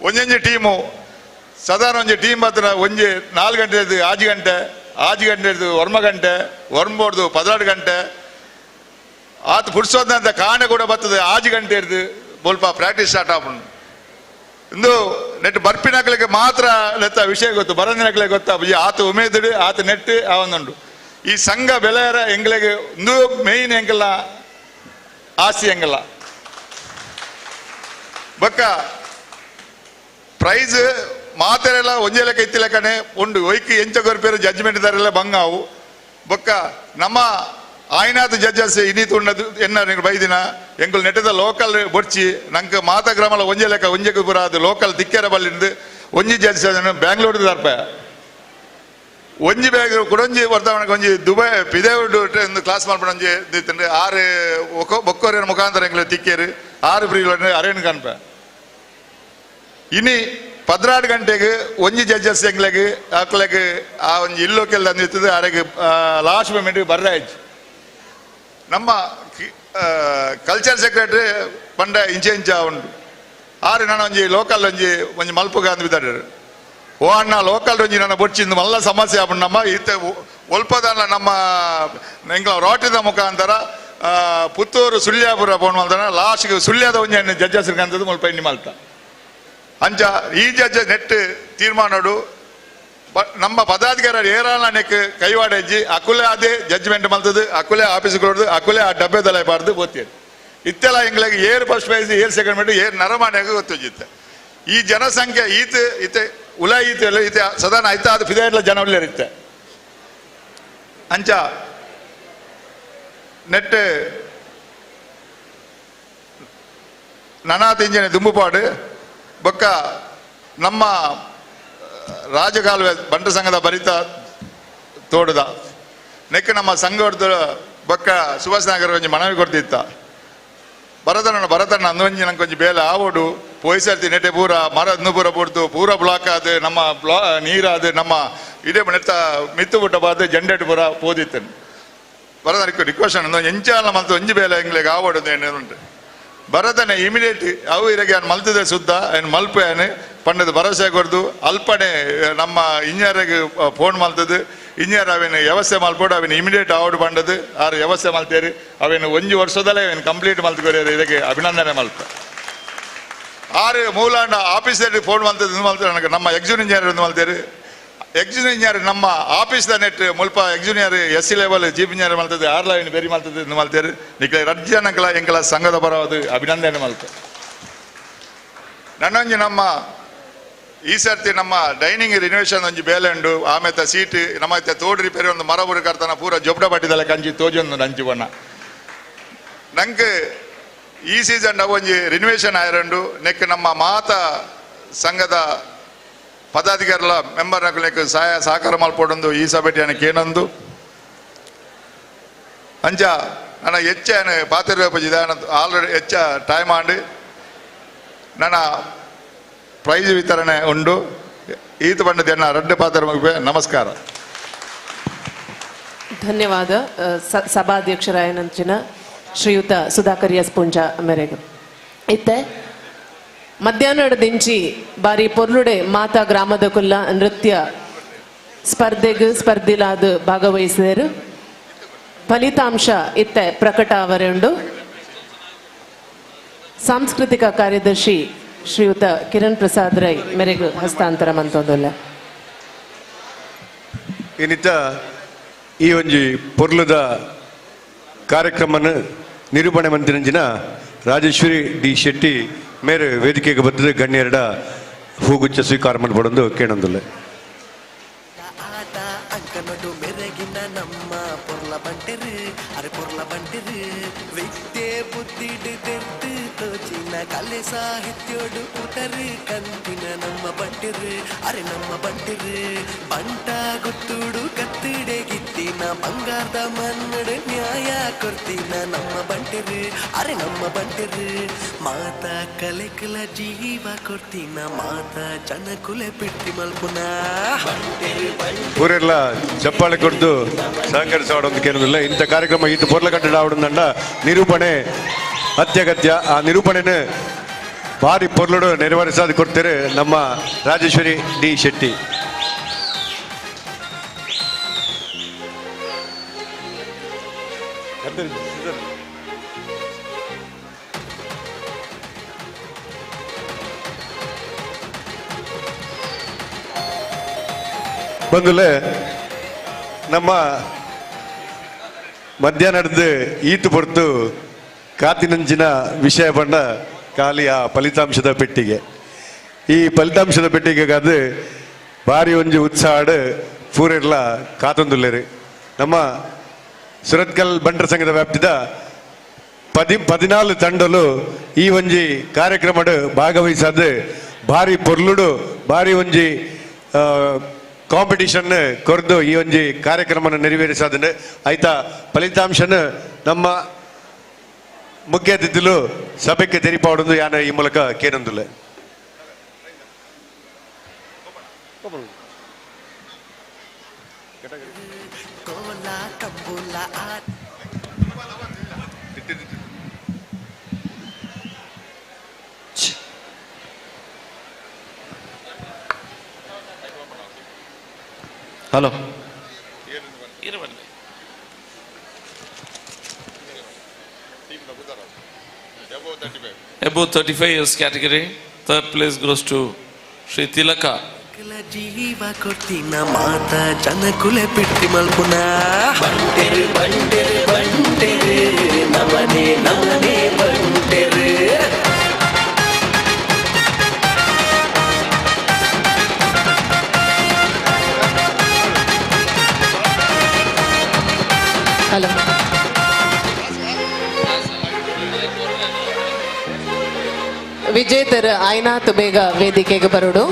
Speaker 4: ಒಂಜೊಂಜಿ ಟೀಮು ಸಾಧಾರಣ ಒಂಜಿ ಟೀಮ್ ಮಾತ್ರ ಒಂಜಿ 4 ಗಂಟೆ 5 ಗಂಟೆ 5 ಗಂಟೆ ಹಿಡಿದು 1 ಗಂಟೆ 9 12 ಗಂಟೆ ಆತ ಪುಡ್ಸೋದಂತ ಕಾಣೆ ಕೂಡ ಬರ್ತದೆ 5 ಗಂಟೆ ಹಿಡಿದು ಬೋಲ್ಪ ಪ್ರಾಕ್ಟೀಸ್ ಸ್ಟಾರ್ಟ್ ಆಪುಂಡು ಇಂದು ನೆಟ್ ಬರ್ಪಿನಕ್ಲಿಗೆ ಮಾತ್ರ ನೆತ್ತ ವಿಷಯ ಗೊತ್ತು ಬರಂದಿನಕ್ಲಿಗೆ ಗೊತ್ತಾ ಆತ ಉಮೇದುಡು ಆತ ನೆಟ್ ಆ ಒಂದುಂಡು ಈ ಸಂಘ ಬೆಳೆಯರ ಎಂಗ್ಲಿಗೆ ಇಂದು ಮೇಯ್ನ್ ಎಂಕಲ್ಲ ಆಸ್ತಿ ಎಂಗಲ್ಲ ಬಕ್ಕ ಪ್ರೈಸ್ ಮಾತೆರೆಲ್ಲ ಒಂಜೆ ಲೆಕ್ಕ ಇತ್ತಿ ಲೆಕ್ಕನೆ ಉಂಡು ಒಯ್ಕ್ ಎಂಚ ಕೊರ್ಪೇರು ಜಡ್ಜ್ಮೆಂಟ್ ದಾರೆಲ್ಲ ಬಂಗಾವು ಬೊಕ್ಕ ನಮ್ಮ ಆಯ್ನಾಥ ಜಡ್ಜಸ್ ಇನ್ನೀತು ಉಂಡದು ಎನ್ನ ಬೈದಿನ ಎಂಕುಲು ನೆಟ್ಟದ ಲೋಕಲ್ ಬೊಡ್ಚಿ ನಂಗೆ ಮಾತಾ ಗ್ರಾಮಲ ಒಂಜೆ ಲೆಕ್ಕ ಒಂಜೆಗೆ ಪೂರ ಅದು ಲೋಕಲ್ ತಿಕ್ಕೆರ ಬಲ್ಲಿಂದು ಒಂಜಿ ಜಡ್ಜ್ ಬ್ಯಾಂಗ್ಳೂರ್ ದರ್ಪ ಒಂಜಿ ಬ್ಯಾಗ್ ಕುಡೊಂಜಿ ವರ್ತಮಾನಕ್ಕೆ ಒಂಜಿ ದುಬೈ ಪಿದೇ ಕ್ಲಾಸ್ ಮಾಡ್ಕೊಂಡು ಒಂಜಿ ದಿತ್ತಂಡು 6 ಬೊಕ್ಕೋರಿನ ಮುಖಾಂತರ ಎಂಗ್ಲು ತಿಕ್ಕೇರು 6 ಫ್ರೀ ಅರೇನು ಕನ್ಪ ಇನಿ 14 ಗಂಟೆಗೆ ಒಂಜಿ ಜಡ್ಜಸ್ ಎಂಗ್ಲೆಗ್ ಅಕ್ಲೆಗ್ ಆ ಒಂಜಿ ಇಲ್ಲೋಕೆಲ್ಲ ಅಂದಿರ್ತದೆ ಅರೆಗ್ ಲಾಸ್ಟ್ ಮೂಮೆಂಟ್ ಬರ್ರಾಯ್ತು ನಮ್ಮ ಕಲ್ಚರ್ ಸೆಕ್ರೆಟರಿ ಪಂಡ ಇಂಚೆ ಇಂಚ ಉಂಡು ಆರು ನಾನು ಒಂಜಿ ಲೋಕಲ್ ಒಂಜಿ ಒಂಜಿ ಮಲ್ಪುಗ ಅಂದ್ ಬಿದ್ದಾಡರು ಓ ಅಣ್ಣ ಲೋಕಲ್ ಒಂಜಿ ನನ್ನ ಬೊಡ್ಚಿಂದು ಮಲ್ಲ ಸಮಸ್ಯೆ ಆಪುಂಡು ನಮ್ಮ ಇತ್ತೆ ಒಲ್ಪದಲ್ಲ ನಮ್ಮ ಎಂಕ್ಲ ರೋಟಿದ ಮುಖಾಂತರ ಪುತ್ತೂರು ಸುಳ್ಯಾಪುರ ಫೋನ್ ಮಲ್ತಾನ ಲಾಸ್ಟ್ಗೆ ಸುಳ್ಯದ ಒಂಜಿ ಜಡ್ಜಸ್ ಅಂತದ್ದು ಮುಲ್ಪ ಇಂಡಿ ಮಲ್ತ ಅಂಚ ಈ ಜಡ್ಜ್ ನೆಟ್ ತೀರ್ಮಾನಡು ನಮ್ಮ ಪದಾಧಿಕಾರಿ ಏರಾಲ ನೆಕ್ ಕೈವಾಡ ಹೆಜ್ಜಿ ಅಕುಲೆ ಅದೇ ಜಡ್ಜ್ಮೆಂಟ್ ಮಲ್ತದು ಅಕುಲೆ ಆಫೀಸ್ ಕೊಡೋದು ಅಕುಲೆ ಆ ಡಬ್ಬೆ ತಲೆ ಬಾರ್ದು ಗೊತ್ತಿದೆ ಇತ್ತೆಲ್ಲ ಎಂಗ್ಲಾಗ ಏರ್ ಫಸ್ಟ್ ಪ್ರೈಸ್ ಏರ್ ಸೆಕೆಂಡ್ ಮೆಂಟ್ ಏರ್ ನರಮಾನ್ಯಾಗ ಗೊತ್ತಿಜಿತ್ತೆ ಈ ಜನಸಂಖ್ಯೆ ಈತ ಇತ್ತೆ ಉಲ ಈತ ಎಲ್ಲ ಈತ ಸದಾನ ಆಯ್ತಾ ಅದು ಫಿದಾಯಿಟ್ಲ ಜನ ಉಳ್ಳೇರಿತ್ತೆ ಅಂಚ ನೆಟ್ ನನಾತ್ ಇಂಜನೆ ದುಂಬುಪಾಡು ಬೊಕ್ಕ ನಮ್ಮ ರಾಜಕಾಲುವೆ ಬಂಟ ಸಂಘದ ಬರಿತ ತೋಡುದ ನೆಕ್ ನಮ್ಮ ಸಂಘ ಬೊಕ್ಕ ಸುಭಾಷ್ ನಗರ ಒಂಜಿ ಮನವಿ ಕೊಡ್ತಿತ್ತ ಭರತಣ್ಣ ಭರತಣ್ಣ ಅಂದೊಂಜಿ ನಂಗೆ ಒಂಜಿ ಬೇಲೆ ಆವೋಡು ಪೋಯ್ಸರ್ತಿ ನೆಟೆ ಪೂರ ಮರ ಪೂರ ಪೂರ್ತು ಪೂರ ಬ್ಲಾಕ್ ಆದ ನಮ್ಮ ಬ್ಲಾ ನೀರಾದ ನಮ್ಮ ಇಡೇ ನೆತ್ತ ಮಿತ್ತು ಬುಟ್ಟ ಬಾದ ಜಂಡೆಟ್ ಪೂರ ಪೋದಿತ್ತನು ಭರತ ರಿಕ್ವೆಸ್ಟ್ ಅಂದು ಎಂಚಾಲ ಮಲ್ತು ಒಂಜಿ ಬೇಲೆ ಎಂಗ್ಲೆಗ್ ಆವೋಡು ಉಂಟು ಭರತನೆ ಇಮಿಡಿಯೇಟ್ ಅವು ಇರಗೆ ಮಲ್ತದೆ ಸುದ್ದ ಏನು ಮಲ್ಪೆ ಪಂಡದ ಭರವಸೆ ಕೊಡ್ದು ಅಲ್ಪನೆ ನಮ್ಮ ಇಂಜಿನಿಯರ್ಗೆ ಫೋನ್ ಮಲ್ತದು ಇಂಜಿನಿಯರ್ ಅವೇನು ವ್ಯವಸ್ಥೆ ಮಲ್ಪೋಡು ಅವೇನು ಇಮಿಡಿಯೇಟ್ ಆವಡು ಪಂಡದು ಆರು ವ್ಯವಸ್ಥೆ ಮಲ್ತೇರಿ ಅವೇನು ಒಂಜಿ ವರ್ಷದಲ್ಲೇ ಅವೇನು ಕಂಪ್ಲೀಟ್ ಮಲ್ತು ಇದಕ್ಕೆ ಅಭಿನಂದನೆ ಮಲ್ಪ ಆರು ಮೂಲಾಂಡ ಆಫೀಸಲ್ಲಿ ಫೋನ್ ಮಲ್ತದ್ದು ಮಲ್ತಾರೆ ನಮ್ಮ ಎಕ್ಸಿಕ್ಯೂಟಿವ್ ಇಂಜಿನಿಯರ್ ಒಂದು ಮಲ್ತೇರಿ ಎಕ್ಸಿಕ್ಯೂಟಿವ್ ಇಂಜಿನಿಯರ್ ನಮ್ಮ ಆಫೀಸ್ದ ನೆಟ್ ಮುಲ್ಪ executive S C level chief engineer ಮಲ್ತದೆ ಆರ್ಲ ಏನು ಬೇರೆ ಮಲ್ತದೆ ಮಲ್ತೇರಿ ನಿಕ್ಲೆ ರಜ್ಜನಕಲ ಎಂಕಲ ಸಂಘದ ಪರವಾದ ಅಭಿನಂದನೆ ಮಲ್ತ ನನ್ನೊಂಜಿ ನಮ್ಮ ಈ ಸರ್ತಿ ನಮ್ಮ ಡೈನಿಂಗ್ ರಿನೋವೇಷನ್ ಒಂಜಿ ಬೇಲೆ ಉಂಡು ಆಮೇತ ಸೀಟ್ ನಮ್ಮ ತೋಡು ರಿಪೇರಿ ಒಂದು ಮರ ಬುರು ಕರ್ತನ ಪೂರ ಜೊಬ್ಡ ಪಟ್ಟಿದಲ್ಲ ಕಂಚಿ ತೋಜೊಂದು ನಂಚು ಬಣ್ಣ ನಂಗೆ ಈ ಸೀಸನ್ ಒಂಜಿ ರಿನೋವೇಷನ್ ಆಯರಂಡು ನೆಕ್ ನಮ್ಮ ಮಾತ ಸಂಘದ ಪದಾಧಿಕಾರಿಗಳ ಮೆಂಬರ್ ನೆಕ್ ಸಹಾಯ ಸಹಕಾರ ಮಲ್ಪೊಡೊಂದು ಈ ಸಭೆಟಿ ಕೇನೊಂದು ಅಂಚ ನನ್ನ ಹೆಚ್ಚ ಪಾತಿರ್ವೆ ಆಲ್ರೆಡಿ ಹೆಚ್ಚ ಟೈಮ್ ಆಂಡ್ ನನ್ನ ಪ್ರೈಜ್ ವಿತರಣೆ ಉಂಡು ಈತ ಬಣ್ಣದ ರಡ್ಡು ಪಾತ್ರ ಮುಗಿಪೆ ನಮಸ್ಕಾರ.
Speaker 9: ಧನ್ಯವಾದ ಸಭಾಧ್ಯಕ್ಷರಾಯನಂಚಿನ ಶ್ರೀಯುತ ಸುಧಾಕರ್ ಎಸ್ ಪುಂಜ ಮೇರೆಗೆ. ಇತ್ತೆ ಮಧ್ಯಾಹ್ನದಿಂಚಿ ಬಾರಿ ಪೊರ್ಲುಡೆ ಮಾತಾ ಗ್ರಾಮದ ಕುಲ್ಲ ನೃತ್ಯ ಸ್ಪರ್ಧೆಗೆ ಸ್ಪರ್ಧಿಲಾದ ಭಾಗವಹಿಸಿದರು. ಫಲಿತಾಂಶ ಇತ್ತೆ ಪ್ರಕಟ ಅವರುಂಡು. ಸಾಂಸ್ಕೃತಿಕ ಕಾರ್ಯದರ್ಶಿ ಶ್ರೀಯುತ ಕಿರಣ್ ಪ್ರಸಾದ್ ರೈ ಮೇರೆಗೆ ಹಸ್ತಾಂತರ ಮಂತೊಂದುಲ್ಲ.
Speaker 6: ಇನ್ನಿತ ಈ ಒಂಜಿ ಪೊರ್ಲುದ ಕಾರ್ಯಕ್ರಮನ ನಿರೂಪಣೆ ಮಂತಿನಂಚಿನ ರಾಜೇಶ್ವರಿ ಡಿ ಶೆಟ್ಟಿ ಮೇರೆ ವೇದಿಕೆಗೆ ಬರ್ತದೆ ಗಣ್ಯರಡ ಹೂಗುಚ್ಚ ಸ್ವೀಕಾರ ಮಾಡ್ಬಡೊಂದು ಕೇಳೊಂದುಲ್ಲ.
Speaker 10: ನಮ್ಮ ಪೊರ್ಲ ಬಂಟಿರು ಅರೆ ಪೊರ್ಲ ಬಂಟಿರು ವಿದ್ಯೆ ಬುದ್ಧಿಡು ತೆರ್ದು ತೋಚಿನ ಕಲೆ ಸಾಹಿತ್ಯೋಡು ಪುಟರು ಕಂತಿನ ನಮ್ಮ ಬಂಟಿರು ಅರೆ ನಮ್ಮ ಬಂಟಿರು ಬಂಟ ಗೊತ್ತುಡು ಕತ್ತಿಡೆ ಗಿತ್ತಿನ ಬಂಗಾರದ ಮನ್ನಡು ನ್ಯಾಯ ಕೊರ್ತಿನ ನಮ್ಮ ಬಂಟಿರು ಅರೆ ನಮ್ಮ ಬಂಟಿರು ಮಾತಾ ಕಲೆಕುಲ ಜೀವ ಕೊರ್ತಿನ ಮಾತಾ ಜನಕುಲೆ ಬಿಟ್ಟಿ ಮಲ್ಪುನ
Speaker 6: ಊರೆಲ್ಲ ಚಪ್ಪಾಳೆ ಕೊಡ್ದು ಸಹಕರಿಸೋಡೊಂದು ಕೇಳೋದಿಲ್ಲ. ಇಂಥ ಕಾರ್ಯಕ್ರಮ ಈತ ಪೊರ್ಲ ಕಟ್ಟಡ ಆವಡಂದಂಡ ನಿರೂಪಣೆ ಅತ್ಯಗತ್ಯ. ಆ ನಿರೂಪಣೆನ ಭಾರಿ ಪೊರ್ಲುಡು ನೆರವೇರಿಸಾದ ಕೊಡ್ತಾರೆ ನಮ್ಮ ರಾಜೇಶ್ವರಿ ಡಿ ಶೆಟ್ಟಿ. ಬಂದುಲೆ ನಮ್ಮ ಮಧ್ಯಾಹ್ನದ ಈತು ಹೊರತು ಕಾತಿನಂಚಿನ ವಿಷಯ ಬಣ್ಣ ಖಾಲಿ ಆ ಫಲಿತಾಂಶದ ಪೆಟ್ಟಿಗೆ. ಈ ಫಲಿತಾಂಶದ ಪೆಟ್ಟಿಗೆಗಾದ ಭಾರಿ ಒಂಜಿ ಉತ್ಸಾಹ ಪೂರೆರ್ಲ ಕಾತೊಂದುಲ್ಲೇರು. ನಮ್ಮ ಸುರತ್ಕಲ್ ಬಂಟರ ಸಂಘದ ವ್ಯಾಪ್ತಿದ 14 ತಂಡಲು ಈ ಒಂಜಿ ಕಾರ್ಯಕ್ರಮಡ್ ಭಾಗವಹಿಸಾದ ಭಾರಿ ಪೊರ್ಲುಡು ಭಾರಿ ಒಂಜಿ ಕಾಂಪಿಟಿಷನ್ ಕೊರ್ದು ಈ ಒಂಜಿ ಕಾರ್ಯಕ್ರಮನ ನೆರವೇರಿಸಾದ ಆಯ್ತಾ ಫಲಿತಾಂಶನ ನಮ್ಮ ಮುಖ್ಯ ಅತಿಥಿಲು ಸಭೆಗೆ ತೆರಿಪಾಡೊಂದು ಯಾನ ಈ ಮೂಲಕ ಕೇನೊಂದುಲ್ಲ.
Speaker 17: Hello.
Speaker 21: Above 35 years category, third place goes to Shri Tilaka.
Speaker 10: ಜೀವ ಕೊಡ್ತೀನ ಮಾತ ಜನಕುಲೆ ಪಿಟ್ಟಿ ಮಲ್ಪುನ ಬಂಟೆರು ಬಂಟೆರು ಬಂಟೆರು ನಮನೆ ನಮನೆ ಬಂಟೆರು.
Speaker 9: ಹಲೋ. ವಿಜೇತರ ಆಯ್ನಾಥ್ ಬೇಗ ವೇದಿಕೆಗೆ ಬರೋಡು.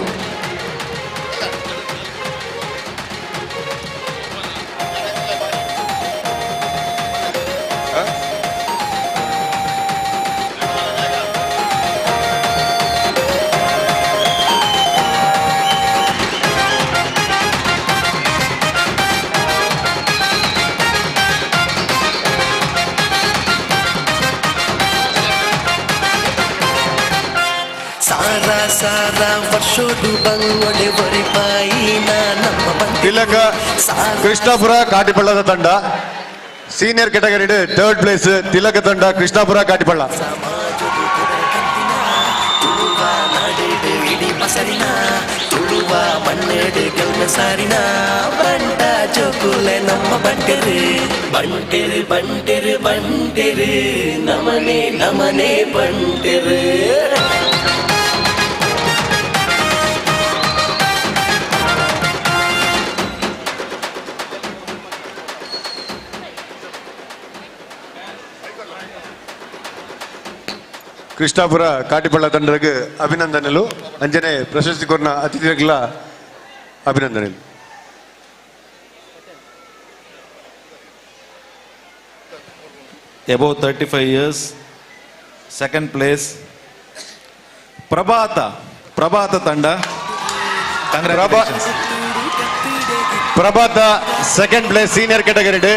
Speaker 10: ಸಾರ ವರ್ಷೋಡು ಬಂಗೊಡೆ ಒರಿಪಾಯಿನ ನಮ್ಮ
Speaker 6: ತಿಲಕ ಕೃಷ್ಣಾಪುರ ಕಾಟಿಪಳ್ಳದ ತಂಡ ಸೀನಿಯರ್ ಕೆಟಗರಿ ಥರ್ಡ್ ಪ್ಲೇಸ್ ತಿಲಕ ತಂಡ ಕೃಷ್ಣಾಪುರ ಕಾಟಿಪಳ್ಳ.
Speaker 10: ತುಳುವ ನಾಡೆಡು ಇಡೀ ಪಸರಿನ ತುಳುವ ಮಣ್ಣೆಡು ಗೆಲ್ಮೆ ಸಾರಿನ ಬಂಟ ಜೋಕುಲೆ ನಮ್ಮ ಬಂಟೆರು ಬಂಟೆರು ಬಂಟೆರು ಬಂಟೆರು ನಮನೆ ನಮನೆ ಬಂಟೆರು.
Speaker 6: ಕೃಷ್ಣಾಪುರ ಕಾಟಿಪಳ್ಳ ತಂಡಕ್ಕೆ ಅಭಿನಂದನೆಲು ಅಂಜನೆ ಪ್ರಶಸ್ತಿ ಕೊರ್ನ ಅತಿಥಿಗಳ ಅಭಿನಂದನೆಲು.
Speaker 17: Above 35 years, second place Prabhata Prabhata ತಂಡ. Congratulations.
Speaker 6: Prabhata second place senior category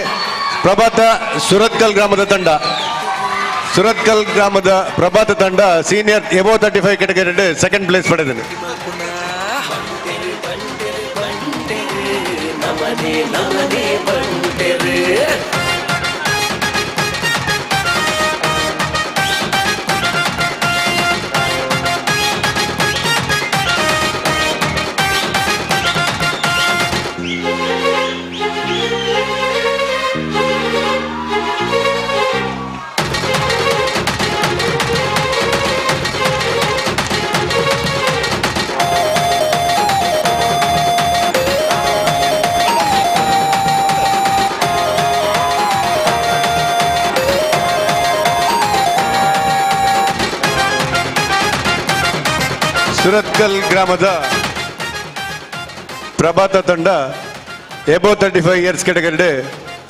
Speaker 6: Prabhata Surathkal ಗ್ರಾಮದ ತಂಡ. ಸುರತ್ಕಲ್ ಗ್ರಾಮದ ಪ್ರಭಾತ ತಂಡ senior above 35 category second place ಪಡೆದಿದೆ.
Speaker 10: ನಮನೆ ನಮನೆ ಬಂಟೆರು.
Speaker 6: ಸುರತ್ಕಲ್ ಗ್ರಾಮದ ಪ್ರಭಾತ ತಂಡ ಎಬೋ 35 ಇಯರ್ಸ್ ಕೆಟಗರಿ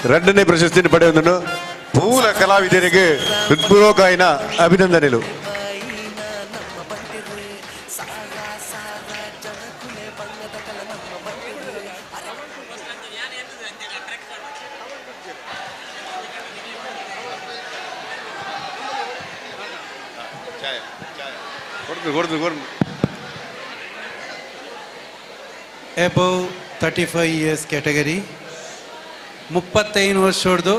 Speaker 6: ಎರಡನೇ ಪ್ರಶಸ್ತಿಯನ್ನು ಪಡೆಯುವುದನ್ನು ಮೂಲ ಕಲಾವಿದರಿಗೆ ಹೃತ್ಪೂರ್ವಕ ಅಭಿನಂದನೆಗಳು.
Speaker 3: ಎಬೌವ್ 35 ಇಯರ್ಸ್ ಕ್ಯಾಟಗರಿ 35 ವರ್ಷದ್ದು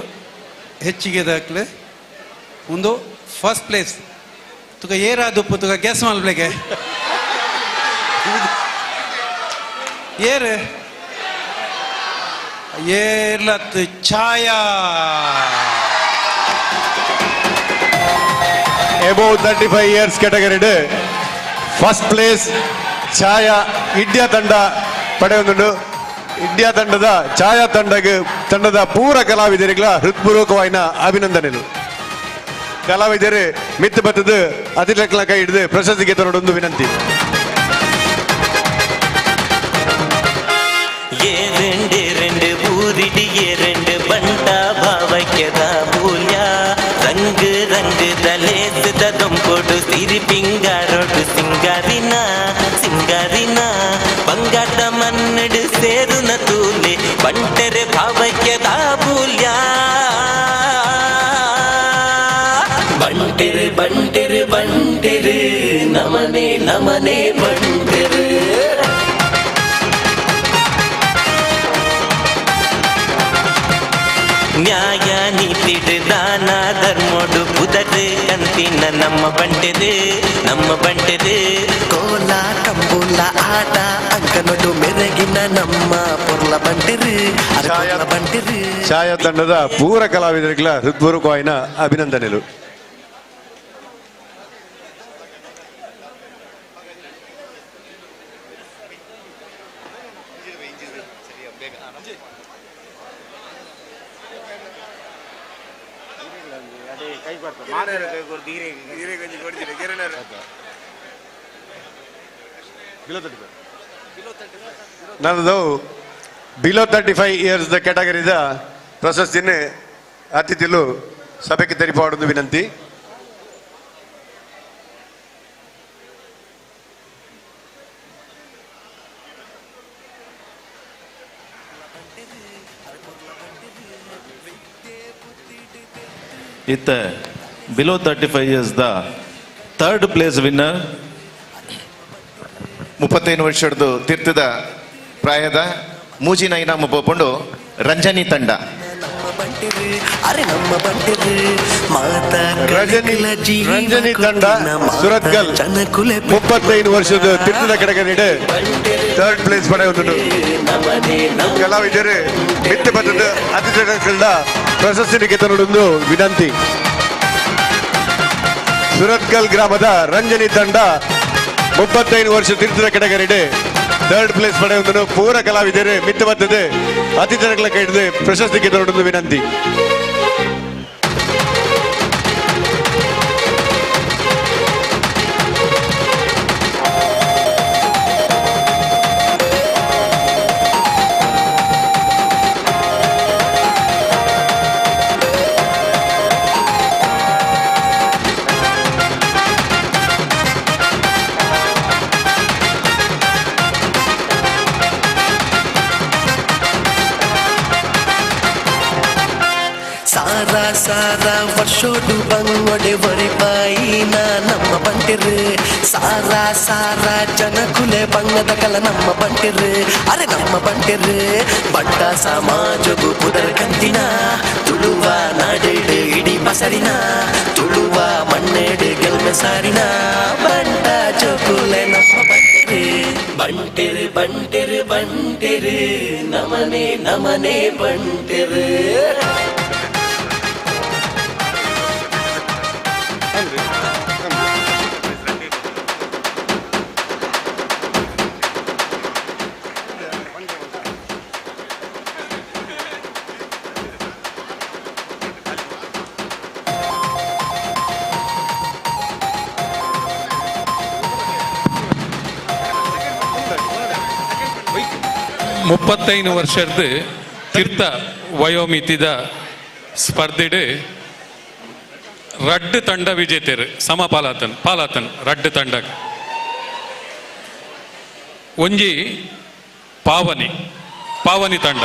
Speaker 3: ಹೆಚ್ಚಿಗೆ ದಾಖಲೆ ಒಂದು ಫಸ್ಟ್ ಪ್ಲೇಸ್. ತುಕ ಏರಾದುಪ್ಪು ತುಕ ಗ್ಯಾಸ್ ಮಲ್ಪ್ಲೆಗೆ ಏರ್ ಏರ್ಲತ್ Chhaya.
Speaker 6: Above 35 years category first place Chhaya India ತಂಡ ಪಡೆಯೊಂದುಂಡು. ಇಂಡಿಯಾ ತಂಡದ ಛಾಯಾ ತಂಡದ ಪೂರ ಕಲಾವಿದರಿಗಳ ಹೃತ್ಪೂರ್ವಕವಾದ ಅಭಿನಂದನೆಗಳು. ಕಲಾವಿದರು ಮಿತ್ತು ಬತ್ತದ ಅತಿಥಿಗಳ ಕೈ ಹಿಡಿದು ಪ್ರಶಸ್ತಿಗೆ ತರಡೊಂದು ವಿನಂತಿ.
Speaker 10: ಎರಡು ಎರಡು ಊರಿಡಿ ಎರಡು ಬಂಟ ಭಾವಕ್ಯದ ಮೂಲ್ಯ ರಂಗ್ ರಂಗದ ಲೇಸದ ದೊಂಕೊಡು ಸಿರಿ ಪಿಂಗಾರೊಡು ಸಿಂಗಾರಿನ ಸಿಂಗಾರಿನ ಬಂಗಾರದ ಮನ್ನಡು ಸೇರುನ ತೂಲೆ ಬಂಟರೆ ಭಾವಕ್ಯದ ಮೂಲ್ಯ ಬಂಟೆರು ಬಂಟೆರು ಬಂಟೆರು ನಮನೆ ನಮನೆ ಬಂಟೆರು. ಕತ್ತಿನ ನಮ್ಮ ಬಂಟೆರು ನಮ್ಮ ಬಂಟೆರು ಕೋಲ ಕಂಬುಲ ಆಟ ಅಂಕನೊಡು ಮೆರಗಿನ ನಮ್ಮ ಪೊರ್ಲ ಬಂಟೆರು ಅರೆ ಪೊರ್ಲ ಬಂಟೆರು.
Speaker 6: ಛಾಯಾ ತಂಡದ ಪೂರ ಕಲಾವಿದರಿಗಳ ಹೃತ್ಪೂರ್ವಕವಾಯಿನ ಅಭಿನಂದನೆಗಳು. ನನ್ನದು ಬಿಲೋ 35 ಇಯರ್ಸ್ the ಕ್ಯಾಟಗರಿದ ಪ್ರಶಸ್ತಿಯನ್ನು ಅತಿಥಿಲು ಸಭೆಗೆ ತೆರಿಪಾಡುವುದು ವಿನಂತಿ.
Speaker 17: ಇತ್ತ below 35 years the third place winner
Speaker 20: 35 ವರ್ಷದ ತೀರ್ಥದ ಪ್ರಾಯದ ಮೂಜಿನ ಇನಾಮು ಪೋಪುಂಡು ರಂಜನಿ ತಂಡ.
Speaker 10: ಅರೆ ನಮ್ಮ ಬಂಟೆರು ಮಾತಾ
Speaker 6: ರಂಜನಿ ತಂಡ ಸುರತ್ಕಲ್ 35 ವರ್ಷದ ತೀರ್ಥದ ಕೆಟಗರಿ ಥರ್ಡ್ ಪ್ಲೇಸ್ ಪಡೆಯುವುದು. ಕಲಾವಿದರು ಮಿತ್ತೆ ಬತ್ತದ ಅತಿಥಿಗಳ ಪ್ರಶಸ್ತಿ ನಿಕೇತನೊಂದು ವಿನಂತಿ. ಸುರತ್ಕಲ್ ಗ್ರಾಮದ ರಂಜನಿ ತಂಡ 35 ವರ್ಷ ತೀರ್ಥದ ಕೆಟಗರಿ ಥರ್ಡ್ ಪ್ಲೇಸ್ ಪಡೆಯುವುದನ್ನು ಪೂರ ಕಲಾವಿದರು ಮಿತ್ತೆ ಬತ್ತದೆ ಅತಿಥಿಗಳ ಕೈ ಹಿಡಿದು ಪ್ರಶಸ್ತಿ ಗೆದ್ದೊಂದು ವಿನಂತಿ.
Speaker 10: ಸಾರ ಸಾರ ವರ್ಷೋಡು ಬಂಗೊಡೆ ಒರಿಪಾಯಿನ ನಮ್ಮ ಬಂಟಿರು ಸಾರ ಸಾರ ಜನಕುಲೆ ಬಂಗದ ಕಲ ನಮ್ಮ ಬಂಟಿರು ಅರೆ ನಮ್ಮ ಬಂಟಿರು ಬಂಟ ಸಮಾಜಗು ಪುದರ್ ಕಂತಿನ ತುಳುವ ನಾಡೆಡು ಇಡೀ ಬಸರಿನ ತುಳುವ ಮಣ್ಣೆಡು ಗೆಲ್ಮೆ ಸಾರಿನ ಬಂಟ ಚೋಕುಲೆ ನಮ್ಮ ಬಂಟಿರು ಬಂಟಿರು ಬಂಟಿರು ಬಂಟಿರು ನಮನೆ ನಮನೆ ಬಂಟಿರು.
Speaker 18: ಮುಪ್ಪತ್ತೈದು ವರ್ಷದ ತೀರ್ಥ ವಯೋಮಿತಿದ ಸ್ಪರ್ಧೆಡು ರಡ್ಡು ತಂಡ ವಿಜೇತರು ಸಮ ಪಾಲಾತನ್ ಪಾಲಾತನ್ ರಡ್ಡು ತಂಡ. ಒಂಜಿ ಪಾವನಿ ಪಾವನಿ ತಂಡ,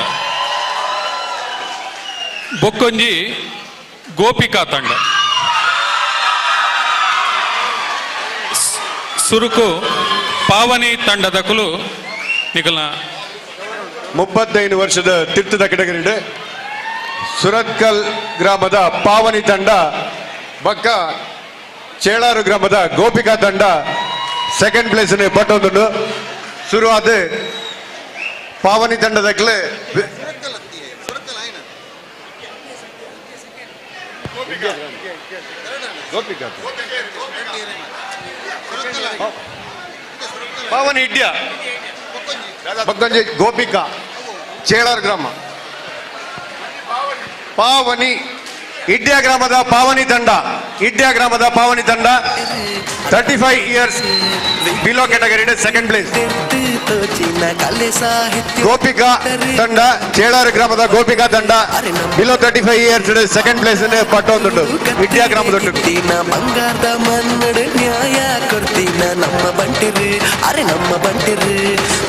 Speaker 18: ಬೊಕ್ಕೊಂಜಿ ಗೋಪಿಕಾ ತಂಡ. ಸುರುಕು ಪಾವನಿ ತಂಡದ ಕುಲು ನಿಗಲ್ನ
Speaker 6: 35 ವರ್ಷದ ತೀರ್ಥದ ಕೆಟಗರಿ ಸುರತ್ಕಲ್ ಗ್ರಾಮದ ಪಾವನಿ ತಂಡ ಬಕ್ಕ ಚೇಳಾರು ಗ್ರಾಮದ ಗೋಪಿಕಾ ತಂಡ ಸೆಕೆಂಡ್ ಪ್ಲೇಸ್ ಪಟ್ಟೊಂದುಂಡು. ಶುರುವಾದ ಪಾವನಿ ತಂಡದ ಗೋಪಿಕಾ ಪಾವನಿ ಇಡ್ಯ ಬಕ್ಕಂಜಿ ಗೋಪಿಕಾ ಚೇಳಾರ್ ಗ್ರಾಮ ಪಾವನಿ ಇಡ್ಯ ಗ್ರಾಮದ ಪಾವನಿ ತಂಡ ಇಡ್ಯ ಗ್ರಾಮದ ಪಾವನಿ ತಂಡ 35 years below category second place. Gopika ತಂಡ ಚೇಳಾರು ಗ್ರಾಮದ ಗೋಪಿಕಾ ತಂಡ ಬಿಲೋ 35 ಇಯರ್ಸ್ ಸೆಕೆಂಡ್ ಪ್ಲೇಸ್ ಪಟ್ಟೊಂದುಂಡು ಇಡ್ಯ ಗ್ರಾಮದೊಟ್ಟು.
Speaker 10: ಬಂಗಾರದ ಮನ್ನಡು ನ್ಯಾಯ ಕೊಡ್ತೀನ ನಮ್ಮ ಬಂಟಿರು ಅರೆ ನಮ್ಮ ಬಂಟಿರು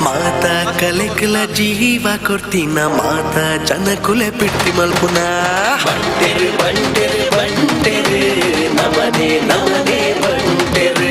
Speaker 10: ಮಾತಾ ಕಲೆಕಲ ಜೀವ ಕೊಡ್ತೀನ ಮಾತಾ ಜನಕುಲೆ ಬಿಟ್ಟಿ ಮಲ್ಪುನ ಬಂಟಿರು ಬಂಟಿರು ಬಂಟಿರು ನಮನೆ ನಮನೆ ಬಂಟಿರು.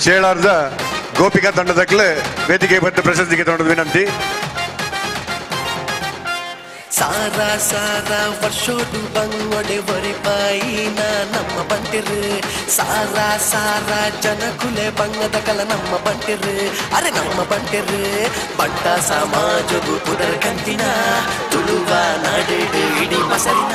Speaker 6: ಚೇಳಾರ್ದ ಗೋಪಿಕಾ ತಂಡದಕ್ಲೆ ವೇದಿಕೆ ಬತ್ತು ಪ್ರಶಸ್ತಿಗೆ ತಂಡದ ವಿನಂತಿ.
Speaker 10: ಸಾರಾ ಸಾರಾ ವರ್ಷೋಡು ಬಂಗೊಡೆ ಒರಿಪಾಯಿನ ನಮ್ಮ ಬಂಟಿರು, ಸಾರಾ ಸಾರಾ ಜನಕುಲೆ ಬಂಗದ ಕಲ ನಮ್ಮ ಬಂಟಿರು, ಅರೆ ನಮ್ಮ ಬಂಟಿರು ಬಂಟ ಸಮಾಜಗು ಪುದರ್ ಕಂತಿನ ತುಳುವ ನಾಡಿಡು ಇಡೀ ಮಸರಿನ.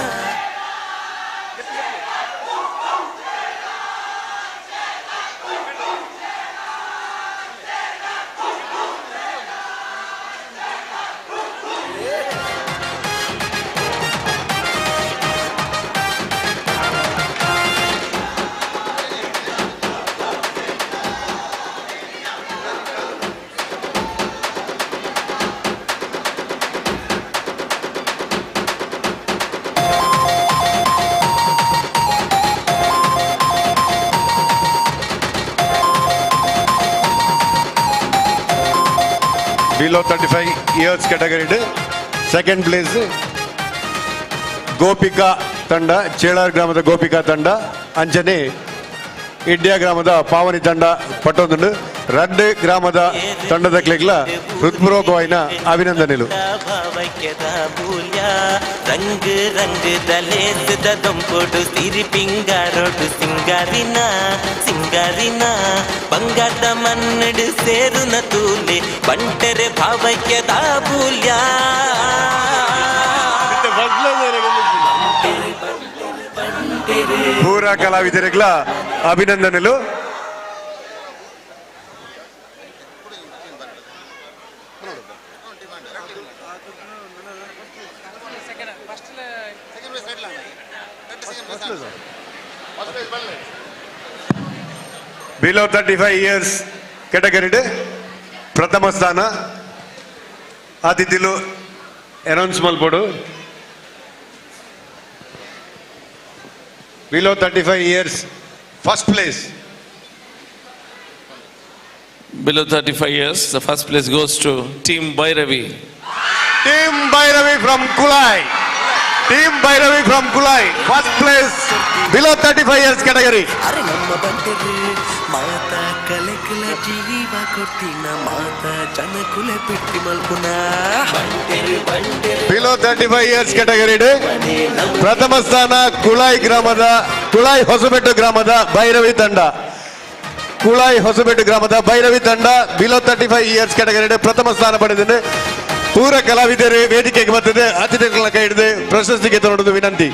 Speaker 6: Below 35 years category second place Gopika ತಂಡ, ಚೇಳಾರ್ ಗ್ರಾಮದ ಗೋಪಿಕಾ ತಂಡ, ಅಂಚನೆ ಇಡ್ಯಾ ಗ್ರಾಮದ ಪಾವನಿ ತಂಡ ಪಟ್ಟೊಂದುಂಡು. ರಡ್ಡು ಗ್ರಾಮದ ತಂಡದ ಕ್ಲಿಗ್ಲ ಹೃತ್ಪೂರ್ವಕವಾಯಿನ ಅಭಿನಂದನೆಲು.
Speaker 10: ರಂಗ್ ರಂಗ್ ದಲೇಸದ ದೊಂಪೊಡು ಸಿರಿ ಪಿಂಗಾರೋಡು ಸಿಂಗಾರಿನ ಸಿಂಗಾರಿನ ಬಂಗಾರದ ಮನ್ನಡು ಸೇರುನ ತೂಲೆ ಬಂಟರೆ ಭಾವೈಕ್ಯದ ಬೂಲ್ಯ.
Speaker 6: ಪೂರ ಕಲಾವಿದರಿಗಳ ಅಭಿನಂದನೆಲು. ಬಿಲೋ 35 ಇಯರ್ಸ್ ಕೆಟಗರಿ ಪ್ರಥಮ ಸ್ಥಾನ ಅತಿಥಿಲು ಅನೌನ್ಸ್ ಮಲ್ಪೊಡು. Below 35 years first place.
Speaker 21: Below 35 years, the first place goes to Team Bhairavi.
Speaker 6: Team Bhairavi from Kulai. Team Bhairavi from Kulai, first place below 35 years category.
Speaker 10: ಅರೆ ನಮ್ಮ ಬಂಟಿರು ಮಾತಾ ಕಲೆಕುಲ ಜೀವ ಕೊಡ್ತೀನ ಮಾತಾ ಜನಕುಲೆ ಬಿಟ್ಟಿ ಮಲ್ಪುನ ಬಂಟಿರು ಬಂಟಿರು.
Speaker 6: ಬಿಲೋ 35 ಇಯರ್ಸ್ ಕೆಟಗರಿ ಪ್ರಥಮ ಸ್ಥಾನ ಕುಳಾಯಿ ಗ್ರಾಮದ ಕುಳಾಯಿ ಹೊಸಬೆಟ್ಟು ಗ್ರಾಮದ ಭೈರವಿ ತಂಡ. ಕುಳಾಯಿ ಹೊಸಬೆಟ್ಟು ಗ್ರಾಮದ ಭೈರವಿ ತಂಡ ಬಿಲೋ 35 ಇಯರ್ಸ್ ಕೆಟಗರಿ ಪ್ರಥಮ ಸ್ಥಾನ ಪಡೆದಿದೆ. ಪೂರ ಕಲಾವಿದರು ವೇದಿಕೆಗೆ ಬರ್ತದೆ ಅತಿಥಿಗಳ ಕೈ ಹಿಡಿದು ಪ್ರಶಸ್ತಿಗೆ ತಗೊಳ್ಳೋದು ವಿನಂತಿ.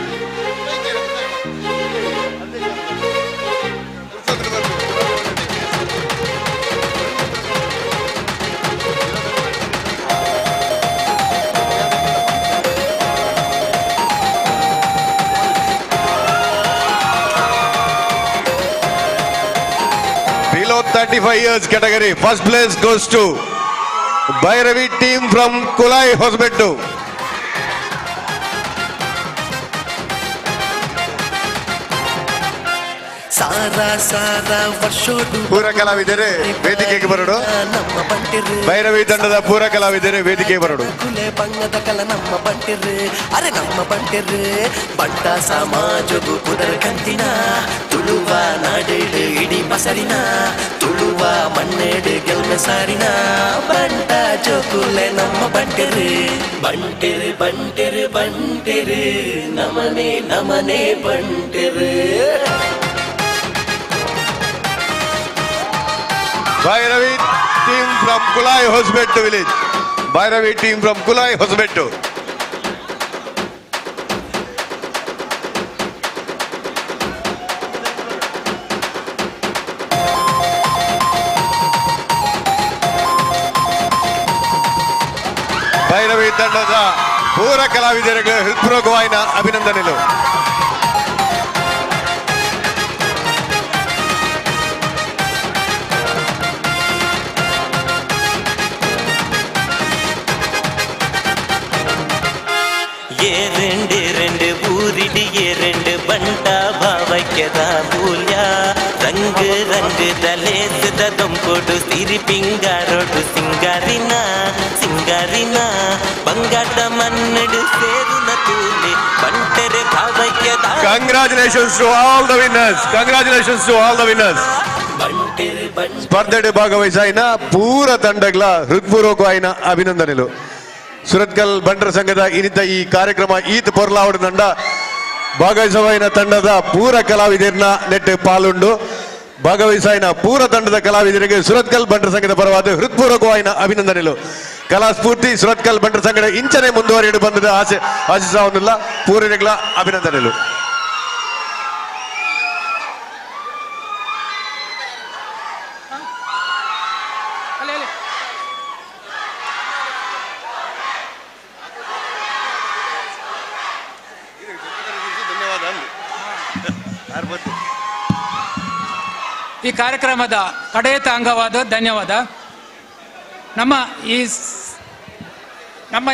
Speaker 6: Below 35 years category, first place goes to Bhairavi team from Kulai Hosbettu.
Speaker 10: Sara Sara ವರ್ಷೋಡು
Speaker 6: ಪೂರ ಕಲಾವಿದರೆ ವೇದಿಕೆಗೆ ಬರೋಡು.
Speaker 10: ನಮ್ಮ ಬಂಟಿರು
Speaker 6: ಭೈರವಿ ತಂಡದ ಪೂರ ಕಲಾವಿದರೆ ವೇದಿಕೆಗೆ ಬರೋಡು.
Speaker 10: ಕುಲೆ ಬಂಗದ ಕಲ ನಮ್ಮ ಬಂಟಿರು, ಅರೆ ನಮ್ಮ ಬಂಟಿರು ಬಂಟ ಸಮಾಜಗು ಪುದರ್ ಕಂತಿನ ತುಳುವ ನಾಡಿಡು ಇಡೀ ಬಸರಿನ ತುಳುವ ಮಣ್ಣೇಡು ಗೆಲ್ಮೆ ಸಾರಿನ ಬಂಟ ಜೋಕುಲೆ ನಮ್ಮ ಬಂಟಿರು ಬಂಟಿರು ಬಂಟಿರು ಬಂಟಿರು ನಮನೆ ನಮನೆ ಬಂಟಿರು.
Speaker 6: Bhairavi team from Kulai Hosbettu village. Bhairavi team from Kulai Hosbettu. Bhairavi ತಂಡದ ಪೂರ ಕಲಾವಿದರಿಗೆ ಹೃತ್ಪೂರ್ವಕವಾಯಿನ ಅಭಿನಂದನೆಗಳು.
Speaker 10: ಎರಡು ಎರಡು ಊರಿಡಿ ಎರಡು ಬಂಟ ಭಾವೈಕ್ಯದ ಬೂಲ್ಯ ರಂಗ್ ರಂಗ್ ದಲೇಸದ ದೊಂಪೊಡು ಸಿರಿ ಪಿಂಗಾರೋಡು ಸಿಂಗಾರಿನ ಸಿಂಗಾರಿನ ಬಂಗಾಟ ಮನ್ನಡು ಸೇರುನ ತೂಲೆ ಬಂಟರೆ ಭಾವೈಕ್ಯದ.
Speaker 6: Congratulations to all the winners. Congratulations to all the winners.
Speaker 10: ಬಂಟ
Speaker 6: ಸ್ಪರ್ಧೆಡ್ ಭಾಗವಹಿಸಾಯಿನ ಪೂರ ತಂಡಗಳ ಹೃತ್ಪೂರ್ವಕವಾಯಿನ ಅಭಿನಂದನೆಲು. ಸುರತ್ಕಲ್ ಬಂಟರ ಸಂಘದ ಇನ್ನಿತ ಈ ಕಾರ್ಯಕ್ರಮ ಈತ್ ಪೊರ್ಲಾವಡ ತಂಡ ಭಾಗವಹಿಸವಾಯಿನ ತಂಡದ ಪೂರ ಕಲಾವಿದರನ್ನ ನೆಟ್ ಪಾಲುಂಡು. ಭಾಗವಹಿಸಾಯಿನ ಪೂರ ತಂಡದ ಕಲಾವಿದರಿಗೆ ಸುರತ್ಕಲ್ ಬಂಟರ ಸಂಘದ ಪರವಾದ ಹೃತ್ಪೂರ್ವಕವಾಯಿನ ಅಭಿನಂದನೆಲು. ಕಲಾ ಸ್ಫೂರ್ತಿ ಸುರತ್ಕಲ್ ಬಂಟರ ಸಂಘದ ಇಂಚನೆ ಮುಂದುವರಿಯಲು ಬಂದದ ಆಸೆ ಆಶಿಸಾವನ್ನಿಲ್ಲ. ಪೂರನಿಗಳ ಅಭಿನಂದನೆಲು.
Speaker 5: ಈ ಕಾರ್ಯಕ್ರಮದ ಕಡೆಯ ಅಂಗವಾದ ಧನ್ಯವಾದ. ನಮ್ಮ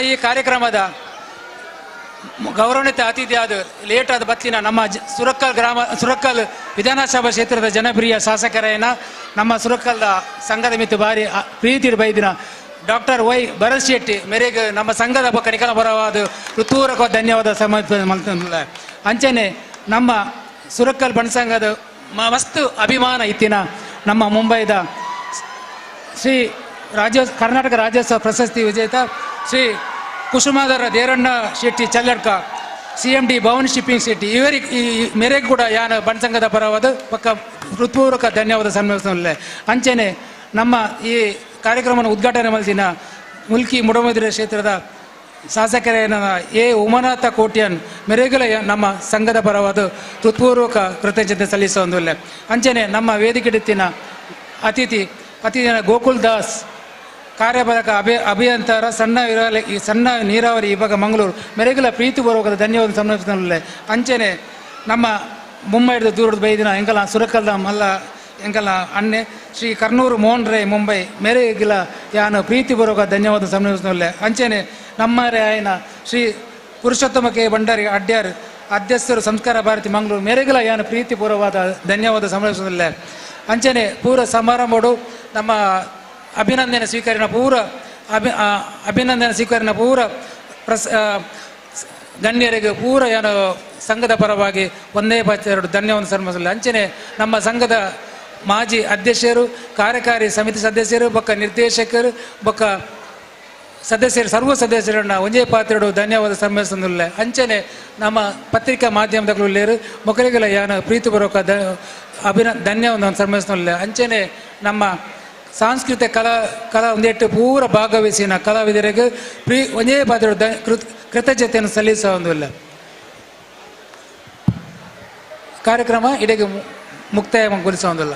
Speaker 5: ಈ ಕಾರ್ಯಕ್ರಮದ ಗೌರವಾನ್ವಿತ ಅತಿಥಿಯಾದ ಲೇಟಾದ ಬತ್ತಿನ ನಮ್ಮ ಸುರತ್ಕಲ್ ಗ್ರಾಮ ಸುರತ್ಕಲ್ ವಿಧಾನಸಭಾ ಕ್ಷೇತ್ರದ ಜನಪ್ರಿಯ ಶಾಸಕರೇನ ನಮ್ಮ ಸುರತ್ಕಲ್ದ ಸಂಘದ ಮಿತ್ತು ಭಾರಿ ಪ್ರೀತಿ ಬೈದಿನ ಡಾಕ್ಟರ್ ವೈ ಭರತ್ ಶೆಟ್ಟಿ ಮೇರೆಗೆ ನಮ್ಮ ಸಂಘದ ಬೊಕ್ಕ ನಿಖಲ ಪರವಾದ ಹೃತ್ಪೂರ್ವಕ ಧನ್ಯವಾದ ಸಮರ್ಪಣೆ. ಅಂಚನೆ ನಮ್ಮ ಸುರತ್ಕಲ್ ಬಣ ಸಂಘದ ಮಸ್ತ್ ಅಭಿಮಾನ ಇತ್ತಿನ ನಮ್ಮ ಮುಂಬೈದ ಶ್ರೀ ಕರ್ನಾಟಕ ರಾಜ್ಯೋತ್ಸವ ಪ್ರಶಸ್ತಿ ವಿಜೇತ Shri Kusumadhara Deranna Shetty Challadka CMD Bhavan shipping Shetty ಇವರಿಗೆ ಈ ಮೇರೆಗೆ ಕೂಡ ಯಾನ ಬಣಸಂಘದ ಪರವಾದ ಪಕ್ಕ ಹೃತ್ಪೂರ್ವಕ ಧನ್ಯವಾದ ಸನ್ಮಾನಿಸಲೇ. ಅಂಚನೆ ನಮ್ಮ ಈ ಕಾರ್ಯಕ್ರಮವನ್ನು ಉದ್ಘಾಟನೆ ಮಾಡಿದ ಮುಲ್ಕಿ ಮುಡಮದಿರ ಕ್ಷೇತ್ರದ ಶಾಸಕರೇನ ಎ ಉಮಾನಾಥ ಕೋಟ್ಯನ್ ಮೆರೆಗಲ ನಮ್ಮ ಸಂಘದ ಪರವಾದ ಹೃತ್ಪೂರ್ವಕ ಕೃತಜ್ಞತೆ ಸಲ್ಲಿಸುವಂದಿಲ್ಲ. ಅಂಚನೆ ನಮ್ಮ ವೇದಿಕೆಡಿತ್ತಿನ ಅತಿಥಿ ಗೋಕುಲ್ ದಾಸ್ ಕಾರ್ಯಪಾಲಕ ಅಭಿಯಂತರ ಸಣ್ಣ ನೀರಾವರಿ ವಿಭಾಗ ಮಂಗಳೂರು ಮೆರೆಗಲ ಪ್ರೀತಿಪೂರ್ವಕದ ಧನ್ಯವಾದ ಸಮರ್ಪಿಸಲಿಲ್ಲ. ಅಂಚನೆ ನಮ್ಮ ಮುಂಬೈದ ದೂರದ ಬೈದಿನ ಎಂಕಲ ಸುರಕಲ್ದ ಮಲ್ಲ ಎಂಕಲ ಅಣ್ಣೆ ಶ್ರೀ ಕರ್ನೂರು ಮೋಹನ್ ರೈ ಮುಂಬೈ ಮೇರೆಗಿಲ ಯಾನು ಪ್ರೀತಿಪೂರ್ವಕ ಧನ್ಯವಾದ ಸಮರ್ಪಿಸಲಿಲ್ಲ. ಅಂಚನೆ ನಮ್ಮ ರಾಯನ ಶ್ರೀ ಪುರುಷೋತ್ತಮ ಕೆ ಭಂಡಾರಿ ಅಡ್ಯಾರ್ ಅಧ್ಯಕ್ಷರು ಸಂಸ್ಕಾರ ಭಾರತಿ ಮಂಗಳೂರು ಮೇರೆಗಿಲ ಯಾನು ಪ್ರೀತಿಪೂರ್ವವಾದ ಧನ್ಯವಾದ ಸಮರ್ಪಿಸಲಿಲ್ಲ. ಅಂಚನೆ ಪೂರ ಸಮಾರಂಭಡು ನಮ್ಮ ಅಭಿನಂದನೆ ಸ್ವೀಕರಣ ಪೂರ ಅಭಿನಂದನೆ ಸ್ವೀಕರಣ ಪೂರ ಗಣ್ಯರಿಗೆ ಪೂರ ಏನು ಸಂಘದ ಪರವಾಗಿ 1-2 ಧನ್ಯವಾದ ಸಲ್ಲಿಸಲಿಲ್ಲ. ಅಂಚನೆ ನಮ್ಮ ಸಂಘದ ಮಾಜಿ ಅಧ್ಯಕ್ಷರು ಕಾರ್ಯಕಾರಿ ಸಮಿತಿ ಸದಸ್ಯರು ಬೊಕ್ಕ ನಿರ್ದೇಶಕರು ಬೊಕ್ಕ ಸದಸ್ಯರು ಸರ್ವ ಸದಸ್ಯರನ್ನು 1-2 ಧನ್ಯವಾದ ಸಲ್ಲಿಸಲಿಲ್ಲ. ಅಂಚನೆ ನಮ್ಮ ಪತ್ರಿಕಾ ಮಾಧ್ಯಮದಗಳು ಮಕ್ಕಳಿಗೆಲ್ಲ ಯಾನು ಪ್ರೀತಿಪೂರ್ವಕ ಧನ್ಯವಾದ ಸಲ್ಲಿಸಲಿಲ್ಲ. ಅಂಚನೆ ನಮ್ಮ ಸಾಂಸ್ಕೃತಿಕ ಕಲಾ ಒಂದೆಟ್ಟು ಪೂರ ಭಾಗವಹಿಸಿನ ಕಲಾವಿದರಿಗೆ 1-2 ಕೃತಜ್ಞತೆಯನ್ನು ಸಲ್ಲಿಸುವುದಿಲ್ಲ. ಕಾರ್ಯಕ್ರಮ ಇಡೀ ಮುಕ್ತಾಯಗೊಳಿಸುವುದಿಲ್ಲ.